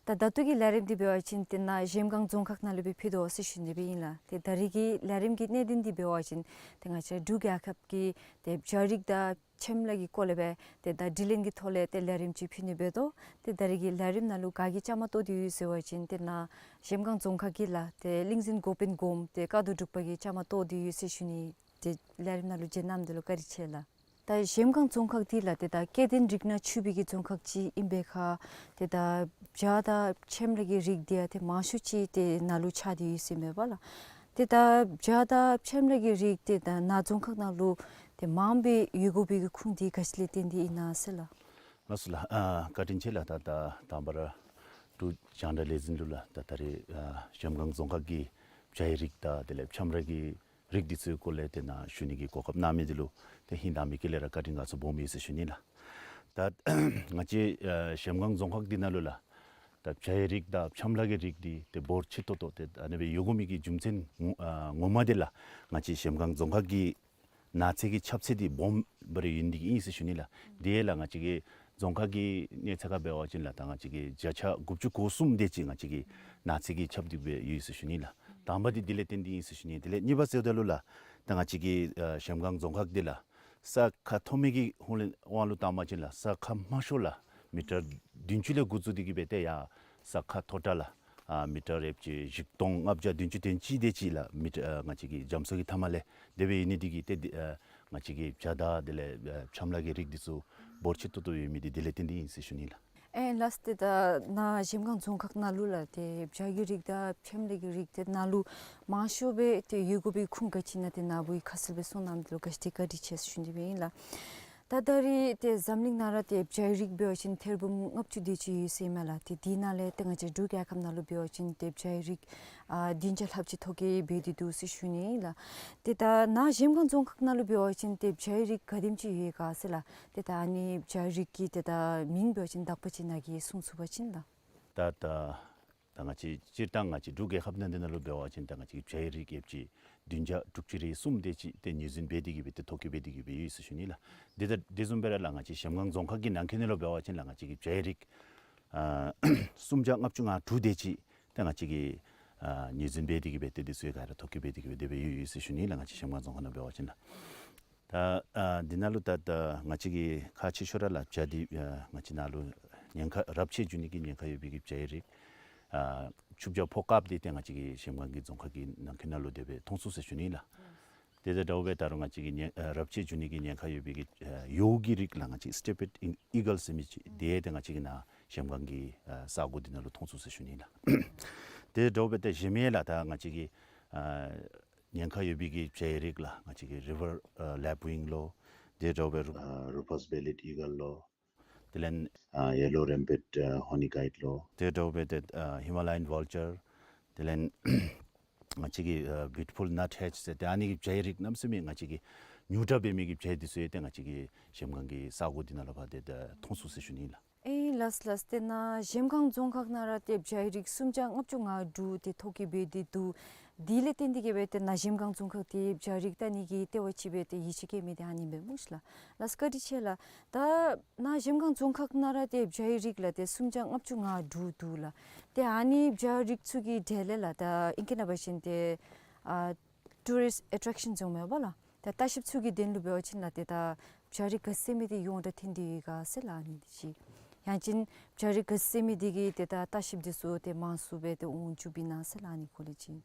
ད་ད་ལྟོ་གི་ལས་རིམ་འདི་འབད་བ་ཅིན་ཏེ་ནཱ་གཞལམ་སྒང་རྫོང་ཁག་ནང་ལུ་སྦེ་ཕུལ་དོ་ཟེར་ཞུ་ནི་སྦེ་ཨིན་ལགས། ཏེ་ད་རིས་ཀྱི་ལས་རིམ་གྱི་གནད་དོན་འདི་འབད་བ་ཅིན་ཏེ་ང་བཅས་འབྲུག་རྒྱལ་ཁབ་ཀྱི་ཏེ་བྱ་རིགས་དང་ཕྱེམ་ལ་གི་སྐོར་ལས་སྦེ་ཏེ་ད་དྲི་ལན་གྱི་ཐོག་ལས་ཏེ་ལས་རིམ་ཅིག་ཕུལ་ནི་འབད་དོ། ཏེ་ད་རིས་ཀྱི་ལས་རིམ་ནང་ལུ་ག་གིས་བཅའ་མར་གཏོགས་ཏེ་ཡོད་ཟེར་བ་ཅིན་ཏེ་ནཱ་གཞལམ་སྒང་རྫོང་ཁག་གི་ལགས་ཏེ་གླིང་བཙན་འགོ་དཔོན་གོངམ་ཏེ་ཀ་ཏོ་འབྲུག་པ་གིས་བཅའ་མར་གཏོགས་ཏེ་ཡོད་ཟེར་ཞུ་ནི། ཏེ་ལས་རིམ་ནང་ལུ་བྱོན་གནང་མི་འདི་ལུ་བཀའ་དྲིན་ཆེ་ལགས། ད་གཞལམ་སྒང་རྫོང་ཁག་འདི་ལགས་ཏེ་ད་སྐྱེ་ལྡན་རིགས་སྣ་ཚུད་པའི་གི་རྫོང་ཁག་ཅིག་ཨིན་པའི་ཁར་ཏེ་ད་བྱ་དང་ཕྱེམ་ལ་གི་རིགས་འདི་ཡང་ཏེ་མང་ཤོས་ཅིག་ཏེ་ནཱ་ལུ་ཆགས་ཏེ་ཡོད་ཟེར་མས་པ་ལགས། ཏེ་ད་བྱ་དང་ཕྱེམ་ལ་གི་རིགས་འདི་ད་ནཱ་རྫོང་ཁག་ནང་ལུ་ཏེ་མངམ་སྦེ་ཡོད་དགོ་པའི་གི་ཁུངས་འདི་ག་ཅི་ལས་བརྟེན་ཏེ་ཨིན་ན་ཟེར་ལགས། ལགས་སོ་ལགས། ཨ་བཀའ་དྲིན་ཆེ་ལགས། ད་ད་དང་པ་ར་འབྲུག་རྒྱང་བསྒྲགས་ལས་འཛིན་ལུ་ལགས་ད་ད་རིས་ཨ་གཞལམ་སྒང་རྫོང་ཁག་གི་བྱའི་རིགས་དང་དེ་ལས་ཕྱེམ་ལ་གི་རིགས་འདི་ཚུ་གི་སྐོར་ལས་ཏེ་ནཱ་ཞུ་ནི་གི་གོ་སྐབས་གནང་མི་འདི་ལུ་ཏེ་ཧིང་དང་མི་དཀྱིལ་ལས་ར་བཀའ་དྲིན་དགའ་ཚོར་སྦོམ་ཡོད་ཟེར་ཞུ་ནི་ལགས། ད་ང་བཅས་ཨ་གཞལམ་སྒང་རྫོང་ཁག་འདི་ནང་ལུ་ལགས་ད་བྱའི་རིགས་དང་ཕྱེམ་ལ་གི་རིགས་འདི་ཏེ་འབོར་ཆེ་ཏོག་ཏོ་ཏེ་ཨ་ནི་སྦེ་ཡོད་དགོ་མི་གི་རྒྱུ་མཚན་ངོ་ཨ་ངོ་མ་འདི་ལགས་ང་བཅས་གཞལམ་སྒང་རྫོང་ཁག་གི་ནགས་ཚལ་གྱི་ཁྱབ་ཚད་འདི་སྦོམ་སྦེ་ར་ཡོད་ནི་འདི་གིས་ཨིན་ཟེར་ཞུ་ནི་ལགས། དེ་ལགས་ང་བཅས་ཀྱི་རྫོང་ཁག་གི་གནས་ཚད་ཁར་འབད་བ་ཅིན་ལགས་ད་ང་བཅས་ཀྱི་བརྒྱ་ཆ་དགུ་བཅུ་གོ་གསུམ་དེ་ཅིག་ང་བཅས་ཀྱི་ནགས་ཚལ་གྱིས་ཁྱབ་སྟེ་སྦེ་ཡོད་ཟེར་ཞུ་ནི་ལགས། དང་པ་འདི་དེ་ལས་བརྟེན་ཏེ་ཨིན་ཟེར་ཞུ་ནི། དེ་ལས་གཉིས་པ་ཟེརཝ་ད་ལུ་ལགས་ད་ང་བཅས་ཀྱི་ཨ་གཞལམ་སྒང་རྫོང་ཁག་འདི་ལགས་ས་ཁ་མཐོ་དམན་གྱི་ཧོང་ལས་དབང་ལུ་བཏང་བ་ཅིན་ལགས་ས་ཁ་དམའ་ཤོས་ལགས་མི་ཊར་བདུན་ཅུ་ལས་འགོ་བཙུགས་ཏེ་གི་སྦེ་ཏེ་ཡར་ས་ཁ་མཐོ་དྲགས་ལགས་ཨ་མི་ཊར་ཡོད་པ་ཅིན་བཞི་སྟོང་ལྔ་བརྒྱ་བདུན་ཅུ་དོན་གཅིག་དེ་ཅིག་ལགས་མི་ཊར་ཨ་ང་བཅས་ཀྱི་རྒྱ་མཚོ་གི་མཐའ་མ་ལས་དེ་སྦེ་ཡོད་ནི་འདི་གིས་ཏེ་འདི་ཨ་ང་བཅས་ཀྱི་བྱ་དང་དེ་ལས་ཨ་ཕྱེམ་ལ་གི་རིགས་འདི་ཚུ་འབོར་ཆེ་ཏོག་ཏོ་ཡོད་མི་འདི་དེ་ལས་བརྟེན་ཏེ་ཨིན་ཟེར་ཞུ་ནི་ལགས། ཨེ་ལགས་སོ། ཏེ་ད་ནཱ་གཞལམ་སྒང་རྫོང་ཁག་ནང་ལུ་ལགས་ཏེ་བྱ་གི་རིགས་དང་ཕྱེམ་ལ་གི་རིགས་འདི་ནཱ་ལུ་མང་ཤོས་སྦེ་ཏེ་ཡོད་དགོ་པའི་ཁུངས་ག་ཅི་ཨིན་ན་ཏེ་ནཱ་བུ་གིས་ཁ་གསལ་སྦེ་གསུངས་གནང་མི་འདི་ལུ་ག་ཅི་ཏེ་བཀའ་དྲིན་ཆེ་ཟེར་ཞུ་ནི་སྦེ་ཨིན་ལགས། ད་ད་རིས་ཏེ་འཛམ་གླིང་ནང་ར་ཏེ་བྱའི་རིགས་འབད་བ་ཅིན་ཐེར་འབུམ་ལྔ་བཅུ་དེ་ཅིག་ཡོད་ཟེར་མས་ལགས། ཏེ་དེ་ནང་ལས་ཏེ་ང་བཅས་འབྲུག་རྒྱལ་ཁབ་ནང་ལུ་འབད་བ་ཅིན་ཏེ་བྱའི་རིགས་ཨ་བདུན་བརྒྱ་ལྷགཔ་ཅིག་ཐོ་བཀོད་འབད་དེ་འདུག་ཟེར་ཞུ་ནི་ལགས། ཏེ་ད་ནཱ་གཞལམ་སྒང་རྫོང་ཁག་ནང་ལུ་འབད་བ་ཅིན་ཏེ་བྱའི་རིགས་ག་དེམ་ཅིག་ཡོད་ག་ཟེར་ལགས། ཏེ་ད་ཨ་ནི་བྱའི་རིགས་ཀྱི་ཏེ་ད་མིང་འབད་བ་ཅིན་དག་པ་ཅིག་ནཱ་གིས་གསུང་ཚུགས་པ་ཅིན་ལགས། ད་ད་ད་ང་བཅས་སྤྱིར་བཏང་ང་བཅས་འབྲུག་རྒྱལ་ཁབ་ནང་འདི་ནང་ལུ་འབད་བ་ཅིན་ད་ང་བཅས་ཀྱི་བྱའི་རིགས་ཡོད་པ་ཅིན་བདུན་བརྒྱ་དྲུག་ཅུ་རེ་གསུམ་དེ་ཅིག་ཏེ་ངོས་འཛིན་འབད་དེ་གི་སྦེ་ཏེ་ཐོ་བཀོད་འབད་དེ་གི་སྦེ་ཡོད་ཟེར་ཞུ་ནི་ལགས། དེ་ད་དེ་བཟུམ་སྦེ་ར་ལགས་ང་བཅས་གཞལམ་སྒང་རྫོང་ཁག་གི་ནང་འཁོད་ནང་ལུ་འབད་བ་ཅིན་ལགས་ང་བཅས་ཀྱི་བྱའི་རིགས་ཨ་སུམ་བརྒྱ་ལྔ་བཅུ་ང་དྲུག་དེ་ཅིག་ཏེ་ང་བཅས་ཀྱིས་ཨ་ངོས་འཛིན་འབད་དེ་གི་སྦེ་ཏེ་དེ་ཚུ་ག་ར་ཐོ་བཀོད་འབད་དེ་གི་སྦེ་དེ་སྦེ་ཡོད་ཡོད་ཟེར་ཞུ་ནི་ལགས། ང་བཅས་གཞལམ་སྒང་རྫོང་ཁག་ནང་འབད་བ་ཅིན་ལགས། ད་ཨ་འདི་ནང་ལུ་ད་ད་ང་བཅས་ཀྱི་ཁག་ཆེ་ཤོས་ར་ལགས་བྱ་འདི་ཨ་ང་བཅས་ནང་ལུ་ཉེན་ཁ་རབས་ཆད་འགྱོ་ནི་གི་ཉེན་ཁ་ཡོད་པའི་གི་བྱའི་རིགས་ཨ་ཆུ་བྱ་ཕོ་དཀརཔོ་འདི་ཏེ་ང་བཅས་ཀྱི་གཞལམ་སྒང་གི་རྫོང་ཁག་གི་ནང་འཁོད་ནང་ལུ་དེ་སྦེ་མཐོང་ཚུགས་ཟེར་ཞུ་ནི་ལགས། དེ་དང་འདྲཝ་སྦེ་ད་རུང་ང་བཅས་ཀྱི་ཉེན་ཨ་རབས་ཆད་འགྱོ་ནི་གི་ཉེན་ཁ་ཡོད་པའི་གི་ཨ་ཡོ་གི་རིགས་ལགས་ང་བཅས་སི་ཊེ་པེཌ་ཨི་ཨི་གལ་ཟེར་མི་ཅིག་དེ་ཏེ་ང་བཅས་ཀྱི་ནཱ་གཞལམ་སྒང་གི་ཨ་ས་གོ་འདི་ནང་ལུ་མཐོང་ཚུགས་ཟེར་ཞུ་ནི་ལགས། དེ་དང་འདྲཝ་སྦེ་ཏེ་གཞན་མི་ལགས་ད་ང་བཅས་ཀྱི་ཨ་ཉེན་ཁ་ཡོད་པའི་གི་བྱའི་རིགས་ལགས་ང་བཅས་ཀྱི་རི་ཝར་ཨ་ལེབ་ཝིང་ལོ། དེ་དང་འདྲཝ་སྦེ་རུ་ཨ་རུ་ཕཱས་བེ་ལེཌ་ཨི་གལ་ལོ། དེ་ལས་ཨ་ཡེ་ལོ་རེམ་པེཌ་ཨ་ཧོ་ནི་ཀའིཌ་ལོ། དེ་དང་འདྲཝ་སྦེ་ཏེ་ཨ་ཧི་མ་ལ་ཡཱན་ཝལ་ཅར། དེ་ལས་ང་བཅས་ཀྱི་ཨ་བིའུ་ཊི་ཕུལ་ནཊ་ཧེཌ་ཟེར་ཏེ་ཨ་ནི་གི་བྱའི་རིགས་གནམ་མེད་ས་མེད་ང་བཅས་ཀྱི་ཉུང་དྲགས་འབད་མི་གི་བྱ་འདི་ཚུ་ཡང་ཏེ་ང་བཅས་ཀྱི་གཞལམ་སྒང་གི་ས་གོ་འདི་ནང་ལུ་འབད་དེ་ད་མཐོང་ཚུགས་ཟེར་ཞུ་ནི་ལགས། ཨེ་ལགས་ལགས། ཏེ་ནཱ་གཞལམ་སྒང་རྫོང་ཁག་ནང་ར་ཏེ་བྱའི་རིགས་སུམ་བརྒྱ་ལྔ་བཅུ་ང་དྲུག་ཏེ་ཐོ་བཀོད་འབད་དེ་འདུག། དེ་ལས་བརྟེན་ཏེ་གིས་འབད་ཏེ་ནཱ་གཞལམ་སྒང་རྫོང་ཁག་འདི་བྱའི་རིགས་བལྟ་ནི་གི་ལྟེ་བ་ཅིག་འབད་དེ་ཡིད་ཆེས་བསྐྱེད་མི་འདི་ཨ་ནི་ཨིན་པས་སྨོ་ཤི་ལགས། ལགས་བཀའ་དྲིན་ཆེ་ལགས། ད་ནཱ་གཞལམ་སྒང་རྫོང་ཁག་ནང་ར་ཏེ་བྱའི་རིགས་ལགས་ཏེ་སུམ་བརྒྱ་ལྔ་བཅུ་ང་དྲུག་འདུག་ལགས། ཏེ་ཨ་ནི་བྱའི་རིགས་ཚུ་གི་གྲས་ལས་ལགས་ད་ཨིང་སྐད་ནང་འབད་བ་ཅིན་ཏེ་ཨ་ཊུ་རིསཊ་ཨེ་ཊེཀ་ཤཱན་ཟེར་མས་པ་ལགས། ད་ལྟ་བཤལཔ་ཚུ་གི་དོན་ལུ་འབད་བ་ཅིན་ལགས་ཏེ་ད་བྱ་རིགས་ག་ཟེར་མི་འདི་ཡོངས་གྲགས་ཐོན་ཏེ་ཡོད་ག་ཟེར་ལགས་ཨ་ནི་འདི་ཅིག། ཡང་ཅིན་བྱ་རིགས་ག་ཟེར་མི་འདི་གིས་ཏེ་ད་ལྟ་བཤལཔ་འདི་ཚུ་ཏེ་མང་སུ་སྦེ་ཏེ་འོང་བཅུགཔ་ཨིན་ན་ཟེར་ལགས་ཨ་ནི་སྐོར་ལས་ཅིག།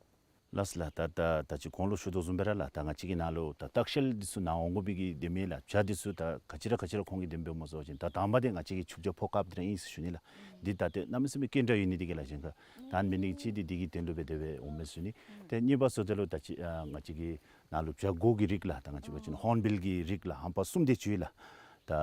ལགས་ལགས། ད་ད་ད་ཅི་གོང་ལུ་ཞུ་དོ་བཟུམ་སྦེ་ར་ལགས་ད་ང་བཅས་ཀྱི་ནཱ་ལུ་ད་ལྟ་བཤལ་འདི་ཚུ་ནཱ་འོང་དགོ་པའི་གི་དེ་མེན་ལགས། བྱ་འདི་ཚུ་ད་ག་ཅི་ར་ག་ཅི་ར་ཁོང་གིས་དེ་སྦེ་སྨོ་ཟེར་བ་ཅིན་ད་དང་པ་འདི་ང་བཅས་ཀྱི་ཆུ་བྱ་ཕོ་སྐབས་འདི་ར་ཨིན་ཟེར་ཞུ་ནི་ལགས། འདི་ད་ཏེ་གནམ་མེད་ས་མེད་སྐྱོན་དྲགས་ཡོད་ནི་འདི་གིས་ལགས་གཞན་ཁར་ད་ཨ་ནི་འབད་ནི་གི་ཅིག་འདི་འདི་གི་དོན་ལུ་སྦེ་དེ་སྦེ་འོངམ་མས་ཟེར་ཞུ་ནི། ཏེ་གཉིས་པ་ཟེརཝ་ད་ལུ་ད་ཅི་ཨ་ང་བཅས་ཀྱི་ནཱ་ལུ་བྱ་སྒོ་གི་རིགས་ལགས་ད་ང་བཅས་འབད་བ་ཅིན་ཧོརན་བིལ་གྱི་རིགས་ལགས་ཧམ་པ་གསུམ་དེ་ཅིག་ཡོད་ལགས། ད་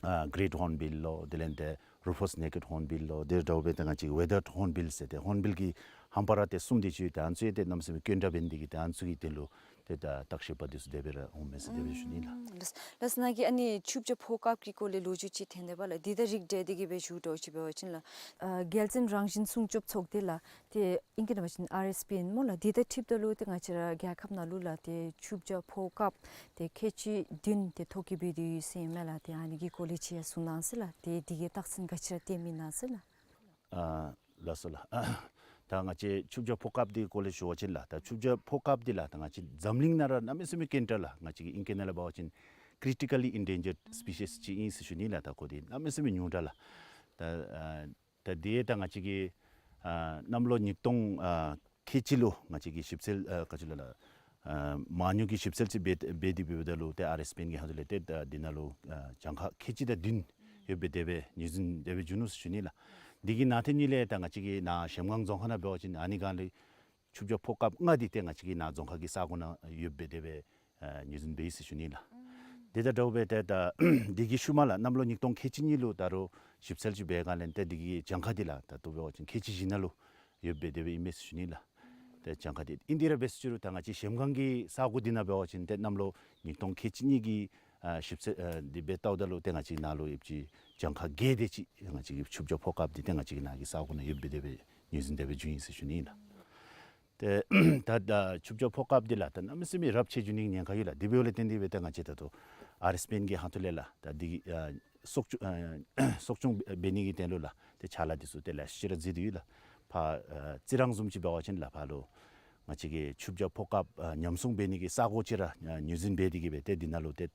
ཨ་གི་རེཊ་ཧོརན་བིལ་ལོ་དེ་ལས་ཏེ་རུ་ཕཱས་ནེ་ཀེཌ་ཧོརན་བིལ་ལོ་དེ་འདྲཝ་སྦེ་ད་ང་བཅས་ཀྱི་ཝེ་དརཌ་ཧོརན་བིལ་ཟེར་ཏེ་ཧོརན་བིལ་གྱི་ཧམ་པ་ར་ཏེ་གསུམ་དེ་ཅིག་ཡོད། ད་ཨ་ནི་ཚུ་ཡང་ཏེ་གནམ་མེད་ས་མེད་སྐྱོན་དྲགས་འབད་ནི་འདི་གིས་ད་ཨ་ནི་ཚུ་གི་དོན་ལུ་ཏེ་ད་བརྟག་དཔྱད་པ་འདི་ཚུ་དེ་སྦེ་ར་འོངམ་མས་ཟེར་དེ་སྦེ་ཞུ་ནི་ལགས། ཨུམ་ལགས་ལགས། ནཱ་གིས་ཨ་ནི་ཆུ་བྱ་ཕོ་སྐབས་ཀྱི་སྐོར་ལས་ལོ་རྒྱུས་ཅིག་བཏོན་ཏེ་འབད་ལགས། འདི་དང་རིགས་བསྒྲེས་ཏེ་གིས་སྦེ་ཞུ་དོ་ཅིག་འབད་བ་ཅིན་ལགས། ཨ་རྒྱལ་བཙུན་རང་བཞིན་སྲུང་སྐྱོབ་ཚོགས་སྡེ་ལགས། ཏེ་ཨིང་སྐད་ནང་འབད་བ་ཅིན་ཨར་ཨེསི་པི་ཨིན་སྨོ་ལགས། འདི་དང་འཁྲིལཝ་ད་ལུ་ཏེ་ང་བཅས་ར་རྒྱལ་ཁབ་ནང་ལུ་ལགས་ཏེ་ཆུ་བྱ་ཕོ་སྐབས་ཏེ་ཁལ་གཅིག་བདུན་ཏེ་ཐོ་བཀོད་འབད་དེ་ཡོད་ཟེར་ཨིན་མས་ལགས། ཏེ་ཨ་ནི་གི་སྐོར་ལས་ཅིག་ཡང་གསུང་གནང་ཟེར་ལགས། ཏེ་འདི་གིས་རྟགས་མཚན་ག་ཅི་ར་བསྟནམ་ཨིན་ན་ཟེར་ལགས། ཨ་ལགས་སོ་ལགས། ད་ང་བཅས་ཆུ་བྱ་ཕོ་སྐབས་འདི་སྐོར་ལས་ཞུ་བ་ཅིན་ལགས་ད་ཆུ་བྱ་ཕོ་སྐབས་འདི་ལགས་ད་ང་བཅས་འཛམ་གླིང་ནང་ར་གནམ་མེད་ས་མེད་སྐྱོན་དྲགས་ལགས། ང་བཅས་ཀྱི་ཨིང་སྐད་ནང་ལས་འབད་བ་ཅིན་ཀི་རི་ཊི་ཀ་ལི་ཨེན་ཌེན་ཇརཌ་སི་པི་ཤིས་ཅིག་ཨིན་ཟེར་ཞུ་ནི་ལགས། ད་ཁོ་འདི་གནམ་མེད་ས་མེད་ཉུང་དྲགས་ལགས། ད་ཨ་ད་འདི་ད་ང་བཅས་ཀྱི་ཨ་གནམ་ལོ་ཉིས་སྟོང་ཨ་ཁལ་གཅིག་ལུ་ང་བཅས་ཀྱིས་ཞིབ་འཚོལ་ཨ་ག་ཅི་ལོ་ལགས་ཨ་མ་དངུལ་གྱི་ཞིབ་འཚོལ་ཅིག་འབད་འབད་དེ་འབདཝ་ད་ལུ་ཏེ་ཨར་ཨེསི་པི་ཨེན་གྱི་ཧོངས་ལས་ཏེ་ད་འདི་ནང་ལུ་ཨ་གྱངས་ཁ་ཁལ་གཅིག་དང་བདུན་ཡོདཔ་སྦེ་དེ་སྦེ་ངོས་འཛིན་དེ་སྦེ་བྱུང་ནུག་ཟེར་ཞུ་ནི་ལགས། འདི་གི་ནང་དེ་ཉིད་ལས་ད་ང་བཅས་ཀྱི་ནཱ་གཞལམ་སྒང་རྫོང་ཁག་ནང་འབད་བ་ཅིན་ཨ་ནི་སྒང་ལས་ཆུ་བྱ་ཕོ་སྐབས་ལྔ་འདི་ཏེ་ང་བཅས་ཀྱི་ནཱ་རྫོང་ཁག་གི་ས་གོ་ནང་ཡོདཔ་སྦེ་དེ་སྦེ་ཨ་ངོས་འཛིན་འབད་ཡི་ཟེར་ཞུ་ནི་ལགས། དེ་དང་འདྲཝ་སྦེ་ཏེ་ད་འདི་གི་ཤུལ་མ་ལགས་གནམ་ལོ་ཉིས་སྟོང་ཁལ་གཅིག་གཉིས་ལུ་ད་རུང་ཞིབ་འཚོལ་ཅིག་འབད་སྒང་ལས་ཏེ་འདི་གི་གྱངས་ཁ་འདི་ལགས་ད་ལྟོ་འབད་བ་ཅིན་ཁལ་གཅིག་བཞི་ནང་ལུ་ཡོདཔ་སྦེ་དེ་སྦེ་ཨིན་མས་ཟེར་ཞུ་ནི་ལགས། ཏེ་གྱངས་ཁ་འདི་ཨིན་ཏེ་ར་འབད་ཟེར་ཞུ་རུང་ད་ང་བཅས་གཞལམ་སྒང་གི་ས་གོ་འདི་ནང་འབད་བ་ཅིན་ཏེ་གནམ་ལོ་ཉིས་སྟོང་ཁལ་གཅིག་གཉིས་ཀྱི་ཨ་ཞིབ་འཚོལ་ཨ་འདི་སྦེ་བལྟཝ་ད་ལུ་ཏེ་ང་བཅས་ནཱ་ལུ་ཡོདཔ་ཅིག་གྱངས་ཁ་བརྒྱད་དེ་ཅིག་ང་བཅས་ཀྱི་ཆུ་བྱ་ཕོ་སྐབས་འདི་ཏེ་ང་བཅས་ཀྱི་ནཱ་གི་ས་གོ་ནང་ཡོདཔ་སྦེ་དེ་སྦེ་ངོས་འཛིན་དེ་སྦེ་བྱུང་ཡི་ཟེར་ཞུ་ནི་ཨིན་ལགས། ཏེ་ད་ད་ཆུ་བྱ་ཕོ་སྐབས་འདི་ལགས་ད་གནམ་མེད་ས་མེད་རབས་ཆད་འགྱོ་ནི་ཉེན་ཁ་ཡོད་ལགས། དེ་འབདཝ་ལས་བརྟེན་ཏེ་སྦེ་ཏེ་ང་བཅས་ད་ལྟོ་ཨར་ཨེསི་པི་ཨེན་གྱི་ཧོངས་ལས་ལགས་ད་འདི་ཨ་གསོ་སྐྱོང་ཨ་གསོ་སྐྱོང་འབད་ནི་གི་དོན་ལུ་ལགས་ཏེ་ཅ་ལ་འདི་ཚུ་ཏེ་ལེ་ཤ་ཅིག་ར་བརྩིས་ཏེ་ཡོད་ལགས། ཕར་ཨ་རྩི་རང་བཟུམ་ཅིག་འབད་བ་ཅིན་ལགས་ཕར་ལུ་ང་བཅས་ཀྱི་ཆུ་བྱ་ཕོ་སྐབས་ཨ་ཉམས་སྲུང་འབད་ནི་གི་ས་གོ་ཅིག་ར་ཨ་ངོས་འཛིན་འབད་དེ་གིས་སྦེ་ཏེ་འདི་ནང་ལུ་ཏེ་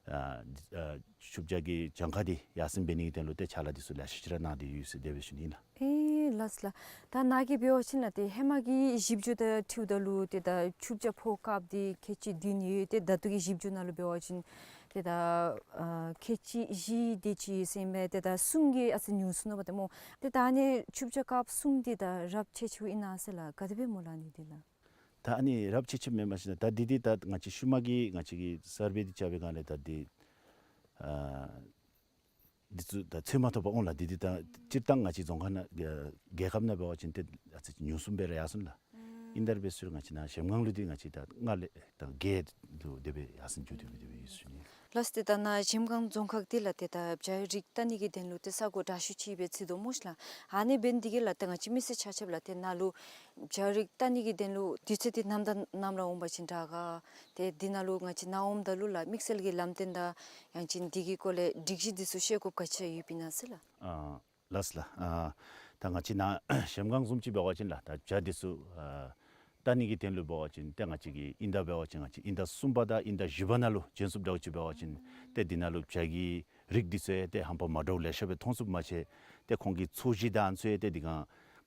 ཨ་ཨ་ཆུ་བྱ་གི་གྱངས་ཁ་འདི་ཡར་སེང་འབད་ནི་གི་དོན་ལུ་ཏེ་ཅ་ལ་འདི་ཚུ་ལེ་ཤ་ཅིག་ར་གནང་སྟེ་ཡོད་ཟེར་དེ་སྦེ་ཞུ་ནི་ཨིན་ལགས། ཨེ་ལགས་ལགས། ད་ནཱ་གིས་འབད་བ་ཅིན་ལགས་ཏེ་ཧེ་མ་གི་ཞིབ་འཇུག་དང་འཁྲིལཝ་ད་ལུ་ཏེ་ད་ཆུ་བྱ་ཕོ་སྐབས་འདི་ཁལ་གཅིག་བདུན་ཡོད། ཏེ་ད་ལྟོ་གི་ཞིབ་འཇུག་ནང་ལུ་འབད་བ་ཅིན་ཏེ་ད་ཨ་ཁལ་གཅིག་བཞི་དེ་ཅིག་ཟེར་མས། ཏེ་ད་གསུམ་གྱིས་ཨ་ཙི་ཉུང་སོང་ནུག་པ་ཏེ་སྨོ། ཏེ་ད་ཨ་ནི་ཆུ་བྱ་སྐབས་གསུམ་འདི་ད་རབས་ཆད་ཆེཝ་ཨིན་ན་ཟེར་ལགས་ག་དེ་སྦེ་སྨོ་ལགས་ཨ་ནི་འདི་ལགས། ད་ཨ་ནི་རབས་ཆད་ཆེཝ་མེན་མས་ཟེར་ན་ད་འདི་འདི་ད་ང་བཅས་ཤུལ་མ་གི་ང་བཅས་ཀྱིས་སར་བེ་འདི་རྐྱབ་པའི་སྒང་ལས་ད་འདི་ཨ་འདི་ཚུ་ད་འཚོལ་མ་ཐོབ་པར་འོང་ལགས། འདི་འདི་ད་སྤྱིར་བཏང་ང་བཅས་རྫོང་ཁག་ནང་རྒྱལ་ཁབ་ནང་འབད་བ་ཅིན་ཏེ་ཨ་ཙི་ཉུང་སུ་སྦེ་ར་ཡར་སོང་ལགས། ཨིན་ཏེ་ར་འབད་ཟེར་ང་བཅས་ནཱ་གཞལམ་སྒང་ལུ་འདི་ང་བཅས་ད་ལྔ་ལས་ད་བརྒྱད་ལུ་དེ་སྦེ་ཡར་སེང་འགྱོ་སྟེ་ཡོད་དེ་སྦེ་ཡོད་ཟེར་ཞུ་ནི། ལགས་ཏེ་ད་ནཱ་གཞལམ་སྒང་རྫོང་ཁག་འདི་ལགས་ཏེ་ད་བྱ་རིགས་བལྟ་ནི་གི་དོན་ལུ་ཏེ་ས་གོ་དྲག་ཤོས་ཅིག་སྦེ་བརྩི་དོ་སྨོ་ཤི་ལགས། ཨ་ནི་འབད་ནི་འདི་གིས་ལགས་ཏེ་ང་བཅས་མི་སེར་ཆ་ཁྱབ་ལགས་ཏེ་ནཱ་ལུ་བྱ་རིགས་བལྟ་ནི་གི་དོན་ལུ་དུས་ཚོད་འདི་ནམ་དང་ནམ་ར་འོང་པ་ཅིན་དྲག་ག། ཏེ་འདི་ནང་ལུ་ང་བཅས་ནཱ་འོངམ་ད་ལུ་ལགས་དམིགས་བསལ་གྱི་ལམ་སྟོན་དང་ཡང་ཅིན་འདི་གི་སྐོར་ལས་སྒྲིག་གཞི་འདི་ཚུ་ཤེས་དགོཔ་ག་ཅི་ཡོདཔ་ཨིན་ན་ཟེར་ལགས། ཨ་ལགས་ལགས། ཨ་ད་ང་བཅས་ནཱ་གཞལམ་སྒང་བཟུམ་ཅིག་འབད་བ་ཅིན་ལགས་ད་བྱ་འདི་ཚུ་ཨ་བལྟ་ནི་གི་དོན་ལུ་འབད་བ་ཅིན་ཏེ་ང་བཅས་ཀྱི་དབྱིན་ཟླ་འབད་བ་ཅིན་ང་བཅས་དབྱིན་ཟླ་གསུམ་པ་དང་དབྱིན་ཟླ་བཞི་པ་ནང་ལུ་བྱོན་ཚུགསཔ་འདྲཝ་ཅིག་འབད་བ་ཅིན་ཏེ་འདི་ནང་ལུ་བྱ་གི་རིགས་འདི་ཚུ་ཡང་ཏེ་ཧམ་པ་མ་འདྲཝ་ལེ་ཤ་སྦེ་མཐོང་ཚུགསཔ་མ་ཚད་ཏེ་ཁོང་གི་འཚོ་གཞི་དང་ཨ་ནི་ཚུ་ཡང་ཏེ་འདི་སྒང་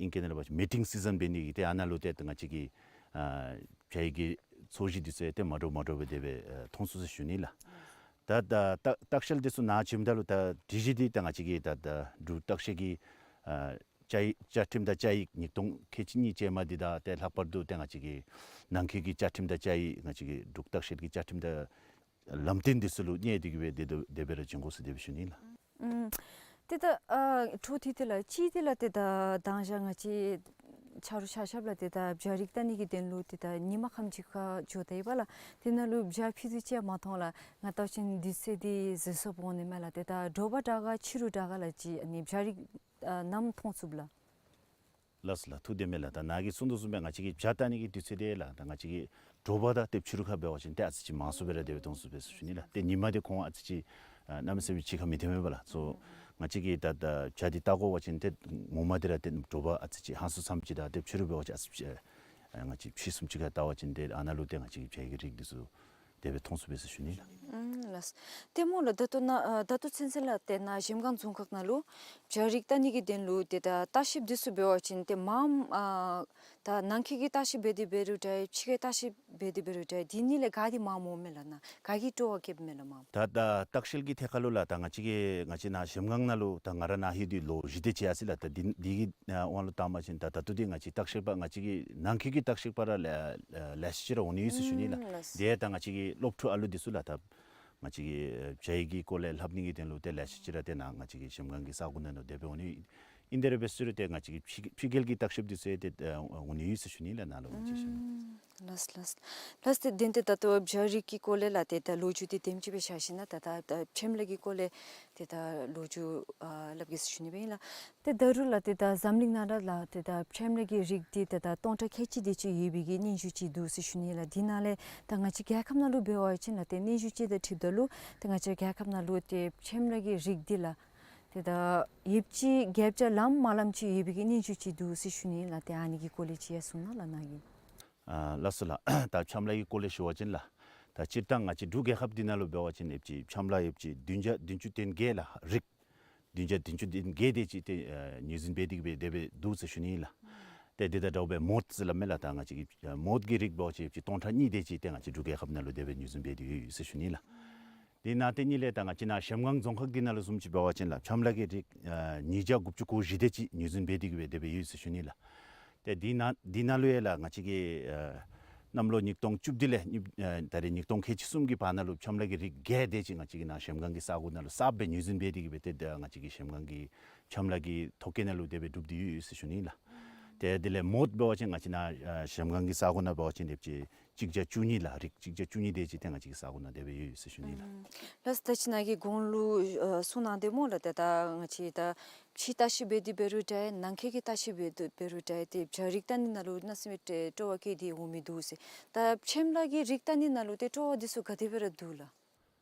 ཨིང་སྐད་ནང་འབད་བ་ཅིན་མེ་ཊིང་སི་ཛན་འབད་ནི་གི་ཏེ་ཨ་ནཱ་ལུ་ཏེ་ང་བཅས་ཀྱི་ཨ་བྱ་གི་འཚོ་གཞི་འདི་ཚུ་ཡང་ཏེ་མ་འདྲཝ་མ་འདྲཝ་སྦེ་དེ་སྦེ་ཨ་མཐོང་ཚུགས་ཟེར་ཞུ་ནི་ལགས། ད་ད་ད་བརྟག་དཔྱད་འདི་ཚུ་ནཱ་བྱོནམ་ད་ལུ་ད་སྒྲིག་གཞི་འདི་ད་ང་བཅས་ཀྱི་ད་ད་འབྲུག་བརྟག་དཔྱད་ཀྱི་ཨ་བཅའ་ཡིག་བཅའ་ཁྲིམས་དང་བཅའ་ཡིག་ཉིས་སྟོང་ཁལ་གཅིག་གཉིས་ཅན་མ་འདི་དང་ཏེ་ལྷག་པར་དུ་ཏེ་ང་བཅས་ཀྱི་ནང་འཁོད་ཀྱི་བཅའ་ཁྲིམས་དང་བཅའ་ཡིག་ང་བཅས་ཀྱི་འབྲུག་བརྟག་དཔྱད་ཀྱི་བཅའ་ཁྲིམས་དང་ལམ་སྟོན་འདི་ཚུ་ལུ་གནས་ཏེ་གིས་སྦེ་དེ་དེ་སྦེ་ར་བྱོན་དགོ་ཟེར་དེ་སྦེ་ཞུ་ནི་ལགས། ཨུམ། ཏེ་ད་ཨ་འཕྲོ་མཐུད་དེ་ལགས་གཅིག་འདི་ལགས་ཏེ་ད་དང་ཞག་ང་བཅས་ ཆ་རོགས་ཆ་ཁྱབ་ལགས་ཏེ་ད་བྱ་རིགས་བལྟ་ནི་གི་དོན་ལུ་ཏེ་ད་ཉིན་མ་ཁམས་ཅིག་ཁར་འགྱོ་ད་ཡི་པ་ལགས། དེ་ནང་ལུ་བྱ་ཕུད་རྡོག་ཅིག་ཡང་མ་མཐོང་ལགས། ང་བལྟ་བ་ཅིན་དུས་ཚོད་འདི་ཟད་སོངམ་འོང་ནི་མས་ལགས། ཏེ་ད་དྲོ་པ་དྲག་ག་ཕྱི་རུ་དྲག་ག་ལགས་ཅིག་ཨ་ནི་བྱ་རིགས་ཨ་ནམ་མཐོང་ཚུགས་ལགས། ལགས་སོ་ལགས། ཐུགས་བདེན་མས་ལགས། ད་ནཱ་གིས་གསུངས་དོ་བཟུམ་སྦེ་ང་བཅས་ཀྱི་བྱ་བལྟ་ནི་གི་དུས་ཚོད་འདི་ལགས་ད་ང་བཅས་ཀྱི་དྲོ་པ་དང་ཏེ་ཕྱི་རུ་ཁར་འབད་བ་ཅིན་ཏེ་ཨ་ཙི་ཅིག་མང་སུ་སྦེ་ར་དེ་སྦེ་མཐོང་ཚུགས་པས་ཟེར་ཞུ་ནི་ལགས། ཏེ་ཉིན་མ་འདི་ཁོང་ཨ་ཙི་ཅིག་ཨ་གནམ་མེད་ས་མེད་ཕྱི་ཁར་མི་ཐོན་མས་པ་ལགས། སོ་ང་བཅས་ཀྱིས་ད་ད་བྱ་འདི་བལྟ་དགོ་པ་ཅིན་ཏེ་ངོ་མ་འདི་ར་ཏེ་དྲོ་པ་ཨ་ཙི་ཅིག་ཧང་སང་མཚམས་ཅིག་དང་ཏེ་ཕྱི་རུ་འབད་བ་ཅིན་ཨ་ཙི་ཅིག་ཨ་ང་བཅས་ཕྱི་གསུམ་ཅིག་ཁར་བལྟ་བ་ཅིན་ཏེ་ཨ་ནཱ་ལུ་ཏེ་ང་བཅས་ཀྱི་བྱ་གི་རིགས་འདི་ཚུ་དེ་སྦེ་མཐོང་ཚུགས་པས་ཟེར་ཞུ་ནི་ལགས། ཨུམ་ལགས། ཏེ་སྨོ་ལགས། ད་ལྟོ་ནཱ་ཨ་ད་ལྟོ་ཚུན་ཚོད་ལགས་ཏེ་ནཱ་གཞལམ་སྒང་རྫོང་ཁག་ནང་ལུ་བྱ་རིགས་བལྟ་ནི་གི་དོན་ལུ་ཏེ་ད་བརྟག་ཞིབ་འདི་ཚུ་འབད་བ་ཅིན་ཏེ་མངམ་ཨ་ད་ནང་འཁོད་ཀྱི་བརྟག་ཞིབ་འབད་དེ་འབད་རུང་འདྲ་ཕྱི་ཁའི་བརྟག་ཞིབ་འབད་དེ་འབད་རུང་འདྲ་དེ་གཉིས་ལས་ག་འདི་མངམ་འོང་མས་ལགས། ནཱ་ག་གིས་སྤྲོ་བ་བསྐྱེདཔ་མས་ལགས་མངམ། ད་ད་བརྟག་ཞིབ་ཀྱི་ཐད་ཁར་ལུ་ལགས་ད་ང་བཅས་ཀྱི་ང་བཅས་ནཱ་གཞལམ་སྒང་ནང་ལུ་ད་ང་ར་ནཱ་ལྷོད་དེ་ལོ་བཞི་དེ་ཅིག་ཡར་སོ་ཡི་ལགས། ད་འདི་འདི་གི་ཨ་དབང་ལུ་བཏང་པ་ཅིན་ད་ད་ལྟོ་འདི་ང་བཅས་བརྟག་ཞིབ་པ་ང་བཅས་ཀྱི་ནང་འཁོད་ཀྱི་བརྟག་ཞིབ་པ་ར་ལེ་ལེ་ཤ་ཅིག་ར་འོང་ནི་ཡོད་ཟེར་ཞུ་ནི་ལགས། ཨུམ་ལགས། དེ་ད་ང་བཅས་ཀྱི་སློབ་ཕྲུག་ཨ་ལུ་འདི་ཚུ་ལགས་ད་ང་བཅས་ཀྱི་ཨ་བྱ་ཡི་གི་སྐོར་ལས་ལྷབ་ནི་གི་དོན་ལུ་ཏེ་ལེ་ཤ་ཅིག་ར་ཏེ་ནཱ་ང་བཅས་ཀྱི་གཞལམ་སྒང་གི་ས་གོ་ནང་ལུ་དེ་སྦེ་འོང་ནི་ཨིན། དེ་ར་འབད་ཟེར་རུང་ཏེ་ང་བཅས་ཀྱི་ཕྱི་ཕྱི་རྒྱལ་གྱི་བརྟག་ཞིབ་འདི་ཚུ་ཡང་ཏེ་ཨ་འོང་ནི་ཡོད་ཟེར་ཞུ་ནི་ལགས་ནཱ་ལུ་ང་བཅས་ཞུ་ནི། ལགས་ལགས། ལགས་ཏེ་དེ་ཏེ་ད་ལྟོ་བྱ་རིགས་ཀྱི་སྐོར་ལས་ལགས་ཏེ་ད་ལོ་རྒྱུས་འདི་དེམ་ཅིག་སྦེ་བཤད་ཞིནམ་ད་ད་ད་ཕྱེམ་ལ་གི་སྐོར་ལས་ཏེ་ད་ལོ་རྒྱུས་ཨ་སླབ་གེ་ཟེར་ཞུ་ནི་སྦེ་ཨིན་ལགས། ཏེ་ད་རུང་ལགས་ཏེ་ད་འཛམ་གླིང་ནང་ར་ལགས་ཏེ་ད་ཕྱེམ་ལ་གི་རིགས་འདི་ཏེ་ད་སྟོང་ཕྲག་ཁལ་གཅིག་དེ་ཅིག་ཡོད་པའི་གི་སྙན་ཞུ་ཅིག་འདུག་ཟེར་ཞུ་ནི་ལགས། དེ་ནང་ལས་ད་ང་བཅས་རྒྱལ་ཁབ་ནང་ལུ་འབད་བ་ཅིན་ལགས་ཏེ་སྙན་ཞུ་ཅིག་དང་འཁྲིལཝ་ད་ལུ་ཏེ་ང་བཅས་རྒྱལ་ཁབ་ནང་ལུ་ཏེ་ཕྱེམ་ལ་གི་རིགས་འདི་ལགས་ཏེ་ད་ཡོདཔ་ཅིག་བརྒྱ་ཆ་ལངམ་མ་ལངམ་ཅིག་ཡོད་པའི་གི་སྙན་ཞུ་ཅིག་འདུག་ཟེར་ཞུ་ནི་ལགས། ཏེ་ཨ་ནི་གི་སྐོར་ལས་ཅིག་ཡང་གསུང་གནང་ལགས་ནཱ་གིས། ཨ་ལགས་སོ་ལགས། ད་ཕྱེམ་ལ་གི་སྐོར་ལས་ཞུ་བ་ཅིན་ལགས་ད་སྤྱིར་བཏང་ང་བཅས་འབྲུག་རྒྱལ་ཁབ་འདི་ནང་ལུ་འབད་བ་ཅིན་ཡོདཔ་ཅིག་ཕྱེམ་ལ་ཡོདཔ་ཅིག་བདུན་བརྒྱ་བདུན་ཅུ་དོན་བརྒྱད་ལགས་རིགས་བདུན་བརྒྱ་བདུན་ཅུ་དོན་བརྒྱད་དེ་ཅིག་ཏེ་ཨ་ངོས་འཛིན་འབད་དེ་གི་སྦེ་དེ་སྦེ་འདུག་ཟེར་ཞུ་ནི་ལགས། ཏེ་འདི་དང་འདྲཝ་སྦེ་མོཌ་ཟེར་སླབ་མས་ལགས། ད་ང་བཅས་ཀྱི་ཨ་མོཌ་ཀྱི་རིགས་འབད་བ་ཅིན་ཡོདཔ་ཅིག་སྟོང་ཕྲག་གཉིས་དེ་ཅིག་ཏེ་ང་བཅས་འབྲུག་རྒྱལ་ཁབ་ནང་ལུ་དེ་སྦེ་ངོས་འཛིན་འབད་དེ་ཡོད་ཡོད་ཟེར་ཞུ་ནི་ལགས། དེ་ནང་དེ་གཉིས་ལས་ད་ང་བཅས་ནཱ་གཞལམ་སྒང་རྫོང་ཁག་འདི་ནང་ལུ་བཟུམ་ཅིག་འབད་བ་ཅིན་ལགས་ཕྱེམ་ལ་གི་རིགས་ཨ་ཉིས་བརྒྱ་དགུ་བཅུ་གོ་བཞི་དེ་ཅིག་ངོས་འཛིན་འབད་དེ་གི་སྦེ་དེ་སྦེ་ཡོད་ཟེར་ཞུ་ནི་ལགས། ཏེ་འདི་ནང་འདི་ནང་ལུ་ཡང་ལགས་ང་བཅས་ཀྱི་ཨ་གནམ་ལོ་ཉིས་སྟོང་བཅུ་བདུན་ལས་ཉིས་ཨ་ད་རེས་ཉིས་སྟོང་ཁལ་གཅིག་གསུམ་གྱི་བར་ན་ལུ་ཕྱེམ་ལ་གི་རིགས་བརྒྱད་དེ་ཅིག་ང་བཅས་ཀྱི་ནཱ་གཞལམ་སྒང་གི་ས་གོ་ནང་ལུ་གསརཔ་སྦེ་ངོས་འཛིན་འབད་དེ་གི་སྦེ་ཏེ་ད་ང་བཅས་ཀྱི་གཞལམ་སྒང་གི་ཕྱེམ་ལ་གི་ཐོ་བཀོད་ནང་ལུ་དེ་སྦེ་གྲུབ་སྟེ་ཡོད་ཡོད་ཟེར་ཞུ་ནི་ལགས། ཏེ་དེ་ལས་མོཌ་འབད་བ་ཅིན་ང་བཅས་ནཱ་ཨ་གཞལམ་སྒང་གི་ས་གོ་ནང་འབད་བ་ཅིན་ཡོདཔ་ཅིག་གཅིག་བརྒྱ་བཅུ་གཉིས་ལགས་རིགས་གཅིག་བརྒྱ་བཅུ་གཉིས་དེ་ཅིག་ཏེ་ང་བཅས་ཀྱི་ས་གོ་ནང་དེ་སྦེ་ཡོད་ཡོད་ཟེར་ཞུ་ནི་ལགས། ལགས་ད་ཅི་ནཱ་གིས་གོང་ལུ་ཨ་གསུང་གནང་དེ་སྨོ་ལགས། ཏེ་ད་ང་བཅས་ད་ཕྱི་བརྟག་ཞིབ་འབད་དེ་འབད་རུང་འདྲ་ནང་འཁོད་ཀྱི་བརྟག་ཞིབ་འབད་དེ་འབད་རུང་འདྲ་ཏེ་བྱ་རིགས་བལྟ་ནི་ནང་ལུ་གནམ་མེད་ས་མེད་སྤྲོ་བ་བསྐྱེད་དེ་འོང་མི་འདུག་ཟེར། ད་ཕྱེམ་ལ་གི་རིགས་བལྟ་ནི་ནང་ལུ་ཏེ་སྤྲོ་བ་འདི་ཚུ་ག་དེ་སྦེ་ར་འདུག་ལགས།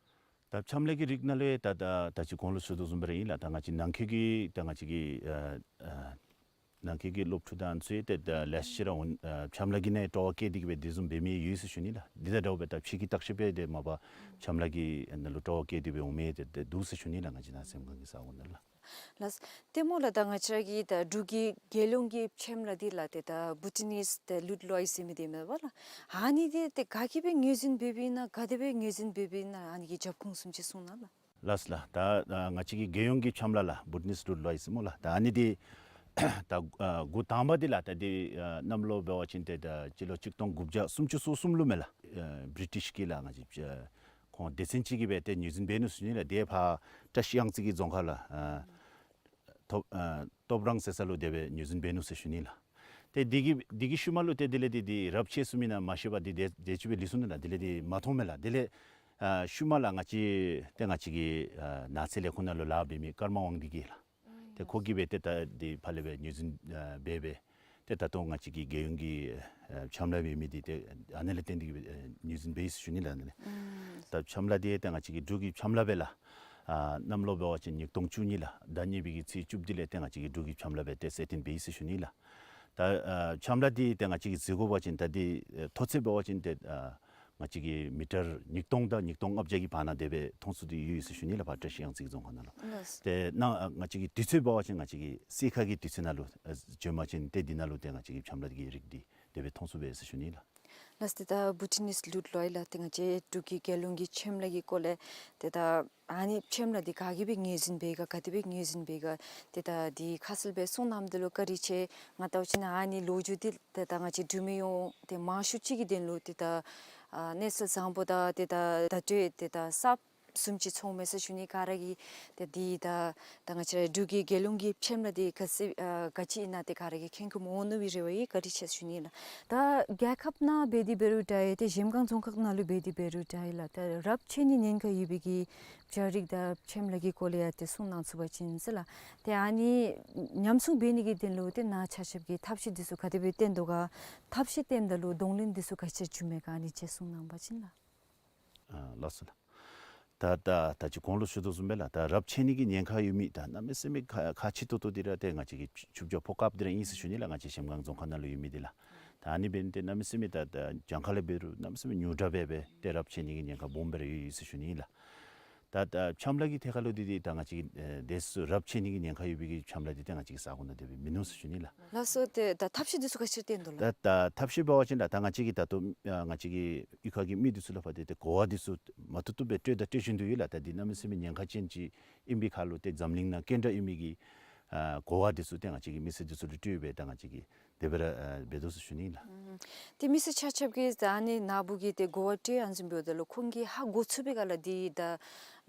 ད་ཕྱེམ་ལ་གི་རིགས་ནང་ལུ་ཡང་ད་ད་ད་ཅི་གོང་ལུ་ཞུ་དོ་བཟུམ་སྦེ་ར་ཨིན་ལགས། ད་ང་བཅས་ནང་འཁོད་ཀྱི་ད་ང་བཅས་ཀྱི་ཨ་ཨ་ནང་འཁོད་ཀྱི་སློབ་ཕྲུག་དང་ཨ་ཚུ་ཡང་ཏེ་ད་ལེ་ཤ་ཅིག་ར་འོང་ཨ་ཕྱེམ་ལ་གི་ནང་སྤྲོ་བ་བསྐྱེད་དེ་གི་སྦེ་དེ་བཟུམ་འབད་མི་ཡོད་ཟེར་ཞུ་ནི་ལགས། འདི་དང་འདྲཝ་སྦེ་ད་ཕྱི་གི་བརྟག་ཞིབ་འབད་དེ་མ་པ་ཕྱེམ་ལ་གི་ནང་ལུ་སྤྲོ་བ་བསྐྱེད་དེ་སྦེ་འོང་མི་ཏེ་ཏེ་འདུག་ཟེར་ཞུ་ནི་ལགས། ང་བཅས་ནཱ་གཞལམ་སྒང་གི་ས་གོ་ནང་ལགས། ལགས། ཏེ་སྨོ་ལགས་ད་ང་བཅས་ར་གི་ད་འབྲུག་གི་རྒྱལ་ཡོངས་ཀྱི་ཕྱེམ་ལ་འདི་ལགས་ཏེ་ད་བུ་ཊི་ནིས་ཏེ་ལུཌ་ལོའི་ཟེར་མི་འདི་མེན་པ་ལགས། ཨ་ནི་འདི་ཏེ་ག་གིས་སྦེ་ངོས་འཛིན་འབད་འབདཝ་ཨིན་ན་ག་དེ་སྦེ་ངོས་འཛིན་འབད་འབདཝ་ཨིན་ན་ཨ་ནི་གི་རྒྱབ་ཁུངས་བཟུམ་ཅིག་གསུང་གནང་ལགས། ལགས་ལགས། ད་ཨ་ང་བཅས་ཀྱི་རྒྱལ་ཡོངས་ཀྱི་ཕྱེམ་ལ་ལགས་བུ་ཊི་ནིས་ལུཌ་ལོའི་ཟེར་སྨོ་ལགས། ད་ཨ་ནི་འདི་ད་ཨ་འགོ་དང་པ་འདི་ལགས་ད་འདི་ཨ་གནམ་ལོ་འབད་བ་ཅིན་ཏེ་ད་སྤྱི་ལོ་གཅིག་སྟོང་དགུ་བརྒྱ་སུམ་ཅུ་སོ་གསུམ་ལུ་མས་ལགས། ཨ་བི་རི་ཊིཤ་གི་ལགས་ང་བཅས་ཨ་ཁོང་སྡེ་ཚན་ཅིག་གིས་སྦེ་ཏེ་ངོས་འཛིན་འབད་ནུག་ཟེར་ཞུ་ནི་ལགས། དེ་ཕར་བཀྲ་ཤིས་གཡང་རྩེ་གི་རྫོང་ཁག་ལགས་ཨ་ཐོབ་ཨ་ཐོབ་རང་ཟེར་ས་ལུ་དེ་སྦེ་ངོས་འཛིན་འབད་ནུག་ཟེར་ཞུ་ནི་ལགས། ཏེ་འདི་གི་འདི་གི་ཤུལ་མ་ལུ་ཏེ་དེ་ལས་འདི་འདི་རབས་ཆད་སོང་མེན་ན་མ་ཤེས་པར་འདི་དེ་དེ་ཅིག་སྦེ་ལུས་སོང་ནུག་ལགས། དེ་ལས་འདི་མ་མཐོང་མས་ལགས། དེ་ལས་འདི་ཨ་ཤུལ་མ་ལགས་ང་བཅས་ཏེ་ང་བཅས་ཀྱི་ཨ་ནགས་ཚལ་ལས་ཁུངས་ནང་ལུ་ལཱ་འབད་མི་ཀརྨ་དབང་འདུས་ཀྱིས་ལགས། ཏེ་ཁོ་གིས་སྦེ་ཏེ་ད་འདི་ཕར་ལས་སྦེ་ངོས་འཛིན་ཨ་འབད་སྦེ་ཏེ་ད་ལྟོ་ང་བཅས་ཀྱི་རྒྱལ་ཡོངས་ཀྱི་ཨ་ཕྱེམ་ལ་འབད་མི་འདི་ཏེ་ཨ་ནི་ལས་བརྟེན་ཏེ་གིས་སྦེ་ཨ་ངོས་འཛིན་འབད་ཡི་ཟེར་ཞུ་ནི་ལགས། ཨ་ནི་ལས་ད་ཕྱེམ་ལ་འདི་ཏེ་ང་བཅས་ཀྱི་འབྲུག་གི་ཕྱེམ་ལ་སྦེ་ལགས། ཨ་གནམ་ལོ་འབད་བ་ཅིན་ཉིས་སྟོང་བཅུ་གཉིས་ལགས་ཟླ་གཉིས་པའི་གི་ཚེས་བཅུ་བདུན་ལས་ཏེ་ང་བཅས་ཀྱི་འབྲུག་གི་ཕྱེམ་ལ་སྦེ་ཏེ་གསལ་སྟོན་འབད་ཡི་ཟེར་ཞུ་ནི་ལགས། ད་ཨ་ཕྱེམ་ལ་འདི་ཏེ་ང་བཅས་ཀྱིས་གཟིགས་དགོ་པ་ཅིན་ད་འདི་ཨ་མཐོ་ཚད་འབད་བ་ཅིན་ཏེ་ཨ་ང་བཅས་ཀྱིས་མི་ཊར་ཉིས་སྟོང་དང་ཉིས་སྟོང་ལྔ་བརྒྱ་གི་བར་ན་དེ་སྦེ་མཐོང་ཚུགས་ཏེ་ཡོད་ཡོད་ཟེར་ཞུ་ནི་ལགས། ཕར་བཀྲ་ཤིས་གཡང་རྩེ་གི་རྫོང་ཁག་ནང་ལུ། ལགས། ཏེ་ནཱ་ཨ་ང་བཅས་ཀྱི་དུས་ཚོད་འབད་བ་ཅིན་ང་བཅས་ཀྱི་སེར་ཁ་གི་དུས་ཚོད་ནང་ལུ་ཨ་བྱོན་པ་ཅིན་ཏེ་འདི་ནང་ལུ་ཏེ་ང་བཅས་ཀྱི་ཕྱེམ་ལ་གི་རིགས་འདི་དེ་སྦེ་མཐོང་ཚུགས་པས་ཟེར་ཞུ་ནི་ལགས། ལགས་ཏེ་ད་བུ་ཊི་ནིས་ལུཌ་ལོའི་ལགས་ཏེ་ང་བཅས་འབྲུག་གི་རྒྱལ་ཡོངས་ཀྱི་ཕྱེམ་ལ་གི་སྐོར་ལས་ཏེ་ད་ཨ་ནི་ཕྱེམ་ལ་འདི་ག་གིས་སྦེ་ངོས་འཛིན་འབད་ག་ག་དེ་སྦེ་ངོས་འཛིན་འབད་ག་ཏེ་ད་འདི་ཁ་གསལ་སྦེ་གསུང་གནངམ་ད་ལུ་བཀའ་དྲིན་ཆེ། ང་བལྟ་བ་ཅིན་ཨ་ནི་ལོ་རྒྱུས་འདི་ཏེ་ད་ང་བཅས་འབྲུག་མི་ཡོངས་ཏེ་མང་ཤོས་ཅིག་གི་དོན་ལུ་ཏེ་ད་ཨ་གནས་ཚུལ་བཟང་པོ་དང་ཏེ་ད་བརྡ་སྤྲོད་ཏེ་ད་གསརཔ་ བཟུམ་ཅིག་ཚོརཝ་མས་ཟེར་ཞུ་ནི། ག་ར་གིས་ཏེ་འདི་ད་ད་ང་བཅས་འབྲུག་གི་རྒྱལ་ཡོངས་ཀྱི་ཕྱེམ་ལ་འདི་ག་ཅི་ཨ་ག་ཅི་ཨིན་ན་ཏེ་ག་ར་གིས་མཁྱེན་གྱི་སྨོ་མནོ་བའི་རེ་བ་ཡོད། བཀའ་དྲིན་ཆེ་ཞུ་ནི་ལགས། ད་རྒྱལ་ཁབ་ནང་འབད་དེ་འབད་རུང་འདྲ་ཡི་ཏེ་གཞལམ་སྒང་རྫོང་ཁག་ནང་ལུ་འབད་དེ་འབད་རུང་འདྲ་ཡི་ལགས། ད་རབས་ཆད་ནི་ཉེན་ཁ་ཡོད་པའི་གི་བྱ་རིགས་དང་ཕྱེམ་ལ་གི་སྐོར་ལས་ཡང་ཏེ་གསུང་གནང་ཚུགས་པ་ཅིན་ཟེར་ལགས། ཏེ་ཨ་ནི་ཉམས་སྲུང་འབད་ནི་གི་དོན་ལུ་ཏེ་ནཱ་ཆ་ཁྱབ་ཀྱིས་ཐབས་ཤེས་འདི་ཚུ་ག་དེ་སྦེ་བཏོན་དོ་ག། ཐབས་ཤེས་བཏོནམ་ད་ལུ་གདོང་ལེན་འདི་ཚུ་ག་ཅི་བྱུངམ་མས་ག། ཨ་ནི་ཅིག་གསུང་གནང་པ་ཅིན་ལགས། ཨ་ལགས་སོ་ལགས། ད་ད་ད་ཅི་གོང་ལུ་ཞུ་དོ་བཟུམ་སྦེ་ལགས། ད་རབས་ཆད་ནི་གི་ཉེན་ཁ་ཡོད་མི་ད་གནམ་མེད་ས་མེད་ཁག་ཁག་ཆེ་ཏོག་ཏོ་འདི་ར་ཏེ་ང་བཅས་ཀྱི་ཆུ་ཆུ་བྱ་ཕོ་ཀཔ་འདི་ར་ཨིན་ཟེར་ཞུ་ནི་ལགས། ང་བཅས་གཞལམ་སྒང་རྫོང་ཁག་ནང་ལུ་ཡོད་མི་འདི་ལགས། ད་ཨ་ནི་འབད་ནི་འདི་གནམ་མེད་ས་མེད་ད་ད་གྱངས་ཁ་ལས་འབད་རུང་གནམ་མེད་ས་མེད་ཉུང་དྲགས་སྦེ་སྦེ་ཏེ་རབས་ཆད་ནི་གི་ཉེན་ཁ་སྦོམ་སྦེ་ར་ཡོད་ཡོད་ཟེར་ཞུ་ནི་ལགས། ད་ད་ཕྱེམ་ལ་གི་ཐད་ཁར་ལུ་འདི་འདི་ད་ང་བཅས་ཀྱི་ཨེ་དེ་ཚུ་རབས་ཆད་ནི་གི་ཉེན་ཁ་ཡོད་པའི་གི་ཕྱེམ་ལ་འདི་ཏེ་ང་བཅས་ཀྱི་ས་གོ་ནང་དེ་སྦེ་མིན་ནུག་ཟེར་ཞུ་ནི་ལགས། ལགས་སོ། ཏེ་ད་ཐབས་ཤེས་འདི་ཚུ་ག་ཅི་བཏོན་དོ་ལགས། ད་ད་ཐབས་ཤེས་འབད་བ་ཅིན་ད་ད་ང་བཅས་ཀྱི་ད་ལྟོ་ཨ་ང་བཅས་ཀྱི་གཡུས་ཁ་གི་མི་འདི་ཚུ་ལུ་ཕར་ཏེ་ཏེ་གོ་བ་འདི་ཚུ་མ་བཏུབ་བཏུབ་སྦེ་སྤྲོད་ད་སྤྲོད་བཞིན་དུ་ཡོད་ལགས། ད་འདི་གནམ་མེད་ས་མེད་ཉེན་ཁ་ཅན་ཅིག་ཨིན་པའི་ཁར་ལུ་ཏེ་འཛམ་གླིང་ནང་སྐྱོན་བྲལ་ཡོད་མི་གི་ཨ་གོ་བ་འདི་ཚུ་ཏེ་ང་བཅས་ཀྱིས་མི་སེར་འདི་ཚུ་ལུ་སྤྲོད་སྦེ་ད་ང་བཅས་ཀྱིས་དེ་སྦེ་ར་ཨ་འབད་དོ་ཟེར་ཞུ་ནི་ལགས། ཨུམ། ཏེ་མི་སེར་ཆ་ཁྱབ་ཀྱིས་ད་ཨ་ནི་ནཱ་བུ་གིས་ཏེ་གོ་བ་སྤྲོད་ཨ་ནི་བཟུམ་འབདཝ་ད་ལུ་ཁོང་གིས་ཧ་གོ་ཚུགས་པའི་སྒང་ལས་འདི་ད་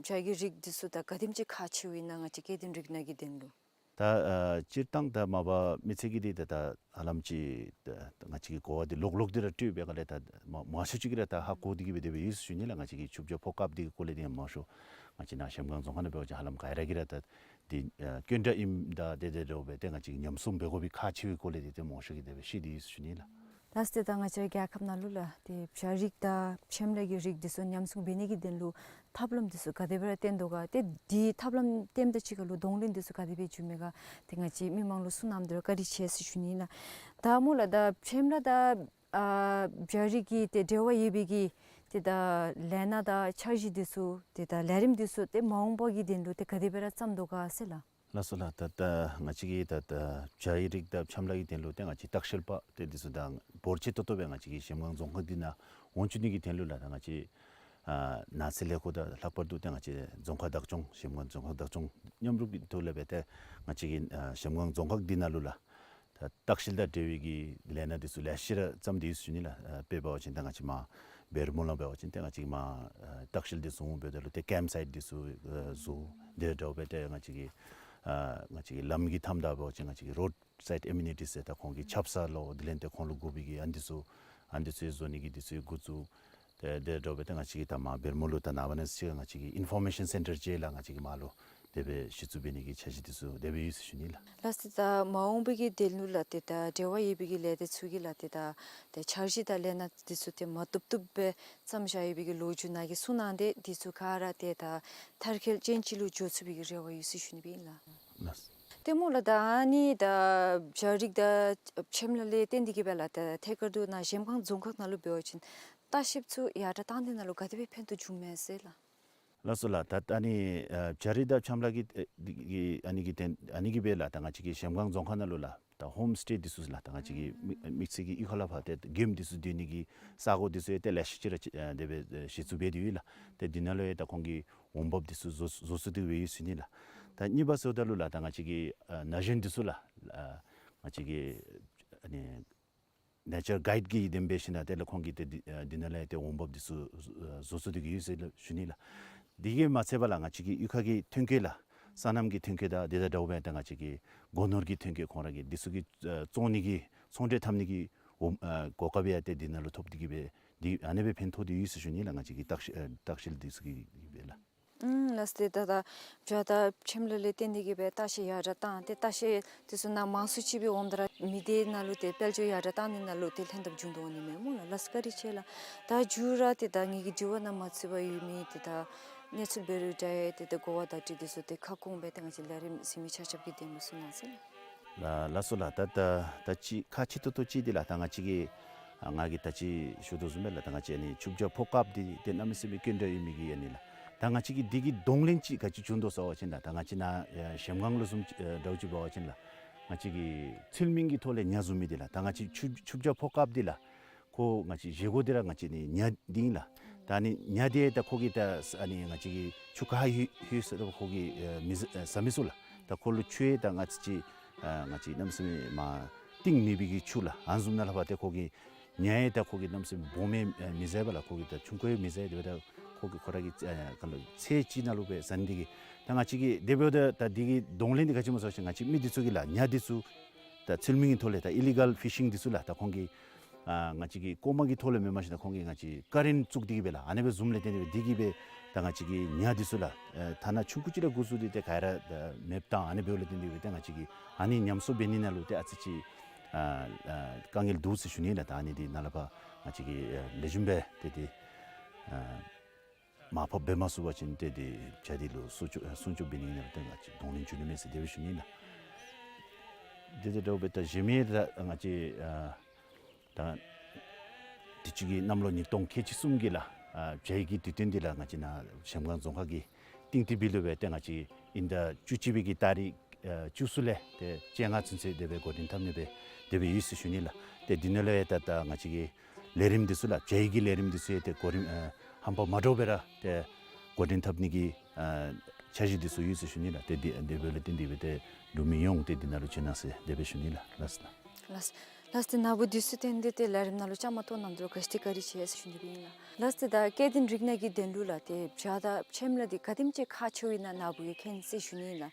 བྱ་གི་རིགས་འདི་ཚུ་ད་ག་དེམ་ཅིག་ཁག་ཆེཝ་ཨིན་ན་ང་བཅས་སྐྱེ་ལྡན་རིགས་སྣ་གི་དོན་ལུ། ད་ཨ་སྤྱིར་བཏང་ད་མ་པ་མི་སེར་གྱིས་འདི་ད་ད་ཧ་ལམ་ཅིག་ད་ད་ང་བཅས་ཀྱིས་གོ་བ་འདི་ལོག་ལོག་འདི་ར་སྤྲོད་པའི་སྒང་ལས་ད་མང་མང་ཤོས་ཅིག་གིས་ར་ད་ཧ་གོ་སྟེ་གི་སྦེ་དེ་སྦེ་ཡོད་ཟེར་ཞུ་ནི་ལགས། ང་བཅས་ཀྱི་ཆུ་བྱ་ཕོ་ཀཔ་འདི་གི་སྐོར་ལས་འདི་ཡང་མང་ཤོས་ང་བཅས་ནཱ་གཞལམ་སྒང་རྫོང་ཁག་ནང་འབད་བ་ཅིན་ཧ་ལམ་ག་ར་གིས་ར་ད་འདི་ཨ་སྐྱོན་བྲལ་ཨིནམ་ད་དེ་དེ་འདྲཝ་སྦེ་ཏེ་ང་བཅས་ཀྱིས་ཉམས་སྲུང་འབད་དགོ་པའི་ཁག་ཆེ་བའི་སྐོར་ལས་འདི་ཏེ་མང་ཤོས་ཀྱིས་དེ་སྦེ་ཤེས་ཏེ་ཡོད་ཟེར་ཞུ་ནི་ལགས། ལགས་སོ། ཏེ་ད་ང་བཅས་རྒྱལ་ཁབ་ནང་ལུ་ལགས་ཏེ་བྱ་རིགས་དང་ཕྱེམ་ལ་གི་རིགས་འདི་ཚུ་ཉམས་སྲུང་འབད་ནི་གི་དོན་ལུ་ཐབས་ལམ་འདི་ཚུ་ག་དེ་སྦེ་ར་བཏོན་དོ་ག། ཏེ་འདི་ཐབས་ལམ་བཏོནམ་དང་གཅིག་ཁར་ལུ་གདོང་ལེན་འདི་ཚུ་ག་དེ་སྦེ་བྱུངམ་མས་ག། ཏེ་ང་བཅས་མི་མང་ལུ་གསུང་གནངམ་ད་ལུ་བཀའ་དྲིན་ཆེ་ཟེར་ཞུ་ནི་ལགས། ད་སྨོ་ལགས་ད་ཕྱེམ་ལ་དང་ཨ་བྱ་རིགས་ཀྱི་ཏེ་འབྲེལ་བ་ཡོད་པའི་གི་ཏེ་ད་ལས་སྣ་དང་འཆར་གཞི་འདི་ཚུ་ཏེ་ད་ལས་རིམ་འདི་ཚུ་ཏེ་མ་འོངས་པ་གི་དོན་ལུ་ཏེ་ག་དེ་སྦེ་ར་བརྩམ་དོ་ག་ཟེར་ལགས། ལགས་སོ་ལགས། ད་ད་ང་བཅས་ཀྱིས་ད་ད་བྱ་ཡི་རིགས་དང་ཕྱེམ་ལ་གི་དོན་ལུ་ཏེ་ང་བཅས་ལྟ་བཤལ་པ་ཏེ་འདི་ཚུ་དང་འབོར་ཆེ་ཏོག་ཏོ་སྦེ་ང་བཅས་ཀྱི་གཞལམ་སྒང་རྫོང་ཁག་འདི་ནང་འོང་བཅུག་ནི་གི་དོན་ལུ་ལགས་ད་ང་བཅས་ཨ་ནགས་ཚལ་ལས་ཁུངས་དང་ལྷག་པར་དུ་ཏེ་ང་བཅས་རྫོང་ཁག་བདག་སྐྱོང་གཞལམ་སྒང་རྫོང་ཁག་བདག་སྐྱོང་མཉམ་རུབ་ཀྱི་ཐོག་ལས་སྦེ་ཏེ་ང་བཅས་ཀྱི་ཨ་གཞལམ་སྒང་རྫོང་ཁག་འདི་ནང་ལུ་ལགས་ད་ལྟ་བཤལ་དང་འབྲེལ་བའི་གི་ལས་སྣ་འདི་ཚུ་ལེ་ཤ་ར་བརྩམས་ཏེ་ཡོད་ཟེར་ཞུ་ནི་ལགས། ཨ་དཔེ་འབད་བ་ཅིན་ད་ང་བཅས་མར་བེར་མོ་ལུ་འབད་བ་ཅིན་ཏེ་ང་བཅས་མར་ཨ་ལྟ་བཤལ་འདི་བཟུམ་འབདཝ་ད་ལུ་ཏེ་ཀེམཔ་སའིཊ་འདི་ཚུ་ཨ་བཟོ། དེ་འདྲཝ་སྦེ་ཏེ་ང་བཅས་ཀྱི་ཨ་ང་བཅས་ཀྱི་ལམ་གྱི་མཐའམ་ད་འབད་བ་ཅིན་ང་བཅས་ཀྱི་རོཌ་སའིཌ་ཨེ་མེ་ནི་ཊིས་ཟེར་ད་ཁོང་གི་ཆབ་གསང་ལོ་དེ་ལས་ཏེ་ཁོང་ལུ་དགོ་པའི་གི་ཨ་ནི་འདི་ཚུ་ཨ་ནི་འདི་ཚུ་བཟོ་ནི་གི་འདི་ཚུ་འགོ་བཙུགས། ཏེ་དེ་འདྲཝ་སྦེ་ཏེ་ང་བཅས་ཀྱིས་ད་མར་བེར་མོ་ལུ་ད་ནངས་པ་གནངས་ཚེ་ང་བཅས་ཀྱིས་ཨིན་ཕོར་མེ་ཤཱན་སེན་ཊར་ཅིག་ལགས་ང་བཅས་ཀྱིས་མར་ལུ་དེ་སྦེ་གཞི་བཙུགས་འབད་ནི་གི་འཆར་གཞི་འདི་ཚུ་དེ་སྦེ་ཡོད་ཟེར་ཞུ་ནི་ལགས། ལགས་སོ། ད་མ་འོངས་པའི་གི་དོན་ལུ་ལགས་ཏེ་ད་འབྲེལ་བ་ཡོད་པའི་གི་ལས་སྡེ་ཚུ་གིས་ལགས་ཏེ་ད་ཏེ་འཆར་གཞི་དང་ལས་སྣ་འདི་ཚུ་ཏེ་མ་བཏུབ་བཏུབ་སྦེ་བརྩམས་བཞག་ཡོད་པའི་གི་ལོ་རྒྱུས་ནཱ་གིས་གསུང་གནང་སྟེ་འདི་ཚུ་ག་ར་ཏེ་ད་མཐར་འཁྱོལ་ཅན་ཅིག་ལུ་འགྱོ་ཚུགས་པའི་གི་རེ་བ་ཡོད་ཟེར་ཞུ་ནི་སྦེ་ཨིན་ལགས། ལགས། ཏེ་སྨོ་ལགས་ད་ཨ་ནི་ད་བྱ་རིགས་དང་ཕྱེམ་ལ་ལས་བརྟེན་ཏེ་གི་སྦེ་ལགས་ད་ཐད་ཀར་དུ་ནཱ་གཞལམ་སྒང་རྫོང་ཁག་ནང་ལུ་འབད་བ་ཅིན་ལྟ་བཤལཔ་ཚུ་ཡར་དྲགས་བཏང་ནི་ནང་ལུ་ག་དེ་སྦེ་ཕན་ཐོགས་བྱུངམ་མས་ཟེར་ལགས། ལགས་སོ་ལགས། ད་ཨ་ནི་ཨ་བྱ་རིགས་དང་ཕྱེམ་ལ་གི་ཨ་གི་ཨ་ནི་གི་དོན་ཨ་ནི་གིས་སྦེ་ལགས་ད་ང་བཅས་ཀྱི་གཞལམ་སྒང་རྫོང་ཁག་ནང་ལུ་ལགས་ད་ཧོམ་སི་ཊེ་འདི་ཚུ་ལགས་ད་ང་བཅས་ཀྱི་དམིགས་དམིགས་བསལ་གྱི་གཡུས་ཁ་ལས་ཕར་ཏེ་མགྱོནམ་འདི་ཚུ་སྡོད་ནི་གི་ས་གོ་འདི་ཚུ་ཡང་ཏེ་ལེ་ཤ་ཅིག་ར་ཨ་དེ་སྦེ་ཨ་གཞི་བཙུགས་འབད་དེ་ཡོད་ལགས། ཏེ་འདི་ནང་ལུ་ཡང་ད་ཁོང་གི་འོང་འབབ་འདི་ཚུ་བཟོ་བཟོ་ཚུགས་ཏེ་སྦེ་ཡོད་ཟེར་ཞུ་ནི་ལགས། ད་གཉིས་པ་ཟེརཝ་ད་ལུ་ལགས་ད་ང་བཅས་ཀྱི་ཨ་ན་གཞོན་འདི་ཚུ་ལགས་ཨ་ང་བཅས་ཀྱི་ཨ་ནི་ནེ་ཅར་གའིཌ་གི་དེམ་འབད་ཞིན་ན་དེ་ལས་ཁོང་གིས་ཏེ་འདི་ཨ་འདི་ནང་ལས་ཏེ་འོང་འབབ་འདི་ཚུ་ཨ་བཟོ་ཚུགས་ཏེ་གི་ཡོད་ཟེར་ཞུ་ནི་ལགས། དེ་གིས་མ་ཚད་པར་ལགས་ང་བཅས་ཀྱི་གཡུས་ཁ་གི་ཐོན་སྐྱེད་ལགས་སོ་ནམ་གྱི་ཐོན་སྐྱེད་དང་དེ་དང་འདྲཝ་སྦེ་ད་ང་བཅས་ཀྱི་སྒོ་ནོར་གྱི་ཐོན་སྐྱེད་ཁོང་ར་གིས་འདི་ཚུ་གི་ཨ་བཙོང་ནི་གི་ཚོང་འབྲེལ་འཐབ་ནི་གི་འོ་ཨ་གོ་སྐབས་ཡང་ཏེ་འདི་ནང་ལུ་ཐོབ་སྟེ་གི་སྦེ་འདི་ཨ་ནེ་སྦེ་ཕན་ཐོགས་ཏེ་ཡོད་ཟེར་ཞུ་ནི་ལགས། ང་བཅས་ཀྱི་ལྟ་བཤལ་ཨ་ལྟ་བཤལ་འདི་ཚུ་གིས་སྦེ་ལགས། ཨུམ་ལགས་སོ། ཏེ་ད་ད་བྱ་དང་ཕྱེམ་ལ་ལས་བརྟེན་ཏེ་གི་སྦེ་ལྟ་བཤལ་ཡར་དྲགས་བཏང་སྟེ་ལྟ་བཤལ་འདི་ཚུ་ནང་མང་སུ་ཅིག་སྦེ་འོངམ་ད་ར་མི་སྡེ་ནང་ལུ་ཏེ་དཔལ་འབྱོར་ཡར་དྲགས་བཏང་ནི་ནང་ལུ་ཏེ་ལྷན་ཐབས་འབྱུང་དོ་འོང་ནི་མས་སྨོ་ལགས། ལགས་སོ་བཀའ་དྲིན་ཆེ་ལགས། ད་མཇུག་ར་ཏེ་ད་ངེ་གི་དྲི་བ་ནང་མ་ཚུད་པར་ཡོད་མི་ཏེ་ད་གནས་ཚུལ་འབད་རུང་འདྲ་ཡི་ཏེ་ད་གོ་བ་བརྡ་སྤྲོད་འདི་ཚུ་ཏེ་ཁ་སྐོང་སྦེ་ཏེ་ང་བཅས་ལས་རིམ་གཟིགས་མི་ཆ་ཁྱབ་ཀྱི་དོན་ལུ་གསུང་གནང་ཟེར་ལགས། ལགས་ལགས་སོ་ལགས། ད་ད་ད་ཅི་ཁག་ཆེ་ཏོག་ཏོ་ཅིག་འདི་ལགས་ད་ང་བཅས་ཀྱིས་ཨ་ང་གིས་ད་ཅི་ཞུ་དོ་བཟུམ་སྦེ་ལགས་ད་ང་བཅས་ཨ་ནི་ཆུ་བྱ་ཕོ་ཀཔ་འདི་ཏེ་གནམ་མེད་ས་མེད་སྐྱོན་བྲལ་ཡོད་མི་གི་ཨ་ནི་ལགས། ད་ང་བཅས་ཀྱིས་འདི་གི་གདོང་ལེན་ཅིག་ག་ཅི་བྱུང་དོ་ཟེར་བ་ཅིན་ལགས་ད་ང་བཅས་ནཱ་ཨེ་གཞལམ་སྒང་ལུ་བཟུམ་ཨེ་འདྲཝ་ཅིག་འབད་བ་ཅིན་ལགས་ང་བཅས་ཀྱི་ཚུལ་མིན་གྱི་ཐོག་ལས་ཉ་བཟུང་མི་འདི་ལགས་ད་ང་བཅས་ཆུ་ཆུ་བྱ་ཕོ་ཀཔ་འདི་ལགས་ཁོ་ང་བཅས་བཞེས་སྒོ་འདི་ར་ང་བཅས་ནི་ཉ་འདི་ཨིན་ལགས། ད་ཨ་ནི་ཉ་འདི་ད་ཁོ་གིས་ད་ཨ་ནི་ང་བཅས་ཀྱི་ཆུ་ཁ་ལྷོད་ལྷོད་ས་ཁོ་གིས་ཨེ་མི་ཟ་ཨེ་ཟ་མི་ཚུགས་ལགས། ད་ཁོ་ལུ་ཆུ་ཡང་ད་ང་བཅས་ཀྱིས་ཨ་ང་བཅས་གནམ་མེད་ས་མེད་མར་གཏིང་མེད་པའི་གི་ཆུ་ལགས་ཨ་ནི་བཟུམ་ནང་ལས་ཕར་ཏེ་ཁོ་གིས་ཉ་ཡང་ད་ཁོ་གིས་གནམ་མེད་ས་མེད་སྦོམ་ཡང་ཨེ་མི་ཟ་བས་ལགས། ཁོ་གིས་ད་ཆུང་ཀུ་ཡང་མི་ཟ། དེ་འབདཝ་ད་ ཁོ་གིས་ཁོ་ར་གི་ཨ་ག་ལོ་ཚེས་གཅིག་ནང་ལུ་སྦེ་ཟན་འདི་གིས་ད་ང་བཅས་ཀྱིས་དེ་འབདཝ་ད་ད་འདི་གི་གདོང་ལེན་འདི་ག་ཅི་སྨོ་ཟེར་བ་ཅིན་ང་བཅས་མི་འདི་ཚུ་གིས་ལགས་ཉ་འདི་ཚུ་ད་ཚུལ་མིན་གྱི་ཐོག་ལས་ད་ཨི་ལི་གཱལ་ཕི་ཤིང་འདི་ཚུ་ལགས་ད་ཁོང་གིས་ཨ་ང་བཅས་ཀྱི་རྐོ་མ་གི་ཐོག་ལས་མེན་པར་ཞིན་ན་ཁོང་གིས་ང་བཅས་ཀ་རེན་བཙུགས་ཏེ་གིས་སྦེ་ལགས་ཨ་ནི་སྦེ་བཟུམ་ལས་བརྟེན་ཏེ་སྦེ་འདི་གིས་སྦེ་ད་ང་བཅས་ཀྱི་ཉ་འདི་ཚུ་ལགས་ཨེ་ཐ་ན་ཆུང་ཀུ་ཅིག་ར་འགོ་བཙུགས་ཏེ་ཏེ་ག་ར་ད་མེདཔ་བཏང་ཨ་ནི་འབདཝ་ལས་བརྟེན་ཏེ་སྦེ་ད་ང་བཅས་ཀྱིས་ཨ་ནི་ཉམས་གསོ་འབད་ནི་ནང་ལུ་ཏེ་ཨ་ཙི་ཅིག་ཨ་ཨ་དཀའ་ངལ་འདུག་ཟེར་ཞུ་ནི་ལགས། ད་ཨ་ནི་འདི་ནཱ་ལས་ཕར་ང་བཅས་ཀྱིས་ཨ་ལེགས་ཤོམ་སྦེ་ཏེ་འདི་ཨ་མར་ཕབ་འབད་མ་ཚུགས་པ་ཅིན་ཏེ་འདི་བྱ་འདི་ལུ་སྲུང་སྐྱོབ་ཨ་སྲུང་སྐྱོབ་འབད་ནི་ཨིན་ན་ཏེ་ང་བཅས་གདོང་ལེན་འབྱུང་ནི་མས་ཟེར་དེ་སྦེ་ཞུ་ནི་ལགས། དེ་དེ་འདྲཝ་སྦེ་ད་གཞན་མི་ད་ང་བཅས་ཨ་ད་དུས་ཅི་གི་གནམ་ལོ་ཉིས་སྟོང་ཁལ་གཅིག་གསུམ་གྱི་ལགས་ཨ་བྱ་ཡི་གི་དུས་སྟོན་འདི་ལགས་ང་བཅས་ནཱ་གཞལམ་སྒང་རྫོང་ཁག་གི་ཏིང་ཏི་བི་ལུ་སྦེ་ཏེ་ང་བཅས་དབྱིན་ཟླ་བཅུ་གཅིག་པའི་གི་ཏ་རིག་ཨ་བཅུ་གསུམ་ལས་ཏེ་བཅོ་ལྔ་ཚུན་ཚོད་དེ་སྦེ་འགོ་འདྲེན་འཐབ་ནི་སྦེ་དེ་སྦེ་ཡོད་ཟེར་ཞུ་ནི་ལགས། ཏེ་འདི་ནང་ལས་ད་ད་ང་བཅས་ཀྱི་ལས་རིམ་འདི་ཚུ་ལགས་བྱ་ཡི་གི་ལས་རིམ་འདི་ཚུ་ཡང་ཏེ་གོ་རིམ་ཨ་ཧམ་པ་མ་འདྲཝ་སྦེ་ར་ཏེ་འགོ་འདྲེན་འཐབ་ནི་གི་ཨ་འཆར་གཞི་འདི་ཚུ་ཡོད་ཟེར་ཞུ་ནི་ལགས། ཏེ་འདི་དེ་འབདཝ་ལས་བརྟེན་ཏེ་སྦེ་ཏེ་འབྲུག་མི་ཡོངས་ཏེ་འདི་ནང་ལུ་བྱོན་གནང་ཟེར་དེ་སྦེ་ཞུ་ནི་ལགས། ལགས་སོ། ལགས་སོ། ཏེ་ནཱ་བུ་འདི་ཚུ་བརྟེན་ཏེ་ཏེ་ལས་རིམ་ནང་ལུ་བཅའ་མར་གཏོགས་གནང་དོ་ལུ་ག་ཅི་ཏེ་བཀའ་དྲིན་ཆེ་ཟེར་ཞུ་ནི་སྦེ་ཨིན་ལགས། ལགས་སོ། ཏེ་ད་སྐྱེ་ལྡན་རིགས་སྣ་གི་དོན་ལུ་ལགས་ཏེ་བྱ་དང་ཕྱེམ་ལ་འདི་ག་དེམ་ཅིག་ཁག་ཆེཝ་ཨིན་ན་ནཱ་བུ་གིས་མཁྱེན་ཟེར་ཞུ་ནི་ལགས།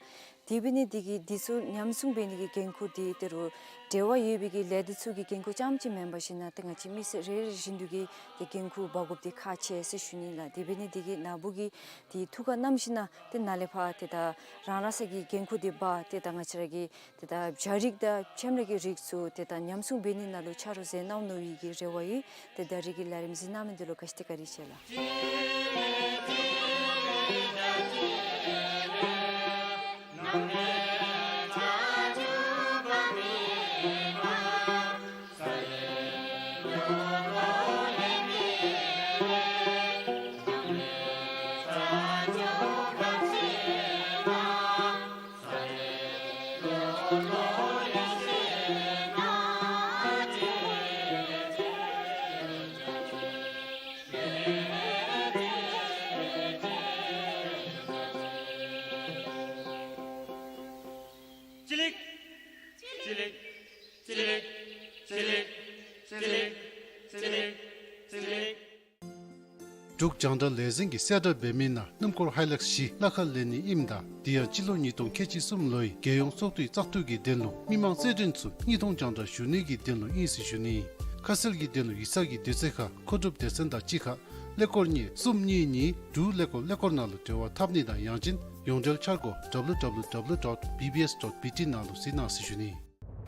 དེ་འབད་ནི་འདི་གིས་འདི་ཚུ་ཉམས་སྲུང་འབད་ནི་གི་འགན་ཁུར་འདི་ཏེ་རུང་འབྲེལ་བ་ཡོད་པའི་གི་ལས་སྡེ་ཚུ་གི་འགན་ཁུར་རྐྱངམ་ཅིག་མེན་པར་ཞིན་ན་ཏེ་ང་བཅས་མི་སེར་རེ་རེ་བཞིན་དུ་གིས་ཏེ་འགན་ཁུར་འབག་དགོཔ་འདི་ཁག་ཆེ་ཟེར་ཞུ་ནི་ལགས། དེ་འབད་ནི་འདི་གིས་ནཱ་བུ་གིས་ཏེ་ཐུགས་ཁར་བསྣམས་ཞིན་ན་ཏེ་ནཱ་ལས་ཕར་ཏེ་ད་རང་རང་སོའི་གི་འགན་ཁུར་འདི་འབག་ཏེ་ད་ང་བཅས་ར་གི་ཏེ་ད་བྱ་རིགས་དང་ཕྱེམ་ལ་གི་རིགས་ཚུ་ཏེ་ད་ཉམས་སྲུང་འབད་ནི་ནང་ལུ་ཆ་རོགས་མཛད་གནང་ནི་ཡོད་པའི་གི་རེ་བ་ཡོད། ཏེ་ད་རིས་ཀྱི་ལས་རིམ་གཟིགས་གནང་མི་འདི་ལུ་ག་ཅི་ཏེ་བཀའ་དྲིན་ཆེ་ལགས། ཅི་ལིག། ཅི་ལིག། ཅི་ལིག། འབྲུག་རྒྱང་བསྒྲགས་ལས་འཛིན་གྱིས་གསལ་བསྒྲགས་འབད་མི་ནང་སྣུམ་འཁོར་ཧའི་ལེགས་བཞི་གླ་ཁར་ལེན་ནི་ཨིནམ་ད་དེ་ཡང་སྤྱི་ལོ་ཉིས་སྟོང་ཁལ་གཅིག་གསུམ་ལོའི་རྒྱལ་ཡོངས་ཚོགས་འདུའི་བཙག་འཐུ་གི་དོན་ལུ་མི་མང་རྩེད་འགྲན་ཚུ་གཉིས་སྟོང་རྒྱང་བསྒྲགས་ཞུ་ནི་གི་དོན་ལུ་ཨིན་ཟེར་ཞུ་ནི། ཁ་གསལ་གྱི་དོན་ལུ་ཡིག་ཚང་གི་དུས་ཚོད་ཁར་མཁོ་སྒྲུབ་སྡེ་ཚན་དང་གཅིག་ཁར་ཀླད་ཀོར་གཉིས་གསུམ་གཉིས་གཉིས་དྲུག་ཀླད་ཀོར་ཀླད་ཀོར་ནང་ལུ་འབྲེལ་བ་འཐབ་ནི་དང་ཡང་ཅིན་ཡོངས་འབྲེལ་འཆར་སྒོ་W W W dot B B S dot B T ནང་ལུ་གཟིགས་གནང་ཟེར་ཞུ་ནི།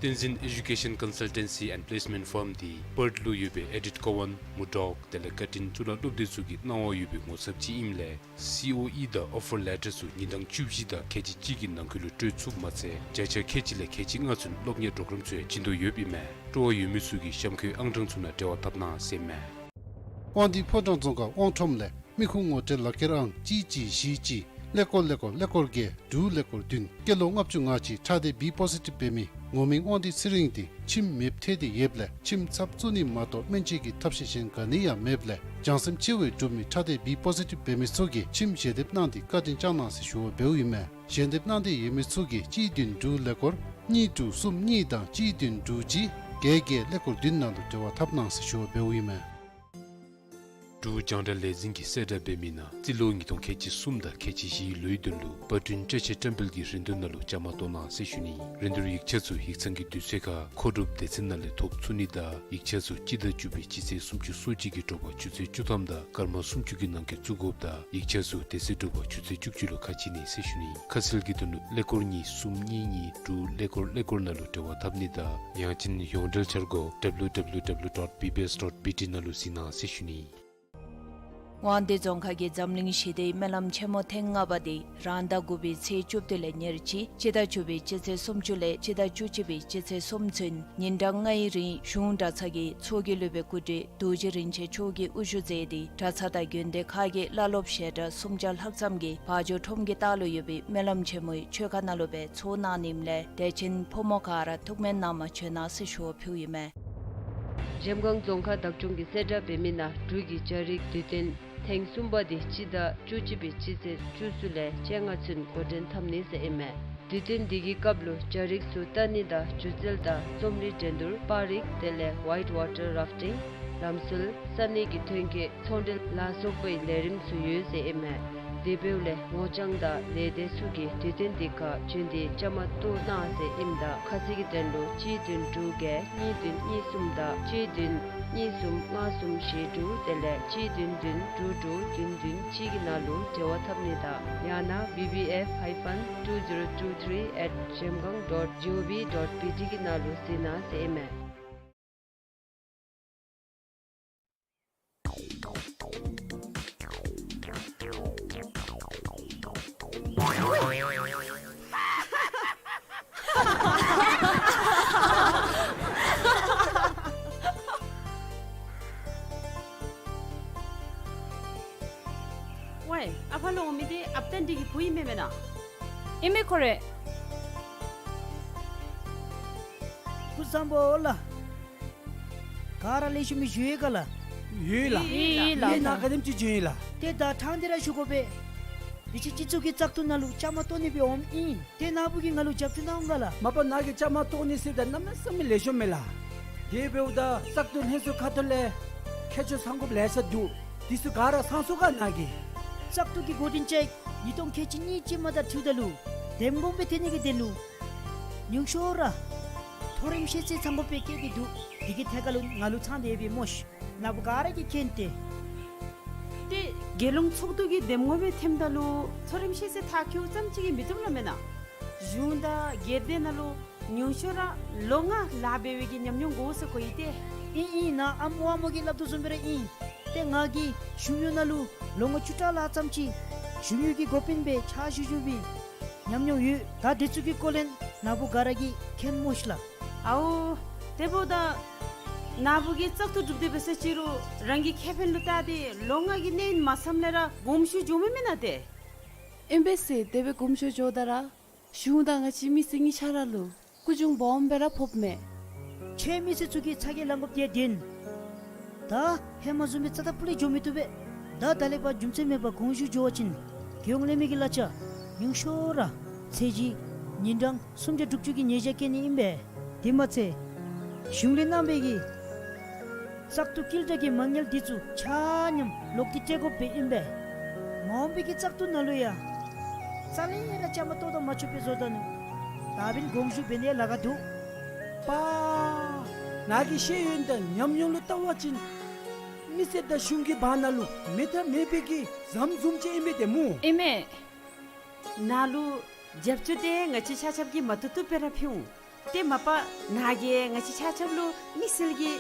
བསྟན་འཛིན་Education Consultancy and Placement Firm འདི་པརཐ་ལུ་ཡོད་པའི་ཨེ་ཌིཐ་ཀོ་ཝཱན་མུར་ཌོག་དེ་ལས་ཀར་ཊིན་གཙུག་ལག་སློབ་སྡེ་ཚུ་གི་གནང་བ་ཡོད་པའི་ངོ་ཚབ་ཅིག་ཨིནམ་ལས་སི་ཨོ་ཨི་དང་ཨོ་ཕར་ལེ་ཊར་ཚུ་ཉིན་གྲངས་བཅུ་བཞི་དང་ཁལ་གཅིག་གཅིག་གི་ནང་འཁོད་ལུ་སྤྲོད་ཚུགསཔ་མ་ཚད་བརྒྱ་ཆ་ཁལ་གཅིག་ལས་ཁལ་གཅིག་ལྔ་ཚུན་སློབ་གཉེར་གྲོགས་རམ་ཚུ་ཡང་བྱིན་དོ་ཡོདཔ་ཨིན་མས། སྤྲོ་བ་ཡོད་མི་ཚུ་གིས་གཤམ་འཁོད་ཨང་གྲངས་ཚུ་ནང་འབྲེལ་བ་འཐབ་གནང་ཟེར་ཨིན་མས། དབང་འདུས་ཕོ་བྲང་རྫོང་ཁག་དབང་ཁྲོམ་ལས་མི་ཁུངས་ངོ་སྤྲོད་ལག་ཁྱེར་ཨང་གཅིག་གཅིག་བཞི་གཅིག་ཀླད་ཀོར་ཀླད་ཀོར་ཀླད་ཀོར་བརྒྱད་དྲུག་ཀླད་ཀོར་བདུན་སྐྱེས་ལོ་ལྔ་བཅུ་ང་གཅིག་ཁྲག་སྡེ་བི་པོ་ཟི་ཊིབ་འབད་མི་ངོ་མིང་དབང་འདུས་ཚེ་རིང་འདི་ཁྱིམ་མེདཔ་ཐལ་ཏེ་ཡོདཔ་ལས་ཁྱིམ་ཚབ་བཙུགས་ནི་མ་གཏོགས་སྨན་བཅོས་ཀྱི་ཐབས་ཤེས་གཞན་ག་ནི་ཡང་མེདཔ་ལས་བྱང་སེམས་ཆེ་བའི་འབྲུག་མི་ཁྲག་སྡེ་བི་པོ་ཟི་ཊིབ་འབད་མི་ཚུ་གིས་ཁྱིམ་ཞལ་འདེབས་གནང་སྟེ་བཀའ་དྲིན་བསྐྱང་གནང་ཟེར་ཞུ་བ་འབདཝ་ཨིན་མས། ཞལ་འདེབས་གནང་འདོད་ཡོད་མི་ཚུ་གིས་གཅིག་བདུན་དྲུག་ཀླད་ཀོར་གཉིས་དྲུག་གསུམ་གཉིས་དང་གཅིག་བདུན་དྲུག་གཅིག་བརྒྱད་བརྒྱད་ཀླད་ཀོར་བདུན་ནང་ལུ་འབྲེལ་བ་འཐབ་གནང་ཟེར་ཞུ་བ་འབདཝ་ཨིན་མས། འབྲུག་རྒྱང་བསྒྲགས་ལས་འཛིན་གྱིས་གསལ་བསྒྲགས་འབད་མི་ནང་རྩིས་ལོ་ཉིས་སྟོང་ཁལ་གཅིག་གསུམ་དང་ཁལ་གཅིག་བཞིའི་ལོའི་དོན་ལུ་པར་སྐྲུན་བསྐྱར་ཞིབ་བཀྲམ་སྤེལ་གྱི་རིན་བསྡུར་ནང་ལུ་བཅའ་མར་གཏོགས་གནང་ཟེར་ཞུ་ནི། རིན་བསྡུར་ཡིག་ཆ་ཚུ་ཡིག་ཚང་གི་དུས་ཚོད་ཁར་མཁོ་སྒྲུབ་སྡེ་ཚན་ནང་ལས་ཐོབ་ཚུགས་ནི་དང་ཡིག་ཆ་ཚུ་སྤྱི་ཟླ་བཅུ་པའི་སྤྱི་ཚེས་སུམ་ཅུ་སོ་གཅིག་གི་དྲོ་པ་ཆུ་ཚོད་བཅུ་ཐམ་དང་སྐར་མ་སུམ་ཅུ་གི་ནང་འཁོད་བཙུགས་དགོཔ་དང་ཡིག་ཆ་ཚུ་དེ་ཚེ་དྲོ་པ་ཆུ་ཚོད་བཅུ་གཅིག་ལུ་ཁ་ཕྱེ་ནི་ཟེར་ཞུ་ནི། ཁ་གསལ་གྱི་དོན་ལུ་ཀླད་ཀོར་གཉིས་གསུམ་གཉིས་གཉིས་དྲུག་ཀླད་ཀོར་ཀླད་ཀོར་ནང་ལུ་འབྲེལ་བ་འཐབ་ནི་དང་ཡང་ཅིན་ཡོངས་འབྲེལ་འཆར་སྒོ་W W W dot B B S dot B T ནང་ལུ་གཟིགས་གནང་ཟེར་ཞུ་ནི། དབང་འདུས་རྫོང་ཁག་གི་འཛམ་གླིང་ཞི་བདེའི་སྨོན་ལམ་ཆེན་མོ་ཐེངས་ལྔ་པ་འདི་རང་ཟླ་དགུ་པའི་ཚེས་བཅུ་བདུན་ལས་ཉེར་གཅིག་སྤྱི་ཟླ་བཅུ་པའི་སྤྱི་ཚེས་སུམ་ཅུ་ལས་སྤྱི་ཟླ་བཅུ་གཅིག་པའི་སྤྱི་ཚེས་གསུམ་ཚུན་ཉིན་གྲངས་ལྔའི་རིང་གཞུང་གྲྭ་ཚང་གི་ཚོགས་ཀྱི་སློབ་དཔོན་སྐུ་བགྲེས་རྡོ་རྗེ་རིན་ཆེན་མཆོག་གིས་དབུ་བཞུགས་མཛད་དེ་གྲྭ་ཚང་དང་དགོན་སྡེ་ཁག་གི་བླ་སློབ་ཞལ་གྲངས་སུམ་བརྒྱ་ལྷག་ཙམ་གྱིས་བ་འཇོ་ཁྲོམ་གྱི་ལྟག་ལུ་ཡོད་པའི་སྨོན་ལམ་ཆེན་མོའི་མཆོད་ཁང་ནང་ལུ་སྦེ་ཚོགས་གནང་ནི་ཨིནམ་ལས་དད་ཅན་ཕོ་མོ་ག་ར་ཐུགས་སྨོན་གནང་མ་བྱོན་གནང་ཟེར་ཞུ་བ་ཕུལཝ་ཨིན་མས། གཞལམ་སྒང་རྫོང་ཁག་བདག་སྐྱོང་གིས་གསལ་བསྒྲགས་འབད་མི་ནང་འབྲུག་གི་བྱ་རིགས་དུས་སྟོན་ཐེངས་གསུམ་པ་འདི་སྤྱི་ཟླ་བཅུ་གཅིག་པའི་སྤྱི་ཚེས་བཅུ་གསུམ་ལས་བཅོ་ལྔ་ཚུན་འགོ་འདྲེན་འཐབ་ནི་ཟེར་ཨིན་མས། དུས་སྟོན་འདི་གི་སྐབས་ལུ་རྒྱ་རིགས་ཚུ་ལྟ་ནི་དང་སྒྱུ་རྩལ་དང་རྩོམ་རིག་འགྲན་བསྡུར་པར་རིས་དེ་ལས་ཝའིཊ་ཝ་ཊར་རཱཕ་ཊིང་ལམ་སྲོལ་ས་གནས་ཀྱི་ཐོན་སྐྱེད་ཚོང་འབྲེལ་ལ་སོགས་པའི་ལས་རིམ་ཚུ་ཡོད་ཟེར་ཨིན་མས། དེ་འབདཝ་ལས་ངོ་རྐྱང་དང་ལས་སྡེ་ཚུ་གིས་དུས་སྟོན་འདི་ཁར་བྱོན་ཏེ་བཅའ་མར་གཏོགས་གནང་ཟེར་ཨིནམ་ད་ཁ་གསལ་གྱི་དོན་ལུ་གཅིག་བདུན་དྲུག་བརྒྱད་གཉིས་བདུན་གཉིས་གསུམ་དང་གཅིག་བདུན་གཉིས་གསུམ་ལྔ་གསུམ་ཞེ་དྲུག་དེ་ལས་གཅིག་བདུན་བདུན་དྲུག་དྲུག་བདུན་བདུན་གཅིག་གི་ནང་ལུ་འབྲེལ་བ་འཐབ་ནི་དང་ཡང་ན་B B F hyphen two zero two three at zhemgang dot gov dot B T གི་ནང་ལུ་གཟིགས་གནང་ཟེར་ཨིན་མས། ཝའེ། ཨ་ཕ་ལུ་འོང་མི་འདི་ཨཔ་ཏན་འདི་གི་བུ་ཨིན་མས་མེན་ན། ཨིན་མས་ཁོ་རེ། སྐུ་གཟུགས་བཟང་པོ་ལགས། ག་ར་ལེགས་ཤོམ་སྦེ་བཞུགས་ཡི་ག་ལགས། ཡོད་ལགས། ཡོད་ལགས། ཡོད་ལགས། ནཱ་ག་དེམ་ཅིག་བྱོན་ཡི་ལགས། ཏེ་ད་ཐང་འདི་ར་ཞུ་དགོ་པས། འདི་ཅིག་སྤྱི་ཚོགས་ཀྱི་བཙག་འཐུ་ནང་ལུ་བཅའ་མར་གཏོགས་ནི་སྦེ་འོངམ་ཨིན། ཏེ་ནཱ་བུ་གིས་ང་ལུ་རྒྱབ་སྐྱོར་གནང་འོང་ག་ལགས། མ་པ་ནཱ་གིས་བཅའ་མར་གཏོགས་ནི་ཟེརཝ་ད་གནམ་མེད་ས་མེད་ལེགས་ཤོམ་མས་ལགས། དེ་འབདཝ་ད་བཙག་འཐུ་ལྷན་ཚོགས་ཁ་ཐུག་ལས་མཁས་མཆོག་ཚང་དགོཔ་ལེ་ཤ་འདུག། དེ་ཚུ་ག་ར་ཚང་སོང་ག་ནཱ་གིས། བཙག་འཐུ་གི་འགོ་འདྲེན་ཅིག་ཉིས་སྟོང་ཁལ་གཅིག་གཉིས་ཅིག་མ་དང་འཁྲིལཝ་ད་ལུ་འདེམས་ངོ་སྦེ་འཐོན་ནི་གི་དོན་ལུ་ཉུང་ཤོས་ར་མཐོ་རིམ་ཤེས་ཚད་ཚང་དགོཔ་སྦེ་བཀོད་དེ་འདུག། དེ་གི་ཐད་ཁར་ལུ་ང་ལུ་ཚང་སྟེ་ཡོད་པས་སྨོ་ཤིག། ནཱ་བུ་ག་ར་གིས་མཁྱེན་ཏེ། ཏེ་རྒྱལ་ཡོངས་ཚོགས་འདུ་གི་འདེམས་ངོ་སྦེ་འཐོནམ་ད་ལུ་མཐོ་རིམ་ཤེས་ཚད་མཐར་འཁྱོལ་ཙམ་ཅིག་གིས་མི་བཏུབ་ལགས་མེན་ན། གཞུང་དང་སྒེར་སྡེ་ནང་ལུ་ཉུང་ཤོས་ར་ལོ་ལྔ་ལཱ་འབད་བའི་གི་ཉམས་མྱོང་དགོ་ཟེར་གོ་ཡི་ཏེ། ཨིན་ཨིན། ནཱ་ཨམ་ཝ་མོ་གིས་སླབ་དོ་བཟུམ་སྦེ་ར་ཨིན། ཏེ་ང་གིས་གཞུང་གཡོག་ནང་ལུ་ལོ་ངོ་བཅུ་ཕྲག་ལྷག་ཙམ་ཅིག་གཞུང་གཡོག་གི་འགོ་དཔོན་སྦེ་ཕྱག་ཞུ་ཞུ་བའི་ཉམས་མྱོང་ཡོད། ད་དེ་ཚུ་གི་སྐོར་ལས་ནཱ་བུ་ག་ར་གིས་མཁྱེན་སྨོ་ཤིག་ལགས། ཨའོ། དེ་འབདཝ་ད་ནཱ་བུ་གིས་བཙག་འཐུ་གྲུབ་སྟེ་འབད་ས་ཅིག་རུང་རང་གི་ཁེ་ཕན་ལུ་བལྟ་སྟེ་ལོ་ལྔ་གི་གནས་ཡུན་མ་ཚངམ་ལས་ར་དགོངསམ་ཞུ་འགྱོཝ་མེན་མེན་ན་ཏེ། ཨིན་པས་ཟེར། དེ་སྦེ་དགོངསམ་ཞུ་འགྱོཝ་ད་ར་གཞུང་དང་ང་བཅས་མི་སེར་གཉིས་ཆ་ར་ལུ་སྐུ་གྱོང་སྦོམ་སྦེ་ར་ཕོགཔ་མས། ཁྱེད་མི་སེར་ཚུ་གིས་ཚ་གྱང་ལང་དགོཔ་དེ་བདེན། ད་ཧེ་མ་བཟུམ་སྦེ་རྩ་དང་ཕུ་ལས་འགྱོ་མི་བཏུབ་པས། ད་ད་ལས་ཕར་རྒྱུ་མཚན་མེད་པར་དགོངསམ་ཞུ་འགྱོ་བ་ཅིན་རྒྱལ་ཡོངས་ལས་མི་གི་གླ་ཆ་ཉུང་ཤོས་ར་ཚད་གཞི་ཉིན་གྲངས་སུམ་བརྒྱ་དྲུག་ཅུ་གི་ཉེས་བྱ་བཀལ་ནི་ཨིན་པས། དེ་མ་ཚད་གཞུང་ལས་གནང་བའི་གི་བཙག་འཐུ་བསྐྱལ་གྲབས་ཀྱི་མ་དངུལ་འདི་ཚུ་ཆ་མཉམ་ལོག་སྟེ་སྤྲོད་དགོཔ་སྦེ་ཨིན་པས། མ་འོངས་པའི་གི་བཙག་འཐུ་ནང་ལུ་ཡང་རྩ་ལས་ར་བཅའ་མར་གཏོགས་དང་མ་ཆོགཔ་སྦེ་བཟོ་ད་ནུག། ད་འབདན་དགོངསམ་ཞུ་འབད་ནི་ལཱ་ཁག་འདུག། པ། ནཱ་གི་ཤེས་ཡོན་དང་ཉམས་མྱོང་ལུ་བལྟ་བ་ཅིན་མི་སེར་དང་གཞུང་གི་བར་ན་ལུ་མེད་ཐབས་མེད་པའི་གི་ཟམ་བཟུམ་ཅིག་ཨིན་པས་ཏེ་སྨོ། ཨིན་མས། ནཱ་ལུ་རྒྱབ་སྐྱོར་འདི་ང་བཅས་ཆ་ཁྱབ་ཀྱིས་མ་བཏུབ་བཏུབ་སྦེ་ར་ཕུལ་འོང་། ཏེ་མ་པ་ནཱ་གིས་ང་བཅས་ཆ་ཁྱབ་ལུ་མི་སེར་གྱི་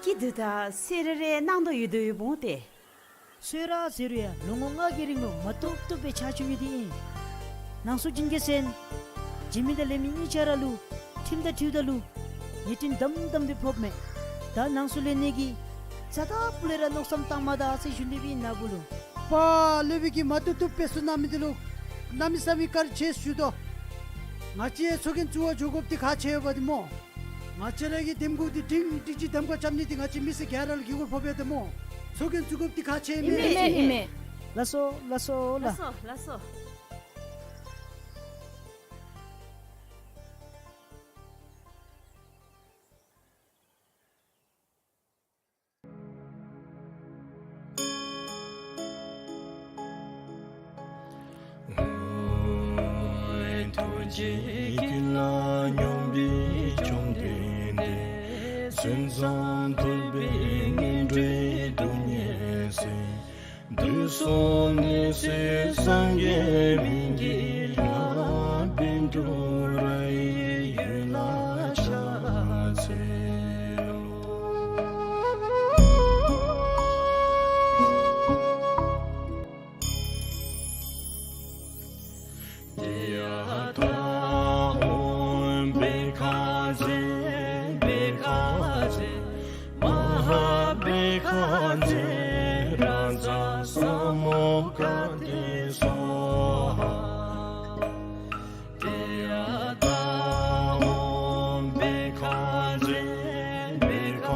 སྐྱིད་སྡུག་དང་གསོལ་རས་རེ་གནང་དོ་ཡོད་དོ་ཡོདཔ་འོང་ཏེ། གསོལ་རས་ཟེར་རུང་ཡང་ལོ་ངོ་ལྔ་གི་རིང་ལུ་མ་བཏུབ་བཏུབ་སྦེ་ཕྱག་ཞུ་མི་འདི་ཨིན། ནང་སོ་བྱིན་གེ་ཟེར་ན་བྱིན་མི་དང་ལེན་མི་གཉིས་ཆ་ར་ལུ་ཁྲིམས་དང་འཁྲིལཝ་ད་ལུ་ཉེས་དོན་དམ་དམ་སྦེ་ཕོགཔ་མས། ད་ནང་སོ་ལེན་ནི་གི་རྩ་དང་ཕུ་ལས་ར་མནོ་བསམ་བཏང་མ་ད་ཟེར་ཞུ་ནི་སྦེ་ཨིན་ནཱ་བུ་ལུ། པ་ལས་སྦེ་གིས་མ་བཏུབ་བཏུབ་སྦེ་གསུང་གནང་མི་འདི་ལུ་གནམ་མེད་ས་མེད་བཀའ་དྲིན་ཆེ་ཞུ་དོ། ང་བཅས་ཚོགས་རྒྱན་བཙུགས་པར་འགྱོ་དགོཔ་འདི་ཁག་ཆེ་བ་འདི་སྨོ། ང་བཅས་ར་གི་འདེམས་ངོ་འདི་སྒྲིང་སྒྲིང་ཅིག་འདེམས་ཁ་རྐྱབ་ནི་འདི་ང་བཅས་མི་སེར་ག་ར་ལུ་གུས་བཀུར་ཕོག་པས་ཏེ་སྨོ། ཚོགས་རྒྱན་བཙུགས་དགོཔ་འདི་ཁག་ཆེ་མས། ཨིན་མས། ཨིན་མས། ལགས་སོ་ལགས་སོ་ལགས། ལགས་སོ་ལགས་སོ། ཐུགས་རྗེ་ཀུན་ལ་སྙོམས་པའི་བཅོམ་ལྡན་འདས། མཚན་བཟང་ཐོས་པའི་ངན་འགྲོའི་སྡུག་བསྔལ་སེལ། དུས་གསུམ་ནད་སེལ་སངས་རྒྱས་སྨན་གྱི་བླ། བཻ་ཌཱུརྱ་ཡི་འོད་ལ་ཕྱག་འཚལ་ལོ། ཡ་ཐཱ། ཨོཾ་བྷཻ་ཥ་ཛྱེ་བྷཻ་ཥ་ཛྱེ་མ་ཧཱ་བྷཻ་ཥ་ཛྱེ་རཱ་ཛ་ས་མུདྒ་ཏེ་སྭཱ་ཧཱ། ཡ་ཐཱ། ཨོཾ་བྷཻ་ཥ་ཛྱེ་བྷཻ་ཥ་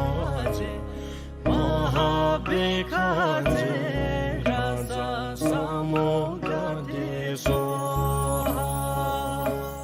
ཛྱེ་མ་ཧཱ་བྷཻ་ཥ་ཛྱེ་རཱ་ཛ་ས་མུདྒ་ཏེ་སྭཱ་ཧཱ།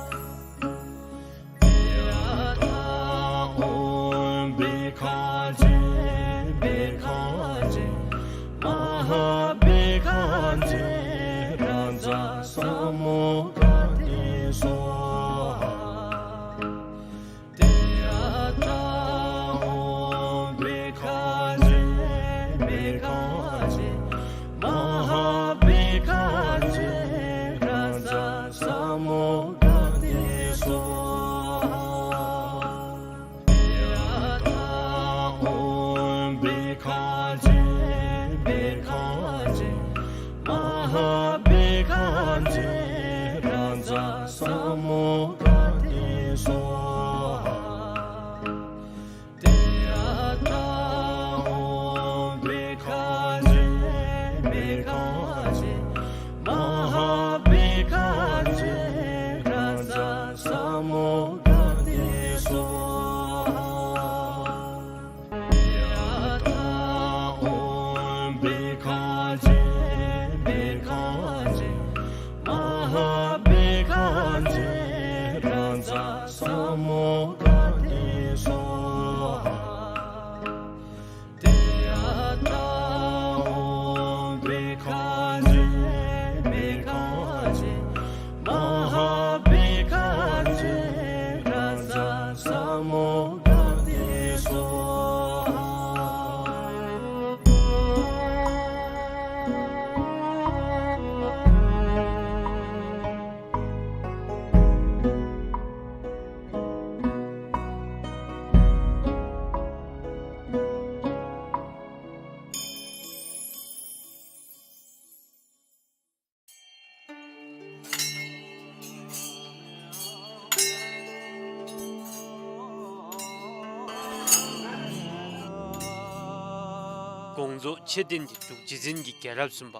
དགོངས་རྫོགས་མཆོད་རྟེན་འདི་འབྲུག་རྗེ་བཙུན་གྱི་རྒྱལ་རབས་གསུམ་པ་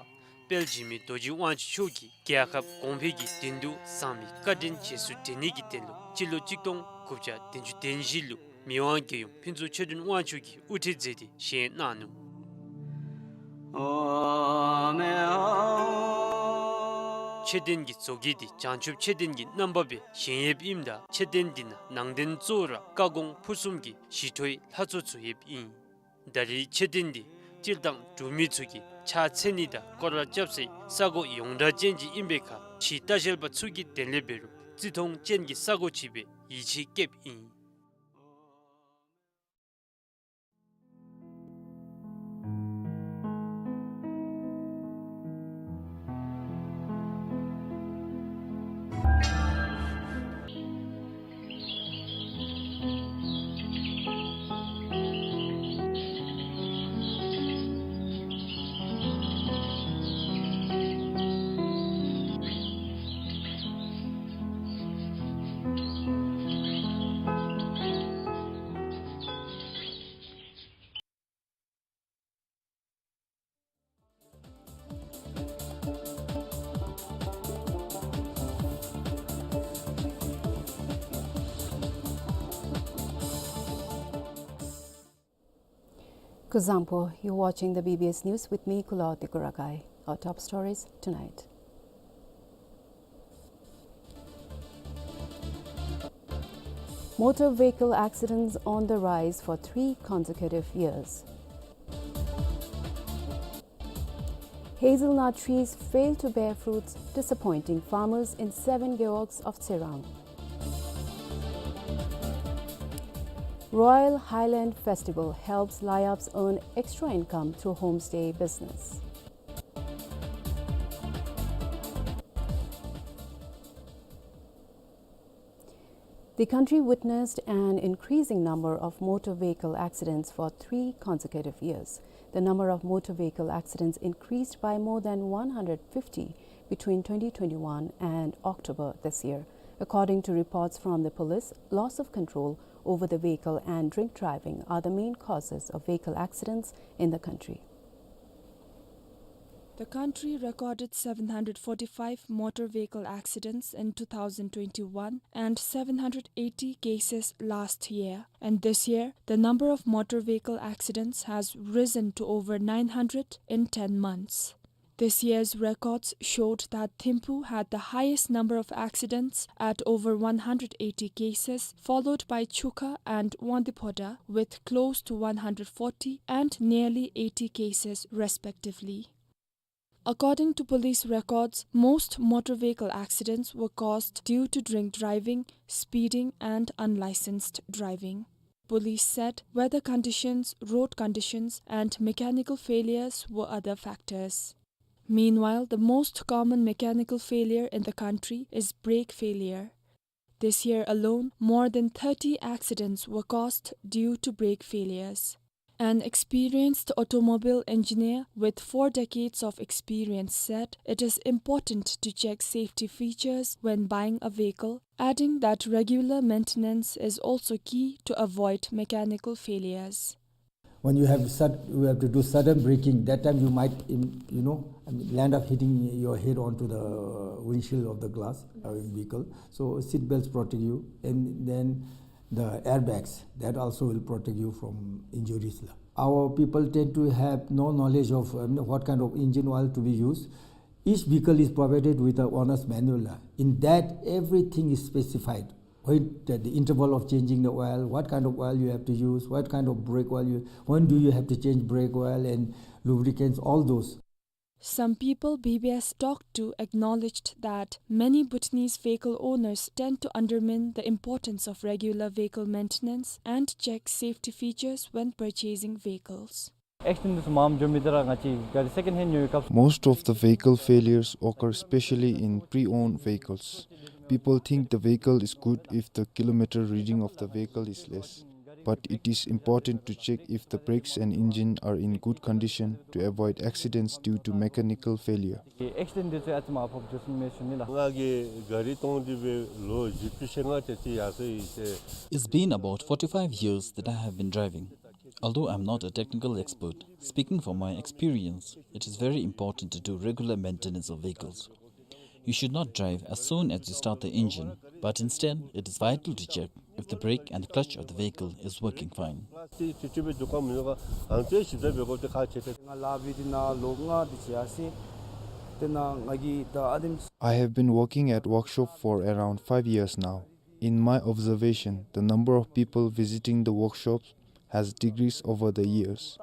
དཔལ་འཇིགས་མེད་རྡོ་རྗེ་དབང་ཕྱུག་མཆོག་གིས་རྒྱལ་ཁབ་གོང་འཕེལ་གྱི་དོན་དུ་བསམ་པའི་བཀའ་དྲིན་རྗེས་སུ་དྲན་ནི་གི་དོན་ལུ་སྤྱི་ལོ་གཅིག་སྟོང་དགུ་བརྒྱ་བདུན་ཅུ་དོན་བཞི་ལུ་མི་དབང་རྒྱལ་ཡུམ་ཕུན་ཚོགས་ཆོས་སྒྲོན་དབང་ཕྱུག་གིས་དབུ་ཁྲིད་མཛད་དེ་བཞེངས་གནང་ནུག། མཆོད་རྟེན་གྱི་བཟོ་བཀོད་འདི་བྱང་ཆུབ་མཆོད་རྟེན་གྱི་རྣམ་པ་སྦེ་བཞེངས་ཡོདཔ་ཨིནམ་ད་མཆོད་རྟེན་འདི་ནང་ནང་རྟེན་གཙོ་བོ་ར་བཀའ་དགོངས་ཕུར་གསུམ་གྱི་ཞི་ཁྲོའི་ལྷ་ཚོགས་ཚུ་ཡོདཔ་ཨིན། ད་རེས་མཆོད་རྟེན་འདི་སྤྱིར་བཏང་འབྲུག་མི་ཚུ་གིས་ཕྱག་འཚལ་ནི་དང་སྐོར་ར་རྐྱབ་སའི་ས་གོ་ཡོངས་གྲགས་ཅན་ཅིག་ཨིན་པའི་ཁར་ཕྱིའི་ལྟ་བཤལ་པ་ཚུ་གིས་དེ་ལས་འབད་རུང་བརྩི་མཐོང་ཅན་གྱི་ས་གོ་ཅིག་སྦེ་ཡིད་ཆེས་བསྐྱེདཔ་ཨིན། Kuzuzangpo, you're watching the B B S News with me, Kulaw Tikurakai. Our top stories tonight. Motor vehicle accidents on the rise for three consecutive years. Hazelnut trees fail to bear fruits, disappointing farmers in seven gewogs of Tserang. Royal Highland Festival helps Layabs earn extra income through homestay business. The country witnessed an increasing number of motor vehicle accidents for three consecutive years. The number of motor vehicle accidents increased by more than one hundred fifty between twenty twenty-one and October this year. According to reports from the police, loss of control over the vehicle and drink driving are the main causes of vehicle accidents in the country. The country recorded seven hundred forty-five motor vehicle accidents in two thousand twenty-one and seven hundred eighty cases last year. And this year, the number of motor vehicle accidents has risen to over nine hundred in ten months. This year's records showed that Thimphu had the highest number of accidents at over one hundred eighty cases, followed by Chukha and Wangdue Phodrang with close to one hundred forty and nearly eighty cases respectively. According to police records, most motor vehicle accidents were caused due to drink driving, speeding, and unlicensed driving. Police said weather conditions, road conditions, and mechanical failures were other factors. Meanwhile, the most common mechanical failure in the country is brake failure. This year alone, more than thirty accidents were caused due to brake failures. An experienced automobile engineer with four decades of experience said it is important to check safety features when buying a vehicle, adding that regular maintenance is also key to avoid mechanical failures. When you have sud-, you have to do sudden braking, that time you might, im-, you know, I mean, land up hitting your head onto the windshield of the glass, uh, vehicle. So seat belts protect you, and then the airbags, that also will protect you from injuries la. Our people tend to have no knowledge of, um, what kind of engine oil to be used. Each vehicle is provided with a owner's manual la. In that, everything is specified. When the, the interval of changing the oil, what kind of oil you have to use, what kind of brake oil you, when do you have to change brake oil and lubricants, all those. Some people B B S talked to acknowledged that many Bhutanese vehicle owners tend to undermine the importance of regular vehicle maintenance and check safety features when purchasing vehicles. Accident འདི་ཚུ་མངམ་འགྱོ་མི་འདི་ར་ང་བཅས་ག་རི་second hand ཉོ་བའི་སྐབས། Most of the vehicle failures occur specially in pre-owned vehicles. People think the vehicle is good if the kilometer reading of the vehicle is less. But it is important to check if the brakes and engine are in good condition to avoid accidents due to mechanical failure. Accident འདི་ཚུ་ཨ་ཙི་མར་ཕབ་འགྱོ་སོང་མེད་ཟེར་ཞུ་ནི་ལགས། ང་གིས་ག་རི་བཏོན་ཏེ་འབད་ལོ་བཞི་བཅུ་ཞེ་ལྔ་ཅིག་ཅིག་ཡར་སོ་ཡི་ཟེར། It's been about forty-five years that I have been driving. Although I'm not a technical expert, speaking from my experience, it is very important to do regular maintenance of vehicles. You should not drive as soon as you start the engine, but instead, it is vital to check if the brake and clutch of the vehicle is working fine. ང་ལཱ་འབད་དེ་ནཱ་ལོ་ལྔ་དེ་ཅིག་ཡར་སོ་ཡི། དེ་ནང་ང་གིས་ད་ཨ་དེམ། I have been working at workshop for around five years now. In my observation, the number of people visiting the workshops has decreased over the years.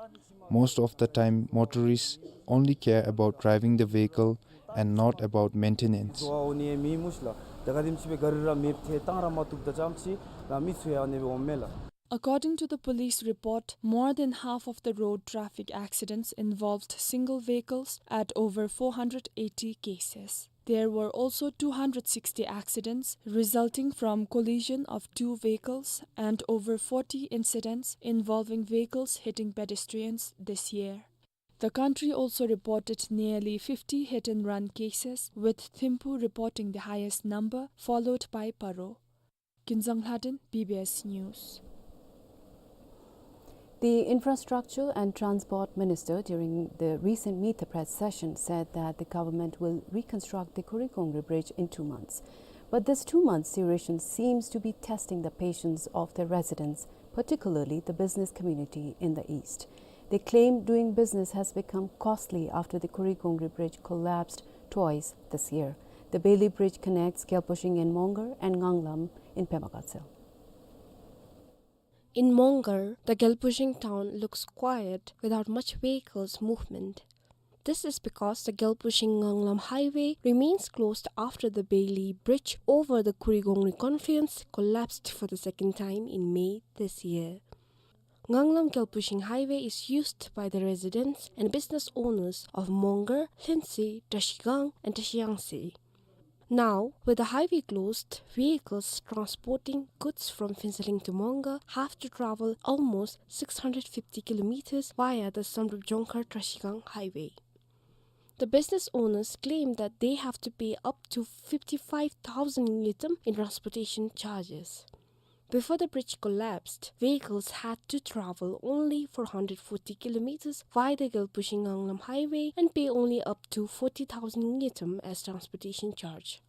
Most of the time, motorists only care about driving the vehicle and not about maintenance. འགྲོ་བ་འོང་ནི་མེད་སྨོ་ཤི་ལགས། ད་ག་དེམ་ཅིག་སྦེ་ག་རི་ར་མེདཔ་ཐལ་བཏང་ར་མ་བཏུབ་ད་ཙམ་ཅིག་ལགས་མི་ཚུ་ཡང་ཨ་ནེ་སྦེ་འོངམ་མས་ལགས། According to the police report, more than half of the road traffic accidents involved single vehicles at over four hundred eighty cases. There were also two hundred sixty accidents resulting from collision of two vehicles and over forty incidents involving vehicles hitting pedestrians this year. The country also reported nearly fifty hit and run cases, with Thimphu reporting the highest number, followed by Paro. Kinzang Lhaden, B B S News. The Infrastructure and Transport Minister during the recent Meet the Press session said that the government will reconstruct the Khuri Gongri Bridge in two months. But this two months duration seems to be testing the patience of the residents, particularly the business community in the east. They claim doing business has become costly after the Khuri Gongri Bridge collapsed twice this year. The Bailey Bridge connects Gyalpushing in Mongar and Nganglam in Pema Gatshel. In Mongar, the Gyalpushing town looks quiet without much vehicles movement. This is because the Gyalpushing-Nganglam highway remains closed after the Bailey Bridge over the Khuri Gongri confluence collapsed for the second time in May this year. Nganglam-Gyalpushing highway is used by the residents and business owners of Mongar, Lhintse, Trashigang and Trashiyangse. Now, with the highway closed, vehicles transporting goods from Phuentsholing to Mongar have to travel almost six hundred fifty kilometers via the Samdrup Jongkhar-Trashigang highway. The business owners claim that they have to pay up to fifty-five thousand ngultrum in transportation charges. Before the bridge collapsed, vehicles had to travel only four hundred forty kilometers via the Gyalpushing-Nganglam highway and pay only up to forty thousand ngultrum as transportation charge.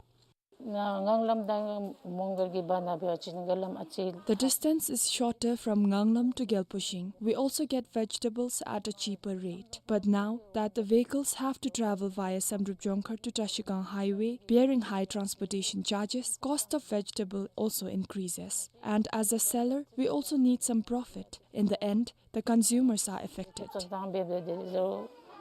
ང་ངང་ལམ་དང་མོང་སྒར་གྱི་བར་ན་འབད་བ་ཅིན་རྒྱ་ལམ་ཨ་ཙི། The distance is shorter from Nganglam to Gyalpusing. We also get vegetables at a cheaper rate. But now that the vehicles have to travel via Samdrup Jongkhar to Trashigang Highway, bearing high transportation charges, cost of vegetable also increases. And as a seller, we also need some profit. In the end, the consumers are affected.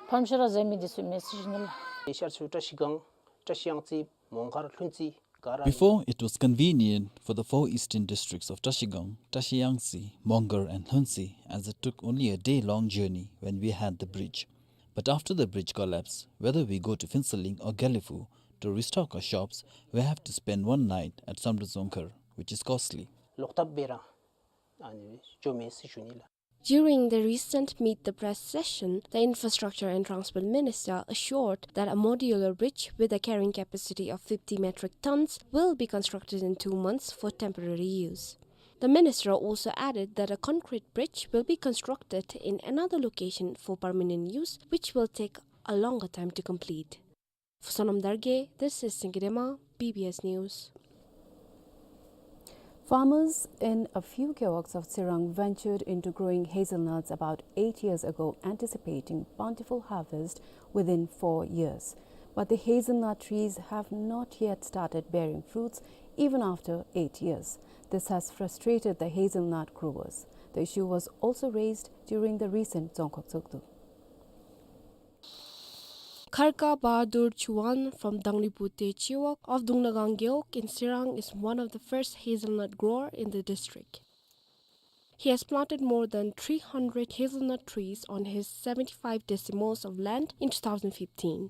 ཕམ་ཤ་ར་ཟེར་མི་འདི་ཚུ་མེད་ཟེར་ཞུ་ནི་ལགས། ཤར་ཕྱོགས་བཀྲ་ཤིས་སྒང་བཀྲ་ཤིས་གཡང་རྩེ་མོང་སྒར་ལྷུན་རྩེ་ག་ར། Before, it was convenient for the four eastern districts of Trashigang, Trashiyangtse, Mongar and Lhuntse, as it took only a day-long journey when we had the bridge. But after the bridge collapse, whether we go to Phuentsholing or Gelephu to restock our shops, we have to spend one night at Samdrup Jongkhar, which is costly. ལོག་ཐབས་འབད་ར་ཨ་ནི་འགྱོ་མེད་ཟེར་ཞུ་ནི་ལགས། During the recent Meet the Press session, the Infrastructure and Transport Minister assured that a modular bridge with a carrying capacity of fifty metric tons will be constructed in two months for temporary use. The minister also added that a concrete bridge will be constructed in another location for permanent use, which will take a longer time to complete. For Sonam Dargay, this is Singye Dema, B B S News. Farmers in a few gewogs of Tsirang ventured into growing hazelnuts about eight years ago, anticipating bountiful harvest within four years. But the hazelnut trees have not yet started bearing fruits, even after eight years. This has frustrated the hazelnut growers. The issue was also raised during the recent Dzongkhag Tshogdu. Kharka Bahadur Chauhan from Danglipute Chiwog of Dungnagang Gewog in Tsirang is one of the first hazelnut grower in the district. He has planted more than three hundred hazelnut trees on his seventy-five decimals of land in two thousand fifteen,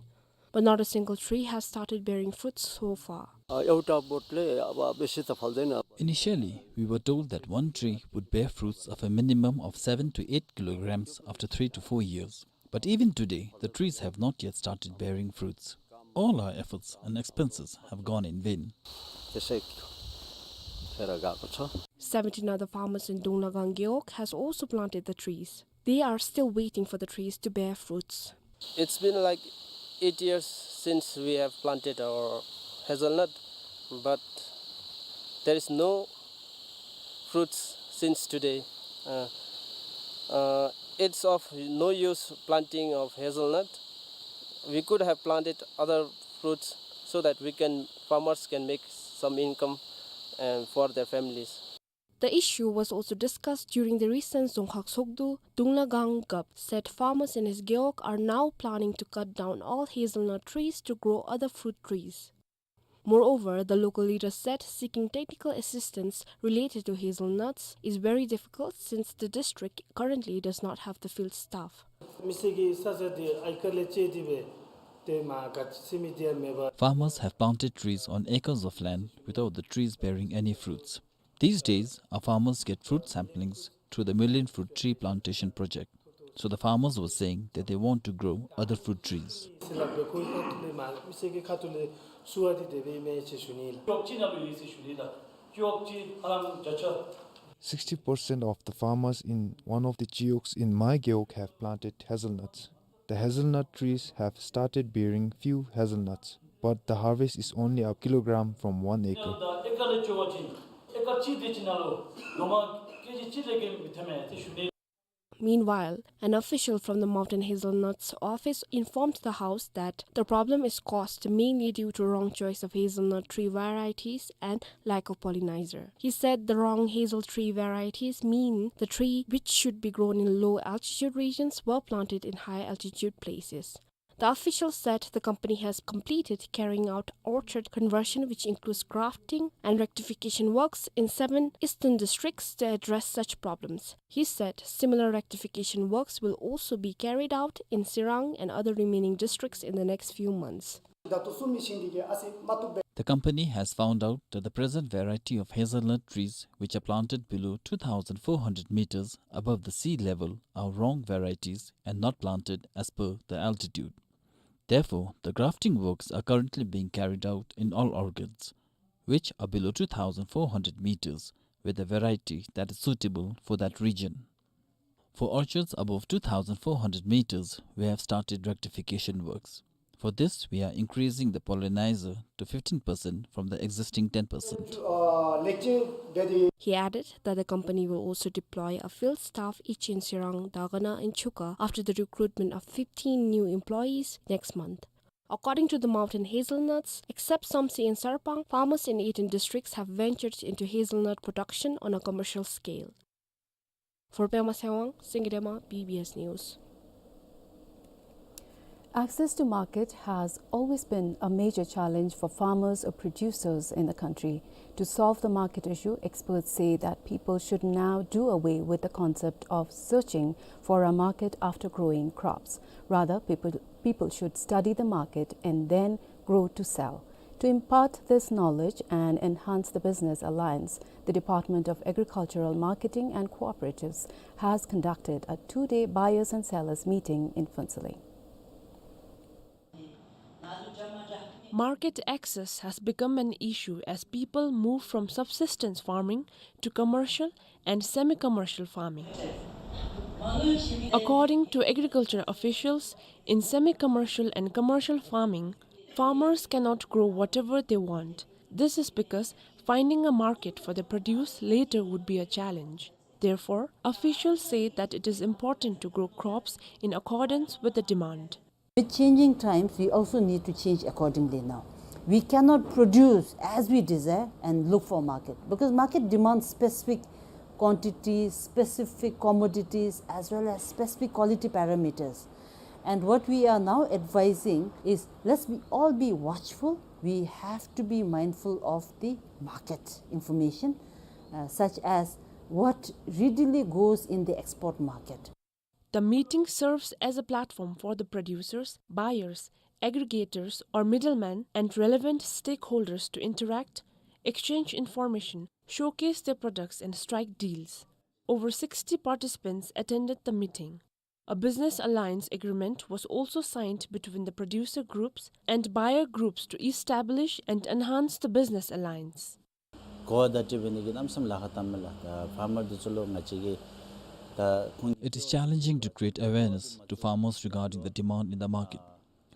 but not a single tree has started bearing fruit so far. अ, एउटा बोटले अब बेसी त फल्दैन। Initially, we were told that one tree would bear fruits of a minimum of seven to eight kilograms after three to four years. But even today, the trees have not yet started bearing fruits. All our efforts and expenses have gone in vain. त्यसै खेर गएको छ। Seventeen other farmers in Dungnagang Gewog has also planted the trees. They are still waiting for the trees to bear fruits. It's been like eight years since we have planted our hazelnut, but there is no fruits since today. Uh, uh, it's of no use planting of hazelnut. We could have planted other fruits so that we can, farmers can make some income, um, for their families. The issue was also discussed during the recent Dzongkhag Tshogdu. Dungnagang Gap said farmers in his gewog are now planning to cut down all hazelnut trees to grow other fruit trees. Moreover, the local leader said seeking technical assistance related to hazelnuts is very difficult since the district currently does not have the field staff. མི་སེར་གྱི་ས་ཆ་དེ་ཨེ་ཀར་ལས་བཅད་དེ་སྦེ་དེ་མ་ག་ཅི་མི་དེ་མེད་པར། Farmers have planted trees on acres of land without the trees bearing any fruits. These days, our farmers get fruit samplings through the Million Fruit Tree Plantation Project. So the farmers were saying that they want to grow other fruit trees. Sixty percent of the farmers in one of the chiwogs in my gewog have planted hazelnuts. The hazelnut trees have started bearing few hazelnuts, but the harvest is only a kilogram from one acre. Meanwhile, an official from the Mountain Hazelnuts office informed the House that the problem is caused mainly due to wrong choice of hazelnut tree varieties and lack of pollinizer. He said the wrong hazel tree varieties mean the tree which should be grown in low altitude regions were planted in high altitude places. The official said the company has completed carrying out orchard conversion, which includes grafting and rectification works in seven eastern districts to address such problems. He said similar rectification works will also be carried out in Tsirang and other remaining districts in the next few months. The company has found out that the present variety of hazelnut trees, which are planted below two thousand four hundred meters above the sea level, are wrong varieties and not planted as per the altitude. Therefore, the grafting works are currently being carried out in all orchards, which are below two thousand four hundred meters, with a variety that is suitable for that region. For orchards above two thousand four hundred meters, we have started rectification works. For this, we are increasing the pollinizer to fifteen percent from the existing ten percent. He added that the company will also deploy a field staff each in Serang, Dagana, and Chuka after the recruitment of fifteen new employees next month. According to the Mountain Hazelnuts, except Somsey and Sarpang, farmers in eighteen districts have ventured into hazelnut production on a commercial scale. For Pema Sewang, Singidema, B B S News. Access to market has always been a major challenge for farmers or producers in the country. To solve the market issue, experts say that people should now do away with the concept of searching for a market after growing crops. Rather, people, people should study the market and then grow to sell. To impart this knowledge and enhance the business alliance, the Department of Agricultural Marketing and Cooperatives has conducted a two-day buyers and sellers meeting in Phuentsholing. Market access has become an issue as people move from subsistence farming to commercial and semi-commercial farming. According to agriculture officials, in semi-commercial and commercial farming, farmers cannot grow whatever they want. This is because finding a market for the produce later would be a challenge. Therefore, officials say that it is important to grow crops in accordance with the demand. With changing times, we also need to change accordingly now. We cannot produce as we desire and look for market, because market demands specific quantities, specific commodities, as well as specific quality parameters. And what we are now advising is, let's be, all be watchful. We have to be mindful of the market information, uh, such as what readily goes in the export market. The meeting serves as a platform for the producers, buyers, aggregators, or middlemen, and relevant stakeholders to interact, exchange information, showcase their products, and strike deals. Over sixty participants attended the meeting. A business alliance agreement was also signed between the producer groups and buyer groups to establish and enhance the business alliance. གོ་བརྡ་སྤྲོད་པའི་གི་གནམ་མེད་ས་མེད་ལཱ་ཁག་བཏངམ་མས་ལགས། ད་ཕར་མར་འདི་ཚུ་ལུ་ང་བཅས་ཀྱིས་ད་ཁུངས། It is challenging to create awareness to farmers regarding the demand in the market.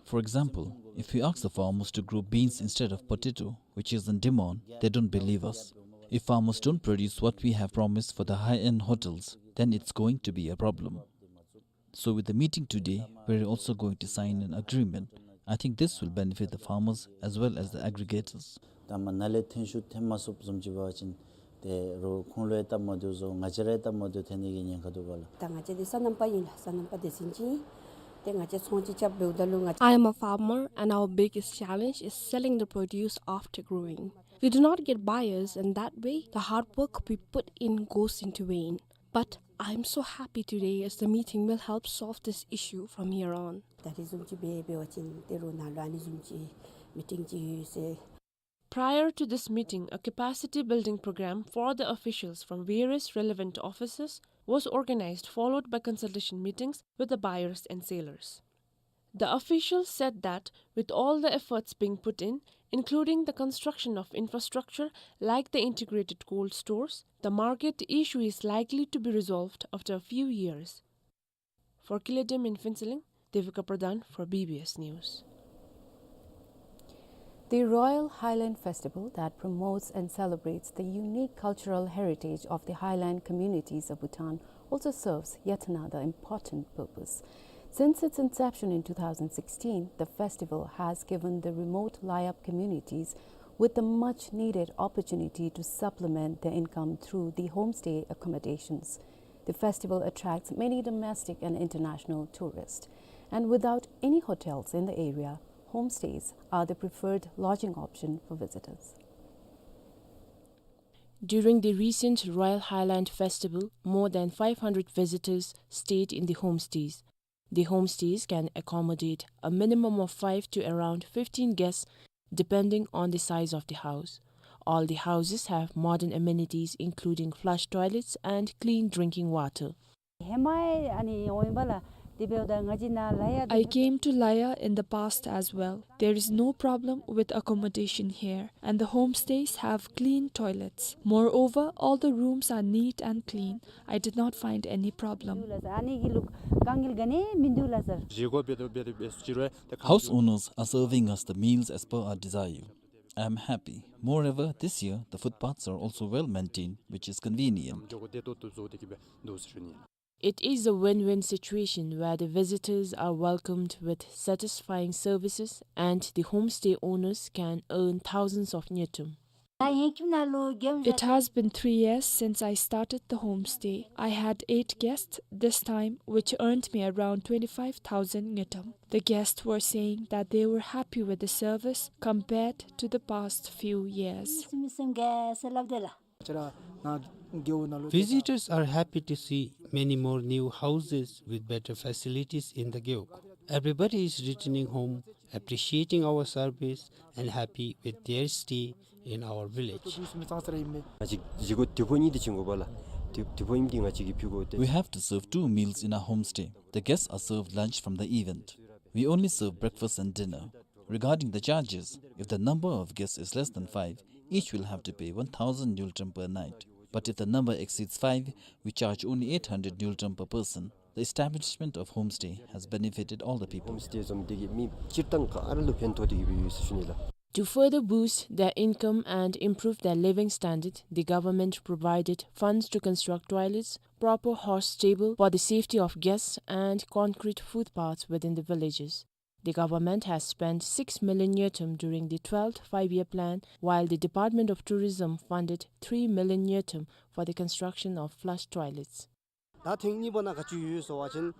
For example, if we ask the farmers to grow beans instead of potato, which is in demand, they don't believe us. If farmers don't produce what we have promised for the high-end hotels, then it's going to be a problem. So with the meeting today, we're also going to sign an agreement. I think this will benefit the farmers as well as the aggregators. ད་མར་ནཱ་ལས་ཐོན་ཤུགས་ཐོན་མ་ཚུགསཔ་བཟུམ་ཅིག་འབད་བ་ཅིན་ཏེ་རོགས་ཁོང་ལུ་ཡང་སྟབས་མ་བདེཝ་བཟོ་ང་བཅས་ར་ཡང་སྟབས་མ་བདེཝ་ཐོན་ནི་གི་ཉེན་ཁ་འདུག་པ་ལགས། ད་ང་བཅས་འདི་སོ་ནམ་པ་ཨིན་ལགས། སོ་ནམ་པ་སྡེ་ཚན་ཅིག་ཨིན། ཏེ་ང་བཅས་ཚོང་ཅིག་རྐྱབ་འབདཝ་ད་ལུ་ང་བཅས། I am a farmer and our biggest challenge is selling the produce after growing. We do not get buyers, and that way the hard work we put in goes into vain. But I'm so happy today as the meeting will help solve this issue from here on. ད་རེས་བཟུམ་ཅིག་འབད་འབད་བ་ཅིན་ཏེ་རོགས་ནཱ་ལུ་ཨ་ནི་བཟུམ་ཅིག་མི་ཊིང་ཅིག་ཡོད་ཟེར། Prior to this meeting, a capacity building program for the officials from various relevant offices was organized, followed by consultation meetings with the buyers and sellers. The officials said that with all the efforts being put in, including the construction of infrastructure like the integrated cold stores, the market issue is likely to be resolved after a few years. For Kile Dem in Phuentsholing, Devika Pradhan for B B S News. The Royal Highland Festival that promotes and celebrates the unique cultural heritage of the highland communities of Bhutan also serves yet another important purpose. Since its inception in two thousand sixteen, the festival has given the remote Layap communities with the much needed opportunity to supplement their income through the homestay accommodations. The festival attracts many domestic and international tourists, and without any hotels in the area, homestays are the preferred lodging option for visitors. During the recent Royal Highland Festival, more than five hundred visitors stayed in the homestays. The homestays can accommodate a minimum of five to around fifteen guests, depending on the size of the house. All the houses have modern amenities, including flush toilets and clean drinking water. ཧེ་མ་ཨ་ནི་འོང་པ་ལགས། དེ་འབདཝ་ད་ང་བཅས་ནཱ་ལ་ཡ། I came to Laya in the past as well. There is no problem with accommodation here, and the homestays have clean toilets. Moreover, all the rooms are neat and clean. I did not find any problem. ཨ་ནི་གི་ལུགས་ དཀའ་ངལ་ག་ནི་ཡང་མིན་འདུག་ལགས་སར། བཞེས་སྒོ་འབད་དོ་འབད་དོ་འབད་སོ་ཅི་རུང་ཏེ་ཁང་། House owners are serving us the meals as per our desire. I am happy. Moreover, this year the footpaths are also well maintained, which is convenient. བཞེས་སྒོ་བདེ་ཏོག་ཏོ་བཟོ་སྟེ་གི་སྦེ་འདུག་ཟེར་ཞུ་ནི། It is a win-win situation where the visitors are welcomed with satisfying services and the homestay owners can earn thousands of ngultrum. It has been three years since I started the homestay. I had eight guests this time, which earned me around twenty-five thousand ngultrum. The guests were saying that they were happy with the service compared to the past few years. Visitors are happy to see many more new houses with better facilities in the gewog. Everybody is returning home, appreciating our service and happy with their stay in our village. ང་བཅས་བཞེས་སྒོ་བདེ་པོ་གཉིས་དེ་བྱིན་དགོ་པས་ལགས། བདེ་བདེ་པོ་གཉིས་དེ་ང་བཅས་ཀྱིས་ཕུལ་དགོ་སྟེ། We have to serve two meals in our homestay. The guests are served lunch from the event. We only serve breakfast and dinner. Regarding the charges, if the number of guests is less than five, each will have to pay one thousand ngultrum per night. But if the number exceeds five, we charge only eight hundred ngultrum per person. The establishment of homestay has benefited all the people. ཧོམ་སི་ཊེ་བཟུམ་འདི་གིས་མི་སྤྱིར་བཏང་ག་ར་ལུ་ཕན་ཐོགས་ཏེ་གི་སྦེ་ཡོད་ཟེར་ཞུ་ནི་ལགས། To further boost their income and improve their living standard, the government provided funds to construct toilets, proper horse stable for the safety of guests, and concrete footpaths within the villages. The government has spent six million ngultrum during the twelfth five-year plan, while the Department of Tourism funded three million ngultrum for the construction of flush toilets. ད་ཐེངས་གཉིས་པ་ནང་ག་ཅི་ཡོད་ཟེར་བ་ཅིན་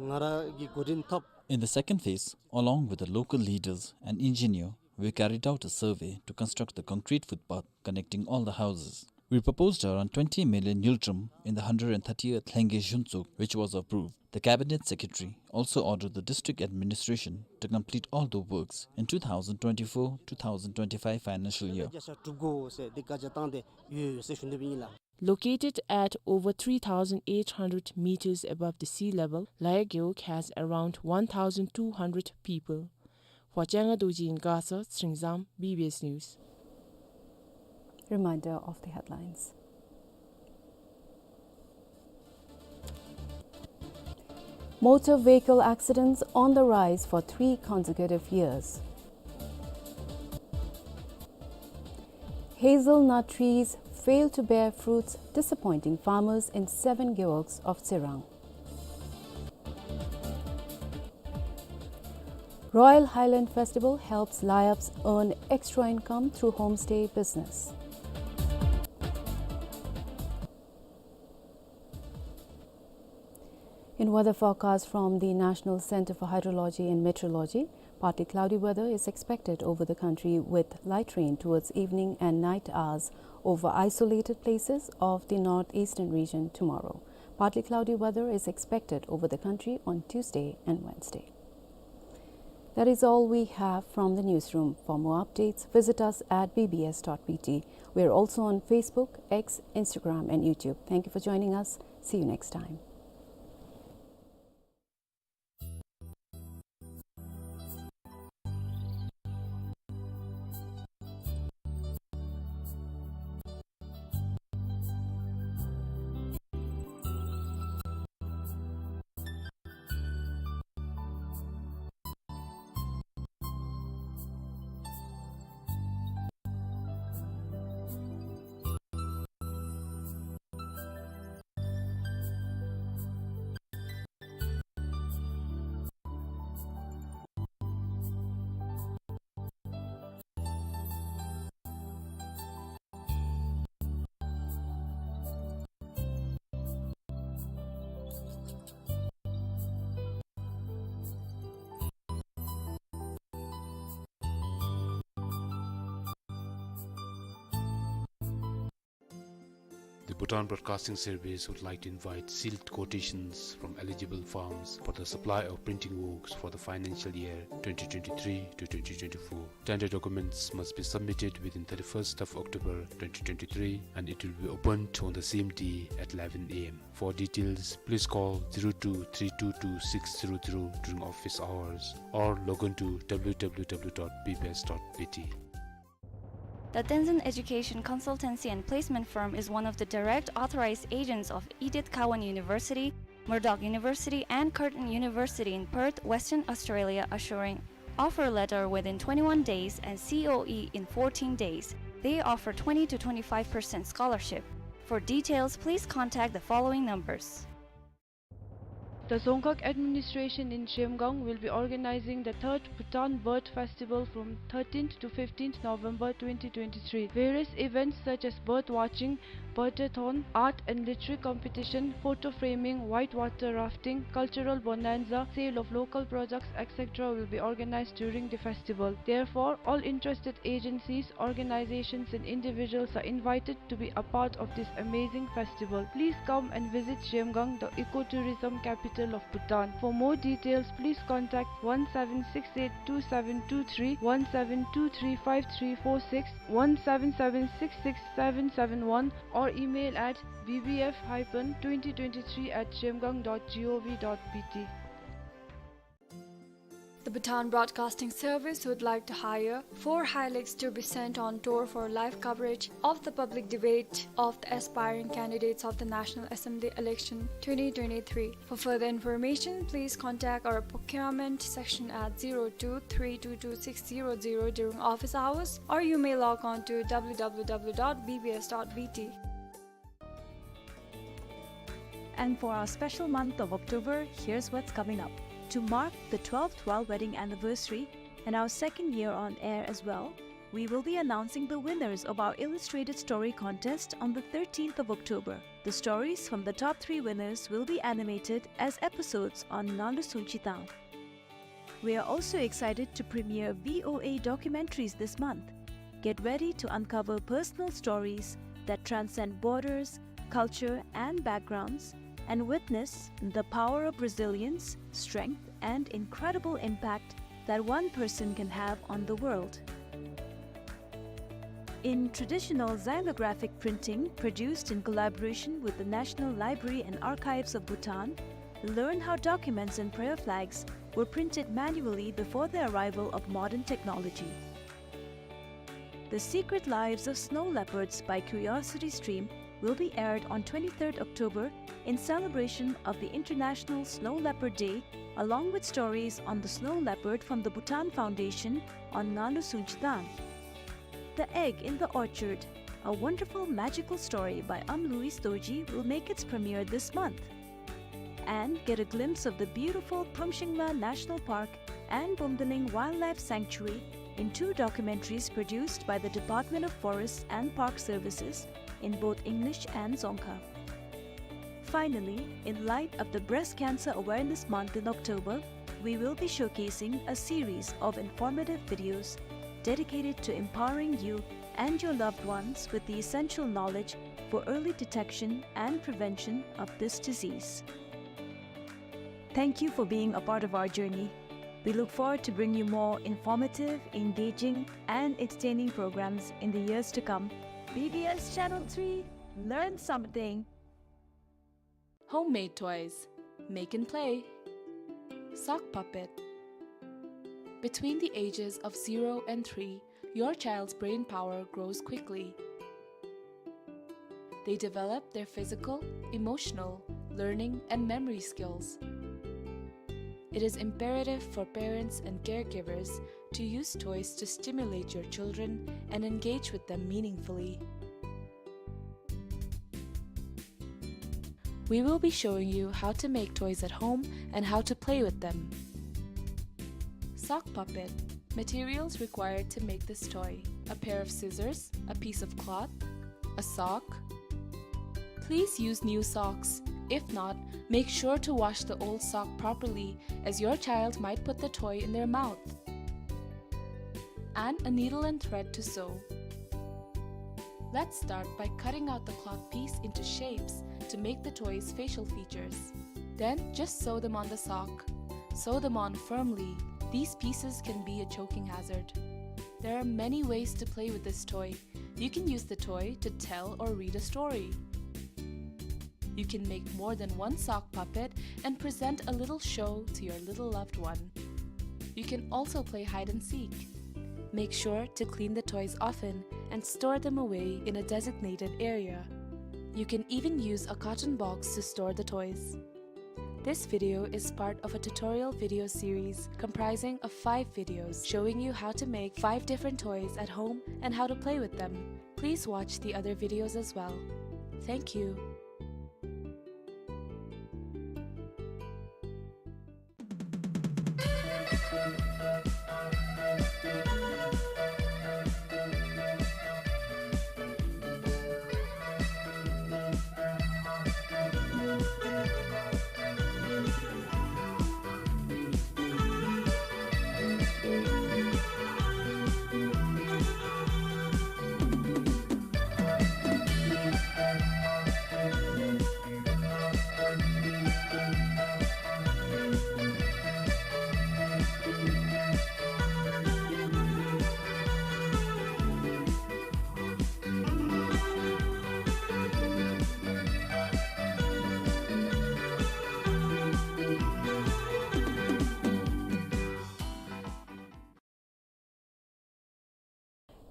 ང་ར་གི་འགོ་འདྲེན་འཐབ། In the second phase, along with the local leaders, an engineer, we carried out a survey to construct the concrete footpath connecting all the houses. We proposed around twenty million ngultrum in the hundred and thirtieth Lhengye Zhuntsuk, which was approved. The cabinet secretary also ordered the district administration to complete all the works in two thousand twenty-four two thousand twenty-five financial year. བརྒྱ་ཆ་དྲུག་དགོ་ཟེར་འདི་བཀའ་རྒྱ་བཏང་སྟེ་ཡོད་ཟེར་ཞུ་ནི་ཨིན་ལགས། Located at over three thousand eight hundred meters above the sea level, Lhengye Gewog has around one thousand two hundred people. ཧོ་ཅང་ང་རྡོ་རྗེ་ཨིན། ག་ས་ཚིང་ཟམ། བི་བི་ཨེསི་News. Reminder of the headlines. Motor vehicle accidents on the rise for three consecutive years. Hazelnut trees fail to bear fruits, disappointing farmers in seven gewogs of Tsirang. Royal Highland Festival helps Layups earn extra income through homestay business. In weather forecast from the National Centre for Hydrology and Meteorology, partly cloudy weather is expected over the country with light rain towards evening and night hours over isolated places of the northeastern region tomorrow. Partly cloudy weather is expected over the country on Tuesday and Wednesday. That is all we have from the newsroom. For more updates, visit us at B B S dot B T. We are also on Facebook, X, Instagram, and YouTube. Thank you for joining us. See you next time. The Bhutan Broadcasting Service would like to invite sealed quotations from eligible firms for the supply of printing works for the financial year twenty twenty-three to twenty twenty-four. Tender documents must be submitted within thirty-first of October twenty twenty-three, and it will be opened on the same day at eleven A M. For details, please call zero two three two two six zero zero during office hours or log on to W W W dot B B S dot B T. The Tenzin Education Consultancy and Placement Firm is one of the direct authorized agents of Edith Cowan University. Murdoch University and Curtin University in Perth, Western Australia, assuring offer letter within twenty-one days and C O E in fourteen days. They offer twenty to twenty-five percent scholarship. For details, please contact the following numbers. The Dzongkhag administration in Zhemgang will be organizing the third Bhutan Bird Festival from thirteenth to fifteenth November twenty twenty-three. Various events such as bird watching, birdathon, art and literary competition, photo framing, whitewater rafting, cultural bonanza, sale of local products, et cetera will be organized during the festival. Therefore, all interested agencies, organizations and individuals are invited to be a part of this amazing festival. Please come and visit Zhemgang, the ecotourism capital of Bhutan. For more details, please contact one seven six eight two seven two three, one seven two three five three four six, one seven seven six six seven seven one, or email at B B F hyphen twenty twenty-three at zhemgang dot gov dot B T. The Bhutan Broadcasting Service would like to hire four Hilux to be sent on tour for live coverage of the public debate of the aspiring candidates of the National Assembly election twenty twenty-three. For further information, please contact our procurement section at zero two three two two six zero zero during office hours, or you may log on to W W W dot B B S dot B T. And for our special month of October, here's what's coming up. To mark the twelfth royal wedding anniversary and our second year on air as well, we will be announcing the winners of our illustrated story contest on the thirteenth of October. The stories from the top three winners will be animated as episodes on Ngarlu Sungchi Tang. We are also excited to premiere V O A documentaries this month. Get ready to uncover personal stories that transcend borders, culture, and backgrounds, and witness the power of resilience, strength, and incredible impact that one person can have on the world. In traditional xylographic printing, produced in collaboration with the National Library and Archives of Bhutan, learn how documents and prayer flags were printed manually before the arrival of modern technology. The Secret Lives of Snow Leopards by Curiosity Stream will be aired on twenty-third October in celebration of the International Snow Leopard Day, along with stories on the snow leopard from the Bhutan Foundation on Ngarlu Sungchi Tang. The Egg in the Orchard, a wonderful magical story by Am Louis Dorji, will make its premiere this month. And get a glimpse of the beautiful Pumshingla National Park and Bumdaling Wildlife Sanctuary in two documentaries produced by the Department of Forests and Park Services in both English and Dzongkha. Finally, in light of the Breast Cancer Awareness Month in October, we will be showcasing a series of informative videos dedicated to empowering you and your loved ones with the essential knowledge for early detection and prevention of this disease. Thank you for being a part of our journey. We look forward to bring you more informative, engaging, and entertaining programs in the years to come. B B S Channel three, learn something. Homemade toys. Make and play. Sock puppet. Between the ages of zero and three, your child's brain power grows quickly. They develop their physical, emotional, learning, and memory skills. It is imperative for parents and caregivers to use toys to stimulate your children and engage with them meaningfully. We will be showing you how to make toys at home and how to play with them. Sock puppet. Materials required to make this toy: a pair of scissors, a piece of cloth, a sock. Please use new socks. If not, make sure to wash the old sock properly, as your child might put the toy in their mouth. And a needle and thread to sew. Let's start by cutting out the cloth piece into shapes to make the toy's facial features. Then just sew them on the sock. Sew them on firmly. These pieces can be a choking hazard. There are many ways to play with this toy. You can use the toy to tell or read a story. You can make more than one sock puppet and present a little show to your little loved one. You can also play hide and seek. Make sure to clean the toys often and store them away in a designated area. You can even use a carton box to store the toys. This video is part of a tutorial video series comprising of five videos showing you how to make five different toys at home and how to play with them. Please watch the other videos as well. Thank you.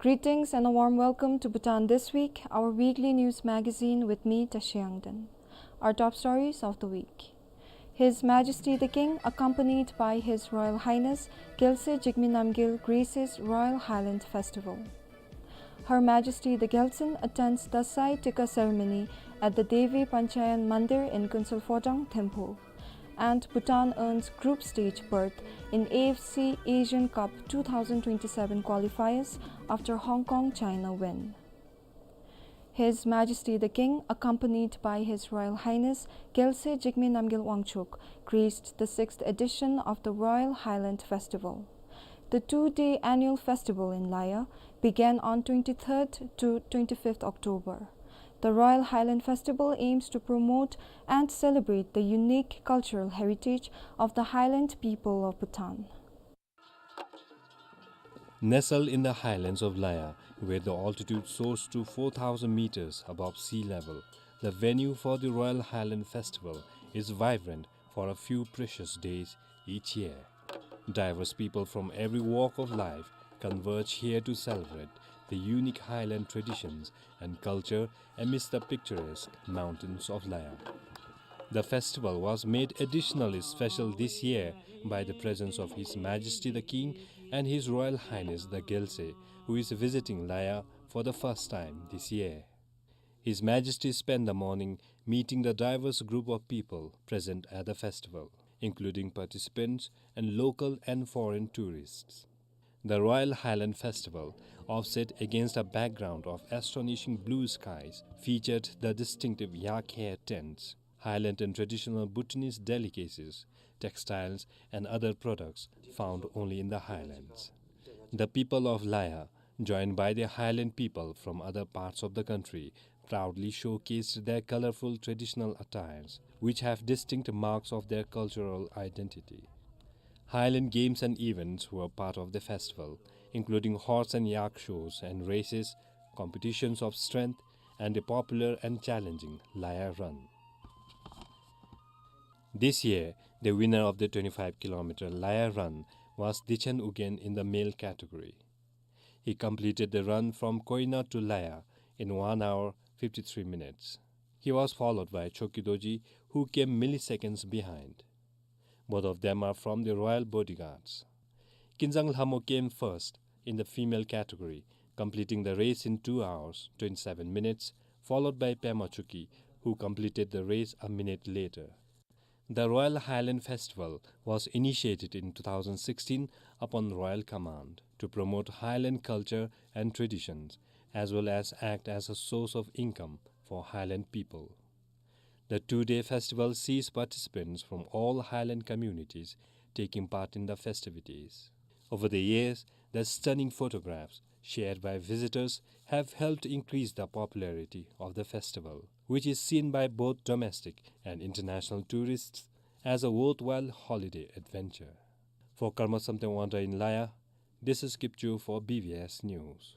Greetings and a warm welcome to Bhutan This Week, our weekly news magazine with me, Tashi Yangden. Our top stories of the week. His Majesty the King, accompanied by His Royal Highness Gyaltsey Jigme Namgyel, graces Royal Highland Festival. Her Majesty the Gyaltsuen attends the Dasai Tikka ceremony at the Devi Panchayan Mandir in Kunsel Phodrang, Thimphu. And Bhutan earns group stage berth in A F C Asian Cup two thousand twenty-seven qualifiers after Hong Kong China win. His Majesty the King, accompanied by His Royal Highness Gyaltsey Jigme Namgyel Wangchuck, graced the sixth edition of the Royal Highland Festival. The two-day annual festival in Laya began on twenty-third to twenty-fifth October. The Royal Highland Festival aims to promote and celebrate the unique cultural heritage of the Highland people of Bhutan. Nestled in the highlands of Laya, where the altitude soars to four thousand meters above sea level, the venue for the Royal Highland Festival is vibrant for a few precious days each year. Diverse people from every walk of life converge here to celebrate the unique highland traditions and culture amidst the picturesque mountains of Laya. The festival was made additionally special this year by the presence of His Majesty the King and His Royal Highness the Gyaltsey, who is visiting Laya for the first time this year. His Majesty spent the morning meeting the diverse group of people present at the festival, including participants and local and foreign tourists. The Royal Highland Festival, offset against a background of astonishing blue skies, featured the distinctive yak hair tents, highland and traditional Bhutanese delicacies, textiles, and other products found only in the highlands. The people of Laya, joined by the highland people from other parts of the country, proudly showcased their colorful traditional attires, which have distinct marks of their cultural identity. Highland games and events were part of the festival, including horse and yak shows and races, competitions of strength, and the popular and challenging Laya Run. This year, the winner of the twenty-five kilometer Laya Run was Dichen Ugyen in the male category. He completed the run from Koyna to Laya in one hour, fifty-three minutes. He was followed by Choki Dorji, who came milliseconds behind. Both of them are from the Royal Bodyguards. Kinzang Lhamo came first in the female category, completing the race in two hours, twenty-seven minutes, followed by Pema Choki, who completed the race a minute later. The Royal Highland Festival was initiated in two thousand sixteen upon royal command to promote Highland culture and traditions, as well as act as a source of income for Highland people. The two-day festival sees participants from all Highland communities taking part in the festivities. Over the years, the stunning photographs shared by visitors have helped increase the popularity of the festival, which is seen by both domestic and international tourists as a worthwhile holiday adventure. For Karma Samten Wanryo in Laya, this is Kipchu for B B S News.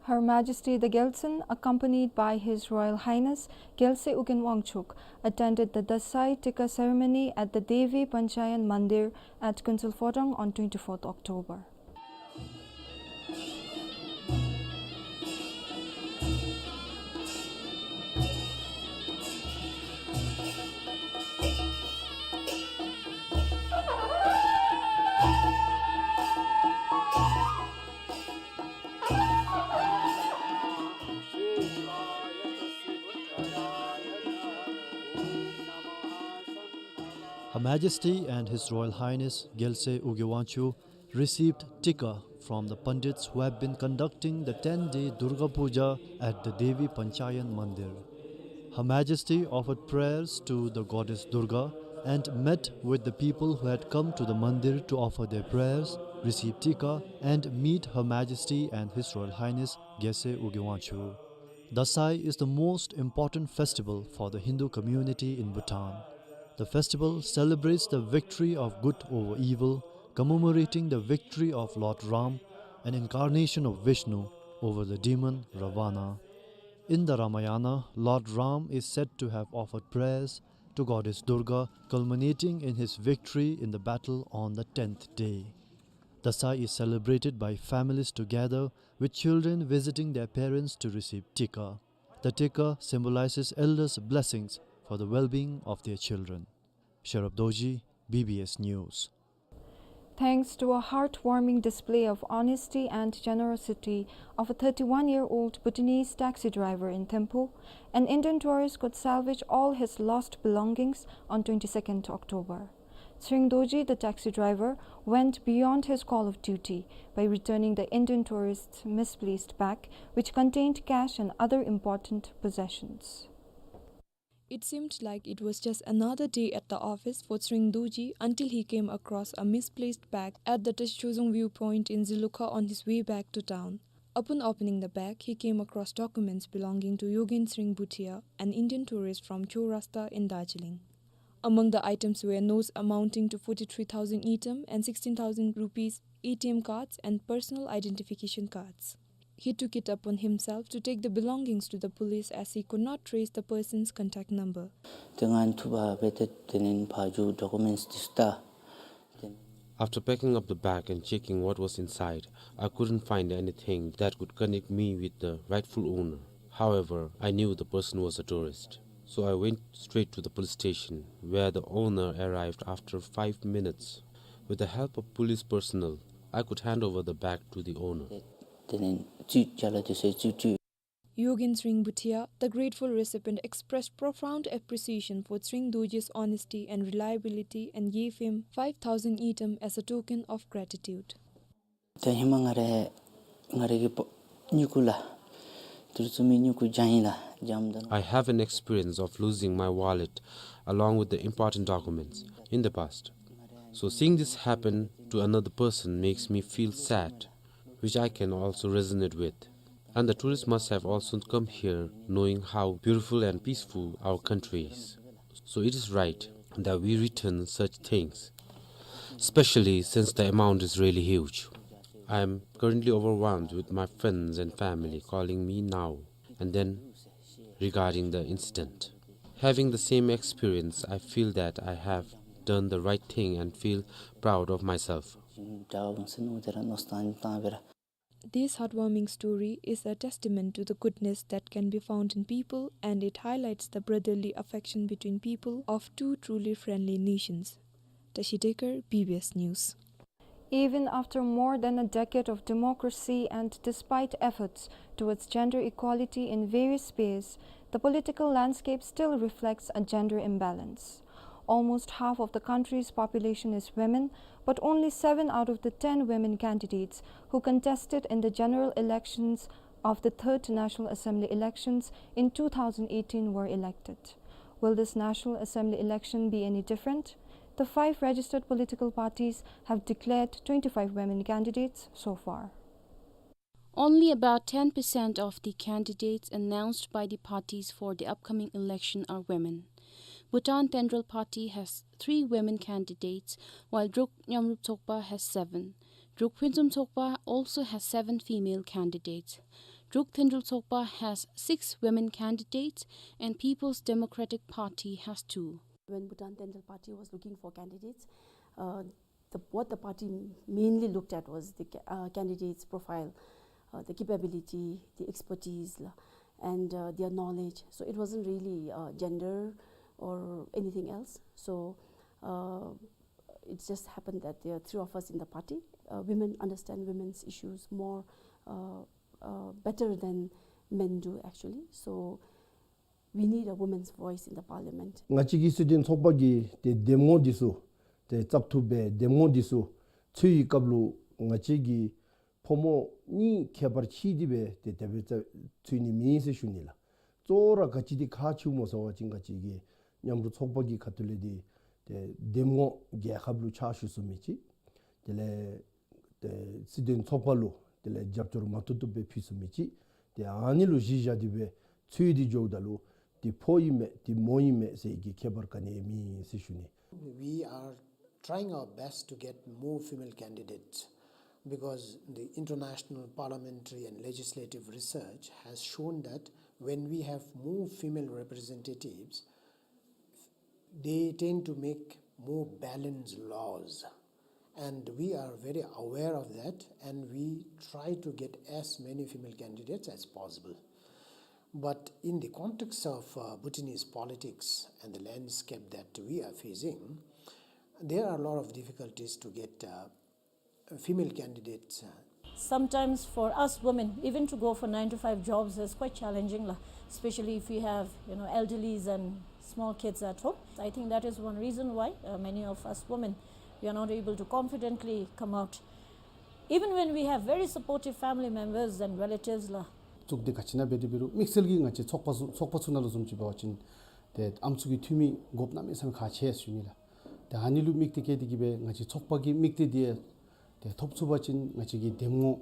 Her Majesty the Gyaltsuen, accompanied by His Royal Highness Gyaltsey Ugyen Wangchuck, attended the Dasai Tikka ceremony at the Devi Panchayan Mandir at Kunsel Phodrang on twenty-fourth October. Majesty and His Royal Highness Gyalse Ugye Wangchuck received tikka from the Pandits who have been conducting the ten-day Durga Puja at the Devi Panchayan Mandir. Her Majesty offered prayers to the goddess Durga and met with the people who had come to the mandir to offer their prayers, receive tikka, and meet Her Majesty and His Royal Highness Gyalse Ugye Wangchuck. Dasai is the most important festival for the Hindu community in Bhutan. The festival celebrates the victory of good over evil, commemorating the victory of Lord Ram, an incarnation of Vishnu, over the demon Ravana. In the Ramayana, Lord Ram is said to have offered prayers to goddess Durga, culminating in his victory in the battle on the tenth day. Dasai is celebrated by families together, with children visiting their parents to receive tikka. The tikka symbolizes elders' blessings for the well-being of their children. Sherab Dorji, B B S News. Thanks to a heartwarming display of honesty and generosity of a thirty-one-year-old Bhutanese taxi driver in Thimphu, an Indian tourist could salvage all his lost belongings on twenty-second October. Tshering Dorji, the taxi driver, went beyond his call of duty by returning the Indian tourist's misplaced bag, which contained cash and other important possessions. It seemed like it was just another day at the office for Tshering Dorji until he came across a misplaced bag at the Tashchodzong viewpoint in Zilukha on his way back to town. Upon opening the bag, he came across documents belonging to Yogen Tshering Bhutia, an Indian tourist from Chorasta in Darjeeling. Among the items were notes amounting to forty-three thousand ngultrum and sixteen thousand rupees, A T M cards, and personal identification cards. He took it upon himself to take the belongings to the police as he could not trace the person's contact number. དེ་ང་ཐུག་པ་སྦེ་ཏེ་དེ་ནི་ཕར་འགྱོ་ཌོ་ཀུ་མེནཊསི་འདི་ཚུ་བལྟ། དེ་ནི། After packing up the bag and checking what was inside, I couldn't find anything that could connect me with the rightful owner. However, I knew the person was a tourist. So I went straight to the police station, where the owner arrived after five minutes. With the help of police personnel, I could hand over the bag to the owner. དེ་ནི་རྩིས་ཅ་ལ་དེ་ཚུ་རྩིས་སྤྲོད། Yogen Tshering Bhutia, the grateful recipient, expressed profound appreciation for Tshering Dorji's honesty and reliability and gave him five thousand ngultrum as a token of gratitude. ད་ཧེ་མ་ང་རའི་ང་རའི་གི་པ་སྨྱུ་གུ་ལགས། དུར་བཙུགས་མི་སྨྱུ་གུ་བྱང་ཡི་ལགས། བྱངམ་ད་ལུ། I have an experience of losing my wallet along with the important documents in the past. So seeing this happen to another person makes me feel sad, which I can also resonate with. And the tourists must have also come here knowing how beautiful and peaceful our country is. So it is right that we return such things, especially since the amount is really huge. I am currently overwhelmed with my friends and family calling me now and then regarding the incident. Having the same experience, I feel that I have done the right thing and feel proud of myself. This heartwarming story is a testament to the goodness that can be found in people, and it highlights the brotherly affection between people of two truly friendly nations. Tashi Dekar, B B S News. Even after more than a decade of democracy and despite efforts towards gender equality in various spheres, the political landscape still reflects a gender imbalance. Almost half of the country's population is women, but only seven out of the ten women candidates who contested in the general elections of the third National Assembly elections in two thousand eighteen were elected. Will this National Assembly election be any different? The five registered political parties have declared twenty-five women candidates so far. Only about ten percent of the candidates announced by the parties for the upcoming election are women. Bhutan Tendrel Party has three women candidates, while Druk Nyamrup Tsokpa has seven. Druk Phuentsum Tsokpa also has seven female candidates. Druk Tendrel Tsokpa has six women candidates, and People's Democratic Party has two. When Bhutan Tendrel Party was looking for candidates, uh, the, what the party mainly looked at was the ca-, uh, candidate's profile, uh, the capability, the expertise, la, and, uh, their knowledge. So it wasn't really, uh, gender or anything else. So, uh, it just happened that there are three of us in the party. Uh, women understand women's issues more, uh, uh, better than men do, actually. So We need a woman's voice in the parliament. ང་བཅས་ཀྱི་སྲིད་དོན་ཚོགས་པ་གི་ཏེ་འདེམས་ངོ་འདི་ཚུ་ཏེ་བཙག་འཐུ་འབད་འདེམས་ངོ་འདི་ཚུ་འཚོལ་བའི་སྐབས་ལུ་ང་བཅས་ཀྱི་ཕོ་མོ་གཉིས་ཁྱད་པར་ཕྱེ་སྟེ་སྦེ་ཏེ་དེ་སྦེ་འཚོལ་ནི་མེད་ཟེར་ཞུ་ནི་ལགས། གཙོ་བོ་ར་ག་ཅི་འདི་ཁག་ཆེཝ་སྨོ་ཟེར་བ་ཅིན་ང་བཅས་ཀྱི་མཉམ་རུབ་ཚོགས་པ་གི་ཁ་ཐུག་ལས་འདི་ཏེ་འདེམས་ངོ་རྒྱལ་ཁབ་ལུ་ཕྱག་ཞུ་ཚུགས་མི་ཅིག། དེ་ལས་ཏེ་སྲིད་དོན་ཚོགས་པ་ལུ་དེ་ལས་རྒྱབ་སྐྱོར་མ་ཐུབ་ཐུབ་སྦེ་ཕུལ་ཚུགས་མི་ཅིག། ཏེ་ཨ་ནི་ལུ་གཞི་བཞག་སྟེ་སྦེ་འཚོལ་ཏེ་འགྱོཝ་ད་ལུ་ཏེ་ཕོ་ཨིན་མས་ཏེ་མོ་ཨིན་མས་ཟེར་གྱི་ཁྱད་པར་ག་ནི་ཡང་མེད་ཟེར་ཞུ་ནི། We are trying our best to get more female candidates because the international parliamentary and legislative research has shown that when we have more female representatives, they tend to make more balanced laws. And we are very aware of that, and we try to get as many female candidates as possible. But in the context of uh, Bhutanese politics and the landscape that we are facing, there are a lot of difficulties to get uh, female candidates. Uh, Sometimes for us women, even to go for nine to five jobs is quite challenging, la, especially if we have, you know, elderlies and small kids at home. I think that is one reason why uh, many of us women, we are not able to confidently come out. Even when we have very supportive family members and relatives, la, བཙུགས་ཏེ་ག་ཅི་ཨིན་ན་འབད་དེ་འབད་རུང་དམིགས་བསལ་གྱིས་ང་བཅས་ཚོགས་པ་ཚུ་ཚོགས་པ་ཚུ་ནང་ལུ་བཟུམ་ཅིག་འབད་བ་ཅིན་ཏེ་ཨམ་སྲུ་གི་འཐུས་མི་དགོཔ་གནམ་མེད་ས་མེད་ཁག་ཆེ་ཟེར་ཞུ་ནི་ལགས། ཏེ་ཨ་ནི་ལུ་དམིགས་ཏེ་བསྐྱེད་དེ་གིས་སྦེ་ང་བཅས་ཚོགས་པ་གི་དམིགས་གཏད་འདི་ཏེ་ཐོབ་ཚུགས་པ་ཅིན་ང་བཅས་ཀྱི་འདེམས་ངོ་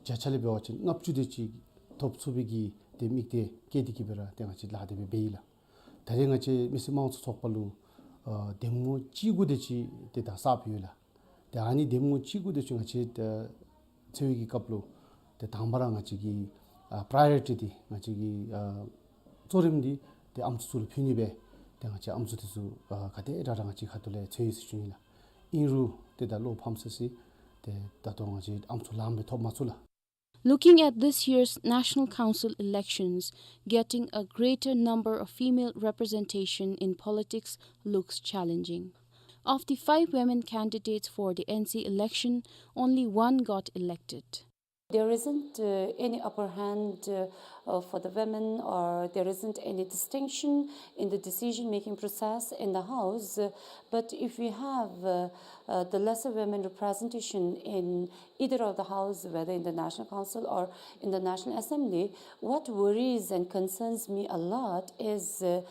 བརྒྱ་ཆ་ལས་འབད་བ་ཅིན་ལྔ་བཅུ་དེ་ཅིག་ཐོབ་ཚུགས་པའི་གི་ཏེ་དམིགས་གཏད་བསྐྱེད་དེ་གིས་སྦེ་ར་ཏེ་ང་བཅས་ལཱ་དེ་སྦེ་འབད་ཡི་ལགས། ད་རེས་ང་བཅས་མི་སེར་དམངས་གཙོ་ཚོགས་པ་ལུ་ཨ་འདེམས་ངོ་བཅུ་དགུ་དེ་ཅིག་ཏེ་ད་གསརཔ་ཡོད་ལགས། ཏེ་ཨ་ནི་འདེམས་ངོ་བཅུ་དགུ་དེ་ཅིག་ང་བཅས་ཏེ་འཚོལ་བའི་གི་སྐབས་ལུ་ཏེ་དང་པ་ར་ང་བཅས་ཀྱི་ཨ་པྲའི་ཡོ་རི་ཊི་འདི་ང་བཅས་ཀྱི་ཨ་གཙོ་རིམ་འདི་ཏེ་ཨམ་སྲུ་ཚུ་ལུ་ཕུལ་ནི་སྦེ་ཏེ་ང་བཅས་ཨམ་སྲུ་དེ་ཚུ་ཨ་ག་དེ་དྲག་དྲག་ང་བཅས་ཁ་ཐུག་ལས་འཚོལ་ཡི་ཟེར་ཞུ་ནི་ལགས། ཨིན་རུང་ཏེ་ད་བློ་ཕམ་སི་སི་ཏེ་ད་ལྟོ་ང་བཅས་ཨམ་སྲུ་ལངམ་སྦེ་ཐོབ་མ་ཚུགས་ལགས། Looking at this year's National Council elections, getting a greater number of female representation in politics looks challenging. Of the five women candidates for the N C election, only one got elected. There isn't uh, any upper hand uh, uh, for the women, or there isn't any distinction in the decision making process in the House. Uh, but if we have uh, uh, the lesser women representation in either of the House, whether in the National Council or in the National Assembly, what worries and concerns me a lot is uh,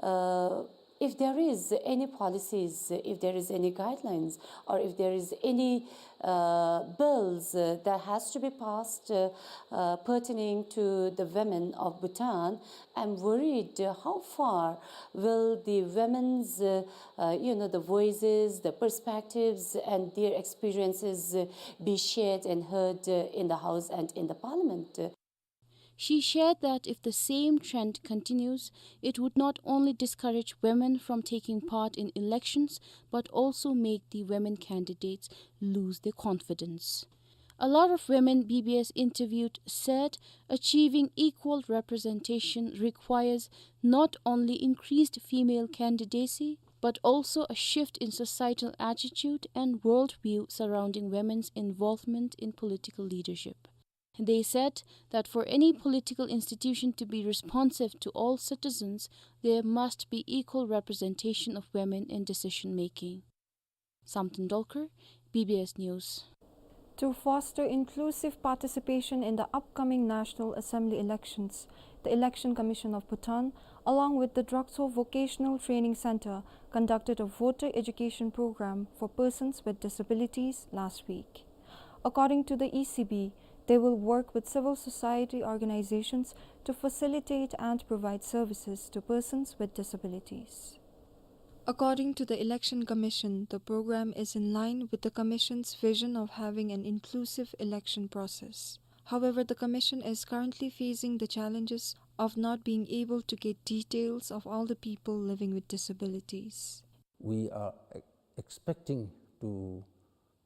uh, if there is any policies, if there is any guidelines, or if there is any uh, bills uh, that has to be passed uh, uh, pertaining to the women of Bhutan, I'm worried uh, how far will the women's, uh, uh, you know, the voices, the perspectives, and their experiences uh, be shared and heard uh, in the House and in the Parliament. She shared that if the same trend continues, it would not only discourage women from taking part in elections, but also make the women candidates lose their confidence. A lot of women B B S interviewed said achieving equal representation requires not only increased female candidacy, but also a shift in societal attitude and worldview surrounding women's involvement in political leadership. They said that for any political institution to be responsive to all citizens, there must be equal representation of women in decision making. Samten Dolkar, B B S News. To foster inclusive participation in the upcoming National Assembly elections, the Election Commission of Bhutan, along with the Drokso Vocational Training Center, conducted a voter education program for persons with disabilities last week. According to the E C B, they will work with civil society organizations to facilitate and provide services to persons with disabilities. According to the Election Commission, the program is in line with the Commission's vision of having an inclusive election process. However, the Commission is currently facing the challenges of not being able to get details of all the people living with disabilities. We are e- expecting to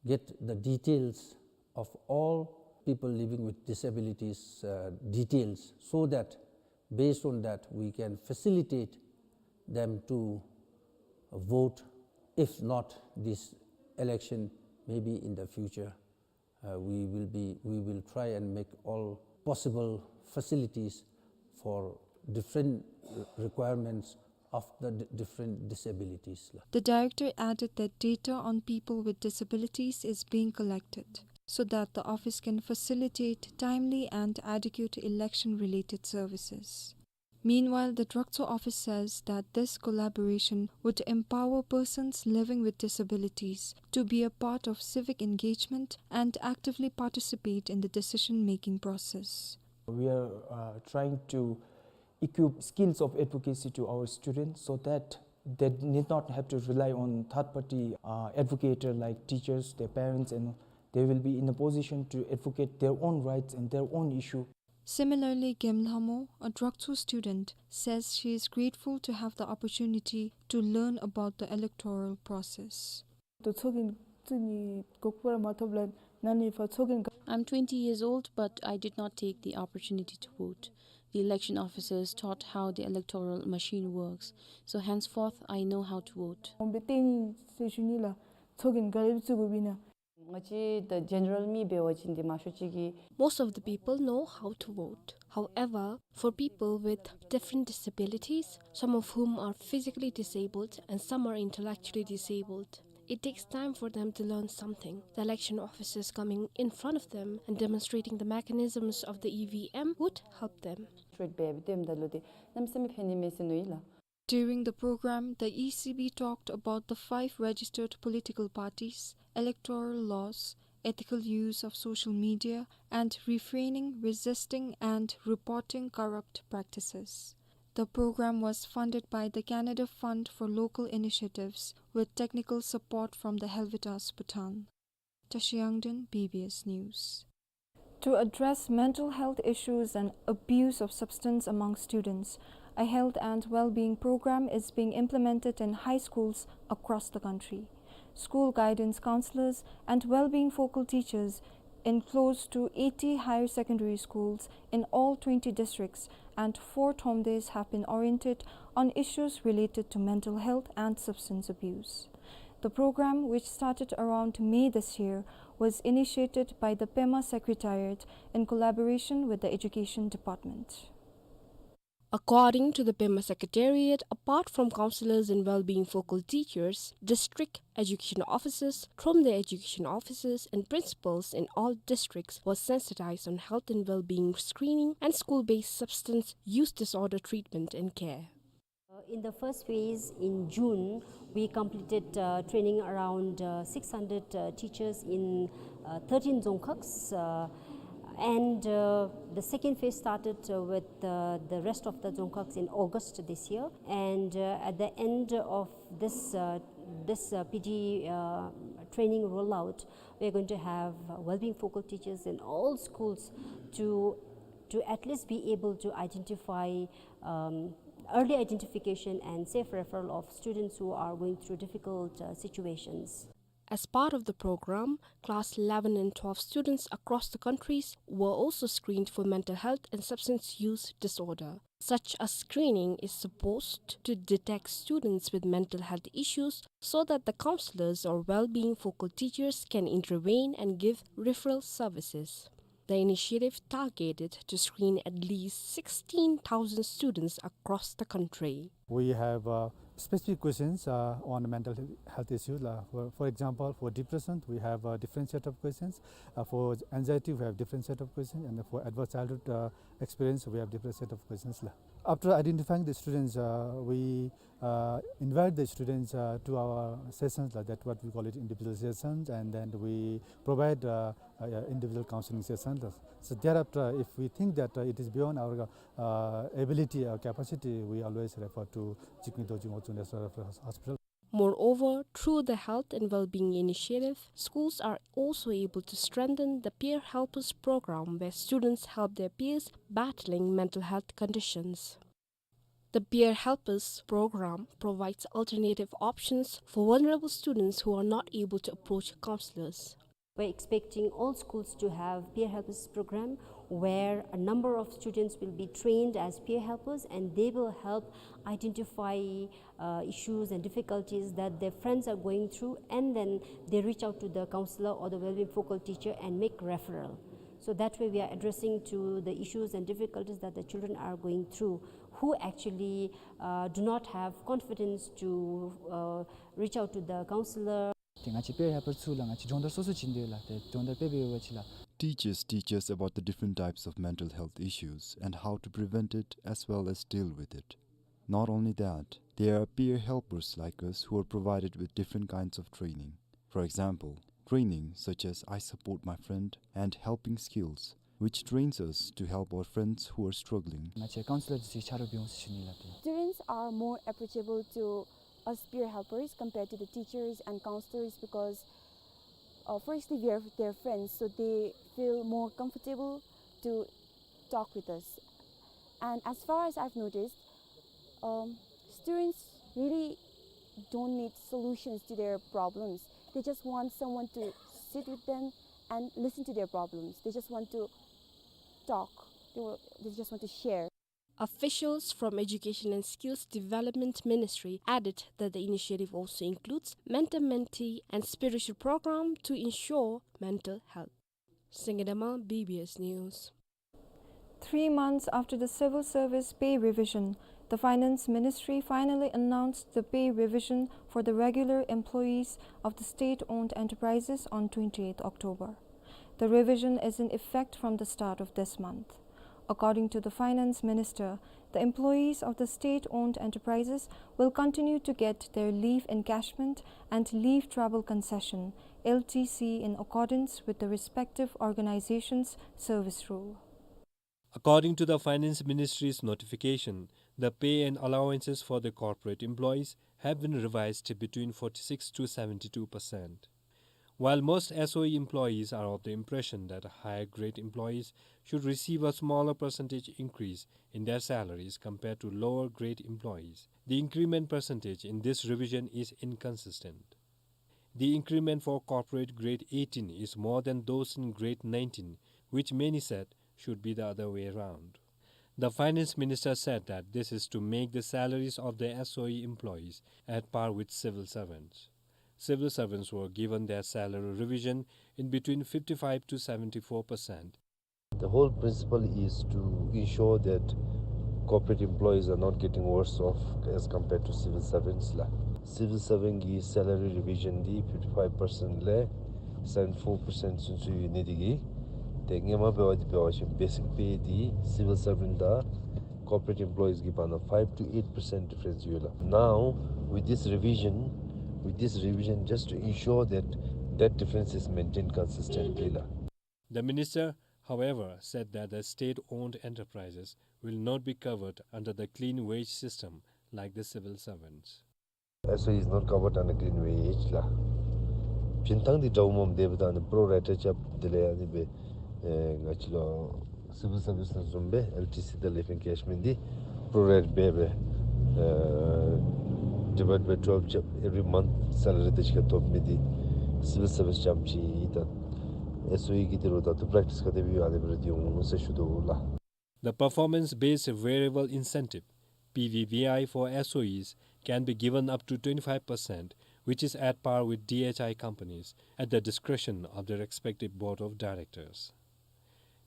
get the details of all people living with disabilities uh, details, so that based on that we can facilitate them to vote, if not this election, maybe in the future. Uh, we will be we will try and make all possible facilities for different requirements of the d-, different disabilities la. The director added that data on people with disabilities is being collected so that the office can facilitate timely and adequate election-related services. Meanwhile, the Drakcho office says that this collaboration would empower persons living with disabilities to be a part of civic engagement and actively participate in the decision-making process. We are, uh, trying to equip skills of advocacy to our students so that they need not have to rely on third party, uh, advocate like teachers, their parents, and they will be in a position to advocate their own rights and their own issue. Similarly, Gem Lhamo, a Drakcho student, says she is grateful to have the opportunity to learn about the electoral process. ད་ཚོགས་རྒྱན་བཙུགས་ནི་གོ་སྐབས་ར་མ་ཐོབ་ལ་ན་ནི་ཕར་ཚོགས་རྒྱན་ག- I'm twenty years old, but I did not take the opportunity to vote. The election officers taught how the electoral machine works, so henceforth I know how to vote. འོང་པའི་ཏེ་ནི་ཟེར་ཞུ་ནི་ལགས། ཚོགས་རྒྱན་ག་ར་བཙུགས་དགོ་པས་ན། ང་བཅས་ད་ཇེ་ནེ་རལ་མི་འབད་བ་ཅིན་འདི་མང་ཤོས་ཅིག་གིས། Most of the people know how to vote. However, for people with different disabilities, some of whom are physically disabled and some are intellectually disabled, it takes time for them to learn something. The election officers coming in front of them and demonstrating the mechanisms of the E V M would help them. ཊིཊ་འབད་བའི་ཊེམ་ད་ལུ་འདི་གནམ་མེད་ས་མེད་ཕན་ནི་མས་ཟེར་མནོ་ཡི་ལགས། During the program, the E C B talked about the five registered political parties, electoral laws, ethical use of social media, and refraining, resisting, and reporting corrupt practices. The program was funded by the Canada Fund for Local Initiatives with technical support from the Helvetas Bhutan. Tashi Yangden, B B S News. To address mental health issues and abuse of substance among students, a health and well-being program is being implemented in high schools across the country. School guidance counselors and well-being focal teachers in close to eighty higher secondary schools in all twenty districts and four Thromdes have been oriented on issues related to mental health and substance abuse. The program, which started around May this year, was initiated by the Pema Secretariat in collaboration with the Education Department. According to the Pema Secretariat, apart from counselors and well-being focal teachers, district education officers, Thromde education officers, and principals in all districts were sensitized on health and well-being screening and school-based substance use disorder treatment and care. Uh, in the first phase, in June, we completed, uh, training around, uh, six hundred, uh, teachers in, uh, thirteen dzongkhags, uh, and, uh, the second phase started, uh, with, uh, the rest of the dzongkhags in August this year. And, uh, at the end of this, uh, this, uh, P D, uh, training rollout, we are going to have, uh, well-being focal teachers in all schools to, to at least be able to identify, um, early identification and safe referral of students who are going through difficult, uh, situations. As part of the program, class eleven and twelve students across the countries were also screened for mental health and substance use disorder. Such a screening is supposed to detect students with mental health issues so that the counselors or well-being focal teachers can intervene and give referral services. The initiative targeted to screen at least sixteen thousand students across the country. We have, uh, specific questions, uh, on mental he-, health issues. Uh, for, for example, for depression, we have a different set of questions. Uh, for anxiety, we have different set of questions. And for adverse childhood, uh, experience, we have different set of questions la. After identifying the students, uh, we, uh, invite the students, uh, to our sessions la, that what we call it individual sessions, and then we provide, uh, uh, individual counseling sessions la. So thereafter, if we think that, uh, it is beyond our, uh, ability or capacity, we always refer to Jigme Dorji Ngorchuk National Referral Hos-, Hospital. Moreover, through the Health and Wellbeing Initiative, schools are also able to strengthen the Peer Helpers program, where students help their peers battling mental health conditions. The Peer Helpers program provides alternative options for vulnerable students who are not able to approach counselors. We're expecting all schools to have peer helpers program where a number of students will be trained as peer helpers and they will help identify, uh, issues and difficulties that their friends are going through, and then they reach out to the counselor or the wellbeing focal teacher and make referral. So that way we are addressing to the issues and difficulties that the children are going through who actually, uh, do not have confidence to, uh, reach out to the counselor. ཏེ་ང་བཅས་peer helper ཚུ་ལགས་ང་བཅས་སྦྱོང་བརྡར་སོ་སོ་བྱིན་དོ་ཡོད་ལགས། ཏེ་སྦྱོང་བརྡར་འབད་འབད་ཡོད་པ་ཅིན་ལགས། Teachers teach us about the different types of mental health issues and how to prevent it as well as deal with it. Not only that, there are peer helpers like us who are provided with different kinds of training. For example, training such as I Support My Friend and Helping Skills, which trains us to help our friends who are struggling. ང་བཅས་counselor ཚུ་ཆ་རོགས་འབད་འོང་ཟེར་ཞུ་ནི་ལགས། Students are more approachable to us peer helpers compared to the teachers and counselors because, uh, firstly, we are their friends, so they feel more comfortable to talk with us. And as far as I've noticed, um, students really don't need solutions to their problems. They just want someone to sit with them and listen to their problems. They just want to talk. They wa-, they just want to share. Officials from Education and Skills Development Ministry added that the initiative also includes mentor-mentee and spiritual program to ensure mental health. Sengedama, B B S News. Three months after the civil service pay revision, the Finance Ministry finally announced the pay revision for the regular employees of the state-owned enterprises on twenty-eighth October. The revision is in effect from the start of this month. According to the Finance Minister, the employees of the state-owned enterprises will continue to get their leave encashment and leave travel concession, L T C, in accordance with the respective organization's service rule. According to the Finance Ministry's notification, the pay and allowances for the corporate employees have been revised to between forty-six to seventy-two percent. While most S O E employees are of the impression that higher grade employees should receive a smaller percentage increase in their salaries compared to lower grade employees, the increment percentage in this revision is inconsistent. The increment for corporate grade eighteen is more than those in grade nineteen, which many said should be the other way around. The finance minister said that this is to make the salaries of the S O E employees at par with civil servants. Civil servants were given their salary revision in between fifty-five to seventy-four percent. The whole principle is to ensure that corporate employees are not getting worse off as compared to civil servants la. Civil servant གི་salary revision འདི་fifty-five percent ལས་seventy-four percent ཚུན་ཚོད་ཡོད་ནི་འདི་གིས་ཏེ་སྔོན་མ་འབད་བ་འདི་འབད་བ་ཅིན་basic pay འདི་civil servant དང་corporate employees གི་བར་ན་five to eight percent difference ཡོད་ལགས། Now, with this revision, with this revision, just to ensure that that difference is maintained consistently la. The minister, however, said that the state-owned enterprises will not be covered under the clean wage system like the civil servants. S O E is not covered under clean wage la. བྱིན་ཐངས་འདི་འདྲཝ་མས། དེ་འབདཝ་ད་ནི་pro rata རྐྱབ། དེ་ལས་ཨ་ནི་སྦེ་ཨེ་ང་བཅས་ལུ་civil service ནང་བཟུམ་སྦེ་L T C དང་leave encashment འདི་pro rata སྦེ་སྦེ་ཨེ་divide by twelve རྐྱབ། Every month salary དང་གཅིག་ཁར་ཐོབ་མི་འདི་civil service རྐྱངམ་ཅིག་ཨིན། ད་S O E གི་འདི་ལུ་ད་ལྟོ་practice ག་དེ་སྦེ་ཡོད་ཨ་ནི་སྦེ་ར་སྡོད་འོང་ཟེར་ཞུ་དོ་ལགས། The performance-based variable incentive, P V V I, for S O Es can be given up to twenty-five percent, which is at par with D H I companies, at the discretion of the respective board of directors.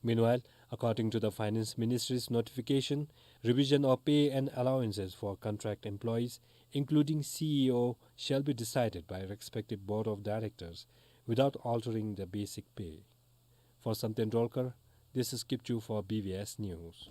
Meanwhile, according to the Finance Ministry's notification, revision of pay and allowances for contract employees, including C E O, shall be decided by respective board of directors without altering the basic pay. For Samten Dolkar, this is Kipchu for B B S News.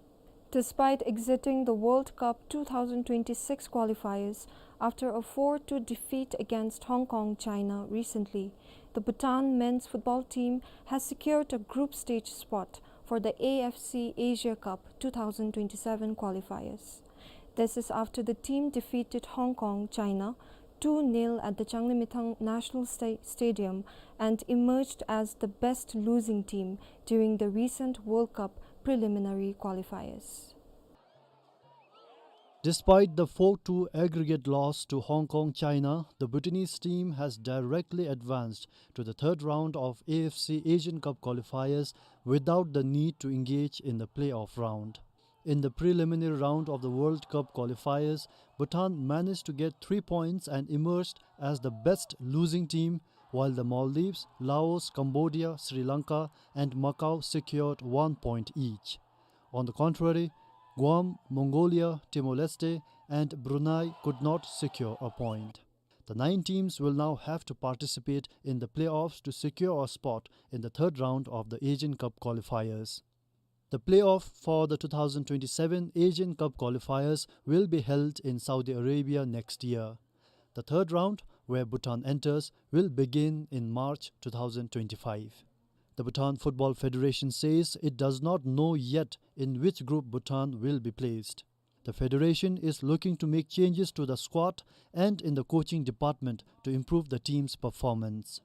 Despite exiting the World Cup two thousand twenty-six qualifiers after a four two defeat against Hong Kong, China recently, the Bhutan men's football team has secured a group stage spot for the A F C Asia Cup two thousand twenty-seven qualifiers. This is after the team defeated Hong Kong, China, two nil at the Changlimithang National Sta-, Stadium and emerged as the best losing team during the recent World Cup preliminary qualifiers. Despite the four two aggregate loss to Hong Kong, China, the Bhutanese team has directly advanced to the third round of A F C Asian Cup qualifiers without the need to engage in the playoff round. In the preliminary round of the World Cup qualifiers, Bhutan managed to get three points and emerged as the best losing team, while the Maldives, Laos, Cambodia, Sri Lanka, and Macau secured one point each. On the contrary, Guam, Mongolia, Timor-Leste, and Brunei could not secure a point. The nine teams will now have to participate in the playoffs to secure a spot in the third round of the Asian Cup qualifiers. The playoff for the two thousand twenty-seven Asian Cup qualifiers will be held in Saudi Arabia next year. The third round, where Bhutan enters, will begin in March two thousand twenty-five. The Bhutan Football Federation says it does not know yet in which group Bhutan will be placed. The federation is looking to make changes to the squad and in the coaching department to improve the team's performance.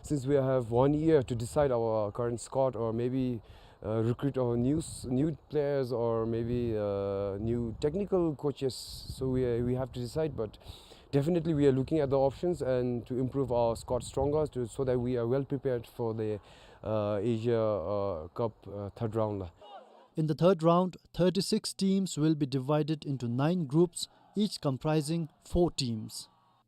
Since we have one year to decide our current squad, or maybe, uh, recruit our new s-, new players, or maybe, uh, new technical coaches, so we, we have to decide. But definitely, we are looking at the options and to improve our squad stronger to, so that we are well prepared for the, uh, Asia, uh, Cup, uh, third round. In the third round, thirty-six teams will be divided into nine groups, each comprising four teams.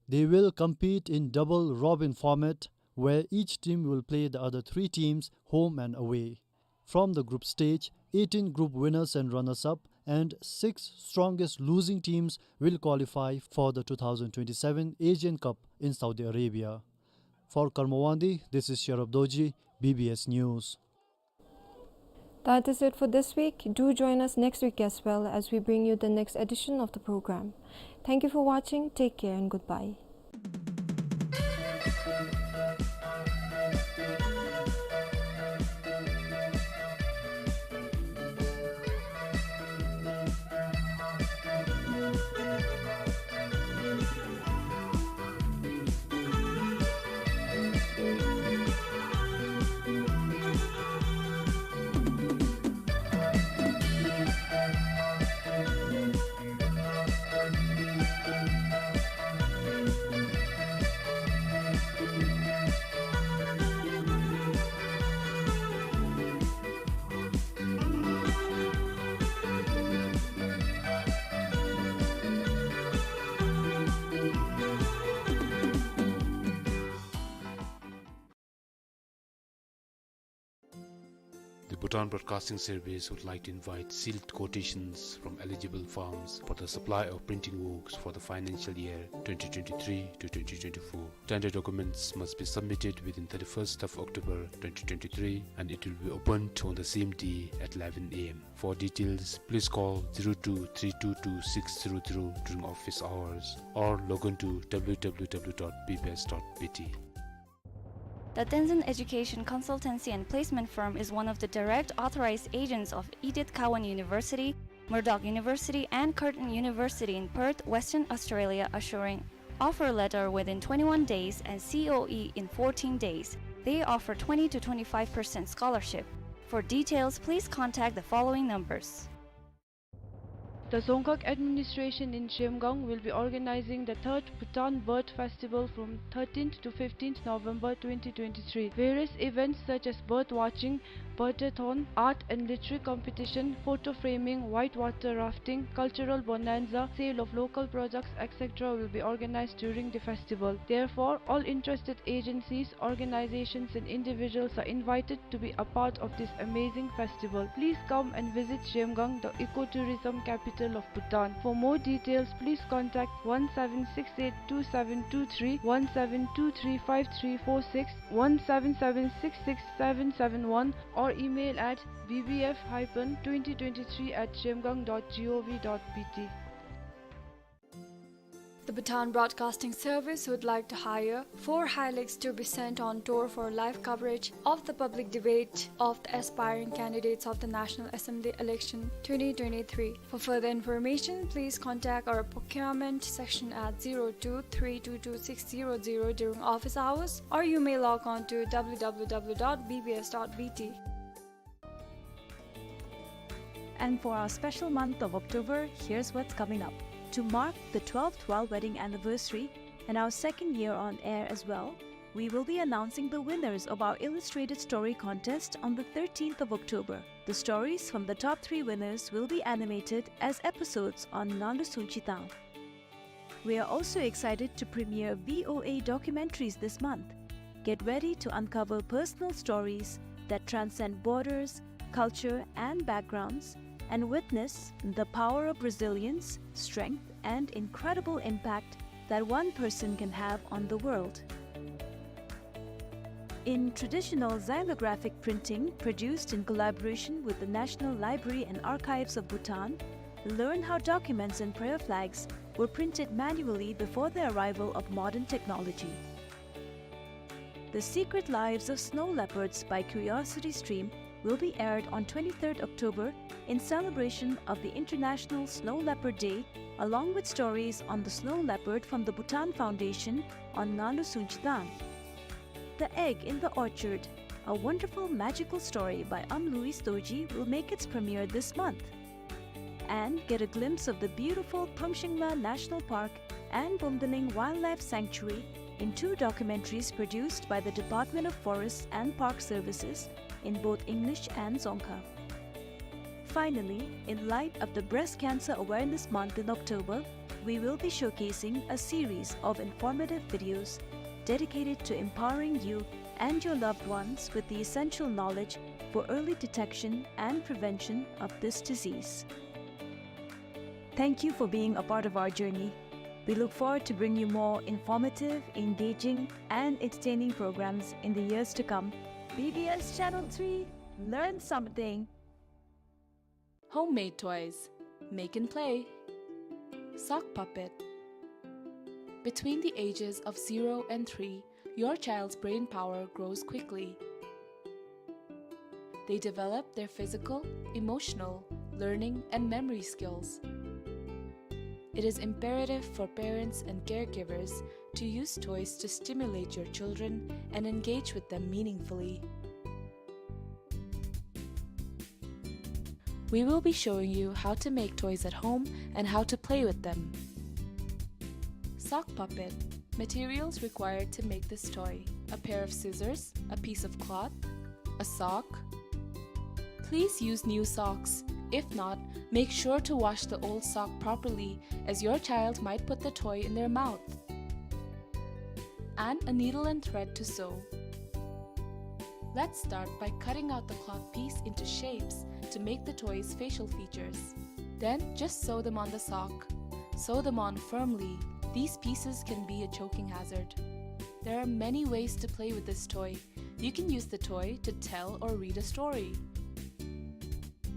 They will compete in double robin format, where each team will play the other three teams home and away. From the group stage, eighteen group winners and runners-up and six strongest losing teams will qualify for the two thousand twenty-seven Asian Cup in Saudi Arabia. For Karma Wangdi, this is Sherab Dorji, B B S News. That is it for this week. Do join us next week as well as we bring you the next edition of the program. Thank you for watching. Take care and goodbye. The Bhutan Broadcasting Service would like to invite sealed quotations from eligible firms for the supply of printing works for the financial year twenty twenty-three to twenty twenty-four. Tender documents must be submitted within thirty-first of October twenty twenty-three, and it will be opened on the same day at eleven A M. For details, please call zero two three two two six zero zero during office hours or log on to W W W dot B B S dot B T. The Tenzin Education Consultancy and Placement Firm is one of the direct authorized agents of Edith Cowan University, Murdoch University, and Curtin University in Perth, Western Australia, assuring offer letter within twenty-one days and C O E in fourteen days. They offer twenty to twenty-five percent scholarship. For details, please contact the following numbers. The Dzongkhag administration in Zhemgang will be organizing the third Bhutan Bird Festival from thirteenth to fifteenth November twenty twenty-three. Various events such as bird watching, birdathon, art and literary competition, photo framing, whitewater rafting, cultural bonanza, sale of local products, et cetera will be organized during the festival. Therefore, all interested agencies, organizations and individuals are invited to be a part of this amazing festival. Please come and visit Zhemgang, the ecotourism capital of Bhutan. For more details, please contact one seven six eight two seven two three, one seven two three five three four six, one seven seven six six seven seven one, or email at B B F hyphen twenty twenty-three at zhemgang dot gov dot B T. The Bhutan Broadcasting Service would like to hire four Hilux to be sent on tour for live coverage of the public debate of the aspiring candidates of the National Assembly election twenty twenty-three. For further information, please contact our procurement section at zero two three two two six zero zero during office hours, or you may log on to W W W dot B B S dot B T. And for our special month of October, here's what's coming up. To mark the twelfth royal wedding anniversary and our second year on air as well, we will be announcing the winners of our illustrated story contest on the thirteenth of October. The stories from the top three winners will be animated as episodes on Nalu Sunchitang. We are also excited to premiere V O A documentaries this month. Get ready to uncover personal stories that transcend borders, culture, and backgrounds and witness the power of resilience, strength, and incredible impact that one person can have on the world. In traditional xylographic printing produced in collaboration with the National Library and Archives of Bhutan, learn how documents and prayer flags were printed manually before the arrival of modern technology. The Secret Lives of Snow Leopards by Curiosity Stream will be aired on twenty-third October in celebration of the International Snow Leopard Day, along with stories on the snow leopard from the Bhutan Foundation on Ngalu Sungchi Dam. The Egg in the Orchard, a wonderful magical story by Am Louis Dorji, will make its premiere this month. And get a glimpse of the beautiful Pumshingla National Park and Bumdaling Wildlife Sanctuary in two documentaries produced by the Department of Forests and Park Services in both English and Dzongkha. Finally, in light of the Breast Cancer Awareness Month in October, we will be showcasing a series of informative videos dedicated to empowering you and your loved ones with the essential knowledge for early detection and prevention of this disease. Thank you for being a part of our journey. We look forward to bring you more informative, engaging, and entertaining programs in the years to come. B B S Channel three, learn something. Homemade toys. Make and play. Sock puppet. Between the ages of zero and three, your child's brain power grows quickly. They develop their physical, emotional, learning, and memory skills. It is imperative for parents and caregivers to use toys to stimulate your children and engage with them meaningfully. We will be showing you how to make toys at home and how to play with them. Sock puppet. Materials required to make this toy: a pair of scissors, a piece of cloth, a sock. Please use new socks. If not, make sure to wash the old sock properly, as your child might put the toy in their mouth. And a needle and thread to sew. Let's start by cutting out the cloth piece into shapes to make the toy's facial features. Then just sew them on the sock. Sew them on firmly. These pieces can be a choking hazard. There are many ways to play with this toy. You can use the toy to tell or read a story.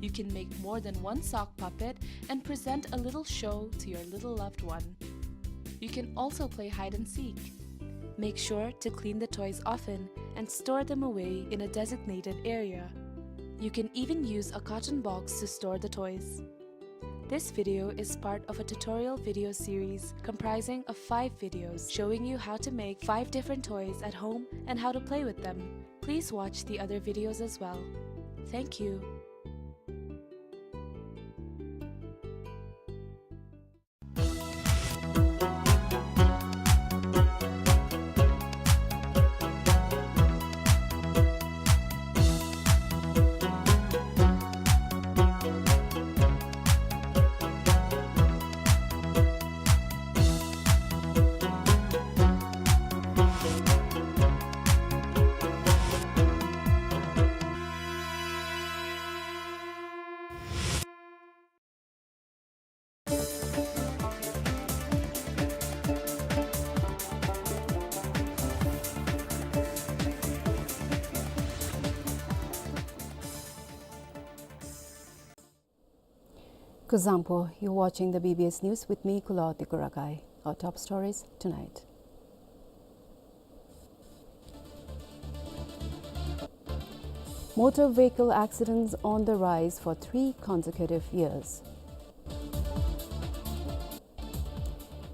You can make more than one sock puppet and present a little show to your little loved one. You can also play hide and seek. Make sure to clean the toys often and store them away in a designated area. You can even use a carton box to store the toys. This video is part of a tutorial video series comprising of five videos showing you how to make five different toys at home and how to play with them. Please watch the other videos as well. Thank you. Kuzuzangpo, you're watching the B B S News with me, Kulaw Dikurakai. Our top stories tonight. Motor vehicle accidents on the rise for three consecutive years.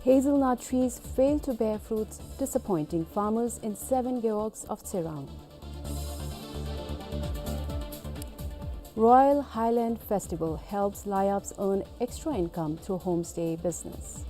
Hazelnut trees fail to bear fruits, disappointing farmers in seven gewogs of Tserang. Royal Highland Festival helps Layabs earn extra income through homestay business.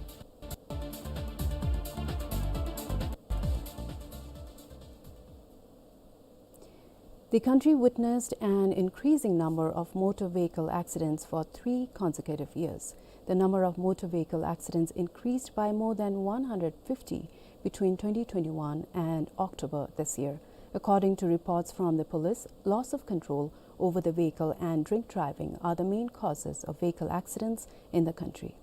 The country witnessed an increasing number of motor vehicle accidents for three consecutive years. The number of motor vehicle accidents increased by more than one hundred fifty between twenty twenty-one and October this year. According to reports from the police, loss of control over the vehicle and drink driving are the main causes of vehicle accidents in the country.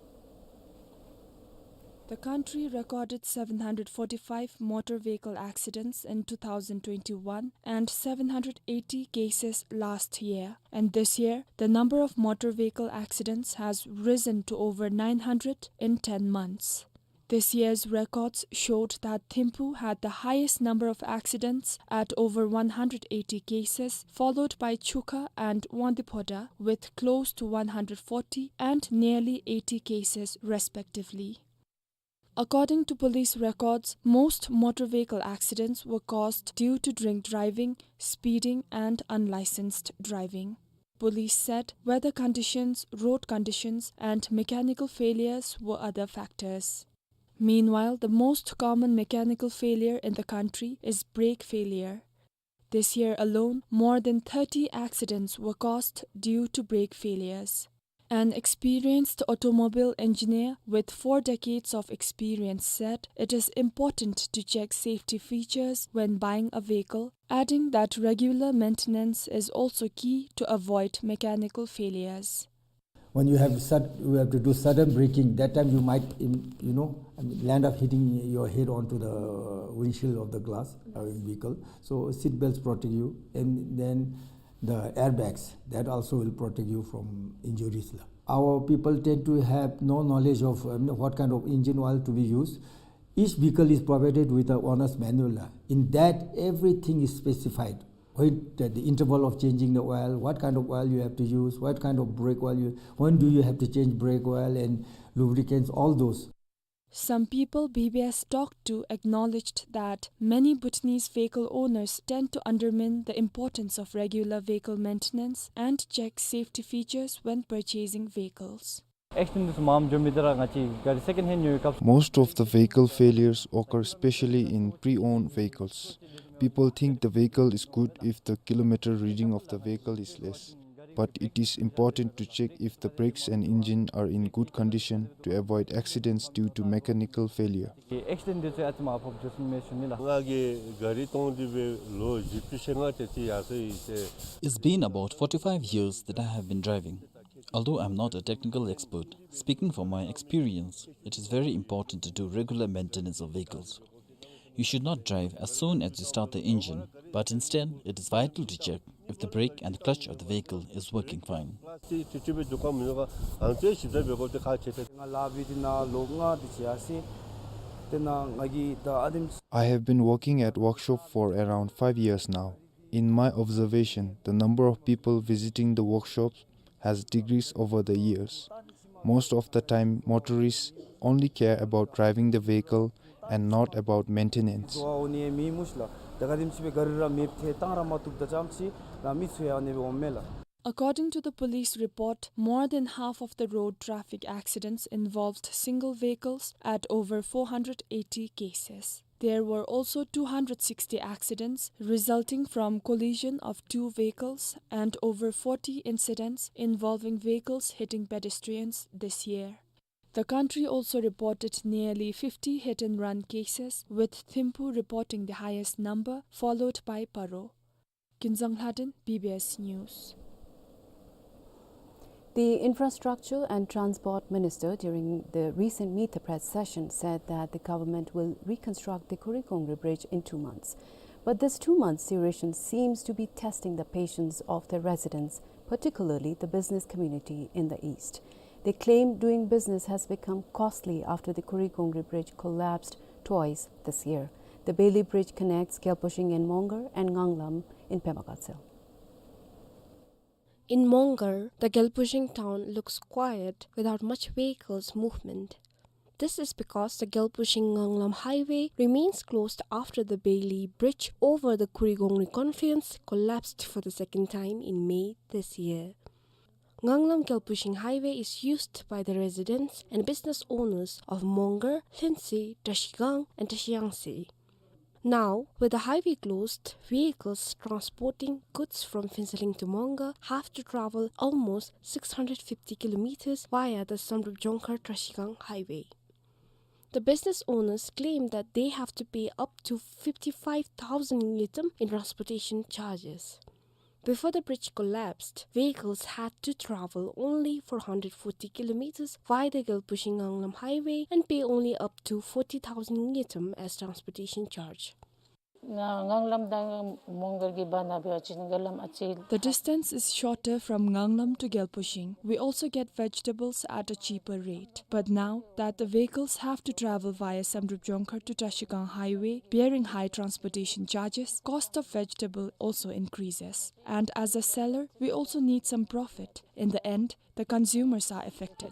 The country recorded seven hundred forty-five motor vehicle accidents in two thousand twenty-one and seven hundred eighty cases last year. And this year, the number of motor vehicle accidents has risen to over nine hundred in ten months. This year's records showed that Thimphu had the highest number of accidents at over one hundred eighty cases, followed by Chukha and Wangdue Phodrang with close to one hundred forty and nearly eighty cases respectively. According to police records, most motor vehicle accidents were caused due to drink driving, speeding, and unlicensed driving. Police said weather conditions, road conditions, and mechanical failures were other factors. Meanwhile, the most common mechanical failure in the country is brake failure. This year alone, more than thirty accidents were caused due to brake failures. An experienced automobile engineer with four decades of experience said it is important to check safety features when buying a vehicle, adding that regular maintenance is also key to avoid mechanical failures. When you have sud-, you have to do sudden braking, that time you might, im-, you know, I mean, land up hitting your head onto the windshield of the glass, uh, vehicle. So seat belts protect you, and then the airbags, that also will protect you from injuries la. Our people tend to have no knowledge of, um, what kind of engine oil to be used. Each vehicle is provided with a owner's manual la. In that, everything is specified. When the, the interval of changing the oil, what kind of oil you have to use, what kind of brake oil you, when do you have to change brake oil and lubricants, all those. Some people B B S talked to acknowledged that many Bhutanese vehicle owners tend to undermine the importance of regular vehicle maintenance and check safety features when purchasing vehicles. Accident འདི་ཚུ་མངམ་འགྱོ་མི་འདི་ར་ང་བཅས་ག་རི་second hand ཉོ་བའི་སྐབས། Most of the vehicle failures occur especially in pre-owned vehicles. People think the vehicle is good if the kilometer reading of the vehicle is less. But it is important to check if the brakes and engine are in good condition to avoid accidents due to mechanical failure. Accident འདི་ཚུ་ཨ་ཙི་མར་ཕབ་འགྱོ་སོང་མས་ཞུ་ནི་ལགས། ང་གིས་ག་རི་གཏོང་སྟེ་འབད་ལོ་བཞི་བཅུ་ཞེ་ལྔ་དེ་ཅིག་ཡར་སོང་ཡི་ཟེར། It's been about forty-five years that I have been driving. Although I'm not a technical expert, speaking from my experience, it is very important to do regular maintenance of vehicles. You should not drive as soon as you start the engine, but instead, it is vital to check if the brake and the clutch of the vehicle is working fine. I have been working at workshop for around five years now. In my observation, the number of people visiting the workshops has decreased over the years. Most of the time, motorists only care about driving the vehicle and not about maintenance. According to the police report, more than half of the road traffic accidents involved single vehicles at over four hundred eighty cases. There were also two hundred sixty accidents resulting from collision of two vehicles and over forty incidents involving vehicles hitting pedestrians this year. The country also reported nearly fifty hit and run cases, with Thimphu reporting the highest number, followed by Paro. Kinzang Lhaden, B B S News. The Infrastructure and Transport Minister, during the recent Meet the Press session, said that the government will reconstruct the Khuri Khongri Bridge in two months. But this two months duration seems to be testing the patience of the residents, particularly the business community in the east. They claim doing business has become costly after the Khuri Khongri Bridge collapsed twice this year. The Bailey Bridge connects Gyalpushing in Mongar and Nganglam in Pema Gatshel. In Mongar, the Gyalpushing town looks quiet without much vehicles movement. This is because the Gyalpushing-Nganglam highway remains closed after the Bailey Bridge over the Khuri Khongri confluence collapsed for the second time in May this year. Nganglam-Gyalpushing highway is used by the residents and business owners of Mongar, Lhuentse, Trashigang and Trashiyangse. Now, with the highway closed, vehicles transporting goods from Phuentsholing to Mongar have to travel almost six hundred fifty kilometers via the Samdrup Jongkhar-Trashigang highway. The business owners claim that they have to pay up to fifty-five thousand ngultrum in transportation charges. Before the bridge collapsed, vehicles had to travel only four hundred forty kilometers via the Gyalpo-Shing Nganglam highway and pay only up to forty thousand ngultrum as transportation charge. ང་ངང་ལམ་དང་མོང་སྒར་གྱི་བར་ན་འབད་བ་ཅིན་རྒྱ་ལམ་ཨ་ཙི། The distance is shorter from Nganglam to Gyalpo-Shing. We also get vegetables at a cheaper rate. But now that the vehicles have to travel via Samdrup Jongkhar to Trashigang Highway, bearing high transportation charges, cost of vegetable also increases. And as a seller, we also need some profit. In the end, the consumers are affected.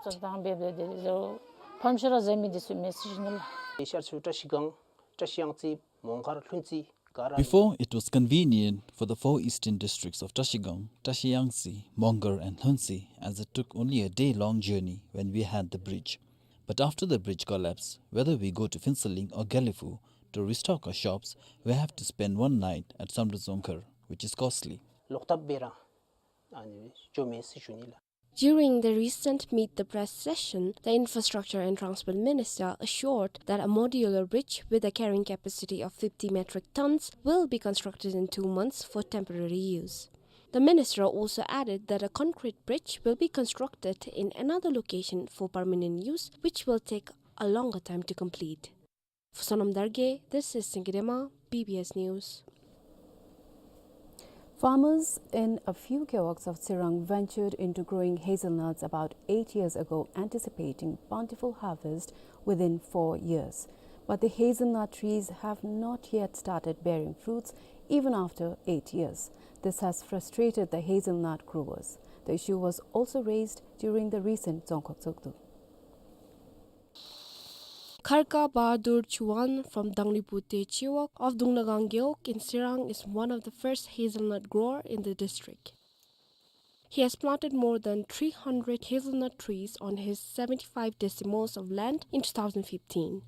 ཕམ་ཤོར་ར་ཟེར་མི་འདི་ཚུ་མེད་ཟེར་ཞུ་ནི་ལགས། ཤར་ཕྱོགས་བཀྲ་ཤིས་སྒང་བཀྲ་ཤིས་གཡང་རྩེ་མོང་སྒར་ལྷུན་རྩེ་ག་ར། Before, it was convenient for the four eastern districts of Trashigang, Trashigang Yangtse, Mongar and Lhuntse, as it took only a day-long journey when we had the bridge. But after the bridge collapse, whether we go to Phuentsholing or Gelephu to restock our shops, we have to spend one night at Samdrup Jongkhar, which is costly. ལོག་ཐབས་འབད་ར་ཨ་ནི་ཅོ་མེད་ཟེར་ཞུ་ནི་ལགས། During the recent Meet the Press session, the Infrastructure and Transport Minister assured that a modular bridge with a carrying capacity of fifty metric tons will be constructed in two months for temporary use. The minister also added that a concrete bridge will be constructed in another location for permanent use, which will take a longer time to complete. For Sonam Dargay, this is Singye Dema, B B S News. Farmers in a few gewogs of Tsirang ventured into growing hazelnuts about eight years ago, anticipating bountiful harvest within four years. But the hazelnut trees have not yet started bearing fruits, even after eight years. This has frustrated the hazelnut growers. The issue was also raised during the recent Dzongkhag Tshogdu. Kharka Bahadur Chauhan from Danglipute Chiwog of Dunglagang Gewog in Tsirang is one of the first hazelnut grower in the district. He has planted more than three hundred hazelnut trees on his seventy-five decimals of land in two thousand fifteen,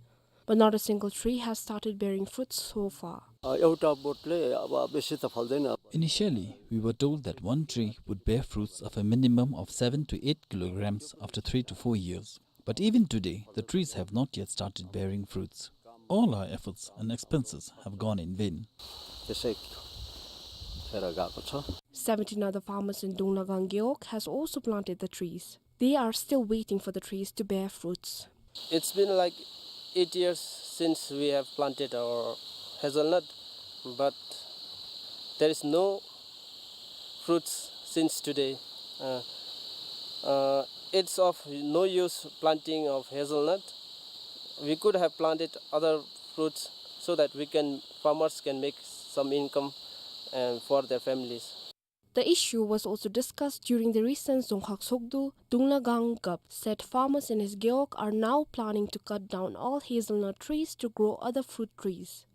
but not a single tree has started bearing fruit so far. अ, एउटा बोटले अब बेसी त फल्दैन। Initially, we were told that one tree would bear fruits of a minimum of seven to eight kilograms after three to four years. But even today, the trees have not yet started bearing fruits. All our efforts and expenses have gone in vain. त्यसै खेर गएको छ। Seventeen other farmers in Dunglagang Gewog has also planted the trees. They are still waiting for the trees to bear fruits. It's been like eight years since we have planted our hazelnut, but there is no fruits since today. Uh, uh, it's of no use planting of hazelnut. We could have planted other fruits so that we can, farmers can make some income, uh, for their families. The issue was also discussed during the recent Dzongkhag Tshogdu. Dunglagang Gap said farmers in his gewog are now planning to cut down all hazelnut trees to grow other fruit trees.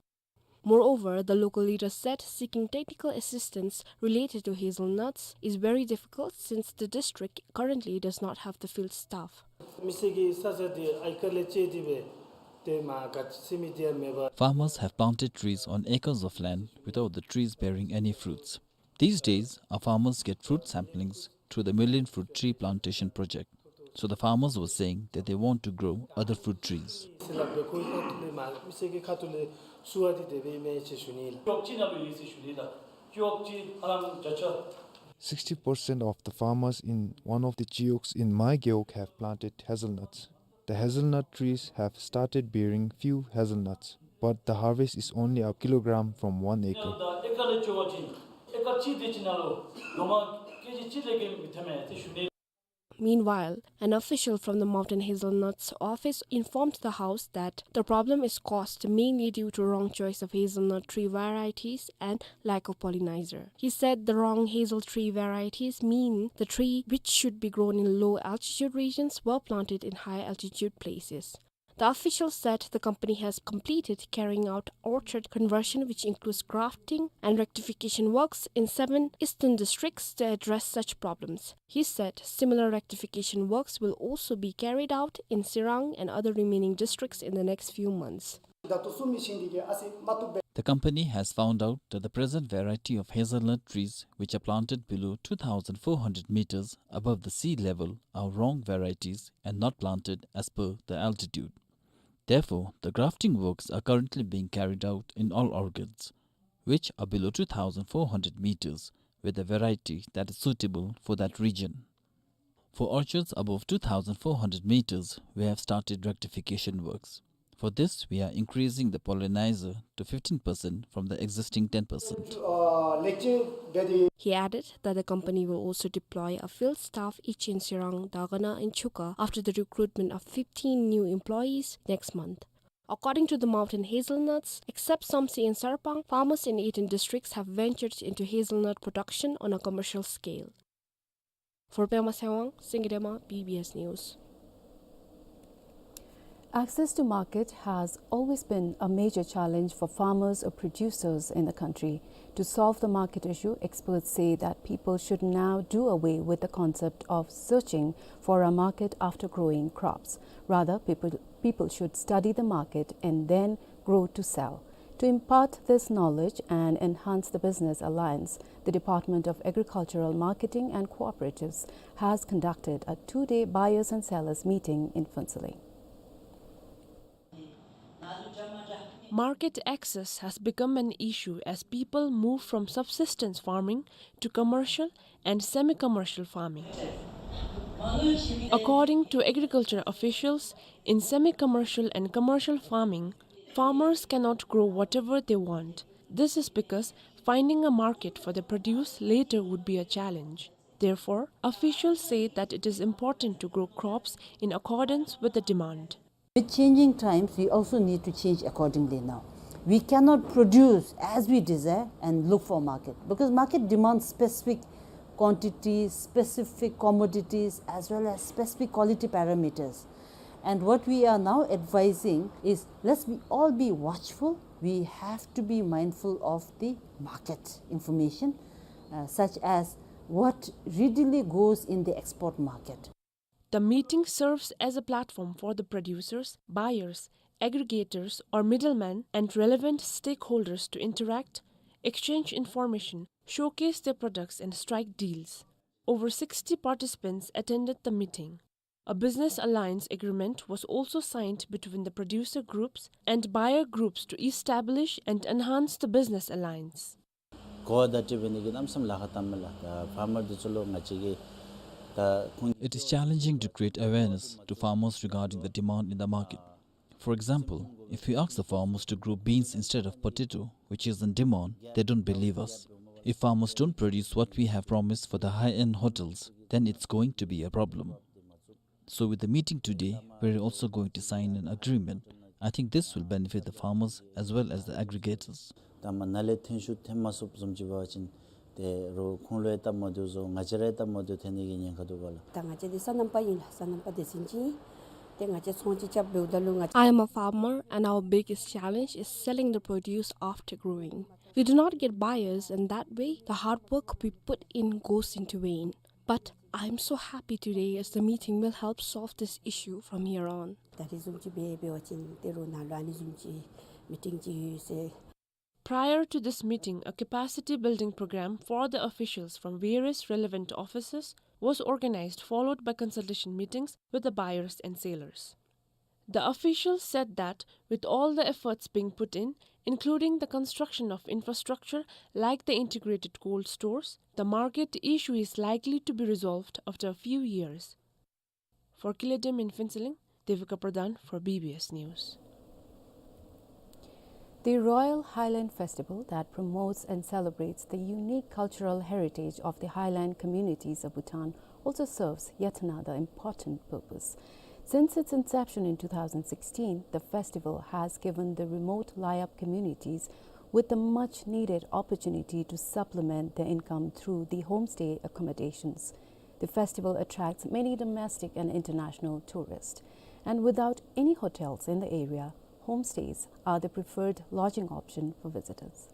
Moreover, the local leader said seeking technical assistance related to hazelnuts is very difficult since the district currently does not have the field staff. མི་སེར་གྱི་ས་ཆ་འདི་ཨེ་ཀར་ལས་བཅད་དེ་སྦེ་ཏེ་མ་ག་ཅི་མི་དེ་མེད་པ། Farmers have planted trees on acres of land without the trees bearing any fruits. These days, our farmers get fruit samplings through the Million Fruit Tree Plantation Project. So the farmers were saying that they want to grow other fruit trees. Sixty percent of the farmers in one of the chiwogs in my gewog have planted hazelnuts. The hazelnut trees have started bearing few hazelnuts, but the harvest is only a kilogram from one acre. Meanwhile, an official from the Mountain Hazelnuts office informed the House that the problem is caused mainly due to wrong choice of hazelnut tree varieties and lack of pollinizer. He said the wrong hazel tree varieties mean the tree which should be grown in low altitude regions were planted in high altitude places. The official said the company has completed carrying out orchard conversion, which includes grafting and rectification works in seven eastern districts to address such problems. He said similar rectification works will also be carried out in Tsirang and other remaining districts in the next few months. The company has found out that the present variety of hazelnut trees, which are planted below two thousand four hundred meters above the sea level, are wrong varieties and not planted as per the altitude. Therefore, the grafting works are currently being carried out in all orchards, which are below two thousand four hundred meters, with a variety that is suitable for that region. For orchards above two thousand four hundred meters, we have started rectification works. For this, we are increasing the pollinizer to fifteen percent from the existing ten percent. He added that the company will also deploy a field staff each in Serang, Dagana and Chuka after the recruitment of fifteen new employees next month. According to the Mountain Hazelnuts, except Somsey and Sarpang, farmers in eighteen districts have ventured into hazelnut production on a commercial scale. For Pema Sewang, Singidema, B B S News. Access to market has always been a major challenge for farmers or producers in the country. To solve the market issue, experts say that people should now do away with the concept of searching for a market after growing crops. Rather, people, people should study the market and then grow to sell. To impart this knowledge and enhance the business alliance, the Department of Agricultural Marketing and Cooperatives has conducted a two-day buyers and sellers meeting in Phuentsholing. Market access has become an issue as people move from subsistence farming to commercial and semi-commercial farming. According to agriculture officials, in semi-commercial and commercial farming, farmers cannot grow whatever they want. This is because finding a market for the produce later would be a challenge. Therefore, officials say that it is important to grow crops in accordance with the demand. With changing times, we also need to change accordingly now. We cannot produce as we desire and look for market, because market demands specific quantities, specific commodities, as well as specific quality parameters. And what we are now advising is, let's be, all be watchful. We have to be mindful of the market information, uh, such as what readily goes in the export market. The meeting serves as a platform for the producers, buyers, aggregators, or middlemen and relevant stakeholders to interact, exchange information, showcase their products, and strike deals. Over sixty participants attended the meeting. A business alliance agreement was also signed between the producer groups and buyer groups to establish and enhance the business alliance. གོ་བརྡ་སྤྲོད་པའི་ནི་གི་གནམ་མེད་ས་མེད་ལཱ་ཁག་བཏངམ་མས་ལགས། ད་ཕར་མར་འདི་ཚུ་ལུ་ང་བཅས་ཀྱིས་ད་ཁོང་It is challenging to create awareness to farmers regarding the demand in the market. For example, if we ask the farmers to grow beans instead of potato, which is in demand, they don't believe us. If farmers don't produce what we have promised for the high-end hotels, then it's going to be a problem. So with the meeting today, we're also going to sign an agreement. I think this will benefit the farmers as well as the aggregators. ད་མར་ནཱ་ལས་ཐོན་ཤུགས་ཐོན་མ་ཚུགསཔ་བཟུམ་ཅིག་འབད་བ་ཅིན་ཏེ་རོགས་ཁོང་ལུ་ཡང་སྟབས་མ་བདེཝ་བཟོ་ང་བཅས་ར་ཡང་སྟབས་མ་བདེཝ་ཐོན་ནི་གི་ཉེན་ཁ་འདུག་པ་ལགས། ད་ང་བཅས་འདི་སོ་ནམ་པ་ཨིན་ལགས། སོ་ནམ་པ་སྡེ་ཚན་ཅིག་ཨིན། ཏེ་ང་བཅས་ཚོང་ཅིག་རྐྱབ་འབདཝ་ད་ལུ་ང་བཅས། I am a farmer and our biggest challenge is selling the produce after growing. We do not get buyers, and that way the hard work we put in goes into vain. But I'm so happy today as the meeting will help solve this issue from here on. ད་རེས་བཟུམ་ཅིག་འབད་འབད་བ་ཅིན་ཏེ་རོགས་ནཱ་ལུ་ཨ་ནི་བཟུམ་ཅིག་མི་ཊིང་ཅིག་ཡོད་ཟེར། Prior to this meeting, a capacity building program for the officials from various relevant offices was organized, followed by consultation meetings with the buyers and sellers. The officials said that with all the efforts being put in, including the construction of infrastructure like the integrated cold stores, the market issue is likely to be resolved after a few years. For Kile Dem in Phuentsholing, Devika Pradhan for B B S News. The Royal Highland Festival that promotes and celebrates the unique cultural heritage of the highland communities of Bhutan also serves yet another important purpose. Since its inception in two thousand sixteen, the festival has given the remote Layap communities with the much needed opportunity to supplement their income through the homestay accommodations. The festival attracts many domestic and international tourists, and without any hotels in the area, homestays are the preferred lodging option for visitors.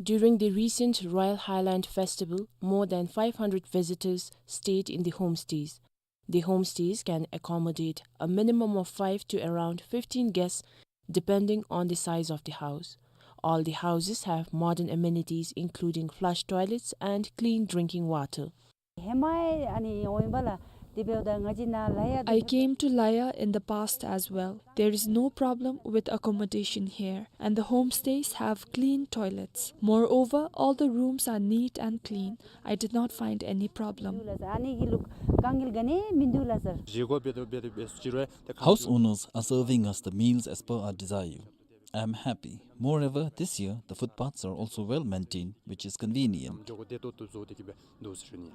During the recent Royal Highland Festival, more than five hundred visitors stayed in the homestays. The homestays can accommodate a minimum of five to around fifteen guests, depending on the size of the house. All the houses have modern amenities, including flush toilets and clean drinking water. ཧེ་མ་ཨ་ནི་འོང་པ་ལགས། དེ་འབདཝ་ད་ང་བཅས་ནཱ་ལ་ཡ། I came to Laya in the past as well. There is no problem with accommodation here, and the homestays have clean toilets. Moreover, all the rooms are neat and clean. I did not find any problem. ཨ་ནི་གི་ལུ་དཀའ་ངལ་ག་ནི་མིན་འདུག་ལགས་སར། བཞེས་སྒོ་འབད་དོ་འབད་དོ་འབད་སོ་ཅི་རུང་ཏེ་ཁག་House owners are serving us the meals as per our desire. I am happy. Moreover, this year, the footpaths are also well maintained, which is convenient. འགྱོ་དགོ་བདེ་ཏོག་ཏོ་བཟོ་སྟེ་གི་སྦེ་འདུག་ཟེར་ཞུ་ནི།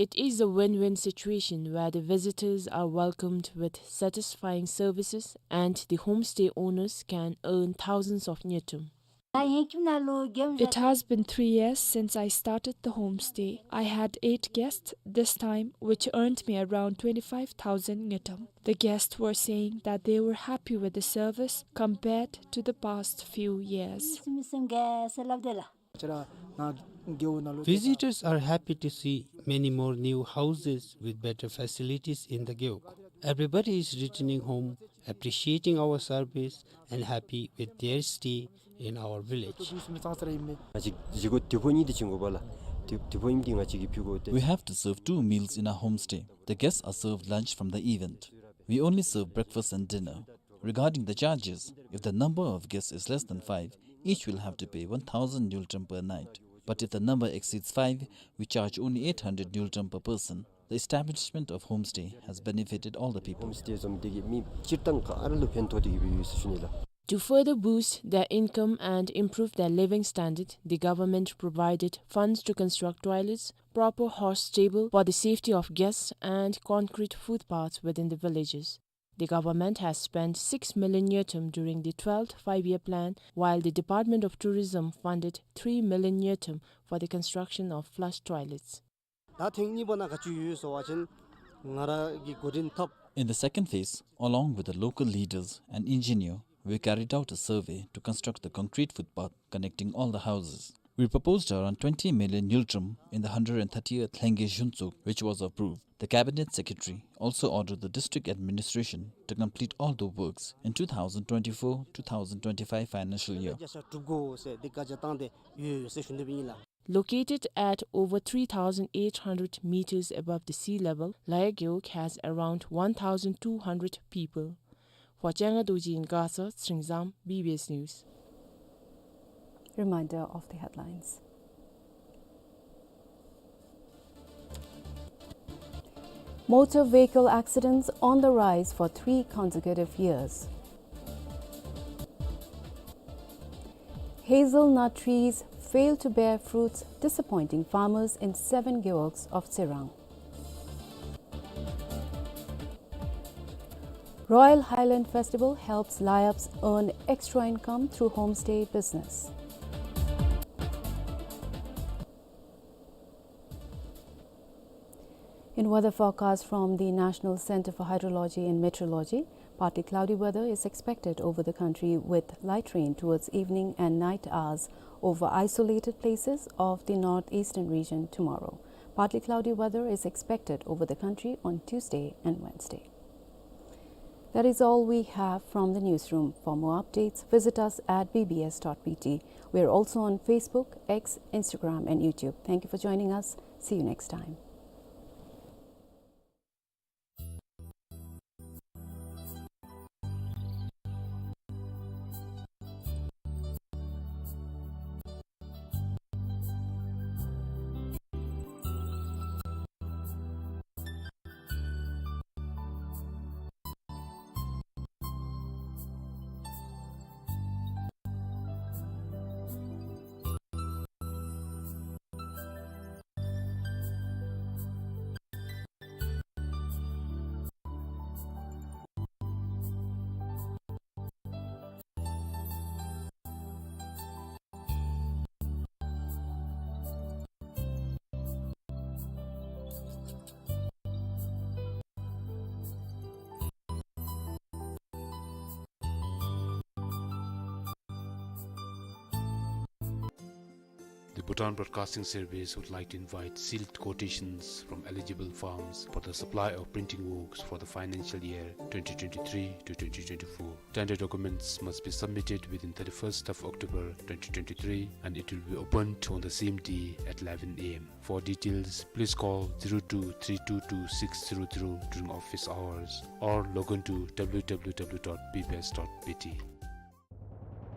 It is a win-win situation where the visitors are welcomed with satisfying services and the homestay owners can earn thousands of ngultrum. It has been three years since I started the homestay. I had eight guests this time, which earned me around twenty-five thousand ngultrum. The guests were saying that they were happy with the service compared to the past few years. Visitors are happy to see many more new houses with better facilities in the gewog. Everybody is returning home, appreciating our service and happy with their stay in our village. ང་བཅས་བཞེས་སྒོ་དུས་ཕོ་གཉིས་དེ་བྱིན་དགོ་པས་ལགས། དུས་དུས་ཕོ་གཉིས་དེ་ང་བཅས་ཀྱིས་ཕུལ་དགོ་སྟེ། We have to serve two meals in our homestay. The guests are served lunch from the event. We only serve breakfast and dinner. Regarding the charges, if the number of guests is less than five, each will have to pay one thousand ngultrum per night. But if the number exceeds five, we charge only eight hundred ngultrum per person. The establishment of homestay has benefited all the people. ཧོམ་སི་ཊེ་བཟུམ་འདི་གིས་མི་སྤྱིར་བཏང་ག་ར་ལུ་ཕན་ཐོགས་ཏེ་གི་སྦེ་ཡོད་ཟེར་ཞུ་ནི་ལགས། To further boost their income and improve their living standard, the government provided funds to construct toilets, proper horse stable for the safety of guests, and concrete footpaths within the villages. The government has spent six million ngultrum during the twelfth five-year plan, while the Department of Tourism funded three million ngultrum for the construction of flush toilets. ད་ཐེངས་གཉིས་པ་ནང་ག་ཅི་ཡོད་ཟེར་བ་ཅིན་ང་ར་གི་འགོ་འདྲེན་འཐབ། In the second phase, along with the local leaders and engineer, we carried out a survey to construct the concrete footpath connecting all the houses. We proposed around twenty million ngultrum in the hundred and thirtieth Lhengye Zhuntsuk, which was approved. The cabinet secretary also ordered the district administration to complete all the works in two thousand twenty-four two thousand twenty-five financial year. རྒྱ་ཤ་གྲུབ་དགོ་ཟེར་འདི་བཀའ་རྒྱ་བཏང་སྟེ་ཡོད་ཟེར་ཞུ་ནི་ཨིན་ལགས། Located at over three thousand eight hundred meters above the sea level, Laya Gewog has around one thousand two hundred people. For Changa Dorji in Gaso, Sringzam, B B S News. Reminder of the headlines. Motor vehicle accidents on the rise for three consecutive years. Hazelnut trees fail to bear fruits, disappointing farmers in seven gewogs of Tsirang. Royal Highland Festival helps Layaps earn extra income through homestay business. In weather forecast from the National Centre for Hydrology and Meteorology, partly cloudy weather is expected over the country with light rain towards evening and night hours over isolated places of the northeastern region tomorrow. Partly cloudy weather is expected over the country on Tuesday and Wednesday. That is all we have from the newsroom. For more updates, visit us at B B S dot B T. We are also on Facebook, X, Instagram, and YouTube. Thank you for joining us. See you next time. Bhutan Broadcasting Service would like to invite sealed quotations from eligible firms for the supply of printing works for the financial year twenty twenty-three to twenty twenty-four. Tender documents must be submitted within thirty-first of October twenty twenty-three, and it will be opened on the same day at eleven A M. For details, please call zero two three two two six zero zero during office hours or log on to W W W dot B B S dot B T.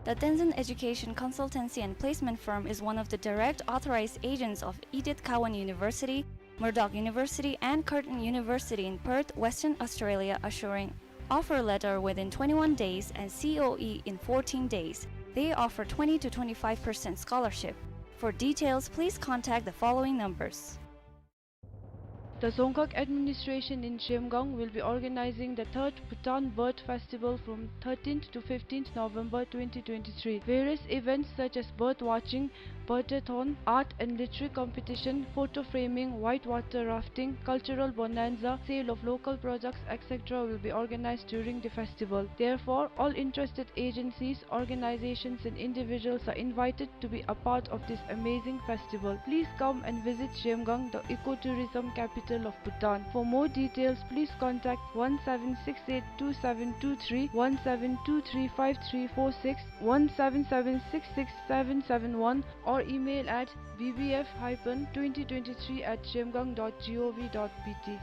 The Tenzin Education Consultancy and Placement Firm is one of the direct authorized agents of Edith Cowan University, Murdoch University, and Curtin University in Perth, Western Australia, assuring offer letter within twenty-one days and C O E in fourteen days. They offer twenty to twenty-five percent scholarship. For details, please contact the following numbers. The Dzongkhag administration in Zhemgang will be organizing the third Bhutan Bird Festival from thirteenth to fifteenth November twenty twenty-three. Various events such as bird watching, birdathon, art and literary competition, photo framing, whitewater rafting, cultural bonanza, sale of local products, et cetera will be organized during the festival. Therefore, all interested agencies, organizations and individuals are invited to be a part of this amazing festival. Please come and visit Zhemgang, the ecotourism capital of Bhutan. For more details, please contact one seven six eight two seven two three, one seven two three five three four six, one seven seven six six seven seven one, or email at B B F hyphen twenty twenty-three at zhemgang dot gov dot B T.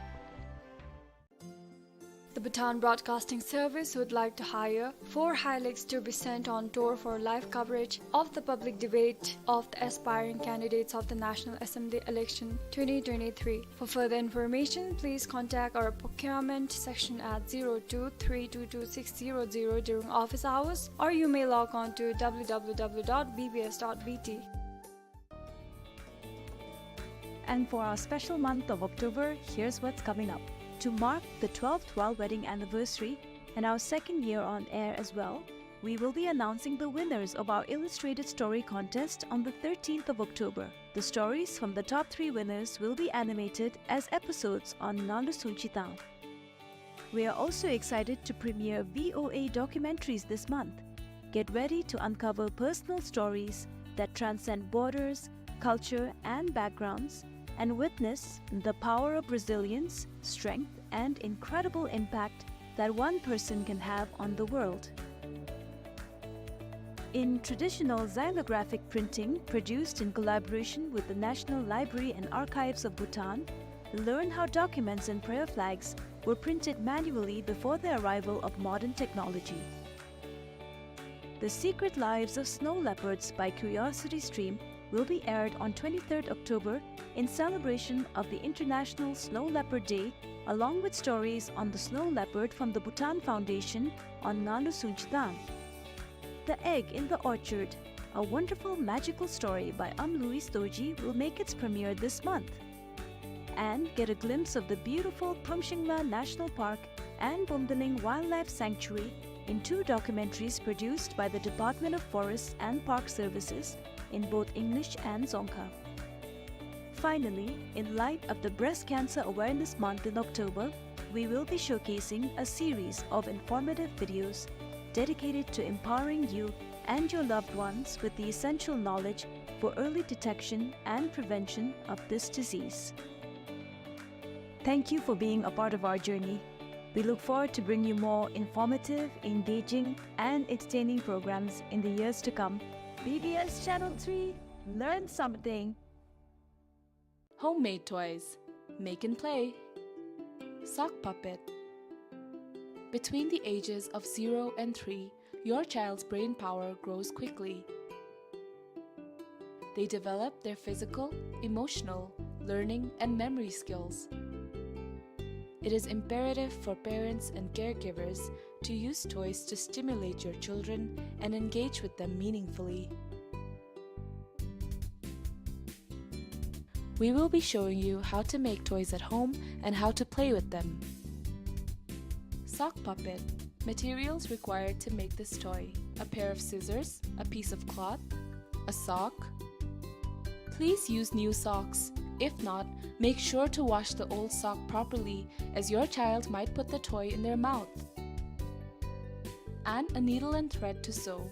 The Bhutan Broadcasting Service would like to hire four Hilux to be sent on tour for live coverage of the public debate of the aspiring candidates of the National Assembly election twenty twenty-three. For further information, please contact our procurement section at zero two three two two six zero zero during office hours, or you may log on to W W W dot B B S dot B T. And for our special month of October, here's what's coming up. To mark the twelfth royal wedding anniversary and our second year on air as well, we will be announcing the winners of our illustrated story contest on the thirteenth of October. The stories from the top three winners will be animated as episodes on Ngandu Sungchi Tang. We are also excited to premiere V O A documentaries this month. Get ready to uncover personal stories that transcend borders, culture, and backgrounds, and witness the power of resilience, strength, and incredible impact that one person can have on the world. In traditional xylographic printing produced in collaboration with the National Library and Archives of Bhutan, learn how documents and prayer flags were printed manually before the arrival of modern technology. The Secret Lives of Snow Leopards by Curiosity Stream will be aired on twenty-third October in celebration of the International Snow Leopard Day, along with stories on the snow leopard from the Bhutan Foundation on Ngandu Sungchi Tang. The Egg in the Orchard, a wonderful magical story by Am Louis Dorji, will make its premiere this month. And get a glimpse of the beautiful Pumshingla National Park and Bumdaling Wildlife Sanctuary in two documentaries produced by the Department of Forests and Park Services in both English and Dzongkha. Finally, in light of the Breast Cancer Awareness Month in October, we will be showcasing a series of informative videos dedicated to empowering you and your loved ones with the essential knowledge for early detection and prevention of this disease. Thank you for being a part of our journey. We look forward to bringing you more informative, engaging, and entertaining programs in the years to come. B B S Channel three, learn something. Homemade toys. Make and play. Sock puppet. Between the ages of zero and three, your child's brain power grows quickly. They develop their physical, emotional, learning, and memory skills. It is imperative for parents and caregivers to use toys to stimulate your children and engage with them meaningfully. We will be showing you how to make toys at home and how to play with them. Sock puppet. Materials required to make this toy: a pair of scissors, a piece of cloth, a sock. Please use new socks. If not, make sure to wash the old sock properly, as your child might put the toy in their mouth. And a needle and thread to sew.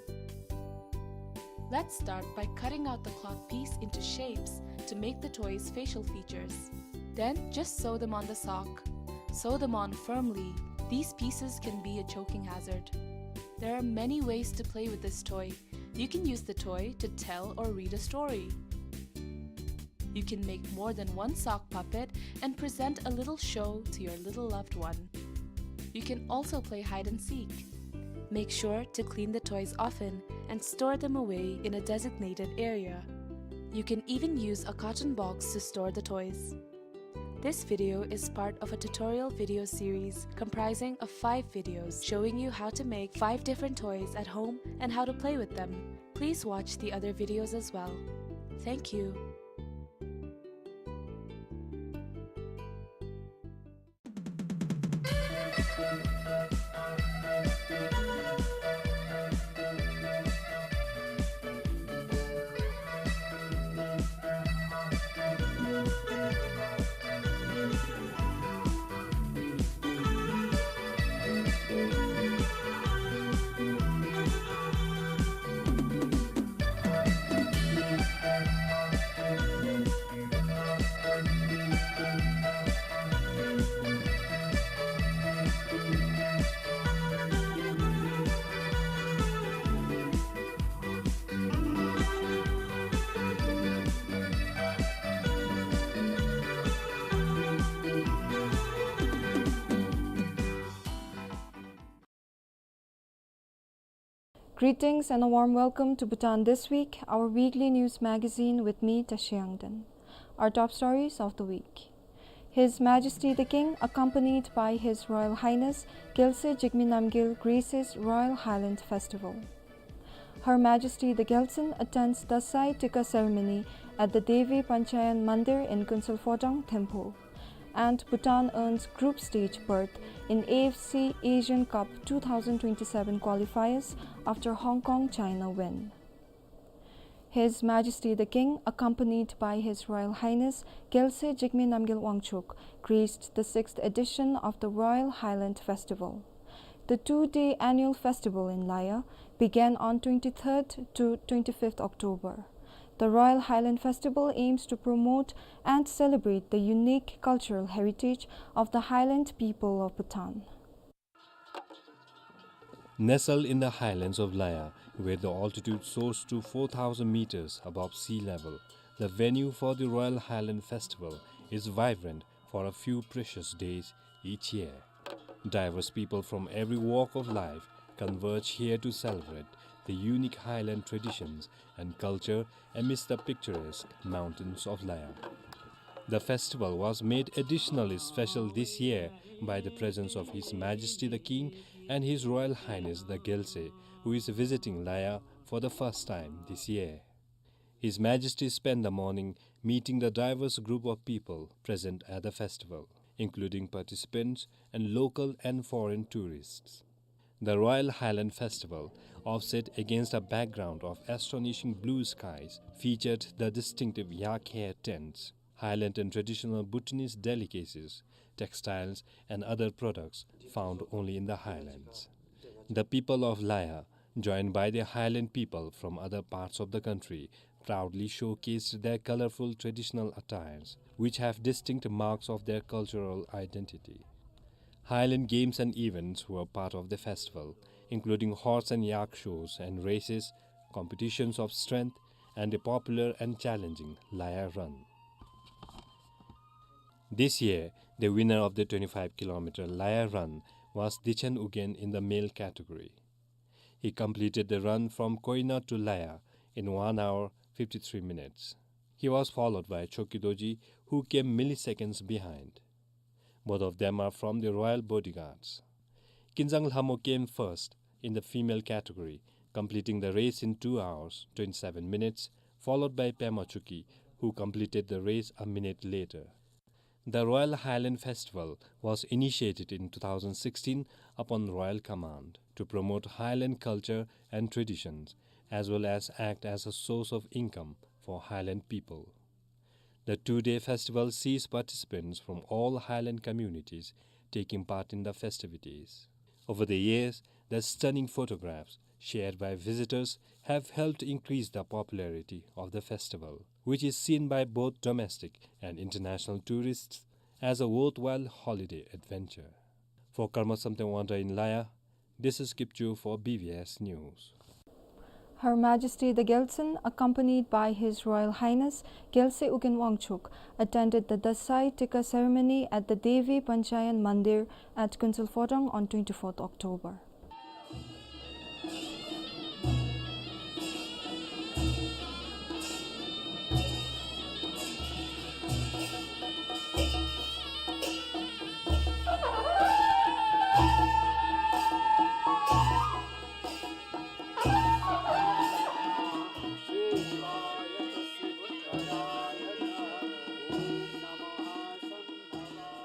Let's start by cutting out the cloth piece into shapes to make the toy's facial features. Then just sew them on the sock. Sew them on firmly. These pieces can be a choking hazard. There are many ways to play with this toy. You can use the toy to tell or read a story. You can make more than one sock puppet and present a little show to your little loved one. You can also play hide and seek. Make sure to clean the toys often and store them away in a designated area. You can even use a carton box to store the toys. This video is part of a tutorial video series comprising of five videos showing you how to make five different toys at home and how to play with them. Please watch the other videos as well. Thank you. Greetings and a warm welcome to Bhutan This Week, our weekly news magazine with me, Tashi Yangden. Our top stories of the week. His Majesty the King, accompanied by His Royal Highness Gyaltse Jigme Namgyel, graces Royal Highland Festival. Her Majesty the Gyaltsen attends the Sai Tika ceremony at the Devi Panchayan Mandir in Kunsel Phodong, Thimphu. And Bhutan earns group stage berth in A F C Asian Cup two thousand twenty-seven qualifiers after Hong Kong China win. His Majesty the King, accompanied by His Royal Highness Gyaltse Jigme Namgyel Wangchuck, graced the sixth edition of the Royal Highland Festival. The two-day annual festival in Laya began on twenty-third to twenty-fifth October. The Royal Highland Festival aims to promote and celebrate the unique cultural heritage of the Highland people of Bhutan. Nestled in the highlands of Laya, where the altitude soars to four thousand meters above sea level, the venue for the Royal Highland Festival is vibrant for a few precious days each year. Diverse people from every walk of life converge here to celebrate the unique highland traditions and culture amidst the picturesque mountains of Laya. The festival was made additionally special this year by the presence of His Majesty the King and His Royal Highness the Gyaltse, who is visiting Laya for the first time this year. His Majesty spent the morning meeting the diverse group of people present at the festival, including participants and local and foreign tourists. The Royal Highland Festival, offset against a background of astonishing blue skies, featured the distinctive yak hair tents, highland and traditional Bhutanese delicacies, textiles, and other products found only in the highlands. The people of Laya, joined by the highland people from other parts of the country, proudly showcased their colorful traditional attires, which have distinct marks of their cultural identity. Highland games and events were part of the festival, including horse and yak shows and races, competitions of strength, and a popular and challenging Laya Run. This year, the winner of the twenty-five kilometer Laya Run was Dichen Ugyen in the male category. He completed the run from Koyna to Laya in one hour, fifty-three minutes. He was followed by Choki Dorji, who came milliseconds behind. Both of them are from the Royal Bodyguards. Kinzang Lhamo came first in the female category, completing the race in two hours, twenty-seven minutes, followed by Pema Choki, who completed the race a minute later. The Royal Highland Festival was initiated in two thousand sixteen upon royal command to promote Highland culture and traditions, as well as act as a source of income for Highland people. The two-day festival sees participants from all Highland communities taking part in the festivities. Over the years, the stunning photographs shared by visitors, have helped increase the popularity of the festival, which is seen by both domestic and international tourists as a worthwhile holiday adventure. For Karma Samten Wangda in Laya, this is Kipchu for B B S News. Her Majesty the Gyaltsuen, accompanied by His Royal Highness Gyaltsuen Ugyen Wangchuck, attended the Dasai Tikka ceremony at the Devi Panchayan Mandir at Kunsel Phodong on twenty-fourth October.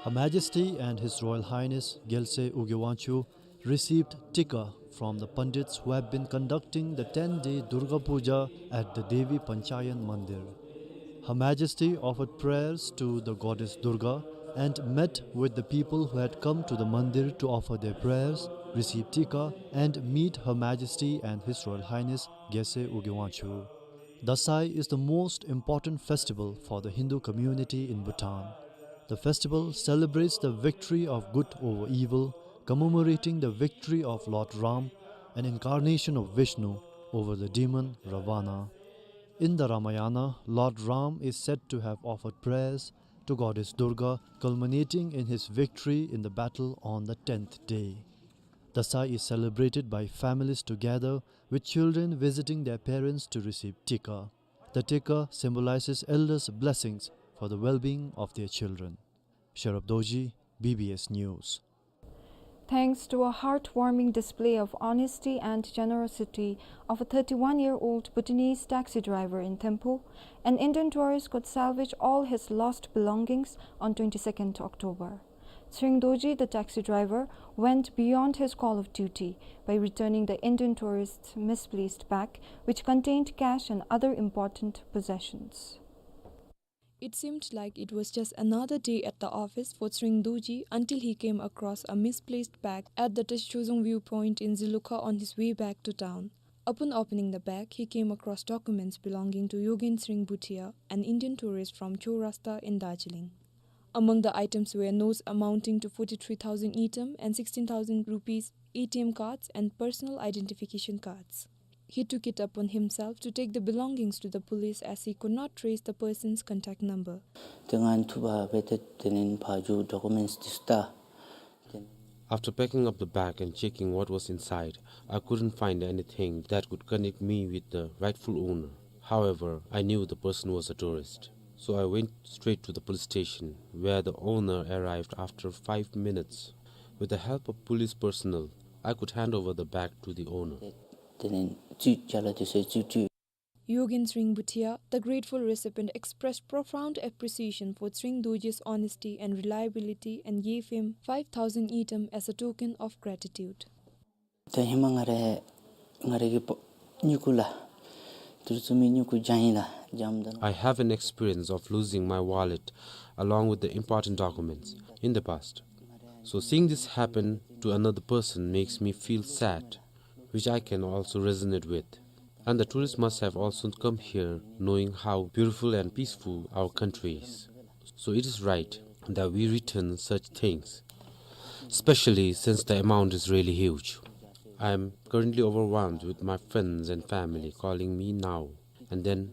Her Majesty and His Royal Highness Gyaltsuen Ugyen Wangchuck received Tikka from the Pandits who have been conducting the ten-day Durga Puja at the Devi Panchayan Mandir. Her Majesty offered prayers to the goddess Durga and met with the people who had come to the Mandir to offer their prayers, receive Tikka, and meet Her Majesty and His Royal Highness Gyaltsuen Ugyen Wangchuck. Dasai is the most important festival for the Hindu community in Bhutan. The festival celebrates the victory of good over evil, commemorating the victory of Lord Ram, an incarnation of Vishnu, over the demon Ravana. In the Ramayana, Lord Ram is said to have offered prayers to goddess Durga, culminating in his victory in the battle on the tenth day. Dasai is celebrated by families together, with children visiting their parents to receive Tikka. The Tikka symbolizes elders' blessings for the well-being of their children. Sherab Dorji, B B S News. Thanks to a heartwarming display of honesty and generosity of a thirty-one-year-old Bhutanese taxi driver in Thimphu, an Indian tourist could salvage all his lost belongings on twenty-second October. Tshering Dorji, the taxi driver, went beyond his call of duty by returning the Indian tourist's misplaced bag, which contained cash and other important possessions. It seemed like it was just another day at the office for Tshering Dorji until he came across a misplaced bag at the Tashizhung viewpoint in Zilukha on his way back to town. Upon opening the bag, he came across documents belonging to Yogen Tshering Bhutia, an Indian tourist from Chorasta in Darjeeling. Among the items were notes amounting to forty-three thousand ngultrum and sixteen thousand rupees, A T M cards and personal identification cards. He took it upon himself to take the belongings to the police as he could not trace the person's contact number. Te ngan thuba bete tenen phaju documents tista. After packing up the bag and checking what was inside, I couldn't find anything that could connect me with the rightful owner. However, I knew the person was a tourist. So I went straight to the police station, where the owner arrived after five minutes. With the help of police personnel, I could hand over the bag to the owner. Tenen tsu chala te se tsu tsu. Yogen Tshering Bhutia, the grateful recipient, expressed profound appreciation for Tshering Dorji's honesty and reliability and gave him five thousand ngultrum as a token of gratitude. Te hima ngare, ngare ki po-, nyuku la, turtsumi nyuku jain la, jam dan. I have an experience of losing my wallet along with the important documents in the past. So seeing this happen to another person makes me feel sad, which I can also resonate with. And the tourists must have also come here knowing how beautiful and peaceful our country is. So it is right that we return such things, especially since the amount is really huge. I am currently overwhelmed with my friends and family calling me now and then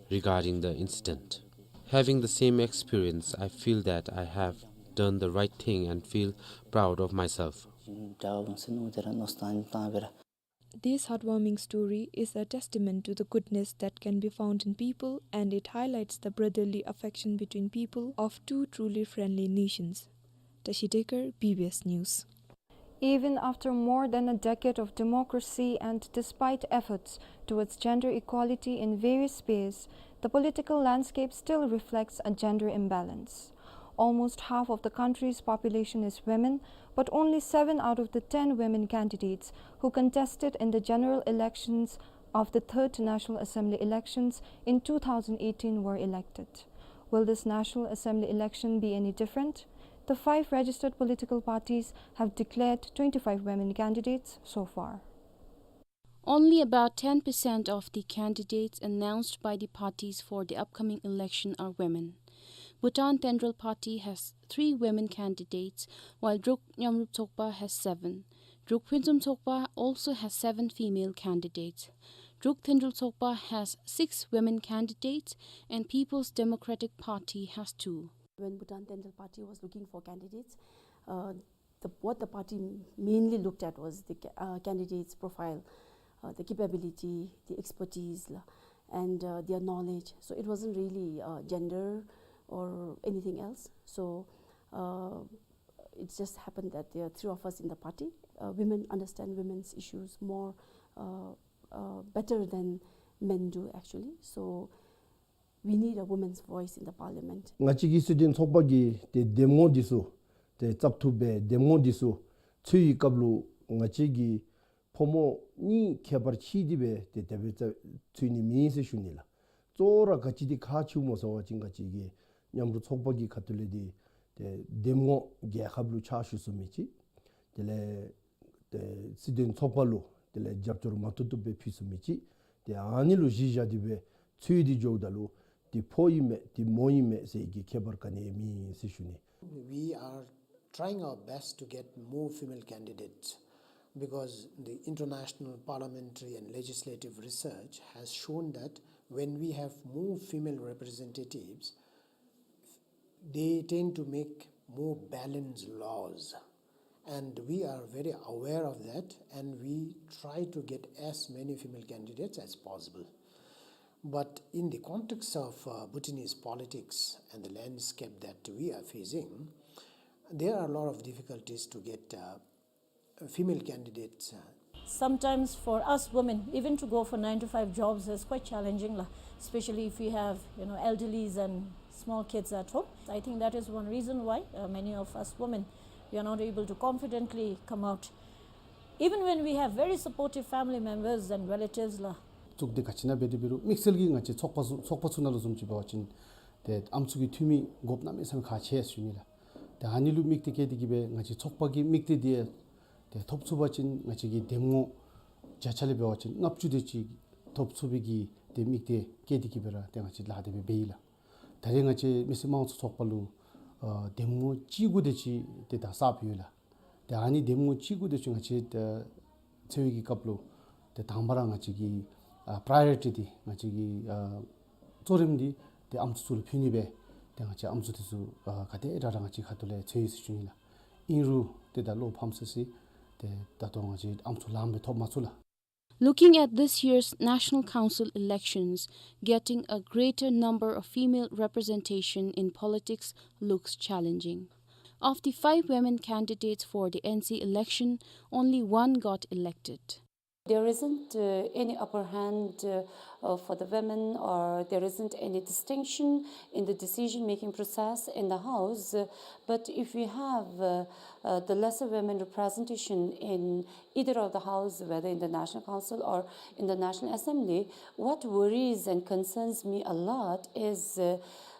regarding the incident. Having the same experience, I feel that I have done the right thing and feel proud of myself. This heartwarming story is a testament to the goodness that can be found in people, and it highlights the brotherly affection between people of two truly friendly nations. Tashi Dekar, B B S News. Even after more than a decade of democracy and despite efforts towards gender equality in various spheres, the political landscape still reflects a gender imbalance. Almost half of the country's population is women, but only seven out of the ten women candidates who contested in the general elections of the third National Assembly elections in two thousand eighteen were elected. Will this National Assembly election be any different? The five registered political parties have declared twenty-five women candidates so far. Only about ten percent of the candidates announced by the parties for the upcoming election are women. Bhutan Tenrel Party has three women candidates, while Druk Nyamrup Tsokpa has seven. Druk Phuentsum Tsokpa also has seven female candidates. Druk Tenrel Tsokpa has six women candidates, and People's Democratic Party has two. When Bhutan Tenrel Party was looking for candidates, uh, the, what the party mainly looked at was the ca-, uh, candidates' profile, uh, the capability, the expertise, la, and, uh, their knowledge. So it wasn't really, uh, gender or anything else. So, uh, it just happened that there are three of us in the party. Uh, women understand women's issues more, uh, uh, better than men do, actually. So we need a woman's voice in the parliament. ང་བཅས་ཀྱི་སྲིད་དོན་ཚོགས་པ་གི་ཏེ་འདེམས་ངོ་འདི་ཚུ་ཏེ་བཙག་འཐུ་འབད་འདེམས་ངོ་འདི་ཚུ་འཚོལ་བའི་སྐབས་ལུ་ང་བཅས་ཀྱི་ཕོ་མོ་གཉིས་ཁྱད་པར་ཕྱེ་སྟེ་སྦེ་ཏེ་དེ་སྦེ་བཙག་འཚོལ་ནི་མེད་ཟེར་ཞུ་ནི་ལགས། གཙོ་བོ་ར་ག་ཅི་འདི་ཁག་ཆེཝ་སྨོ་ཟེར་བ་ཅིན་ང་བཅས་ཀྱི་མཉམ་རུབ་ཚོགས་པ་གི་ཁ་ཐུག་ལས་འདི་ཏེ་འདེམས་ངོ་རྒྱལ་ཁབ་ལུ་ཕྱག་ཞུ་ཚུགས་མི་ཅིག། དེ་ལས་ཏེ་སྲིད་དོན་ཚོགས་པ་ལུ་དེ་ལས་རྒྱབ་སྐྱོར་མ་ཐུབ་ཐུབ་སྦེ་ཕུལ་ཚུགས་མི་ཅིག། ཏེ་ཨ་ནི་ལུ་གཞི་བཞག་སྟེ་སྦེ་འཚོལ་ཏེ་འགྱོཝ་ད་ལུ་ཏེ་ཕོ་ཨིན་མས་ཏེ་མོ་ཨིན་མས་ཟེར་གྱི་ཁྱད་པར་ག་ནི་ཡང་མེད་ཟེར་ཞུ་ནི། We are trying our best to get more female candidates because the international parliamentary and legislative research has shown that when we have more female representatives, they tend to make more balanced laws. And we are very aware of that, and we try to get as many female candidates as possible. But in the context of, uh, Bhutanese politics and the landscape that we are facing, there are a lot of difficulties to get, uh, female candidates, uh, Sometimes for us women, even to go for nine to five jobs is quite challenging, la, especially if we have, you know, elderlies and small kids at home. I think that is one reason why, uh, many of us women, we are not able to confidently come out, even when we have very supportive family members and relatives, la. བཙུགས་ཏེ་ག་ཅི་ཨིན་ན་འབད་དེ་འབད་རུང་དམིགས་བསལ་གྱིས་ང་བཅས་ཚོགས་པ་ཚུ་ཚོགས་པ་ཚུ་ནང་ལུ་བཟུམ་ཅིག་འབད་བ་ཅིན་ཏེ་ཨམ་སྲུ་གི་འཐུས་མི་དགོཔ་གནམ་མེད་ས་མེད་ཁག་ཆེ་ཟེར་ཞུ་ནི་ལགས། ཏེ་ཨ་ནི་ལུ་དམིགས་གཏད་བསྐྱེད་དེ་གིས་སྦེ་ང་བཅས་ཚོགས་པ་གི་དམིགས་གཏད་འདི་ཏེ་ཐོབ་ཚུགས་པ་ཅིན་ང་བཅས་ཀྱི་འདེམས་ངོ་བརྒྱ་ཆ་ལས་འབད་བ་ཅིན་ལྔ་བཅུ་དེ་ཅིག་ཐོབ་ཚུགས་པའི་གི་ཏེ་དམིགས་གཏད་བསྐྱེད་དེ་གིས་སྦེ་ར་ཏེ་ང་བཅས་ལཱ་དེ་སྦེ་འབད་ཡི་ལགས། ད་རེས་ང་བཅས་མི་སེར་དམངས་གཙོ་ཚོགས་པ་ལུ་ཨ་འདེམས་ངོ་བཅུ་དགུ་དེ་ཅིག་ཏེ་ད་བསགས་ཡོད་ལགས། ཏེ་ཨ་ནི་འདེམས་ངོ་བཅུ་དགུ་དེ་ཅིག་ང་བཅས་ཏེ་འཚོལ་བའི་གི་སྐབས་ལུ་ཏེ་དང་པ་ར་ང་བཅས་ཀྱི་ཨ་པྲའི་ཡོ་རི་ཊི་འདི་ང་བཅས་ཀྱི་ཨ་གཙོ་རིམ་འདི་ཏེ་ཨམ་སྲུ་ཚུ་ལུ་ཕུལ་ནི་སྦེ་ཏེ་ང་བཅས་ཨམ་སྲུ་དེ་ཚུ་ཨ་ག་དེ་དྲག་དྲག་ང་བཅས་ཁ་ཐུག་ལས་འཚོལ་ཡི་ཟེར་ཞུ་ནི་ལགས། ཨིན་རུང་ཏེ་ད་བློ་ཕམ་སི་སི་ཏེ་ད་ལྟོ་ང་བཅས་ཨམ་སྲུ་ལངམ་སྦེ་ཐོབ་མ་ཚུགས་ལགས། Looking at this year's National Council elections, getting a greater number of female representation in politics looks challenging. Of the five women candidates for the N C election, only one got elected. There isn't, uh, any upper hand, uh, uh, for the women, or there isn't any distinction in the decision-making process in the House. Uh, but if we have, uh, uh, the lesser women representation in either of the house, whether in the National Council or in the National Assembly, what worries and concerns me a lot is, uh,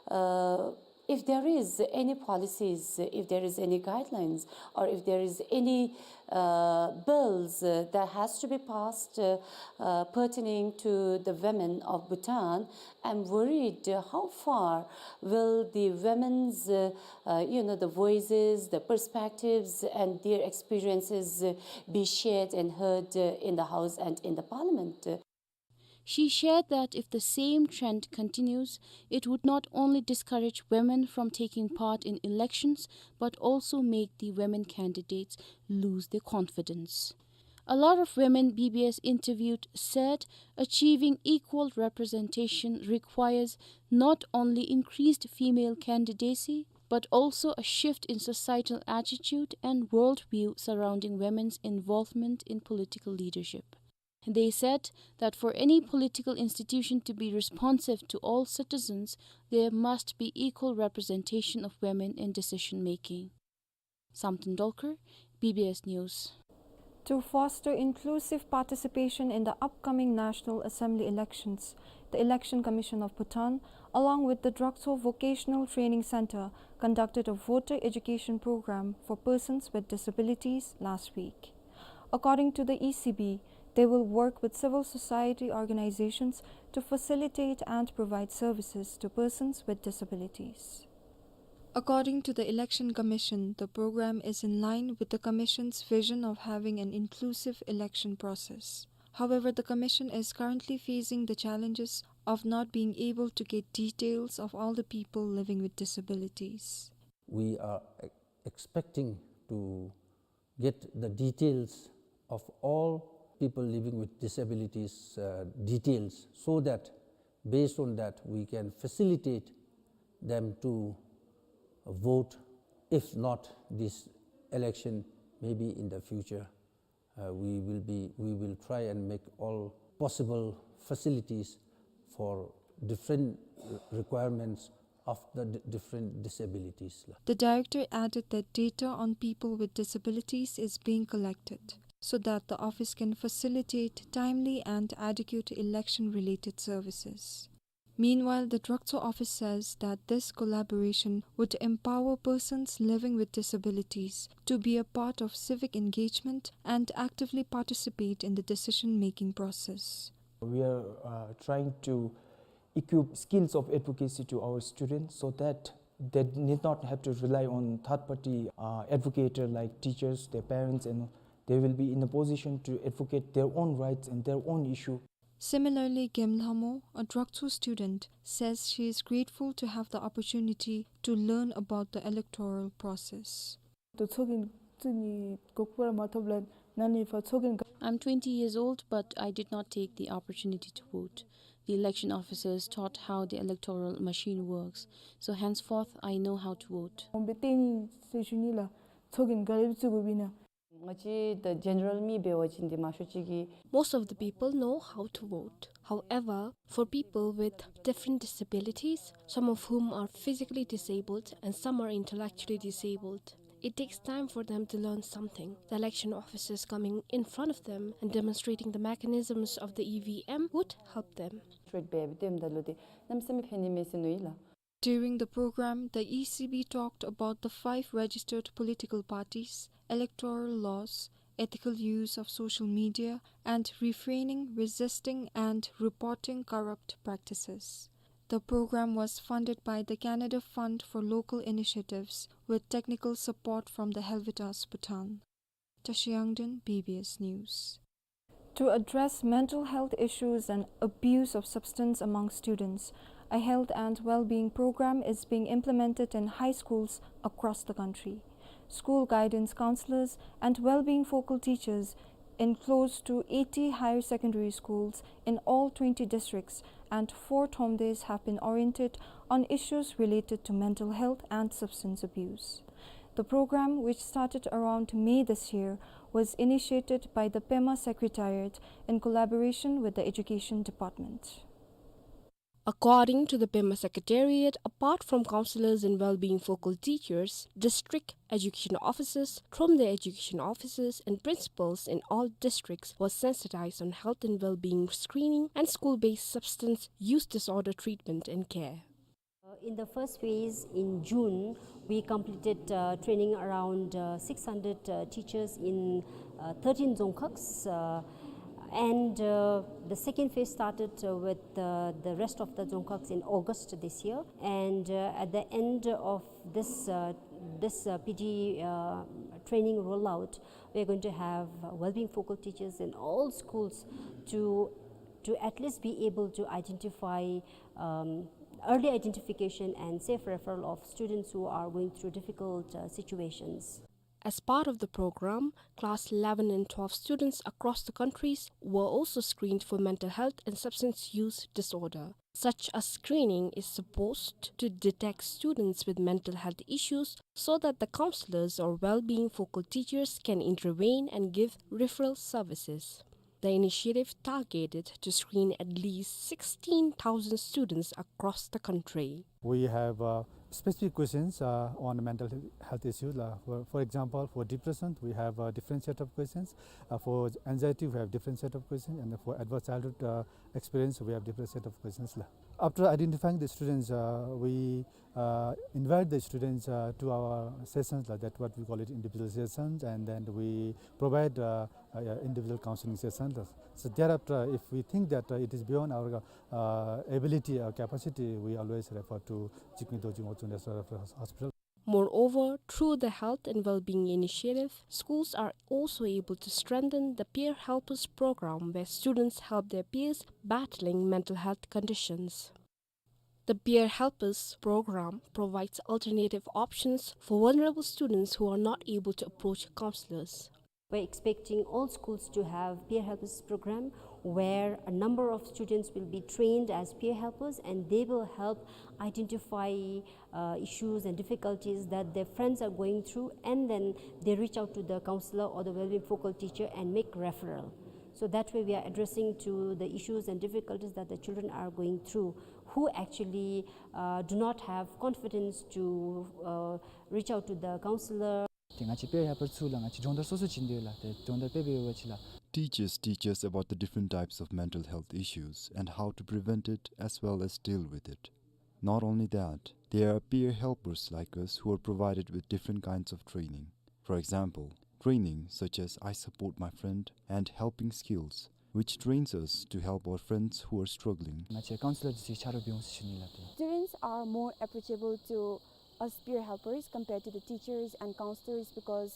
uh, if there is any policies, if there is any guidelines, or if there is any, uh, bills, uh, that has to be passed, uh, uh, pertaining to the women of Bhutan, I'm worried, uh, how far will the women's, uh, uh, you know, the voices, the perspectives, and their experiences, uh, be shared and heard, uh, in the House and in the Parliament. She shared that if the same trend continues, it would not only discourage women from taking part in elections, but also make the women candidates lose their confidence. A lot of women B B S interviewed said achieving equal representation requires not only increased female candidacy, but also a shift in societal attitude and worldview surrounding women's involvement in political leadership. They said that for any political institution to be responsive to all citizens, there must be equal representation of women in decision-making. Samten Dolkar, B B S News. To foster inclusive participation in the upcoming National Assembly elections, the Election Commission of Bhutan, along with the Drakso Vocational Training Center, conducted a voter education program for persons with disabilities last week. According to the E C B, They will work with civil society organizations to facilitate and provide services to persons with disabilities. According to the Election Commission, the program is in line with the Commission's vision of having an inclusive election process. However, the Commission is currently facing the challenges of not being able to get details of all the people living with disabilities. We are e-, expecting to get the details of all people living with disabilities, uh, details, so that based on that we can facilitate them to vote. If not this election, maybe in the future, uh, we will be, we will try and make all possible facilities for different requirements of the d-, different disabilities. The director added that data on people with disabilities is being collected so that the office can facilitate timely and adequate election-related services. Meanwhile, the Drakcho office says that this collaboration would empower persons living with disabilities to be a part of civic engagement and actively participate in the decision-making process. We are, uh, trying to equip skills of advocacy to our students so that they need not have to rely on third party, uh, advocator like teachers, their parents, and they will be in a position to advocate their own rights and their own issue. Similarly, Gemlhamo, a Drakcho student, says she is grateful to have the opportunity to learn about the electoral process. ད་ཚོགས་རྒྱན་བཙུགས་ནི་གོ་སྐབས་ར་མ་ཐོབ་ལགས། ན་ནིང་ཕར་ཚོགས་རྒྱན་ག- I'm twenty years old, but I did not take the opportunity to vote. The election officers taught how the electoral machine works, so henceforth I know how to vote. ཨོམ་སྦེ་བལྟ་ནི་ཟེར་ཞུ་ནི་ལགས། ཚོགས་རྒྱན་ག་ར་བཙུགས་དགོཔ་ཨིན་ན། ང་བཅས་ད་ཇེ་ནེ་རལ་མི་འབད་བ་ཅིན་འདི་མང་ཤོས་ཅིག་གིས། Most of the people know how to vote. However, for people with different disabilities, some of whom are physically disabled and some are intellectually disabled, it takes time for them to learn something. The election officers coming in front of them and demonstrating the mechanisms of the E V M would help them. ཊྲིཊ་འབད་བའི་དོན་དག་ལུ་འདི་གནམ་མེད་ས་མེད་ཕན་ནི་མས་ཟེར་མནོཝ་ཨིན་ལགས། During the program, the E C B talked about the five registered political parties, electoral laws, ethical use of social media, and refraining, resisting, and reporting corrupt practices. The program was funded by the Canada Fund for Local Initiatives with technical support from the Helvetas Bhutan. Tashi Yangden, B B S News. To address mental health issues and abuse of substance among students, a health and well-being program is being implemented in high schools across the country. School guidance counselors and well-being focal teachers in close to eighty higher secondary schools in all twenty districts and four thomdes have been oriented on issues related to mental health and substance abuse. The program, which started around May this year, was initiated by the Pema Secretariat in collaboration with the Education Department. According to the Pema Secretariat, apart from counselors and well-being focal teachers, district education officers, thomde education officers, and principals in all districts were sensitized on health and well-being screening and school-based substance use disorder treatment and care. Uh, in the first phase, in June, we completed, uh, training around, uh, six hundred, uh, teachers in, uh, thirteen dzongkhag, uh, and, uh, the second phase started, uh, with, uh, the rest of the dzongkhags in August this year. And, uh, at the end of this, uh, this, uh, P T, uh, training rollout, we are going to have, uh, well-being focal teachers in all schools to, to at least be able to identify, um, early identification and safe referral of students who are going through difficult, uh, situations. As part of the program, class eleven and twelve students across the countries were also screened for mental health and substance use disorder. Such a screening is supposed to detect students with mental health issues so that the counselors or well-being focal teachers can intervene and give referral services. The initiative targeted to screen at least sixteen thousand students across the country. We have, uh, specific questions, uh, on mental he-, health issues. Uh, for, for example, for depression, we have a different set of questions. Uh, for anxiety, we have different set of questions. And for adverse childhood, uh, experience, we have different set of questions la. After identifying the students, uh, we uh, invite the students, uh, to our sessions, like that what we call it individual sessions, and then we provide, uh, uh, individual counseling sessions. So thereafter, if we think that, uh, it is beyond our, uh, ability or capacity, we always refer to Jigme Dorji Ngotsu National Referral Hospital. Moreover, through the Health and Wellbeing Initiative, schools are also able to strengthen the Peer Helpers program, where students help their peers battling mental health conditions. The Peer Helpers program provides alternative options for vulnerable students who are not able to approach counselors. We're expecting all schools to have Peer Helpers program, where a number of students will be trained as peer helpers, and they will help identify, uh, issues and difficulties that their friends are going through, and then they reach out to the counselor or the wellbeing focal teacher and make referral. So that way we are addressing to the issues and difficulties that the children are going through, who actually, uh, do not have confidence to, uh, reach out to the counselor. ཏེ་ང་བཅས་peer helper ཚུ་ལགས་ང་བཅས་སྦྱོང་བརྡར་སོ་སོ་བྱིན་དོ་ཡོད་ལགས། ཏེ་སྦྱོང་བརྡར་སྤེལ་སྦེ་ཡོད་པ་ཅིན་ལགས། Teachers teach us about the different types of mental health issues and how to prevent it as well as deal with it. Not only that, there are peer helpers like us who are provided with different kinds of training. For example, training such as I support my friend and helping skills, which trains us to help our friends who are struggling. ང་བཅས་counselor འདི་ཚུ་ཆ་རོགས་འབད་འོང་ཟེར་ཞུ་ནི་ལགས། ཏེ། Students are more approachable to us peer helpers compared to the teachers and counselors because,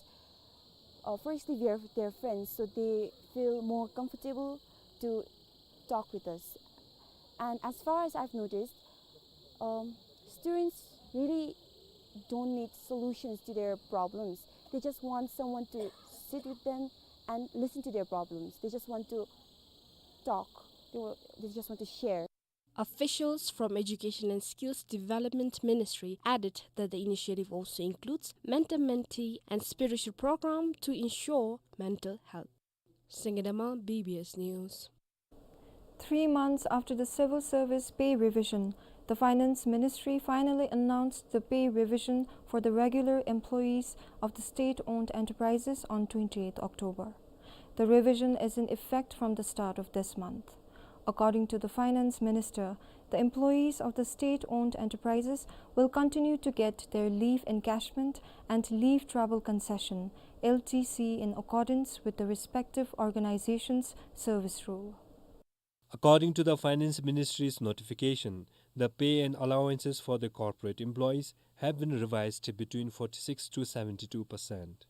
uh, firstly, we are their friends, so they feel more comfortable to talk with us. And as far as I've noticed, um, students really don't need solutions to their problems. They just want someone to sit with them and listen to their problems. They just want to talk. They wa-, they just want to share. Officials from Education and Skills Development Ministry added that the initiative also includes mentor-mentee and spiritual program to ensure mental health. Sengedama, B B S News. Three months after the civil service pay revision, the Finance Ministry finally announced the pay revision for the regular employees of the state-owned enterprises on twenty-eighth October. The revision is in effect from the start of this month. According to the Finance Minister, the employees of the state-owned enterprises will continue to get their leave encashment and leave travel concession, L T C, in accordance with the respective organization's service rule. According to the Finance Ministry's notification, the pay and allowances for the corporate employees have been revised between forty-six to seventy-two percent.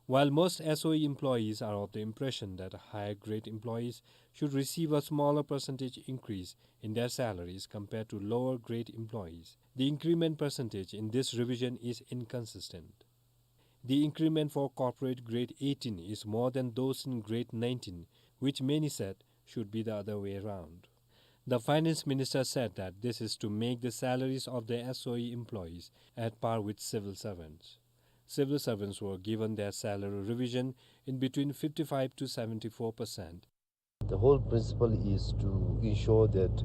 While most S O E employees are of the impression that higher grade employees should receive a smaller percentage increase in their salaries compared to lower grade employees, the increment percentage in this revision is inconsistent. The increment for corporate grade eighteen is more than those in grade nineteen, which many said should be the other way around. The finance minister said that this is to make the salaries of the S O E employees at par with civil servants. Civil servants were given their salary revision in between fifty-five to seventy-four percent. The whole principle is to ensure that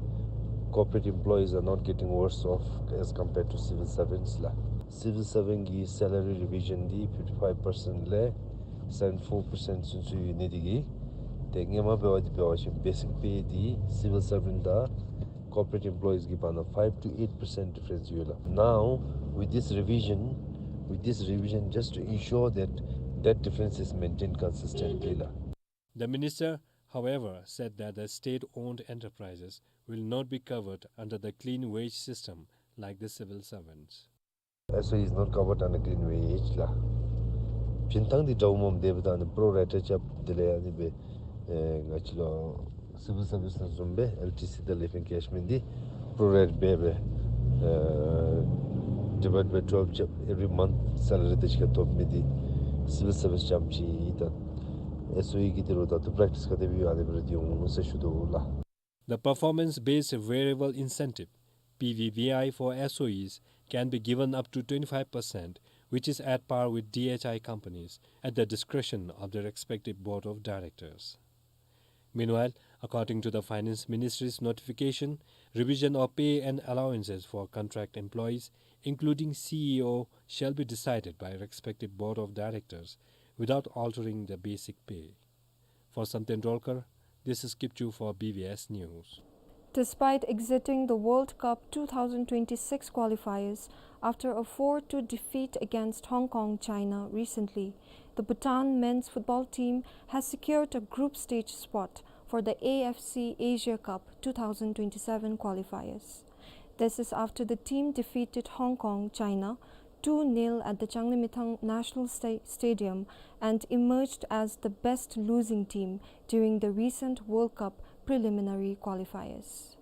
corporate employees are not getting worse off as compared to civil servants ལགས། Civil servant གི་salary revision འདི་fifty-five percent ལས་seventy-four percent ཚུན་ཚོད་ཡོད་ནི་འདི་གིས་ཏེ་སྔོན་མ་འབད་བ་འདི་འབད་བ་ཅིན་basic pay འདི་civil servant དང་corporate employees གི་བར་ན་five to eight percent difference ཡོད་ལགས། Now, with this revision, with this revision, just to ensure that that difference is maintained consistently ལགས། The minister, however, said that the state-owned enterprises will not be covered under the clean wage system like the civil servants. S O E is not covered under clean wage ལགས། བྱིན་ཐངས་འདི་འདྲཝ་མས། དེ་འབདཝ་ད་ཨ་ནི་pro rata རྐྱབ་དེ་ལས་ཨ་ནི་སྦེ་ཨེ་ང་བཅས་ལུ་civil service ནང་བཟུམ་སྦེ་L T C དང་leave encashment འདི་pro rata སྦེ་སྦེ་ཨེ་divide by twelve རྐྱབ་every month salary དང་གཅིག་ཁར་ཐོབ་མི་འདི་civil service རྐྱངམ་ཅིག་ཨིན། ད་S O E གི་འདི་རུ་ད་ལྟོ་practice ག་དེ་སྦེ་ཡོད་ཨ་ནི་སྦེ་ར་སྡོད་འོང་ཟེར་ཞུ་དོ་ལགས། The performance-based variable incentive, P V V I, for S O Es can be given up to twenty-five percent, which is at par with D H I companies, at the discretion of the respective board of directors. Meanwhile, according to the Finance Ministry's notification, revision of pay and allowances for contract employees, including C E O, shall be decided by respective board of directors without altering the basic pay. For Samten Dolkar, this is Kipchu for B B S News. Despite exiting the World Cup two thousand twenty-six qualifiers after a four two defeat against Hong Kong, China recently, the Bhutan men's football team has secured a group stage spot for the A F C Asia Cup two thousand twenty-seven qualifiers. This is after the team defeated Hong Kong, China, two nil at the Changlimithang National Sta-, Stadium and emerged as the best losing team during the recent World Cup preliminary qualifiers.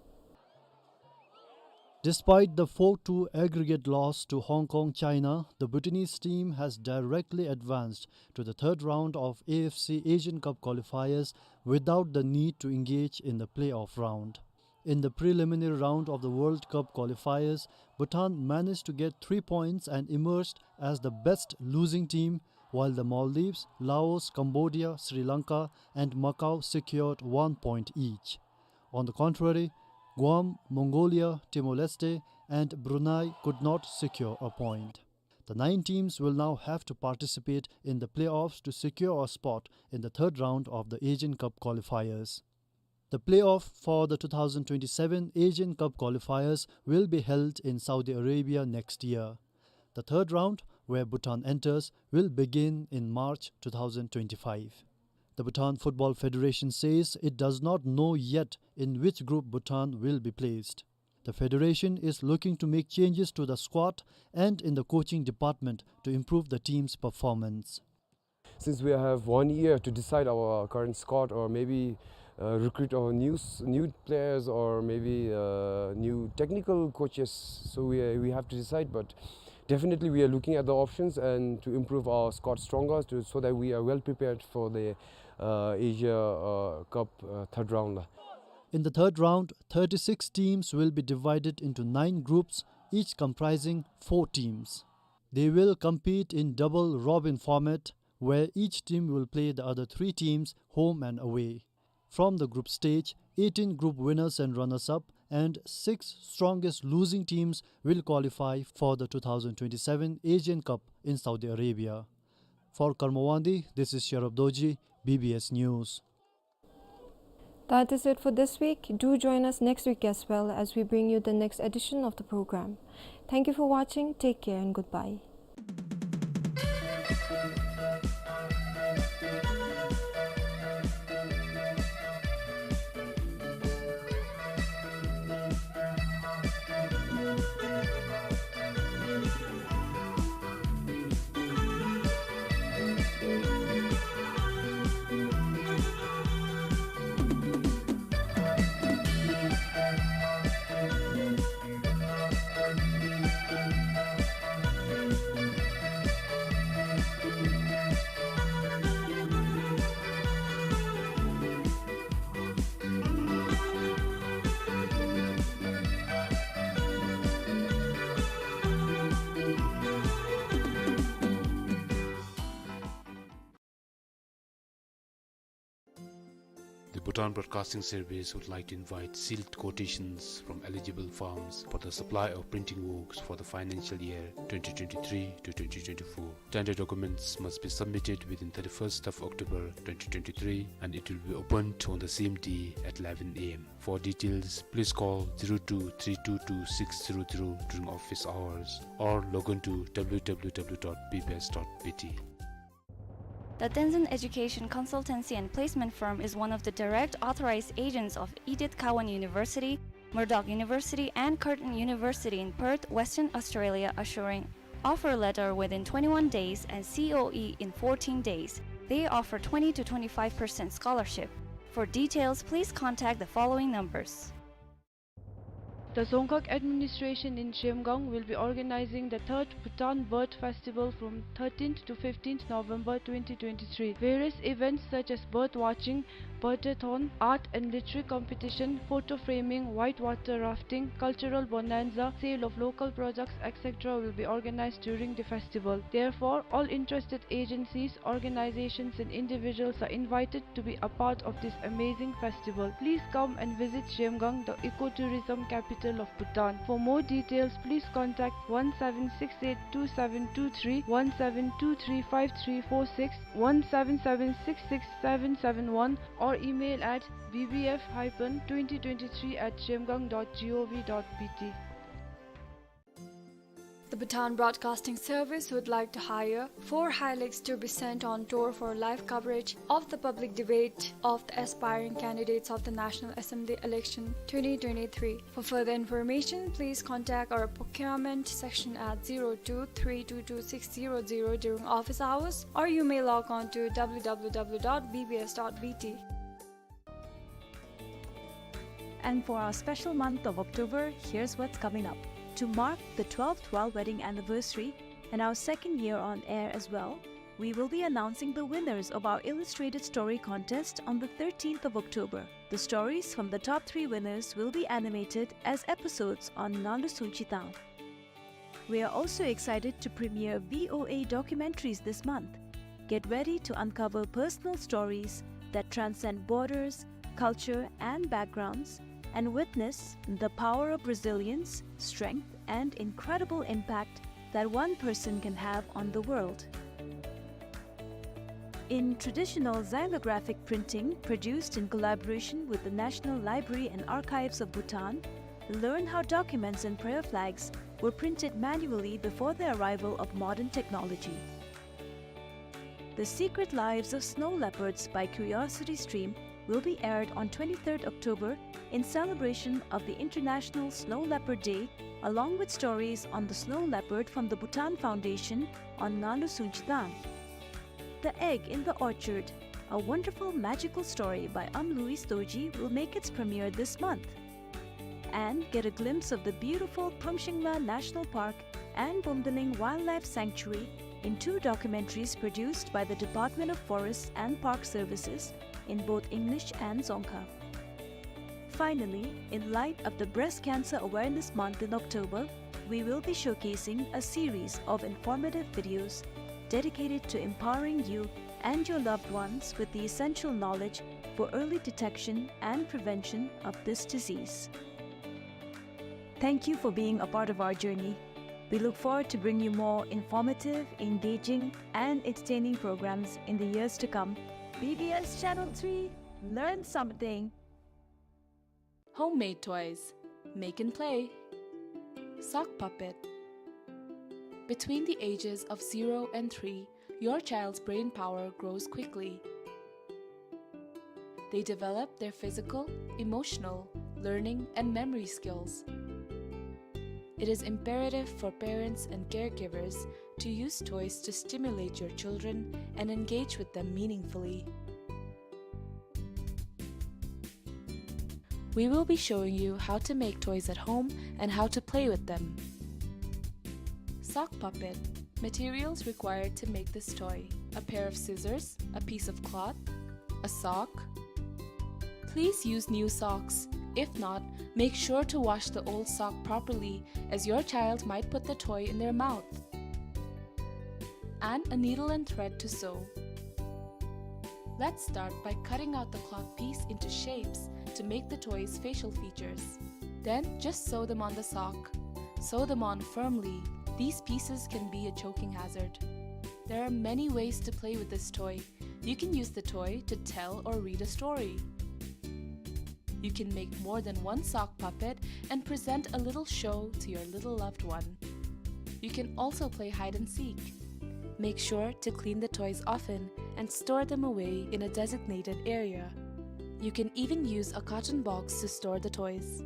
Despite the four two aggregate loss to Hong Kong, China, the Bhutanese team has directly advanced to the third round of A F C Asian Cup qualifiers without the need to engage in the playoff round. In the preliminary round of the World Cup qualifiers, Bhutan managed to get three points and emerged as the best losing team, while the Maldives, Laos, Cambodia, Sri Lanka, and Macau secured one point each. On the contrary, Guam, Mongolia, Timor-Leste, and Brunei could not secure a point. The nine teams will now have to participate in the playoffs to secure a spot in the third round of the Asian Cup qualifiers. The playoff for the two thousand twenty-seven Asian Cup qualifiers will be held in Saudi Arabia next year. The third round, where Bhutan enters, will begin in March two thousand twenty-five. The Bhutan Football Federation says it does not know yet in which group Bhutan will be placed. The federation is looking to make changes to the squad and in the coaching department to improve the team's performance. Since we have one year to decide our current squad, or maybe, uh, recruit our new s-, new players, or maybe, uh, new technical coaches, so we, we have to decide. But definitely we are looking at the options and to improve our squad stronger to, so that we are well prepared for the, uh, Asia, uh, Cup, uh, third round. In the third round, thirty-six teams will be divided into nine groups, each comprising four teams. They will compete in double robin format, where each team will play the other three teams home and away. From the group stage, eighteen group winners and runners-up and six strongest losing teams will qualify for the two thousand twenty-seven Asian Cup in Saudi Arabia. For Kurumwadi, this is Sherab Dorji, B B S News. That is it for this week. Do join us next week as well as we bring you the next edition of the program. Thank you for watching. Take care and goodbye. The Bhutan Broadcasting Service would like to invite sealed quotations from eligible firms for the supply of printing works for the financial year twenty twenty-three to twenty twenty-four. Tender documents must be submitted within thirty-first of October twenty twenty-three, and it will be opened on the same day at eleven A M. For details, please call zero two three two two six zero zero during office hours or log on to W W W dot B B S dot B T. The Tenzin Education Consultancy and Placement Firm is one of the direct authorized agents of Edith Cowan University, Murdoch University, and Curtin University in Perth, Western Australia, assuring offer letter within twenty-one days and C O E in fourteen days. They offer twenty to twenty-five percent scholarship. For details, please contact the following numbers. The Dzongkhag administration in Zhemgang will be organizing the third Bhutan Bird Festival from thirteenth to fifteenth November twenty twenty-three. Various events such as bird watching, birdathon, art and literary competition, photo framing, whitewater rafting, cultural bonanza, sale of local products, et cetera will be organized during the festival. Therefore, all interested agencies, organizations and individuals are invited to be a part of this amazing festival. Please come and visit Zhemgang, the ecotourism capital of Bhutan. For more details, please contact one seven six eight two seven two three, one seven two three five three four six, one seven seven six six seven seven one, or or email at B B F hyphen twenty twenty-three at zhemgang dot gov dot B T. The Bhutan Broadcasting Service would like to hire four Hiluxe to be sent on tour for live coverage of the public debate of the aspiring candidates of the National Assembly election twenty twenty-three. For further information, please contact our procurement section at zero two three two two six zero zero during office hours, or you may log on to W W W dot B B S dot B T. And for our special month of October, here's what's coming up. To mark the twelfth royal wedding anniversary and our second year on air as well, we will be announcing the winners of our illustrated story contest on the thirteenth of October. The stories from the top three winners will be animated as episodes on Nganlu Sungchi Tang. We are also excited to premiere V O A documentaries this month. Get ready to uncover personal stories that transcend borders, culture, and backgrounds, and witness the power of resilience, strength, and incredible impact that one person can have on the world. In traditional xylographic printing produced in collaboration with the National Library and Archives of Bhutan, learn how documents and prayer flags were printed manually before the arrival of modern technology. The Secret Lives of Snow Leopards by Curiosity Stream will be aired on twenty-third October in celebration of the International Snow Leopard Day, along with stories on the snow leopard from the Bhutan Foundation on Nganlu Sungchi Tang. The Egg in the Orchard, a wonderful magical story by Am Louis Dorji, will make its premiere this month. And get a glimpse of the beautiful Pamshingla National Park and Bumdaling Wildlife Sanctuary in two documentaries produced by the Department of Forests and Park Services in both English and Dzongkha. Finally, in light of the Breast Cancer Awareness Month in October, we will be showcasing a series of informative videos dedicated to empowering you and your loved ones with the essential knowledge for early detection and prevention of this disease. Thank you for being a part of our journey. We look forward to bringing you more informative, engaging, and entertaining programs in the years to come. B B S Channel three, learn something. Homemade toys. Make and play. Sock puppet. Between the ages of zero and three, your child's brain power grows quickly. They develop their physical, emotional, learning, and memory skills. It is imperative for parents and caregivers to use toys to stimulate your children and engage with them meaningfully. We will be showing you how to make toys at home and how to play with them. Sock puppet. Materials required to make this toy: a pair of scissors, a piece of cloth, a sock. Please use new socks. If not, make sure to wash the old sock properly, as your child might put the toy in their mouth. And a needle and thread to sew. Let's start by cutting out the cloth piece into shapes to make the toy's facial features. Then just sew them on the sock. Sew them on firmly. These pieces can be a choking hazard. There are many ways to play with this toy. You can use the toy to tell or read a story. You can make more than one sock puppet and present a little show to your little loved one. You can also play hide and seek. Make sure to clean the toys often and store them away in a designated area. You can even use a carton box to store the toys.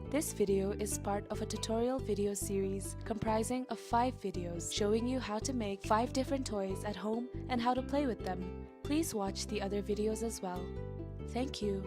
This video is part of a tutorial video series comprising of five videos showing you how to make five different toys at home and how to play with them. Please watch the other videos as well. Thank you.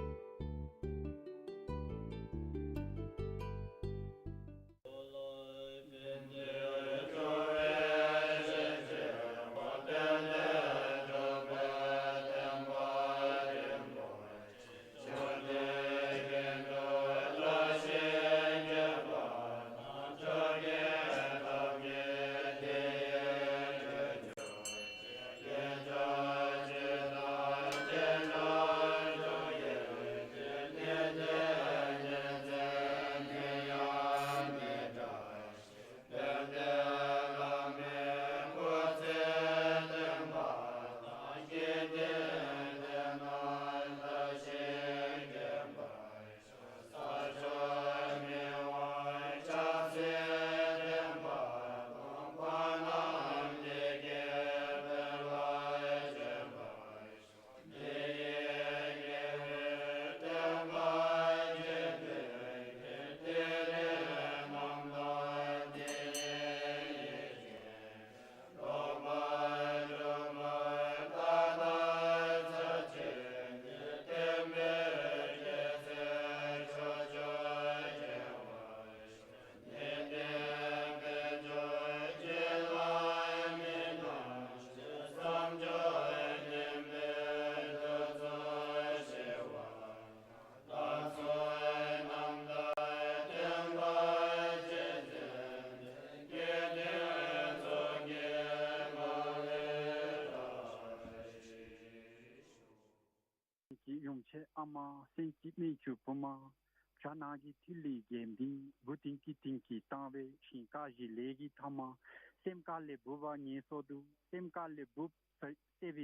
ཆེ་ཨ་མ་སེང་གེ་སྨན་ཆུང་བུ་མ། བྱ་ནག་གི་ཐིག་ལེ་རྒྱན་འདི་བུ་ཏིང་གི་ཏིང་གི་བཏང་བའི་ཤིང་དཀར་གཞི་ལས་ཀྱི་ཐ་མ། སེམས་དཀར་ལས་བུ་བ་ངན་སོང་འདུག་སེམས་དཀར་ལས་བུ་བསད་པའི་